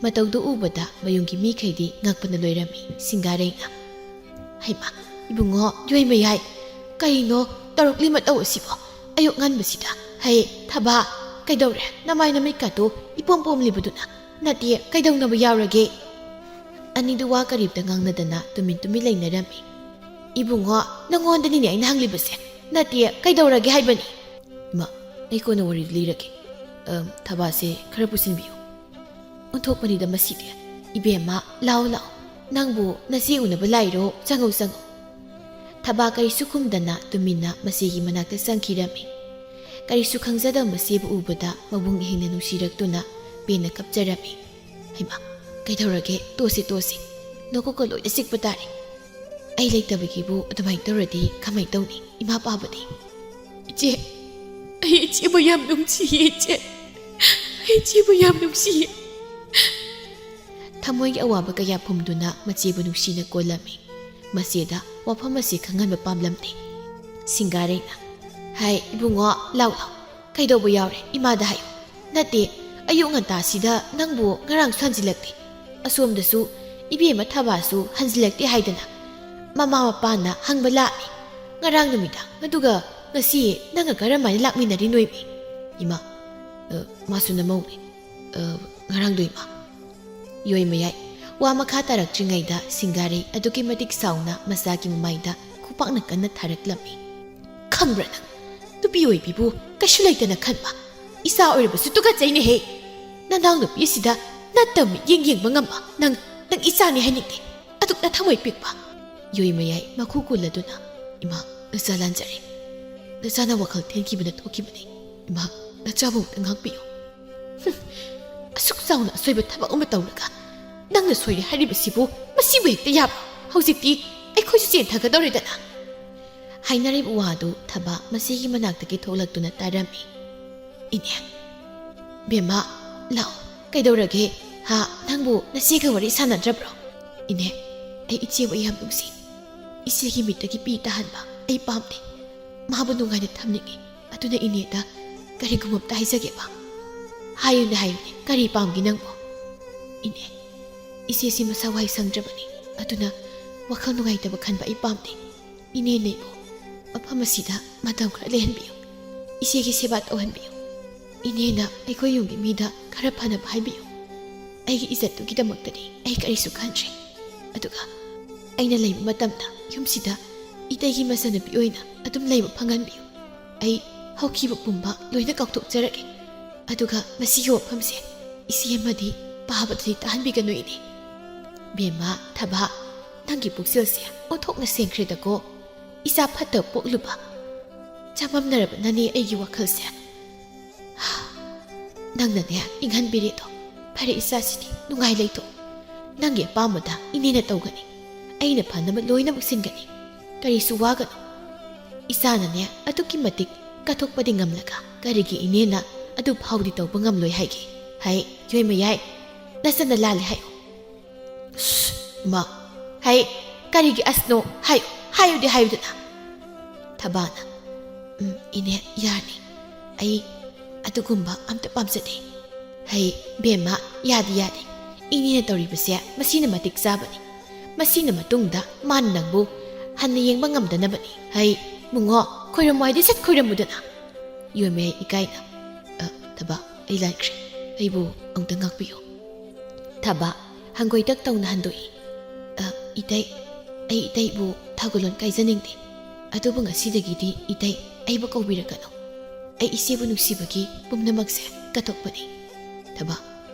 ꯃꯇꯧꯗꯨ ꯎꯕꯗ ꯃꯌꯨꯝꯒꯤ ꯃꯤꯈꯩꯗꯤ ꯉꯛꯄꯅ ꯂꯣꯏꯔꯝꯃꯤ꯫ ꯁꯤꯡꯒꯥꯔꯩꯅ, "ꯍꯩꯃꯥ, ꯏꯕꯨꯡꯉꯣ, ꯌꯣꯏ ꯃꯌꯥꯏ, ꯀꯔꯤꯅꯣ ꯇꯧꯔꯛꯂꯤ ꯃꯇꯧ ꯑꯁꯤꯕꯣ? ꯑꯌꯨꯛ ꯉꯟꯕꯁꯤꯗ, ꯍꯩ, ꯊꯕꯥ, ꯀꯩꯗꯧꯔꯦ? ꯅꯃꯥꯏ ꯅꯃꯤꯠꯀꯥꯗꯨ ꯏꯄꯣꯝ ꯄꯣꯝꯂꯤꯕꯗꯨꯅ? ꯅꯠꯇꯦ, ꯀꯩꯗꯧꯅꯕ ꯌꯥꯎꯔꯒꯦ?" ꯑꯅꯤꯗꯨ ꯋꯥ ꯀꯔꯤꯝꯇ ꯉꯥꯡꯅꯗꯅ ꯇꯨꯃꯤꯟ ꯇꯨꯃꯤꯟ ꯂꯩꯅꯔꯝꯃꯤ꯫ "ꯏꯕꯨꯡꯉꯣ, ꯅꯪꯉꯣꯟꯗꯅꯤꯅꯦ ꯑꯩꯅ ꯍꯪꯂꯤꯕꯁꯦ꯫ ꯅꯠꯇꯦ, ꯀꯩꯗꯧꯔꯒꯦ ꯍꯥꯏꯕꯅꯤ?" "ꯏꯃꯥ, ꯑꯩ ꯀꯣꯟꯅ ꯋꯥꯔꯤ ꯂꯤꯔꯒꯦ꯫ ꯑꯝ, ꯊꯕꯥꯁꯦ ꯈꯔ ꯄꯨꯁꯤꯟꯕꯤꯌꯨ꯫ ꯑꯣꯟꯊꯣꯛꯄꯅꯤꯗ ꯃꯁꯤꯗꯤ꯫ ꯏꯕꯦꯝꯃ, ꯂꯥꯎ ꯂꯥꯎ꯫ ꯅꯪꯕꯨ ꯅꯆꯦ ꯎꯅꯕ ꯂꯥꯛꯏꯔꯣ? ꯆꯪꯉꯧ, ꯆꯪꯉꯧ꯫" ꯊꯕꯥ ꯀꯔꯤꯁꯨ ꯈꯨꯝꯗꯅ ꯇꯨꯃꯤꯟꯅ ꯃꯆꯦꯒꯤ ꯃꯅꯥꯛꯇ ꯆꯪꯈꯤꯔꯝꯃꯤ꯫ ꯀꯔꯤꯁꯨ ꯈꯪꯖꯗꯕ ꯃꯆꯦꯕꯨ ꯎꯕꯗ ꯃꯕꯨꯡ ꯍꯦꯟꯅ ꯅꯨꯡꯁꯤꯔꯛꯇꯨꯅ ꯄꯦꯟꯅ ꯀꯞꯆꯔꯝꯃꯤ꯫ "ꯍꯩꯃꯥ, ꯀꯩꯗꯧꯔꯒꯦ? ꯇꯣꯁꯤ, ꯇꯣꯁꯤ꯫ ꯅꯀꯣꯛꯀ ꯂꯣꯏꯅ ꯆꯤꯛꯄ ꯇꯥꯔꯦ꯫ ꯑꯩ ꯂꯩꯇꯕꯒꯤꯕꯨ ꯑꯗꯨꯃꯥꯏꯅ ꯇꯧꯔꯗꯤ ꯀꯃꯥꯏꯅ ꯇꯧꯅꯤ? ꯏꯃꯥ ꯄꯥꯕꯗꯤ?" "ꯏꯆꯦ, ꯑꯩ ꯏꯆꯦꯕꯨ ꯌꯥꯝ ꯅꯨꯡꯁꯤꯌꯦ, ꯏꯆꯦ꯫ ꯑꯩ ꯏꯆꯦꯕꯨ ꯌꯥꯝ ꯅꯨꯡꯁꯤꯌꯦ꯫" ꯊꯃꯣꯏꯒꯤ ꯑꯋꯥꯕ ꯀꯌꯥ ꯐꯨꯝꯗꯨꯅ ꯃꯆꯦꯕꯨ ꯅꯨꯡꯁꯤꯅ ꯀꯣꯜꯂꯝꯃꯤ꯫ ꯃꯆꯦꯗ ꯋꯥꯐꯝ ꯑꯁꯤ ꯈꯪꯍꯟꯕ ꯄꯥꯝꯂꯝꯗꯦ꯫ ꯁꯤꯡꯒꯥꯔꯩꯅ, "ꯍꯥꯏ, ꯏꯕꯨꯡꯉꯣ, ꯂꯥꯎ, ꯂꯥꯎ꯫ ꯀꯩꯗꯧꯕ ꯌꯥꯎꯔꯦ? ꯏꯃꯥꯗ ꯍꯥꯏꯌꯨ꯫ ꯅꯠꯇꯦ, ꯑꯌꯨꯛ ꯉꯟꯇꯥꯁꯤꯗ ꯅꯪꯕꯨ ꯉꯔꯥꯡꯁꯨ ꯍꯟꯖꯤꯜꯂꯛꯇꯦ꯫ ꯑꯁꯣꯝꯗꯁꯨ ꯏꯕꯦꯝꯃ ꯊꯕꯥꯁꯨ ꯍꯟꯖꯤꯜꯂꯛꯇꯦ ꯍꯥꯏꯗꯅ ꯃꯃꯥ ꯃꯄꯥꯅ ꯍꯪꯕ ꯂꯥꯛꯑꯝꯃꯤ ꯉꯔꯥꯡ ꯅꯨꯃꯤꯗꯥꯡ꯫ ꯑꯗꯨꯒ ꯉꯁꯤ ꯅꯪꯒ ꯀꯔꯝꯍꯥꯏꯅ ꯂꯥꯛꯃꯤꯟꯅꯔꯤꯅꯣ ꯏꯃꯤ?" "ꯏꯃꯥ, ꯑ, ꯃꯥꯁꯨ ꯅꯃꯧꯅꯦ꯫ ꯑ, ꯉꯔꯥꯡꯗꯣ ꯏꯃꯥ꯫" ꯌꯣꯏ ꯃꯌꯥꯏ ꯋꯥ ꯃꯈꯥ ꯇꯥꯔꯛꯇ꯭ꯔꯤꯉꯩꯗ ꯁꯤꯡꯒꯥꯔꯩ ꯑꯗꯨꯛꯀꯤ ꯃꯇꯤꯛ ꯁꯥꯎꯅ ꯃꯆꯥꯒꯤ ꯃꯃꯥꯏꯗ ꯈꯨꯄꯥꯛꯅ ꯀꯟꯅ ꯊꯥꯔꯛꯂꯝꯃꯤ꯫ "ꯈꯪꯕ꯭ꯔꯥ ꯅꯪ? ꯅꯨꯄꯤ ꯑꯣꯏꯕꯤꯕꯨ ꯀꯩꯁꯨ ꯂꯩꯇꯅ ꯈꯟꯕ꯫ ꯏꯆꯥ ꯑꯣꯏꯔꯕꯁꯨ ꯇꯨꯀꯠꯆꯩꯅꯦꯍꯦ꯫ ꯅꯅꯥꯎ ꯅꯨꯄꯤ ꯑꯁꯤꯗ ꯅꯠꯇ ꯃꯤꯠꯌꯦꯡ ꯌꯦꯡꯕ ꯉꯝꯕ ꯅꯪ, ꯅꯪ ꯏꯆꯥꯅꯤ ꯍꯥꯏꯅꯤꯡꯗꯦ꯫ ꯑꯗꯨꯛ ꯅꯊꯃꯣꯏ ꯄꯤꯛꯄ꯫" ꯌꯣꯏ ꯃꯌꯥꯏ ꯃꯈꯨ ꯀꯨꯜꯂꯗꯨꯅ, "ꯏꯃꯥ, ꯅꯆꯥ ꯂꯥꯟꯖꯔꯦ꯫ ꯅꯆꯥꯅ ꯋꯥꯈꯜ ꯊꯦꯟꯈꯤꯕꯅ ꯊꯣꯛꯈꯤꯕꯅꯤ꯫ ꯏꯃꯥ, ꯅꯆꯥꯕꯨ ꯑꯃꯨꯛꯇ ꯉꯥꯛꯄꯤꯌꯨ꯫" "ꯍꯨꯝ, ꯑꯁꯨꯛ ꯆꯥꯎꯅ ꯑꯁꯣꯏꯕ ꯊꯕꯛ ꯑꯃ ꯇꯧꯔꯒ ꯅꯪꯅ ꯁꯣꯏꯔꯦ ꯍꯥꯏꯔꯤꯕꯁꯤꯕꯨ, ꯃꯁꯤꯕꯨ ꯍꯦꯛꯇ ꯌꯥꯕ꯭ꯔꯥ? ꯍꯧꯖꯤꯛꯇꯤ ꯑꯩꯈꯣꯏꯁꯨ ꯆꯦꯟꯊꯒꯗꯧꯔꯦꯗꯅ꯫" ꯍꯥꯏꯅꯔꯤꯕ ꯋꯥꯗꯨ ꯊꯕꯥ ꯃꯆꯦꯒꯤ ꯃꯅꯥꯛꯇꯒꯤ ꯊꯣꯛꯂꯛꯇꯨꯅ ꯇꯥꯔꯝꯃꯤ꯫ "ꯏꯅꯦ, ꯕꯦꯝꯃ, ꯂꯥꯛꯑꯣ, ꯀꯩꯗꯧꯔꯒꯦ? ꯍꯥ? ꯅꯪꯕꯨ ꯅꯆꯦꯒ ꯋꯥꯔꯤ ꯁꯥꯟꯅꯗ꯭ꯔꯕ꯭ꯔꯣ? ꯏꯅꯦ, ꯑꯩ ꯏꯆꯦꯕꯨ ꯌꯥꯝ ꯅꯨꯡꯁꯤ꯫ ꯏꯆꯦꯒꯤ ꯃꯤꯠꯇꯒꯤ ꯄꯤ ꯇꯥꯍꯟꯕ ꯑꯩ ꯄꯥꯝꯗꯦ꯫ ꯃꯥꯕꯨ ꯅꯨꯡꯉꯥꯏꯅ ꯊꯝꯅꯤꯡꯉꯤ꯫ ꯑꯗꯨꯅ ꯏꯅꯦꯗ ꯀꯔꯤꯒꯨꯝꯕ ꯑꯝꯇ ꯍꯥꯏꯖꯒꯦꯕ꯫ ꯍꯥꯏꯌꯨꯅꯦ, ꯍꯥꯏꯌꯨꯅꯦ, ꯀꯔꯤ ꯄꯥꯝꯒꯦ ꯅꯪꯕꯨ? ꯏꯅꯦ, ꯏꯆꯦꯁꯤ ꯃꯁꯥ ꯋꯥꯏ ꯁꯪꯗ꯭ꯔꯕꯅꯤ꯫ ꯑꯗꯨꯅ ꯋꯥꯈꯜ ꯅꯨꯡꯉꯥꯏꯇꯕ ꯈꯟꯕ ꯑꯩ ꯄꯥꯝꯗꯦ꯫ ꯏꯅꯦꯅ ꯑꯩꯕꯨ ꯃꯐꯝ ꯑꯁꯤꯗ ꯃꯇꯝ ꯈꯔ ꯂꯩꯍꯟꯕꯤꯌꯨ꯫ ꯏꯆꯦꯒꯤ ꯁꯦꯕꯥ ꯇꯧꯍꯟꯕꯤꯌꯨ꯫ ꯏꯅꯦꯅ ꯑꯩꯈꯣꯏ ꯌꯨꯝꯒꯤ ꯃꯤꯗ ꯈꯔ ꯐꯅꯕ ꯍꯥꯏꯕꯤꯌꯨ꯫ ꯑꯩꯒꯤ ꯏꯖꯠꯇꯨꯒꯤꯗꯃꯛꯇꯗꯤ ꯑꯩ ꯀꯔꯤꯁꯨ ꯈꯟꯗ꯭ꯔꯦ꯫ ꯑꯗꯨꯒ ꯑꯩꯅ ꯂꯩꯕ ꯃꯇꯝꯗ ꯌꯨꯝꯁꯤꯗ ꯏꯇꯩꯒꯤ ꯃꯆꯟꯅꯨꯄꯤ ꯑꯣꯏꯅ ꯑꯗꯨꯝ ꯂꯩꯕ ꯐꯪꯍꯟꯕꯤꯌꯨ꯫ ꯑꯩ ꯍꯧꯈꯤꯕ ꯄꯨꯝꯕ ꯂꯣꯏꯅ ꯀꯥꯎꯊꯣꯛꯆꯔꯒꯦ꯫ ꯑꯗꯨꯒ ꯃꯁꯤꯒꯤ ꯋꯥꯐꯝꯁꯦ ꯏꯆꯦ ꯑꯃꯗꯤ ꯄꯥꯕꯗꯗꯤ ꯇꯥꯍꯟꯕꯤꯒꯅꯨ, ꯏꯅꯦ꯫ ꯕꯦꯝꯃ, ꯊꯕꯥ, ꯅꯪꯒꯤ ꯄꯨꯛꯆꯦꯜꯁꯦ ꯑꯣꯟꯊꯣꯛꯅ ꯁꯦꯡꯈ꯭ꯔꯦꯗꯀꯣ꯫ ꯏꯆꯥ ꯐꯠꯇꯕ ꯄꯣꯛꯂꯨꯕ꯫ ꯆꯃꯝꯅꯔꯕꯅꯅꯦ ꯑꯩꯒꯤ ꯋꯥꯈꯜꯁꯦ꯫ ꯅꯪꯅꯅꯦ ꯏꯪꯍꯟꯕꯤꯔꯦꯗꯣ꯫ ꯐꯔꯦ, ꯏꯆꯥꯁꯤꯗꯤ ꯅꯨꯡꯉꯥꯏ ꯂꯩꯊꯣꯛ꯫ ꯅꯪꯒꯤ ꯑꯄꯥꯝꯕꯗ ꯏꯅꯦꯅ ꯇꯧꯒꯅꯤ꯫ ꯑꯩꯅ ꯐꯅꯕ ꯂꯣꯏꯅꯃꯛ ꯁꯤꯟꯒꯅꯤ꯫ ꯀꯔꯤꯁꯨ ꯋꯥꯒꯅꯨ꯫ ꯏꯆꯥꯅꯅꯦ ꯑꯗꯨꯛꯀꯤ ꯃꯇꯤꯛ ꯀꯠꯊꯣꯛꯄꯗꯤ ꯉꯝꯂꯒ ꯀꯔꯤꯒꯤ ꯏꯅꯦꯅ ꯑꯗꯨ ꯐꯥꯎꯗꯤ ꯇꯧꯕ ꯉꯝꯂꯣꯏ ꯍꯥꯏꯒꯦ? ꯍꯥꯏ, ꯌꯣꯏꯃꯌꯥꯏ, ꯅꯆꯟꯅ ꯂꯥꯜꯂꯦ ꯍꯥꯏꯌꯨ꯫ ꯁꯁ, ꯏꯃꯥ꯫ ꯍꯩ, ꯀꯔꯤꯒꯤ ꯑꯁꯅꯣ? ꯍꯥꯏꯌꯨ, ꯍꯥꯏꯌꯨꯗꯤ ꯍꯥꯏꯌꯨꯗꯅ꯫ ꯊꯕꯥꯅ, "ꯎꯝ, ꯏꯅꯦ, ꯌꯥꯔꯅꯤ꯫ ꯑꯩ ꯑꯗꯨꯒꯨꯝꯕ ꯑꯝꯇ ꯄꯥꯝꯖꯗꯦ꯫ ꯍꯩ, ꯕꯦꯝꯃ, ꯌꯥꯗꯦ, ꯌꯥꯗꯦ꯫ ꯏꯅꯦꯅ ꯇꯧꯔꯤꯕꯁꯦ ꯃꯁꯤꯅ ꯃꯇꯤꯛ ꯆꯥꯕꯅꯤ꯫ ꯃꯁꯤꯅ ꯃꯇꯨꯡꯗ ꯃꯥꯅ ꯅꯪꯕꯨ ꯍꯟꯅ ꯌꯦꯡꯕ ꯉꯝꯗꯅꯕꯅꯤ꯫ ꯍꯩ, ꯕꯨꯡꯉꯣ, ꯈꯣꯏꯔꯝꯃꯨ ꯍꯥꯏꯗꯤ ꯁꯠ ꯈꯣꯏꯔꯝꯃꯨꯗꯅ꯫" ꯌꯣꯏꯃꯌꯥꯏ ꯏꯀꯥꯏꯅ, "ꯑ, ꯊꯕꯥ, ꯑꯩ ꯂꯥꯟꯈ꯭ꯔꯦ꯫ ꯑꯩꯕꯨ ꯑꯃꯨꯛꯇ ꯉꯥꯛꯄꯤꯌꯨ꯫" ꯊꯕꯥ ꯍꯪꯒꯣꯏꯇꯛ ꯇꯧꯅ ꯍꯟꯗꯣꯛꯏ꯫ "ꯑ, ꯏꯇꯩ, ꯑꯩ ꯏꯇꯩꯕꯨ ꯊꯧꯒꯜꯂꯣꯟ ꯀꯥꯏꯖꯅꯤꯡꯗꯦ꯫ ꯑꯗꯨꯕꯨ ꯉꯁꯤꯗꯒꯤꯗꯤ ꯏꯇꯩ ꯑꯩꯕꯨ ꯀꯧꯕꯤꯔꯛꯀꯅꯨ꯫ ꯑꯩ ꯏꯆꯦꯕꯨ ꯅꯨꯡꯁꯤꯕꯒꯤ ꯄꯨꯝꯅꯃꯛꯁꯦ ꯀꯠꯊꯣꯛꯄꯅꯤ꯫" "ꯊꯕꯥ,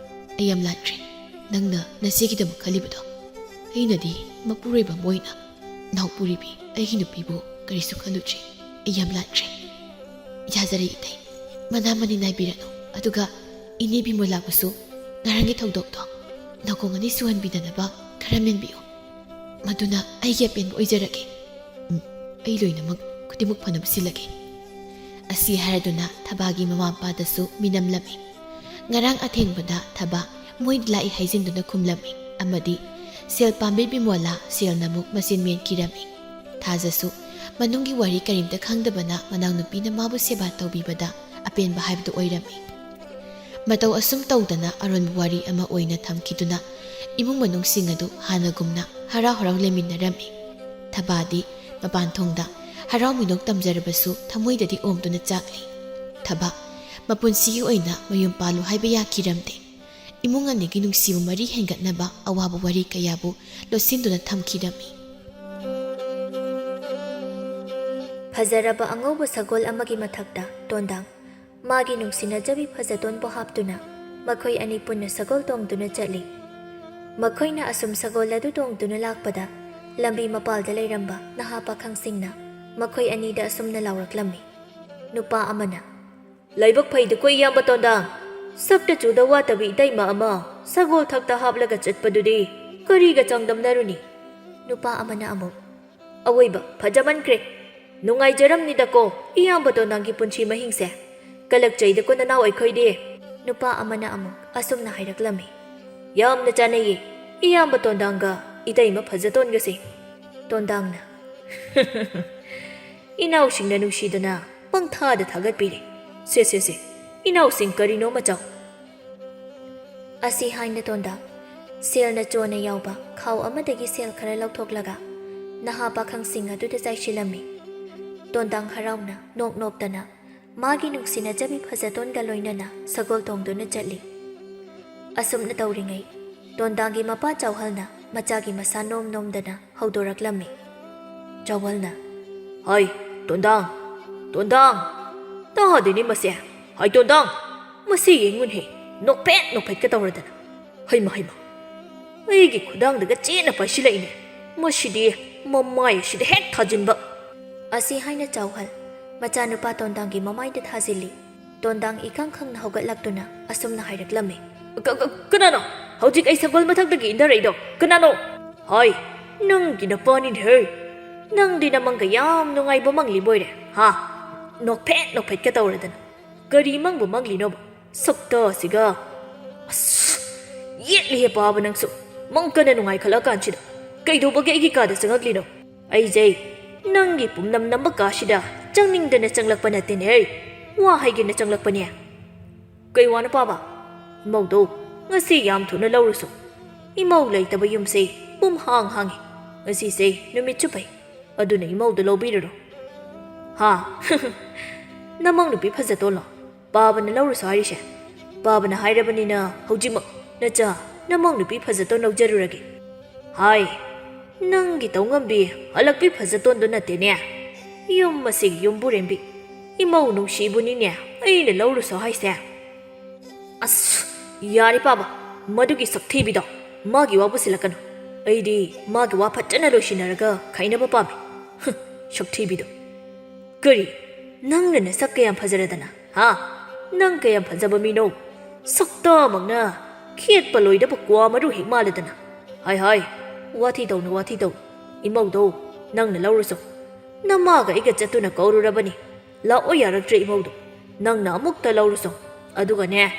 ꯑꯩ ꯌꯥꯝ ꯂꯥꯟꯈ꯭ꯔꯦ꯫ ꯅꯪꯅ ꯅꯆꯦꯒꯤꯗꯃꯛ ꯈꯜꯂꯤꯕꯗꯣ, ꯑꯩꯅꯗꯤ ꯃꯄꯨꯔꯣꯏꯕ ꯑꯃ ꯑꯣꯏꯅ ꯅꯥꯎꯄꯨꯔꯤꯕꯤ ꯑꯩꯒꯤ ꯅꯨꯄꯤꯕꯨ ꯀꯔꯤꯁꯨ ꯈꯜꯂꯨꯗ꯭ꯔꯦ꯫ ꯑꯩ ꯌꯥꯝ ꯂꯥꯟꯈ꯭ꯔꯦ꯫ ꯌꯥꯖꯔꯦ ꯏꯇꯩ, ꯃꯅꯥ ꯃꯅꯤ ꯅꯥꯏꯕꯤꯔꯅꯨ꯫ ꯑꯗꯨꯒ ꯏꯅꯦ ꯕꯤꯃꯣꯂꯥꯕꯨꯁꯨ ꯉꯔꯥꯡꯒꯤ ꯊꯧꯗꯣꯛꯇꯣ ꯅꯥꯀꯣꯡ ꯑꯅꯤ ꯁꯨꯍꯟꯕꯤꯗꯅꯕ ꯈꯔ ꯃꯦꯟꯕꯤꯌꯨ꯫ ꯃꯗꯨꯅ ꯑꯩꯒꯤ ꯑꯄꯦꯟꯕ ꯑꯣꯏꯖꯔꯒꯦ꯫ ꯎꯝ, ꯑꯩ ꯂꯣꯏꯅꯃꯛ ꯈꯨꯗꯤꯡꯃꯛ ꯐꯅꯕ ꯁꯤꯜꯂꯒꯦ꯫" ꯑꯁꯤ ꯍꯥꯏꯔꯗꯨꯅ ꯊꯕꯥꯒꯤ ꯃꯃꯥ ꯃꯄꯥꯗꯁꯨ ꯃꯤꯅꯝꯂꯝꯃꯤ꯫ ꯉꯔꯥꯡ ꯑꯊꯦꯡꯕꯗ ꯊꯕꯥ ꯃꯣꯏꯗ ꯂꯥꯛꯏ ꯍꯥꯏꯖꯤꯟꯗꯨꯅ ꯈꯨꯝꯂꯝꯃꯤ ꯑꯃꯗꯤ ꯁꯦꯜ ꯄꯥꯝꯕꯤ ꯕꯤꯃꯣꯂꯥ ꯁꯦꯜꯅ ꯑꯃꯨꯛ ꯃꯆꯤꯟ ꯃꯦꯟꯈꯤꯔꯝꯃꯤ꯫ ꯊꯥꯖꯁꯨ ꯃꯅꯨꯡꯒꯤ ꯋꯥꯔꯤ ꯀꯔꯤꯝꯇ ꯈꯪꯗꯕꯅ ꯃꯅꯥꯎꯅꯨꯄꯤꯅ ꯃꯥꯕꯨ ꯁꯦꯕꯥ ꯇꯧꯕꯤꯕꯗ ꯑꯄꯦꯟꯕ ꯍꯥꯏꯕꯗꯨ ꯑꯣꯏꯔꯝꯃꯤ꯫ ꯃꯇꯧ ꯑꯁꯨꯝ ꯇꯧꯗꯅ ꯑꯔꯣꯟꯕ ꯋꯥꯔꯤ ꯑꯃ ꯑꯣꯏꯅ ꯊꯝꯈꯤꯗꯨꯅ ꯏꯃꯨꯡ ꯃꯅꯨꯡꯁꯤꯡ ꯑꯗꯨ ꯍꯥꯟꯅꯒꯨꯝꯅ ꯍꯔꯥꯎ ꯍꯔꯥꯎ ꯂꯩꯃꯤꯟꯅꯔꯝꯃꯤ꯫ ꯊꯕꯥꯗꯤ ꯃꯄꯥꯟ ꯊꯣꯡꯗ ꯍꯔꯥꯎ ꯃꯤꯅꯣꯛ ꯇꯝꯖꯔꯕꯁꯨ ꯊꯃꯣꯏꯗꯗꯤ ꯑꯣꯝꯗꯨꯅ ꯆꯥꯛꯂꯤ꯫ ꯊꯕꯥ, ꯃꯄꯨꯟꯁꯤꯒꯤ ꯑꯣꯏꯅ ꯃꯌꯨꯝ ꯄꯥꯜꯂꯨ ꯍꯥꯏꯕ ꯌꯥꯈꯤꯔꯝꯗꯦ꯫ ꯏꯃꯨꯡ ꯑꯅꯤꯒꯤ ꯅꯨꯡꯁꯤꯕ ꯃꯔꯤ ꯍꯦꯟꯒꯠꯅꯕ ꯑꯋꯥꯕ ꯋꯥꯔꯤ ꯀꯌꯥꯕꯨ ꯂꯣꯠꯁꯤꯟꯗꯨꯅ ꯊꯝꯈꯤꯔꯝꯃꯤ꯫ ꯐꯖꯔꯕ ꯑꯉꯧꯕ ꯁꯒꯣꯜ ꯑꯃꯒꯤ ꯃꯊꯛꯇ ꯇꯣꯟꯗꯥꯡ ꯃꯥꯒꯤ ꯅꯨꯡꯁꯤꯅꯖꯕꯤ ꯐꯖꯇꯣꯟꯕꯨ ꯍꯥꯞꯇꯨꯅ ꯃꯈꯣꯏ ꯑꯅꯤ ꯄꯨꯟꯅ ꯁꯒꯣꯜ ꯇꯣꯡꯗꯨꯅ ꯆꯠꯂꯤ꯫ ꯃꯈꯣꯏꯅ ꯑꯁꯨꯝ ꯁꯒꯣꯜ ꯑꯗꯨ ꯇꯣꯡꯗꯨꯅ ꯂꯥꯛꯄꯗ ꯂꯝꯕꯤ ꯃꯄꯥꯜꯗ ꯂꯩꯔꯝꯕ ꯅꯍꯥ ꯄꯥꯈꯪꯁꯤꯡꯅ ꯃꯈꯣꯏ ꯑꯅꯤꯗ ꯑꯁꯨꯝꯅ ꯂꯥꯎꯔꯛꯂꯝꯃꯤ꯫ ꯅꯨꯄꯥ ꯑꯃꯅ, "ꯂꯥꯏꯕꯛ ꯐꯩꯗꯀꯣ ꯏꯌꯥꯝꯕ ꯇꯣꯟꯗꯥꯡ, ꯁꯛꯇ ꯆꯨꯗ ꯋꯥꯠꯇꯕꯤ ꯏꯇꯩꯃ ꯑꯃ ꯁꯒꯣꯜ ꯊꯛꯇ ꯍꯥꯞꯂꯒ ꯆꯠꯄꯗꯨꯗꯤ ꯀꯔꯤꯒ ꯆꯥꯡꯗꯝꯅꯔꯨꯅꯤ?" ꯅꯨꯄꯥ ꯑꯃꯅ ꯑꯃꯨꯛ, "ꯑꯋꯣꯏꯕ ꯐꯖꯃꯟꯈ꯭ꯔꯦ, ꯅꯨꯡꯉꯥꯏꯖꯔꯝꯅꯤꯗꯀꯣ ꯏꯌꯥꯝꯕ ꯇꯣꯟꯗꯥꯡꯒꯤ ꯄꯨꯟꯁꯤ ꯃꯍꯤꯡꯁꯦ, ꯀꯂꯛꯆꯩꯗꯀꯣ ꯅꯅꯥꯎ ꯑꯩꯈꯣꯏꯗꯤ?" ꯅꯨꯄꯥ ꯑꯃꯅ ꯑꯃꯨꯛ ꯑꯁꯨꯝꯅ ꯍꯥꯏꯔꯛꯂꯝꯃꯤ, "ꯌꯥꯝꯅ ꯆꯥꯟꯅꯩꯌꯦ ꯏꯌꯥꯝꯕ ꯇꯣꯟꯗꯥꯡꯒ ꯏꯇꯩꯃ ꯐꯖꯇꯣꯟꯒꯁꯦ꯫" ꯇꯣꯟꯗꯥꯡꯅ, "ꯏꯅꯥꯎꯁꯤꯡꯅ ꯅꯨꯡꯁꯤꯗꯅ ꯄꯪꯊꯥꯗ ꯊꯥꯒꯠꯄꯤꯔꯦ꯫ ꯁꯦ, ꯁꯦ, ꯁꯦ, ꯏꯅꯥꯎꯁꯤꯡ ꯀꯔꯤꯅꯣ ꯃꯆꯥꯎ?" ꯑꯁꯤ ꯍꯥꯏꯅ ꯇꯣꯟꯗꯥꯡ ꯁꯦꯜꯅ ꯆꯣꯅ ꯌꯥꯎꯕ ꯈꯥꯎ ꯑꯃꯗꯒꯤ ꯁꯦꯜ ꯈꯔ ꯂꯧꯊꯣꯛꯂꯒ ꯅꯍꯥ ꯄꯥꯈꯪꯁꯤꯡ ꯑꯗꯨꯗ ꯆꯥꯏꯁꯤꯜꯂꯝꯃꯤ꯫ ꯇꯣꯟꯗꯥꯡ ꯍꯔꯥꯎꯅ ꯅꯣꯛ ꯅꯣꯛꯇꯅ ꯃꯥꯒꯤ ꯅꯨꯡꯁꯤꯅꯖꯕꯤ ꯐꯖꯇꯣꯟꯒ ꯂꯣꯏꯅꯅ ꯁꯒꯣꯜ ꯇꯣꯡꯗꯨꯅ ꯆꯠꯂꯤ꯫ ꯑꯁꯨꯝꯅ ꯇꯧꯔꯤꯉꯩ, ꯇꯣꯟꯗꯥꯡꯒꯤ ꯃꯄꯥ ꯆꯥꯎꯍꯜꯅ ꯃꯆꯥꯒꯤ ꯃꯁꯥ ꯅꯣꯝ ꯅꯣꯝꯗꯅ ꯍꯧꯗꯣꯔꯛꯂꯝꯃꯤ꯫ ꯆꯥꯎꯍꯜꯅ, "ꯍꯥꯏ, ꯇꯣꯟꯗꯥꯡ, ꯇꯣꯟꯗꯥꯡ, ꯇꯥꯗꯦꯅꯦ ꯃꯁꯦ꯫ ꯍꯥꯏ ꯇꯣꯟꯗꯥꯡ, ꯃꯁꯤ ꯌꯦꯡꯉꯨꯅꯦ, ꯅꯣꯛꯐꯦꯠ ꯅꯣꯛꯐꯦꯠꯀ ꯇꯧꯔꯗꯅ꯫ ꯍꯩꯃ, ꯍꯩꯃ, ꯑꯩꯒꯤ ꯈꯨꯗꯥꯡꯗꯒ ꯆꯦꯠꯅ ꯄꯥꯏꯁꯤꯜꯂꯛꯏꯅꯦ꯫ ꯃꯁꯤꯗꯤ ꯃꯃꯥꯏ ꯑꯁꯤꯗ ꯍꯦꯛ ꯊꯥꯖꯤꯟꯕ꯫" ꯑꯁꯤ ꯍꯥꯏꯅ ꯆꯥꯎꯍꯜ ꯃꯆꯥꯅꯨꯄꯥ ꯇꯣꯟꯗꯥꯡꯒꯤ ꯃꯃꯥꯏꯗ ꯊꯥꯖꯤꯜꯂꯤ꯫ ꯇꯣꯟꯗꯥꯡ ꯏꯈꯪ ꯈꯪꯅ ꯍꯧꯒꯠꯂꯛꯇꯨꯅ ꯑꯁꯨꯝꯅ ꯍꯥꯏꯔꯛꯂꯝꯃꯤ꯫ "ꯀ-, ꯀ-, ꯀꯅꯥꯅꯣ? ꯍꯧꯖꯤꯛ ꯑꯩ ꯁꯒꯣꯜ ꯃꯊꯛꯇꯒꯤ ꯏꯟꯊꯔꯛꯏꯗꯣ ꯀꯅꯥꯅꯣ? ꯍꯥꯏ, ꯅꯪꯒꯤ ꯅꯄꯥꯅꯤꯅꯦ ꯍꯦ꯫ ꯅꯪꯗꯤ ꯅꯃꯪꯒ ꯌꯥꯝ ꯅꯨꯡꯉꯥꯏꯕ ꯃꯪꯂꯤꯕꯣꯏꯔꯦ, ꯍꯥ? ꯅꯣꯛꯐꯦꯠ ꯅꯣꯛꯐꯦꯠꯀ ꯇꯧꯔꯗꯅ꯫ ꯀꯔꯤ ꯃꯪꯕꯨ ꯃꯪꯂꯤꯅꯣꯕ? ꯁꯛꯇ ꯑꯁꯤꯒ꯫ ꯑꯁ, ꯌꯦꯠꯂꯤꯍꯦ ꯄꯥꯕ ꯅꯪꯁꯨ꯫ ꯃꯪ ꯀꯟꯅ ꯅꯨꯡꯉꯥꯏꯈꯠꯂꯛꯑꯀꯥꯟꯁꯤꯗ ꯀꯩꯗꯧꯕꯒꯤ ꯑꯩꯒꯤ ꯀꯥꯗ ꯆꯪꯉꯛꯂꯤꯅꯣ? ꯑꯩꯁꯦ ꯅꯪꯒꯤ ꯄꯨꯝꯅꯝ ꯅꯝꯕ ꯀꯥꯁꯤꯗ ꯆꯪꯅꯤꯡꯗꯅ ꯆꯪꯂꯛꯄ ꯅꯠꯇꯦꯅꯦ꯫ ꯋꯥ ꯍꯥꯏꯒꯦꯅ ꯆꯪꯂꯛꯄꯅꯦ꯫ ꯀꯩ ꯋꯥꯅꯣ ꯄꯥꯕ? ꯏꯃꯧꯗꯣ ꯉꯁꯤ ꯌꯥꯝ ꯊꯨꯅ ꯂꯧꯔꯨꯁꯣ꯫ ꯏꯃꯧ ꯂꯩꯇꯕ ꯌꯨꯝꯁꯦ ꯄꯨꯝꯍꯥꯡ ꯍꯥꯡꯉꯤ꯫ ꯉꯁꯤꯁꯦ ꯅꯨꯃꯤꯠꯁꯨ ꯐꯩ꯫ ꯑꯗꯨꯅ ꯏꯃꯧꯗꯣ ꯂꯧꯕꯤꯔꯨꯔꯣ꯫ ꯍꯥ? ꯅꯃꯧ ꯅꯨꯄꯤ ꯐꯖꯇꯣꯟꯂꯣ ꯄꯥꯕꯅ ꯂꯧꯔꯨꯁꯣ ꯍꯥꯏꯔꯤꯁꯦ? ꯄꯥꯕꯅ ꯍꯥꯏꯔꯕꯅꯤꯅ ꯍꯧꯖꯤꯛꯃꯛ ꯅꯆꯥ ꯅꯃꯧ ꯅꯨꯄꯤ ꯐꯖꯇꯣꯟ ꯂꯧꯖꯔꯨꯔꯒꯦ꯫ ꯍꯥꯏ, ꯅꯪꯒꯤ ꯇꯧꯉꯝꯕꯤ ꯍꯜꯂꯛꯄꯤ ꯐꯖꯇꯣꯟꯗꯣ ꯅꯠꯇꯦꯅꯦ꯫ ꯌꯨꯝ ꯑꯁꯤꯒꯤ ꯌꯨꯝꯕꯨꯔꯦꯝꯕꯤ, ꯏꯃꯧ ꯅꯨꯡꯁꯤꯕꯨꯅꯤꯅꯦ ꯑꯩꯅ ꯂꯧꯔꯨꯁꯣ ꯍꯥꯏꯁꯦ꯫ ꯑꯁ, ꯌꯥꯔꯦ ꯄꯥꯕ, ꯃꯗꯨꯒꯤ ꯁꯛꯊꯤꯕꯤꯗꯣ ꯃꯥꯒꯤ ꯋꯥ ꯄꯨꯁꯤꯜꯂꯛꯀꯅꯨ꯫ ꯑꯩꯗꯤ ꯃꯥꯒꯤ ꯋꯥ ꯐꯖꯅ ꯂꯣꯏꯁꯤꯟꯅꯔꯒ ꯈꯥꯏꯅꯕ ꯄꯥꯝꯃꯤ꯫ ꯍꯨꯝ, ꯁꯛꯊꯤꯕꯤꯗꯣ꯫ ꯀꯔꯤ? ꯅꯪꯅ ꯅꯁꯛ ꯀꯌꯥꯝ ꯐꯖꯔꯗꯅ? ꯍꯥ? ꯅꯪ ꯀꯌꯥꯝ ꯐꯖꯕ ꯃꯤꯅꯣ? ꯁꯛꯇꯃꯛꯅ ꯈꯦꯠꯄ ꯂꯣꯏꯗꯕ ꯀ꯭ꯋꯥ ꯃꯔꯨ ꯍꯦꯛ ꯃꯥꯜꯂꯗꯅ꯫ ꯍꯥꯏ ꯍꯥꯏ, ꯋꯥꯊꯤ ꯇꯧꯅꯨ, ꯋꯥꯊꯤ ꯇꯧ꯫ ꯏꯃꯧꯗꯣ ꯅꯪꯅ ꯂꯧꯔꯨꯆꯣ꯫ ꯅꯃꯥꯒ ꯑꯩꯒ ꯆꯠꯇꯨꯅ ꯀꯧꯔꯨꯔꯕꯅꯤ꯫ ꯂꯥꯛꯑꯣ ꯌꯥꯔꯛꯇ꯭ꯔꯦ ꯏꯃꯧꯗꯣ꯫ ꯅꯪꯅ ꯑꯃꯨꯛꯇ ꯂꯧꯔꯨꯆꯣ꯫ ꯑꯗꯨꯒꯅꯦ,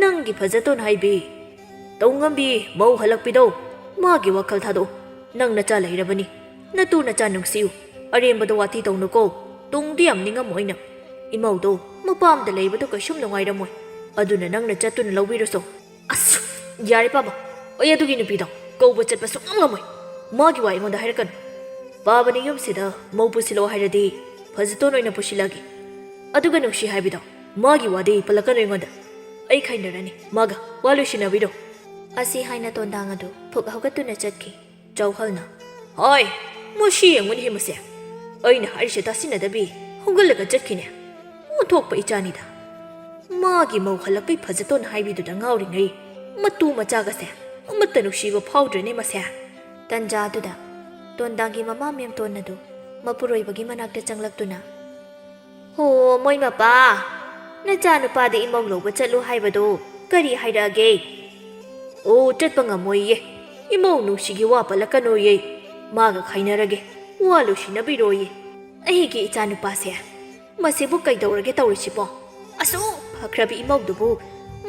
ꯅꯪꯒꯤ ꯐꯖꯇꯣꯟ ꯍꯥꯏꯕꯤ ꯇꯧꯉꯝꯕꯤ ꯃꯧ ꯍꯜꯂꯛꯄꯤꯗꯧ ꯃꯥꯒꯤ ꯋꯥꯈꯜ ꯊꯥꯗꯣꯛꯎ꯫ ꯅꯪ ꯅꯆꯥ ꯂꯩꯔꯕꯅꯤ꯫ ꯅꯇꯨ ꯅꯆꯥ ꯅꯨꯡꯁꯤꯌꯨ꯫ ꯑꯔꯦꯝꯕꯗ ꯋꯥꯊꯤ ꯇꯧꯅꯨꯀꯣ꯫ ꯇꯨꯡꯗꯤ ꯌꯥꯝ ꯅꯤꯡꯉꯝꯃꯣꯏ ꯅꯪ꯫ ꯏꯃꯧꯗꯣ ꯃꯄꯥꯝꯗ ꯂꯩꯕꯗꯣ ꯀꯩꯁꯨꯝ ꯅꯨꯡꯉꯥꯏꯔꯝꯃꯣꯏ꯫ ꯑꯗꯨꯅ ꯅꯪꯅ ꯆꯠꯇꯨꯅ ꯂꯧꯕꯤꯔꯨꯆꯣ꯫ ꯑꯁ, ꯌꯥꯔꯦ ꯄꯥꯕ꯫ ꯑꯩ ꯑꯗꯨꯒꯤ ꯅꯨꯄꯤꯗꯣ ꯀꯧꯕ ꯆꯠꯄ ꯁꯨꯡꯉꯝ ꯉꯝꯃꯣꯏ꯫ ꯃꯥꯒꯤ ꯋꯥ ꯑꯩꯉꯣꯟꯗ ꯍꯥꯏꯔꯛꯀꯅꯨ꯫ ꯄꯥꯕꯅ ꯌꯨꯝꯁꯤꯗ ꯃꯧ ꯄꯨꯁꯤꯜꯂꯛꯑꯣ ꯍꯥꯏꯔꯗꯤ ꯐꯖꯇꯣꯟ ꯑꯣꯏꯅ ꯄꯨꯁꯤꯜꯂꯛꯑꯒꯦ꯫ ꯑꯗꯨꯒ ꯅꯨꯡꯁꯤ ꯍꯥꯏꯕꯤꯗꯣ ꯃꯥꯒꯤ ꯋꯥꯗꯤ ꯄꯜꯂꯛꯀꯅꯨ ꯑꯩꯉꯣꯟꯗ꯫ ꯑꯩ ꯈꯥꯏꯅꯔꯅꯤ ꯃꯥꯒ꯫ ꯋꯥ ꯂꯣꯏꯁꯤꯟꯅꯕꯤꯔꯣ꯫ ꯑꯁꯤ ꯍꯥꯏꯅ ꯇꯣꯟꯗꯥꯡ ꯑꯗꯨ ꯐꯨꯛ ꯍꯧꯒꯠꯇꯨꯅ ꯆꯠꯈꯤ꯫ ꯆꯥꯎꯍꯜꯅ, "ꯍꯣꯏ, ꯃꯁꯤ ꯌꯦꯡꯉꯨꯅꯦꯍꯦ ꯃꯁꯦ꯫ ꯑꯩꯅ ꯍꯥꯏꯔꯤꯁꯦ ꯇꯥꯁꯤꯟꯅꯗꯕꯤ ꯍꯧꯒꯠꯂꯒ ꯆꯠꯈꯤꯅꯦ꯫ ꯑꯣꯟꯊꯣꯛꯄ ꯏꯆꯥꯅꯤꯗ꯫ ꯃꯥꯒꯤ ꯃꯧ ꯍꯜꯂꯛꯄꯩ ꯐꯖꯇꯣꯟ ꯍꯥꯏꯕꯤꯗꯨꯗ ꯉꯥꯎꯔꯤꯉꯩ ꯃꯇꯨ ꯃꯆꯥꯒꯁꯦ ꯑꯃꯠꯇ ꯅꯨꯡꯁꯤꯕ ꯐꯥꯎꯗ꯭ꯔꯦꯅꯦ ꯃꯁꯦ"꯫ ꯇꯟꯖꯥ ꯑꯗꯨꯗ ꯇꯣꯟꯗꯥꯡꯒꯤ ꯃꯃꯥ ꯃꯦꯝꯇꯣꯟ ꯑꯗꯨ ꯃꯄꯨꯔꯣꯏꯕꯒꯤ ꯃꯅꯥꯛꯇ ꯆꯪꯂꯛꯇꯨꯅ, "ꯍꯣ, ꯃꯣꯏ ꯃꯄꯥ, ꯅꯆꯥꯅꯨꯄꯥꯗ ꯏꯃꯧ ꯂꯧꯕ ꯆꯠꯂꯨ ꯍꯥꯏꯕꯗꯣ ꯀꯔꯤ ꯍꯥꯏꯔꯛꯑꯒꯦ?" "ꯑꯣ, ꯆꯠꯄ ꯉꯝꯃꯣꯏꯌꯦ꯫ ꯏꯃꯧ ꯅꯨꯡꯁꯤꯒꯤ ꯋꯥ ꯄꯜꯂꯛꯀꯅꯣꯌꯦ꯫ ꯃꯥꯒ ꯈꯥꯏꯅꯔꯒꯦ꯫ ꯋꯥ ꯂꯣꯏꯁꯤꯟꯅꯕꯤꯔꯣꯌꯦ꯫ ꯑꯩꯒꯤ ꯏꯆꯥꯅꯨꯄꯥꯁꯦ, ꯃꯁꯤꯕꯨ ꯀꯩꯗꯧꯔꯒꯦ ꯇꯧꯔꯤꯁꯤꯕꯣ? ꯑꯁꯨꯛ ꯐꯈ꯭ꯔꯕꯤ ꯏꯃꯧꯗꯨꯕꯨ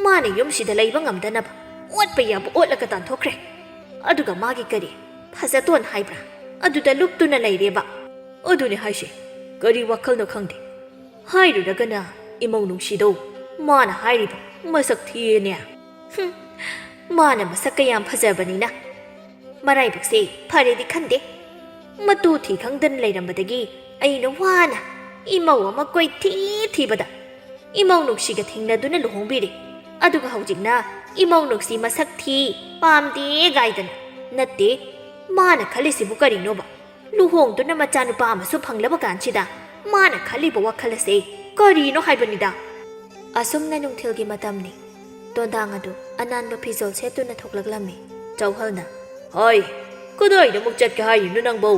ꯃꯥꯅ ꯌꯨꯝꯁꯤꯗ ꯂꯩꯕ ꯉꯝꯗꯅꯕ ꯑꯣꯠꯄ ꯌꯥꯕ ꯑꯣꯠꯂꯒ ꯇꯥꯟꯊꯣꯛꯈ꯭ꯔꯦ꯫ ꯑꯗꯨꯒ ꯃꯥꯒꯤ ꯀꯔꯤ ꯐꯖꯇꯣꯟ ꯍꯥꯏꯕ꯭ꯔꯥ, ꯑꯗꯨꯗ ꯂꯨꯞꯇꯨꯅ ꯂꯩꯔꯦꯕ꯫ ꯑꯗꯨꯅꯦ ꯍꯥꯏꯁꯦ, ꯀꯔꯤ ꯋꯥꯈꯜꯅꯣ ꯈꯪꯗꯦ꯫ ꯍꯥꯏꯔꯨꯔꯒꯅ ꯏꯃꯧ ꯅꯨꯡꯁꯤꯗꯧ ꯃꯥꯅ ꯍꯥꯏꯔꯤꯕ ꯃꯁꯛ ꯊꯤꯌꯦꯅꯦ꯫ ꯍꯨꯝ, ꯃꯥꯅ ꯃꯁꯛ ꯀꯌꯥꯝ ꯐꯖꯕꯅꯤꯅ꯫ ꯃꯔꯥꯏꯕꯛꯁꯦ ꯐꯔꯦꯗꯤ ꯈꯟꯗꯦ꯫ ꯃꯇꯨ ꯊꯤ ꯈꯪꯗꯅ ꯂꯩꯔꯝꯕꯗꯒꯤ ꯑꯩꯅ ꯋꯥꯅ ꯏꯃꯧ ꯑꯃ ꯀꯣꯏꯊꯤ ꯊꯤꯕꯗ ꯏꯃꯧ ꯅꯨꯡꯁꯤꯒ ꯊꯦꯡꯅꯗꯨꯅ ꯂꯨꯍꯣꯡꯕꯤꯔꯦ꯫ ꯑꯗꯨꯒ ꯍꯧꯖꯤꯛꯅ ꯏꯃꯧ ꯅꯨꯡꯁꯤ ꯃꯁꯛ ꯊꯤ, ꯄꯥꯝꯗꯦ ꯒꯥꯏꯗꯅ꯫ ꯅꯠꯇꯦ, ꯃꯥꯅ ꯈꯜꯂꯤꯁꯤꯕꯨ ꯀꯔꯤꯅꯣꯕ? ꯂꯨꯍꯣꯡꯗꯨꯅ ꯃꯆꯥꯅꯨꯄꯥ ꯑꯃꯁꯨ ꯐꯪꯂꯕ ꯀꯥꯟꯁꯤꯗ ꯃꯥꯅ ꯈꯜꯂꯤꯕ ꯋꯥꯈꯜ ꯑꯁꯦ ꯀꯔꯤꯅꯣ ꯍꯥꯏꯕꯅꯤꯗ? ꯑꯁꯨꯝꯅ ꯅꯨꯡꯊꯤꯜꯒꯤ ꯃꯇꯝꯅꯤ꯫ ꯇꯣꯟꯗꯥꯡ ꯑꯗꯨ ꯑꯅꯥꯟꯕ ꯐꯤꯖꯣꯜ ꯁꯦꯠꯇꯨꯅ ꯊꯣꯛꯂꯛꯂꯝꯃꯤ꯫ ꯆꯧꯍꯜꯅ, "ꯍꯣꯏ, ꯀꯗꯥꯏꯗ ꯑꯃꯨꯛ ꯆꯠꯀꯦ ꯍꯥꯏꯔꯤꯅꯣ ꯅꯪꯕꯣ?"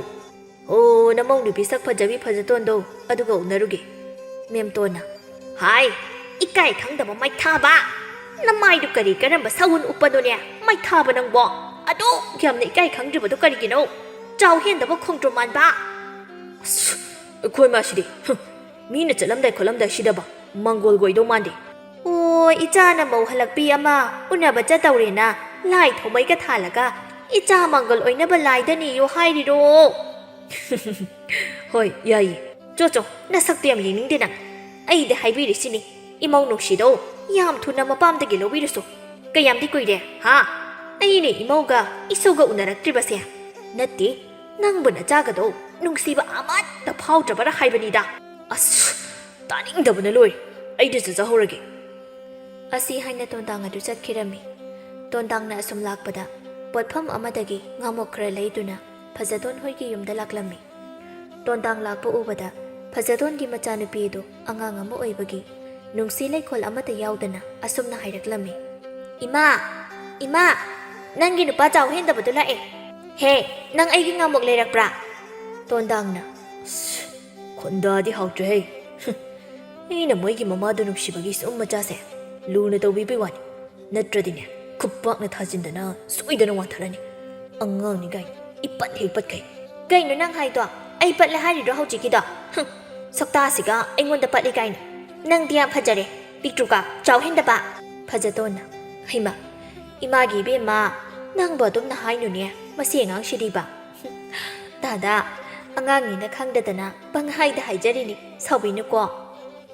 "ꯑꯣ, ꯅꯃꯧ ꯅꯨꯄꯤ ꯁꯛ ꯐꯖꯕꯤ ꯐꯖꯇꯣꯟꯗꯣ, ꯑꯗꯨꯒ ꯎꯅꯔꯨꯒꯦ꯫" ꯃꯦꯝꯇꯣꯟꯅ, "ꯍꯥꯏ, ꯏꯀꯥꯏ ꯈꯪꯗꯕ ꯃꯩꯊꯥꯕ! ꯅꯃꯥꯏꯗꯨ ꯀꯔꯤ ꯀꯔꯝꯕ ꯁꯎꯟ ꯎꯞꯄꯅꯣꯅꯦ, ꯃꯩꯊꯥꯕ ꯅꯪꯕꯣ? ꯑꯗꯨꯛ ꯌꯥꯝꯅ ꯏꯀꯥꯏ ꯈꯪꯗ꯭ꯔꯤꯕꯗꯨ ꯀꯔꯤꯒꯤꯅꯣ? ꯆꯥꯎ ꯍꯦꯟꯗꯕ ꯈꯣꯡꯗ꯭ꯔꯨꯝ ꯃꯥꯟꯕ!" ꯑꯁ, ꯑꯩꯈꯣꯏ ꯃꯥꯁꯤꯗꯤ, ꯍꯨꯝ, ꯃꯤꯅ ꯆꯠꯂꯝꯗꯥꯏ ꯈꯣꯠꯂꯝꯗꯥꯏꯁꯤꯗꯕ ꯃꯪꯒꯣꯜꯒ ꯑꯣꯏꯗꯧ ꯃꯥꯟꯗꯦ꯫ "ꯑꯣ, ꯏꯆꯥꯅ ꯃꯧ ꯍꯜꯂꯛꯄꯤ ꯑꯃ ꯎꯅꯕ ꯆꯠꯇꯧꯔꯦꯅ ꯂꯥꯏ ꯊꯧꯃꯩꯒ ꯊꯥꯜꯂꯒ ꯏꯆꯥ ꯃꯪꯒꯜ ꯑꯣꯏꯅꯕ ꯂꯥꯏꯗ ꯅꯤꯌꯣ ꯍꯥꯏꯔꯤꯔꯣ?" "ꯍꯣꯏ, ꯌꯥꯏꯌꯦ꯫ ꯆꯣ, ꯆꯣ, ꯅꯁꯛꯇꯣ ꯌꯥꯝ ꯌꯦꯡꯅꯤꯡꯗꯦ ꯅꯪ꯫ ꯑꯩꯗꯤ ꯍꯥꯏꯕꯤꯔꯤꯁꯤꯅꯤ, ꯏꯃꯧ ꯅꯨꯡꯁꯤꯗꯣ ꯌꯥꯝ ꯊꯨꯅ ꯃꯄꯥꯝꯗꯒꯤ ꯂꯧꯕꯤꯔꯨꯁꯣ꯫ ꯀꯌꯥꯝꯗꯤ ꯀꯨꯏꯔꯦ, ꯍꯥ? ꯑꯩꯅꯦ ꯏꯃꯧꯒ ꯏꯁꯧꯒ ꯎꯅꯔꯛꯇ꯭ꯔꯤꯕꯁꯦ꯫ ꯅꯠꯇꯦ, ꯅꯪꯕꯨ ꯅꯆꯥꯒꯗꯣ ꯅꯨꯡꯁꯤꯕ ꯑꯃꯠꯇ ꯐꯥꯎꯗ꯭ꯔꯕꯔꯥ ꯍꯥꯏꯕꯅꯤꯗ꯫" "ꯑꯁ, ꯇꯥꯅꯤꯡꯗꯕꯅ ꯂꯣꯏꯔꯦ꯫ ꯑꯩꯗꯤ ꯆꯠꯆꯍꯧꯔꯒꯦ꯫" ꯑꯁꯤ ꯍꯥꯏꯅ ꯇꯣꯟꯗꯥꯡ ꯑꯗꯨ ꯆꯠꯈꯤꯔꯝꯃꯤ꯫ ꯇꯣꯟꯗꯥꯡꯅ ꯑꯁꯨꯝ ꯂꯥꯛꯄꯗ ꯄꯣꯠꯐꯝ ꯑꯃꯗꯒꯤ ꯉꯥꯃꯣꯛ ꯈꯔ ꯂꯩꯗꯨꯅ ꯐꯖꯗꯣꯟ ꯍꯣꯏꯒꯤ ꯌꯨꯝꯗ ꯂꯥꯛꯂꯝꯃꯤ꯫ ꯇꯣꯟꯗꯥꯡ ꯂꯥꯛꯄ ꯎꯕꯗ ꯐꯖꯗꯣꯟꯒꯤ ꯃꯆꯥꯅꯨꯄꯤ ꯑꯗꯨ ꯑꯉꯥꯡ ꯑꯃ ꯑꯣꯏꯕꯒꯤ ꯅꯨꯡꯁꯤ ꯂꯩꯈꯣꯜ ꯑꯃꯠꯇ ꯌꯥꯎꯗꯅ ꯑꯁꯨꯝꯅ ꯍꯥꯏꯔꯛꯂꯝꯃꯤ, "ꯏꯃꯥ, ꯏꯃꯥ, ꯅꯪꯒꯤ ꯅꯨꯄꯥ ꯆꯥꯎ ꯍꯦꯟꯗꯕꯗꯨ ꯂꯥꯛꯑꯦ꯫ ꯍꯦ, ꯅꯪ ꯑꯩꯒꯤ ꯉꯥꯃꯣꯛ ꯂꯩꯔꯛꯄ꯭ꯔꯥ?" ꯇꯣꯟꯗꯥꯡꯅ, "ꯑꯁ, ꯈꯣꯟꯗꯥꯗꯤ ꯍꯥꯎꯇ꯭ꯔꯦꯍꯦ꯫ ꯍꯨꯝ, ꯑꯩꯅ ꯃꯣꯏꯒꯤ ꯃꯃꯥꯗꯣ ꯅꯨꯡꯁꯤꯕꯒꯤ ꯁꯨꯝ ꯃꯆꯥꯁꯦ ꯂꯨꯅ ꯇꯧꯕꯤꯕꯩ ꯋꯥꯅꯤ꯫ ꯅꯠꯇ꯭ꯔꯗꯤꯅꯦ, ꯈꯨꯄꯥꯛꯅ ꯊꯥꯖꯤꯟꯗꯅ ꯁꯣꯏꯗꯅ ꯋꯥꯟꯊꯔꯅꯤ꯫ ꯑꯉꯥꯡꯅꯤ ꯀꯥꯏꯅ ꯏꯄꯠ ꯍꯦꯛ ꯄꯠꯈꯩ꯫" "ꯀꯩꯅꯣ ꯅꯪ ꯍꯥꯏꯗꯣ? ꯑꯩ ꯄꯠꯂꯦ ꯍꯥꯏꯔꯤꯔꯣ ꯍꯧꯖꯤꯛꯀꯤꯗꯣ? ꯍꯨꯝ, ꯁꯛꯇꯥꯁꯤꯒ ꯑꯩꯉꯣꯟꯗ ꯄꯠꯂꯤ ꯀꯥꯏꯅ꯫ ꯅꯪꯗꯤ ꯌꯥꯝ ꯐꯖꯔꯦ꯫ ꯄꯤꯛꯇ꯭ꯔꯨꯀ, ꯆꯥꯎ ꯍꯦꯟꯗꯕ꯫ ꯐꯖꯇꯣꯟꯅ, ꯍꯩꯃ, ꯏꯃꯥꯒꯤ ꯏꯕꯦꯝꯃ, ꯅꯪꯕꯨ ꯑꯗꯨꯝꯅ ꯍꯥꯏꯅꯨꯅꯦ, ꯃꯁꯤ ꯑꯉꯥꯡꯁꯤꯗꯤꯕ꯫ ꯇꯥꯗ, ꯑꯉꯥꯡꯅꯤꯅ ꯈꯪꯗꯗꯅ ꯄꯪꯍꯥꯏꯗ ꯍꯥꯏꯖꯔꯤꯅꯤ, ꯁꯥꯎꯕꯤꯅꯨꯀꯣ꯫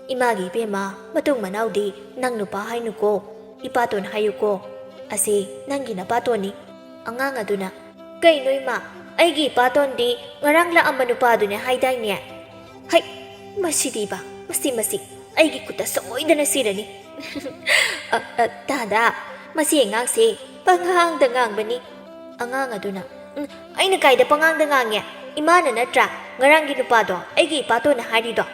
ꯏꯃꯥꯒꯤ ꯏꯕꯦꯝꯃ, ꯃꯇꯨꯡ ꯃꯅꯥꯎꯗꯤ ꯅꯪ ꯅꯨꯄꯥ ꯍꯥꯏꯅꯨꯀꯣ, ꯏꯄꯥꯇꯣꯟ ꯍꯥꯏꯌꯨꯀꯣ꯫ ꯑꯁꯤ ꯅꯪꯒꯤ ꯅꯄꯥꯇꯣꯟꯅꯤ꯫ ꯑꯉꯥꯡ ꯑꯗꯨꯅ, ꯀꯩꯅꯣ ꯏꯃꯥ, ꯑꯩꯒꯤ ꯏꯄꯥꯇꯣꯟꯗꯤ ꯉꯔꯥꯡ ꯂꯥꯛꯑꯝꯕ ꯅꯨꯄꯥꯗꯨꯅꯦ ꯍꯥꯏꯗꯥꯏꯅꯦ? ꯍꯩ, ꯃꯁꯤꯗꯤꯕ, ꯃꯁꯤ, ꯃꯁꯤ, ꯑꯩꯒꯤ ꯈꯨꯠꯇ ꯁꯣꯏꯗꯅ ꯁꯤꯔꯅꯤ꯫ ꯑ, ꯑ, ꯇꯥꯗ, ꯃꯁꯤ ꯑꯉꯥꯡꯁꯦ ꯄꯉꯥꯡꯗ ꯉꯥꯡꯕꯅꯤ꯫ ꯑꯉꯥꯡ ꯑꯗꯨꯅ, "ꯎꯝ, ꯑꯩꯅ ꯀꯥꯏꯗ ꯄꯉꯥꯡꯗ ꯉꯥꯡꯉꯦ? ꯏꯃꯥꯅ ꯅꯠꯇ꯭ꯔꯥ ꯉꯔꯥꯡꯒꯤ ꯅꯨꯄꯥꯗꯣ ꯑꯩꯒꯤ ꯏꯄꯥꯇꯣꯟꯅ ꯍꯥꯏꯔꯤꯗꯣ?"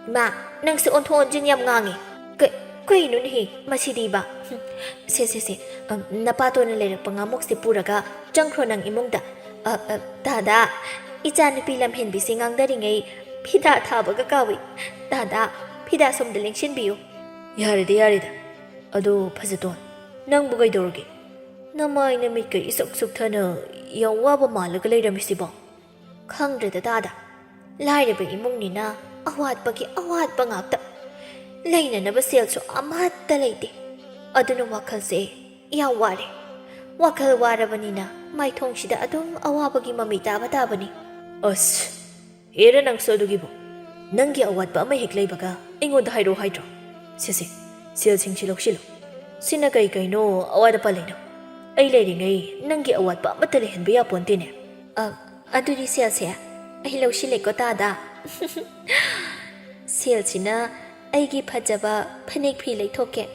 ꯏꯃꯥ, ꯅꯪꯁꯦ ꯑꯣꯟꯊꯣꯛ ꯑꯣꯟꯁꯤꯟ ꯌꯥꯝ ꯉꯥꯡꯉꯦ꯫ ꯀ-, ꯀꯩꯅꯣꯅꯦꯍꯦ ꯃꯁꯤꯗꯤꯕ? ꯁꯦ, ꯁꯦ, ꯁꯦ, ꯑ, ꯅꯄꯥꯇꯣꯟꯅ ꯂꯩꯔꯛꯄ ꯉꯥꯃꯣꯛꯁꯦ ꯄꯨꯔꯒ ꯆꯪꯈ꯭ꯔꯣ ꯅꯪ ꯏꯃꯨꯡꯗ꯫ ꯑ, ꯑ, ꯇꯥꯗ, ꯏꯆꯥꯅꯨꯄꯤ ꯂꯝꯍꯦꯟꯕꯤꯁꯦ ꯉꯥꯡꯗꯔꯤꯉꯩ ꯐꯤꯗꯥ ꯊꯥꯕꯒ ꯀꯥꯎꯏ꯫ ꯇꯥꯗ, ꯐꯤꯗꯥ ꯁꯣꯝꯗ ꯂꯦꯡꯁꯤꯟꯕꯤꯌꯨ꯫ ꯌꯥꯔꯦꯗ, ꯌꯥꯔꯦꯗ꯫ ꯑꯗꯣ ꯐꯖꯇꯣꯟ, ꯅꯪꯕꯨ ꯀꯩꯗꯧꯔꯒꯦ? ꯅꯃꯥꯏ ꯅꯃꯤꯠꯀ ꯏꯁꯨꯛ ꯁꯨꯛꯊꯅ ꯌꯥꯝ ꯋꯥꯕ ꯃꯥꯜꯂꯒ ꯂꯩꯔꯝꯃꯤꯁꯤꯕꯣ? ꯈꯪꯗ꯭ꯔꯦꯗ ꯇꯥꯗ꯫ ꯂꯥꯏꯔꯕ ꯏꯃꯨꯡꯅꯤꯅ ꯑꯋꯥꯠꯄꯒꯤ ꯑꯋꯥꯠꯄ ꯉꯥꯛꯇ꯫ ꯂꯩꯅꯅꯕ ꯁꯦꯜꯁꯨ ꯑꯃꯠꯇ ꯂꯩꯇꯦ꯫ ꯑꯗꯨꯅ ꯋꯥꯈꯜꯁꯦ ꯌꯥꯝ ꯋꯥꯔꯦ꯫ ꯋꯥꯈꯜ ꯋꯥꯔꯕꯅꯤꯅ ꯃꯥꯏꯊꯣꯡꯁꯤꯗ ꯑꯗꯨꯝ ꯑꯋꯥꯕꯒꯤ ꯃꯃꯤ ꯇꯥꯕ ꯇꯥꯕꯅꯤ꯫ ꯑꯁ, ꯍꯦꯔꯥ ꯅꯪꯁꯨ ꯑꯗꯨꯒꯤꯕꯨ꯫ ꯅꯪꯒꯤ ꯑꯋꯥꯠꯄ ꯑꯃ ꯍꯦꯛ ꯂꯩꯕꯒ ꯑꯩꯉꯣꯟꯗ ꯍꯥꯏꯔꯛꯑꯣ ꯍꯥꯏꯗ꯭ꯔꯣ? ꯁꯦ, ꯁꯦ, ꯁꯦꯜꯁꯤꯡꯁꯤ ꯂꯧꯁꯤꯜꯂꯨ꯫ ꯁꯤꯅ ꯀꯩ ꯀꯩꯅꯣ ꯑꯋꯥꯠ ꯑꯄꯥ ꯂꯩꯅꯣ? ꯑꯩ ꯂꯩꯔꯤꯉꯩ ꯅꯪꯒꯤ ꯑꯋꯥꯠꯄ ꯑꯃꯠꯇ ꯂꯩꯍꯟꯕ ꯌꯥꯄꯣꯟꯇꯦꯅꯦ꯫ ꯑ, ꯑꯗꯨꯗꯤ ꯁꯦꯜꯁꯦ ꯑꯩ ꯂꯧꯁꯤꯜꯂꯦꯀꯣ ꯇꯥꯗ꯫ ꯁꯦꯜꯁꯤꯅ ꯑꯩꯒꯤ ꯐꯖꯕ ꯐꯅꯦꯛ ꯐꯤ ꯂꯩꯊꯣꯛꯀꯦ,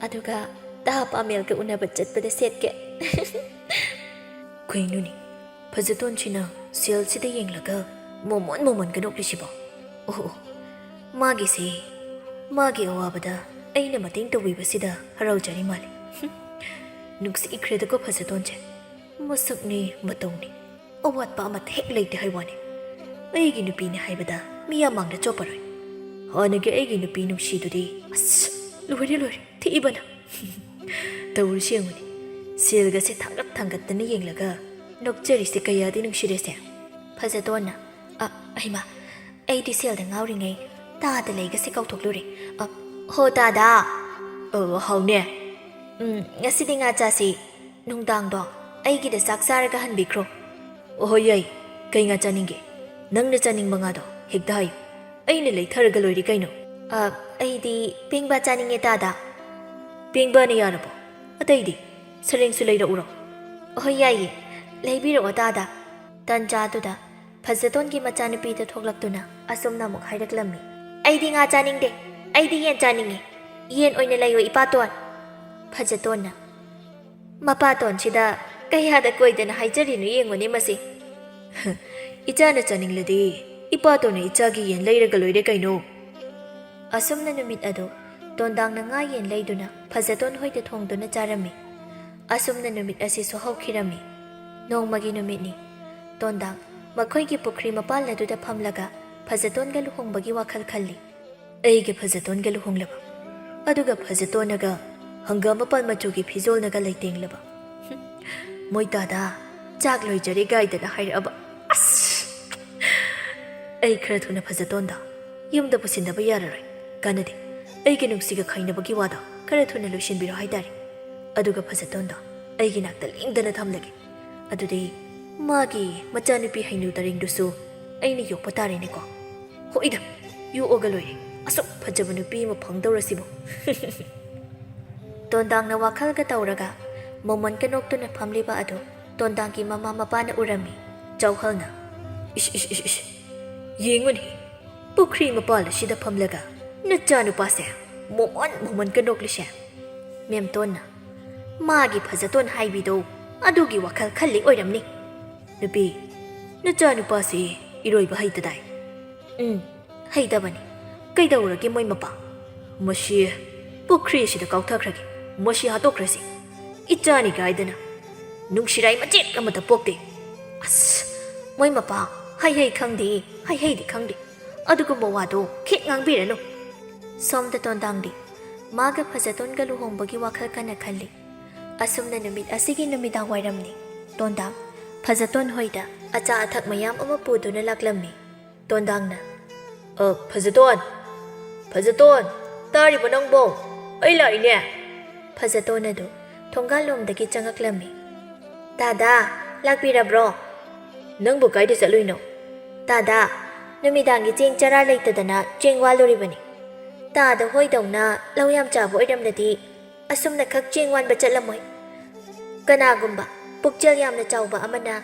ꯑꯗꯨꯒ ꯇꯥ ꯄꯥꯃꯦꯜꯒ ꯎꯅꯕ ꯆꯠꯄꯗ ꯁꯦꯠꯀꯦ꯫ ꯀꯩꯅꯣꯅꯦ, ꯐꯖꯇꯣꯟꯁꯤꯅ ꯁꯦꯜꯁꯤꯗ ꯌꯦꯡꯂꯒ ꯃꯣꯃꯣꯟ ꯃꯣꯃꯣꯟꯒ ꯅꯣꯛꯂꯤꯁꯤꯕꯣ? ꯑꯣ, ꯑꯣ, ꯃꯥꯒꯤꯁꯦ, ꯃꯥꯒꯤ ꯑꯋꯥꯕꯗ ꯑꯩꯅ ꯃꯇꯦꯡ ꯇꯧꯕꯤꯕꯁꯤꯗ ꯍꯔꯥꯎꯖꯔꯤ ꯃꯥꯜꯂꯦ꯫ ꯍꯨꯝ, ꯅꯨꯡꯁꯤꯈ꯭ꯔꯦꯗꯀꯣ ꯐꯖꯇꯣꯟꯁꯦ꯫ ꯃꯁꯛꯅꯤ ꯃꯇꯧꯅꯤ, ꯑꯋꯥꯠꯄ ꯑꯃꯠꯇ ꯍꯦꯛ ꯂꯩꯇꯦ ꯍꯥꯏ ꯋꯥꯅꯤ꯫ ꯑꯩꯒꯤ ꯅꯨꯄꯤꯅꯤ ꯍꯥꯏꯕꯗ ꯃꯤꯌꯥꯝ ꯃꯥꯡꯗ ꯆꯣꯞꯄꯔꯣꯏ꯫ ꯍꯥꯟꯅꯒꯤ ꯑꯩꯒꯤ ꯅꯨꯄꯤ ꯅꯨꯡꯁꯤꯗꯨꯗꯤ, ꯑꯁ, ꯂꯣꯏꯔꯦ, ꯂꯣꯏꯔꯦ, ꯊꯤꯕꯅ꯫ ꯇꯧꯔꯤꯁꯤ ꯌꯦꯡꯉꯨꯅꯦ, ꯁꯦꯜꯒꯁꯦ ꯊꯥꯡꯒꯠ ꯊꯥꯡꯒꯠꯇꯅ ꯌꯦꯡꯂꯒ ꯅꯣꯛꯆꯔꯤꯁꯦ ꯀꯌꯥꯗꯤ ꯅꯨꯡꯁꯤꯔꯦꯁꯦ꯫ ꯐꯖꯇꯣꯟꯅ, ꯑ, ꯍꯩꯃꯥ, ꯑꯩꯗꯤ ꯁꯦꯜꯗ ꯉꯥꯎꯔꯤꯉꯩ ꯇꯥꯗ ꯂꯩꯒꯁꯦ ꯀꯥꯎꯊꯣꯛꯂꯨꯔꯦ꯫ ꯑ, ꯍꯣ ꯇꯥꯗꯥ꯫ ꯑꯣ, ꯍꯥꯎꯅꯦ꯫ ꯎꯝ, ꯉꯁꯤꯗꯤ ꯉꯥ ꯆꯥꯁꯤ꯫ ꯅꯨꯡꯗꯥꯡꯗꯣ ꯑꯩꯒꯤꯗ ꯆꯥꯛ ꯆꯥꯔꯒ ꯍꯟꯕꯤꯈ꯭ꯔꯣ꯫ ꯑꯣꯍꯣ, ꯌꯥꯏ꯫ ꯀꯩ ꯉꯥ ꯆꯥꯅꯤꯡꯒꯦ? ꯅꯪꯅ ꯆꯥꯅꯤꯡꯕ ꯉꯥꯗꯣ ꯍꯦꯛꯇ ꯍꯥꯏꯌꯨ꯫ ꯑꯩꯅ ꯂꯩꯊꯔꯒ ꯂꯣꯏꯔꯦ ꯀꯩꯅꯣ꯫ ꯑ, ꯑꯩꯗꯤ ꯄꯦꯡꯕꯥ ꯆꯥꯅꯤꯡꯉꯦ ꯇꯥꯗꯥ꯫ ꯄꯦꯡꯕꯥꯅ ꯌꯥꯔꯕꯣ? ꯑꯇꯩꯗꯤ? ꯁꯔꯦꯡꯁꯨ ꯂꯩꯔꯛꯎꯔꯣ? ꯑꯍꯣꯏ, ꯌꯥꯏꯌꯦ꯫ ꯂꯩꯕꯤꯔꯛꯑꯣ ꯇꯥꯗꯥ꯫ ꯇꯟꯖꯥꯗꯨꯗ ꯐꯖꯇꯣꯟꯒꯤ ꯃꯆꯥꯅꯨꯄꯤꯗꯨ ꯊꯣꯛꯂꯛꯇꯨꯅ ꯑꯁꯨꯝꯅ ꯑꯃꯨꯛ ꯍꯥꯏꯔꯛꯂꯝꯃꯤ꯫ ꯑꯩꯗꯤ ꯉꯥ ꯆꯥꯅꯤꯡꯗꯦ꯫ ꯑꯩꯗꯤ ꯌꯦꯟ ꯆꯥꯅꯤꯡꯉꯤ꯫ ꯌꯦꯟ ꯑꯣꯏꯅ ꯂꯩꯌꯣ ꯏꯄꯥꯇꯣꯟ꯫ ꯐꯖꯇꯣꯟꯅ ꯃꯄꯥꯇꯣꯟꯁꯤꯗ ꯀꯌꯥꯗ ꯀꯣꯏꯗꯅ ꯍꯥꯏꯖꯔꯤꯅꯣ ꯌꯦꯡꯉꯨꯅꯦ ꯃꯁꯤ꯫ ꯏꯆꯥꯅ ꯆꯥꯅꯤꯡꯂꯗꯤ ꯏꯄꯥꯇꯣꯟꯅ ꯏꯆꯥꯒꯤ ꯌꯦꯟ ꯂꯩꯔꯒ ꯂꯣꯏꯔꯦ ꯀꯩꯅꯣ꯫ ꯑꯁꯨꯝꯅ ꯅꯨꯃꯤꯠ ꯑꯗꯨ ꯇꯣꯟꯗꯥꯡꯅ ꯉꯥ ꯌꯦꯟ ꯂꯩꯗꯨꯅ ꯐꯖꯇꯣꯟ ꯍꯣꯏꯗ ꯊꯣꯡꯗꯨꯅ ꯆꯥꯔꯝꯃꯤ꯫ ꯑꯁꯨꯝꯅ ꯅꯨꯃꯤꯠ ꯑꯁꯤꯁꯨ ꯍꯧꯈꯤꯔꯝꯃꯤ꯫ ꯅꯣꯡꯃꯒꯤ ꯅꯨꯃꯤꯠꯅꯤ꯫ ꯇꯣꯟꯗꯥꯡ ꯃꯈꯣꯏꯒꯤ ꯄꯨꯈ꯭ꯔꯤ ꯃꯄꯥꯜ ꯑꯗꯨꯗ ꯐꯝꯂꯒ ꯐꯖꯇꯣꯟꯒ ꯂꯨꯍꯣꯡꯕꯒꯤ ꯋꯥꯈꯜ ꯈꯜꯂꯤ꯫ ꯑꯩꯒ ꯐꯖꯇꯣꯟꯒ ꯂꯨꯍꯣꯡꯂꯕ, ꯑꯗꯨꯒ ꯐꯖꯇꯣꯟꯅꯒ ꯍꯪꯒꯥꯝ ꯃꯄꯥꯟ ꯃꯆꯨꯒꯤ ꯐꯤꯖꯣꯜꯅꯒ ꯂꯩꯇꯦꯡꯂꯕ꯫ ꯍꯨꯝ, ꯃꯣꯏ ꯇꯥꯗ ꯆꯥꯛ ꯂꯣꯏꯖꯔꯦ ꯒꯥꯏꯗꯅ ꯍꯥꯏꯔꯛꯑꯕ꯫ ꯑꯁ! ꯑꯩ ꯈꯔ ꯊꯨꯅ ꯐꯖꯇꯣꯟꯗ ꯌꯨꯝꯗ ꯄꯨꯁꯤꯟꯗꯕ ꯌꯥꯔꯔꯣꯏ꯫ ꯀꯥꯟꯅꯗꯦ꯫ ꯑꯩꯒꯤ ꯅꯨꯡꯁꯤꯒ ꯈꯥꯏꯅꯕꯒꯤ ꯋꯥꯗꯣ ꯈꯔ ꯊꯨꯅ ꯂꯣꯏꯁꯤꯟꯕꯤꯔꯣ ꯍꯥꯏꯇꯥꯔꯦ꯫ ꯑꯗꯨꯒ ꯐꯖꯇꯣꯟꯗꯣ ꯑꯩꯒꯤ ꯅꯥꯛꯇ ꯂꯦꯡꯗꯅ ꯊꯝꯂꯒꯦ꯫ ꯑꯗꯨꯗꯤ ꯃꯥꯒꯤ ꯃꯆꯥꯅꯨꯄꯤ ꯍꯩꯅꯨ ꯇꯔꯦꯡꯗꯨꯁꯨ ꯑꯩꯅ ꯌꯣꯛꯄ ꯇꯥꯔꯦꯅꯦꯀꯣ꯫ ꯍꯣꯏꯗ, ꯌꯣꯛꯑꯒ ꯂꯣꯏꯔꯦ꯫ ꯑꯁꯨꯛ ꯐꯖꯕ ꯅꯨꯄꯤ ꯑꯃ ꯐꯪꯗꯧꯔꯁꯤꯕꯨ꯫ ꯇꯣꯟꯗꯥꯡꯅ ꯋꯥꯈꯜꯒ ꯇꯧꯔꯒ ꯃꯣꯃꯣꯟꯒ ꯅꯣꯛꯇꯨꯅ ꯐꯝꯂꯤꯕ ꯑꯗꯨ ꯇꯣꯟꯗꯥꯡꯒꯤ ꯃꯃꯥ ꯃꯄꯥꯅ ꯎꯔꯝꯃꯤ꯫ ꯆꯧꯍꯜꯅ, "ꯏꯁ, ꯏꯁ, ꯏꯁ, ꯏꯁ, ꯌꯦꯡꯉꯨꯅꯦ, ꯄꯨꯈ꯭ꯔꯤ ꯃꯄꯥꯜ ꯑꯁꯤꯗ ꯐꯝꯂꯒ ꯅꯆꯥꯅꯨꯄꯥꯁꯦ ꯃꯣꯃꯣꯟ ꯃꯣꯃꯣꯟꯒ ꯅꯣꯛꯂꯤꯁꯦ?" ꯃꯦꯝꯇꯣꯟꯅ, "ꯃꯥꯒꯤ ꯐꯖꯇꯣꯟ ꯍꯥꯏꯕꯤꯗꯣ ꯑꯗꯨꯒꯤ ꯋꯥꯈꯜ ꯈꯜꯂꯤ ꯑꯣꯏꯔꯝꯅꯤ꯫ ꯅꯨꯄꯤ, ꯅꯆꯥꯅꯨꯄꯥꯁꯤ ꯏꯔꯣꯏꯕ ꯍꯩꯇꯗꯥꯏ?" "ꯎꯝ, ꯍꯩꯇꯕꯅꯤ꯫ ꯀꯩꯗꯧꯔꯒꯦ ꯃꯣꯏ ꯃꯄꯥ?" "ꯃꯁꯤ ꯄꯨꯈ꯭ꯔꯤ ꯑꯁꯤꯗ ꯀꯥꯎꯊꯈ꯭ꯔꯒꯦ꯫ ꯃꯁꯤ ꯍꯥꯠꯇꯣꯛꯈ꯭ꯔꯁꯤ꯫ ꯏꯆꯥꯅꯤ ꯀꯥꯏꯗꯅ ꯅꯨꯡꯁꯤꯔꯥꯏ ꯃꯆꯦꯠ ꯑꯃꯠꯇ ꯄꯣꯛꯇꯦ꯫ ꯑꯁ, ꯃꯣꯏ ꯃꯄꯥ ꯍꯩ ꯍꯩ ꯈꯪꯗꯦ, ꯍꯩ ꯍꯩꯗꯤ ꯈꯪꯗꯦ꯫ ꯑꯗꯨꯒꯨꯝꯕ ꯋꯥꯗꯣ ꯈꯦꯛ ꯉꯥꯡꯕꯤꯔꯅꯨ꯫" ꯁꯣꯝꯗ ꯇꯣꯟꯗꯥꯡꯗꯤ ꯃꯥꯒ ꯐꯖꯇꯣꯟꯒ ꯂꯨꯍꯣꯡꯕꯒꯤ ꯋꯥꯈꯜ ꯀꯟꯅ ꯈꯜꯂꯤ꯫ ꯑꯁꯨꯝꯅ ꯅꯨꯃꯤꯠ ꯑꯁꯤꯒꯤ ꯅꯨꯃꯤꯗꯥꯡ ꯋꯥꯏꯔꯝꯅꯤ꯫ ꯇꯣꯟꯗꯥꯡ ꯐꯖꯇꯣꯟ ꯍꯣꯏꯗ ꯑꯆꯥ ꯑꯊꯛ ꯃꯌꯥꯝ ꯑꯃ ꯄꯨꯗꯨꯅ ꯂꯥꯛꯂꯝꯃꯤ꯫ ꯇꯣꯟꯗꯥꯡꯅ, "ꯑ, ꯐꯖꯇꯣꯟ! ꯐꯖꯇꯣꯟ!" "ꯇꯥꯔꯤꯕꯣ ꯅꯪꯕꯣ? ꯑꯩ ꯂꯥꯛꯏꯅꯦ!" ꯐꯖꯇꯣꯟ ꯑꯗꯨ ꯊꯣꯡꯒꯥꯜꯂꯣꯝꯗꯒꯤ ꯆꯪꯉꯛꯂꯝꯃꯤ꯫ "ꯇꯥꯗꯥ, ꯂꯥꯛꯄꯤꯔꯕ꯭ꯔꯣ?" "ꯅꯪꯕꯨ ꯀꯥꯏꯗ ꯆꯠꯂꯨꯏꯅꯣ?" "ꯇꯥꯗꯥ, ꯅꯨꯃꯤꯗꯥꯡꯒꯤ ꯆꯦꯡ ꯆꯔꯥ ꯂꯩꯇꯗꯅ ꯆꯦꯡ ꯋꯥꯜꯂꯨꯔꯤꯕꯅꯤ꯫ ꯇꯥꯗ ꯍꯣꯏꯗꯧꯅ ꯂꯧ ꯌꯥꯝ ꯆꯥꯕ ꯑꯣꯏꯔꯝꯂꯗꯤ ꯑꯁꯨꯝꯅ ꯈꯛ ꯆꯦꯡ ꯋꯥꯟꯕ ꯆꯠꯂꯝꯃꯣꯏ꯫ ꯀꯅꯥꯒꯨꯝꯕ ꯄꯨꯛꯆꯦꯜ ꯌꯥꯝꯅ ꯆꯥꯎꯕ ꯑꯃꯅ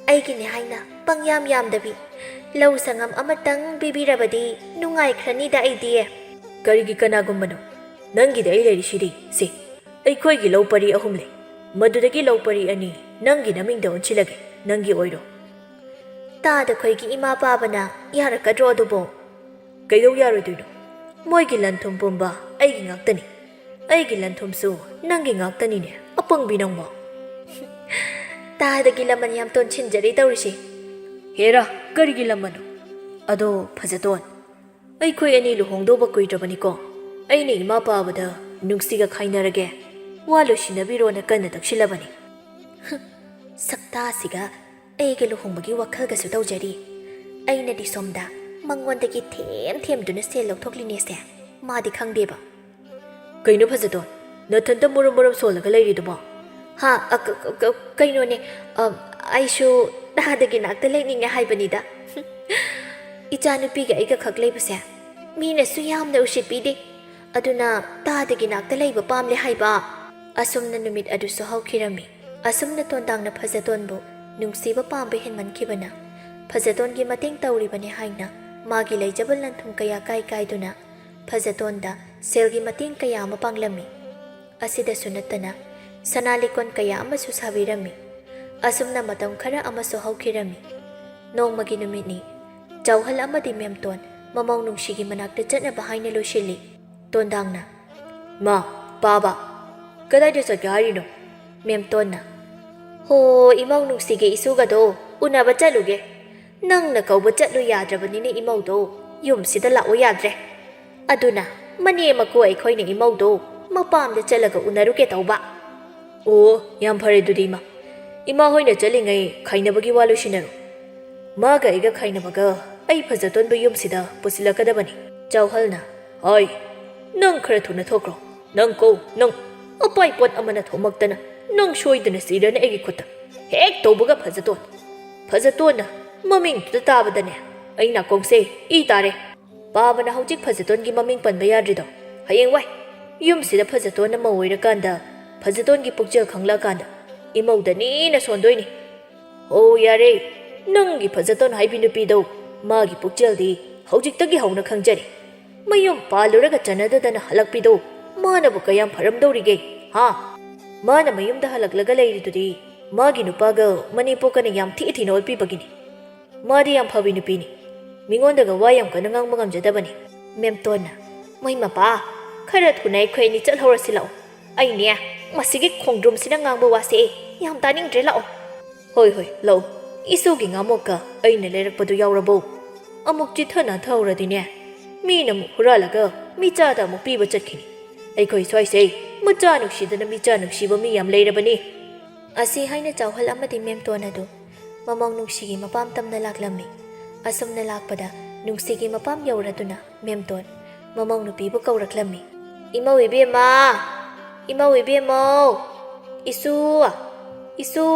ꯑꯩꯒꯤꯅꯦ ꯍꯥꯏꯅ ꯄꯪꯌꯥꯝ ꯌꯥꯝꯗꯕꯤ ꯂꯧ ꯁꯪꯉꯝ ꯑꯃꯇꯪ ꯄꯤꯕꯤꯔꯕꯗꯤ ꯅꯨꯡꯉꯥꯏꯈ꯭ꯔꯅꯤꯗ ꯑꯩꯗꯤ꯫" "ꯀꯔꯤꯒꯤ ꯀꯅꯥꯒꯨꯝꯕꯅꯣ? ꯅꯪꯒꯤꯗꯤ ꯑꯩ ꯂꯩꯔꯤꯁꯤꯗꯤ꯫ ꯁꯦ, ꯑꯩꯈꯣꯏꯒꯤ ꯂꯧ ꯄꯔꯤ ꯑꯍꯨꯝ ꯂꯩ꯫ ꯃꯗꯨꯗꯒꯤ ꯂꯧ ꯄꯔꯤ ꯑꯅꯤ ꯅꯪꯒꯤ ꯅꯃꯤꯡꯗ ꯑꯣꯟꯁꯤꯜꯂꯒꯦ, ꯅꯪꯒꯤ ꯑꯣꯏꯔꯣ꯫" "ꯇꯥꯗ ꯈꯣꯏꯒꯤ ꯏꯃꯥ ꯄꯥꯕꯅ ꯌꯥꯔꯛꯀꯗ꯭ꯔꯣ ꯑꯗꯨꯕꯣ?" "ꯀꯩꯗꯧ ꯌꯥꯔꯣꯏꯗꯣꯏꯅꯣ? ꯃꯣꯏꯒꯤ ꯂꯟ ꯊꯨꯝ ꯄꯨꯝꯕ ꯑꯩꯒꯤ ꯉꯥꯛꯇꯅꯤ꯫ ꯑꯩꯒꯤ ꯂꯟ ꯊꯨꯝꯁꯨ ꯅꯪꯒꯤ ꯉꯥꯛꯇꯅꯤꯅꯦ, ꯑꯄꯪꯕꯤ ꯅꯪꯕꯣ!" "ꯇꯥꯗꯒꯤ ꯂꯃꯟ ꯌꯥꯝ ꯇꯣꯟꯁꯤꯟꯖꯔꯦ ꯇꯧꯔꯤꯁꯦ꯫" "ꯍꯦꯔꯥ, ꯀꯔꯤꯒꯤ ꯂꯃꯟꯅꯣ? ꯑꯗꯣ ꯐꯖꯇꯣꯟ, ꯑꯩꯈꯣꯏ ꯑꯅꯤ ꯂꯨꯍꯣꯡꯗꯧꯕ ꯀꯨꯏꯗ꯭ꯔꯕꯅꯤꯀꯣ꯫ ꯑꯩꯅ ꯏꯃꯥ ꯄꯥꯕꯗ ꯅꯨꯡꯁꯤꯒ ꯈꯥꯏꯅꯔꯒꯦ, ꯋꯥ ꯂꯣꯏꯁꯤꯟꯅꯕꯤꯔꯣꯅ ꯀꯟꯅ ꯇꯛꯁꯤꯜꯂꯕꯅꯤ꯫" ꯁꯛꯇꯥꯁꯤꯒ ꯑꯩꯒ ꯂꯨꯍꯣꯡꯕꯒꯤ ꯋꯥꯈꯜꯒꯁꯨ ꯇꯧꯖꯔꯤ꯫ ꯑꯩꯅꯗꯤ ꯁꯣꯝꯗ ꯃꯉꯣꯟꯗꯒꯤ ꯊꯦꯝ ꯊꯦꯝꯗꯨꯅ ꯁꯦꯜ ꯂꯧꯊꯣꯛꯂꯤꯅꯦꯁꯦ ꯃꯥꯗꯤ ꯈꯪꯗꯦꯕ꯫ "ꯀꯩꯅꯣ ꯐꯖꯇꯣꯟ, ꯅꯊꯟꯇ ꯃꯨꯔꯨꯝ ꯃꯨꯔꯨꯝ ꯁꯣꯜꯂꯒ ꯂꯩꯔꯤꯗꯨꯕꯣ?" "ꯍꯥ, ꯑ, ꯀ-, ꯀ-, ꯀ-, ꯀꯩꯅꯣꯅꯦ, ꯑ, ꯑꯩꯁꯨ ꯇꯥꯗꯒꯤ ꯅꯥꯛꯇ ꯂꯩꯅꯤꯡꯉꯦ ꯍꯥꯏꯕꯅꯤꯗ꯫" "ꯏꯆꯥꯅꯨꯄꯤꯒ ꯑꯩꯒ ꯈꯛ ꯂꯩꯕꯁꯦ ꯃꯤꯅꯁꯨ ꯌꯥꯝꯅ ꯎꯁꯤꯠꯄꯤꯗꯦ꯫ ꯑꯗꯨꯅ ꯇꯥꯗꯒꯤ ꯅꯥꯛꯇ ꯂꯩꯕ ꯄꯥꯝꯂꯦ ꯍꯥꯏꯕ꯫" ꯑꯁꯨꯝꯅ ꯅꯨꯃꯤꯠ ꯑꯗꯨꯁꯨ ꯍꯧꯈꯤꯔꯝꯃꯤ꯫ ꯑꯁꯨꯝꯅ ꯇꯣꯟꯗꯥꯡꯅ ꯐꯖꯇꯣꯟꯕꯨ ꯅꯨꯡꯁꯤꯕ ꯄꯥꯝꯕ ꯍꯦꯟꯃꯟꯈꯤꯕꯅ ꯐꯖꯇꯣꯟꯒꯤ ꯃꯇꯦꯡ ꯇꯧꯔꯤꯕꯅꯤ ꯍꯥꯏꯅ ꯃꯥꯒꯤ ꯂꯩꯖꯕ ꯂꯟꯊꯨꯝ ꯀꯌꯥ ꯀꯥꯏ ꯀꯥꯏꯗꯨꯅ ꯐꯖꯇꯣꯟꯗ ꯁꯦꯜꯒꯤ ꯃꯇꯦꯡ ꯀꯌꯥ ꯑꯃ ꯄꯥꯡꯂꯝꯃꯤ꯫ ꯑꯁꯤꯗꯁꯨ ꯅꯠꯇꯅ ꯁꯅꯥ ꯂꯤꯛꯀꯣꯟ ꯀꯌꯥ ꯑꯃꯁꯨ ꯁꯥꯕꯤꯔꯝꯃꯤ꯫ ꯑꯁꯨꯝꯅ ꯃꯇꯝ ꯈꯔ ꯑꯃꯁꯨ ꯍꯧꯈꯤꯔꯝꯃꯤ꯫ ꯅꯣꯡꯃꯒꯤ ꯅꯨꯃꯤꯠꯅꯤ꯫ ꯆꯥꯎꯍꯜ ꯑꯃꯗꯤ ꯃꯦꯝꯇꯣꯟ ꯃꯃꯧ ꯅꯨꯡꯁꯤꯒꯤ ꯃꯅꯥꯛꯇ ꯆꯠꯅꯕ ꯍꯥꯏꯅ ꯂꯣꯏꯁꯤꯜꯂꯤ꯫ ꯇꯣꯟꯗꯥꯡꯅ, "ꯃꯥ, ꯄꯥꯕ, ꯀꯗꯥꯏꯗ ꯆꯠꯀꯦ ꯍꯥꯏꯔꯤꯅꯣ?" ꯃꯦꯝꯇꯣꯟꯅ, "ꯍꯣ, ꯏꯃꯧ ꯅꯨꯡꯁꯤꯒꯤ ꯏꯁꯨꯒꯗꯣ ꯎꯅꯕ ꯆꯠꯂꯨꯒꯦ꯫ ꯅꯪꯅ ꯀꯧꯕ ꯆꯠꯂꯨ ꯌꯥꯗ꯭ꯔꯕꯅꯤꯅ ꯏꯃꯧꯗꯣ ꯌꯨꯝꯁꯤꯗ ꯂꯥꯛꯑꯣ ꯌꯥꯗ꯭ꯔꯦ꯫ ꯑꯗꯨꯅ ꯃꯅꯦꯝ ꯃꯀꯨ ꯑꯩꯈꯣꯏꯅ ꯏꯃꯧꯗꯣ ꯃꯄꯥꯝꯗ ꯆꯠꯂꯒ ꯎꯅꯔꯨꯒꯦ ꯇꯧꯕ꯫" "ꯑꯣ, ꯌꯥꯝ ꯐꯔꯦ ꯑꯗꯨꯗꯤ ꯏꯃꯥ꯫ ꯏꯃꯥ ꯍꯣꯏꯅ ꯆꯠꯂꯤꯉꯩ ꯈꯥꯏꯅꯕꯒꯤ ꯋꯥ ꯂꯣꯏꯁꯤꯟꯅꯔꯣ꯫ ꯃꯥꯒ ꯑꯩꯒ ꯈꯥꯏꯅꯕꯒ ꯑꯩ ꯐꯖꯇꯣꯟꯕ ꯌꯨꯝꯁꯤꯗ ꯄꯨꯁꯤꯜꯂꯛꯀꯗꯕꯅꯤ꯫" ꯆꯥꯎꯍꯜꯅ, "ꯍꯣꯏ, "ꯅꯪ ꯈꯔ ꯊꯨꯅ ꯊꯣꯛꯈ꯭ꯔꯣ꯫ ꯅꯪ ꯀꯣ, ꯅꯪ꯫ ꯑꯄꯥꯏ ꯄꯣꯠ ꯑꯃꯅ ꯊꯣꯝꯃꯛꯇꯅ ꯅꯪ ꯁꯣꯏꯗꯅ ꯁꯤꯔꯅꯤ ꯑꯩꯒꯤ ꯈꯨꯠꯇ꯫ ꯍꯦꯛ ꯇꯧꯕꯒ ꯐꯖꯇꯣꯟ꯫ ꯐꯖꯇꯣꯟꯅ ꯃꯃꯤꯡꯗꯨꯗ ꯇꯥꯕꯗꯅꯦ ꯑꯩ ꯅꯥꯀꯣꯡꯁꯦ ꯏ ꯇꯥꯔꯦ꯫ ꯄꯥꯕꯅ ꯍꯧꯖꯤꯛ ꯐꯖꯇꯣꯟꯒꯤ ꯃꯃꯤꯡ ꯄꯟꯕ ꯌꯥꯗ꯭ꯔꯤꯗꯣ꯫ ꯍꯌꯦꯡꯋꯥꯏ ꯌꯨꯝꯁꯤꯗ ꯐꯖꯇꯣꯟ ꯑꯃ ꯑꯣꯏꯔꯀꯥꯟꯗ, ꯐꯖꯇꯣꯟꯒꯤ ꯄꯨꯛꯆꯦꯜ ꯈꯪꯂꯛꯑꯀꯥꯟꯗ ꯏꯃꯧꯗꯅꯤꯅ ꯁꯣꯟꯗꯣꯏꯅꯤ꯫ ꯑꯣ, ꯌꯥꯔꯦ꯫ ꯅꯪꯒꯤ ꯐꯖꯇꯣꯟ ꯍꯥꯏꯕꯤ ꯅꯨꯄꯤꯗꯣ, ꯃꯥꯒꯤ ꯄꯨꯛꯆꯦꯜꯗꯤ ꯍꯧꯖꯤꯛꯇꯒꯤ ꯍꯧꯅ ꯈꯪꯖꯔꯦ꯫ ꯃꯌꯨꯝ ꯄꯥꯜꯂꯨꯔꯒ ꯆꯟꯅꯗꯗꯅ ꯍꯜꯂꯛꯄꯤꯗꯣ, ꯃꯥꯅꯕꯨ ꯀꯌꯥꯝ ꯐꯔꯝꯗꯧꯔꯤꯒꯦ, ꯍꯥ? ꯃꯥꯅ ꯃꯌꯨꯝꯗ ꯍꯜꯂꯛꯂꯒ ꯂꯩꯔꯤꯗꯨꯗꯤ ꯃꯥꯒꯤ ꯅꯨꯄꯥꯒ ꯃꯅꯦꯝꯄꯣꯛꯀꯅ ꯌꯥꯝ ꯊꯤ ꯊꯤꯅ ꯑꯣꯠꯄꯤꯕꯒꯤꯅꯤ꯫ ꯃꯥꯗꯤ ꯌꯥꯝ ꯐꯕꯤ ꯅꯨꯄꯤꯅꯤ꯫ ꯃꯤꯉꯣꯟꯗꯒ ꯋꯥ ꯌꯥꯝ ꯀꯟꯅ ꯉꯥꯡꯕ ꯉꯝꯖꯗꯕꯅꯤ꯫ ꯃꯦꯝꯇꯣꯟꯅ, "ꯃꯣꯏ ꯃꯄꯥ, ꯈꯔ ꯊꯨꯅ ꯑꯩꯈꯣꯏ ꯑꯅꯤ ꯆꯠꯍꯧꯔꯁꯤ ꯂꯥꯛꯑꯣ꯫ ꯑꯩꯅꯦ, ꯃꯁꯤꯒꯤ ꯈꯣꯡꯗ꯭ꯔꯨꯝꯁꯤꯅ ꯉꯥꯡꯕ ꯋꯥꯁꯦ ꯌꯥꯝ ꯇꯥꯅꯤꯡꯗ꯭ꯔꯦ, ꯂꯥꯛꯑꯣ꯫" "ꯍꯣꯏ, ꯍꯣꯏ, ꯂꯥꯛꯑꯣ꯫ ꯏꯁꯨꯒꯤ ꯉꯥꯃꯣꯛꯀ ꯑꯩꯅ ꯂꯩꯔꯛꯄꯗꯨ ꯌꯥꯎꯔꯕꯣ? ꯑꯃꯨꯛ ꯆꯤꯠꯊꯅ ꯊꯛꯍꯧꯔꯗꯤꯅꯦ, ꯃꯤꯅ ꯑꯃꯨꯛ ꯍꯨꯔꯥꯜꯂꯒ ꯃꯤꯆꯥꯗ ꯑꯃꯨꯛ ꯄꯤꯕ ꯆꯠꯈꯤꯅꯤ꯫ ꯑꯩꯈꯣꯏ ꯁ꯭ꯋꯥꯏꯁꯦ ꯃꯆꯥ ꯅꯨꯡꯁꯤꯗꯅ ꯃꯤꯆꯥ ꯅꯨꯡꯁꯤꯕ ꯃꯤ ꯌꯥꯝ ꯂꯩꯔꯕꯅꯤ꯫" ꯑꯁꯤ ꯍꯥꯏꯅ ꯆꯥꯎꯍꯜ ꯑꯃꯗꯤ ꯃꯦꯝꯇꯣꯟ ꯑꯗꯨ ꯃꯃꯧ ꯅꯨꯡꯁꯤꯒꯤ ꯃꯄꯥꯝ ꯇꯝꯅ ꯂꯥꯛꯂꯝꯃꯤ꯫ ꯑꯁꯨꯝꯅ ꯂꯥꯛꯄꯗ ꯅꯨꯡꯁꯤꯒꯤ ꯃꯄꯥꯝ ꯌꯧꯔꯗꯨꯅ ꯃꯦꯝꯇꯣꯟ ꯃꯃꯧ ꯅꯨꯄꯤꯕꯨ ꯀꯧꯔꯛꯂꯝꯃꯤ꯫ "ꯏꯃꯧ ꯏꯕꯦꯝꯃ! ꯏꯃꯧ ꯏꯕꯦꯝꯃꯧ! ꯏꯁꯨ! ꯏꯁꯨ!"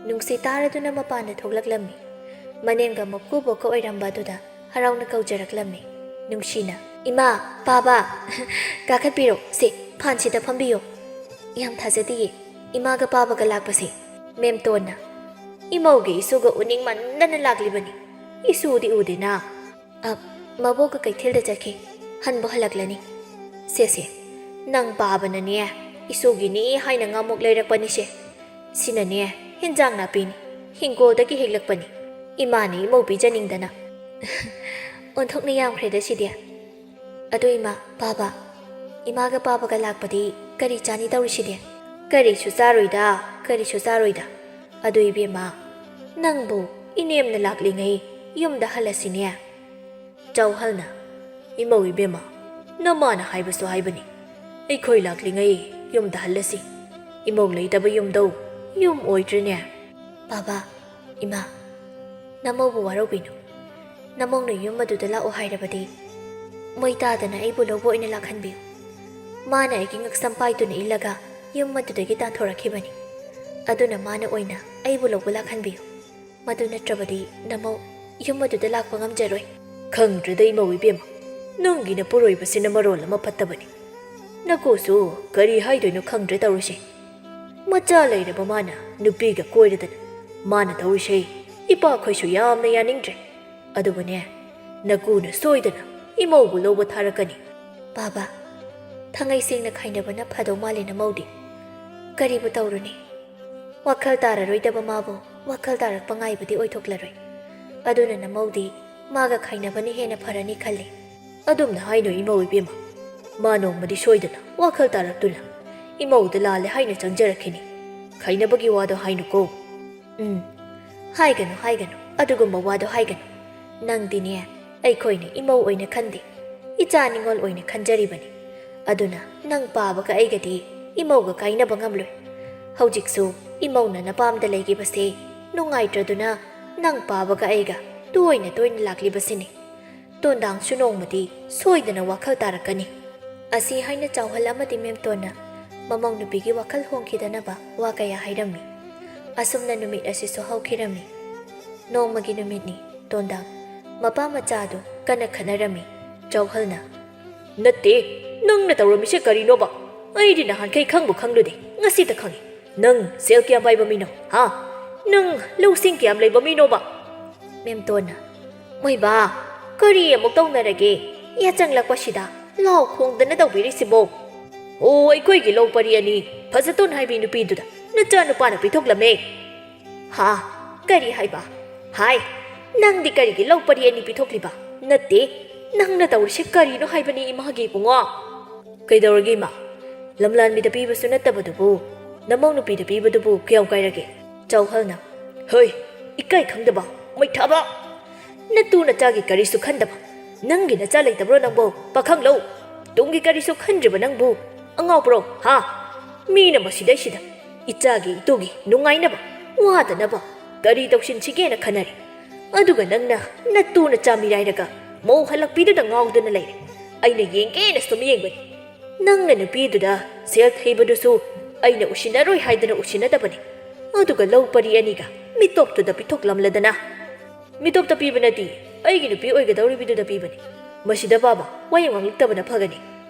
ꯅꯨꯡꯁꯤ ꯇꯥꯔꯗꯨꯅ ꯃꯄꯥꯟꯗ ꯊꯣꯛꯂꯛꯂꯝꯃꯤ꯫ ꯃꯅꯦꯝꯒ ꯃꯀꯨꯕꯣꯛꯀ ꯑꯣꯏꯔꯝꯕ ꯑꯗꯨꯗ ꯍꯔꯥꯎꯅ ꯀꯧꯖꯔꯛꯂꯝꯃꯤ꯫ ꯅꯨꯡꯁꯤꯅ, "ꯏꯃꯥ, ꯄꯥꯕ, ꯀꯥꯈꯠꯄꯤꯔꯣ, ꯁꯦ, ꯐꯥꯟꯁꯤꯗ ꯐꯝꯕꯤꯌꯣ꯫ ꯌꯥꯝ ꯊꯥꯖꯗꯤꯌꯦ, ꯏꯃꯥꯒ ꯄꯥꯕꯒ ꯂꯥꯛꯄꯁꯦ꯫" ꯃꯦꯝꯇꯣꯟꯅ, "ꯏꯃꯧꯒ ꯏꯁꯨꯒ ꯎꯅꯤꯡꯃꯟꯗꯅ ꯂꯥꯛꯂꯤꯕꯅꯤ꯫ ꯏꯁꯨꯗꯤ ꯎꯗꯦꯅ꯫" "ꯑ, ꯃꯕꯣꯛꯀ ꯀꯩꯊꯦꯜꯗ ꯆꯠꯈꯤ, ꯍꯟꯕꯨ ꯍꯜꯂꯛꯂꯅꯤ꯫" "ꯁꯦ, ꯁꯦ, ꯅꯪ ꯄꯥꯕꯅꯅꯦ, ꯏꯁꯨꯒꯤꯅꯤ ꯍꯥꯏꯅ ꯉꯥꯃꯨꯛ ꯂꯩꯔꯛꯄꯅꯤꯁꯦ꯫ ꯁꯤꯅꯅꯦ, ꯍꯤꯟꯖꯥꯡ ꯅꯥꯄꯤꯅꯤ, ꯍꯤꯡꯒꯣꯜꯗꯒꯤ ꯍꯦꯛꯂꯛꯄꯅꯤ꯫ ꯏꯃꯥꯅ ꯏꯃꯧ ꯄꯤꯖꯅꯤꯡꯗꯅ꯫" "ꯑꯣꯟꯊꯣꯛꯅ ꯌꯥꯝꯈ꯭ꯔꯦꯗ ꯁꯤꯗꯤ꯫ ꯑꯗꯨ ꯏꯃꯥ, ꯄꯥꯕ, ꯏꯃꯥꯒ ꯄꯥꯕꯒ ꯂꯥꯛꯄꯗꯤ ꯀꯔꯤ ꯆꯥꯅꯤ ꯇꯧꯔꯤꯁꯤꯗꯤ?" "ꯀꯔꯤꯁꯨ ꯆꯥꯔꯣꯏꯗ, ꯀꯔꯤꯁꯨ ꯆꯥꯔꯣꯏꯗ꯫ ꯑꯗꯨ ꯏꯕꯦꯝꯃ, ꯅꯪꯕꯨ ꯏꯅꯦꯝꯅ ꯂꯥꯛꯂꯤꯉꯩ ꯌꯨꯝꯗ ꯍꯜꯂꯁꯤꯅꯦ꯫" ꯆꯥꯎꯍꯜꯅ, "ꯏꯃꯧ ꯏꯕꯦꯝꯃ, ꯅꯃꯥꯅ ꯍꯥꯏꯕꯁꯨ ꯍꯥꯏꯕꯅꯤ꯫ ꯑꯩꯈꯣꯏ ꯂꯥꯛꯂꯤꯉꯩ ꯌꯨꯝꯗ ꯍꯜꯂꯁꯤ꯫ ꯏꯃꯧ ꯂꯩꯇꯕ ꯌꯨꯝꯗꯧ ꯌꯨꯝ ꯑꯣꯏꯗ꯭ꯔꯦꯅꯦ꯫" "ꯄꯥꯕ, ꯏꯃꯥ, ꯅꯃꯧꯕꯨ ꯋꯥꯔꯧꯕꯤꯅꯨ꯫ ꯅꯃꯧꯅ ꯌꯨꯝ ꯑꯗꯨꯗ ꯂꯥꯛꯑꯣ ꯍꯥꯏꯔꯕꯗꯤ ꯃꯣꯏ ꯇꯥꯗꯅ ꯑꯩꯕꯨ ꯂꯧꯕ ꯑꯣꯏꯅ ꯂꯥꯛꯍꯟꯕꯤꯌꯨ꯫ ꯃꯥꯅ ꯑꯩꯒꯤ ꯉꯛꯁꯝ ꯄꯥꯏꯗꯨꯅ ꯏꯜꯂꯒ ꯌꯨꯝ ꯑꯗꯨꯗꯒꯤ ꯇꯥꯟꯊꯣꯔꯛꯈꯤꯕꯅꯤ꯫ ꯑꯗꯨꯅ ꯃꯥꯅ ꯑꯣꯏꯅ ꯑꯩꯕꯨ ꯂꯧꯕ ꯂꯥꯛꯍꯟꯕꯤꯌꯨ꯫ ꯃꯗꯨ ꯅꯠꯇ꯭ꯔꯕꯗꯤ ꯅꯃꯧ ꯌꯨꯝ ꯑꯗꯨꯗ ꯂꯥꯛꯄ ꯉꯝꯖꯔꯣꯏ꯫ ꯈꯪꯗ꯭ꯔꯦꯗ ꯏꯃꯧ ꯏꯕꯦꯝꯃ, ꯅꯪꯒꯤ ꯅꯄꯨꯔꯣꯏꯕꯁꯤꯅ ꯃꯔꯣꯜ ꯑꯃ ꯐꯠꯇꯕꯅꯤ꯫ ꯅꯀꯨꯁꯨ ꯀꯔꯤ ꯍꯥꯏꯗꯣꯏꯅꯣ ꯈꯪꯗ꯭ꯔꯦ ꯇꯧꯔꯤꯁꯦ꯫ ꯃꯆꯥ ꯂꯩꯔꯕ ꯃꯥꯅ ꯅꯨꯄꯤꯒ ꯀꯣꯏꯔꯗꯅ ꯃꯥꯅ ꯇꯧꯔꯤꯁꯦ ꯏꯄꯥꯈꯣꯏꯁꯨ ꯌꯥꯝꯅ ꯌꯥꯅꯤꯡꯗ꯭ꯔꯦ꯫ ꯑꯗꯨꯕꯨꯅꯦ, ꯅꯀꯨꯅ ꯁꯣꯏꯗꯅ ꯏꯃꯧꯕꯨ ꯂꯧꯕ ꯊꯥꯔꯛꯀꯅꯤ꯫ ꯕꯥꯕꯥ, ꯊꯥꯡꯉꯩ ꯁꯦꯡꯅ ꯈꯥꯏꯅꯕꯅ ꯐꯗꯧ ꯃꯥꯜꯂꯦ ꯅꯃꯧꯗꯤ꯫ ꯀꯔꯤꯕꯨ ꯇꯧꯔꯨꯅꯤ? ꯋꯥꯈꯜ ꯇꯥꯔꯔꯣꯏꯗꯕ ꯃꯥꯕꯨ ꯋꯥꯈꯜ ꯇꯥꯔꯛꯄ ꯉꯥꯏꯕꯗꯤ ꯑꯣꯏꯊꯣꯛꯂꯔꯣꯏ꯫ ꯑꯗꯨꯅ ꯅꯃꯧꯗꯤ ꯃꯥꯒ ꯈꯥꯏꯅꯕꯅ ꯍꯦꯟꯅ ꯐꯔꯅꯤ ꯈꯜꯂꯤ꯫ ꯑꯗꯨꯝꯅ ꯍꯥꯏꯅꯨ ꯏꯃꯧ ꯏꯕꯦꯝꯃ꯫ ꯃꯥ ꯅꯣꯡꯃꯗꯤ ꯁꯣꯏꯗꯅ ꯋꯥꯈꯜ ꯇꯥꯔꯛꯇꯨꯅ ꯏꯃꯧꯗ ꯂꯥꯜꯂꯦ ꯍꯥꯏꯅ ꯆꯪꯖꯔꯛꯈꯤꯅꯤ꯫ ꯈꯥꯏꯅꯕꯒꯤ ꯋꯥꯗꯣ ꯍꯥꯏꯅꯨꯀꯣ꯫ ꯎꯝ, ꯍꯥꯏꯒꯅꯨ, ꯍꯥꯏꯒꯅꯨ, ꯑꯗꯨꯒꯨꯝꯕ ꯋꯥꯗꯣ ꯍꯥꯏꯒꯅꯨ꯫ ꯅꯪꯗꯤꯅꯦ, ꯑꯩꯈꯣꯏꯅ ꯏꯃꯧ ꯑꯣꯏꯅ ꯈꯟꯗꯦ, ꯏꯆꯥ ꯅꯤꯉꯣꯜ ꯑꯣꯏꯅ ꯈꯟꯖꯔꯤꯕꯅꯤ꯫ ꯑꯗꯨꯅ ꯅꯪ ꯄꯥꯕꯒ ꯑꯩꯒꯗꯤ ꯏꯃꯧꯒ ꯀꯥꯏꯅꯕ ꯉꯝꯂꯣꯏ꯫ ꯍꯧꯖꯤꯛꯁꯨ ꯏꯃꯧꯅ ꯅꯄꯥꯝꯗ ꯂꯩꯈꯤꯕꯁꯦ ꯅꯨꯡꯉꯥꯏꯇ꯭ꯔꯗꯨꯅ ꯅꯪ ꯄꯥꯕꯒ ꯑꯩꯒ ꯇꯣꯏꯅ ꯇꯣꯏꯅ ꯂꯥꯛꯂꯤꯕꯁꯤꯅꯤ꯫ ꯇꯣꯟꯗꯥꯡꯁꯨ ꯅꯣꯡꯃꯗꯤ ꯁꯣꯏꯗꯅ ꯋꯥꯈꯜ ꯇꯥꯔꯛꯀꯅꯤ꯫ ꯑꯁꯤ ꯍꯥꯏꯅ ꯆꯥꯎꯍꯜ ꯑꯃꯗꯤ ꯃꯦꯝꯇꯣꯟꯅ ꯃꯃꯧ ꯅꯨꯄꯤꯒꯤ ꯋꯥꯈꯜ ꯍꯣꯡꯈꯤꯗꯅꯕ ꯋꯥ ꯀꯌꯥ ꯍꯥꯏꯔꯝꯃꯤ꯫ ꯑꯁꯨꯝꯅ ꯅꯨꯃꯤꯠ ꯑꯁꯤꯁꯨ ꯍꯧꯈꯤꯔꯝꯃꯤ꯫ ꯅꯣꯡꯃꯒꯤ ꯅꯨꯃꯤꯠꯅꯤ꯫ ꯇꯣꯟꯗꯥꯡ ꯃꯄꯥ ꯃꯆꯥꯗꯨ ꯀꯟꯅ ꯈꯠꯅꯔꯝꯃꯤ꯫ ꯆꯥꯎꯍꯜꯅ, "ꯅꯠꯇꯦ, ꯅꯪꯅ ꯇꯧꯔꯝꯃꯤꯁꯦ ꯀꯔꯤꯅꯣꯕ? ꯑꯩꯗꯤ ꯅꯍꯥꯟꯈꯩ ꯈꯪꯕꯨ ꯈꯪꯂꯨꯗꯦ, ꯉꯁꯤꯇ ꯈꯪꯉꯤ꯫ ꯅꯪ ꯁꯦꯜ ꯀꯌꯥꯝ ꯄꯥꯏꯕ ꯃꯤꯅꯣ, ꯍꯥ? ꯅꯪ ꯂꯧꯁꯤꯡ ꯀꯌꯥꯝ ꯂꯩꯕ ꯃꯤꯅꯣꯕ?" ꯃꯦꯝꯇꯣꯟꯅ, "ꯃꯣꯏꯕꯥ, ꯀꯔꯤ ꯑꯃꯨꯛ ꯇꯧꯅꯔꯒꯦ? ꯌꯥꯆꯪꯂꯛꯄꯁꯤꯗ ꯂꯥꯎ ꯈꯣꯡꯗꯅ ꯇꯧꯕꯤꯔꯤꯁꯤꯕꯣ?" "ꯑꯣ, ꯑꯩꯈꯣꯏꯒꯤ ꯂꯧ ꯄꯔꯤ ꯑꯅꯤ ꯐꯖꯇꯣꯟ ꯍꯥꯏꯕꯤ ꯅꯨꯄꯤꯗꯨꯗ ꯅꯆꯥꯅꯨꯄꯥꯅ ꯄꯤꯊꯣꯛꯂꯝꯃꯦ꯫" "ꯍꯥ? ꯀꯔꯤ ꯍꯥꯏꯕ? ꯍꯥꯏ, ꯅꯪꯗꯤ ꯀꯔꯤꯒꯤ ꯂꯧ ꯄꯔꯤ ꯑꯅꯤ ꯄꯤꯊꯣꯛꯂꯤꯕ? ꯅꯠꯇꯦ, ꯅꯪꯅ ꯇꯧꯔꯤꯁꯦ ꯀꯔꯤꯅꯣ ꯍꯥꯏꯕꯅꯤ ꯏꯃꯥꯒꯤ ꯏꯕꯨꯡꯉꯣ?" "ꯀꯩꯗꯧꯔꯒꯦ ꯏꯃꯥ? ꯂꯝꯂꯥꯟꯕꯤꯗ ꯄꯤꯕꯁꯨ ꯅꯠꯇꯕꯗꯨꯕꯨ ꯅꯃꯧ ꯅꯨꯄꯤꯗ ꯄꯤꯕꯗꯨꯕꯨ ꯀꯌꯥꯝ ꯀꯥꯏꯔꯒꯦ?" ꯆꯥꯎꯍꯜꯅ, "ꯍꯣꯏ, ꯏꯀꯥꯏ ꯈꯪꯗꯕ, ꯃꯩꯊꯥꯕ! ꯅꯇꯨ ꯅꯆꯥꯒꯤ ꯀꯔꯤꯁꯨ ꯈꯟꯗꯕ, ꯅꯪꯒꯤ ꯅꯆꯥ ꯂꯩꯇꯕ꯭ꯔꯣ ꯅꯪꯕꯨ, ꯄꯥꯈꯪꯂꯧ? ꯇꯨꯡꯒꯤ ꯀꯔꯤꯁꯨ ꯈꯟꯗ꯭ꯔꯤꯕ ꯅꯪꯕꯨ, ꯑꯉꯥꯎꯕ꯭ꯔꯣ, ꯍꯥ? ꯃꯤꯅ ꯃꯁꯤꯗꯩꯁꯤꯗ ꯏꯆꯥꯒꯤ ꯏꯇꯨꯒꯤ ꯅꯨꯡꯉꯥꯏꯅꯕ, ꯋꯥꯗꯅꯕ ꯀꯔꯤ ꯇꯧꯁꯤꯟꯁꯤꯒꯦꯅ ꯈꯟꯅꯔꯤ꯫ ꯑꯗꯨꯒ ꯅꯪꯅ ꯅꯇꯨ ꯅꯆꯥ ꯃꯤꯔꯥꯏꯔꯒ ꯃꯧ ꯍꯜꯂꯛꯄꯤꯗꯨꯗ ꯉꯥꯎꯗꯨꯅ ꯂꯩꯔꯦ꯫ ꯑꯩꯅ ꯌꯦꯡꯒꯦꯅ ꯁꯨꯝ ꯌꯦꯡꯕꯅꯤ꯫ ꯅꯪꯅ ꯅꯨꯄꯤꯗꯨꯗ ꯁꯦꯜ ꯊꯩꯕꯗꯨꯁꯨ ꯑꯩꯅ ꯎꯁꯤꯟꯅꯔꯣꯏ ꯍꯥꯏꯗꯅ ꯎꯁꯤꯟꯅꯗꯕꯅꯤ꯫ ꯑꯗꯨꯒ ꯂꯧ ꯄꯔꯤ ꯑꯅꯤꯒ ꯃꯤꯇꯣꯞꯇꯨꯗ ꯄꯤꯊꯣꯛꯂꯝꯂꯗꯅ꯫ ꯃꯤꯇꯣꯞꯇ ꯄꯤꯕ ꯅꯠꯇꯦ, ꯑꯩꯒꯤ ꯅꯨꯄꯤ ꯑꯣꯏꯒꯗꯧꯔꯤꯕꯤꯗꯨꯗ ꯄꯤꯕꯅꯤ꯫ ꯃꯁꯤꯗ ꯕꯥꯕꯥ ꯋꯥ ꯌꯥꯝ ꯉꯥꯡꯂꯛꯇꯕꯅ ꯐꯒꯅꯤ꯫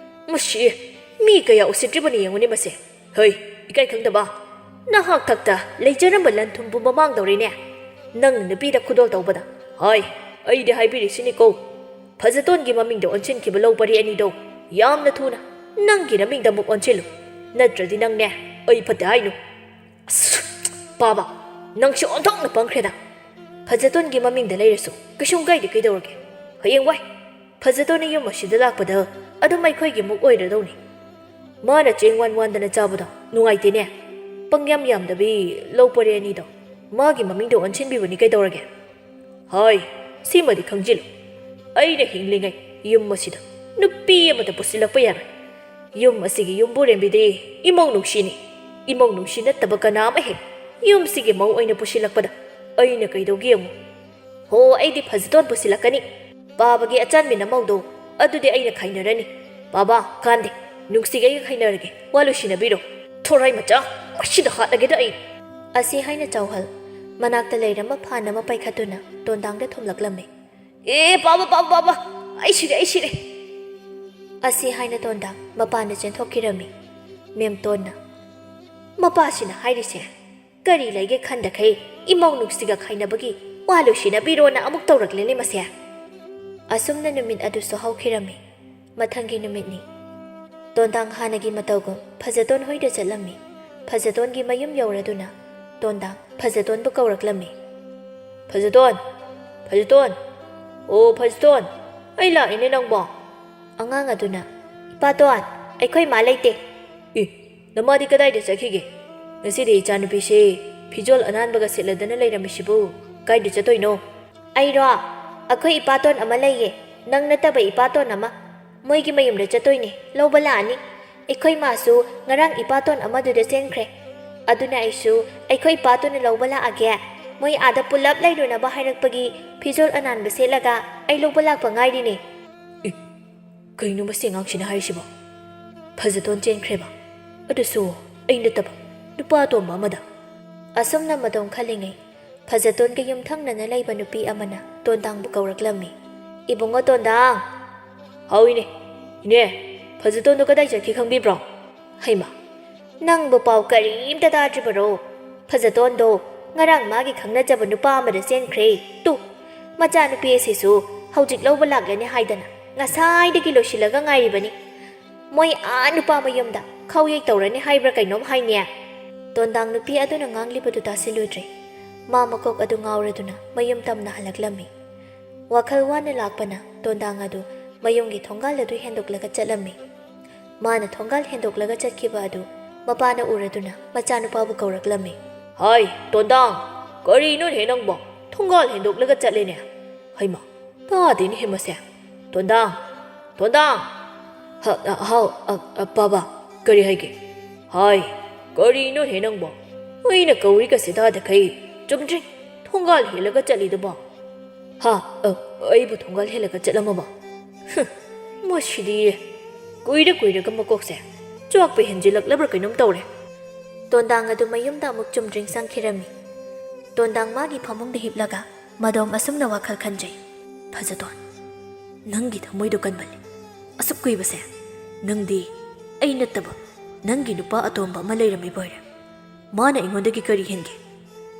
ꯃꯁꯤ ꯃꯤ ꯀꯌꯥ ꯎꯁꯤꯠꯇ꯭ꯔꯤꯕꯅꯤ ꯌꯦꯡꯉꯨꯅꯦ ꯃꯁꯦ꯫ ꯍꯩ, ꯏꯀꯥꯏ ꯈꯪꯗꯕ! ꯅꯍꯥꯛ ꯊꯛꯇ ꯂꯩꯖꯔꯝꯕ ꯂꯟ ꯊꯨꯝ ꯄꯨꯝꯕ ꯃꯥꯡꯗꯧꯔꯦꯅꯦ꯫ ꯅꯪ ꯅꯨꯄꯤꯗ ꯈꯨꯗꯣꯜ ꯇꯧꯕꯗ꯫ ꯍꯣꯏ, ꯑꯩꯗꯤ ꯍꯥꯏꯕꯤꯔꯤꯁꯤꯅꯤꯀꯣ꯫ ꯐꯖꯇꯣꯟꯒꯤ ꯃꯃꯤꯡꯗ ꯑꯣꯟꯁꯤꯟꯈꯤꯕ ꯂꯧ ꯄꯔꯤ ꯑꯅꯤꯗꯣ ꯌꯥꯝꯅ ꯊꯨꯅ ꯅꯪꯒꯤ ꯅꯃꯤꯡꯗ ꯑꯃꯨꯛ ꯑꯣꯟꯁꯤꯜꯂꯨ꯫ ꯅꯠꯇ꯭ꯔꯗꯤ ꯅꯪꯅꯦ, ꯑꯩ ꯐꯠꯇꯦ ꯍꯥꯏꯅꯨ꯫ ꯑꯁ, ꯄꯥꯕ, ꯅꯪꯁꯨ ꯑꯣꯟꯊꯣꯛꯅ ꯄꯪꯈ꯭ꯔꯦꯗ꯫ ꯐꯖꯇꯣꯟꯒꯤ ꯃꯃꯤꯡꯗ ꯂꯩꯔꯁꯨ ꯀꯩꯁꯨꯝ ꯀꯥꯏꯗꯦ, ꯀꯩꯗꯧꯔꯒꯦ? ꯍꯌꯦꯡꯋꯥꯏ ꯐꯖꯇꯣꯟꯅ ꯌꯨꯝ ꯑꯁꯤꯗ ꯂꯥꯛꯄꯗ ꯑꯗꯨꯝ ꯑꯩꯈꯣꯏꯒꯤ ꯃꯨꯛ ꯑꯣꯏꯔꯗꯧꯅꯤ꯫ ꯃꯥꯅ ꯆꯦꯡ ꯋꯥꯟ ꯋꯥꯟꯗꯅ ꯆꯥꯕꯗꯣ ꯅꯨꯡꯉꯥꯏꯇꯦꯅꯦ꯫ ꯄꯪꯌꯥꯝ ꯌꯥꯝꯗꯕꯤ ꯂꯧ ꯄꯔꯤ ꯑꯅꯤꯗꯣ ꯃꯥꯒꯤ ꯃꯃꯤꯡꯗ ꯑꯣꯟꯁꯤꯟꯕꯤꯕꯅꯤ, ꯀꯩꯗꯧꯔꯒꯦ? ꯍꯣꯏ, ꯁꯤꯃꯗꯤ ꯈꯪꯖꯤꯜꯂꯨ꯫ ꯑꯩꯅ ꯍꯤꯡꯂꯤꯉꯩ ꯌꯨꯝ ꯑꯁꯤꯗ ꯅꯨꯄꯤ ꯑꯃꯠꯇ ꯄꯨꯁꯤꯜꯂꯛꯄ ꯌꯥꯔꯣꯏ꯫ ꯌꯨꯝ ꯑꯁꯤꯒꯤ ꯌꯨꯝꯕꯨꯔꯦꯝꯕꯤꯗꯤ ꯏꯃꯧ ꯅꯨꯡꯁꯤꯅꯤ꯫ ꯏꯃꯧ ꯅꯨꯡꯁꯤ ꯅꯠꯇꯕ ꯀꯅꯥ ꯑꯃ ꯍꯦꯛ ꯌꯨꯝꯁꯤꯒꯤ ꯃꯧ ꯑꯣꯏꯅ ꯄꯨꯁꯤꯜꯂꯛꯄꯗ ꯑꯩꯅ ꯀꯩꯗꯧꯒꯦ ꯌꯦꯡꯉꯨ꯫ ꯍꯣ, ꯑꯩꯗꯤ ꯐꯖꯇꯣꯟ ꯄꯨꯁꯤꯜꯂꯛꯀꯅꯤ꯫ ꯄꯥꯕꯒꯤ ꯑꯆꯥꯟꯕꯤ ꯅꯃꯧꯗꯣ ꯑꯗꯨꯗꯤ ꯑꯩꯅ ꯈꯥꯏꯅꯔꯅꯤ꯫ ꯄꯥꯕ, ꯀꯥꯟꯗꯦ, ꯅꯨꯡꯁꯤꯒ ꯑꯩꯒ ꯈꯥꯏꯅꯔꯒꯦ, ꯋꯥ ꯂꯣꯏꯁꯤꯟꯅꯕꯤꯔꯣ꯫ ꯊꯣꯔꯥꯏ ꯃꯆꯥ, ꯃꯁꯤꯗ ꯍꯥꯠꯂꯒꯦꯗ ꯑꯩ꯫ ꯑꯁꯤ ꯍꯥꯏꯅ ꯆꯥꯎꯍꯜ ꯃꯅꯥꯛꯇ ꯂꯩꯔꯝꯕ ꯐꯥꯟ ꯑꯃ ꯄꯥꯏꯈꯠꯇꯨꯅ ꯇꯣꯟꯗꯥꯡꯗ ꯊꯣꯝꯂꯛꯂꯝꯃꯤ꯫ ꯑꯦ, ꯄꯥꯕ, ꯄꯥꯕ, ꯄꯥꯕ! ꯑꯩ ꯁꯤꯔꯦ, ꯑꯩ ꯁꯤꯔꯦ! ꯑꯁꯤ ꯍꯥꯏꯅ ꯇꯣꯟꯗꯥꯡ ꯃꯄꯥꯟꯗ ꯆꯦꯟꯊꯣꯛꯈꯤꯔꯝꯃꯤ꯫ ꯃꯦꯝꯇꯣꯟꯅ, "ꯃꯄꯥꯁꯤꯅ ꯍꯥꯏꯔꯤꯁꯦ ꯀꯔꯤ ꯂꯩꯒꯦ ꯈꯟꯗꯈꯩ ꯏꯃꯧ ꯅꯨꯡꯁꯤꯒ ꯈꯥꯏꯅꯕꯒꯤ ꯋꯥ ꯂꯣꯏꯁꯤꯟꯅꯕꯤꯔꯣꯅ ꯑꯃꯨꯛ ꯇꯧꯔꯛꯂꯦꯅꯦ ꯃꯁꯦ!" ꯑꯁꯨꯝꯅ ꯅꯨꯃꯤꯠ ꯑꯗꯨꯁꯨ ꯍꯧꯈꯤꯔꯝꯃꯤ꯫ ꯃꯊꯪꯒꯤ ꯅꯨꯃꯤꯠꯅꯤ꯫ ꯇꯣꯟꯗꯥꯡ ꯍꯥꯟꯅꯒꯤ ꯃꯇꯧꯒꯨꯝ ꯐꯖꯇꯣꯟ ꯍꯣꯏꯗ ꯆꯠꯂꯝꯃꯤ꯫ ꯐꯖꯇꯣꯟꯒꯤ ꯃꯌꯨꯝ ꯌꯧꯔꯗꯨꯅ ꯇꯣꯟꯗꯥꯡ ꯐꯖꯇꯣꯟꯕꯨ ꯀꯧꯔꯛꯂꯝꯃꯤ꯫ "ꯐꯖꯇꯣꯟ! ꯐꯖꯇꯣꯟ! ꯑꯣ ꯐꯖꯇꯣꯟ! ꯑꯩ ꯂꯥꯛꯏꯅꯦ ꯅꯪꯕꯣ!" ꯑꯉꯥꯡ ꯑꯗꯨꯅ, "ꯏꯄꯥꯇꯣꯟ, ꯑꯩꯈꯣꯏ ꯃꯥ ꯂꯩꯇꯦ꯫" "ꯏ, ꯅꯃꯥꯗꯤ ꯀꯗꯥꯏꯗ ꯆꯠꯈꯤꯒꯦ? ꯉꯁꯤꯗꯤ ꯏꯆꯥꯅꯨꯄꯤꯁꯦ ꯐꯤꯖꯣꯜ ꯑꯅꯥꯟꯕꯒ ꯁꯦꯠꯂꯗꯅ ꯂꯩꯔꯝꯃꯤꯁꯤꯕꯨ ꯀꯥꯏꯗ ꯆꯠꯇꯣꯏꯅꯣ?" "ꯑꯩꯔꯣ? ꯑꯩꯈꯣꯏ ꯏꯄꯥꯇꯣꯟ ꯑꯃ ꯂꯩꯌꯦ, ꯅꯪ ꯅꯠꯇꯕ ꯏꯄꯥꯇꯣꯟ ꯑꯃ꯫ ꯃꯣꯏꯒꯤ ꯃꯌꯨꯝꯗ ꯆꯠꯇꯣꯏꯅꯦ, ꯂꯧꯕ ꯂꯥꯛꯑꯅꯤ꯫ ꯑꯩꯈꯣꯏ ꯃꯥꯁꯨ ꯉꯔꯥꯡ ꯏꯄꯥꯇꯣꯟ ꯑꯃꯗꯨꯗ ꯆꯦꯟꯈ꯭ꯔꯦ꯫ ꯑꯗꯨꯅ ꯑꯩꯁꯨ ꯑꯩꯈꯣꯏ ꯏꯄꯥꯇꯣꯟꯅ ꯂꯧꯕ ꯂꯥꯛꯑꯒꯦ꯫ ꯃꯣꯏ ꯑꯥꯗ ꯄꯨꯂꯞ ꯂꯩꯔꯨꯅꯕ ꯍꯥꯏꯔꯛꯄꯒꯤ ꯐꯤꯖꯣꯜ ꯑꯅꯥꯟꯕ ꯁꯦꯠꯂꯒ ꯑꯩ ꯂꯧꯕ ꯂꯥꯛꯄ ꯉꯥꯏꯔꯤꯅꯦ꯫" "ꯏ, "ꯀꯩꯅꯣ ꯃꯁꯤ ꯑꯉꯥꯡꯁꯤꯅ ꯍꯥꯏꯔꯤꯁꯤꯕꯣ? ꯐꯖꯇꯣꯟ ꯆꯦꯟꯈ꯭ꯔꯦꯕ? ꯑꯗꯨꯁꯨ ꯑꯩ ꯅꯠꯇꯕ ꯅꯨꯄꯥ ꯑꯇꯣꯝꯕ ꯑꯃꯗ?" ꯑꯁꯨꯝꯅ ꯃꯇꯝ ꯈꯜꯂꯤꯉꯩ, ꯐꯖꯇꯣꯟꯒ ꯌꯨꯝꯊꯪꯅꯅ ꯂꯩꯕ ꯅꯨꯄꯤ ꯑꯃꯅ ꯇꯣꯟꯗꯥꯡꯕꯨ ꯀꯧꯔꯛꯂꯝꯃꯤ꯫ "ꯏꯕꯨꯡꯉꯣ ꯇꯣꯟꯗꯥꯡ!" "ꯍꯥꯎ ꯏꯅꯦ꯫ ꯏꯅꯦ, ꯐꯖꯇꯣꯟꯗꯣ ꯀꯗꯥꯏ ꯆꯠꯈꯤ ꯈꯪꯕꯤꯕ꯭ꯔꯣ?" "ꯍꯩꯃꯥ, ꯅꯪꯕꯨ ꯄꯥꯎ ꯀꯔꯤꯝꯇ ꯇꯥꯗ꯭ꯔꯤꯕꯔꯣ? ꯐꯖꯇꯣꯟꯗꯣ ꯉꯔꯥꯡ ꯃꯥꯒꯤ ꯈꯪꯅꯖꯕ ꯅꯨꯄꯥ ꯑꯃꯗ ꯆꯦꯟꯈ꯭ꯔꯦ꯫ ꯇꯨ, ꯃꯆꯥꯅꯨꯄꯤ ꯑꯁꯤꯁꯨ ꯍꯧꯖꯤꯛ ꯂꯧꯕ ꯂꯥꯛꯂꯅꯤ ꯍꯥꯏꯗꯅ ꯉꯁꯥꯏꯗꯒꯤ ꯂꯣꯏꯁꯤꯜꯂꯒ ꯉꯥꯏꯔꯤꯕꯅꯤ꯫ ꯃꯣꯏ ꯑꯥ ꯅꯨꯄꯥ ꯃꯌꯨꯝꯗ ꯈꯥꯎꯌꯩ ꯇꯧꯔꯅꯤ ꯍꯥꯏꯕ꯭ꯔꯥ ꯀꯩꯅꯣꯝ ꯍꯥꯏꯅꯦ꯫" ꯇꯣꯟꯗꯥꯡ ꯅꯨꯄꯤ ꯑꯗꯨꯅ ꯉꯥꯡꯂꯤꯕꯗꯨ ꯇꯥꯁꯤꯜꯂꯨꯗ꯭ꯔꯦ꯫ ꯃꯥ ꯃꯀꯣꯛ ꯑꯗꯨ ꯉꯥꯎꯔꯗꯨꯅ ꯃꯌꯨꯝ ꯇꯝꯅ ꯍꯜꯂꯛꯂꯝꯃꯤ꯫ ꯋꯥꯈꯜ ꯋꯥꯅ ꯂꯥꯛꯄꯅ ꯇꯣꯟꯗꯥꯡ ꯑꯗꯨ ꯃꯌꯨꯝꯒꯤ ꯊꯣꯡꯒꯥꯜ ꯑꯗꯨ ꯍꯦꯟꯗꯣꯛꯂꯒ ꯆꯠꯂꯝꯃꯤ꯫ ꯃꯥꯅ ꯊꯣꯡꯒꯥꯜ ꯍꯦꯟꯗꯣꯛꯂꯒ ꯆꯠꯈꯤꯕ ꯑꯗꯨ ꯃꯄꯥꯅ ꯎꯔꯗꯨꯅ ꯃꯆꯥꯅꯨꯄꯥꯕꯨ ꯀꯧꯔꯛꯂꯝꯃꯤ꯫ "ꯍꯥꯏ, ꯇꯣꯟꯗꯥꯡ, ꯀꯔꯤꯅꯣꯅꯦ ꯅꯪꯕꯣ? ꯊꯣꯡꯒꯥꯜ ꯍꯦꯟꯗꯣꯛꯂꯒ ꯆꯠꯂꯦꯅꯦ꯫ ꯍꯩꯃꯥ, ꯇꯥꯗꯦꯅꯦꯍꯦ ꯃꯁꯦ꯫ ꯇꯣꯟꯗꯥꯡ, ꯇꯣꯟꯗꯥꯡ!" "ꯍ-, ꯑ, ꯍꯥꯎ, ꯑ, ꯑ, ꯄꯥꯕ, ꯀꯔꯤ ꯍꯥꯏꯒꯦ?" "ꯍꯥꯏ, ꯀꯔꯤꯅꯣꯅꯦ ꯅꯪꯕꯣ? ꯑꯩꯅ ꯀꯧꯔꯤꯒꯁꯦ ꯇꯥꯗꯈꯩ ꯆꯨꯝꯗ꯭ꯔꯤꯡ ꯊꯣꯡꯒꯥꯜ ꯍꯦꯜꯂꯒ ꯆꯠꯂꯤꯗꯨꯕꯣ?" "ꯍꯥ? ꯑ, ꯑꯩꯕꯨ ꯊꯣꯡꯒꯥꯜ ꯍꯦꯜꯂꯒ ꯆꯠꯂꯝꯃꯕ? ꯍꯨꯝ, ꯃꯁꯤꯗꯤ ꯀꯨꯏꯔ ꯀꯨꯏꯔꯒ ꯃꯀꯣꯛꯁꯦ ꯆꯥꯛꯄ ꯍꯦꯟꯖꯤꯜꯂꯛꯂꯕ꯭ꯔꯥ ꯀꯩꯅꯣꯝ ꯇꯧꯔꯦ꯫" ꯇꯣꯟꯗꯥꯡ ꯑꯗꯨ ꯃꯌꯨꯝꯗ ꯑꯃꯨꯛ ꯆꯨꯝꯗ꯭ꯔꯤꯡ ꯆꯪꯈꯤꯔꯝꯃꯤ꯫ ꯇꯣꯟꯗꯥꯡ ꯃꯥꯒꯤ ꯐꯃꯨꯡꯗ ꯍꯤꯞꯂꯒ ꯃꯗꯣꯝ ꯑꯁꯨꯝꯅ ꯋꯥꯈꯜ ꯈꯟꯖꯩ꯫ "ꯐꯖꯇꯣꯟ, ꯅꯪꯒꯤ ꯊꯃꯣꯏꯗꯣ ꯀꯟꯃꯜꯂꯤ꯫ ꯑꯁꯨꯛ ꯀꯨꯏꯕꯁꯦ ꯅꯪꯗꯤ ꯑꯩ ꯅꯠꯇꯕ ꯅꯪꯒꯤ ꯅꯨꯄꯥ ꯑꯇꯣꯝꯕ ꯑꯃ ꯂꯩꯔꯝꯃꯤꯕ ꯑꯣꯏꯔꯦ꯫ ꯃꯥꯅ ꯑꯩꯉꯣꯟꯗꯒꯤ ꯀꯔꯤ ꯍꯦꯟꯒꯦ?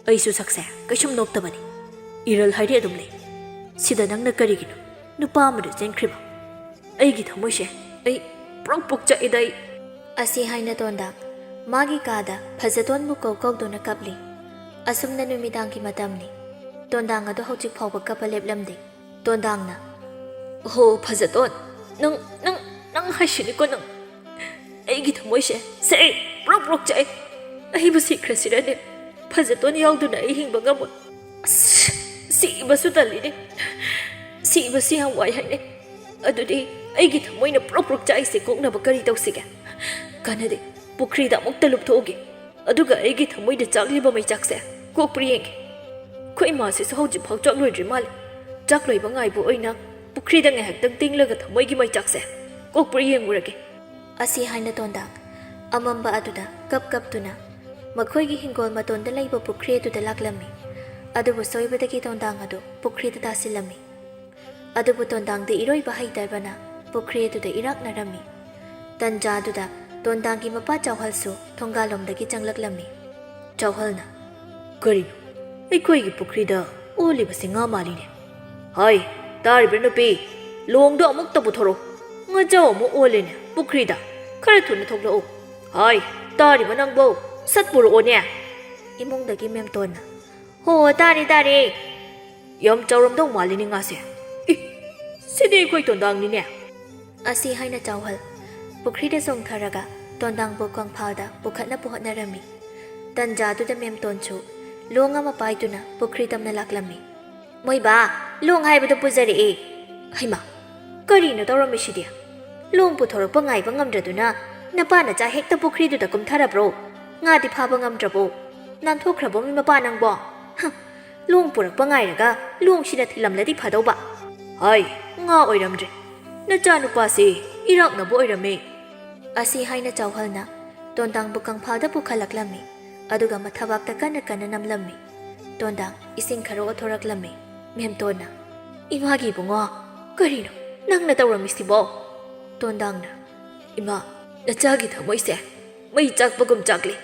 ꯑꯩꯁꯨ ꯁꯛꯁꯦ ꯀꯩꯁꯨꯝ ꯅꯣꯞꯇꯕꯅꯤ꯫ ꯏꯔꯜ ꯍꯥꯏꯔꯦ ꯑꯗꯨꯝ ꯂꯩ꯫ ꯁꯤꯗ ꯅꯪꯅ ꯀꯔꯤꯒꯤꯅꯣ ꯅꯨꯄꯥ ꯑꯃꯗ ꯆꯦꯟꯈ꯭ꯔꯤꯕ? ꯑꯩꯒꯤ ꯊꯃꯣꯏꯁꯦ ꯑꯩ ꯄ꯭ꯔꯣꯛ ꯄ꯭ꯔꯣꯛ ꯆꯥꯛꯏꯗ ꯑꯩ꯫" ꯑꯁꯤ ꯍꯥꯏꯅ ꯇꯣꯟꯗꯥꯡ ꯃꯥꯒꯤ ꯀꯥꯗ ꯐꯖꯇꯣꯟꯕꯨ ꯀꯧ ꯀꯧꯗꯨꯅ ꯀꯞꯂꯤ꯫ ꯑꯁꯨꯝꯅ ꯅꯨꯃꯤꯗꯥꯡꯒꯤ ꯃꯇꯝꯅꯤ꯫ ꯇꯣꯟꯗꯥꯡ ꯑꯗꯨ ꯍꯧꯖꯤꯛ ꯐꯥꯎꯕ ꯀꯞꯄ ꯂꯦꯞꯂꯝꯗꯦ꯫ ꯇꯣꯟꯗꯥꯡꯅ, "ꯑꯣꯍꯣ, ꯐꯖꯇꯣꯟ, ꯅꯪ, ꯅꯪ, ꯅꯪ ꯍꯥꯏꯁꯤꯅꯤꯀꯣ ꯅꯪ꯫ ꯑꯩꯒꯤ ꯊꯃꯣꯏꯁꯦ ꯁꯦ ꯄ꯭ꯔꯣꯛ ꯄ꯭ꯔꯣꯛ ꯆꯥꯛꯑꯦ꯫ ꯑꯩꯕꯨ ꯁꯤꯈ꯭ꯔꯁꯤꯔꯅꯦ? ꯐꯖꯇꯣꯟ ꯌꯥꯎꯗꯨꯅ ꯑꯩ ꯍꯤꯡꯕ ꯉꯝꯃꯣꯏ꯫ ꯑꯁ, ꯁꯤꯕꯁꯨ ꯇꯜꯂꯤꯅꯦ꯫ ꯁꯤꯕꯁꯤ ꯌꯥꯝ ꯋꯥꯏ ꯍꯥꯏꯅꯦ꯫ ꯑꯗꯨꯗꯤ ꯑꯩꯒꯤ ꯊꯃꯣꯏꯅ ꯄ꯭ꯔꯣꯛ ꯄ꯭ꯔꯣꯛ ꯆꯥꯛꯏꯁꯦ ꯀꯣꯛꯅꯕ ꯀꯔꯤ ꯇꯧꯁꯤꯒꯦ? ꯀꯥꯟꯅꯗꯦ, ꯄꯨꯈ꯭ꯔꯤꯗ ꯑꯃꯨꯛꯇ ꯂꯨꯞꯊꯣꯛꯎꯒꯦ꯫ ꯑꯗꯨꯒ ꯑꯩꯒꯤ ꯊꯃꯣꯏꯗ ꯆꯥꯛꯂꯤꯕ ꯃꯩꯆꯥꯛꯁꯦ ꯀꯣꯛꯄ꯭ꯔꯥ ꯌꯦꯡꯒꯦ꯫ ꯑꯩꯈꯣꯏ ꯏꯃꯥꯁꯤꯁꯨ ꯍꯧꯖꯤꯛꯐꯥꯎ ꯆꯥꯛ ꯂꯣꯏꯗ꯭ꯔꯤ ꯃꯥꯜꯂꯦ꯫ ꯆꯥꯛ ꯂꯣꯏꯕ ꯉꯥꯏꯕ ꯑꯣꯏꯅ ꯄꯨꯈ꯭ꯔꯤꯗ ꯉꯥꯏꯍꯥꯛꯇꯪ ꯇꯤꯡꯂꯒ ꯊꯃꯣꯏꯒꯤ ꯃꯩꯆꯥꯛꯁꯦ ꯀꯣꯛꯄ꯭ꯔꯥ ꯌꯦꯡꯉꯨꯔꯒꯦ꯫ ꯑꯁꯤ ꯍꯥꯏꯅ ꯇꯣꯟꯗꯥꯡ ꯑꯃꯝꯕ ꯑꯗꯨꯗ ꯀꯞ ꯀꯞꯇꯨꯅ ꯃꯈꯣꯏꯒꯤ ꯍꯤꯡꯒꯣꯜ ꯃꯇꯣꯟꯗ ꯂꯩꯕ ꯄꯨꯈ꯭ꯔꯤ ꯑꯗꯨꯗ ꯂꯥꯛꯂꯝꯃꯤ꯫ ꯑꯗꯨꯕꯨ ꯁꯣꯏꯕꯗꯒꯤ ꯇꯣꯟꯗꯥꯡ ꯑꯗꯨ ꯄꯨꯈ꯭ꯔꯤꯗ ꯇꯥꯁꯤꯜꯂꯝꯃꯤ꯫ ꯑꯗꯨꯕꯨ ꯇꯣꯟꯗꯥꯡꯗꯤ ꯏꯔꯣꯏꯕ ꯍꯩꯇꯕꯅ ꯄꯨꯈ꯭ꯔꯤ ꯑꯗꯨꯗ ꯏꯔꯥꯛꯅꯔꯝꯃꯤ꯫ ꯇꯟꯖꯥꯗꯨꯗ ꯇꯣꯟꯗꯥꯡꯒꯤ ꯃꯄꯥ ꯆꯥꯎꯍꯜꯁꯨ ꯊꯣꯡꯒꯥꯜꯂꯣꯝꯗꯒꯤ ꯆꯪꯂꯛꯂꯝꯃꯤ꯫ ꯆꯥꯎꯍꯜꯅ, "ꯀꯔꯤꯅꯣ? ꯑꯩꯈꯣꯏꯒꯤ ꯄꯨꯈ꯭ꯔꯤꯗ ꯑꯣꯜꯂꯤꯕꯁꯤ ꯉꯥ ꯃꯥꯜꯂꯤꯅꯦ꯫ ꯍꯥꯏ, ꯇꯥꯔꯤꯕ꯭ꯔꯥ ꯅꯨꯄꯤ? ꯂꯣꯡꯗꯣ ꯑꯃꯨꯛꯇ ꯄꯨꯊꯣꯔꯛꯎ꯫ ꯉꯥꯖꯥꯎ ꯑꯃ ꯑꯣꯜꯂꯦꯅꯦ ꯄꯨꯈ꯭ꯔꯤꯗ꯫ ꯈꯔ ꯊꯨꯅ ꯊꯣꯛꯂꯛꯎ꯫ ꯍꯥꯏ, ꯇꯥꯔꯤꯕ ꯅꯪꯕꯣ? ꯁꯠ ꯄꯨꯔꯛꯑꯣꯅꯦ!" ꯏꯃꯨꯡꯗꯒꯤ ꯃꯦꯝꯇꯣꯟꯅ, "ꯍꯣ, ꯇꯥꯔꯦ, ꯇꯥꯔꯦ꯫ ꯌꯥꯝ ꯆꯥꯎꯔꯝꯗꯧ ꯃꯥꯜꯂꯤꯅꯦ ꯉꯥꯁꯦ꯫ ꯏ, ꯁꯤꯗꯤ ꯑꯩꯈꯣꯏ ꯇꯣꯟꯗꯥꯡꯅꯤꯅꯦ!" ꯑꯁꯤ ꯍꯥꯏꯅ ꯆꯥꯎꯍꯜ ꯄꯨꯈ꯭ꯔꯤꯗ ꯆꯣꯡꯊꯔꯒ ꯇꯣꯟꯗꯥꯡꯕꯨ ꯀꯪꯐꯥꯜꯗ ꯄꯨꯈꯠꯅꯕ ꯍꯣꯠꯅꯔꯝꯃꯤ꯫ ꯇꯟꯖꯥꯗꯨꯗ ꯃꯦꯝꯇꯣꯟꯁꯨ ꯂꯣꯡ ꯑꯃ ꯄꯥꯏꯗꯨꯅ ꯄꯨꯈ꯭ꯔꯤ ꯇꯝꯅ ꯂꯥꯛꯂꯝꯃꯤ꯫ "ꯃꯣꯏꯕꯥ, ꯂꯣꯡ ꯍꯥꯏꯕꯗꯨ ꯄꯨꯖꯔꯛꯑꯦ꯫" "ꯍꯩꯃꯥ, ꯀꯔꯤꯅꯣ ꯇꯧꯔꯝꯃꯤꯁꯤꯗꯤ? ꯂꯣꯡ ꯄꯨꯊꯣꯔꯛꯄ ꯉꯥꯏꯕ ꯉꯝꯗ꯭ꯔꯗꯨꯅ ꯅꯄꯥ ꯅꯆꯥ ꯍꯦꯛꯇ ꯄꯨꯈ꯭ꯔꯤꯗꯨꯗ ꯀꯨꯝꯊꯔꯕ꯭ꯔꯣ? ꯉꯥꯗꯤ ꯐꯥꯕ ꯉꯝꯗ꯭ꯔꯕꯣ? ꯅꯥꯟꯊꯣꯛꯈ꯭ꯔꯕꯣ ꯃꯤ ꯃꯄꯥ ꯅꯪꯕꯣ? ꯍꯝ, ꯂꯣꯡ ꯄꯨꯔꯛꯄ ꯉꯥꯏꯔꯒ ꯂꯣꯡꯁꯤꯅ ꯊꯤꯜꯂꯝꯂꯗꯤ ꯐꯗꯧꯕ꯫ ꯍꯥꯏ, ꯉꯥ ꯑꯣꯏꯔꯝꯗ꯭ꯔꯦ꯫ ꯅꯆꯥꯅꯨꯄꯥꯁꯤ ꯏꯔꯥꯛꯅꯕ ꯑꯣꯏꯔꯝꯃꯦ꯫" ꯑꯁꯤ ꯍꯥꯏꯅ ꯆꯥꯎꯍꯜꯅ ꯇꯣꯟꯗꯥꯡꯕꯨ ꯀꯪꯐꯥꯜꯗ ꯄꯨꯈꯠꯂꯛꯂꯝꯃꯤ꯫ ꯑꯗꯨꯒ ꯃꯊꯕꯥꯛꯇ ꯀꯟꯅ ꯀꯟꯅ ꯅꯝꯂꯝꯃꯤ꯫ ꯇꯣꯟꯗꯥꯡ ꯏꯁꯤꯡ ꯈꯔ ꯑꯣꯠꯊꯣꯔꯛꯂꯝꯃꯤ꯫ ꯃꯦꯝꯇꯣꯟꯅ, "ꯏꯃꯥꯒꯤ ꯏꯕꯨꯡꯉꯣ, ꯀꯔꯤꯅꯣ ꯅꯪꯅ ꯇꯧꯔꯝꯃꯤꯁꯤꯕꯣ?" ꯇꯣꯟꯗꯥꯡꯅ, "ꯏꯃꯥ, ꯅꯆꯥꯒꯤ ꯊꯃꯣꯏꯁꯦ ꯃꯩ ꯆꯥꯛꯄꯒꯨꯝ ꯆꯥꯛꯂꯤ꯫"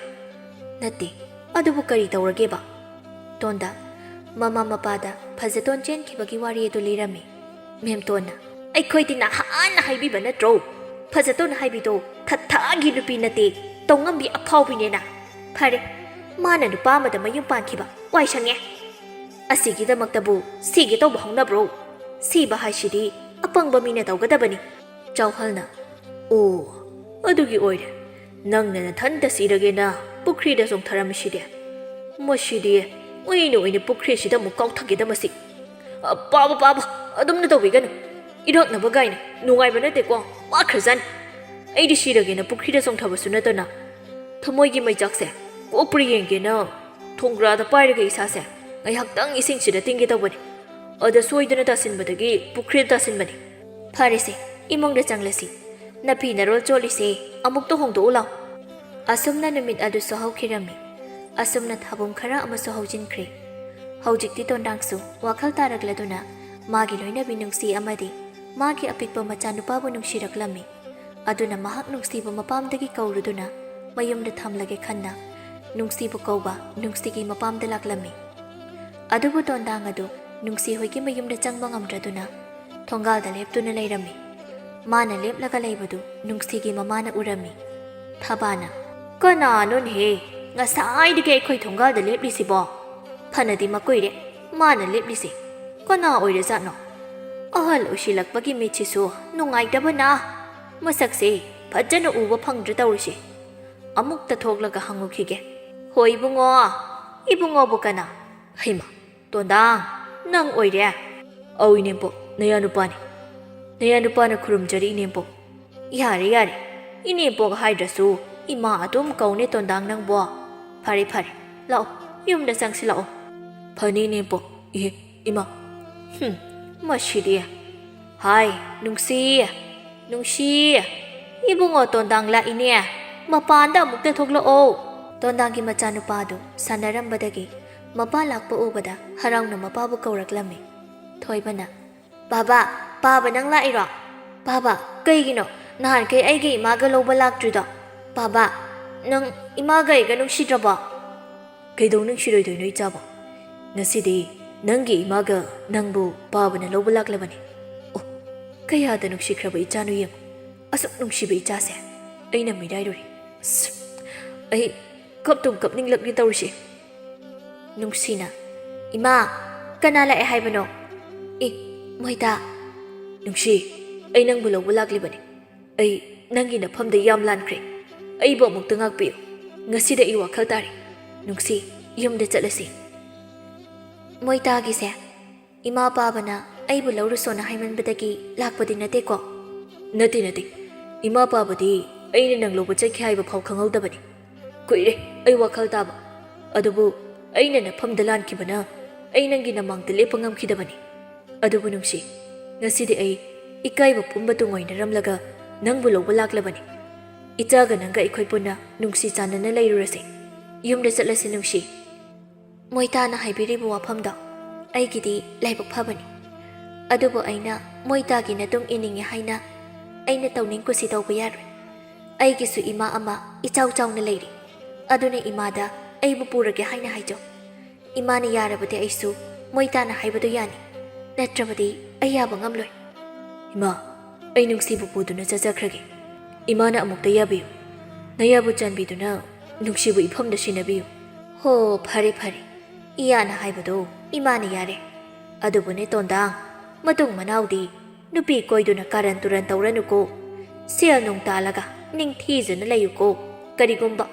"ꯅꯠꯇꯦ, ꯑꯗꯨꯕꯨ ꯀꯔꯤ ꯇꯧꯔꯒꯦꯕ?" ꯇꯣꯟꯗꯥꯡ ꯃꯃꯥ ꯃꯄꯥꯗ ꯐꯖꯇꯣꯟ ꯆꯦꯟꯈꯤꯕꯒꯤ ꯋꯥꯔꯤ ꯑꯗꯨ ꯂꯤꯔꯝꯃꯤ꯫ ꯃꯦꯝꯇꯣꯟꯅ, "ꯑꯩꯈꯣꯏꯗꯤ ꯅꯍꯥꯟꯅ ꯍꯥꯏꯕꯤꯕ ꯅꯠꯇ꯭ꯔꯣ? ꯐꯖꯇꯣꯟ ꯍꯥꯏꯕꯤꯗꯣ ꯊꯠꯊꯥꯒꯤ ꯅꯨꯄꯤ ꯅꯠꯇꯦ, ꯇꯧꯉꯝꯕꯤ ꯑꯐꯥꯎꯕꯤꯅꯦꯅ꯫ ꯐꯔꯦ, ꯃꯥꯅ ꯅꯨꯄꯥ ꯑꯃꯗ ꯃꯌꯨꯝ ꯄꯥꯟꯈꯤꯕ, ꯋꯥꯏ ꯁꯪꯉꯦ꯫ ꯑꯁꯤꯒꯤꯗꯃꯛꯇꯕꯨ ꯁꯤꯒꯦ ꯇꯧꯕ ꯍꯧꯅꯕ꯭ꯔꯣ? ꯁꯤꯕ ꯍꯥꯏꯁꯤꯗꯤ ꯑꯄꯪꯕ ꯃꯤꯅ ꯇꯧꯒꯗꯕꯅꯤ꯫" ꯆꯥꯎꯍꯜꯅ, "ꯑꯣ, ꯑꯗꯨꯒꯤ ꯑꯣꯏꯔꯦ ꯅꯪꯅ ꯅꯊꯟꯇ ꯁꯤꯔꯒꯦꯅ ꯄꯨꯈ꯭ꯔꯤꯗ ꯆꯣꯡꯊꯔꯝꯃꯤꯁꯤꯗꯤ꯫ ꯃꯁꯤꯗꯤ ꯑꯣꯏꯅ ꯑꯣꯏꯅ ꯄꯨꯈ꯭ꯔꯤꯁꯤꯗ ꯑꯃꯨꯛ ꯀꯥꯎꯊꯒꯦꯗ ꯃꯁꯤ꯫ ꯑ, ꯄꯥꯕ, ꯄꯥꯕ, ꯑꯗꯨꯝꯅ ꯇꯧꯕꯤꯒꯅꯨ꯫ ꯏꯔꯥꯛꯅꯕ ꯀꯥꯏꯅ ꯅꯨꯡꯉꯥꯏꯕ ꯅꯠꯇꯦꯀꯣ, ꯋꯥꯈ꯭ꯔꯖꯥꯠꯅꯤ꯫ ꯑꯩꯗꯤ ꯁꯤꯔꯒꯦꯅ ꯄꯨꯈ꯭ꯔꯤꯗ ꯆꯣꯡꯊꯕꯁꯨ ꯅꯠꯇꯅ ꯊꯃꯣꯏꯒꯤ ꯃꯩꯆꯥꯛꯁꯦ ꯀꯣꯛꯄ꯭ꯔꯥ ꯌꯦꯡꯒꯦꯅ ꯊꯣꯡꯒ꯭ꯔꯥꯗ ꯄꯥꯏꯔꯒ ꯏꯁꯥꯁꯦ ꯉꯥꯏꯍꯥꯛꯇꯪ ꯏꯁꯤꯡꯁꯤꯗ ꯇꯤꯡꯒꯦ ꯇꯧꯕꯅꯤ꯫ ꯑꯗ ꯁꯣꯏꯗꯅ ꯇꯥꯁꯤꯟꯕꯗꯒꯤ ꯄꯨꯈ꯭ꯔꯤꯗ ꯇꯥꯁꯤꯟꯕꯅꯤ꯫ "ꯐꯔꯦꯁꯦ, ꯏꯃꯨꯡꯗ ꯆꯪꯂꯁꯤ꯫ ꯅꯐꯤ ꯅꯔꯣꯜ ꯆꯣꯠꯂꯤꯁꯦ ꯑꯃꯨꯛꯇ ꯍꯣꯡꯗꯣꯛꯎ ꯂꯥꯎ"꯫ ꯑꯁꯨꯝꯅ ꯅꯨꯃꯤꯠ ꯑꯗꯨꯁꯨ ꯍꯧꯈꯤꯔꯝꯃꯤ꯫ ꯑꯁꯨꯝꯅ ꯊꯥꯕꯨꯝ ꯈꯔ ꯑꯃꯁꯨ ꯍꯧꯖꯤꯟꯈ꯭ꯔꯦ꯫ ꯍꯧꯖꯤꯛꯇꯤ ꯇꯣꯟꯗꯥꯡꯁꯨ ꯋꯥꯈꯜ ꯇꯥꯔꯛꯂꯗꯨꯅ ꯃꯥꯒꯤ ꯂꯣꯏꯅꯕꯤ ꯅꯨꯡꯁꯤ ꯑꯃꯗꯤ ꯃꯥꯒꯤ ꯑꯄꯤꯛꯄ ꯃꯆꯥꯅꯨꯄꯥꯕꯨ ꯅꯨꯡꯁꯤꯔꯛꯂꯝꯃꯤ꯫ ꯑꯗꯨꯅ ꯃꯍꯥꯛ ꯅꯨꯡꯁꯤꯕꯨ ꯃꯄꯥꯝꯗꯒꯤ ꯀꯧꯔꯨꯗꯨꯅ ꯃꯌꯨꯝꯗ ꯊꯝꯂꯒꯦ ꯈꯟꯅ ꯅꯨꯡꯁꯤꯕꯨ ꯀꯧꯕ ꯅꯨꯡꯁꯤꯒꯤ ꯃꯄꯥꯝꯗ ꯂꯥꯛꯂꯝꯃꯤ꯫ ꯑꯗꯨꯕꯨ ꯇꯣꯟꯗꯥꯡ ꯑꯗꯨ ꯅꯨꯡꯁꯤ ꯍꯣꯏꯒꯤ ꯃꯌꯨꯝꯗ ꯆꯪꯕ ꯉꯝꯗ꯭ꯔꯗꯨꯅ ꯊꯣꯡꯒꯥꯜꯗ ꯂꯦꯞꯇꯨꯅ ꯂꯩꯔꯝꯃꯤ꯫ ꯃꯥꯅ ꯂꯦꯞꯂꯒ ꯂꯩꯕꯗꯨ ꯅꯨꯡꯁꯤꯒꯤ ꯃꯃꯥꯅ ꯎꯔꯝꯃꯤ꯫ ꯊꯕꯥꯅ, "ꯀꯅꯥꯅꯣꯅꯦꯍꯦ? ꯉꯁꯥꯏꯗꯒꯤ ꯑꯩꯈꯣꯏ ꯊꯣꯡꯒꯥꯜꯗ ꯂꯦꯞꯂꯤꯁꯤꯕꯣ? ꯐꯅꯗꯤ ꯃꯀꯨꯏꯔꯦ ꯃꯥꯅ ꯂꯦꯞꯂꯤꯁꯦ꯫ ꯀꯅꯥ ꯑꯣꯏꯔꯖꯥꯠꯅꯣ? ꯑꯍꯜ ꯑꯣꯏꯁꯤꯜꯂꯛꯄꯒꯤ ꯃꯤꯠꯁꯤꯁꯨ ꯅꯨꯡꯉꯥꯏꯇꯕꯅ꯫ ꯃꯁꯛꯁꯦ ꯐꯖꯅ ꯎꯕ ꯐꯪꯗ꯭ꯔꯦ ꯇꯧꯔꯤꯁꯦ꯫ ꯑꯃꯨꯛꯇ ꯊꯣꯛꯂꯒ ꯍꯪꯉꯨꯈꯤꯒꯦ꯫ ꯍꯣꯏ ꯏꯕꯨꯡꯉꯣ, ꯏꯕꯨꯡꯉꯣꯕꯨ ꯀꯅꯥ? ꯍꯩꯃꯥ, ꯇꯣꯟꯗꯥꯡ, ꯅꯪ ꯑꯣꯏꯔꯦ?" "ꯑꯧ ꯏꯅꯦꯝꯄꯣꯛ, ꯅꯌꯥ ꯅꯨꯄꯥꯅꯤ꯫ ꯅꯌꯥ ꯅꯨꯄꯥꯅ ꯈꯨꯔꯨꯝꯖꯔꯤ ꯏꯅꯦꯝꯄꯣꯛ"꯫ "ꯌꯥꯔꯦ, ꯌꯥꯔꯦ, ꯏꯅꯦꯝꯄꯣꯛ ꯍꯥꯏꯗ꯭ꯔꯁꯨ ꯏꯃꯥ ꯑꯗꯨꯝ ꯀꯧꯅꯦ ꯇꯣꯟꯗꯥꯡ ꯅꯪꯕꯣ꯫ ꯐꯔꯦ, ꯐꯔꯦ, ꯂꯥꯛꯑꯣ, ꯌꯨꯝꯗ ꯆꯪꯁꯤ ꯂꯥꯛꯑꯣ"꯫ "ꯐꯅꯤ ꯏꯅꯦꯝꯄꯣꯛ꯫ ꯏꯍꯦ, ꯏꯃꯥ꯫ ꯍꯨꯝ, ꯃꯁꯤꯗꯤ꯫ ꯍꯥꯏ, ꯅꯨꯡꯁꯤ, ꯅꯨꯡꯁꯤ, ꯏꯕꯨꯡꯉꯣ ꯇꯣꯟꯗꯥꯡ ꯂꯥꯛꯏꯅꯦ, ꯃꯄꯥꯟꯗ ꯑꯃꯨꯛꯇ ꯊꯣꯛꯂꯛꯑꯣ"꯫ ꯇꯣꯟꯗꯥꯡꯒꯤ ꯃꯆꯥꯅꯨꯄꯥꯗꯨ ꯁꯥꯟꯅꯔꯝꯕꯗꯒꯤ ꯃꯄꯥ ꯂꯥꯛꯄ ꯎꯕꯗ ꯍꯔꯥꯎꯅ ꯃꯄꯥꯕꯨ ꯀꯧꯔꯛꯂꯝꯃꯤ꯫ ꯊꯣꯏꯕꯅ, "ꯕꯥꯕꯥ, ꯄꯥꯕ ꯅꯪ ꯂꯥꯛꯏꯔꯣ? ꯄꯥꯕ, ꯀꯩꯒꯤꯅꯣ ꯅꯍꯥꯟꯈꯩ ꯑꯩꯒ ꯏꯃꯥꯒ ꯂꯧꯕ ꯂꯥꯛꯇ꯭ꯔꯤꯗꯣ? ꯄꯥꯕ, ꯅꯪ ꯏꯃꯥꯒ ꯑꯩꯒ ꯅꯨꯡꯁꯤꯗ꯭ꯔꯕꯣ?" "ꯀꯩꯗꯧ ꯅꯨꯡꯁꯤꯔꯣꯏꯗꯣꯏꯅꯣ ꯏꯆꯥꯕꯣ? ꯉꯁꯤꯗꯤ ꯅꯪꯒꯤ ꯏꯃꯥꯒ ꯅꯪꯕꯨ ꯄꯥꯕꯅ ꯂꯧꯕ ꯂꯥꯛꯂꯕꯅꯤ꯫ ꯑꯣ, ꯀꯌꯥꯗ ꯅꯨꯡꯁꯤꯈ꯭ꯔꯕ ꯏꯆꯥꯅꯣ ꯌꯦꯡꯉꯨ꯫ ꯑꯁꯨꯛ ꯅꯨꯡꯁꯤꯕ ꯏꯆꯥꯁꯦ ꯑꯩꯅ ꯃꯤꯔꯥꯏꯔꯨꯔꯦ꯫ ꯑꯁ, ꯑꯩ ꯀꯞꯇꯨꯝ ꯀꯞꯅꯤꯡꯂꯛꯂꯤ ꯇꯧꯔꯤꯁꯦ"꯫ ꯅꯨꯡꯁꯤꯅ, "ꯏꯃꯥ, ꯀꯅꯥ ꯂꯥꯛꯑꯦ ꯍꯥꯏꯕꯅꯣ?" "ꯑꯦ, ꯃꯣꯏꯗ"꯫ "ꯅꯨꯡꯁꯤ, ꯑꯩ ꯅꯪꯕꯨ ꯂꯧꯕ ꯂꯥꯛꯂꯤꯕꯅꯤ꯫ ꯑꯩ ꯅꯪꯒꯤ ꯅꯐꯝꯗ ꯌꯥꯝ ꯂꯥꯟꯈ꯭ꯔꯦ꯫ ꯑꯩꯕꯨ ꯑꯃꯨꯛꯇ ꯉꯥꯛꯄꯤꯌꯨ꯫ ꯉꯁꯤꯗ ꯑꯩ ꯋꯥꯈꯜ ꯇꯥꯔꯦ꯫ ꯅꯨꯡꯁꯤ, ꯌꯨꯝꯗ ꯆꯠꯂꯁꯤ"꯫ ꯃꯣꯏꯇꯥꯒꯤꯁꯦ ꯏꯃꯥ ꯄꯥꯕꯅ ꯑꯩꯕꯨ ꯂꯧꯔꯨꯁꯣꯅ ꯍꯥꯏꯃꯟꯕꯗꯒꯤ ꯂꯥꯛꯄꯗꯤ ꯅꯠꯇꯦꯀꯣ? "ꯅꯠꯇꯦ, ꯅꯠꯇꯦ꯫ ꯏꯃꯥ ꯄꯥꯕꯗꯤ ꯑꯩꯅ ꯅꯪ ꯂꯧꯕ ꯆꯠꯈꯤ ꯍꯥꯏꯕ ꯐꯥꯎ ꯈꯪꯍꯧꯗꯕꯅꯤ꯫ ꯀꯨꯏꯔꯦ ꯑꯩ ꯋꯥꯈꯜ ꯇꯥꯕ꯫ ꯑꯗꯨꯕꯨ ꯑꯩꯅ ꯅꯐꯝꯗ ꯂꯥꯟꯈꯤꯕꯅ ꯑꯩ ꯅꯪꯒꯤ ꯅꯃꯥꯡꯗ ꯂꯦꯞꯄ ꯉꯝꯈꯤꯗꯕꯅꯤ"꯫ ꯑꯗꯨꯕꯨ ꯅꯨꯡꯁꯤ, ꯉꯁꯤꯗꯤ ꯑꯩ ꯏꯀꯥꯏꯕ ꯄꯨꯝꯕ ꯇꯨꯡꯑꯣꯏꯅꯔꯝꯂꯒ ꯅꯪꯕꯨ ꯂꯧꯕ ꯂꯥꯛꯂꯕꯅꯤ꯫ ꯏꯆꯥꯒ ꯅꯪꯒ ꯑꯩꯈꯣꯏ ꯄꯨꯟꯅ ꯅꯨꯡꯁꯤ ꯆꯥꯟꯅꯅ ꯂꯩꯔꯨꯔꯁꯦ꯫ ꯌꯨꯝꯗ ꯆꯠꯂꯁꯤ ꯅꯨꯡꯁꯤ꯫ ꯃꯣꯏꯇꯥꯅ ꯍꯥꯏꯕꯤꯔꯤꯕ ꯋꯥꯐꯝꯗꯣ ꯑꯩꯒꯤꯗꯤ ꯂꯥꯏꯕꯛ ꯐꯕꯅꯤ꯫ ꯑꯗꯨꯕꯨ ꯑꯩꯅ ꯃꯣꯏꯇꯥꯒꯤ ꯃꯇꯨꯡ ꯏꯅꯤꯡꯉꯦ ꯍꯥꯏꯅ ꯑꯩꯅ ꯇꯧꯅꯤꯡ ꯀꯨꯁꯤ ꯇꯧꯕ ꯌꯥꯔꯣꯏ꯫ ꯑꯩꯒꯤꯁꯨ ꯏꯃꯥ ꯑꯃ ꯏꯆꯥꯎ ꯆꯥꯎꯅ ꯂꯩꯔꯤ꯫ ꯑꯗꯨꯅ ꯏꯃꯥꯗ ꯑꯩꯕꯨ ꯄꯨꯔꯒꯦ ꯍꯥꯏꯅ ꯍꯥꯏꯖꯧ꯫ ꯏꯃꯥꯅ ꯌꯥꯔꯕꯗꯤ ꯑꯩꯁꯨ ꯃꯣꯏꯇꯥꯅ ꯍꯥꯏꯕꯗꯨ ꯌꯥꯅꯤ꯫ ꯅꯠꯇ꯭ꯔꯕꯗꯤ ꯑꯩ ꯌꯥꯕ ꯉꯝꯂꯣꯏ꯫ ꯏꯃꯥ, ꯑꯩ ꯅꯨꯡꯁꯤꯕꯨ ꯄꯨꯗꯨꯅ ꯆꯠꯆꯈ꯭ꯔꯒꯦ꯫ ꯏꯃꯥꯅ ꯑꯃꯨꯛꯇ ꯌꯥꯕꯤꯌꯨ꯫ ꯅꯌꯥꯕꯨ ꯆꯥꯟꯕꯤꯗꯨꯅ ꯅꯨꯡꯁꯤꯕꯨ ꯏꯐꯝꯗ ꯁꯤꯟꯅꯕꯤꯌꯨ꯫ ꯍꯣ, ꯐꯔꯦ ꯐꯔꯦ꯫ ꯏꯌꯥꯅ ꯍꯥꯏꯕꯗꯣ ꯏꯃꯥꯅ ꯌꯥꯔꯦ꯫ ꯑꯗꯨꯕꯨꯅꯦ ꯇꯣꯟꯗꯥꯡ, ꯃꯇꯨꯡ ꯃꯅꯥꯎꯗꯤ ꯅꯨꯄꯤ ꯀꯣꯏꯗꯨꯅ ꯀꯥꯔꯟ ꯇꯨꯔꯟ ꯇꯧꯔꯅꯨꯀꯣ꯫ ꯁꯦꯜ ꯅꯨꯡ ꯇꯥꯜꯂꯒ ꯅꯤꯡꯊꯤꯖꯅ ꯂꯩꯌꯨꯀꯣ꯫ ꯀꯔꯤꯒꯨꯝꯕ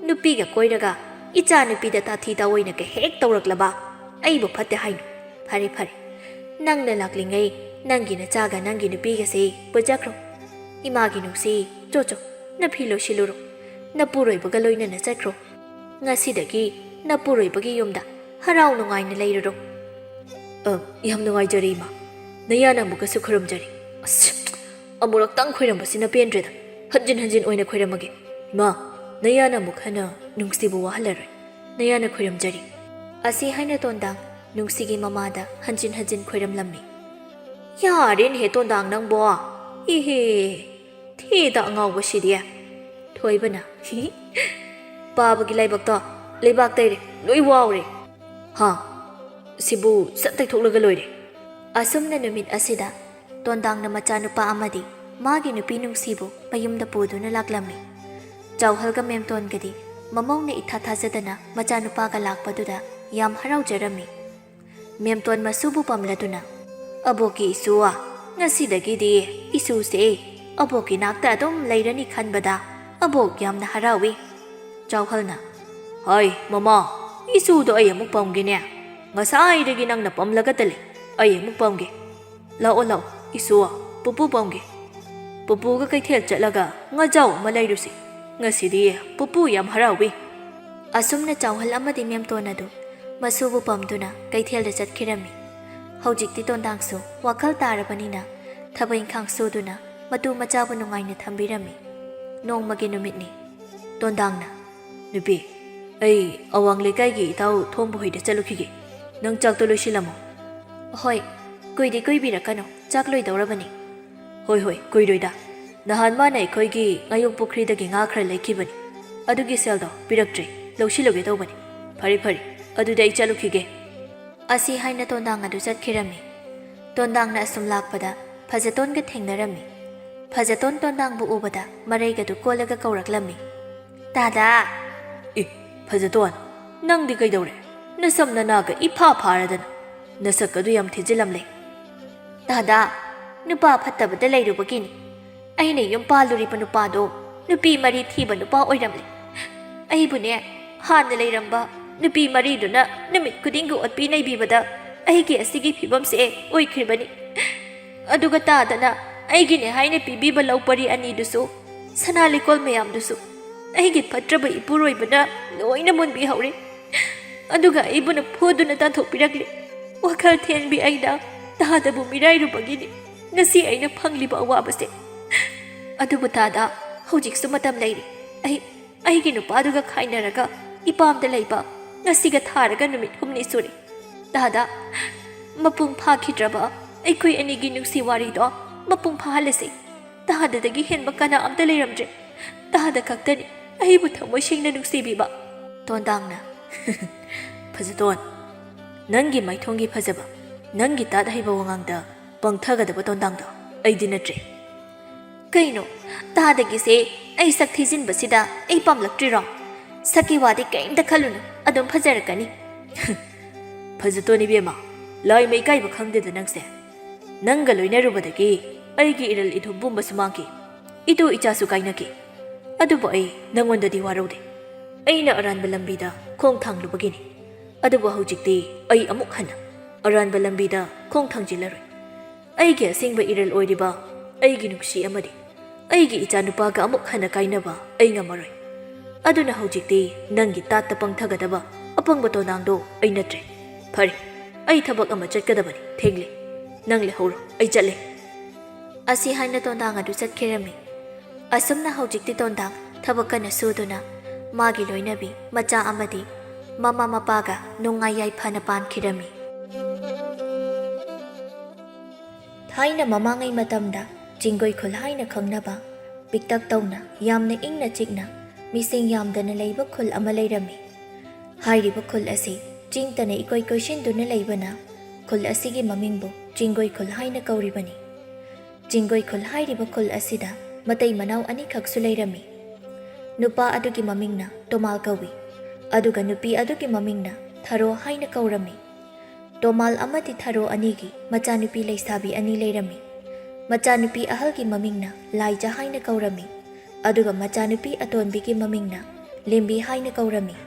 ꯅꯨꯄꯤꯒ ꯀꯣꯏꯔꯒ ꯏꯆꯥ ꯅꯨꯄꯤꯗ ꯇꯥꯊꯤ ꯇꯥꯑꯣꯏꯅꯒ ꯍꯦꯛ ꯇꯧꯔꯛꯂꯕ ꯑꯩꯕꯨ ꯐꯠꯇꯦ ꯍꯥꯏꯅꯨ꯫ ꯐꯔꯦ ꯐꯔꯦ, ꯅꯪꯅ ꯂꯥꯛꯂꯤꯉꯩ ꯅꯪꯒꯤ ꯅꯆꯥꯒ ꯅꯪꯒꯤ ꯅꯨꯄꯤꯒꯁꯦ ꯄꯨꯖꯈ꯭ꯔꯣ꯫ ꯏꯃꯥꯒꯤ ꯅꯨꯡꯁꯤ, ꯆꯣ ꯆꯣ, ꯅꯐꯤ ꯂꯣꯏꯁꯤꯜꯂꯨꯔꯣ꯫ ꯅꯄꯨꯔꯣꯏꯕꯒ ꯂꯣꯏꯅꯅ ꯆꯠꯈ꯭ꯔꯣ꯫ ꯉꯁꯤꯗꯒꯤ ꯅꯄꯨꯔꯣꯏꯕꯒꯤ ꯌꯨꯝꯗ ꯍꯔꯥꯎ ꯅꯨꯡꯉꯥꯏꯅ ꯂꯩꯔꯨꯔꯣ꯫ ꯑ, ꯌꯥꯝ ꯅꯨꯡꯉꯥꯏꯖꯔꯦ ꯏꯃꯥ꯫ ꯅꯌꯥꯅ ꯑꯃꯨꯛꯀꯁꯨ ꯈꯨꯔꯨꯝꯖꯔꯤ꯫ ꯑꯁ, ꯑꯃꯨꯔꯛꯇꯪ ꯈꯣꯏꯔꯝꯕꯁꯤꯅ ꯄꯦꯟꯗ꯭ꯔꯦꯗ꯫ ꯍꯟꯖꯤꯟ ꯍꯟꯖꯤꯟ ꯑꯣꯏꯅ ꯈꯣꯏꯔꯝꯃꯒꯦ꯫ ꯏꯃꯥ, ꯅꯌꯥꯅ ꯑꯃꯨꯛ ꯍꯟꯅ ꯅꯨꯡꯁꯤꯕꯨ ꯋꯥꯍꯜꯂꯔꯣꯏ꯫ ꯅꯌꯥꯅ ꯈꯣꯏꯔꯝꯖꯔꯤ꯫ ꯑꯁꯤ ꯍꯥꯏꯅ ꯇꯣꯟꯗꯥꯡ ꯅꯨꯡꯁꯤꯒꯤ ꯃꯃꯥꯗ ꯍꯟꯖꯤꯟ ꯍꯟꯖꯤꯟ ꯈꯣꯏꯔꯝꯂꯝꯃꯤ꯫ ꯌꯥꯔꯦꯅꯦꯍꯦ ꯇꯣꯟꯗꯥꯡ ꯅꯪꯕꯣ꯫ ꯏꯍꯦ, ꯊꯤꯗ ꯑꯉꯥꯎꯕꯁꯤꯗꯤ꯫ ꯊꯣꯏꯕꯅ, ꯍꯤ ꯍꯤ, ꯄꯥꯕꯒꯤ ꯂꯥꯏꯕꯛꯇꯣ ꯂꯩꯕꯥꯛ ꯇꯩꯔꯦ, ꯂꯣꯏ ꯋꯥꯎꯔꯦ꯫ ꯍꯥ, ꯁꯤꯕꯨ ꯁꯠ ꯇꯩꯊꯣꯛꯂꯒ ꯂꯣꯏꯔꯦ꯫ ꯑꯁꯨꯝꯅ ꯅꯨꯃꯤꯠ ꯑꯁꯤꯗ ꯇꯣꯟꯗꯥꯡꯅ ꯃꯆꯥꯅꯨꯄꯥ ꯑꯃꯗꯤ ꯃꯥꯒꯤ ꯅꯨꯄꯤ ꯅꯨꯡꯁꯤꯕꯨ ꯃꯌꯨꯝꯗ ꯄꯨꯗꯨꯅ ꯂꯥꯛꯂꯝꯃꯤ꯫ ꯆꯥꯎꯍꯜꯒ ꯃꯦꯝꯇꯣꯟꯒꯗꯤ ꯃꯃꯧꯅ ꯏꯊꯥ ꯊꯥꯖꯗꯅ ꯃꯆꯥꯅꯨꯄꯥꯒ ꯂꯥꯛꯄꯗꯨꯗ ꯌꯥꯝ ꯍꯔꯥꯎꯖꯔꯝꯃꯤ꯫ ꯃꯦꯝꯇꯣꯟ ꯃꯁꯨꯕꯨ ꯄꯝꯂꯗꯨꯅ, "ꯑꯕꯣꯛꯀꯤ ꯏꯁꯨ, ꯉꯁꯤꯗꯒꯤꯗꯤ ꯏꯁꯨꯁꯦ ꯑꯕꯣꯛꯀꯤ ꯅꯥꯛꯇ ꯑꯗꯨꯝ ꯂꯩꯔꯅꯤ ꯈꯟꯕꯗ ꯑꯕꯣꯛ ꯌꯥꯝꯅ ꯍꯔꯥꯎꯏ꯫" ꯆꯥꯎꯍꯜꯅ, "ꯍꯥꯏ ꯃꯃꯥ, ꯏꯁꯨꯗꯣ ꯑꯩ ꯑꯃꯨꯛ ꯄꯝꯒꯦꯅꯦ꯫ ꯉꯁꯥꯏꯗꯒꯤ ꯅꯪꯅ ꯄꯝꯂꯒꯇ ꯂꯩ꯫ ꯑꯩ ꯑꯃꯨꯛ ꯄꯝꯒꯦ꯫ ꯂꯥꯛꯑꯣ, ꯂꯥꯛꯑꯣ, ꯏꯁꯨ, ꯄꯨꯄꯨ ꯄꯝꯒꯦ꯫ ꯄꯨꯄꯨꯒ ꯀꯩꯊꯦꯜ ꯆꯠꯂꯒ ꯉꯥꯖꯥꯎ ꯑꯃ ꯂꯩꯔꯨꯁꯤ꯫ ꯉꯁꯤꯗꯤ ꯄꯨꯄꯨ ꯌꯥꯝ ꯍꯔꯥꯎꯏ꯫" ꯑꯁꯨꯝꯅ ꯆꯥꯎꯍꯜ ꯑꯃꯗꯤ ꯃꯦꯝꯇꯣꯟ ꯑꯗꯨ ꯃꯁꯨꯕꯨ ꯄꯝꯗꯨꯅ ꯀꯩꯊꯦꯜꯗ ꯆꯠꯈꯤꯔꯝꯃꯤ꯫ ꯍꯧꯖꯤꯛꯇꯤ ꯇꯣꯟꯗꯥꯡꯁꯨ ꯋꯥꯈꯜ ꯇꯥꯔꯕꯅꯤꯅ ꯊꯕꯛ ꯏꯪꯈꯥꯡ ꯁꯨꯗꯨꯅ ꯃꯇꯨ ꯃꯆꯥꯕꯨ ꯅꯨꯡꯉꯥꯏꯅ ꯊꯝꯕꯤꯔꯝꯃꯤ꯫ ꯅꯣꯡꯃꯒꯤ ꯅꯨꯃꯤꯠꯅꯤ꯫ ꯇꯣꯟꯗꯥꯡꯅ, "ꯅꯨꯄꯤ, ꯑꯩ ꯑꯋꯥꯡ ꯂꯩꯀꯥꯏꯒꯤ ꯏꯇꯥꯎ ꯊꯣꯡꯕ ꯍꯣꯏꯗ ꯆꯠꯂꯨꯈꯤꯒꯦ꯫ ꯅꯪ ꯆꯥꯛꯇꯣ ꯂꯣꯏꯁꯤꯜꯂꯝꯃꯣ꯫" "ꯍꯣꯏ, ꯀꯨꯏꯗꯤ ꯀꯨꯏꯕꯤꯔꯛꯀꯅꯨ, ꯆꯥꯛ ꯂꯣꯏꯗꯧꯔꯕꯅꯤ꯫" "ꯍꯣꯏ ꯍꯣꯏ, ꯀꯨꯏꯔꯣꯏꯗ꯫ ꯅꯍꯥꯟ ꯃꯥꯅ ꯑꯩꯈꯣꯏꯒꯤ ꯉꯥꯌꯣꯛ ꯄꯨꯈ꯭ꯔꯤꯗꯒꯤ ꯉꯥ ꯈꯔ ꯂꯩꯈꯤꯕꯅꯤ꯫ ꯑꯗꯨꯒꯤ ꯁꯦꯜꯗꯣ ꯄꯤꯔꯛꯇ꯭ꯔꯤ, ꯂꯧꯁꯤꯜꯂꯨꯒꯦ ꯇꯧꯕꯅꯤ꯫ ꯐꯔꯦ ꯐꯔꯦ, ꯑꯗꯨꯗꯤ ꯑꯩ ꯆꯠꯂꯨꯈꯤꯒꯦ꯫" ꯑꯁꯤ ꯍꯥꯏꯅ ꯇꯣꯟꯗꯥꯡ ꯑꯗꯨ ꯆꯠꯈꯤꯔꯝꯃꯤ꯫ ꯇꯣꯟꯗꯥꯡꯅ ꯑꯁꯨꯝ ꯂꯥꯛꯄꯗ ꯐꯖꯇꯣꯟꯒ ꯊꯦꯡꯅꯔꯝꯃꯤ꯫ ꯐꯖꯇꯣꯟ ꯇꯣꯟꯗꯥꯡꯕꯨ ꯎꯕꯗ ꯃꯔꯩꯒꯗꯨ ꯀꯣꯜꯂꯒ ꯀꯧꯔꯛꯂꯝꯃꯤ꯫ "ꯇꯥꯗꯥ!" "ꯑꯦ, ꯐꯖꯇꯣꯟ, ꯅꯪꯗꯤ ꯀꯩꯗꯧꯔꯦ? ꯅꯁꯝ ꯅꯅꯥꯒ ꯏꯐꯥ ꯐꯥꯔꯗꯅ꯫ ꯅꯁꯛ ꯑꯗꯨ ꯌꯥꯝ ꯊꯤꯖꯤꯜꯂꯝꯂꯦ꯫" "ꯇꯥꯗꯥ, ꯅꯨꯄꯥ ꯐꯠꯇꯕꯗ ꯂꯩꯔꯨꯕꯒꯤꯅꯤ꯫ ꯑꯩꯅ ꯌꯨꯝ ꯄꯥꯜꯂꯨꯔꯤꯕ ꯅꯨꯄꯥꯗꯣ ꯅꯨꯄꯤ ꯃꯔꯤ ꯊꯤꯕ ꯅꯨꯄꯥ ꯑꯣꯏꯔꯝꯂꯦ꯫ ꯑꯩꯕꯨꯅꯦ, ꯍꯥꯟꯅ ꯂꯩꯔꯝꯕ ꯅꯨꯄꯤ ꯃꯔꯤꯗꯨꯅ ꯅꯨꯃꯤꯠ ꯈꯨꯗꯤꯡꯒꯤ ꯑꯣꯠꯄꯤ ꯅꯩꯕꯤꯕꯗ ꯑꯩꯒꯤ ꯑꯁꯤꯒꯤ ꯐꯤꯕꯝꯁꯦ ꯑꯣꯏꯈ꯭ꯔꯤꯕꯅꯤ꯫ ꯑꯗꯨꯒ ꯇꯥꯗꯅ ꯑꯩꯒꯤꯅꯦ ꯍꯥꯏꯅ ꯄꯤꯕꯤꯕ ꯂꯧ ꯄꯔꯤ ꯑꯅꯤꯗꯨꯁꯨ, ꯁꯅꯥ ꯂꯤꯛꯀꯣꯜ ꯃꯌꯥꯝꯗꯨꯁꯨ ꯑꯩꯒꯤ ꯐꯠꯇ꯭ꯔꯕ ꯏꯄꯨꯔꯣꯏꯕꯅ ꯂꯣꯏꯅ ꯃꯨꯟꯕꯤꯍꯧꯔꯦ꯫ ꯑꯗꯨꯒ ꯑꯩꯕꯨꯅ ꯐꯨꯗꯨꯅ ꯇꯥꯟꯊꯣꯛꯄꯤꯔꯛꯂꯦ꯫ ꯋꯥꯈꯜ ꯊꯦꯟꯕꯤ ꯑꯩꯅ ꯇꯥꯗꯕꯨ ꯃꯤꯔꯥꯏꯔꯨꯕꯒꯤꯅꯤ ꯉꯁꯤ ꯑꯩꯅ ꯐꯪꯂꯤꯕ ꯑꯋꯥꯕꯁꯦ꯫ ꯑꯗꯨꯕꯨ ꯇꯥꯗꯥ, ꯍꯧꯖꯤꯛꯁꯨ ꯃꯇꯝ ꯂꯩꯔꯤ꯫ ꯑꯩ, ꯑꯩꯒꯤ ꯅꯨꯄꯥꯗꯨꯒ ꯈꯥꯏꯅꯔꯒ ꯏꯄꯥꯝꯗ ꯂꯩꯕ ꯉꯁꯤꯒ ꯊꯥꯔꯒ ꯅꯨꯃꯤꯠ ꯍꯨꯝꯅꯤ ꯁꯨꯔꯦ꯫ ꯇꯥꯗꯥ, ꯃꯄꯨꯡ ꯐꯥꯈꯤꯗ꯭ꯔꯕ ꯑꯩꯈꯣꯏ ꯑꯅꯤꯒꯤ ꯅꯨꯡꯁꯤ ꯋꯥꯔꯤꯗꯣ ꯃꯄꯨꯡ ꯐꯥꯍꯜꯂꯁꯤ꯫ ꯇꯥꯗꯗꯒꯤ ꯍꯦꯟꯕ ꯀꯅꯥ ꯑꯝꯇ ꯂꯩꯔꯝꯗ꯭ꯔꯦ꯫ ꯇꯥꯗ ꯈꯛꯇꯅꯤ ꯑꯩꯕꯨ ꯊꯃꯣꯏ ꯁꯦꯡꯅ ꯅꯨꯡꯁꯤꯕꯤꯕ꯫" ꯇꯣꯟꯗꯥꯡꯅ, "ꯐꯖꯇꯣꯟ, ꯅꯪꯒꯤ ꯃꯥꯏꯊꯣꯡꯒꯤ ꯐꯖꯕ, ꯅꯪꯒꯤ ꯇꯥꯠ ꯍꯩꯕ ꯋꯥꯉꯥꯡꯗ ꯄꯪꯊꯒꯗꯕ ꯇꯣꯟꯗꯥꯡꯗꯣ ꯑꯩꯗꯤ ꯅꯠꯇ꯭ꯔꯦ꯫" "ꯀꯩꯅꯣ, ꯇꯥꯗꯒꯤꯁꯦ ꯑꯩ ꯁꯛ ꯊꯤꯖꯤꯟꯕꯁꯤꯗ ꯑꯩ ꯄꯥꯝꯂꯛꯇ꯭ꯔꯤꯔꯣ? ꯁꯛꯀꯤ ꯋꯥꯗꯤ ꯀꯩꯝꯇ ꯈꯜꯂꯨꯅꯨ, ꯑꯗꯨꯝ ꯐꯖꯔꯛꯀꯅꯤ꯫" "ꯐꯖꯇꯣꯟ ꯏꯕꯦꯝꯃ, ꯂꯥꯏꯃ ꯏꯀꯥꯏꯕ ꯈꯪꯗꯦꯗ ꯅꯪꯁꯦ꯫ ꯅꯪꯒ ꯂꯣꯏꯅꯔꯨꯕꯗꯒꯤ ꯑꯩꯒꯤ ꯏꯔꯜ ꯏꯊꯨꯝ ꯄꯨꯝꯕꯁꯨ ꯃꯥꯡꯈꯤ, ꯏꯇꯨ ꯏꯆꯥꯁꯨ ꯀꯥꯏꯅꯈꯤ꯫ ꯑꯗꯨꯕꯨ ꯑꯩ ꯅꯪꯉꯣꯟꯗꯗꯤ ꯋꯥꯔꯧꯗꯦ꯫ ꯑꯩꯅ ꯑꯔꯥꯟꯕ ꯂꯝꯕꯤꯗ ꯈꯣꯡ ꯊꯥꯡꯂꯨꯕꯒꯤꯅꯤ꯫ ꯑꯗꯨꯕꯨ ꯍꯧꯖꯤꯛꯇꯤ ꯑꯩ ꯑꯃꯨꯛ ꯍꯟꯅ ꯑꯔꯥꯟꯕ ꯂꯝꯕꯤꯗ ꯈꯣꯡ ꯊꯥꯡꯖꯤꯜꯂꯔꯣꯏ꯫ ꯑꯩꯒꯤ ꯑꯁꯦꯡꯕ ꯏꯔꯜ ꯑꯣꯏꯔꯤꯕ ꯑꯩꯒꯤ ꯅꯨꯡꯁꯤ ꯑꯃꯗꯤ ꯑꯩꯒꯤ ꯏꯆꯥꯅꯨꯄꯥꯒ ꯑꯃꯨꯛ ꯍꯟꯅ ꯀꯥꯏꯅꯕ ꯑꯩ ꯉꯝꯃꯔꯣꯏ꯫ ꯑꯗꯨꯅ ꯍꯧꯖꯤꯛꯇꯤ ꯅꯪꯒꯤ ꯇꯥꯠꯇ ꯄꯪꯊꯒꯗꯕ ꯑꯄꯪꯕ ꯇꯣꯟꯗꯥꯡꯗꯣ ꯑꯩ ꯅꯠꯇ꯭ꯔꯦ꯫ ꯐꯔꯦ, "ꯑꯩ ꯊꯕꯛ ꯑꯃ ꯆꯠꯀꯗꯕꯅꯤ, ꯊꯦꯡꯂꯦ꯫ ꯅꯪ ꯂꯩꯍꯧꯔꯣ, ꯑꯩ ꯆꯠꯂꯦ"꯫ ꯑꯁꯤ ꯍꯥꯏꯅ ꯇꯣꯟꯗꯥꯡ ꯑꯗꯨ ꯆꯠꯈꯤꯔꯝꯃꯤ꯫ ꯑꯁꯨꯝꯅ ꯍꯧꯖꯤꯛꯇꯤ ꯇꯣꯟꯗꯥꯡ ꯊꯕꯛ ꯀꯟꯅ ꯁꯨꯗꯨꯅ ꯃꯥꯒꯤ ꯂꯣꯏꯅꯕꯤ ꯃꯆꯥ ꯑꯃꯗꯤ ꯃꯃꯥ ꯃꯄꯥꯒ ꯅꯨꯡꯉꯥꯏ ꯌꯥꯏꯐꯅ ꯄꯥꯟꯈꯤꯔꯝꯃꯤ꯫ ꯊꯥꯏꯅ ꯃꯃꯥꯡꯉꯩ ꯃꯇꯝꯗ ꯆꯤꯡꯒꯣꯏ ꯈꯨꯜ ꯍꯥꯏꯅ ꯈꯪꯅꯕ, ꯄꯤꯛꯇꯛ ꯇꯧꯅ, ꯌꯥꯝꯅ ꯏꯪꯅ ꯆꯤꯛꯅ, ꯃꯤꯁꯤꯡ ꯌꯥꯝꯗꯅ ꯂꯩꯕ ꯈꯨꯜ ꯑꯃ ꯂꯩꯔꯝꯃꯤ꯫ ꯍꯥꯏꯔꯤꯕ ꯈꯨꯜ ꯑꯁꯤ ꯆꯤꯡꯇꯅ ꯏꯀꯣꯏ ꯀꯣꯏꯁꯤꯟꯗꯨꯅ ꯂꯩꯕꯅ ꯈꯨꯜ ꯑꯁꯤꯒꯤ ꯃꯃꯤꯡꯕꯨ ꯆꯤꯡꯒꯣꯏ ꯈꯨꯜ ꯍꯥꯏꯅ ꯀꯧꯔꯤꯕꯅꯤ꯫ ꯆꯤꯡꯒꯣꯏ ꯈꯨꯜ ꯍꯥꯏꯔꯤꯕ ꯈꯨꯜ ꯑꯁꯤꯗ ꯃꯇꯩ ꯃꯅꯥꯎ ꯑꯅꯤꯈꯛꯁꯨ ꯂꯩꯔꯝꯃꯤ꯫ ꯅꯨꯄꯥ ꯑꯗꯨꯒꯤ ꯃꯃꯤꯡꯅ ꯇꯣꯃꯥꯜ ꯀꯧꯏ, ꯑꯗꯨꯒ ꯅꯨꯄꯤ ꯑꯗꯨꯒꯤ ꯃꯃꯤꯡꯅ ꯊꯔꯣ ꯍꯥꯏꯅ ꯀꯧꯔꯝꯃꯤ꯫ ꯇꯣꯃꯥꯜ ꯑꯃꯗꯤ ꯊꯔꯣ ꯑꯅꯤꯒꯤ ꯃꯆꯥꯅꯨꯄꯤ ꯂꯩꯁꯥꯕꯤ ꯑꯅꯤ ꯂꯩꯔꯝꯃꯤ꯫ ꯃꯆꯥꯅꯨꯄꯤ ꯑꯍꯜꯒꯤ ꯃꯃꯤꯡꯅ ꯂꯥꯏꯖ ꯍꯥꯏꯅ ꯀꯧꯔꯝꯃꯤ, ꯑꯗꯨꯒ ꯃꯆꯥꯅꯨꯄꯤ ꯑꯇꯣꯟꯕꯤꯒꯤ ꯃꯃꯤꯡꯅ ꯂꯦꯝꯕꯤ ꯍꯥꯏꯅ ꯀꯧꯔꯝꯃꯤ꯫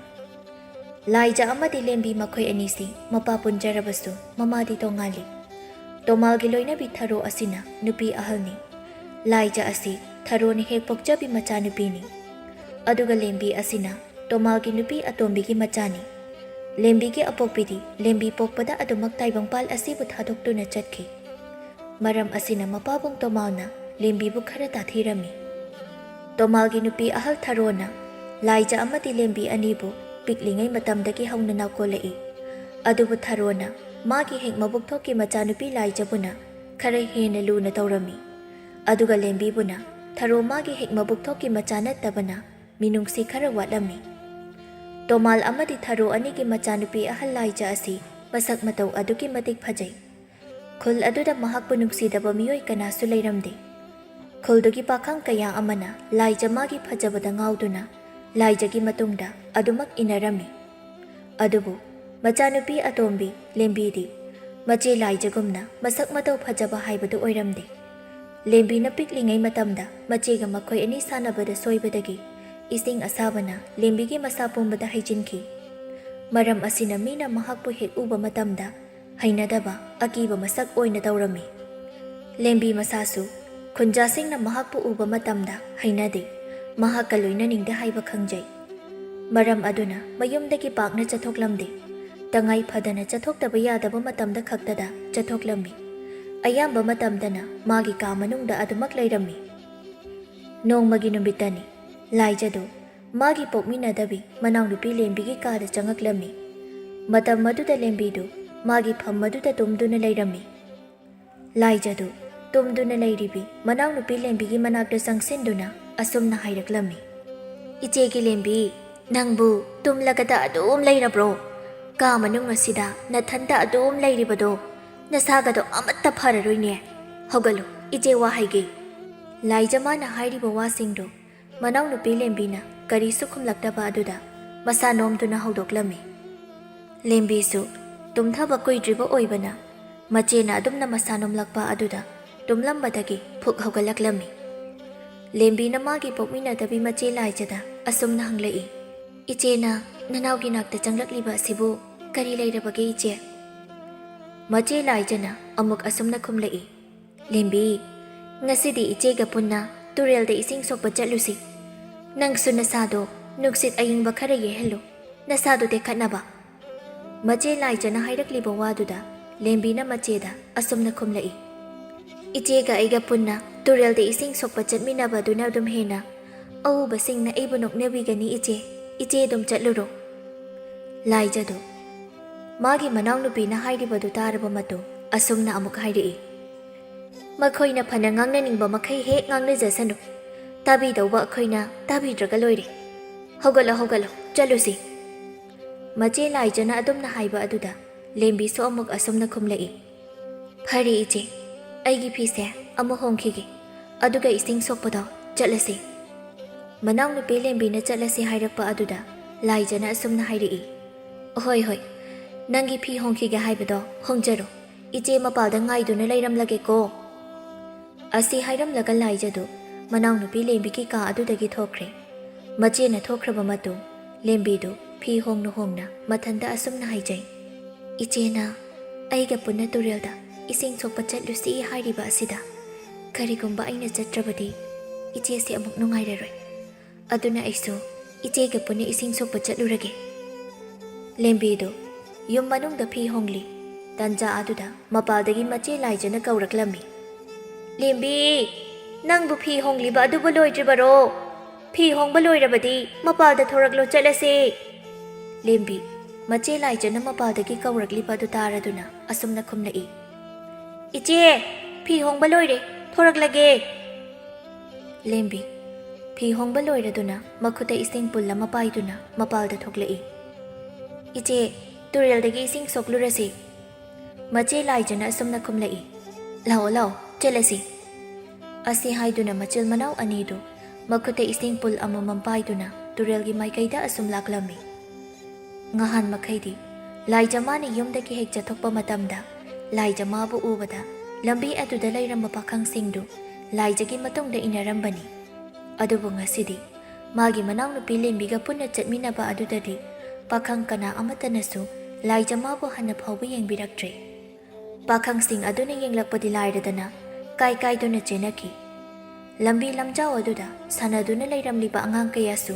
ꯂꯥꯏꯖ ꯑꯃꯗꯤ ꯂꯦꯝꯕꯤ ꯃꯈꯣꯏ ꯑꯅꯤꯁꯤ ꯃꯄꯥ ꯄꯨꯟꯖꯔꯕꯁꯨ ꯃꯃꯥꯗꯤ ꯇꯣꯉꯥꯜꯂꯤ꯫ ꯇꯣꯃꯥꯜꯒꯤ ꯂꯣꯏꯅꯕꯤ ꯊꯔꯣ ꯑꯁꯤꯅ ꯅꯨꯄꯤ ꯑꯍꯜꯅꯤ꯫ ꯂꯥꯏꯖ ꯑꯁꯤ ꯊꯔꯣꯅ ꯍꯦꯛ ꯄꯣꯛꯆꯕꯤ ꯃꯆꯥꯅꯨꯄꯤꯅꯤ꯫ ꯑꯗꯨꯒ ꯂꯦꯝꯕꯤ ꯑꯁꯤꯅ ꯇꯣꯃꯥꯜꯒꯤ ꯅꯨꯄꯤ ꯑꯇꯣꯝꯕꯤꯒꯤ ꯃꯆꯥꯅꯤ꯫ ꯂꯦꯝꯕꯤꯒꯤ ꯑꯄꯣꯛꯄꯤꯗꯤ ꯂꯦꯝꯕꯤ ꯄꯣꯛꯄꯗ ꯑꯗꯨꯃꯛ ꯇꯥꯏꯕꯪꯄꯥꯜ ꯑꯁꯤꯕꯨ ꯊꯥꯗꯣꯛꯇꯨꯅ ꯆꯠꯈꯤ꯫ ꯃꯔꯝ ꯑꯁꯤꯅ ꯃꯄꯥꯕꯨꯡ ꯇꯣꯃꯥꯜꯅ ꯂꯦꯝꯕꯤꯕꯨ ꯈꯔ ꯇꯥꯊꯤꯔꯝꯃꯤ꯫ ꯇꯣꯃꯥꯜꯒꯤ ꯅꯨꯄꯤ ꯑꯍꯜ ꯊꯔꯣꯅ ꯂꯥꯏꯖ ꯑꯃꯗꯤ ꯂꯦꯝꯕꯤ ꯑꯅꯤꯕꯨ ꯄꯤꯛꯂꯤꯉꯩ ꯃꯇꯝꯗꯒꯤ ꯍꯧꯅ ꯅꯥꯎꯀꯣꯜꯂꯛꯏ꯫ ꯑꯗꯨꯕꯨ ꯊꯔꯣꯅ ꯃꯥꯒꯤ ꯍꯦꯛ ꯃꯕꯨꯛꯊꯣꯛꯀꯤ ꯃꯆꯥꯅꯨꯄꯤ ꯂꯥꯏꯖꯕꯨꯅ ꯈꯔ ꯍꯦꯟꯅ ꯂꯨꯅ ꯇꯧꯔꯝꯃꯤ꯫ ꯑꯗꯨꯒ ꯂꯦꯝꯕꯤꯕꯨꯅ ꯊꯔꯣ ꯃꯥꯒꯤ ꯍꯦꯛ ꯃꯕꯨꯛꯊꯣꯛꯀꯤ ꯃꯆꯥ ꯅꯠꯇꯕꯅ ꯃꯤꯅꯨꯡꯁꯤ ꯈꯔ ꯋꯥꯠꯂꯝꯃꯤ꯫ ꯇꯣꯃꯥꯜ ꯑꯃꯗꯤ ꯊꯔꯣ ꯑꯅꯤꯒꯤ ꯃꯆꯥꯅꯨꯄꯤ ꯑꯍꯜ ꯂꯥꯏꯖ ꯑꯁꯤ ꯃꯁꯛ ꯃꯇꯧ ꯑꯗꯨꯛꯀꯤ ꯃꯇꯤꯛ ꯐꯖꯩ꯫ ꯈꯨꯜ ꯑꯗꯨꯗ ꯃꯍꯥꯛꯄꯨ ꯅꯨꯡꯁꯤꯗꯕ ꯃꯤꯑꯣꯏ ꯀꯅꯥꯁꯨ ꯂꯩꯔꯝꯗꯦ꯫ ꯈꯨꯜꯗꯨꯒꯤ ꯄꯥꯈꯪ ꯀꯌꯥ ꯑꯃꯅ ꯂꯥꯏꯖ ꯃꯥꯒꯤ ꯐꯖꯕꯗ ꯉꯥꯎꯗꯨꯅ ꯂꯥꯏꯖꯒꯤ ꯃꯇꯨꯡꯗ ꯑꯗꯨꯃꯛ ꯏꯟꯅꯔꯝꯃꯤ꯫ ꯑꯗꯨꯕꯨ ꯃꯆꯥꯅꯨꯄꯤ ꯑꯇꯣꯝꯕꯤ ꯂꯦꯝꯕꯤꯗꯤ ꯃꯆꯦ ꯂꯥꯏꯖꯒꯨꯝꯅ ꯃꯁꯛ ꯃꯇꯧ ꯐꯖꯕ ꯍꯥꯏꯕꯗꯨ ꯑꯣꯏꯔꯝꯗꯦ꯫ ꯂꯦꯝꯕꯤꯅ ꯄꯤꯛꯂꯤꯉꯩ ꯃꯇꯝꯗ ꯃꯆꯦꯒ ꯃꯈꯣꯏ ꯑꯅꯤ ꯁꯥꯟꯅꯕꯗ ꯁꯣꯏꯕꯗꯒꯤ ꯏꯁꯤꯡ ꯑꯁꯥꯕꯅ ꯂꯦꯝꯕꯤꯒꯤ ꯃꯁꯥ ꯄꯨꯝꯕꯗ ꯍꯩꯖꯤꯟꯈꯤ꯫ ꯃꯔꯝ ꯑꯁꯤꯅ ꯃꯤꯅ ꯃꯍꯥꯛꯄꯨ ꯍꯦꯛ ꯎꯕ ꯃꯇꯝꯗ ꯍꯩꯅꯗꯕ, ꯑꯀꯤꯕ ꯃꯁꯛ ꯑꯣꯏꯅ ꯇꯧꯔꯝꯃꯤ꯫ ꯂꯦꯝꯕꯤ ꯃꯁꯥꯁꯨ ꯈꯨꯟꯖꯥꯁꯤꯡꯅ ꯃꯍꯥꯛꯄꯨ ꯎꯕ ꯃꯇꯝꯗ ꯍꯩꯅꯗꯦ, ꯃꯍꯥꯛꯀ ꯂꯣꯏꯅꯅꯤꯡꯗꯦ ꯍꯥꯏꯕ ꯈꯪꯖꯩ꯫ ꯃꯔꯝ ꯑꯗꯨꯅ ꯃꯌꯨꯝꯗꯒꯤ ꯄꯥꯛꯅ ꯆꯠꯊꯣꯛꯂꯝꯗꯦ꯫ ꯇꯉꯥꯏ ꯐꯗꯅ ꯆꯠꯊꯣꯛꯇꯕ ꯌꯥꯗꯕ ꯃꯇꯝꯗ ꯈꯛꯇꯗ ꯆꯠꯊꯣꯛꯂꯝꯃꯤ꯫ ꯑꯌꯥꯝꯕ ꯃꯇꯝꯗꯅ ꯃꯥꯒꯤ ꯀꯥ ꯃꯅꯨꯡꯗ ꯑꯗꯨꯃꯛ ꯂꯩꯔꯝꯃꯤ꯫ ꯅꯣꯡꯃꯒꯤ ꯅꯨꯃꯤꯠꯇꯅꯤ꯫ ꯂꯥꯏꯖꯗꯨ ꯃꯥꯒꯤ ꯄꯣꯛꯃꯤꯟꯅꯗꯕꯤ ꯃꯅꯥꯎꯅꯨꯄꯤ ꯂꯦꯝꯕꯤꯒꯤ ꯀꯥꯗ ꯆꯪꯉꯛꯂꯝꯃꯤ꯫ ꯃꯇꯝ ꯑꯗꯨꯗ ꯂꯦꯝꯕꯤꯗꯨ ꯃꯥꯒꯤ ꯐꯝ ꯑꯗꯨꯗ ꯇꯨꯝꯗꯨꯅ ꯂꯩꯔꯝꯃꯤ꯫ ꯂꯥꯏꯖꯗꯨ ꯇꯨꯝꯗꯨꯅ ꯂꯩꯔꯤꯕꯤ ꯃꯅꯥꯎꯅꯨꯄꯤ ꯂꯦꯝꯕꯤꯒꯤ ꯃꯅꯥꯛꯇ ꯆꯪꯁꯤꯟꯗꯨꯅ ꯑꯁꯨꯝꯅ ꯍꯥꯏꯔꯛꯂꯝꯃꯤ, "ꯏꯆꯦꯒꯤ ꯂꯦꯝꯕꯤ, ꯅꯪꯕꯨ ꯇꯨꯝꯂꯒꯗ ꯑꯗꯨꯝ ꯂꯩꯔꯕ꯭ꯔꯣ? ꯀꯥ ꯃꯅꯨꯡ ꯑꯁꯤꯗ ꯅꯊꯟꯇ ꯑꯗꯨꯝ ꯂꯩꯔꯤꯕꯗꯣ ꯅꯁꯥꯒꯗꯣ ꯑꯃꯠꯇ ꯐꯔꯔꯣꯏꯅꯦ꯫ ꯍꯧꯒꯠꯂꯨ, ꯏꯆꯦ ꯋꯥ ꯍꯥꯏꯒꯦ꯫" ꯂꯥꯏꯖ ꯃꯥꯅ ꯍꯥꯏꯔꯤꯕ ꯋꯥꯁꯤꯡꯗꯨ ꯃꯅꯥꯎꯅꯨꯄꯤ ꯂꯦꯝꯕꯤꯅ ꯀꯔꯤꯁꯨ ꯈꯨꯝꯂꯛꯇꯕ ꯑꯗꯨꯗ ꯃꯁꯥ ꯅꯣꯝꯗꯨꯅ ꯍꯧꯗꯣꯛꯂꯝꯃꯤ꯫ ꯂꯦꯝꯕꯤꯁꯨ ꯇꯨꯝꯊꯕ ꯀꯨꯏꯗ꯭ꯔꯤꯕ ꯑꯣꯏꯕꯅ ꯃꯆꯦꯅ ꯑꯗꯨꯝꯅ ꯃꯁꯥ ꯅꯣꯝꯂꯛꯄ ꯑꯗꯨꯗ ꯇꯨꯝꯂꯝꯕꯗꯒꯤ ꯐꯨꯛ ꯍꯧꯒꯠꯂꯛꯂꯝꯃꯤ꯫ ꯂꯦꯝꯕꯤꯅ ꯃꯥꯒꯤ ꯄꯣꯛꯃꯤꯟꯅꯗꯕꯤ ꯃꯆꯦ ꯂꯥꯏꯖꯗ ꯑꯁꯨꯝꯅ ꯍꯪꯂꯛꯏ, "ꯏꯆꯦꯅ ꯅꯅꯥꯎꯒꯤ ꯅꯥꯛꯇ ꯆꯪꯂꯛꯂꯤꯕ ꯑꯁꯤꯕꯨ ꯀꯔꯤ ꯂꯩꯔꯕꯒꯦ ꯏꯆꯦ?" ꯃꯆꯦ ꯂꯥꯏꯖꯅ ꯑꯃꯨꯛ ꯑꯁꯨꯝꯅ ꯈꯨꯝꯂꯛꯏ, "ꯂꯦꯝꯕꯤ, ꯉꯁꯤꯗꯤ ꯏꯆꯦꯒ ꯄꯨꯟꯅ ꯇꯨꯔꯦꯜꯗ ꯏꯁꯤꯡ ꯁꯣꯛꯄ ꯆꯠꯂꯨꯁꯤ꯫ ꯅꯪꯁꯨ ꯅꯁꯥꯗꯣ ꯅꯨꯡꯁꯤꯠ ꯑꯏꯪꯕ ꯈꯔ ꯌꯩꯍꯜꯂꯨ, ꯅꯁꯥꯗꯣ ꯇꯦꯛꯈꯠꯅꯕ꯫" ꯃꯆꯦ ꯂꯥꯏꯖꯅ ꯍꯥꯏꯔꯛꯂꯤꯕ ꯋꯥꯗꯨꯗ ꯂꯦꯝꯕꯤꯅ ꯃꯆꯦꯗ ꯑꯁꯨꯝꯅ ꯈꯨꯝꯂꯛꯏ, "ꯏꯆꯦꯒ ꯑꯩꯒ ꯄꯨꯟꯅ ꯇꯨꯔꯦꯜꯗ ꯏꯁꯤꯡ ꯁꯣꯛꯄ ꯆꯠꯃꯤꯟꯅꯕꯗꯨꯅ ꯑꯗꯨꯝ ꯍꯦꯟꯅ ꯑꯎꯕꯁꯤꯡꯅ ꯑꯩꯕꯨ ꯅꯣꯛꯅꯕꯤꯒꯅꯤ ꯏꯆꯦ, ꯏꯆꯦ ꯑꯗꯨꯝ ꯆꯠꯂꯨꯔꯣ꯫" ꯂꯥꯏꯖꯗꯨ ꯃꯥꯒꯤ ꯃꯅꯥꯎꯅꯨꯄꯤꯅ ꯍꯥꯏꯔꯤꯕꯗꯨ ꯇꯥꯔꯕ ꯃꯇꯨꯡ ꯑꯁꯨꯝꯅ ꯑꯃꯨꯛ ꯍꯥꯏꯔꯛꯏ, "ꯃꯈꯣꯏꯅ ꯐꯅ ꯉꯥꯡꯅꯅꯤꯡꯕ ꯃꯈꯩ ꯍꯦꯛ ꯉꯥꯡꯅꯖꯁꯅꯨ, ꯇꯥꯕꯤꯗꯧꯕ ꯑꯩꯈꯣꯏꯅ ꯇꯥꯕꯤꯗ꯭ꯔꯒ ꯂꯣꯏꯔꯦ꯫ ꯍꯧꯒꯠꯂꯣ, ꯍꯧꯒꯠꯂꯣ, ꯆꯠꯂꯨꯁꯤ꯫" ꯃꯆꯦ ꯂꯥꯏꯖꯅ ꯑꯗꯨꯝꯅ ꯍꯥꯏꯕ ꯑꯗꯨꯗ ꯂꯦꯝꯕꯤꯁꯨ ꯑꯃꯨꯛ ꯑꯁꯨꯝꯅ ꯈꯨꯝꯂꯛꯏ, "ꯐꯔꯦ ꯏꯆꯦ, ꯑꯩꯒꯤ ꯐꯤꯁꯦ ꯑꯃꯨꯛ ꯍꯣꯡꯈꯤꯒꯦ, ꯑꯗꯨꯒ ꯏꯁꯤꯡ ꯁꯣꯛꯄꯗꯣ ꯆꯠꯂꯁꯤ꯫" ꯃꯅꯥꯎꯅꯨꯄꯤ ꯂꯦꯝꯕꯤꯅ ꯆꯠꯂꯁꯤ ꯍꯥꯏꯔꯛꯄ ꯑꯗꯨꯗ ꯂꯥꯏꯖꯅ ꯑꯁꯨꯝꯅ ꯍꯥꯏꯔꯛꯏ, "ꯍꯣꯏ, ꯍꯣꯏ, ꯅꯪꯒꯤ ꯐꯤ ꯍꯣꯡꯈꯤꯒꯦ ꯍꯥꯏꯕꯗꯣ ꯍꯣꯡꯖꯔꯣ, ꯏꯆꯦ ꯃꯄꯥꯜꯗ ꯉꯥꯏꯗꯨꯅ ꯂꯩꯔꯝꯂꯒꯦꯀꯣ꯫" ꯑꯁꯤ ꯍꯥꯏꯔꯝꯂꯒ ꯂꯥꯏꯖꯗꯨ ꯃꯅꯥꯎꯅꯨꯄꯤ ꯂꯦꯝꯕꯤꯒꯤ ꯀꯥ ꯑꯗꯨꯗꯒꯤ ꯊꯣꯛꯈ꯭ꯔꯦ꯫ ꯃꯆꯦꯅ ꯊꯣꯛꯈ꯭ꯔꯕ ꯃꯇꯨꯡ ꯂꯦꯝꯕꯤꯗꯨ ꯐꯤ ꯍꯣꯡꯅ ꯍꯣꯡꯅ ꯃꯊꯟꯇ ꯑꯁꯨꯝꯅ ꯍꯥꯏꯖꯩ, "ꯏꯆꯦꯅ ꯑꯩꯒ ꯄꯨꯟꯅ ꯇꯨꯔꯦꯜꯗ ꯏꯁꯤꯡ ꯁꯣꯛꯄ ꯆꯠꯂꯨꯁꯤ ꯍꯥꯏꯔꯤꯕ ꯑꯁꯤꯗ ꯀꯔꯤꯒꯨꯝꯕ ꯑꯩꯅ ꯆꯠꯇ꯭ꯔꯕꯗꯤ ꯏꯆꯦꯁꯦ ꯑꯃꯨꯛ ꯅꯨꯡꯉꯥꯏꯔꯔꯣꯏ꯫ ꯑꯗꯨꯅ ꯑꯩꯁꯨ ꯏꯆꯦꯒ ꯄꯨꯟꯅ ꯏꯁꯤꯡ ꯁꯣꯛꯄ ꯆꯠꯂꯨꯔꯒꯦ꯫" ꯂꯦꯝꯕꯤꯗꯨ ꯌꯨꯝ ꯃꯅꯨꯡꯗ ꯐꯤ ꯍꯣꯡꯂꯤ꯫ ꯇꯟꯖꯥ ꯑꯗꯨꯗ ꯃꯄꯥꯜꯗꯒꯤ ꯃꯆꯦ ꯂꯥꯏꯖꯅ ꯀꯧꯔꯛꯂꯝꯃꯤ꯫ "ꯂꯦꯝꯕꯤ, ꯅꯪꯕꯨ ꯐꯤ ꯍꯣꯡꯂꯤꯕ ꯑꯗꯨꯕꯨ ꯂꯣꯏꯗ꯭ꯔꯤꯕꯔꯣ? ꯐꯤ ꯍꯣꯡꯕ ꯂꯣꯏꯔꯕꯗꯤ ꯃꯄꯥꯜꯗ ꯊꯣꯔꯛꯂꯣ, ꯆꯠꯂꯁꯦ꯫" ꯂꯦꯝꯕꯤ, ꯃꯆꯦ ꯂꯥꯏꯖꯅ ꯃꯄꯥꯜꯗꯒꯤ ꯀꯧꯔꯛꯂꯤꯕ ꯑꯗꯨ ꯇꯥꯔꯗꯨꯅ ꯑꯁꯨꯝꯅ ꯈꯨꯝꯂꯛꯏ, "ꯏꯆꯦ, ꯐꯤ ꯍꯣꯡꯕ ꯂꯣꯏꯔꯦ, ꯊꯣꯔꯛꯂꯒꯦ꯫" ꯂꯦꯝꯕꯤ, ꯐꯤ ꯍꯣꯡꯕ ꯂꯣꯏꯔꯗꯨꯅ ꯃꯈꯨꯠꯇ ꯏꯁꯤꯡ ꯄꯨꯜ ꯑꯃ ꯄꯥꯏꯗꯨꯅ ꯃꯄꯥꯜꯗ ꯊꯣꯛꯂꯛꯏ꯫ "ꯏꯆꯦ, ꯇꯨꯔꯦꯜꯗꯒꯤ ꯏꯁꯤꯡ ꯁꯣꯛꯂꯨꯔꯁꯤ꯫" ꯃꯆꯦ ꯂꯥꯏꯖꯅ ꯑꯁꯨꯝꯅ ꯈꯨꯝꯂꯛꯏ, "ꯂꯥꯛꯑꯣ, ꯂꯥꯛꯑꯣ, ꯆꯠꯂꯁꯤ꯫" ꯑꯁꯤ ꯍꯥꯏꯗꯨꯅ ꯃꯆꯤꯜ ꯃꯅꯥꯎ ꯑꯅꯤꯗꯨ ꯃꯈꯨꯠꯇ ꯏꯁꯤꯡ ꯄꯨꯜ ꯑꯃꯃꯝ ꯄꯥꯏꯗꯨꯅ ꯇꯨꯔꯦꯜꯒꯤ ꯃꯥꯏꯀꯩꯗ ꯑꯁꯨꯝ ꯂꯥꯛꯂꯝꯃꯤ꯫ ꯉꯍꯥꯟ ꯃꯈꯩꯗꯤ ꯂꯥꯏꯖꯃꯥꯅ ꯌꯨꯝꯗꯒꯤ ꯍꯦꯛ ꯆꯠꯊꯣꯛꯄ ꯃꯇꯝꯗ ꯂꯥꯏꯖꯃꯥꯕꯨ ꯎꯕꯗ ꯂꯝꯕꯤ ꯑꯗꯨꯗ ꯂꯩꯔꯝꯕ ꯄꯥꯈꯪꯁꯤꯡꯗꯨ ꯂꯥꯏꯖꯒꯤ ꯃꯇꯨꯡꯗ ꯏꯟꯅꯔꯝꯕꯅꯤ꯫ ꯑꯗꯨꯕꯨ ꯉꯁꯤꯗꯤ ꯃꯥꯒꯤ ꯃꯅꯥꯎꯅꯨꯄꯤ ꯂꯦꯝꯕꯤꯒ ꯄꯨꯟꯅ ꯆꯠꯃꯤꯟꯅꯕ ꯑꯗꯨꯗꯗꯤ ꯄꯥꯈꯪ ꯀꯅꯥ ꯑꯃꯠꯇꯅꯁꯨ ꯂꯥꯏꯖꯃꯥꯕꯨ ꯍꯟꯅ ꯐꯥꯎꯕ ꯌꯦꯡꯕꯤꯔꯛꯇ꯭ꯔꯦ꯫ ꯄꯥꯈꯪꯁꯤꯡ ꯑꯗꯨꯅ ꯌꯦꯡꯂꯛꯄꯗꯤ ꯂꯥꯏꯔꯗꯅ ꯀꯥꯏ ꯀꯥꯏꯗꯨꯅ ꯆꯦꯟꯅꯈꯤ꯫ ꯂꯝꯕꯤ ꯂꯝꯖꯥꯎ ꯑꯗꯨꯗ ꯁꯥꯟꯅꯗꯨꯅ ꯂꯩꯔꯝꯂꯤꯕ ꯑꯉꯥꯡ ꯀꯌꯥꯁꯨ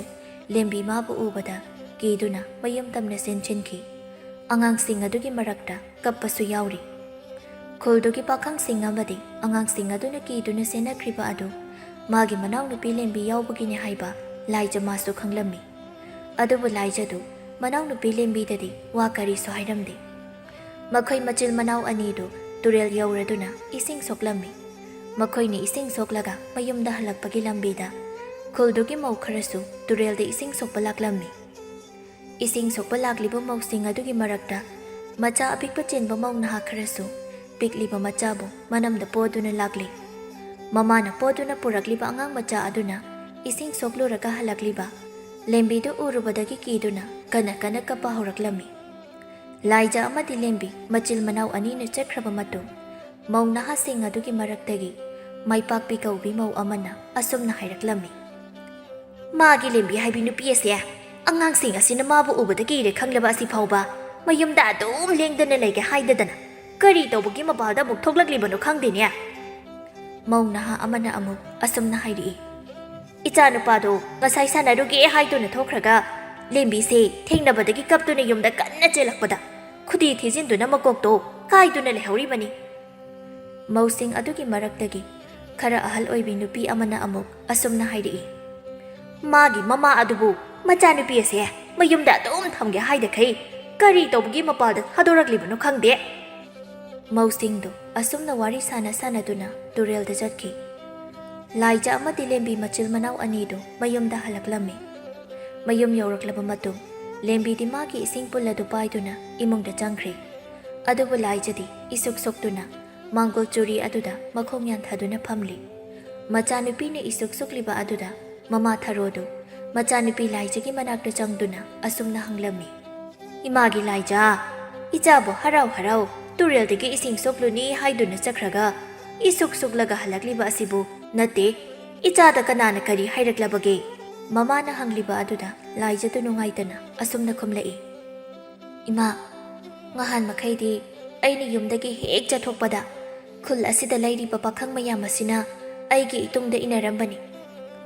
ꯂꯦꯝꯕꯤ ꯃꯥꯕꯨ ꯎꯕꯗ ꯀꯤꯗꯨꯅ ꯃꯌꯨꯝ ꯇꯝꯅ ꯆꯦꯟꯁꯤꯟꯈꯤ꯫ ꯑꯉꯥꯡꯁꯤꯡ ꯑꯗꯨꯒꯤ ꯃꯔꯛꯇ ꯀꯞꯄꯁꯨ ꯌꯥꯎꯔꯤ꯫ ꯈꯨꯜꯗꯨꯒꯤ ꯄꯥꯈꯪꯁꯤꯡ ꯑꯃꯗꯤ ꯑꯉꯥꯡꯁꯤꯡ ꯑꯗꯨꯅ ꯀꯤꯗꯨꯅ ꯆꯦꯟꯅꯈ꯭ꯔꯤꯕ ꯑꯗꯨ ꯃꯥꯒꯤ ꯃꯅꯥꯎꯅꯨꯄꯤ ꯂꯦꯝꯕꯤ ꯌꯥꯎꯕꯒꯤꯅꯤ ꯍꯥꯏꯕ ꯂꯥꯏꯖꯃꯥꯁꯨ ꯈꯪꯂꯝꯃꯤ꯫ ꯑꯗꯨꯕꯨ ꯂꯥꯏꯖꯗꯨ ꯃꯅꯥꯎꯅꯨꯄꯤ ꯂꯦꯝꯕꯤꯗꯗꯤ ꯋꯥ ꯀꯔꯤꯁꯨ ꯍꯥꯏꯔꯝꯗꯦ꯫ ꯃꯈꯣꯏ ꯃꯆꯤꯜ ꯃꯅꯥꯎ ꯑꯅꯤꯗꯨ ꯇꯨꯔꯦꯜ ꯌꯧꯔꯗꯨꯅ ꯏꯁꯤꯡ ꯁꯣꯛꯂꯝꯃꯤ꯫ ꯃꯈꯣꯏꯅ ꯏꯁꯤꯡ ꯁꯣꯛꯂꯒ ꯃꯌꯨꯝꯗ ꯍꯜꯂꯛꯄꯒꯤ ꯂꯝꯕꯤꯗ ꯈꯨꯜꯗꯨꯒꯤ ꯃꯧ ꯈꯔꯁꯨ ꯇꯨꯔꯦꯜꯗ ꯏꯁꯤꯡ ꯁꯣꯛꯄ ꯂꯥꯛꯂꯝꯃꯤ꯫ ꯏꯁꯤꯡ ꯁꯣꯛꯄ ꯂꯥꯛꯂꯤꯕ ꯃꯧꯁꯤꯡ ꯑꯗꯨꯒꯤ ꯃꯔꯛꯇ ꯃꯆꯥ ꯑꯄꯤꯛꯄ ꯆꯦꯟꯕ ꯃꯧ ꯅꯍꯥ ꯈꯔꯁꯨ ꯄꯤꯛꯂꯤꯕ ꯃꯆꯥꯕꯨ ꯃꯅꯝꯗ ꯄꯣꯗꯨꯅ ꯂꯥꯛꯂꯤ꯫ ꯃꯃꯥꯅ ꯄꯣꯗꯨꯅ ꯄꯨꯔꯛꯂꯤꯕ ꯑꯉꯥꯡ ꯃꯆꯥ ꯑꯗꯨꯅ ꯏꯁꯤꯡ ꯁꯣꯛꯂꯨꯔꯒ ꯍꯜꯂꯛꯂꯤꯕ ꯂꯦꯝꯕꯤꯗꯨ ꯎꯔꯨꯕꯗꯒꯤ ꯀꯤꯗꯨꯅ ꯀꯟꯅ ꯀꯟꯅ ꯀꯞꯄ ꯍꯧꯔꯛꯂꯝꯃꯤ꯫ ꯂꯥꯏꯖ ꯑꯃꯗꯤ ꯂꯦꯝꯕꯤ ꯃꯆꯤꯜ ꯃꯅꯥꯎ ꯑꯅꯤꯅ ꯆꯠꯈ꯭ꯔꯕ ꯃꯇꯨꯡ, ꯃꯧ ꯅꯍꯥꯁꯤꯡ ꯑꯗꯨꯒꯤ ꯃꯔꯛꯇꯒꯤ ꯃꯥꯏꯄꯥꯛꯄꯤ ꯀꯧꯕꯤ ꯃꯧ ꯑꯃꯅ ꯑꯁꯨꯝꯅ ꯍꯥꯏꯔꯛꯂꯝꯃꯤ, "ꯃꯥꯒꯤ ꯂꯦꯝꯕꯤ ꯍꯥꯏꯕꯤ ꯅꯨꯄꯤ ꯑꯁꯦ ꯑꯉꯥꯡꯁꯤꯡ ꯑꯁꯤꯅ ꯃꯥꯕꯨ ꯎꯕꯗ ꯀꯤꯔꯦ ꯈꯪꯂꯕ ꯑꯁꯤ ꯐꯥꯎꯕ ꯃꯌꯨꯝꯗ ꯑꯗꯨꯝ ꯂꯦꯡꯗꯅ ꯂꯩꯒꯦ ꯍꯥꯏꯗꯗꯅ ꯀꯔꯤ ꯇꯧꯕꯒꯤ ꯃꯄꯥꯜꯗ ꯑꯃꯨꯛ ꯊꯣꯛꯂꯛꯂꯤꯕꯅꯣ ꯈꯪꯗꯦꯅꯦ꯫" ꯃꯧ ꯅꯍꯥ ꯑꯃꯅ ꯑꯃꯨꯛ ꯑꯁꯨꯝꯅ ꯍꯥꯏꯔꯛꯏ, "ꯏꯆꯥꯅꯨꯄꯥꯗꯣ ꯉꯁꯥꯏ ꯁꯥꯟꯅꯔꯨꯒꯦ ꯍꯥꯏꯗꯨꯅ ꯊꯣꯛꯈ꯭ꯔꯒ ꯂꯦꯝꯕꯤꯁꯦ ꯊꯦꯡꯅꯕꯗꯒꯤ ꯀꯞꯇꯨꯅ ꯌꯨꯝꯗ ꯀꯟꯅ ꯆꯦꯜꯂꯛꯄꯗ ꯈꯨꯗꯤ ꯊꯤꯖꯤꯟꯗꯨꯅ ꯃꯀꯣꯛꯇꯣ ꯀꯥꯏꯗꯨꯅ ꯂꯩꯍꯧꯔꯤꯕꯅꯤ꯫ ꯃꯧꯁꯤꯡ ꯑꯗꯨꯒꯤ ꯃꯔꯛꯇꯒꯤ ꯈꯔ ꯑꯍꯜ ꯑꯣꯏꯕꯤ ꯅꯨꯄꯤ ꯑꯃꯅ ꯑꯃꯨꯛ ꯑꯁꯨꯝꯅ ꯍꯥꯏꯔꯛꯏ, "ꯃꯥꯒꯤ ꯃꯃꯥ ꯑꯗꯨꯕꯨ ꯃꯆꯥꯅꯨꯄꯤ ꯑꯁꯦ ꯃꯌꯨꯝꯗ ꯑꯗꯨꯝ ꯊꯝꯒꯦ ꯍꯥꯏꯗꯈꯩ ꯀꯔꯤ ꯇꯧꯕꯒꯤ ꯃꯄꯥꯜꯗ ꯊꯥꯗꯣꯔꯛꯂꯤꯕꯅꯣ ꯈꯪꯗꯦ"꯫ ꯃꯧꯁꯤꯡꯗꯨ ꯑꯁꯨꯝꯅ ꯋꯥꯔꯤ ꯁꯥꯟꯅ ꯁꯥꯟꯅꯗꯨꯅ ꯇꯨꯔꯦꯜꯗ ꯆꯠꯈꯤ꯫ ꯂꯥꯏꯖ ꯑꯃꯗꯤ ꯂꯦꯝꯕꯤ ꯃꯆꯤꯜ ꯃꯅꯥꯎ ꯑꯅꯤꯗꯨ ꯃꯌꯨꯝꯗ ꯍꯜꯂꯛꯂꯝꯃꯤ꯫ ꯃꯌꯨꯝ ꯌꯧꯔꯛꯂꯕ ꯃꯇꯨꯡ ꯂꯦꯝꯕꯤꯗꯤ ꯃꯥꯒꯤ ꯏꯁꯤꯡ ꯄꯨꯜ ꯑꯗꯨ ꯄꯥꯏꯗꯨꯅ ꯏꯃꯨꯡꯗ ꯆꯪꯈ꯭ꯔꯦ꯫ ꯑꯗꯨꯕꯨ ꯂꯥꯏꯖꯗꯤ ꯏꯁꯨꯛ ꯁꯨꯛꯇꯨꯅ ꯃꯥꯡꯒꯣꯜ ꯆꯨꯔꯤ ꯑꯗꯨꯗ ꯃꯈꯣꯡ ꯌꯥꯟꯊꯗꯨꯅ ꯐꯝꯂꯤ꯫ ꯃꯆꯥꯅꯨꯄꯤꯅ ꯏꯁꯨꯛ ꯁꯨꯛꯂꯤꯕ ꯑꯗꯨꯗ ꯃꯃꯥ ꯊꯔꯣꯗꯨ ꯃꯆꯥꯅꯨꯄꯤ ꯂꯥꯏꯖꯒꯤ ꯃꯅꯥꯛꯇ ꯆꯪꯗꯨꯅ ꯑꯁꯨꯝꯅ ꯍꯪꯂꯝꯃꯤ, "ꯏꯃꯥꯒꯤ ꯂꯥꯏꯖ, ꯏꯆꯥꯕꯨ ꯍꯔꯥꯎ ꯍꯔꯥꯎ ꯇꯨꯔꯦꯜꯗꯒꯤ ꯏꯁꯤꯡ ꯁꯣꯛꯂꯨꯅꯤ ꯍꯥꯏꯗꯨꯅ ꯆꯠꯈ꯭ꯔꯒ ꯏꯁꯨꯛ ꯁꯨꯛꯂꯒ ꯍꯜꯂꯛꯂꯤꯕ ꯑꯁꯤꯕꯨ ꯅꯠꯇꯦ, ꯏꯆꯥꯗ ꯀꯅꯥꯅ ꯀꯔꯤ ꯍꯥꯏꯔꯛꯂꯕꯒꯦ?" ꯃꯃꯥꯅ ꯍꯪꯂꯤꯕ ꯑꯗꯨꯗ ꯂꯥꯏꯖꯗꯨ ꯅꯨꯡꯉꯥꯏꯇꯅ ꯑꯁꯨꯝꯅ ꯈꯨꯝꯂꯛꯏ, "ꯏꯃꯥ, ꯉꯍꯥꯟ ꯃꯈꯩꯗꯤ ꯑꯩꯅ ꯌꯨꯝꯗꯒꯤ ꯍꯦꯛ ꯆꯠꯊꯣꯛꯄꯗ ꯈꯨꯜ ꯑꯁꯤꯗ ꯂꯩꯔꯤꯕ ꯄꯥꯈꯪ ꯃꯌꯥꯝ ꯑꯁꯤꯅ ꯑꯩꯒꯤ ꯏꯇꯨꯡꯗ ꯏꯟꯅꯔꯝꯕꯅꯤ꯫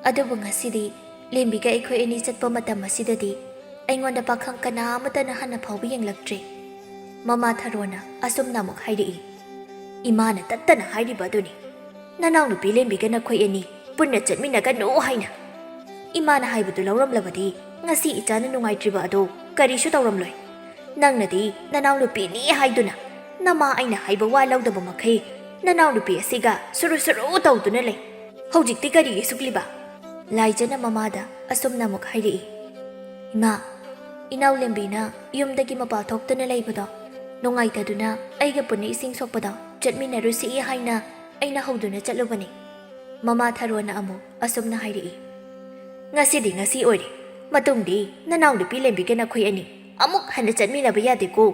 ꯑꯗꯨꯕꯨ ꯉꯁꯤꯗꯤ ꯂꯦꯝꯕꯤꯒ ꯑꯩꯈꯣꯏ ꯑꯅꯤ ꯆꯠꯄ ꯃꯇꯝ ꯑꯁꯤꯗꯗꯤ ꯑꯩꯉꯣꯟꯗ ꯄꯥꯈꯪ ꯀꯅꯥ ꯑꯃꯠꯇꯅ ꯍꯟꯅ ꯐꯥꯎꯕ ꯌꯦꯡꯂꯛꯇ꯭ꯔꯦ꯫" ꯃꯃꯥ ꯊꯔꯣꯅ ꯑꯁꯨꯝꯅ ꯑꯃꯨꯛ ꯍꯥꯏꯔꯛꯏ, "ꯏꯃꯥꯅ ꯇꯠꯇꯅ ꯍꯥꯏꯔꯤꯕ ꯑꯗꯨꯅꯤ, ꯅꯅꯥꯎꯅꯨꯄꯤ ꯂꯦꯝꯕꯤꯒ ꯅꯈꯣꯏ ꯑꯅꯤ ꯄꯨꯟꯅ ꯆꯠꯃꯤꯟꯅꯒꯅꯨ ꯍꯥꯏꯅ꯫ ꯏꯃꯥꯅ ꯍꯥꯏꯕꯗꯨ ꯂꯧꯔꯝꯂꯕꯗꯤ ꯉꯁꯤ ꯏꯆꯥꯅ ꯅꯨꯡꯉꯥꯏꯇ꯭ꯔꯤꯕ ꯑꯗꯨ ꯀꯔꯤꯁꯨ ꯇꯧꯔꯝꯂꯣꯏ꯫ ꯅꯪꯅꯗꯤ ꯅꯅꯥꯎꯅꯨꯄꯤꯅꯤ ꯍꯥꯏꯗꯨꯅ ꯅꯃꯥ ꯑꯩꯅ ꯍꯥꯏꯕ ꯋꯥ ꯂꯧꯗꯕ ꯃꯈꯩ ꯅꯅꯥꯎꯅꯨꯄꯤ ꯑꯁꯤꯒ ꯁꯨꯔꯨ ꯁꯨꯔꯨ ꯇꯧꯗꯨꯅ ꯂꯩ꯫ ꯍꯧꯖꯤꯛꯇꯤ ꯀꯔꯤꯒꯤ ꯁꯨꯛꯂꯤꯕ?" ꯂꯥꯏꯖꯅ ꯃꯃꯥꯗ ꯑꯁꯨꯝꯅ ꯑꯃꯨꯛ ꯍꯥꯏꯔꯛꯏ, "ꯏꯃꯥ, ꯏꯅꯥꯎ ꯂꯦꯝꯕꯤꯅ ꯌꯨꯝꯗꯒꯤ ꯃꯄꯥꯜ ꯊꯣꯛꯇꯨꯅ ꯂꯩꯕꯗꯣ ꯅꯨꯡꯉꯥꯏꯇꯗꯨꯅ ꯑꯩꯒ ꯄꯨꯟꯅ ꯏꯁꯤꯡ ꯁꯣꯛꯄꯗꯣ ꯆꯠꯃꯤꯟꯅꯔꯨꯁꯤ ꯍꯥꯏꯅ ꯑꯩꯅ ꯍꯧꯗꯨꯅ ꯆꯠꯂꯨꯕꯅꯤ꯫" ꯃꯃꯥ ꯊꯔꯣꯅ ꯑꯃꯨꯛ ꯑꯁꯨꯝꯅ ꯍꯥꯏꯔꯛꯏ, "ꯉꯁꯤꯗꯤ ꯉꯁꯤ ꯑꯣꯏꯔꯦ꯫ ꯃꯇꯨꯡꯗꯤ ꯅꯅꯥꯎꯅꯨꯄꯤ ꯂꯦꯝꯕꯤꯒ ꯅꯈꯣꯏ ꯑꯅꯤ ꯑꯃꯨꯛ ꯍꯟꯅ ꯆꯠꯃꯤꯟꯅꯕ ꯌꯥꯗꯦꯀꯣ꯫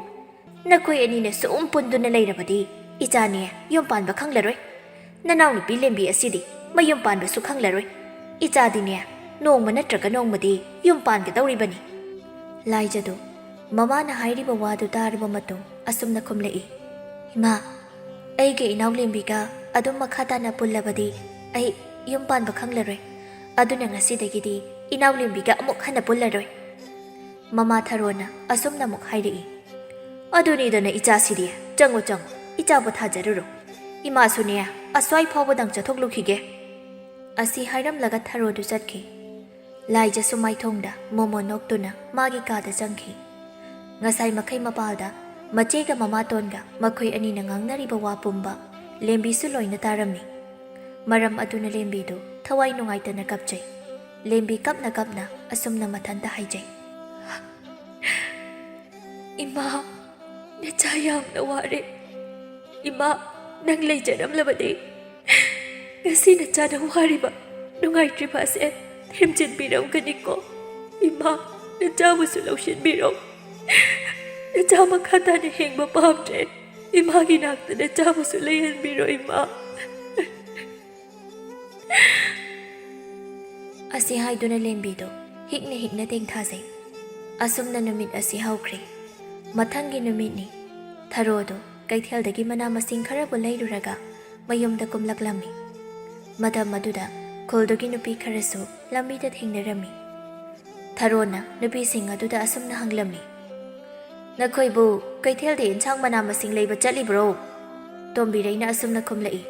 ꯅꯈꯣꯏ ꯑꯅꯤꯅ ꯁꯨꯝ ꯄꯨꯟꯗꯨꯅ ꯂꯩꯔꯕꯗꯤ ꯏꯆꯥꯅꯦ ꯌꯨꯝ ꯄꯥꯟꯕ ꯈꯪꯂꯔꯣꯏ꯫ ꯅꯅꯥꯎꯅꯨꯄꯤ ꯂꯦꯝꯕꯤ ꯑꯁꯤꯗꯤ ꯃꯌꯨꯝ ꯄꯥꯟꯕꯁꯨ ꯈꯪꯂꯔꯣꯏ꯫ ꯏꯆꯥꯗꯤꯅꯦ ꯅꯣꯡꯃ ꯅꯠꯇ꯭ꯔꯒ ꯅꯣꯡꯃꯗꯤ ꯌꯨꯝ ꯄꯥꯟꯒꯗꯧꯔꯤꯕꯅꯤ꯫" ꯂꯥꯏꯖꯗꯨ ꯃꯃꯥꯅ ꯍꯥꯏꯔꯤꯕ ꯋꯥꯗꯨ ꯇꯥꯔꯕ ꯃꯇꯨꯡ ꯑꯁꯨꯝꯅ ꯈꯨꯝꯂꯛꯏ, "ꯏꯃꯥ, ꯑꯩꯒꯤ ꯏꯅꯥꯎ ꯂꯦꯝꯕꯤꯒ ꯑꯗꯨꯝ ꯃꯈꯥ ꯇꯥꯅ ꯄꯨꯜꯂꯕꯗꯤ ꯑꯩ ꯌꯨꯝ ꯄꯥꯟꯕ ꯈꯪꯂꯔꯣꯏ꯫ ꯑꯗꯨꯅ ꯉꯁꯤꯗꯒꯤꯗꯤ ꯏꯅꯥꯎ ꯂꯦꯝꯕꯤꯒ ꯑꯃꯨꯛ ꯍꯟꯅ ꯄꯨꯜꯂꯔꯣꯏ꯫" ꯃꯃꯥ ꯊꯔꯣꯅ ꯑꯁꯨꯝꯅ ꯑꯃꯨꯛ ꯍꯥꯏꯔꯛꯏ, "ꯑꯗꯨꯅꯤꯗꯅ ꯏꯆꯥꯁꯤꯗꯤ꯫ ꯆꯪꯉꯨ, ꯆꯪꯉꯨ, ꯏꯆꯥ ꯄꯣꯊꯥꯖꯔꯨꯔꯣ꯫ ꯏꯃꯥꯁꯨꯅꯦ, ꯑꯁ꯭ꯋꯥꯏ ꯐꯥꯎꯕꯗꯪ ꯆꯠꯊꯣꯛꯂꯨꯈꯤꯒꯦ"꯫ ꯑꯁꯤ ꯍꯥꯏꯔꯝꯂꯒ ꯊꯔꯣꯗꯨ ꯆꯠꯈꯤ꯫ ꯂꯥꯏꯖꯁꯨ ꯃꯥꯏꯊꯣꯡꯗ ꯃꯣꯃꯣꯟ ꯅꯣꯛꯇꯨꯅ ꯃꯥꯒꯤ ꯀꯥꯗ ꯆꯪꯈꯤ꯫ ꯉꯁꯥꯏ ꯃꯈꯩ ꯃꯄꯥꯜꯗ ꯃꯆꯦꯒ ꯃꯃꯥꯇꯣꯟꯒ ꯃꯈꯣꯏ ꯑꯅꯤꯅ ꯉꯥꯡꯅꯔꯤꯕ ꯋꯥ ꯄꯨꯝꯕ ꯂꯦꯝꯕꯤꯁꯨ ꯂꯣꯏꯅ ꯇꯥꯔꯝꯃꯤ꯫ ꯃꯔꯝ ꯑꯗꯨꯅ ꯂꯦꯝꯕꯤꯗꯨ ꯊꯋꯥꯏ ꯅꯨꯡꯉꯥꯏꯇꯅ ꯀꯞꯆꯩ꯫ ꯂꯦꯝꯕꯤ ꯀꯞꯅ ꯀꯞꯅ ꯑꯁꯨꯝꯅ ꯃꯊꯟꯇ ꯍꯥꯏꯖꯩ, "ꯏꯃꯥ, ꯅꯆꯥ ꯌꯥꯝꯅ ꯋꯥꯔꯦ꯫ ꯏꯃꯥ, ꯅꯪ ꯂꯩꯖꯔꯝꯂꯕꯗꯤ ꯉꯁꯤ ꯅꯆꯥꯅ ꯋꯥꯔꯤꯕ, ꯅꯨꯡꯉꯥꯏꯇ꯭ꯔꯤꯕ ꯑꯁꯦ ꯊꯦꯝꯖꯤꯟꯕꯤꯔꯝꯒꯅꯤꯀꯣ꯫ ꯏꯃꯥ, ꯅꯆꯥꯕꯨꯁꯨ ꯂꯧꯁꯤꯟꯕꯤꯔꯣ꯫ ꯅꯆꯥ ꯃꯈꯥ ꯇꯥꯅ ꯍꯤꯡꯕ ꯄꯥꯝꯗ꯭ꯔꯦ꯫ ꯏꯃꯥꯒꯤ ꯅꯥꯛꯇ ꯅꯆꯥꯕꯨꯁꯨ ꯂꯩꯍꯟꯕꯤꯔꯣ, ꯏꯃꯥ"꯫ ꯑꯁꯤ ꯍꯥꯏꯗꯨꯅ ꯂꯦꯝꯕꯤꯗꯨ ꯍꯤꯛꯅ ꯍꯤꯛꯅ ꯇꯦꯡꯊꯥꯖꯩ꯫ ꯑꯁꯨꯝꯅ ꯅꯨꯃꯤꯠ ꯑꯁꯤ ꯍꯧꯈ꯭ꯔꯦ꯫ ꯃꯊꯪꯒꯤ ꯅꯨꯃꯤꯠꯅꯤ꯫ ꯊꯔꯣꯗꯨ ꯀꯩꯊꯦꯜꯗꯒꯤ ꯃꯅꯥ ꯃꯁꯤꯡ ꯈꯔꯕꯨ ꯂꯩꯔꯨꯔꯒ ꯃꯌꯨꯝꯗ ꯀꯨꯝꯂꯛꯂꯝꯃꯤ꯫ ꯃꯇꯝ ꯑꯗꯨꯗ ꯈꯨꯜꯗꯨꯒꯤ ꯅꯨꯄꯤ ꯈꯔꯁꯨ ꯂꯝꯕꯤꯗ ꯊꯦꯡꯅꯔꯝꯃꯤ꯫ ꯊꯔꯣꯅ ꯅꯨꯄꯤꯁꯤꯡ ꯑꯗꯨꯗ ꯑꯁꯨꯝꯅ ꯍꯪꯂꯝꯃꯤ, "ꯅꯈꯣꯏꯕꯨ ꯀꯩꯊꯦꯜꯗ ꯏꯟꯁꯥꯡ ꯃꯅꯥ ꯃꯁꯤꯡ ꯂꯩꯕ ꯆꯠꯂꯤꯕ꯭ꯔꯣ?" ꯇꯣꯝꯕꯤꯔꯩꯅ ꯑꯁꯨꯝꯅ ꯈꯨꯝꯂꯛꯏ,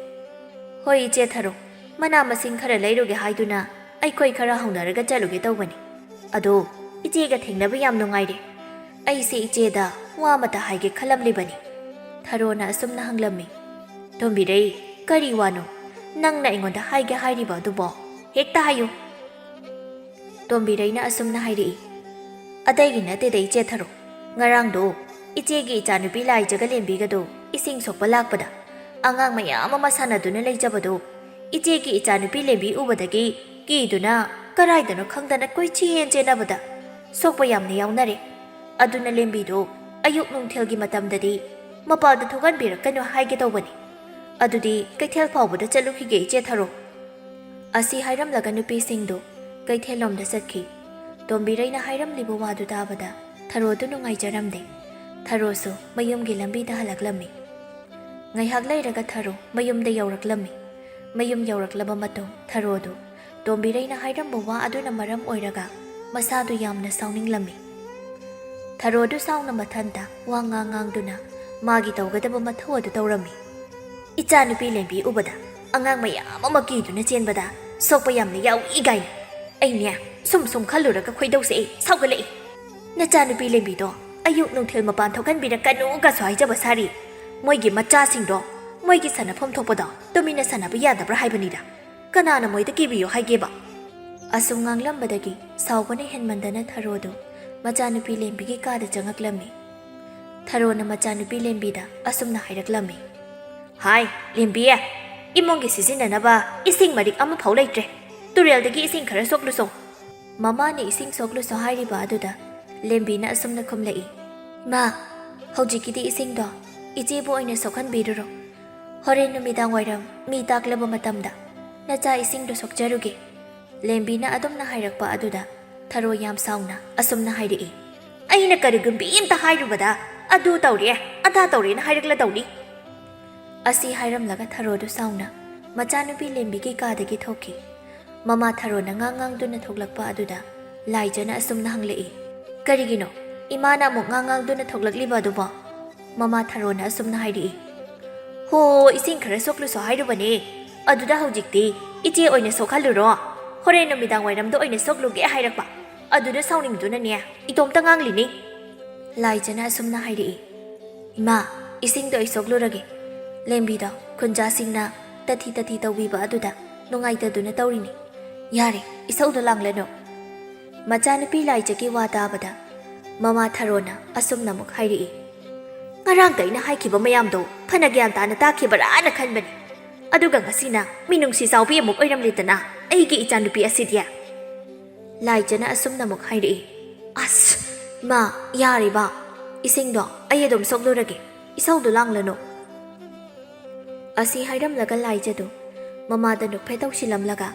"ꯍꯣꯏ ꯏꯆꯦ ꯊꯔꯣ, ꯃꯅꯥ ꯃꯁꯤꯡ ꯈꯔ ꯂꯩꯔꯨꯒꯦ ꯍꯥꯏꯗꯨꯅ ꯑꯩꯈꯣꯏ ꯈꯔ ꯍꯧꯅꯔꯒ ꯆꯠꯂꯨꯒꯦ ꯇꯧꯕꯅꯤ꯫ ꯑꯗꯣ ꯏꯆꯦꯒ ꯊꯦꯡꯅꯕ ꯌꯥꯝ ꯅꯨꯡꯉꯥꯏꯔꯦ꯫ ꯑꯩꯁꯦ ꯏꯆꯦꯗ ꯋꯥ ꯑꯃꯇ ꯍꯥꯏꯒꯦ ꯈꯜꯂꯝꯂꯤꯕꯅꯤ"꯫ ꯊꯔꯣꯅ ꯑꯁꯨꯝꯅ ꯍꯪꯂꯝꯃꯤ, "ꯇꯣꯝꯕꯤꯔꯩ, ꯀꯔꯤ ꯋꯥꯅꯣ ꯅꯪꯅ ꯑꯩꯉꯣꯟꯗ ꯍꯥꯏꯒꯦ ꯍꯥꯏꯔꯤꯕ ꯑꯗꯨꯕꯣ? ꯍꯦꯛꯇ ꯍꯥꯏꯌꯨ"꯫ ꯇꯣꯝꯕꯤꯔꯩꯅ ꯑꯁꯨꯝꯅ ꯍꯥꯏꯔꯛꯏ, "ꯑꯇꯩꯒꯤ ꯅꯠꯇꯦꯗ ꯏꯆꯦ ꯊꯔꯣ, ꯉꯔꯥꯡꯗꯣ ꯏꯆꯦꯒꯤ ꯏꯆꯥꯅꯨꯄꯤ ꯂꯥꯏꯖꯒ ꯂꯦꯝꯕꯤꯒꯗꯣ ꯏꯁꯤꯡ ꯁꯣꯛꯄ ꯂꯥꯛꯄꯗ ꯑꯉꯥꯡ ꯃꯌꯥꯝ ꯑꯃ ꯁꯥꯟꯅꯗꯨꯅ ꯂꯩꯖꯕꯗꯣ ꯏꯆꯦꯒꯤ ꯏꯆꯥꯅꯨꯄꯤ ꯂꯦꯝꯕꯤ ꯎꯕꯗꯒꯤ ꯀꯤꯗꯨꯅ ꯀꯔꯥꯏꯗꯅꯣ ꯈꯪꯗꯅ ꯀꯣꯏꯆꯦꯟ ꯆꯦꯟꯅꯕꯗ ꯁꯣꯛꯄ ꯌꯥꯝꯅ ꯌꯥꯎꯅꯔꯦ꯫ ꯑꯗꯨꯅ ꯂꯦꯝꯕꯤꯗꯣ ꯑꯌꯨꯛ ꯅꯨꯡꯊꯤꯜꯒꯤ ꯃꯇꯝꯗꯗꯤ ꯃꯄꯥꯟꯗ ꯊꯣꯛꯍꯟꯕꯤꯔꯛꯀꯅꯨ ꯍꯥꯏꯒꯦ ꯇꯧꯕꯅꯤ꯫ ꯑꯗꯨꯗꯤ ꯀꯩꯊꯦꯜ ꯐꯥꯎꯕꯗ ꯆꯠꯂꯨꯈꯤꯒꯦ ꯏꯆꯦ ꯊꯔꯣ"꯫ ꯑꯁꯤ ꯍꯥꯏꯔꯝꯂꯒ ꯅꯨꯄꯤꯁꯤꯡꯗꯨ ꯀꯩꯊꯦꯜꯂꯣꯝꯗ ꯆꯠꯈꯤ꯫ ꯇꯣꯝꯕꯤꯔꯩꯅ ꯍꯥꯏꯔꯝꯂꯤꯕ ꯋꯥꯗꯨ ꯇꯥꯕꯗ ꯊꯔꯣꯗꯨ ꯅꯨꯡꯉꯥꯏꯖꯔꯝꯗꯦ꯫ ꯊꯔꯣꯁꯨ ꯃꯌꯨꯝꯒꯤ ꯂꯝꯕꯤꯗ ꯍꯜꯂꯛꯂꯝꯃꯤ꯫ ꯉꯥꯏꯍꯥꯛ ꯂꯩꯔꯒ ꯊꯔꯣ ꯃꯌꯨꯝꯗ ꯌꯧꯔꯛꯂꯝꯃꯤ꯫ ꯃꯌꯨꯝ ꯌꯧꯔꯛꯂꯕ ꯃꯇꯨꯡ ꯊꯔꯣꯗꯨ ꯇꯣꯝꯕꯤꯔꯩꯅ ꯍꯥꯏꯔꯝꯕ ꯋꯥ ꯑꯗꯨꯅ ꯃꯔꯝ ꯑꯣꯏꯔꯒ ꯃꯁꯥꯗꯨ ꯌꯥꯝꯅ ꯁꯥꯎꯅꯤꯡꯂꯝꯃꯤ꯫ ꯊꯔꯣꯗꯨ ꯁꯥꯎꯅ ꯃꯊꯟꯇ ꯋꯥ ꯉꯥꯡ ꯉꯥꯡꯗꯨꯅ ꯃꯥꯒꯤ ꯇꯧꯒꯗꯕ ꯃꯊꯧ ꯑꯗꯨ ꯇꯧꯔꯝꯃꯤ꯫ "ꯏꯆꯥꯅꯨꯄꯤ ꯂꯦꯝꯕꯤ ꯎꯕꯗ ꯑꯉꯥꯡ ꯃꯌꯥꯝ ꯑꯃ ꯀꯤꯗꯨꯅ ꯆꯦꯟꯕꯗ ꯁꯣꯛꯄ ꯌꯥꯝꯅ ꯌꯥꯎꯏ ꯀꯥꯏꯅ ꯑꯩꯅꯦ ꯁꯨꯝ ꯁꯨꯝ ꯈꯜꯂꯨꯔꯒ ꯈꯣꯏꯗꯧꯁꯦ ꯑꯩ ꯁꯥꯎꯒꯠꯂꯛꯏ꯫ ꯅꯆꯥꯅꯨꯄꯤ ꯂꯦꯝꯕꯤꯗꯣ ꯑꯌꯨꯛ ꯅꯨꯡꯊꯤꯜ ꯃꯄꯥꯟ ꯊꯣꯛꯍꯟꯕꯤꯔꯛꯀꯅꯨꯒꯁꯨ ꯍꯥꯏꯖꯕ ꯁꯥꯔꯤ꯫ ꯃꯣꯏꯒꯤ ꯃꯆꯥꯁꯤꯡꯗꯣ ꯃꯣꯏꯒꯤ ꯁꯥꯟꯅꯐꯝ ꯊꯣꯛꯄꯗꯣ ꯇꯨꯃꯤꯟꯅ ꯁꯥꯟꯅꯕ ꯌꯥꯗꯕ꯭ꯔꯥ ꯍꯥꯏꯕꯅꯤꯗ꯫ ꯀꯅꯥꯅ ꯃꯣꯏꯗ ꯀꯤꯕꯤꯌꯣ ꯍꯥꯏꯒꯦꯕ?" ꯑꯁꯨꯝ ꯉꯥꯡꯂꯝꯕꯗꯒꯤ ꯁꯥꯎꯕꯅ ꯍꯦꯟꯃꯟꯗꯅ ꯊꯔꯣꯗꯨ ꯃꯆꯥꯅꯨꯄꯤ ꯂꯦꯝꯕꯤꯒꯤ ꯀꯥꯗ ꯆꯪꯉꯛꯂꯝꯃꯤ꯫ ꯊꯔꯣꯅ ꯃꯆꯥꯅꯨꯄꯤ ꯂꯦꯝꯕꯤꯗ ꯑꯁꯨꯝꯅ ꯍꯥꯏꯔꯛꯂꯝꯃꯤ꯫ "ꯍꯥꯏ, ꯂꯦꯝꯕꯤ, ꯏꯃꯨꯡꯒꯤ ꯁꯤꯖꯤꯟꯅꯅꯕ ꯏꯁꯤꯡ ꯃꯔꯤꯛ ꯑꯃꯐꯥꯎ ꯂꯩꯇ꯭ꯔꯦ꯫ ꯇꯨꯔꯦꯜꯗꯒꯤ ꯏꯁꯤꯡ ꯈꯔ ꯁꯣꯛꯂꯨꯁꯣ꯫" ꯃꯃꯥꯅ ꯏꯁꯤꯡ ꯁꯣꯛꯂꯨꯁꯣ ꯍꯥꯏꯔꯤꯕ ꯑꯗꯨꯗ ꯂꯦꯝꯕꯤꯅ ꯑꯁꯨꯝꯅ ꯈꯨꯝꯂꯛꯏ꯫ "ꯏꯃꯥ, ꯍꯧꯖꯤꯛꯀꯤꯗꯤ ꯏꯁꯤꯡꯗꯣ ꯏꯆꯦꯕꯨ ꯑꯣꯏꯅ ꯁꯣꯛꯍꯟꯕꯤꯔꯨꯔꯣ꯫ ꯍꯣꯔꯦꯟ ꯅꯨꯃꯤꯗꯥꯡ ꯋꯥꯏꯔꯝ ꯃꯤ ꯇꯥꯛꯂꯕ ꯃꯇꯝꯗ ꯅꯆꯥ ꯏꯁꯤꯡꯗꯣ ꯁꯣꯛꯆꯔꯨꯒꯦ꯫" ꯂꯦꯝꯕꯤꯅ ꯑꯗꯨꯝꯅ ꯍꯥꯏꯔꯛꯄ ꯑꯗꯨꯗ ꯊꯔꯣ ꯌꯥꯝ ꯁꯥꯎꯅ ꯑꯁꯨꯝꯅ ꯍꯥꯏꯔꯛꯏ꯫ "ꯑꯩꯅ ꯀꯔꯤꯒꯨꯝꯕꯤ ꯑꯝꯇ ꯍꯥꯏꯔꯨꯕꯗ ꯑꯗꯨ ꯇꯧꯔꯦ, ꯑꯗꯥ ꯇꯧꯔꯦꯅ ꯍꯥꯏꯔꯛꯂꯗꯧꯅꯤ꯫" ꯑꯁꯤ ꯍꯥꯏꯔꯝꯂꯒ ꯊꯔꯣꯗꯨ ꯁꯥꯎꯅ ꯃꯆꯥꯅꯨꯄꯤ ꯂꯦꯝꯕꯤꯒꯤ ꯀꯥꯗꯒꯤ ꯊꯣꯛꯈꯤ꯫ ꯃꯃꯥ ꯊꯔꯣꯅ ꯉꯥꯡ ꯉꯥꯡꯗꯨꯅ ꯊꯣꯛꯂꯛꯄ ꯑꯗꯨꯗ ꯂꯥꯏꯖꯅ ꯑꯁꯨꯝꯅ ꯍꯪꯂꯛꯏ꯫ "ꯀꯔꯤꯒꯤꯅꯣ ꯏꯃꯥꯅ ꯑꯃꯨꯛ ꯉꯥꯡ ꯉꯥꯡꯗꯨꯅ ꯊꯣꯛꯂꯛꯂꯤꯕ ꯑꯗꯨꯕꯣ?" ꯃꯃꯥ ꯊꯔꯣꯅ ꯑꯁꯨꯝꯅ ꯍꯥꯏꯔꯛꯏ꯫ "ꯍꯣ, ꯏꯁꯤꯡ ꯈꯔ ꯁꯣꯛꯂꯨꯁꯣ ꯍꯥꯏꯔꯨꯕꯅꯦ꯫ ꯑꯗꯨꯗ ꯍꯧꯖꯤꯛꯇꯤ ꯏꯆꯦ ꯑꯣꯏꯅ ꯁꯣꯛꯍꯜꯂꯨꯔꯣ꯫ ꯍꯣꯔꯦꯟ ꯅꯨꯃꯤꯗꯥꯡ ꯋꯥꯏꯔꯝꯗ ꯑꯣꯏꯅ ꯁꯣꯛꯂꯨꯒꯦ ꯍꯥꯏꯔꯛꯄ꯫ ꯑꯗꯨꯗ ꯁꯥꯎꯅꯤꯡꯗꯨꯅꯅꯦ ꯏꯇꯣꯝꯇ ꯉꯥꯡꯂꯤꯅꯤ꯫" ꯂꯥꯏꯖꯅ ꯑꯁꯨꯝꯅ ꯍꯥꯏꯔꯛꯏ꯫ "ꯏꯃꯥ, ꯏꯁꯤꯡꯗꯣ ꯑꯩ ꯁꯣꯛꯂꯨꯔꯒꯦ꯫ ꯂꯦꯝꯕꯤꯗꯣ ꯈꯨꯟꯖꯥꯁꯤꯡꯅ ꯇꯊꯤ ꯇꯊꯤ ꯇꯧꯕꯤꯕ ꯑꯗꯨꯗ ꯅꯨꯡꯉꯥꯏꯇꯗꯨꯅ ꯇꯧꯔꯤꯅꯤ꯫ ꯌꯥꯔꯦ, ꯏꯁꯧꯗꯣ ꯂꯥꯡꯂꯅꯨ꯫" ꯃꯆꯥꯅꯨꯄꯤ ꯂꯥꯏꯖꯒꯤ ꯋꯥ ꯇꯥꯕꯗ ꯃꯃꯥ ꯊꯔꯣꯅ ꯑꯁꯨꯝꯅ ꯑꯃꯨꯛ ꯍꯥꯏꯔꯛꯏ꯫ "ꯉꯔꯥꯡꯗ ꯑꯩꯅ ꯍꯥꯏꯈꯤꯕ ꯃꯌꯥꯝꯗꯣ ꯐꯅ ꯒ꯭ꯌꯥꯟ ꯇꯥꯅ ꯇꯥꯈꯤꯕ꯭ꯔꯥꯅ ꯈꯟꯕꯅꯤ꯫ ꯑꯗꯨꯒ ꯉꯁꯤꯅ ꯃꯤꯅꯨꯡꯁꯤ ꯆꯥꯎꯕꯤ ꯑꯃꯨꯛ ꯑꯣꯏꯔꯝꯂꯦꯗꯅ ꯑꯩꯒꯤ ꯏꯆꯥꯅꯨꯄꯤ ꯑꯁꯤꯗꯤ꯫" ꯂꯥꯏꯖꯅ ꯑꯁꯨꯝꯅ ꯑꯃꯨꯛ ꯍꯥꯏꯔꯛꯏ꯫ "ꯑꯁ, ꯏꯃꯥ, ꯌꯥꯔꯦꯕ꯫ ꯏꯁꯤꯡꯗꯣ ꯑꯩ ꯑꯗꯨꯝ ꯁꯣꯛꯂꯨꯔꯒꯦ꯫ ꯏꯁꯧꯗꯣ ꯂꯥꯡꯂꯅꯨ꯫" ꯑꯁꯤ ꯍꯥꯏꯔꯝꯂꯒ ꯂꯥꯏꯖꯗꯨ ꯃꯃꯥꯗ ꯅꯣꯛꯐꯦꯠ ꯇꯧꯁꯤꯜꯂꯝꯂꯒ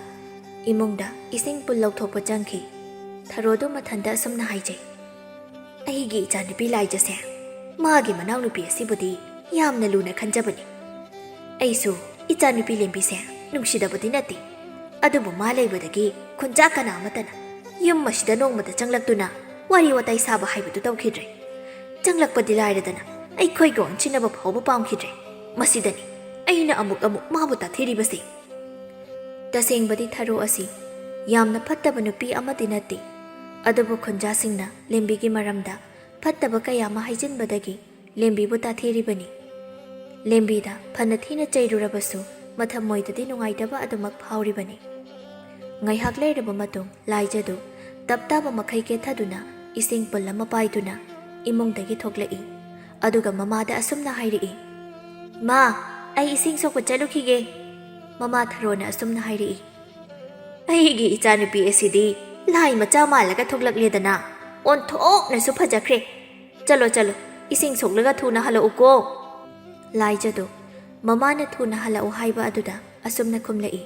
ꯏꯃꯨꯡꯗ ꯏꯁꯤꯡ ꯄꯨꯜ ꯂꯧꯊꯣꯛꯄ ꯆꯪꯈꯤ꯫ ꯊꯔꯣꯗꯨ ꯃꯊꯟꯇ ꯑꯁꯨꯝꯅ ꯍꯥꯏꯖꯩ꯫ "ꯑꯩꯒꯤ ꯏꯆꯥꯅꯨꯄꯤ ꯂꯥꯏꯖꯁꯦ ꯃꯥꯒꯤ ꯃꯅꯥꯎꯅꯨꯄꯤ ꯑꯁꯤꯕꯨꯗꯤ ꯌꯥꯝꯅ ꯂꯨꯅ ꯈꯟꯖꯕꯅꯤ꯫ ꯑꯩꯁꯨ ꯏꯆꯥꯅꯨꯄꯤ ꯂꯦꯝꯕꯤꯁꯦ ꯅꯨꯡꯁꯤꯗꯕꯗꯤ ꯅꯠꯇꯦ꯫ ꯑꯗꯨꯕꯨ ꯃꯥ ꯂꯩꯕꯗꯒꯤ ꯈꯨꯟꯖꯥ ꯀꯅꯥ ꯑꯃꯠꯇꯅ ꯌꯨꯝ ꯑꯁꯤꯗ ꯅꯣꯡꯃꯇ ꯆꯪꯂꯛꯇꯨꯅ ꯋꯥꯔꯤ ꯋꯥꯇꯥꯏ ꯁꯥꯕ ꯍꯥꯏꯕꯗꯨ ꯇꯧꯈꯤꯗ꯭ꯔꯦ꯫ ꯆꯪꯂꯛꯄꯗꯤ ꯂꯥꯏꯔꯗꯅ ꯑꯩꯈꯣꯏꯒ ꯑꯣꯟꯁꯤꯟꯅꯕ ꯐꯥꯎꯕ ꯄꯥꯝꯈꯤꯗ꯭ꯔꯦ꯫ ꯃꯁꯤꯗꯅꯤ ꯑꯩꯅ ꯑꯃꯨꯛ ꯑꯃꯨꯛ ꯃꯥꯕꯨ ꯇꯥꯊꯤꯔꯤꯕꯁꯤ꯫ ꯇꯁꯦꯡꯕꯗꯤ ꯊꯔꯣ ꯑꯁꯤ ꯌꯥꯝꯅ ꯐꯠꯇꯕ ꯅꯨꯄꯤ ꯑꯃꯗꯤ ꯅꯠꯇꯦ꯫ ꯑꯗꯨꯕꯨ ꯈꯨꯟꯖꯥꯁꯤꯡꯅ ꯂꯦꯝꯕꯤꯒꯤ ꯃꯔꯝꯗ ꯐꯠꯇꯕ ꯀꯌꯥ ꯑꯃ ꯍꯥꯏꯖꯤꯟꯕꯗꯒꯤ ꯂꯦꯝꯕꯤꯕꯨ ꯇꯥꯊꯤꯔꯤꯕꯅꯤ꯫ ꯂꯦꯝꯕꯤꯗ ꯐꯅ ꯊꯤꯅ ꯆꯩꯔꯨꯔꯕꯁꯨ ꯃꯊꯃꯣꯏꯗꯗꯤ ꯅꯨꯡꯉꯥꯏꯇꯕ ꯑꯗꯨꯃꯛ ꯐꯥꯎꯔꯤꯕꯅꯤ꯫ ꯉꯥꯏꯍꯥꯛ ꯂꯩꯔꯕ ꯃꯇꯨꯡ ꯂꯥꯏꯖꯗꯨ ꯇꯞ ꯇꯥꯕ ꯃꯈꯩ ꯀꯦꯊꯗꯨꯅ ꯏꯁꯤꯡ ꯄꯨꯜ ꯑꯃ ꯄꯥꯏꯗꯨꯅ ꯏꯃꯨꯡꯗꯒꯤ ꯊꯣꯛꯂꯛꯏ꯫ ꯑꯗꯨꯒ ꯃꯃꯥꯗ ꯑꯁꯨꯝꯅ ꯍꯥꯏꯔꯛꯏ, "ꯃꯥ, ꯑꯩ ꯏꯁꯤꯡ ꯁꯣꯛꯄ ꯆꯠꯂꯨꯈꯤꯒꯦ꯫" ꯃꯃꯥ ꯊꯔꯣꯅ ꯑꯁꯨꯝꯅ ꯍꯥꯏꯔꯛꯏ, "ꯑꯩꯒꯤ ꯏꯆꯥꯅꯨꯄꯤ ꯑꯁꯤꯗꯤ ꯂꯥꯏ ꯃꯆꯥ ꯃꯥꯜꯂꯒ ꯊꯣꯛꯂꯛꯂꯦꯗꯅ, ꯑꯣꯟꯊꯣꯛꯅꯁꯨ ꯐꯖꯈ꯭ꯔꯦ꯫ ꯆꯠꯂꯣ, ꯆꯠꯂꯣ, ꯏꯁꯤꯡ ꯁꯣꯛꯂꯒ ꯊꯨꯅ ꯍꯜꯂꯛꯎꯀꯣ꯫" ꯂꯥꯏꯖꯗꯨ ꯃꯃꯥꯅ ꯊꯨꯅ ꯍꯜꯂꯛꯎ ꯍꯥꯏꯕ ꯑꯗꯨꯗ ꯑꯁꯨꯝꯅ ꯈꯨꯝꯂꯛꯏ,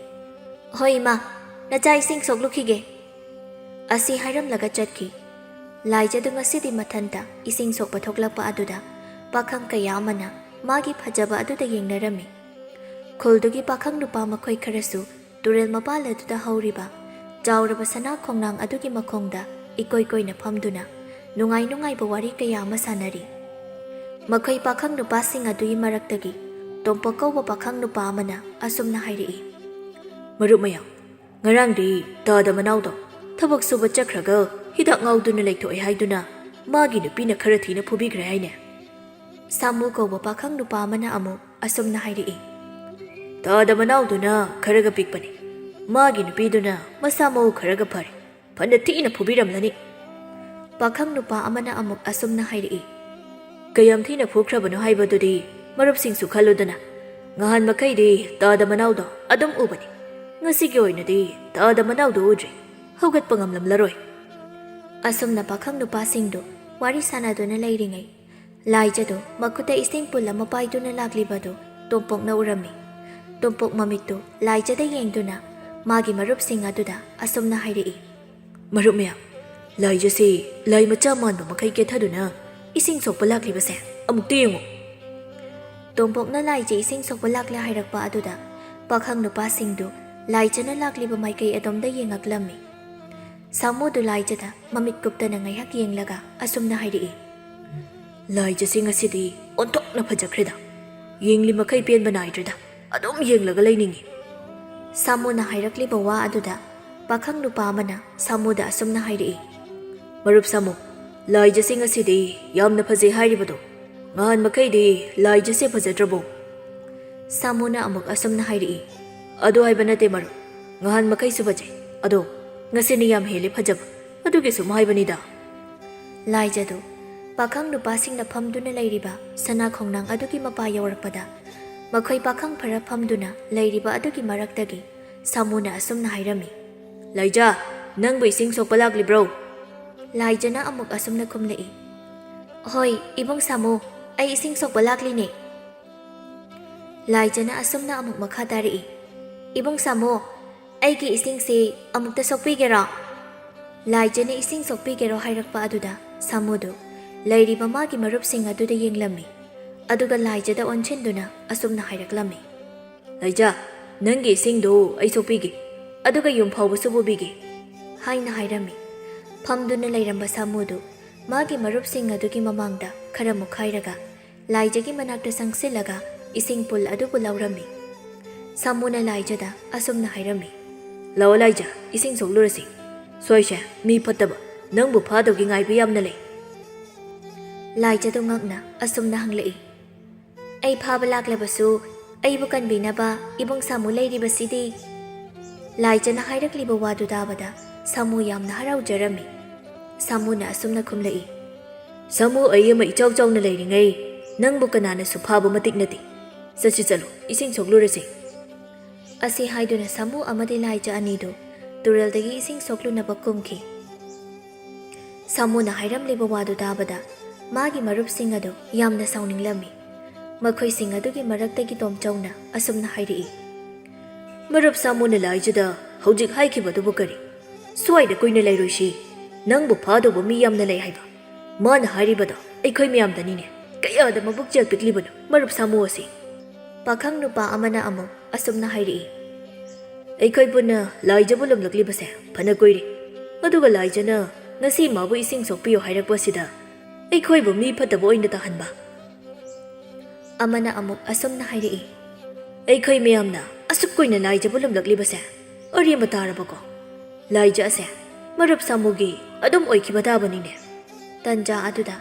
"ꯍꯣꯏ ꯏꯃꯥ, ꯅꯆꯥ ꯏꯁꯤꯡ ꯁꯣꯛꯂꯨꯈꯤꯒꯦ꯫" ꯑꯁꯤ ꯍꯥꯏꯔꯝꯂꯒ ꯆꯠꯈꯤ꯫ ꯂꯥꯏꯖꯗꯨ ꯉꯁꯤꯗꯤ ꯃꯊꯟꯇ ꯏꯁꯤꯡ ꯁꯣꯛꯄ ꯊꯣꯛꯂꯛꯄ ꯑꯗꯨꯗ ꯄꯥꯈꯪ ꯀꯌꯥ ꯑꯃꯅ ꯃꯥꯒꯤ ꯐꯖꯕ ꯑꯗꯨꯗ ꯌꯦꯡꯅꯔꯝꯃꯤ꯫ ꯈꯨꯜꯗꯨꯒꯤ ꯄꯥꯈꯪ ꯅꯨꯄꯥ ꯃꯈꯣꯏ ꯈꯔꯁꯨ ꯇꯨꯔꯦꯜ ꯃꯄꯥꯜ ꯑꯗꯨꯗ ꯍꯧꯔꯤꯕ ꯆꯥꯎꯔꯕ ꯁꯅꯥ ꯈꯣꯡꯅꯥꯡ ꯑꯗꯨꯒꯤ ꯃꯈꯣꯡꯗ ꯏꯀꯣꯏ ꯀꯣꯏꯅ ꯐꯝꯗꯨꯅ ꯅꯨꯡꯉꯥꯏ ꯅꯨꯡꯉꯥꯏꯕ ꯋꯥꯔꯤ ꯀꯌꯥ ꯑꯃ ꯁꯥꯟꯅꯔꯤ꯫ ꯃꯈꯣꯏ ꯄꯥꯈꯪ ꯅꯨꯄꯥꯁꯤꯡ ꯑꯗꯨꯒꯤ ꯃꯔꯛꯇꯒꯤ ꯇꯣꯝꯄꯣꯛ ꯀꯧꯕ ꯄꯥꯈꯪ ꯅꯨꯄꯥ ꯑꯃꯅ ꯑꯁꯨꯝꯅ ꯍꯥꯏꯔꯛꯏ, "ꯃꯔꯨꯞ ꯃꯌꯥꯝ, ꯉꯔꯥꯡꯗꯤ ꯇꯥꯗ ꯃꯅꯥꯎꯗꯣ ꯊꯕꯛ ꯁꯨꯕ ꯆꯠꯈ꯭ꯔꯒ ꯍꯤꯗꯥꯛ ꯉꯥꯎꯗꯨꯅ ꯂꯩꯊꯣꯛꯑꯦ ꯍꯥꯏꯗꯨꯅ ꯃꯥꯒꯤ ꯅꯨꯄꯤꯅ ꯈꯔ ꯊꯤꯅ ꯐꯨꯕꯤꯈ꯭ꯔꯦ ꯍꯥꯏꯅꯦ?" ꯁꯥꯃꯨ ꯀꯧꯕ ꯄꯥꯈꯪ ꯅꯨꯄꯥ ꯑꯃꯅ ꯑꯃꯨꯛ ꯑꯁꯨꯝꯅ ꯍꯥꯏꯔꯛꯏ, "ꯇꯥꯗ ꯃꯅꯥꯎꯗꯨꯅ ꯈꯔꯒ ꯄꯤꯛꯄꯅꯤ꯫ ꯃꯥꯒꯤ ꯅꯨꯄꯤꯗꯨꯅ ꯃꯁꯥ ꯃꯎ ꯈꯔꯒ ꯐꯔꯦ꯫ ꯐꯅ ꯊꯤꯅ ꯐꯨꯕꯤꯔꯝꯂꯅꯤ꯫" ꯄꯥꯈꯪ ꯅꯨꯄꯥ ꯑꯃꯅ ꯑꯃꯨꯛ ꯑꯁꯨꯝꯅ ꯍꯥꯏꯔꯛꯏ, "ꯀꯌꯥꯝ ꯊꯤꯅ ꯐꯨꯈ꯭ꯔꯕꯅꯣ ꯍꯥꯏꯕꯗꯨꯗꯤ ꯃꯔꯨꯞꯁꯤꯡꯁꯨ ꯈꯜꯂꯨꯗꯅ꯫ ꯉꯍꯥꯟ ꯃꯈꯩꯗꯤ ꯇꯥꯗ ꯃꯅꯥꯎꯗꯣ ꯑꯗꯨꯝ ꯎꯕꯅꯤ꯫ ꯉꯁꯤꯒꯤ ꯑꯣꯏꯅꯗꯤ ꯇꯥꯗ ꯃꯅꯥꯎꯗꯣ ꯎꯗ꯭ꯔꯤ꯫ ꯍꯧꯒꯠꯄ ꯉꯝꯂꯝꯂꯔꯣꯏ꯫" ꯑꯁꯨꯝꯅ ꯄꯥꯈꯪ ꯅꯨꯄꯥꯁꯤꯡꯗꯨ ꯋꯥꯔꯤ ꯁꯥꯟꯅꯗꯨꯅ ꯂꯩꯔꯤꯉꯩ, ꯂꯥꯏꯖꯗꯨ ꯃꯈꯨꯠꯇ ꯏꯁꯤꯡ ꯄꯨꯜ ꯑꯃ ꯄꯥꯏꯗꯨꯅ ꯂꯥꯛꯂꯤꯕꯗꯨ ꯇꯣꯝꯄꯣꯛꯅ ꯎꯔꯝꯃꯤ꯫ ꯇꯣꯝꯄꯣꯛ ꯃꯃꯤꯠꯇꯨ ꯂꯥꯏꯖꯗ ꯌꯦꯡꯗꯨꯅ ꯃꯥꯒꯤ ꯃꯔꯨꯞꯁꯤꯡ ꯑꯗꯨꯗ ꯑꯁꯨꯝꯅ ꯍꯥꯏꯔꯛꯏ, "ꯃꯔꯨꯞ ꯃꯌꯥꯝ, ꯂꯥꯏꯖꯁꯤ ꯂꯥꯏ ꯃꯆꯥ ꯃꯥꯟꯕ ꯃꯈꯩ ꯀꯦꯊꯗꯨꯅ ꯏꯁꯤꯡ ꯁꯣꯛꯄ ꯂꯥꯛꯂꯤꯕꯁꯦ ꯑꯃꯨꯛꯇ ꯌꯦꯡꯉꯨ꯫" ꯇꯣꯝꯄꯣꯛꯅ ꯂꯥꯏꯖ ꯏꯁꯤꯡ ꯁꯣꯛꯄ ꯂꯥꯛꯂꯦ ꯍꯥꯏꯔꯛꯄ ꯑꯗꯨꯗ ꯄꯥꯈꯪ ꯅꯨꯄꯥꯁꯤꯡꯗꯨ ꯂꯥꯏꯖꯅ ꯂꯥꯛꯂꯤꯕ ꯃꯥꯏꯀꯩ ꯑꯗꯣꯝꯗ ꯌꯦꯡꯉꯛꯂꯝꯃꯤ꯫ ꯁꯥꯃꯨꯗꯨ ꯂꯥꯏꯖꯗ ꯃꯃꯤꯠ ꯀꯨꯞꯇꯅ ꯉꯥꯏꯍꯥꯛ ꯌꯦꯡꯂꯒ ꯑꯁꯨꯝꯅ ꯍꯥꯏꯔꯛꯏ꯫ "ꯂꯥꯏꯖꯁꯤ ꯉꯁꯤꯗꯤ ꯑꯣꯟꯊꯣꯛꯅ ꯐꯖꯈ꯭ꯔꯦꯗ꯫ ꯌꯦꯡꯂꯤ ꯃꯈꯩ ꯄꯦꯟꯕ ꯅꯥꯏꯗ꯭ꯔꯦꯗ꯫ ꯑꯗꯨꯝ ꯌꯦꯡꯂꯒ ꯂꯩꯅꯤꯡꯏ꯫" ꯁꯥꯃꯨꯅ ꯍꯥꯏꯔꯛꯂꯤꯕ ꯋꯥ ꯑꯗꯨꯗ ꯄꯥꯈꯪ ꯅꯨꯄꯥ ꯑꯃꯅ ꯁꯥꯃꯨꯗ ꯑꯁꯨꯝꯅ ꯍꯥꯏꯔꯛꯏ꯫ "ꯃꯔꯨꯞ ꯁꯥꯃꯨ, ꯂꯥꯏꯖꯁꯤ ꯉꯁꯤꯗꯤ ꯌꯥꯝꯅ ꯐꯖꯩ ꯍꯥꯏꯔꯤꯕꯗꯣ, ꯉꯍꯥꯟ ꯃꯈꯩꯗꯤ ꯂꯥꯏꯖꯁꯦ ꯐꯖꯗ꯭ꯔꯕꯣ?" ꯁꯥꯃꯨꯅ ꯑꯃꯨꯛ ꯑꯁꯨꯝꯅ ꯍꯥꯏꯔꯛꯏ꯫ "ꯑꯗꯨ ꯍꯥꯏꯕ ꯅꯠꯇꯦ ꯃꯔꯨꯞ, ꯉꯍꯥꯟ ꯃꯈꯩꯁꯨ ꯐꯖꯩ, ꯑꯗꯣ ꯉꯁꯤꯅ ꯌꯥꯝ ꯍꯦꯜꯂꯦ ꯐꯖꯕ, ꯑꯗꯨꯒꯤ ꯁꯨꯝ ꯍꯥꯏꯕꯅꯤꯗ꯫" ꯂꯥꯏꯖꯗꯨ ꯄꯥꯈꯪ ꯅꯨꯄꯥꯁꯤꯡꯅ ꯐꯝꯗꯨꯅ ꯂꯩꯔꯤꯕ ꯁꯅꯥ ꯈꯣꯡꯅꯥꯡ ꯑꯗꯨꯒꯤ ꯃꯄꯥ ꯌꯧꯔꯛꯄꯗ, ꯃꯈꯣꯏ ꯄꯥꯈꯪ ꯐꯔ ꯐꯝꯗꯨꯅ ꯂꯩꯔꯤꯕ ꯑꯗꯨꯒꯤ ꯃꯔꯛꯇꯒꯤ ꯁꯥꯃꯨꯅ ꯑꯁꯨꯝꯅ ꯍꯥꯏꯔꯝꯃꯤ꯫ "ꯂꯥꯏꯖ, ꯅꯪꯕꯨ ꯏꯁꯤꯡ ꯁꯣꯛꯄ ꯂꯥꯛꯂꯤꯕ꯭ꯔꯣ?" ꯂꯥꯏꯖꯅ ꯑꯃꯨꯛ ꯑꯁꯨꯝꯅ ꯈꯨꯝꯂꯛꯏ꯫ "ꯍꯣꯏ, ꯏꯕꯨꯡ ꯁꯥꯃꯨ, ꯑꯩ ꯏꯁꯤꯡ ꯁꯣꯛꯄ ꯂꯥꯛꯂꯤꯅꯦ꯫" ꯂꯥꯏꯖꯅ ꯑꯁꯨꯝꯅ ꯑꯃꯨꯛ ꯃꯈꯥ ꯇꯥꯔꯛꯏ꯫ "ꯏꯕꯨꯡ ꯁꯥꯃꯨ, ꯑꯩꯒꯤ ꯏꯁꯤꯡꯁꯤ ꯑꯃꯨꯛꯇ ꯁꯣꯛꯄꯤꯒꯦꯔꯣ?" ꯂꯥꯏꯖꯅ ꯏꯁꯤꯡ ꯁꯣꯛꯄꯤꯒꯦꯔꯣ ꯍꯥꯏꯔꯛꯄ ꯑꯗꯨꯗ ꯁꯥꯃꯨꯗꯨ ꯂꯩꯔꯤꯕ ꯃꯥꯒꯤ ꯃꯔꯨꯞꯁꯤꯡ ꯑꯗꯨꯗ ꯌꯦꯡꯂꯝꯃꯤ꯫ ꯑꯗꯨꯒ ꯂꯥꯏꯖꯗ ꯑꯣꯟꯁꯤꯟꯗꯨꯅ ꯑꯁꯨꯝꯅ ꯍꯥꯏꯔꯛꯂꯝꯃꯤ꯫ "ꯂꯥꯏꯖ, ꯅꯪꯒꯤ ꯏꯁꯤꯡꯗꯨ ꯑꯩ ꯁꯣꯛꯄꯤꯒꯦ, ꯑꯗꯨꯒ ꯌꯨꯝ ꯐꯥꯎꯕꯁꯨ ꯄꯨꯕꯤꯒꯦ," ꯍꯥꯏꯅ ꯍꯥꯏꯔꯝꯃꯤ꯫ ꯐꯝꯗꯨꯅ ꯂꯩꯔꯝꯕ ꯁꯥꯃꯨꯗꯨ ꯃꯥꯒꯤ ꯃꯔꯨꯞꯁꯤꯡ ꯑꯗꯨꯒꯤ ꯃꯃꯥꯡꯗ ꯈꯔ ꯃꯨꯛꯈꯥꯏꯔꯒ ꯂꯥꯏꯖꯒꯤ ꯃꯅꯥꯛꯇ ꯆꯪꯁꯤꯜꯂꯒ ꯏꯁꯤꯡ ꯄꯨꯜ ꯑꯗꯨꯕꯨ ꯂꯧꯔꯝꯃꯤ꯫ ꯁꯥꯃꯨꯅ ꯂꯥꯏꯖꯗ ꯑꯁꯨꯝꯅ ꯍꯥꯏꯔꯝꯃꯤ꯫ "ꯂꯥꯛꯑꯣ ꯂꯥꯏꯖ, ꯏꯁꯤꯡ ꯁꯣꯛꯂꯨꯔꯁꯤ꯫ ꯁ꯭ꯋꯥꯏꯁꯦ ꯃꯤ ꯐꯠꯇꯕ, ꯅꯪꯕꯨ ꯐꯥꯗꯧꯒꯤ ꯉꯥꯏꯕ ꯌꯥꯝꯅ ꯂꯩ꯫" ꯂꯥꯏꯖꯗꯨ ꯉꯛꯅ ꯑꯁꯨꯝꯅ ꯍꯪꯂꯛꯏ꯫ "ꯑꯩ ꯐꯥꯕ ꯂꯥꯛꯂꯕꯁꯨ ꯑꯩꯕꯨ ꯀꯟꯕꯤꯅꯕ ꯏꯕꯨꯡ ꯁꯥꯃꯨ ꯂꯩꯔꯤꯕꯁꯤꯗꯤ?" ꯂꯥꯏꯖꯅ ꯍꯥꯏꯔꯛꯂꯤꯕ ꯋꯥꯗꯨ ꯇꯥꯕꯗ ꯁꯥꯃꯨ ꯌꯥꯝꯅ ꯍꯔꯥꯎꯖꯔꯝꯃꯤ꯫ ꯁꯥꯃꯨꯅ ꯑꯁꯨꯝꯅ ꯈꯨꯝꯂꯛꯏ꯫ "ꯁꯥꯃꯨ ꯑꯩ ꯑꯃ ꯏꯆꯥꯎ ꯆꯥꯎꯅ ꯂꯩꯔꯤꯉꯩ ꯅꯪꯕꯨ ꯀꯅꯥꯅꯁꯨ ꯐꯥꯕ ꯃꯇꯤꯛ ꯅꯠꯇꯦ꯫ ꯆꯠꯁꯤ ꯆꯠꯂꯨ, ꯏꯁꯤꯡ ꯁꯣꯛꯂꯨꯔꯁꯤ꯫" ꯑꯁꯤ ꯍꯥꯏꯗꯨꯅ ꯁꯥꯃꯨ ꯑꯃꯗꯤ ꯂꯥꯏꯖ ꯑꯅꯤꯗꯨ ꯇꯨꯔꯦꯜꯗꯒꯤ ꯏꯁꯤꯡ ꯁꯣꯛꯂꯨꯅꯕ ꯀꯨꯝꯈꯤ꯫ ꯁꯥꯃꯨꯅ ꯍꯥꯏꯔꯝꯂꯤꯕ ꯋꯥꯗꯨ ꯇꯥꯕꯗ ꯃꯥꯒꯤ ꯃꯔꯨꯞꯁꯤꯡ ꯑꯗꯨ ꯌꯥꯝꯅ ꯁꯥꯎꯅꯤꯡꯂꯝꯃꯤ꯫ ꯃꯈꯣꯏꯁꯤꯡ ꯑꯗꯨꯒꯤ ꯃꯔꯛꯇꯒꯤ ꯇꯣꯝꯆꯧꯅ ꯑꯁꯨꯝꯅ ꯍꯥꯏꯔꯛꯏ꯫ "ꯃꯔꯨꯞ ꯁꯥꯃꯨꯅ ꯂꯥꯏꯖꯗ ꯍꯧꯖꯤꯛ ꯍꯥꯏꯈꯤꯕꯗꯨꯕꯨ ꯀꯔꯤ? ꯁ꯭ꯋꯥꯏꯗ ꯀꯨꯏꯅ ꯂꯩꯔꯣꯏꯁꯤ꯫ ꯅꯪꯕꯨ ꯐꯥꯗꯧꯕ ꯃꯤ ꯌꯥꯝꯅ ꯂꯩ ꯍꯥꯏꯕ꯫ ꯃꯥꯅ ꯍꯥꯏꯔꯤꯕꯗꯣ ꯑꯩꯈꯣꯏ ꯃꯌꯥꯝꯗꯅꯤꯅꯦ꯫ ꯀꯌꯥꯗ ꯃꯕꯨꯛ ꯆꯦꯜ ꯄꯤꯛꯂꯤꯕꯅꯣ ꯃꯔꯨꯞ ꯁꯥꯃꯨ ꯑꯁꯤ!" ꯄꯥꯈꯪ ꯅꯨꯄꯥ ꯑꯃꯅ ꯑꯃꯨꯛ ꯑꯁꯨꯝꯅ ꯍꯥꯏꯔꯛꯏ꯫ "ꯑꯩꯈꯣꯏ ꯄꯨꯟꯅ ꯂꯥꯏꯖꯕꯨ ꯂꯨꯝꯂꯛꯂꯤꯕꯁꯦ ꯐꯅ ꯀꯨꯏꯔꯦ꯫ ꯑꯗꯨꯒ ꯂꯥꯏꯖꯅ ꯉꯁꯤ ꯃꯥꯕꯨ ꯏꯁꯤꯡ ꯁꯣꯛꯄꯤꯌꯨ ꯍꯥꯏꯔꯛꯄꯁꯤꯗ ꯑꯩꯈꯣꯏꯕꯨ ꯃꯤ ꯐꯠꯇꯕ ꯑꯣꯏꯅ ꯇꯥꯍꯟꯕ꯫ ꯑꯃꯅ ꯑꯃꯨꯛ ꯑꯁꯨꯝꯅ ꯍꯥꯏꯔꯛꯏ, "ꯑꯩꯈꯣꯏ ꯃꯌꯥꯝꯅ ꯑꯁꯨꯛ ꯀꯨꯏꯅ ꯂꯥꯏꯖꯕꯨ ꯂꯨꯝꯂꯛꯂꯤꯕꯁꯦ ꯑꯔꯦꯝꯕ ꯇꯥꯔꯕꯀꯣ? ꯂꯥꯏꯖ ꯑꯁꯦ ꯃꯔꯨꯞ ꯁꯥꯃꯨꯒꯤ ꯑꯗꯨꯝ ꯑꯣꯏꯈꯤꯕ ꯇꯥꯕꯅꯤꯅꯦ"꯫ ꯇꯟꯖꯥ ꯑꯗꯨꯗ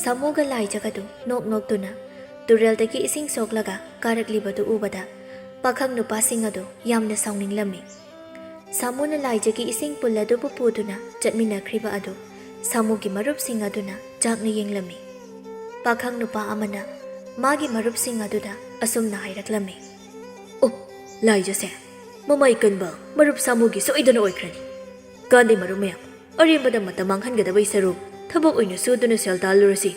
ꯁꯥꯃꯨꯒ ꯂꯥꯏꯖꯒꯗꯨ ꯅꯣꯛ ꯅꯣꯛꯇꯨꯅ ꯇꯨꯔꯦꯜꯗꯒꯤ ꯏꯁꯤꯡ ꯁꯣꯛꯂꯒ ꯀꯥꯔꯛꯂꯤꯕꯗꯨ ꯎꯕꯗ ꯄꯥꯈꯪ ꯅꯨꯄꯥꯁꯤꯡ ꯑꯗꯨ ꯌꯥꯝꯅ ꯁꯥꯎꯅꯤꯡꯂꯝꯃꯤ꯫ ꯁꯥꯃꯨꯅ ꯂꯥꯏꯖꯒꯤ ꯏꯁꯤꯡ ꯄꯨꯜ ꯑꯗꯨꯕꯨ ꯄꯨꯗꯨꯅ ꯆꯠꯃꯤꯟꯅꯈ꯭ꯔꯤꯕ ꯑꯗꯨ ꯁꯥꯃꯨꯒꯤ ꯃꯔꯨꯞꯁꯤꯡ ꯑꯗꯨꯅ ꯆꯥꯛꯅ ꯌꯦꯡꯂꯝꯃꯤ꯫ ꯄꯥꯈꯪ ꯅꯨꯄꯥ ꯑꯃꯅ ꯃꯥꯒꯤ ꯃꯔꯨꯞꯁꯤꯡ ꯑꯗꯨꯗ ꯑꯁꯨꯝꯅ ꯍꯥꯏꯔꯛꯂꯝꯃꯤ, "ꯑꯣ, ꯂꯥꯏꯖꯁꯦ ꯃꯃꯥꯏ ꯀꯟꯕ ꯃꯔꯨꯞ ꯁꯥꯃꯨꯒꯤ ꯁꯣꯏꯗꯅ ꯑꯣꯏꯈ꯭ꯔꯅꯤ꯫ ꯀꯥꯟꯗꯦ ꯃꯔꯨꯞ ꯃꯌꯥꯝ, ꯑꯔꯦꯝꯕꯗ ꯃꯇꯝ ꯃꯥꯡꯍꯟꯒꯗꯕꯩ ꯁꯔꯨꯛ ꯊꯕꯛ ꯑꯣꯏꯅ ꯁꯨꯗꯨꯅ ꯁꯦꯜ ꯇꯥꯜꯂꯨꯔꯁꯤ"꯫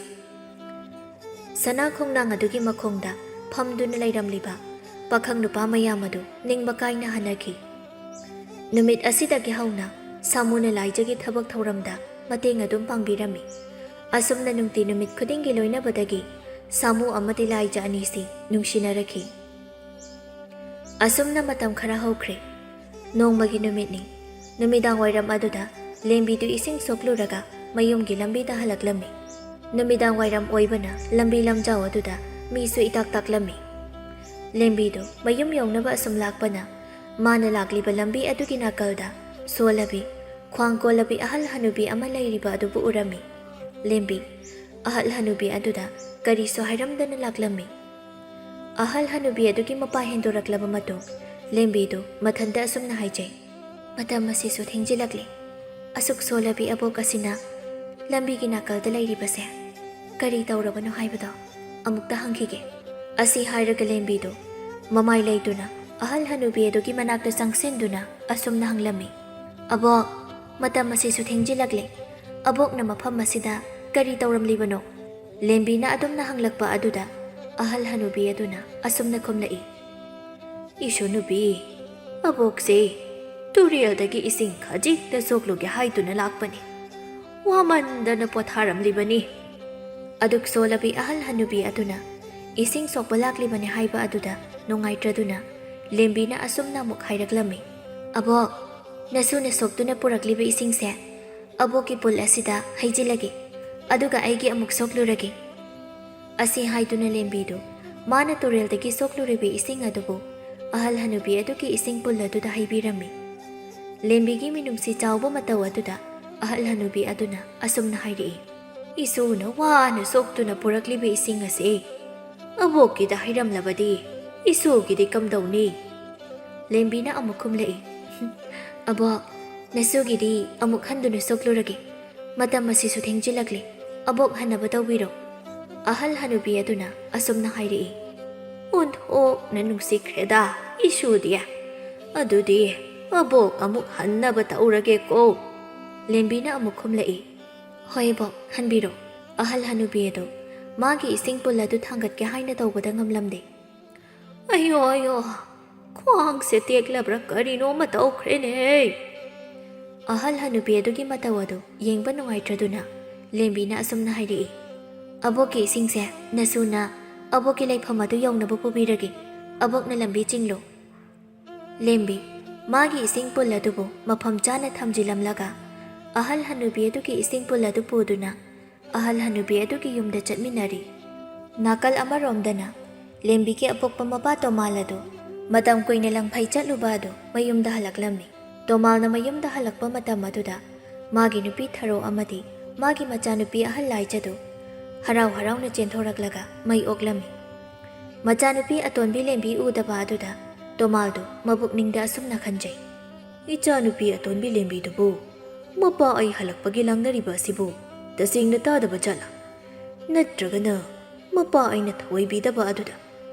ꯁꯅꯥ ꯈꯣꯡꯅꯥꯡ ꯑꯗꯨꯒꯤ ꯃꯈꯣꯡꯗ ꯐꯝꯗꯨꯅ ꯂꯩꯔꯝꯂꯤꯕ ꯄꯥꯈꯪ ꯅꯨꯄꯥ ꯃꯌꯥꯝ ꯑꯗꯨ ꯅꯤꯡꯕ ꯀꯥꯏꯅ ꯍꯟꯅꯈꯤ꯫ ꯅꯨꯃꯤꯠ ꯑꯁꯤꯗꯒꯤ ꯍꯧꯅ ꯁꯥꯃꯨꯅ ꯂꯥꯏꯖꯒꯤ ꯊꯕꯛ ꯊꯧꯔꯝꯗ ꯃꯇꯦꯡ ꯑꯗꯨꯝ ꯄꯥꯡꯕꯤꯔꯝꯃꯤ꯫ ꯑꯁꯨꯝꯅ ꯅꯨꯡꯇꯤ ꯅꯨꯃꯤꯠ ꯈꯨꯗꯤꯡꯒꯤ ꯂꯣꯏꯅꯕꯗꯒꯤ ꯁꯥꯃꯨ ꯑꯃꯗꯤ ꯂꯥꯏꯖ ꯑꯅꯤꯁꯤ ꯅꯨꯡꯁꯤꯅꯔꯛꯈꯤ꯫ ꯑꯁꯨꯝꯅ ꯃꯇꯝ ꯈꯔ ꯍꯧꯈ꯭ꯔꯦ꯫ ꯅꯣꯡꯃꯒꯤ ꯅꯨꯃꯤꯠꯅꯤ꯫ ꯅꯨꯃꯤꯗꯥꯡ ꯋꯥꯏꯔꯝ ꯑꯗꯨꯗ ꯂꯦꯝꯕꯤꯗꯨ ꯏꯁꯤꯡ ꯁꯣꯛꯂꯨꯔꯒ ꯃꯌꯨꯝꯒꯤ ꯂꯝꯕꯤꯗ ꯍꯜꯂꯛꯂꯝꯃꯤ꯫ ꯅꯨꯃꯤꯗꯥꯡ ꯋꯥꯏꯔꯝ ꯑꯣꯏꯕꯅ ꯂꯝꯕꯤ ꯂꯝꯖꯥꯎ ꯑꯗꯨꯗ ꯃꯤꯁꯨ ꯏꯇꯥꯛ ꯇꯥꯛꯂꯝꯃꯤ꯫ ꯂꯦꯝꯕꯤꯗꯨ ꯃꯌꯨꯝ ꯌꯧꯅꯕ ꯑꯁꯨꯝ ꯂꯥꯛꯄꯅ ꯃꯥꯅ ꯂꯥꯛꯂꯤꯕ ꯂꯝꯕꯤ ꯑꯗꯨꯒꯤ ꯅꯥꯀꯜꯗ ꯁꯣꯜꯂꯕꯤ, ꯈ꯭ꯋꯥꯡ ꯀꯣꯜꯂꯕꯤ ꯑꯍꯜ ꯍꯅꯨꯕꯤ ꯑꯃ ꯂꯩꯔꯤꯕ ꯑꯗꯨꯕꯨ ꯎꯔꯝꯃꯤ꯫ ꯂꯦꯝꯕꯤ ꯑꯍꯜ ꯍꯅꯨꯕꯤ ꯑꯗꯨꯗ ꯀꯔꯤꯁꯨ ꯍꯥꯏꯔꯝꯗꯅ ꯂꯥꯛꯂꯝꯃꯤ꯫ ꯑꯍꯜ ꯍꯅꯨꯕꯤ ꯑꯗꯨꯒꯤ ꯃꯄꯥ ꯍꯦꯟꯗꯣꯔꯛꯂꯕ ꯃꯇꯨꯡ ꯂꯦꯝꯕꯤꯗꯨ ꯃꯊꯟꯇ ꯑꯁꯨꯝꯅ ꯍꯥꯏꯖꯩ, "ꯃꯇꯝ ꯑꯁꯤꯁꯨ ꯊꯦꯡꯖꯤꯜꯂꯛꯂꯤ꯫ ꯑꯁꯨꯛ ꯁꯣꯜꯂꯕꯤ ꯑꯕꯣꯛ ꯑꯁꯤꯅ ꯂꯝꯕꯤꯒꯤ ꯅꯥꯀꯜꯗ ꯂꯩꯔꯤꯕꯁꯦ ꯀꯔꯤ ꯇꯧꯔꯕꯅꯣ ꯍꯥꯏꯕꯗꯣ ꯑꯃꯨꯛꯇ ꯍꯪꯈꯤꯒꯦ"꯫ ꯑꯁꯤ ꯍꯥꯏꯔꯒ ꯂꯦꯝꯕꯤꯗꯨ ꯃꯃꯥꯏ ꯂꯩꯇꯨꯅ ꯑꯍꯜ ꯍꯅꯨꯕꯤ ꯑꯗꯨꯒꯤ ꯃꯅꯥꯛꯇ ꯆꯪꯁꯤꯟꯗꯨꯅ ꯑꯁꯨꯝꯅ ꯍꯪꯂꯝꯃꯤ, "ꯑꯕꯣꯛ, ꯃꯇꯝ ꯑꯁꯤꯁꯨ ꯊꯦꯡꯖꯤꯜꯂꯛꯂꯦ꯫ ꯑꯕꯣꯛꯅ ꯃꯐꯝ ꯑꯁꯤꯗ ꯀꯔꯤ ꯇꯧꯔꯝꯂꯤꯕꯅꯣ?" ꯂꯦꯝꯕꯤꯅ ꯑꯗꯨꯝꯅ ꯍꯪꯂꯛꯄ ꯑꯗꯨꯗ ꯑꯍꯜ ꯍꯅꯨꯕꯤ ꯑꯗꯨꯅ ꯑꯁꯨꯝꯅ ꯈꯨꯝꯂꯛꯏ, "ꯏꯁꯨ ꯅꯨꯄꯤ, ꯑꯕꯣꯛꯁꯦ ꯇꯨꯔꯦꯜꯗꯒꯤ ꯏꯁꯤꯡ ꯈꯖꯤꯛꯇ ꯁꯣꯛꯂꯨꯒꯦ ꯍꯥꯏꯗꯨꯅ ꯂꯥꯛꯄꯅꯤ꯫ ꯋꯥꯃꯟꯗꯅ ꯄꯣꯊꯥꯔꯝꯂꯤꯕꯅꯤ"꯫ ꯑꯗꯨꯛ ꯁꯣꯜꯂꯕꯤ ꯑꯍꯜ ꯍꯅꯨꯕꯤ ꯑꯗꯨꯅ ꯏꯁꯤꯡ ꯁꯣꯛꯄ ꯂꯥꯛꯂꯤꯕꯅꯤ ꯍꯥꯏꯕ ꯑꯗꯨꯗ ꯅꯨꯡꯉꯥꯏꯇ꯭ꯔꯗꯨꯅ ꯂꯦꯝꯕꯤꯅ ꯑꯁꯨꯝꯅ ꯑꯃꯨꯛ ꯍꯥꯏꯔꯛꯂꯝꯃꯤ, "ꯑꯕꯣꯛ, "ꯅꯁꯨꯅ ꯁꯣꯛꯇꯨꯅ ꯄꯨꯔꯛꯂꯤꯕ ꯏꯁꯤꯡꯁꯦ ꯑꯕꯣꯛꯀꯤ ꯄꯨꯜ ꯑꯁꯤꯗ ꯍꯩꯖꯤꯜꯂꯒꯦ, ꯑꯗꯨꯒ ꯑꯩꯒꯤ ꯑꯃꯨꯛ ꯁꯣꯛꯂꯨꯔꯒꯦ꯫" ꯑꯁꯤ ꯍꯥꯏꯗꯨꯅ ꯂꯦꯝꯕꯤꯗꯨ ꯃꯥꯅ ꯇꯨꯔꯦꯜꯗꯒꯤ ꯁꯣꯛꯂꯨꯔꯤꯕ ꯏꯁꯤꯡ ꯑꯗꯨꯕꯨ ꯑꯍꯜ ꯍꯅꯨꯕꯤ ꯑꯗꯨꯒꯤ ꯏꯁꯤꯡ ꯄꯨꯜ ꯑꯗꯨꯗ ꯍꯩꯕꯤꯔꯝꯃꯤ꯫ ꯂꯦꯝꯕꯤꯒꯤ ꯃꯤꯅꯨꯡꯁꯤ ꯆꯥꯎꯕ ꯃꯇꯧ ꯑꯗꯨꯗ ꯑꯍꯜ ꯍꯅꯨꯕꯤ ꯑꯗꯨꯅ ꯑꯁꯨꯝꯅ ꯍꯥꯏꯔꯛꯏ, "ꯏꯁꯨꯅ ꯋꯥꯅ ꯁꯣꯛꯇꯨꯅ ꯄꯨꯔꯛꯂꯤꯕ ꯏꯁꯤꯡ ꯑꯁꯤ ꯑꯕꯣꯛꯀꯤꯗ ꯍꯩꯔꯝꯂꯕꯗꯤ ꯏꯁꯨꯒꯤꯗꯤ ꯀꯝꯗꯧꯅꯤ?" ꯂꯦꯝꯕꯤꯅ ꯑꯃꯨꯛ ꯈꯨꯝꯂꯛꯏ, "ꯑꯕꯣꯛ, ꯅꯁꯨꯒꯤꯗꯤ ꯑꯃꯨꯛ ꯍꯟꯗꯨꯅ ꯁꯣꯛꯂꯨꯔꯒꯦ꯫ ꯃꯇꯝ ꯑꯁꯤꯁꯨ ꯊꯦꯡꯖꯤꯜꯂꯛꯂꯦ꯫ ꯑꯕꯣꯛ ꯍꯟꯅꯕ ꯇꯧꯕꯤꯔꯣ꯫" ꯑꯍꯜ ꯍꯅꯨꯕꯤ ꯑꯗꯨꯅ ꯑꯁꯨꯝꯅ ꯍꯥꯏꯔꯛꯏ, "ꯑꯣꯟꯊꯣꯛꯅ ꯅꯨꯡꯁꯤꯈ꯭ꯔꯦꯗ ꯏꯁꯨꯗꯤ꯫ ꯑꯗꯨꯗꯤ ꯑꯕꯣꯛ ꯑꯃꯨꯛ ꯍꯟꯅꯕ ꯇꯧꯔꯒꯦꯀꯣ꯫" ꯂꯦꯝꯕꯤꯅ ꯑꯃꯨꯛ ꯈꯨꯝꯂꯛꯏ, "ꯍꯣꯏ ꯑꯕꯣꯛ, ꯍꯟꯕꯤꯔꯣ꯫" ꯑꯍꯜ ꯍꯅꯨꯕꯤ ꯑꯗꯨ ꯃꯥꯒꯤ ꯏꯁꯤꯡ ꯄꯨꯜ ꯑꯗꯨ ꯊꯥꯡꯒꯠꯀꯦ ꯍꯥꯏꯅ ꯇꯧꯕꯗ ꯉꯝꯂꯝꯗꯦ꯫ "ꯑꯌꯣ ꯑꯌꯣ, ꯈ꯭ꯋꯥꯡꯁꯦ ꯇꯦꯛꯂꯕ꯭ꯔꯥ ꯀꯔꯤꯅꯣꯃ ꯇꯧꯈ꯭ꯔꯦꯅꯦ꯫" ꯑꯍꯜ ꯍꯅꯨꯕꯤ ꯑꯗꯨꯒꯤ ꯃꯇꯧ ꯑꯗꯨ ꯌꯦꯡꯕ ꯅꯨꯡꯉꯥꯏꯇ꯭ꯔꯗꯨꯅ ꯂꯦꯝꯕꯤꯅ ꯑꯁꯨꯝꯅ ꯍꯥꯏꯔꯛꯏ, "ꯑꯕꯣꯛꯀꯤ ꯏꯁꯤꯡꯁꯦ ꯅꯁꯨꯅ ꯑꯕꯣꯛꯀꯤ ꯂꯩꯐꯝ ꯑꯗꯨ ꯌꯧꯅꯕ ꯄꯨꯕꯤꯔꯒꯦ꯫ ꯑꯕꯣꯛꯅ ꯂꯝꯕꯤ ꯆꯤꯡꯂꯨ꯫" ꯂꯦꯝꯕꯤ ꯃꯥꯒꯤ ꯏꯁꯤꯡ ꯄꯨꯜ ꯑꯗꯨꯕꯨ ꯃꯐꯝ ꯆꯥꯅ ꯊꯝꯖꯤꯜꯂꯝꯂꯒ ꯑꯍꯜ ꯍꯅꯨꯕꯤ ꯑꯗꯨꯒꯤ ꯏꯁꯤꯡ ꯄꯨꯜ ꯑꯗꯨ ꯄꯨꯗꯨꯅ ꯑꯍꯜ ꯍꯅꯨꯕꯤ ꯑꯗꯨꯒꯤ ꯌꯨꯝꯗ ꯆꯠꯃꯤꯟꯅꯔꯤ꯫ ꯅꯥꯀꯜ ꯑꯃꯔꯣꯝꯗꯅ ꯂꯦꯝꯕꯤꯒꯤ ꯑꯄꯣꯛꯄ ꯃꯄꯥ ꯇꯣꯃꯥꯜ ꯑꯗꯨ ꯃꯇꯝ ꯀꯨꯏꯅ ꯂꯪꯐꯩ ꯆꯠꯂꯨꯕ ꯑꯗꯨ ꯃꯌꯨꯝꯗ ꯍꯜꯂꯛꯂꯝꯃꯤ꯫ ꯇꯣꯃꯥꯜꯅ ꯃꯌꯨꯝꯗ ꯍꯜꯂꯛꯄ ꯃꯇꯝ ꯑꯗꯨꯗ ꯃꯥꯒꯤ ꯅꯨꯄꯤ ꯊꯔꯣ ꯑꯃꯗꯤ ꯃꯥꯒꯤ ꯃꯆꯥꯅꯨꯄꯤ ꯑꯍꯜ ꯂꯥꯏꯖꯗꯨ ꯍꯔꯥꯎ ꯍꯔꯥꯎꯅ ꯆꯦꯟꯊꯣꯔꯛꯂꯒ ꯃꯩ ꯑꯣꯛꯂꯝꯃꯤ꯫ ꯃꯆꯥꯅꯨꯄꯤ ꯑꯇꯣꯟꯕꯤ ꯂꯦꯝꯕꯤ ꯎꯗꯕ ꯑꯗꯨꯗ ꯇꯣꯃꯥꯜꯗꯨ ꯃꯕꯨꯛꯅꯤꯡꯗ ꯑꯁꯨꯝꯅ ꯈꯟꯖꯩ, "ꯏꯆꯥꯅꯨꯄꯤ ꯑꯇꯣꯟꯕꯤ ꯂꯦꯝꯕꯤꯗꯨꯕꯨ ꯃꯄꯥ ꯑꯩ ꯍꯜꯂꯛꯄꯒꯤ ꯂꯥꯡꯅꯔꯤꯕ ꯑꯁꯤꯕꯨ ꯇꯁꯦꯡꯅ ꯇꯥꯗꯕ ꯖꯥꯠꯂꯥ? ꯅꯠꯇ꯭ꯔꯒꯅ ꯃꯄꯥ ꯑꯩꯅ ꯊꯧꯑꯣꯏꯕꯤꯗꯕ ꯑꯗꯨꯗ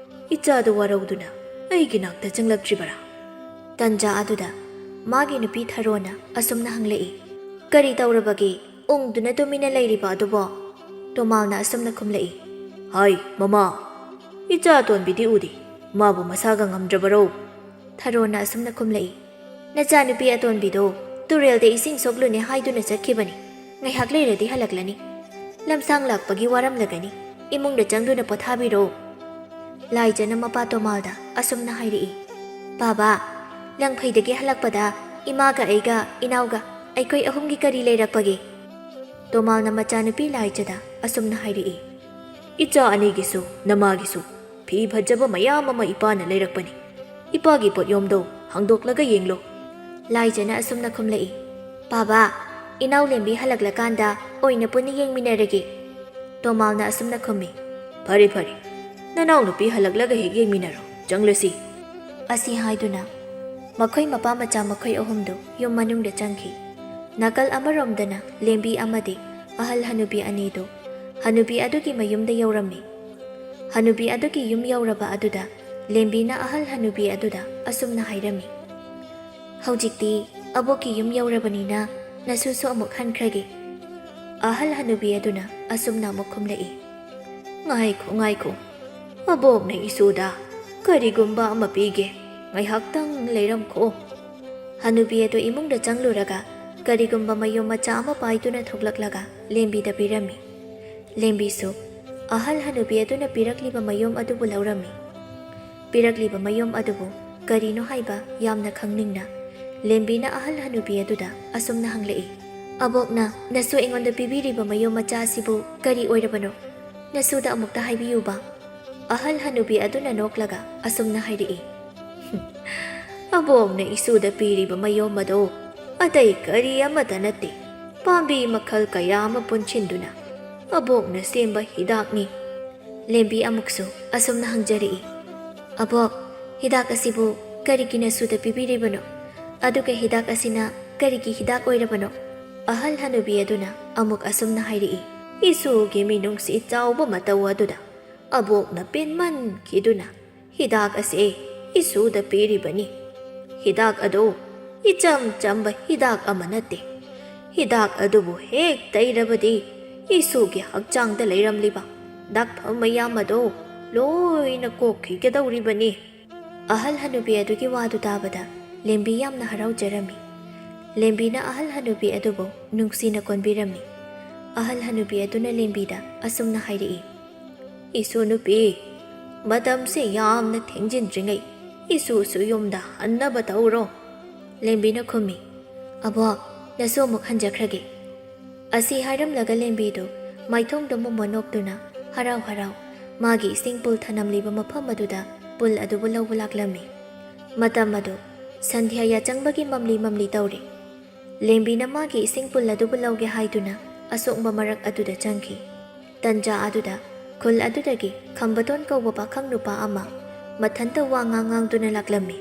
ꯏꯆꯥꯗꯨ ꯋꯥꯔꯧꯗꯨꯅ ꯑꯩꯒꯤ ꯅꯥꯛꯇ ꯆꯪꯂꯛꯇ꯭ꯔꯤꯕꯔꯥ?" ꯇꯟꯖꯥ ꯑꯗꯨꯗ ꯃꯥꯒꯤ ꯅꯨꯄꯤ ꯊꯔꯣꯅ ꯑꯁꯨꯝꯅ ꯍꯪꯂꯛꯏ, "ꯀꯔꯤ ꯇꯧꯔꯕꯒꯦ? ꯎꯪꯗꯨꯅ ꯇꯨꯃꯤꯟꯅ ꯂꯩꯔꯤꯕ ꯑꯗꯨꯕꯣ?" ꯇꯣꯃꯥꯜꯅ ꯑꯁꯨꯝꯅ ꯈꯨꯝꯂꯛꯏ, "ꯍꯥꯏ ꯃꯃꯥ, ꯏꯆꯥ ꯑꯇꯣꯟꯕꯤꯗꯤ ꯎꯗꯦ, ꯃꯥꯕꯨ ꯃꯁꯥꯒ ꯉꯝꯗ꯭ꯔꯕꯔꯣ?" ꯊꯔꯣꯅ ꯑꯁꯨꯝꯅ ꯈꯨꯝꯂꯛꯏ, "ꯅꯆꯥꯅꯨꯄꯤ ꯑꯇꯣꯟꯕꯤꯗꯣ ꯇꯨꯔꯦꯜꯗ ꯏꯁꯤꯡ ꯁꯣꯛꯂꯨꯅꯦ ꯍꯥꯏꯗꯨꯅ ꯆꯠꯈꯤꯕꯅꯤ꯫ ꯉꯥꯏꯍꯥꯛ ꯂꯩꯔꯗꯤ ꯍꯜꯂꯛꯂꯅꯤ꯫ ꯂꯝꯁꯥꯡ ꯂꯥꯛꯄꯒꯤ ꯋꯥꯔꯝꯂꯒꯅꯤ꯫ ꯏꯃꯨꯡꯗ ꯆꯪꯗꯨꯅ ꯄꯣꯊꯥꯕꯤꯔꯣ꯫" ꯂꯥꯏꯖꯅ ꯃꯄꯥ ꯇꯣꯃꯥꯜꯗ ꯑꯁꯨꯝꯅ ꯍꯥꯏꯔꯛꯏ, "ꯕꯥꯕꯥ, ꯂꯪꯐꯩꯗꯒꯤ ꯍꯜꯂꯛꯄꯗ "ꯏꯃꯥꯒ ꯑꯩꯒ ꯏꯅꯥꯎꯒ ꯑꯩꯈꯣꯏ ꯑꯍꯨꯝꯒꯤ ꯀꯔꯤ ꯂꯩꯔꯛꯄꯒꯦ?" ꯇꯣꯃꯥꯜꯅ ꯃꯆꯥꯅꯨꯄꯤ ꯂꯥꯏꯖꯗ ꯑꯁꯨꯝꯅ ꯍꯥꯏꯔꯛꯏ꯫ "ꯏꯆꯥ ꯑꯅꯤꯒꯤꯁꯨ ꯅꯃꯥꯒꯤꯁꯨ ꯐꯤ ꯐꯖꯕ ꯃꯌꯥꯝ ꯑꯃ ꯏꯄꯥꯅ ꯂꯩꯔꯛꯄꯅꯤ꯫ ꯏꯄꯥꯒꯤ ꯄꯣꯠꯌꯣꯝꯗꯣ ꯍꯥꯡꯗꯣꯛꯂꯒ ꯌꯦꯡꯂꯣ꯫" ꯂꯥꯏꯖꯅ ꯑꯁꯨꯝꯅ ꯈꯨꯝꯂꯛꯏ, "ꯄꯥꯕꯥ, ꯏꯅꯥꯎ ꯂꯦꯝꯕꯤ ꯍꯜꯂꯛꯂꯀꯥꯟꯗ ꯑꯣꯏꯅ ꯄꯨꯟꯅ ꯌꯦꯡꯃꯤꯟꯅꯔꯒꯦ꯫" ꯇꯣꯃꯥꯜꯅ ꯑꯁꯨꯝꯅ ꯈꯨꯝꯃꯤ, "ꯐꯔꯦ, ꯐꯔꯦ, ꯅꯅꯥꯎꯅꯨꯄꯤ ꯍꯜꯂꯛꯂꯒ ꯍꯦꯛ ꯌꯦꯡꯃꯤꯟꯅꯔꯣ, ꯆꯪꯂꯁꯤ꯫" ꯑꯁꯤ ꯍꯥꯏꯗꯨꯅ ꯃꯈꯣꯏ ꯃꯄꯥ ꯃꯆꯥ ꯃꯈꯣꯏ ꯑꯍꯨꯝꯗꯨ ꯌꯨꯝ ꯃꯅꯨꯡꯗ ꯆꯪꯈꯤ꯫ ꯅꯥꯀꯜ ꯑꯃꯔꯣꯝꯗꯅ ꯂꯦꯝꯕꯤ ꯑꯃꯗꯤ ꯑꯍꯜ ꯍꯅꯨꯕꯤ ꯑꯅꯤꯗꯨ ꯍꯅꯨꯕꯤ ꯑꯗꯨꯒꯤ ꯃꯌꯨꯝꯗ ꯌꯧꯔꯝꯃꯤ꯫ ꯍꯅꯨꯕꯤ ꯑꯗꯨꯒꯤ ꯌꯨꯝ ꯌꯧꯔꯕ ꯑꯗꯨꯗ ꯂꯦꯝꯕꯤꯅ ꯑꯍꯜ ꯍꯅꯨꯕꯤ ꯑꯗꯨꯗ ꯑꯁꯨꯝꯅ ꯍꯥꯏꯔꯝꯃꯤ, "ꯍꯧꯖꯤꯛꯇꯤ ꯑꯕꯣꯛꯀꯤ ꯌꯨꯝ ꯌꯧꯔꯕꯅꯤꯅ ꯅꯁꯨꯁꯨ ꯑꯃꯨꯛ ꯍꯟꯈ꯭ꯔꯒꯦ꯫" ꯑꯍꯜ ꯍꯅꯨꯕꯤ ꯑꯗꯨꯅ ꯑꯁꯨꯝꯅ ꯑꯃꯨꯛ ꯈꯨꯝꯂꯛꯏ, "ꯉꯥꯏꯈꯣ, ꯉꯥꯏꯈꯣ, ꯑꯕꯣꯛꯅ ꯏꯁꯨꯗ ꯀꯔꯤꯒꯨꯝꯕ ꯑꯃ ꯄꯤꯒꯦ, ꯉꯥꯏꯍꯥꯛꯇꯪ ꯂꯩꯔꯝꯈꯣ꯫" ꯍꯅꯨꯕꯤ ꯑꯗꯨ ꯏꯃꯨꯡꯗ ꯆꯪꯂꯨꯔꯒ ꯀꯔꯤꯒꯨꯝꯕ ꯃꯌꯨꯝ ꯃꯆꯥ ꯑꯃ ꯄꯥꯏꯗꯨꯅ ꯊꯣꯛꯂꯛꯂꯒ ꯂꯦꯝꯕꯤꯗ ꯄꯤꯔꯝꯃꯤ꯫ ꯂꯦꯝꯕꯤꯁꯨ ꯑꯍꯜ ꯍꯅꯨꯕꯤ ꯑꯗꯨꯅ ꯄꯤꯔꯛꯂꯤꯕ ꯃꯌꯨꯝ ꯑꯗꯨꯕꯨ ꯂꯧꯔꯝꯃꯤ꯫ ꯄꯤꯔꯛꯂꯤꯕ ꯃꯌꯨꯝ ꯑꯗꯨꯕꯨ ꯀꯔꯤꯅꯣ ꯍꯥꯏꯕ ꯌꯥꯝꯅ ꯈꯪꯅꯤꯡꯅ ꯂꯦꯝꯕꯤꯅ ꯑꯍꯜ ꯍꯅꯨꯕꯤ ꯑꯗꯨꯗ ꯑꯁꯨꯝꯅ ꯍꯪꯂꯛꯏ, "ꯑꯕꯣꯛꯅ ꯅꯁꯨ ꯑꯩꯉꯣꯟꯗ ꯄꯤꯕꯤꯔꯤꯕ ꯃꯌꯨꯝ ꯃꯆꯥ ꯑꯁꯤꯕꯨ ꯀꯔꯤ ꯑꯣꯏꯔꯕꯅꯣ? ꯅꯁꯨꯗ ꯑꯃꯨꯛꯇ ꯍꯥꯏꯕꯤꯌꯨꯕ꯫" ꯑꯍꯜ ꯍꯅꯨꯕꯤ ꯑꯗꯨꯅ ꯅꯣꯛꯂꯒ ꯑꯁꯨꯝꯅ ꯍꯥꯏꯔꯛꯏ, "ꯑꯕꯣꯛꯅ ꯏꯁꯨꯗ ꯄꯤꯔꯤꯕ ꯃꯌꯨꯝ ꯑꯗꯣ ꯑꯇꯩ ꯀꯔꯤ ꯑꯃꯠꯇ ꯅꯠꯇꯦ, ꯄꯥꯝꯕꯤ ꯃꯈꯜ ꯀꯌꯥ ꯑꯃ ꯄꯨꯟꯁꯤꯟꯗꯨꯅ ꯑꯕꯣꯛꯅ ꯁꯦꯝꯕ ꯍꯤꯗꯥꯛꯅꯤ꯫" ꯂꯦꯝꯕꯤ ꯑꯃꯨꯛꯁꯨ ꯑꯁꯨꯝꯅ ꯍꯪꯖꯔꯛꯏ, "ꯑꯕꯣꯛ, ꯍꯤꯗꯥꯛ ꯑꯁꯤꯕꯨ ꯀꯔꯤꯒꯤ ꯅꯁꯨꯗ ꯄꯤꯕꯤꯔꯤꯕꯅꯣ? ꯑꯗꯨꯒ ꯍꯤꯗꯥꯛ ꯑꯁꯤꯅ ꯀꯔꯤꯒꯤ ꯍꯤꯗꯥꯛ ꯑꯣꯏꯔꯕꯅꯣ?" ꯑꯍꯜ ꯍꯅꯨꯕꯤ ꯑꯗꯨꯅ ꯑꯃꯨꯛ ꯑꯁꯨꯝꯅ ꯍꯥꯏꯔꯛꯏ, "ꯏꯁꯨꯒꯤ ꯃꯤꯅꯨꯡꯁꯤ ꯆꯥꯎꯕ ꯃꯇꯧ ꯑꯗꯨꯗ ꯑꯕꯣꯛꯅ ꯄꯦꯟꯃꯟꯈꯤꯗꯨꯅ ꯍꯤꯗꯥꯛ ꯑꯁꯤ ꯏꯁꯨꯗ ꯄꯤꯔꯤꯕꯅꯤ꯫ ꯍꯤꯗꯥꯛ ꯑꯗꯨ ꯏꯆꯝ ꯆꯝꯕ ꯍꯤꯗꯥꯛ ꯑꯃ ꯅꯠꯇꯦ꯫ ꯍꯤꯗꯥꯛ ꯑꯗꯨꯕꯨ ꯍꯦꯛ ꯇꯩꯔꯕꯗꯤ ꯏꯁꯨꯒꯤ ꯍꯛꯆꯥꯡꯗ ꯂꯩꯔꯝꯂꯤꯕ ꯗꯥꯛꯐꯝ ꯃꯌꯥꯝ ꯑꯗꯨ ꯂꯣꯏꯅ ꯀꯣꯛꯈꯤꯒꯗꯧꯔꯤꯕꯅꯤ꯫" ꯑꯍꯜ ꯍꯅꯨꯕꯤ ꯑꯗꯨꯒꯤ ꯋꯥꯗꯨ ꯇꯥꯕꯗ ꯂꯦꯝꯕꯤ ꯌꯥꯝꯅ ꯍꯔꯥꯎꯖꯔꯝꯃꯤ꯫ ꯂꯦꯝꯕꯤꯅ ꯑꯍꯜ ꯍꯅꯨꯕꯤ ꯑꯗꯨꯕꯨ ꯅꯨꯡꯁꯤꯅ ꯀꯣꯟꯕꯤꯔꯝꯃꯤ꯫ ꯑꯍꯜ ꯍꯅꯨꯕꯤ ꯑꯗꯨꯅ ꯂꯦꯝꯕꯤꯗ ꯑꯁꯨꯝꯅ ꯍꯥꯏꯔꯛꯏ, "ꯏꯁꯨ ꯅꯨꯄꯤ, ꯃꯇꯝꯁꯦ ꯌꯥꯝꯅ ꯊꯦꯡꯖꯤꯟꯗ꯭ꯔꯤꯉꯩ ꯏꯁꯨꯁꯨ ꯌꯨꯝꯗ ꯍꯟꯅꯕ ꯇꯧꯔꯣ꯫" ꯂꯦꯝꯕꯤꯅ ꯈꯨꯝꯃꯤ, "ꯑꯕꯣꯛ, ꯅꯁꯨ ꯑꯃꯨꯛ ꯍꯟꯖꯈ꯭ꯔꯒꯦ"꯫ ꯑꯁꯤ ꯍꯥꯏꯔꯝꯂꯒ ꯂꯦꯝꯕꯤꯗꯨ ꯃꯥꯏꯊꯣꯡꯗ ꯃꯨꯝꯃ ꯅꯣꯛꯇꯨꯅ ꯍꯔꯥꯎ ꯍꯔꯥꯎ ꯃꯥꯒꯤ ꯏꯁꯤꯡ ꯄꯨꯜ ꯊꯅꯝꯂꯤꯕ ꯃꯐꯝ ꯑꯗꯨꯗ ꯄꯨꯜ ꯑꯗꯨꯕꯨ ꯂꯧꯕ ꯂꯥꯛꯂꯝꯃꯤ꯫ ꯃꯇꯝ ꯑꯗꯨ ꯁꯟꯙ꯭ꯌꯥ ꯌꯥꯆꯪꯕꯒꯤ ꯃꯝꯂꯤ ꯃꯝꯂꯤ ꯇꯧꯔꯤ꯫ ꯂꯦꯝꯕꯤꯅ ꯃꯥꯒꯤ ꯏꯁꯤꯡ ꯄꯨꯜ ꯑꯗꯨꯕꯨ ꯂꯧꯒꯦ ꯍꯥꯏꯗꯨꯅ ꯑꯁꯣꯡꯕ ꯃꯔꯛ ꯑꯗꯨꯗ ꯆꯪꯈꯤ꯫ ꯇꯟꯖꯥ ꯑꯗꯨꯗ ꯈꯨꯜ ꯑꯗꯨꯗꯒꯤ ꯈꯝꯕꯇꯣꯟ ꯀꯧꯕ ꯄꯥꯈꯪ ꯅꯨꯄꯥ ꯑꯃ ꯃꯊꯟꯇ ꯋꯥ ꯉꯥꯡ ꯉꯥꯡꯗꯨꯅ ꯂꯥꯛꯂꯝꯃꯤ꯫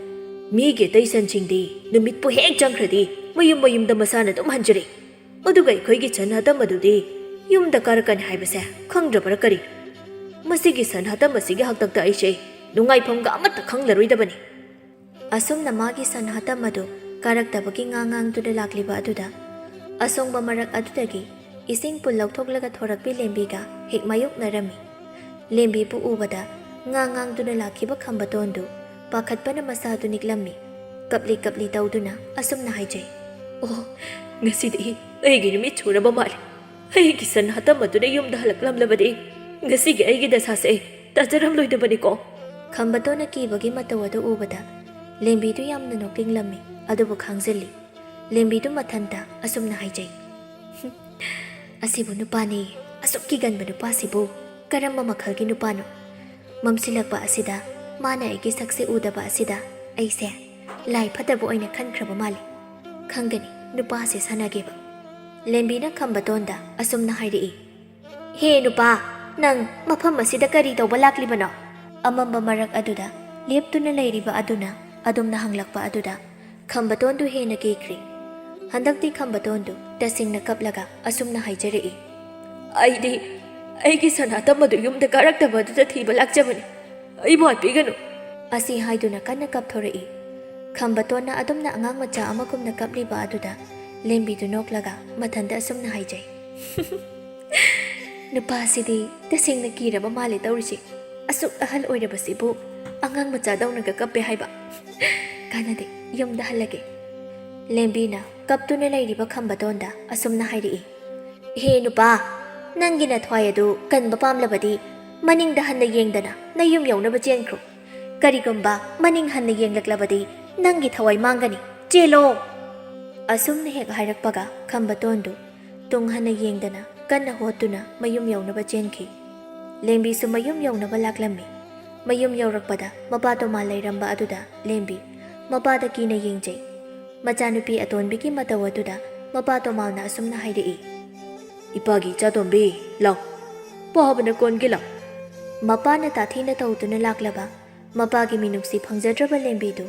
"ꯃꯤꯒꯤ ꯑꯇꯩ ꯁꯟꯁꯤꯡꯗꯤ ꯅꯨꯃꯤꯠꯄꯨ ꯍꯦꯛ ꯆꯪꯈ꯭ꯔꯗꯤ ꯃꯌꯨꯝ ꯃꯌꯨꯝꯗ ꯃꯁꯥꯅ ꯑꯗꯨꯝ ꯍꯟꯖꯔꯦ꯫ ꯑꯗꯨꯒ ꯑꯩꯈꯣꯏꯒꯤ ꯁꯟ ꯍꯥꯇꯝ ꯑꯗꯨꯗꯤ ꯌꯨꯝꯗ ꯀꯥꯔꯛꯀꯅꯤ ꯍꯥꯏꯕꯁꯦ ꯈꯪꯗ꯭ꯔꯕ꯭ꯔꯥ ꯀꯔꯤ? ꯃꯁꯤꯒꯤ ꯁꯟ ꯍꯥꯇꯝ ꯑꯁꯤꯒꯤ ꯍꯥꯛꯇꯛꯇ ꯑꯩꯁꯦ ꯅꯨꯡꯉꯥꯏꯐꯝꯒ ꯑꯃꯠꯇ ꯈꯪꯂꯔꯣꯏꯗꯕꯅꯤ"꯫ ꯑꯁꯨꯝꯅ ꯃꯥꯒꯤ ꯁꯟ ꯍꯥꯇꯝ ꯑꯗꯨ ꯀꯥꯔꯛꯇꯕꯒꯤ ꯉꯥꯡ ꯉꯥꯡꯗꯨꯅ ꯂꯥꯛꯂꯤꯕ ꯑꯗꯨꯗ, ꯑꯁꯣꯡꯕ ꯃꯔꯛ ꯑꯗꯨꯗꯒꯤ ꯏꯁꯤꯡ ꯄꯨꯜ ꯂꯧꯊꯣꯛꯂꯒ ꯊꯣꯔꯛꯄꯤ ꯂꯦꯝꯕꯤꯒ ꯍꯦꯛ ꯃꯥꯌꯣꯛꯅꯔꯝꯃꯤ꯫ ꯂꯦꯝꯕꯤꯕꯨ ꯎꯕꯗ ꯉꯥꯡ ꯉꯥꯡꯗꯨꯅ ꯂꯥꯛꯈꯤꯕ ꯈꯝꯕꯇꯣꯟꯗꯨ ꯄꯥꯈꯠꯄꯅ ꯃꯁꯥꯗꯨ ꯅꯤꯛꯂꯝꯃꯤ꯫ ꯀꯞꯂꯤ ꯀꯞꯂꯤ ꯇꯧꯗꯨꯅ ꯑꯁꯨꯝꯅ ꯍꯥꯏꯖꯩ, "ꯑꯣ, ꯉꯁꯤꯗꯤ ꯑꯩꯒꯤ ꯅꯨꯃꯤꯠ ꯁꯨꯔꯕ ꯃꯥꯜꯂꯦ꯫ ꯑꯩꯒꯤ ꯁꯟ ꯍꯥꯇꯝ ꯑꯗꯨꯅ ꯌꯨꯝꯗ ꯍꯜꯂꯛꯂꯝꯂꯕꯗꯤ ꯉꯁꯤꯒꯤ ꯑꯩꯒꯤ ꯗꯁꯥꯁꯦ ꯇꯥꯖꯔꯝꯂꯣꯏꯗꯕꯅꯤꯀꯣ"꯫ ꯈꯝꯕꯇꯣꯟꯅ ꯀꯤꯕꯒꯤ ꯃꯇꯧ ꯑꯗꯨ ꯎꯕꯗ ꯂꯦꯝꯕꯤꯗꯨ ꯌꯥꯝꯅ ꯅꯣꯛꯅꯤꯡꯂꯝꯃꯤ, ꯑꯗꯨꯕꯨ ꯈꯥꯡꯖꯤꯜꯂꯤ꯫ ꯂꯦꯝꯕꯤꯗꯨ ꯃꯊꯟꯇ ꯑꯁꯨꯝꯅ ꯍꯥꯏꯖꯩ, "ꯍꯨꯝ, ꯑꯁꯤꯕꯨ ꯅꯨꯄꯥꯅꯦ, ꯑꯁꯨꯛ ꯀꯤꯒꯟꯕ ꯅꯨꯄꯥꯁꯤꯕꯨ ꯀꯔꯝꯕ ꯃꯈꯜꯒꯤ ꯅꯨꯄꯥꯅꯣ? ꯃꯝꯁꯤꯜꯂꯛꯄ ꯑꯁꯤꯗ ꯃꯥꯅ ꯑꯩꯒꯤ ꯁꯛꯁꯦ ꯎꯗꯕ ꯑꯁꯤꯗ ꯑꯩꯁꯦ ꯂꯥꯏ ꯐꯠꯇꯕ ꯑꯣꯏꯅ ꯈꯟꯈ꯭ꯔꯕ ꯃꯥꯜꯂꯤ꯫ ꯈꯪꯒꯅꯤ, ꯅꯨꯄꯥꯁꯦ ꯁꯥꯟꯅꯒꯦꯕ"꯫ ꯂꯦꯝꯕꯤꯅ ꯈꯝꯕꯇꯣꯟꯗ ꯑꯁꯨꯝꯅ ꯍꯥꯏꯔꯛꯏ, "ꯍꯦ ꯅꯨꯄꯥ, ꯅꯪ ꯃꯐꯝ ꯑꯁꯤꯗ ꯀꯔꯤ ꯇꯧꯕ ꯂꯥꯛꯂꯤꯕꯅꯣ?" ꯑꯃꯝꯕ ꯃꯔꯛ ꯑꯗꯨꯗ ꯂꯦꯞꯇꯨꯅ ꯂꯩꯔꯤꯕ ꯑꯗꯨꯅ ꯑꯗꯨꯝꯅ ꯍꯪꯂꯛꯄ ꯑꯗꯨꯗ ꯈꯝꯕꯇꯣꯟꯗꯨ ꯍꯦꯟꯅ ꯀꯤꯈ꯭ꯔꯦ꯫ ꯍꯟꯗꯛꯇꯤ ꯈꯝꯕꯇꯣꯟꯗꯨ ꯇꯁꯦꯡꯅ ꯀꯞꯂꯒ ꯑꯁꯨꯝꯅ ꯍꯥꯏꯖꯔꯛꯏ, "ꯑꯩꯗꯤ ꯑꯩꯒꯤ ꯁꯅꯥꯇꯝ ꯑꯗꯨ ꯌꯨꯝꯗ ꯀꯥꯔꯛꯇꯕ ꯑꯗꯨꯗ ꯊꯤꯕ ꯂꯥꯛꯆꯕꯅꯤ꯫ ꯑꯩꯕꯨ ꯍꯥꯠꯄꯤꯒꯅꯨ"꯫ ꯑꯁꯤ ꯍꯥꯏꯗꯨꯅ ꯀꯟꯅ ꯀꯞꯊꯣꯔꯛꯏ꯫ ꯈꯝꯕꯇꯣꯟꯅ ꯑꯗꯨꯝꯅ ꯑꯉꯥꯡ ꯃꯆꯥ ꯑꯃꯒꯨꯝꯅ ꯀꯞꯂꯤꯕ ꯑꯗꯨꯗ ꯂꯦꯝꯕꯤꯗꯨ ꯅꯣꯛꯂꯒ ꯃꯊꯟꯇ ꯑꯁꯨꯝꯅ ꯍꯥꯏꯖꯩ, "ꯅꯨꯄꯥꯁꯤꯗꯤ ꯇꯁꯦꯡꯅ ꯀꯤꯔꯕ ꯃꯥꯜꯂꯦ ꯇꯧꯔꯤꯁꯦ꯫ ꯑꯁꯨꯛ ꯑꯍꯜ ꯑꯣꯏꯔꯕꯁꯤꯕꯨ ꯑꯉꯥꯡ ꯃꯆꯥꯗꯧꯅꯒ ꯀꯞꯄꯦ ꯍꯥꯏꯕ꯫ ꯀꯥꯟꯅꯗꯦ, ꯌꯨꯝꯗ ꯍꯜꯂꯒꯦ"꯫ ꯂꯦꯝꯕꯤꯅ ꯀꯞꯇꯨꯅ ꯂꯩꯔꯤꯕ ꯈꯝꯕꯇꯣꯟꯗ ꯑꯁꯨꯝꯅ ꯍꯥꯏꯔꯛꯏ, "ꯍꯦ ꯅꯨꯄꯥ, ꯅꯪꯒꯤ ꯅꯊ꯭ꯋꯥꯏ ꯑꯗꯨ ꯀꯟꯕ ꯄꯥꯝꯂꯕꯗꯤ ꯃꯅꯤꯡꯗ ꯍꯟꯅ ꯌꯦꯡꯗꯅ ꯅꯌꯨꯝ ꯌꯧꯅꯕ ꯆꯦꯟꯈ꯭ꯔꯣ꯫ ꯀꯔꯤꯒꯨꯝꯕ ꯃꯅꯤꯡ ꯍꯟꯅ ꯌꯦꯡꯂꯛꯂꯕꯗꯤ ꯅꯪꯒꯤ ꯊꯋꯥꯏ ꯃꯥꯡꯒꯅꯤ꯫ "ꯆꯦꯜꯂꯣ!" ꯑꯁꯨꯝꯅ ꯍꯦꯛ ꯍꯥꯏꯔꯛꯄꯒ ꯈꯝꯕꯇꯣꯟꯗꯨ ꯇꯨꯡ ꯍꯟꯅ ꯌꯦꯡꯗꯅ ꯀꯟꯅ ꯍꯣꯠꯇꯨꯅ ꯃꯌꯨꯝ ꯌꯧꯅꯕ ꯆꯦꯟꯈꯤ꯫ ꯂꯦꯝꯕꯤꯁꯨ ꯃꯌꯨꯝ ꯌꯧꯅꯕ ꯂꯥꯛꯂꯝꯃꯤ꯫ ꯃꯌꯨꯝ ꯌꯧꯔꯛꯄꯗ ꯃꯄꯥ ꯇꯣꯃꯥꯜ ꯂꯩꯔꯝꯕ ꯑꯗꯨꯗ ꯂꯦꯝꯕꯤ ꯃꯄꯥꯗ ꯀꯤꯅ ꯌꯦꯡꯖꯩ꯫ ꯃꯆꯥꯅꯨꯄꯤ ꯑꯇꯣꯟꯕꯤꯒꯤ ꯃꯇꯧ ꯑꯗꯨꯗ ꯃꯄꯥ ꯇꯣꯃꯥꯜꯅ ꯑꯁꯨꯝꯅ ꯍꯥꯏꯔꯛꯏ, "ꯏꯄꯥꯒꯤ ꯏꯆꯥꯇꯣꯝꯕꯤ, ꯂꯥꯎ, ꯄꯥꯕꯅ ꯀꯣꯟꯒꯦ ꯂꯥꯎ"꯫ ꯃꯄꯥꯅ ꯇꯥꯊꯤꯅ ꯇꯧꯗꯨꯅ ꯂꯥꯛꯂꯕ ꯃꯄꯥꯒꯤ ꯃꯤꯅꯨꯡꯁꯤ ꯐꯪꯖꯗ꯭ꯔꯕ ꯂꯦꯝꯕꯤꯗꯨ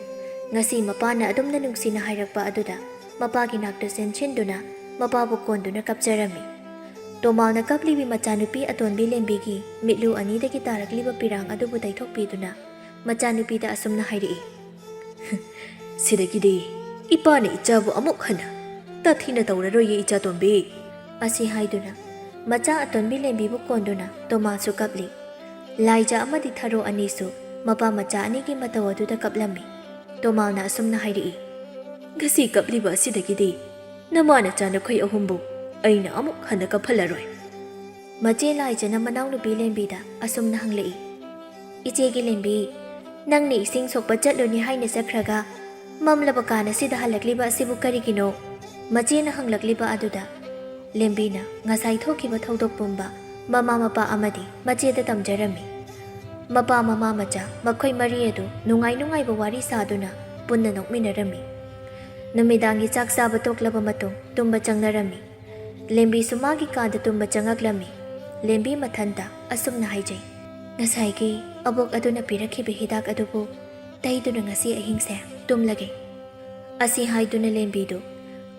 ꯉꯁꯤ ꯃꯄꯥꯅ ꯑꯗꯨꯝꯅ ꯅꯨꯡꯁꯤꯅ ꯍꯥꯏꯔꯛꯄ ꯑꯗꯨꯗ ꯃꯄꯥꯒꯤ ꯅꯥꯛꯇ ꯆꯦꯟꯁꯤꯟꯗꯨꯅ ꯃꯄꯥꯕꯨ ꯀꯣꯟꯗꯨꯅ ꯀꯞꯆꯔꯝꯃꯤ꯫ ꯇꯣꯃꯥꯜꯅ ꯀꯞꯂꯤꯕꯤ ꯃꯆꯥꯅꯨꯄꯤ ꯑꯇꯣꯟꯕꯤ ꯂꯦꯝꯕꯤꯒꯤ ꯃꯤꯠꯂꯨ ꯑꯅꯤꯗꯒꯤ ꯇꯥꯔꯛꯂꯤꯕ ꯄꯤꯔꯥꯡ ꯑꯗꯨꯕꯨ ꯇꯩꯊꯣꯛꯄꯤꯗꯨꯅ ꯃꯆꯥꯅꯨꯄꯤꯗ ꯑꯁꯨꯝꯅ ꯍꯥꯏꯔꯛꯏ, "ꯁꯤꯗꯒꯤꯗꯤ ꯏꯄꯥꯅ ꯏꯆꯥꯕꯨ ꯑꯃꯨꯛ ꯍꯟꯅ ꯇꯥꯊꯤꯅ ꯇꯧꯔꯔꯣꯏꯌꯦ, ꯏꯆꯥꯇꯣꯝꯕꯤ"꯫ ꯑꯁꯤ ꯍꯥꯏꯗꯨꯅ ꯃꯆꯥ ꯑꯇꯣꯟꯕꯤ ꯂꯦꯝꯕꯤꯕꯨ ꯀꯣꯟꯗꯨꯅ ꯇꯣꯃꯥꯜꯁꯨ ꯀꯞꯂꯤ꯫ ꯂꯥꯏꯖ ꯑꯃꯗꯤ ꯊꯔꯣ ꯑꯅꯤꯁꯨ ꯃꯄꯥ ꯃꯆꯥ ꯑꯅꯤꯒꯤ ꯃꯇꯧ ꯑꯗꯨꯗ ꯀꯞꯂꯝꯃꯤ꯫ ꯇꯣꯃꯥꯜꯅ ꯑꯁꯨꯝꯅ ꯍꯥꯏꯔꯛꯏ, "ꯉꯁꯤ ꯀꯞꯂꯤꯕ ꯑꯁꯤꯗꯒꯤꯗꯤ ꯅꯃꯥ ꯅꯆꯥ ꯅꯈꯣꯏ ꯑꯍꯨꯝꯕꯨ ꯑꯩꯅ ꯑꯃꯨꯛ ꯍꯟꯅ ꯀꯞꯍꯜꯂꯔꯣꯏ"꯫ ꯃꯆꯦ ꯂꯥꯏꯖꯅ ꯃꯅꯥꯎꯅꯨꯄꯤ ꯂꯦꯝꯕꯤꯗ ꯑꯁꯨꯝꯅ ꯍꯪꯂꯛꯏ, "ꯏꯆꯦꯒꯤ ꯂꯦꯝꯕꯤ, ꯅꯪꯅ ꯏꯁꯤꯡ ꯁꯣꯛꯄ ꯆꯠꯂꯨꯅꯤ ꯍꯥꯏꯅ ꯆꯠꯈ꯭ꯔꯒ ꯃꯝꯂꯕ ꯀꯥꯟ ꯑꯁꯤꯗ ꯍꯜꯂꯛꯂꯤꯕ ꯑꯁꯤꯕꯨ ꯀꯔꯤꯒꯤꯅꯣ?" ꯃꯆꯦꯅ ꯍꯪꯂꯛꯂꯤꯕ ꯑꯗꯨꯗ ꯂꯦꯝꯕꯤꯅ ꯉꯁꯥꯏ ꯊꯣꯛꯈꯤꯕ ꯊꯧꯗꯣꯛ ꯄꯨꯝꯕ ꯃꯃꯥ ꯃꯄꯥ ꯑꯃꯗꯤ ꯃꯆꯦꯗ ꯇꯝꯖꯔꯝꯃꯤ꯫ ꯃꯄꯥ ꯃꯃꯥ ꯃꯆꯥ ꯃꯈꯣꯏ ꯃꯔꯤ ꯑꯗꯨ ꯅꯨꯡꯉꯥꯏ ꯅꯨꯡꯉꯥꯏꯕ ꯋꯥꯔꯤ ꯁꯥꯗꯨꯅ ꯄꯨꯟꯅ ꯅꯣꯛꯃꯤꯟꯅꯔꯝꯃꯤ꯫ ꯅꯨꯃꯤꯗꯥꯡꯒꯤ ꯆꯥꯛ ꯆꯥꯕ ꯇꯣꯛꯂꯕ ꯃꯇꯨꯡ ꯇꯨꯝꯕ ꯆꯪꯅꯔꯝꯃꯤ꯫ ꯂꯦꯝꯕꯤꯁꯨ ꯃꯥꯒꯤ ꯀꯥꯗ ꯇꯨꯝꯕ ꯆꯪꯉꯛꯂꯝꯃꯤ꯫ ꯂꯦꯝꯕꯤ ꯃꯊꯟꯇ ꯑꯁꯨꯝꯅ ꯍꯥꯏꯖꯩ, "ꯉꯁꯥꯏꯒꯤ ꯑꯕꯣꯛ ꯑꯗꯨꯅ ꯄꯤꯔꯛꯈꯤꯕ ꯍꯤꯗꯥꯛ ꯑꯗꯨꯕꯨ ꯇꯩꯗꯨꯅ ꯉꯁꯤ ꯑꯍꯤꯡꯁꯦ ꯇꯨꯝꯂꯒꯦ"꯫ ꯑꯁꯤ ꯍꯥꯏꯗꯨꯅ ꯂꯦꯝꯕꯤꯗꯨ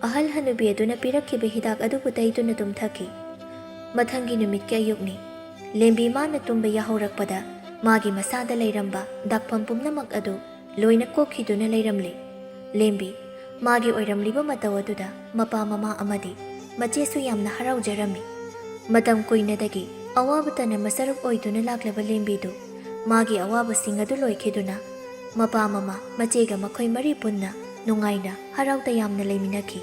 ꯑꯍꯜ ꯍꯅꯨꯕꯤ ꯑꯗꯨꯅ ꯄꯤꯔꯛꯈꯤꯕ ꯍꯤꯗꯥꯛ ꯑꯗꯨꯕꯨ ꯇꯩꯗꯨꯅ ꯇꯨꯝꯊꯈꯤ꯫ ꯃꯊꯪꯒꯤ ꯅꯨꯃꯤꯠꯀꯤ ꯑꯌꯨꯛꯅꯤ꯫ ꯂꯦꯝꯕꯤ ꯃꯥꯅ ꯇꯨꯝꯕ ꯌꯥꯍꯧꯔꯛꯄꯗ ꯃꯥꯒꯤ ꯃꯁꯥꯗ ꯂꯩꯔꯝꯕ ꯗꯥꯛꯐꯝ ꯄꯨꯝꯅꯃꯛ ꯑꯗꯨ ꯂꯣꯏꯅ ꯀꯣꯛꯈꯤꯗꯨꯅ ꯂꯩꯔꯝꯂꯦ꯫ ꯂꯦꯝꯕꯤ ꯃꯥꯒꯤ ꯑꯣꯏꯔꯝꯂꯤꯕ ꯃꯇꯧ ꯑꯗꯨꯗ ꯃꯄꯥ ꯃꯃꯥ ꯑꯃꯗꯤ ꯃꯆꯦꯁꯨ ꯌꯥꯝꯅ ꯍꯔꯥꯎꯖꯔꯝꯃꯤ꯫ ꯃꯇꯝ ꯀꯨꯏꯅꯗꯒꯤ ꯑꯋꯥꯕꯇꯅ ꯃꯁꯔꯨꯛ ꯑꯣꯏꯗꯨꯅ ꯂꯥꯛꯂꯕ ꯂꯦꯝꯕꯤꯗꯨ ꯃꯥꯒꯤ ꯑꯋꯥꯕꯁꯤꯡ ꯑꯗꯨ ꯂꯣꯏꯈꯤꯗꯨꯅ ꯃꯄꯥ ꯃꯃꯥ ꯃꯆꯦꯒ ꯃꯈꯣꯏ ꯃꯔꯤ ꯄꯨꯟꯅ ꯅꯨꯡꯉꯥꯏꯅ ꯍꯔꯥꯎ ꯇꯌꯥꯝꯅ ꯂꯩꯃꯤꯟꯅꯈꯤ꯫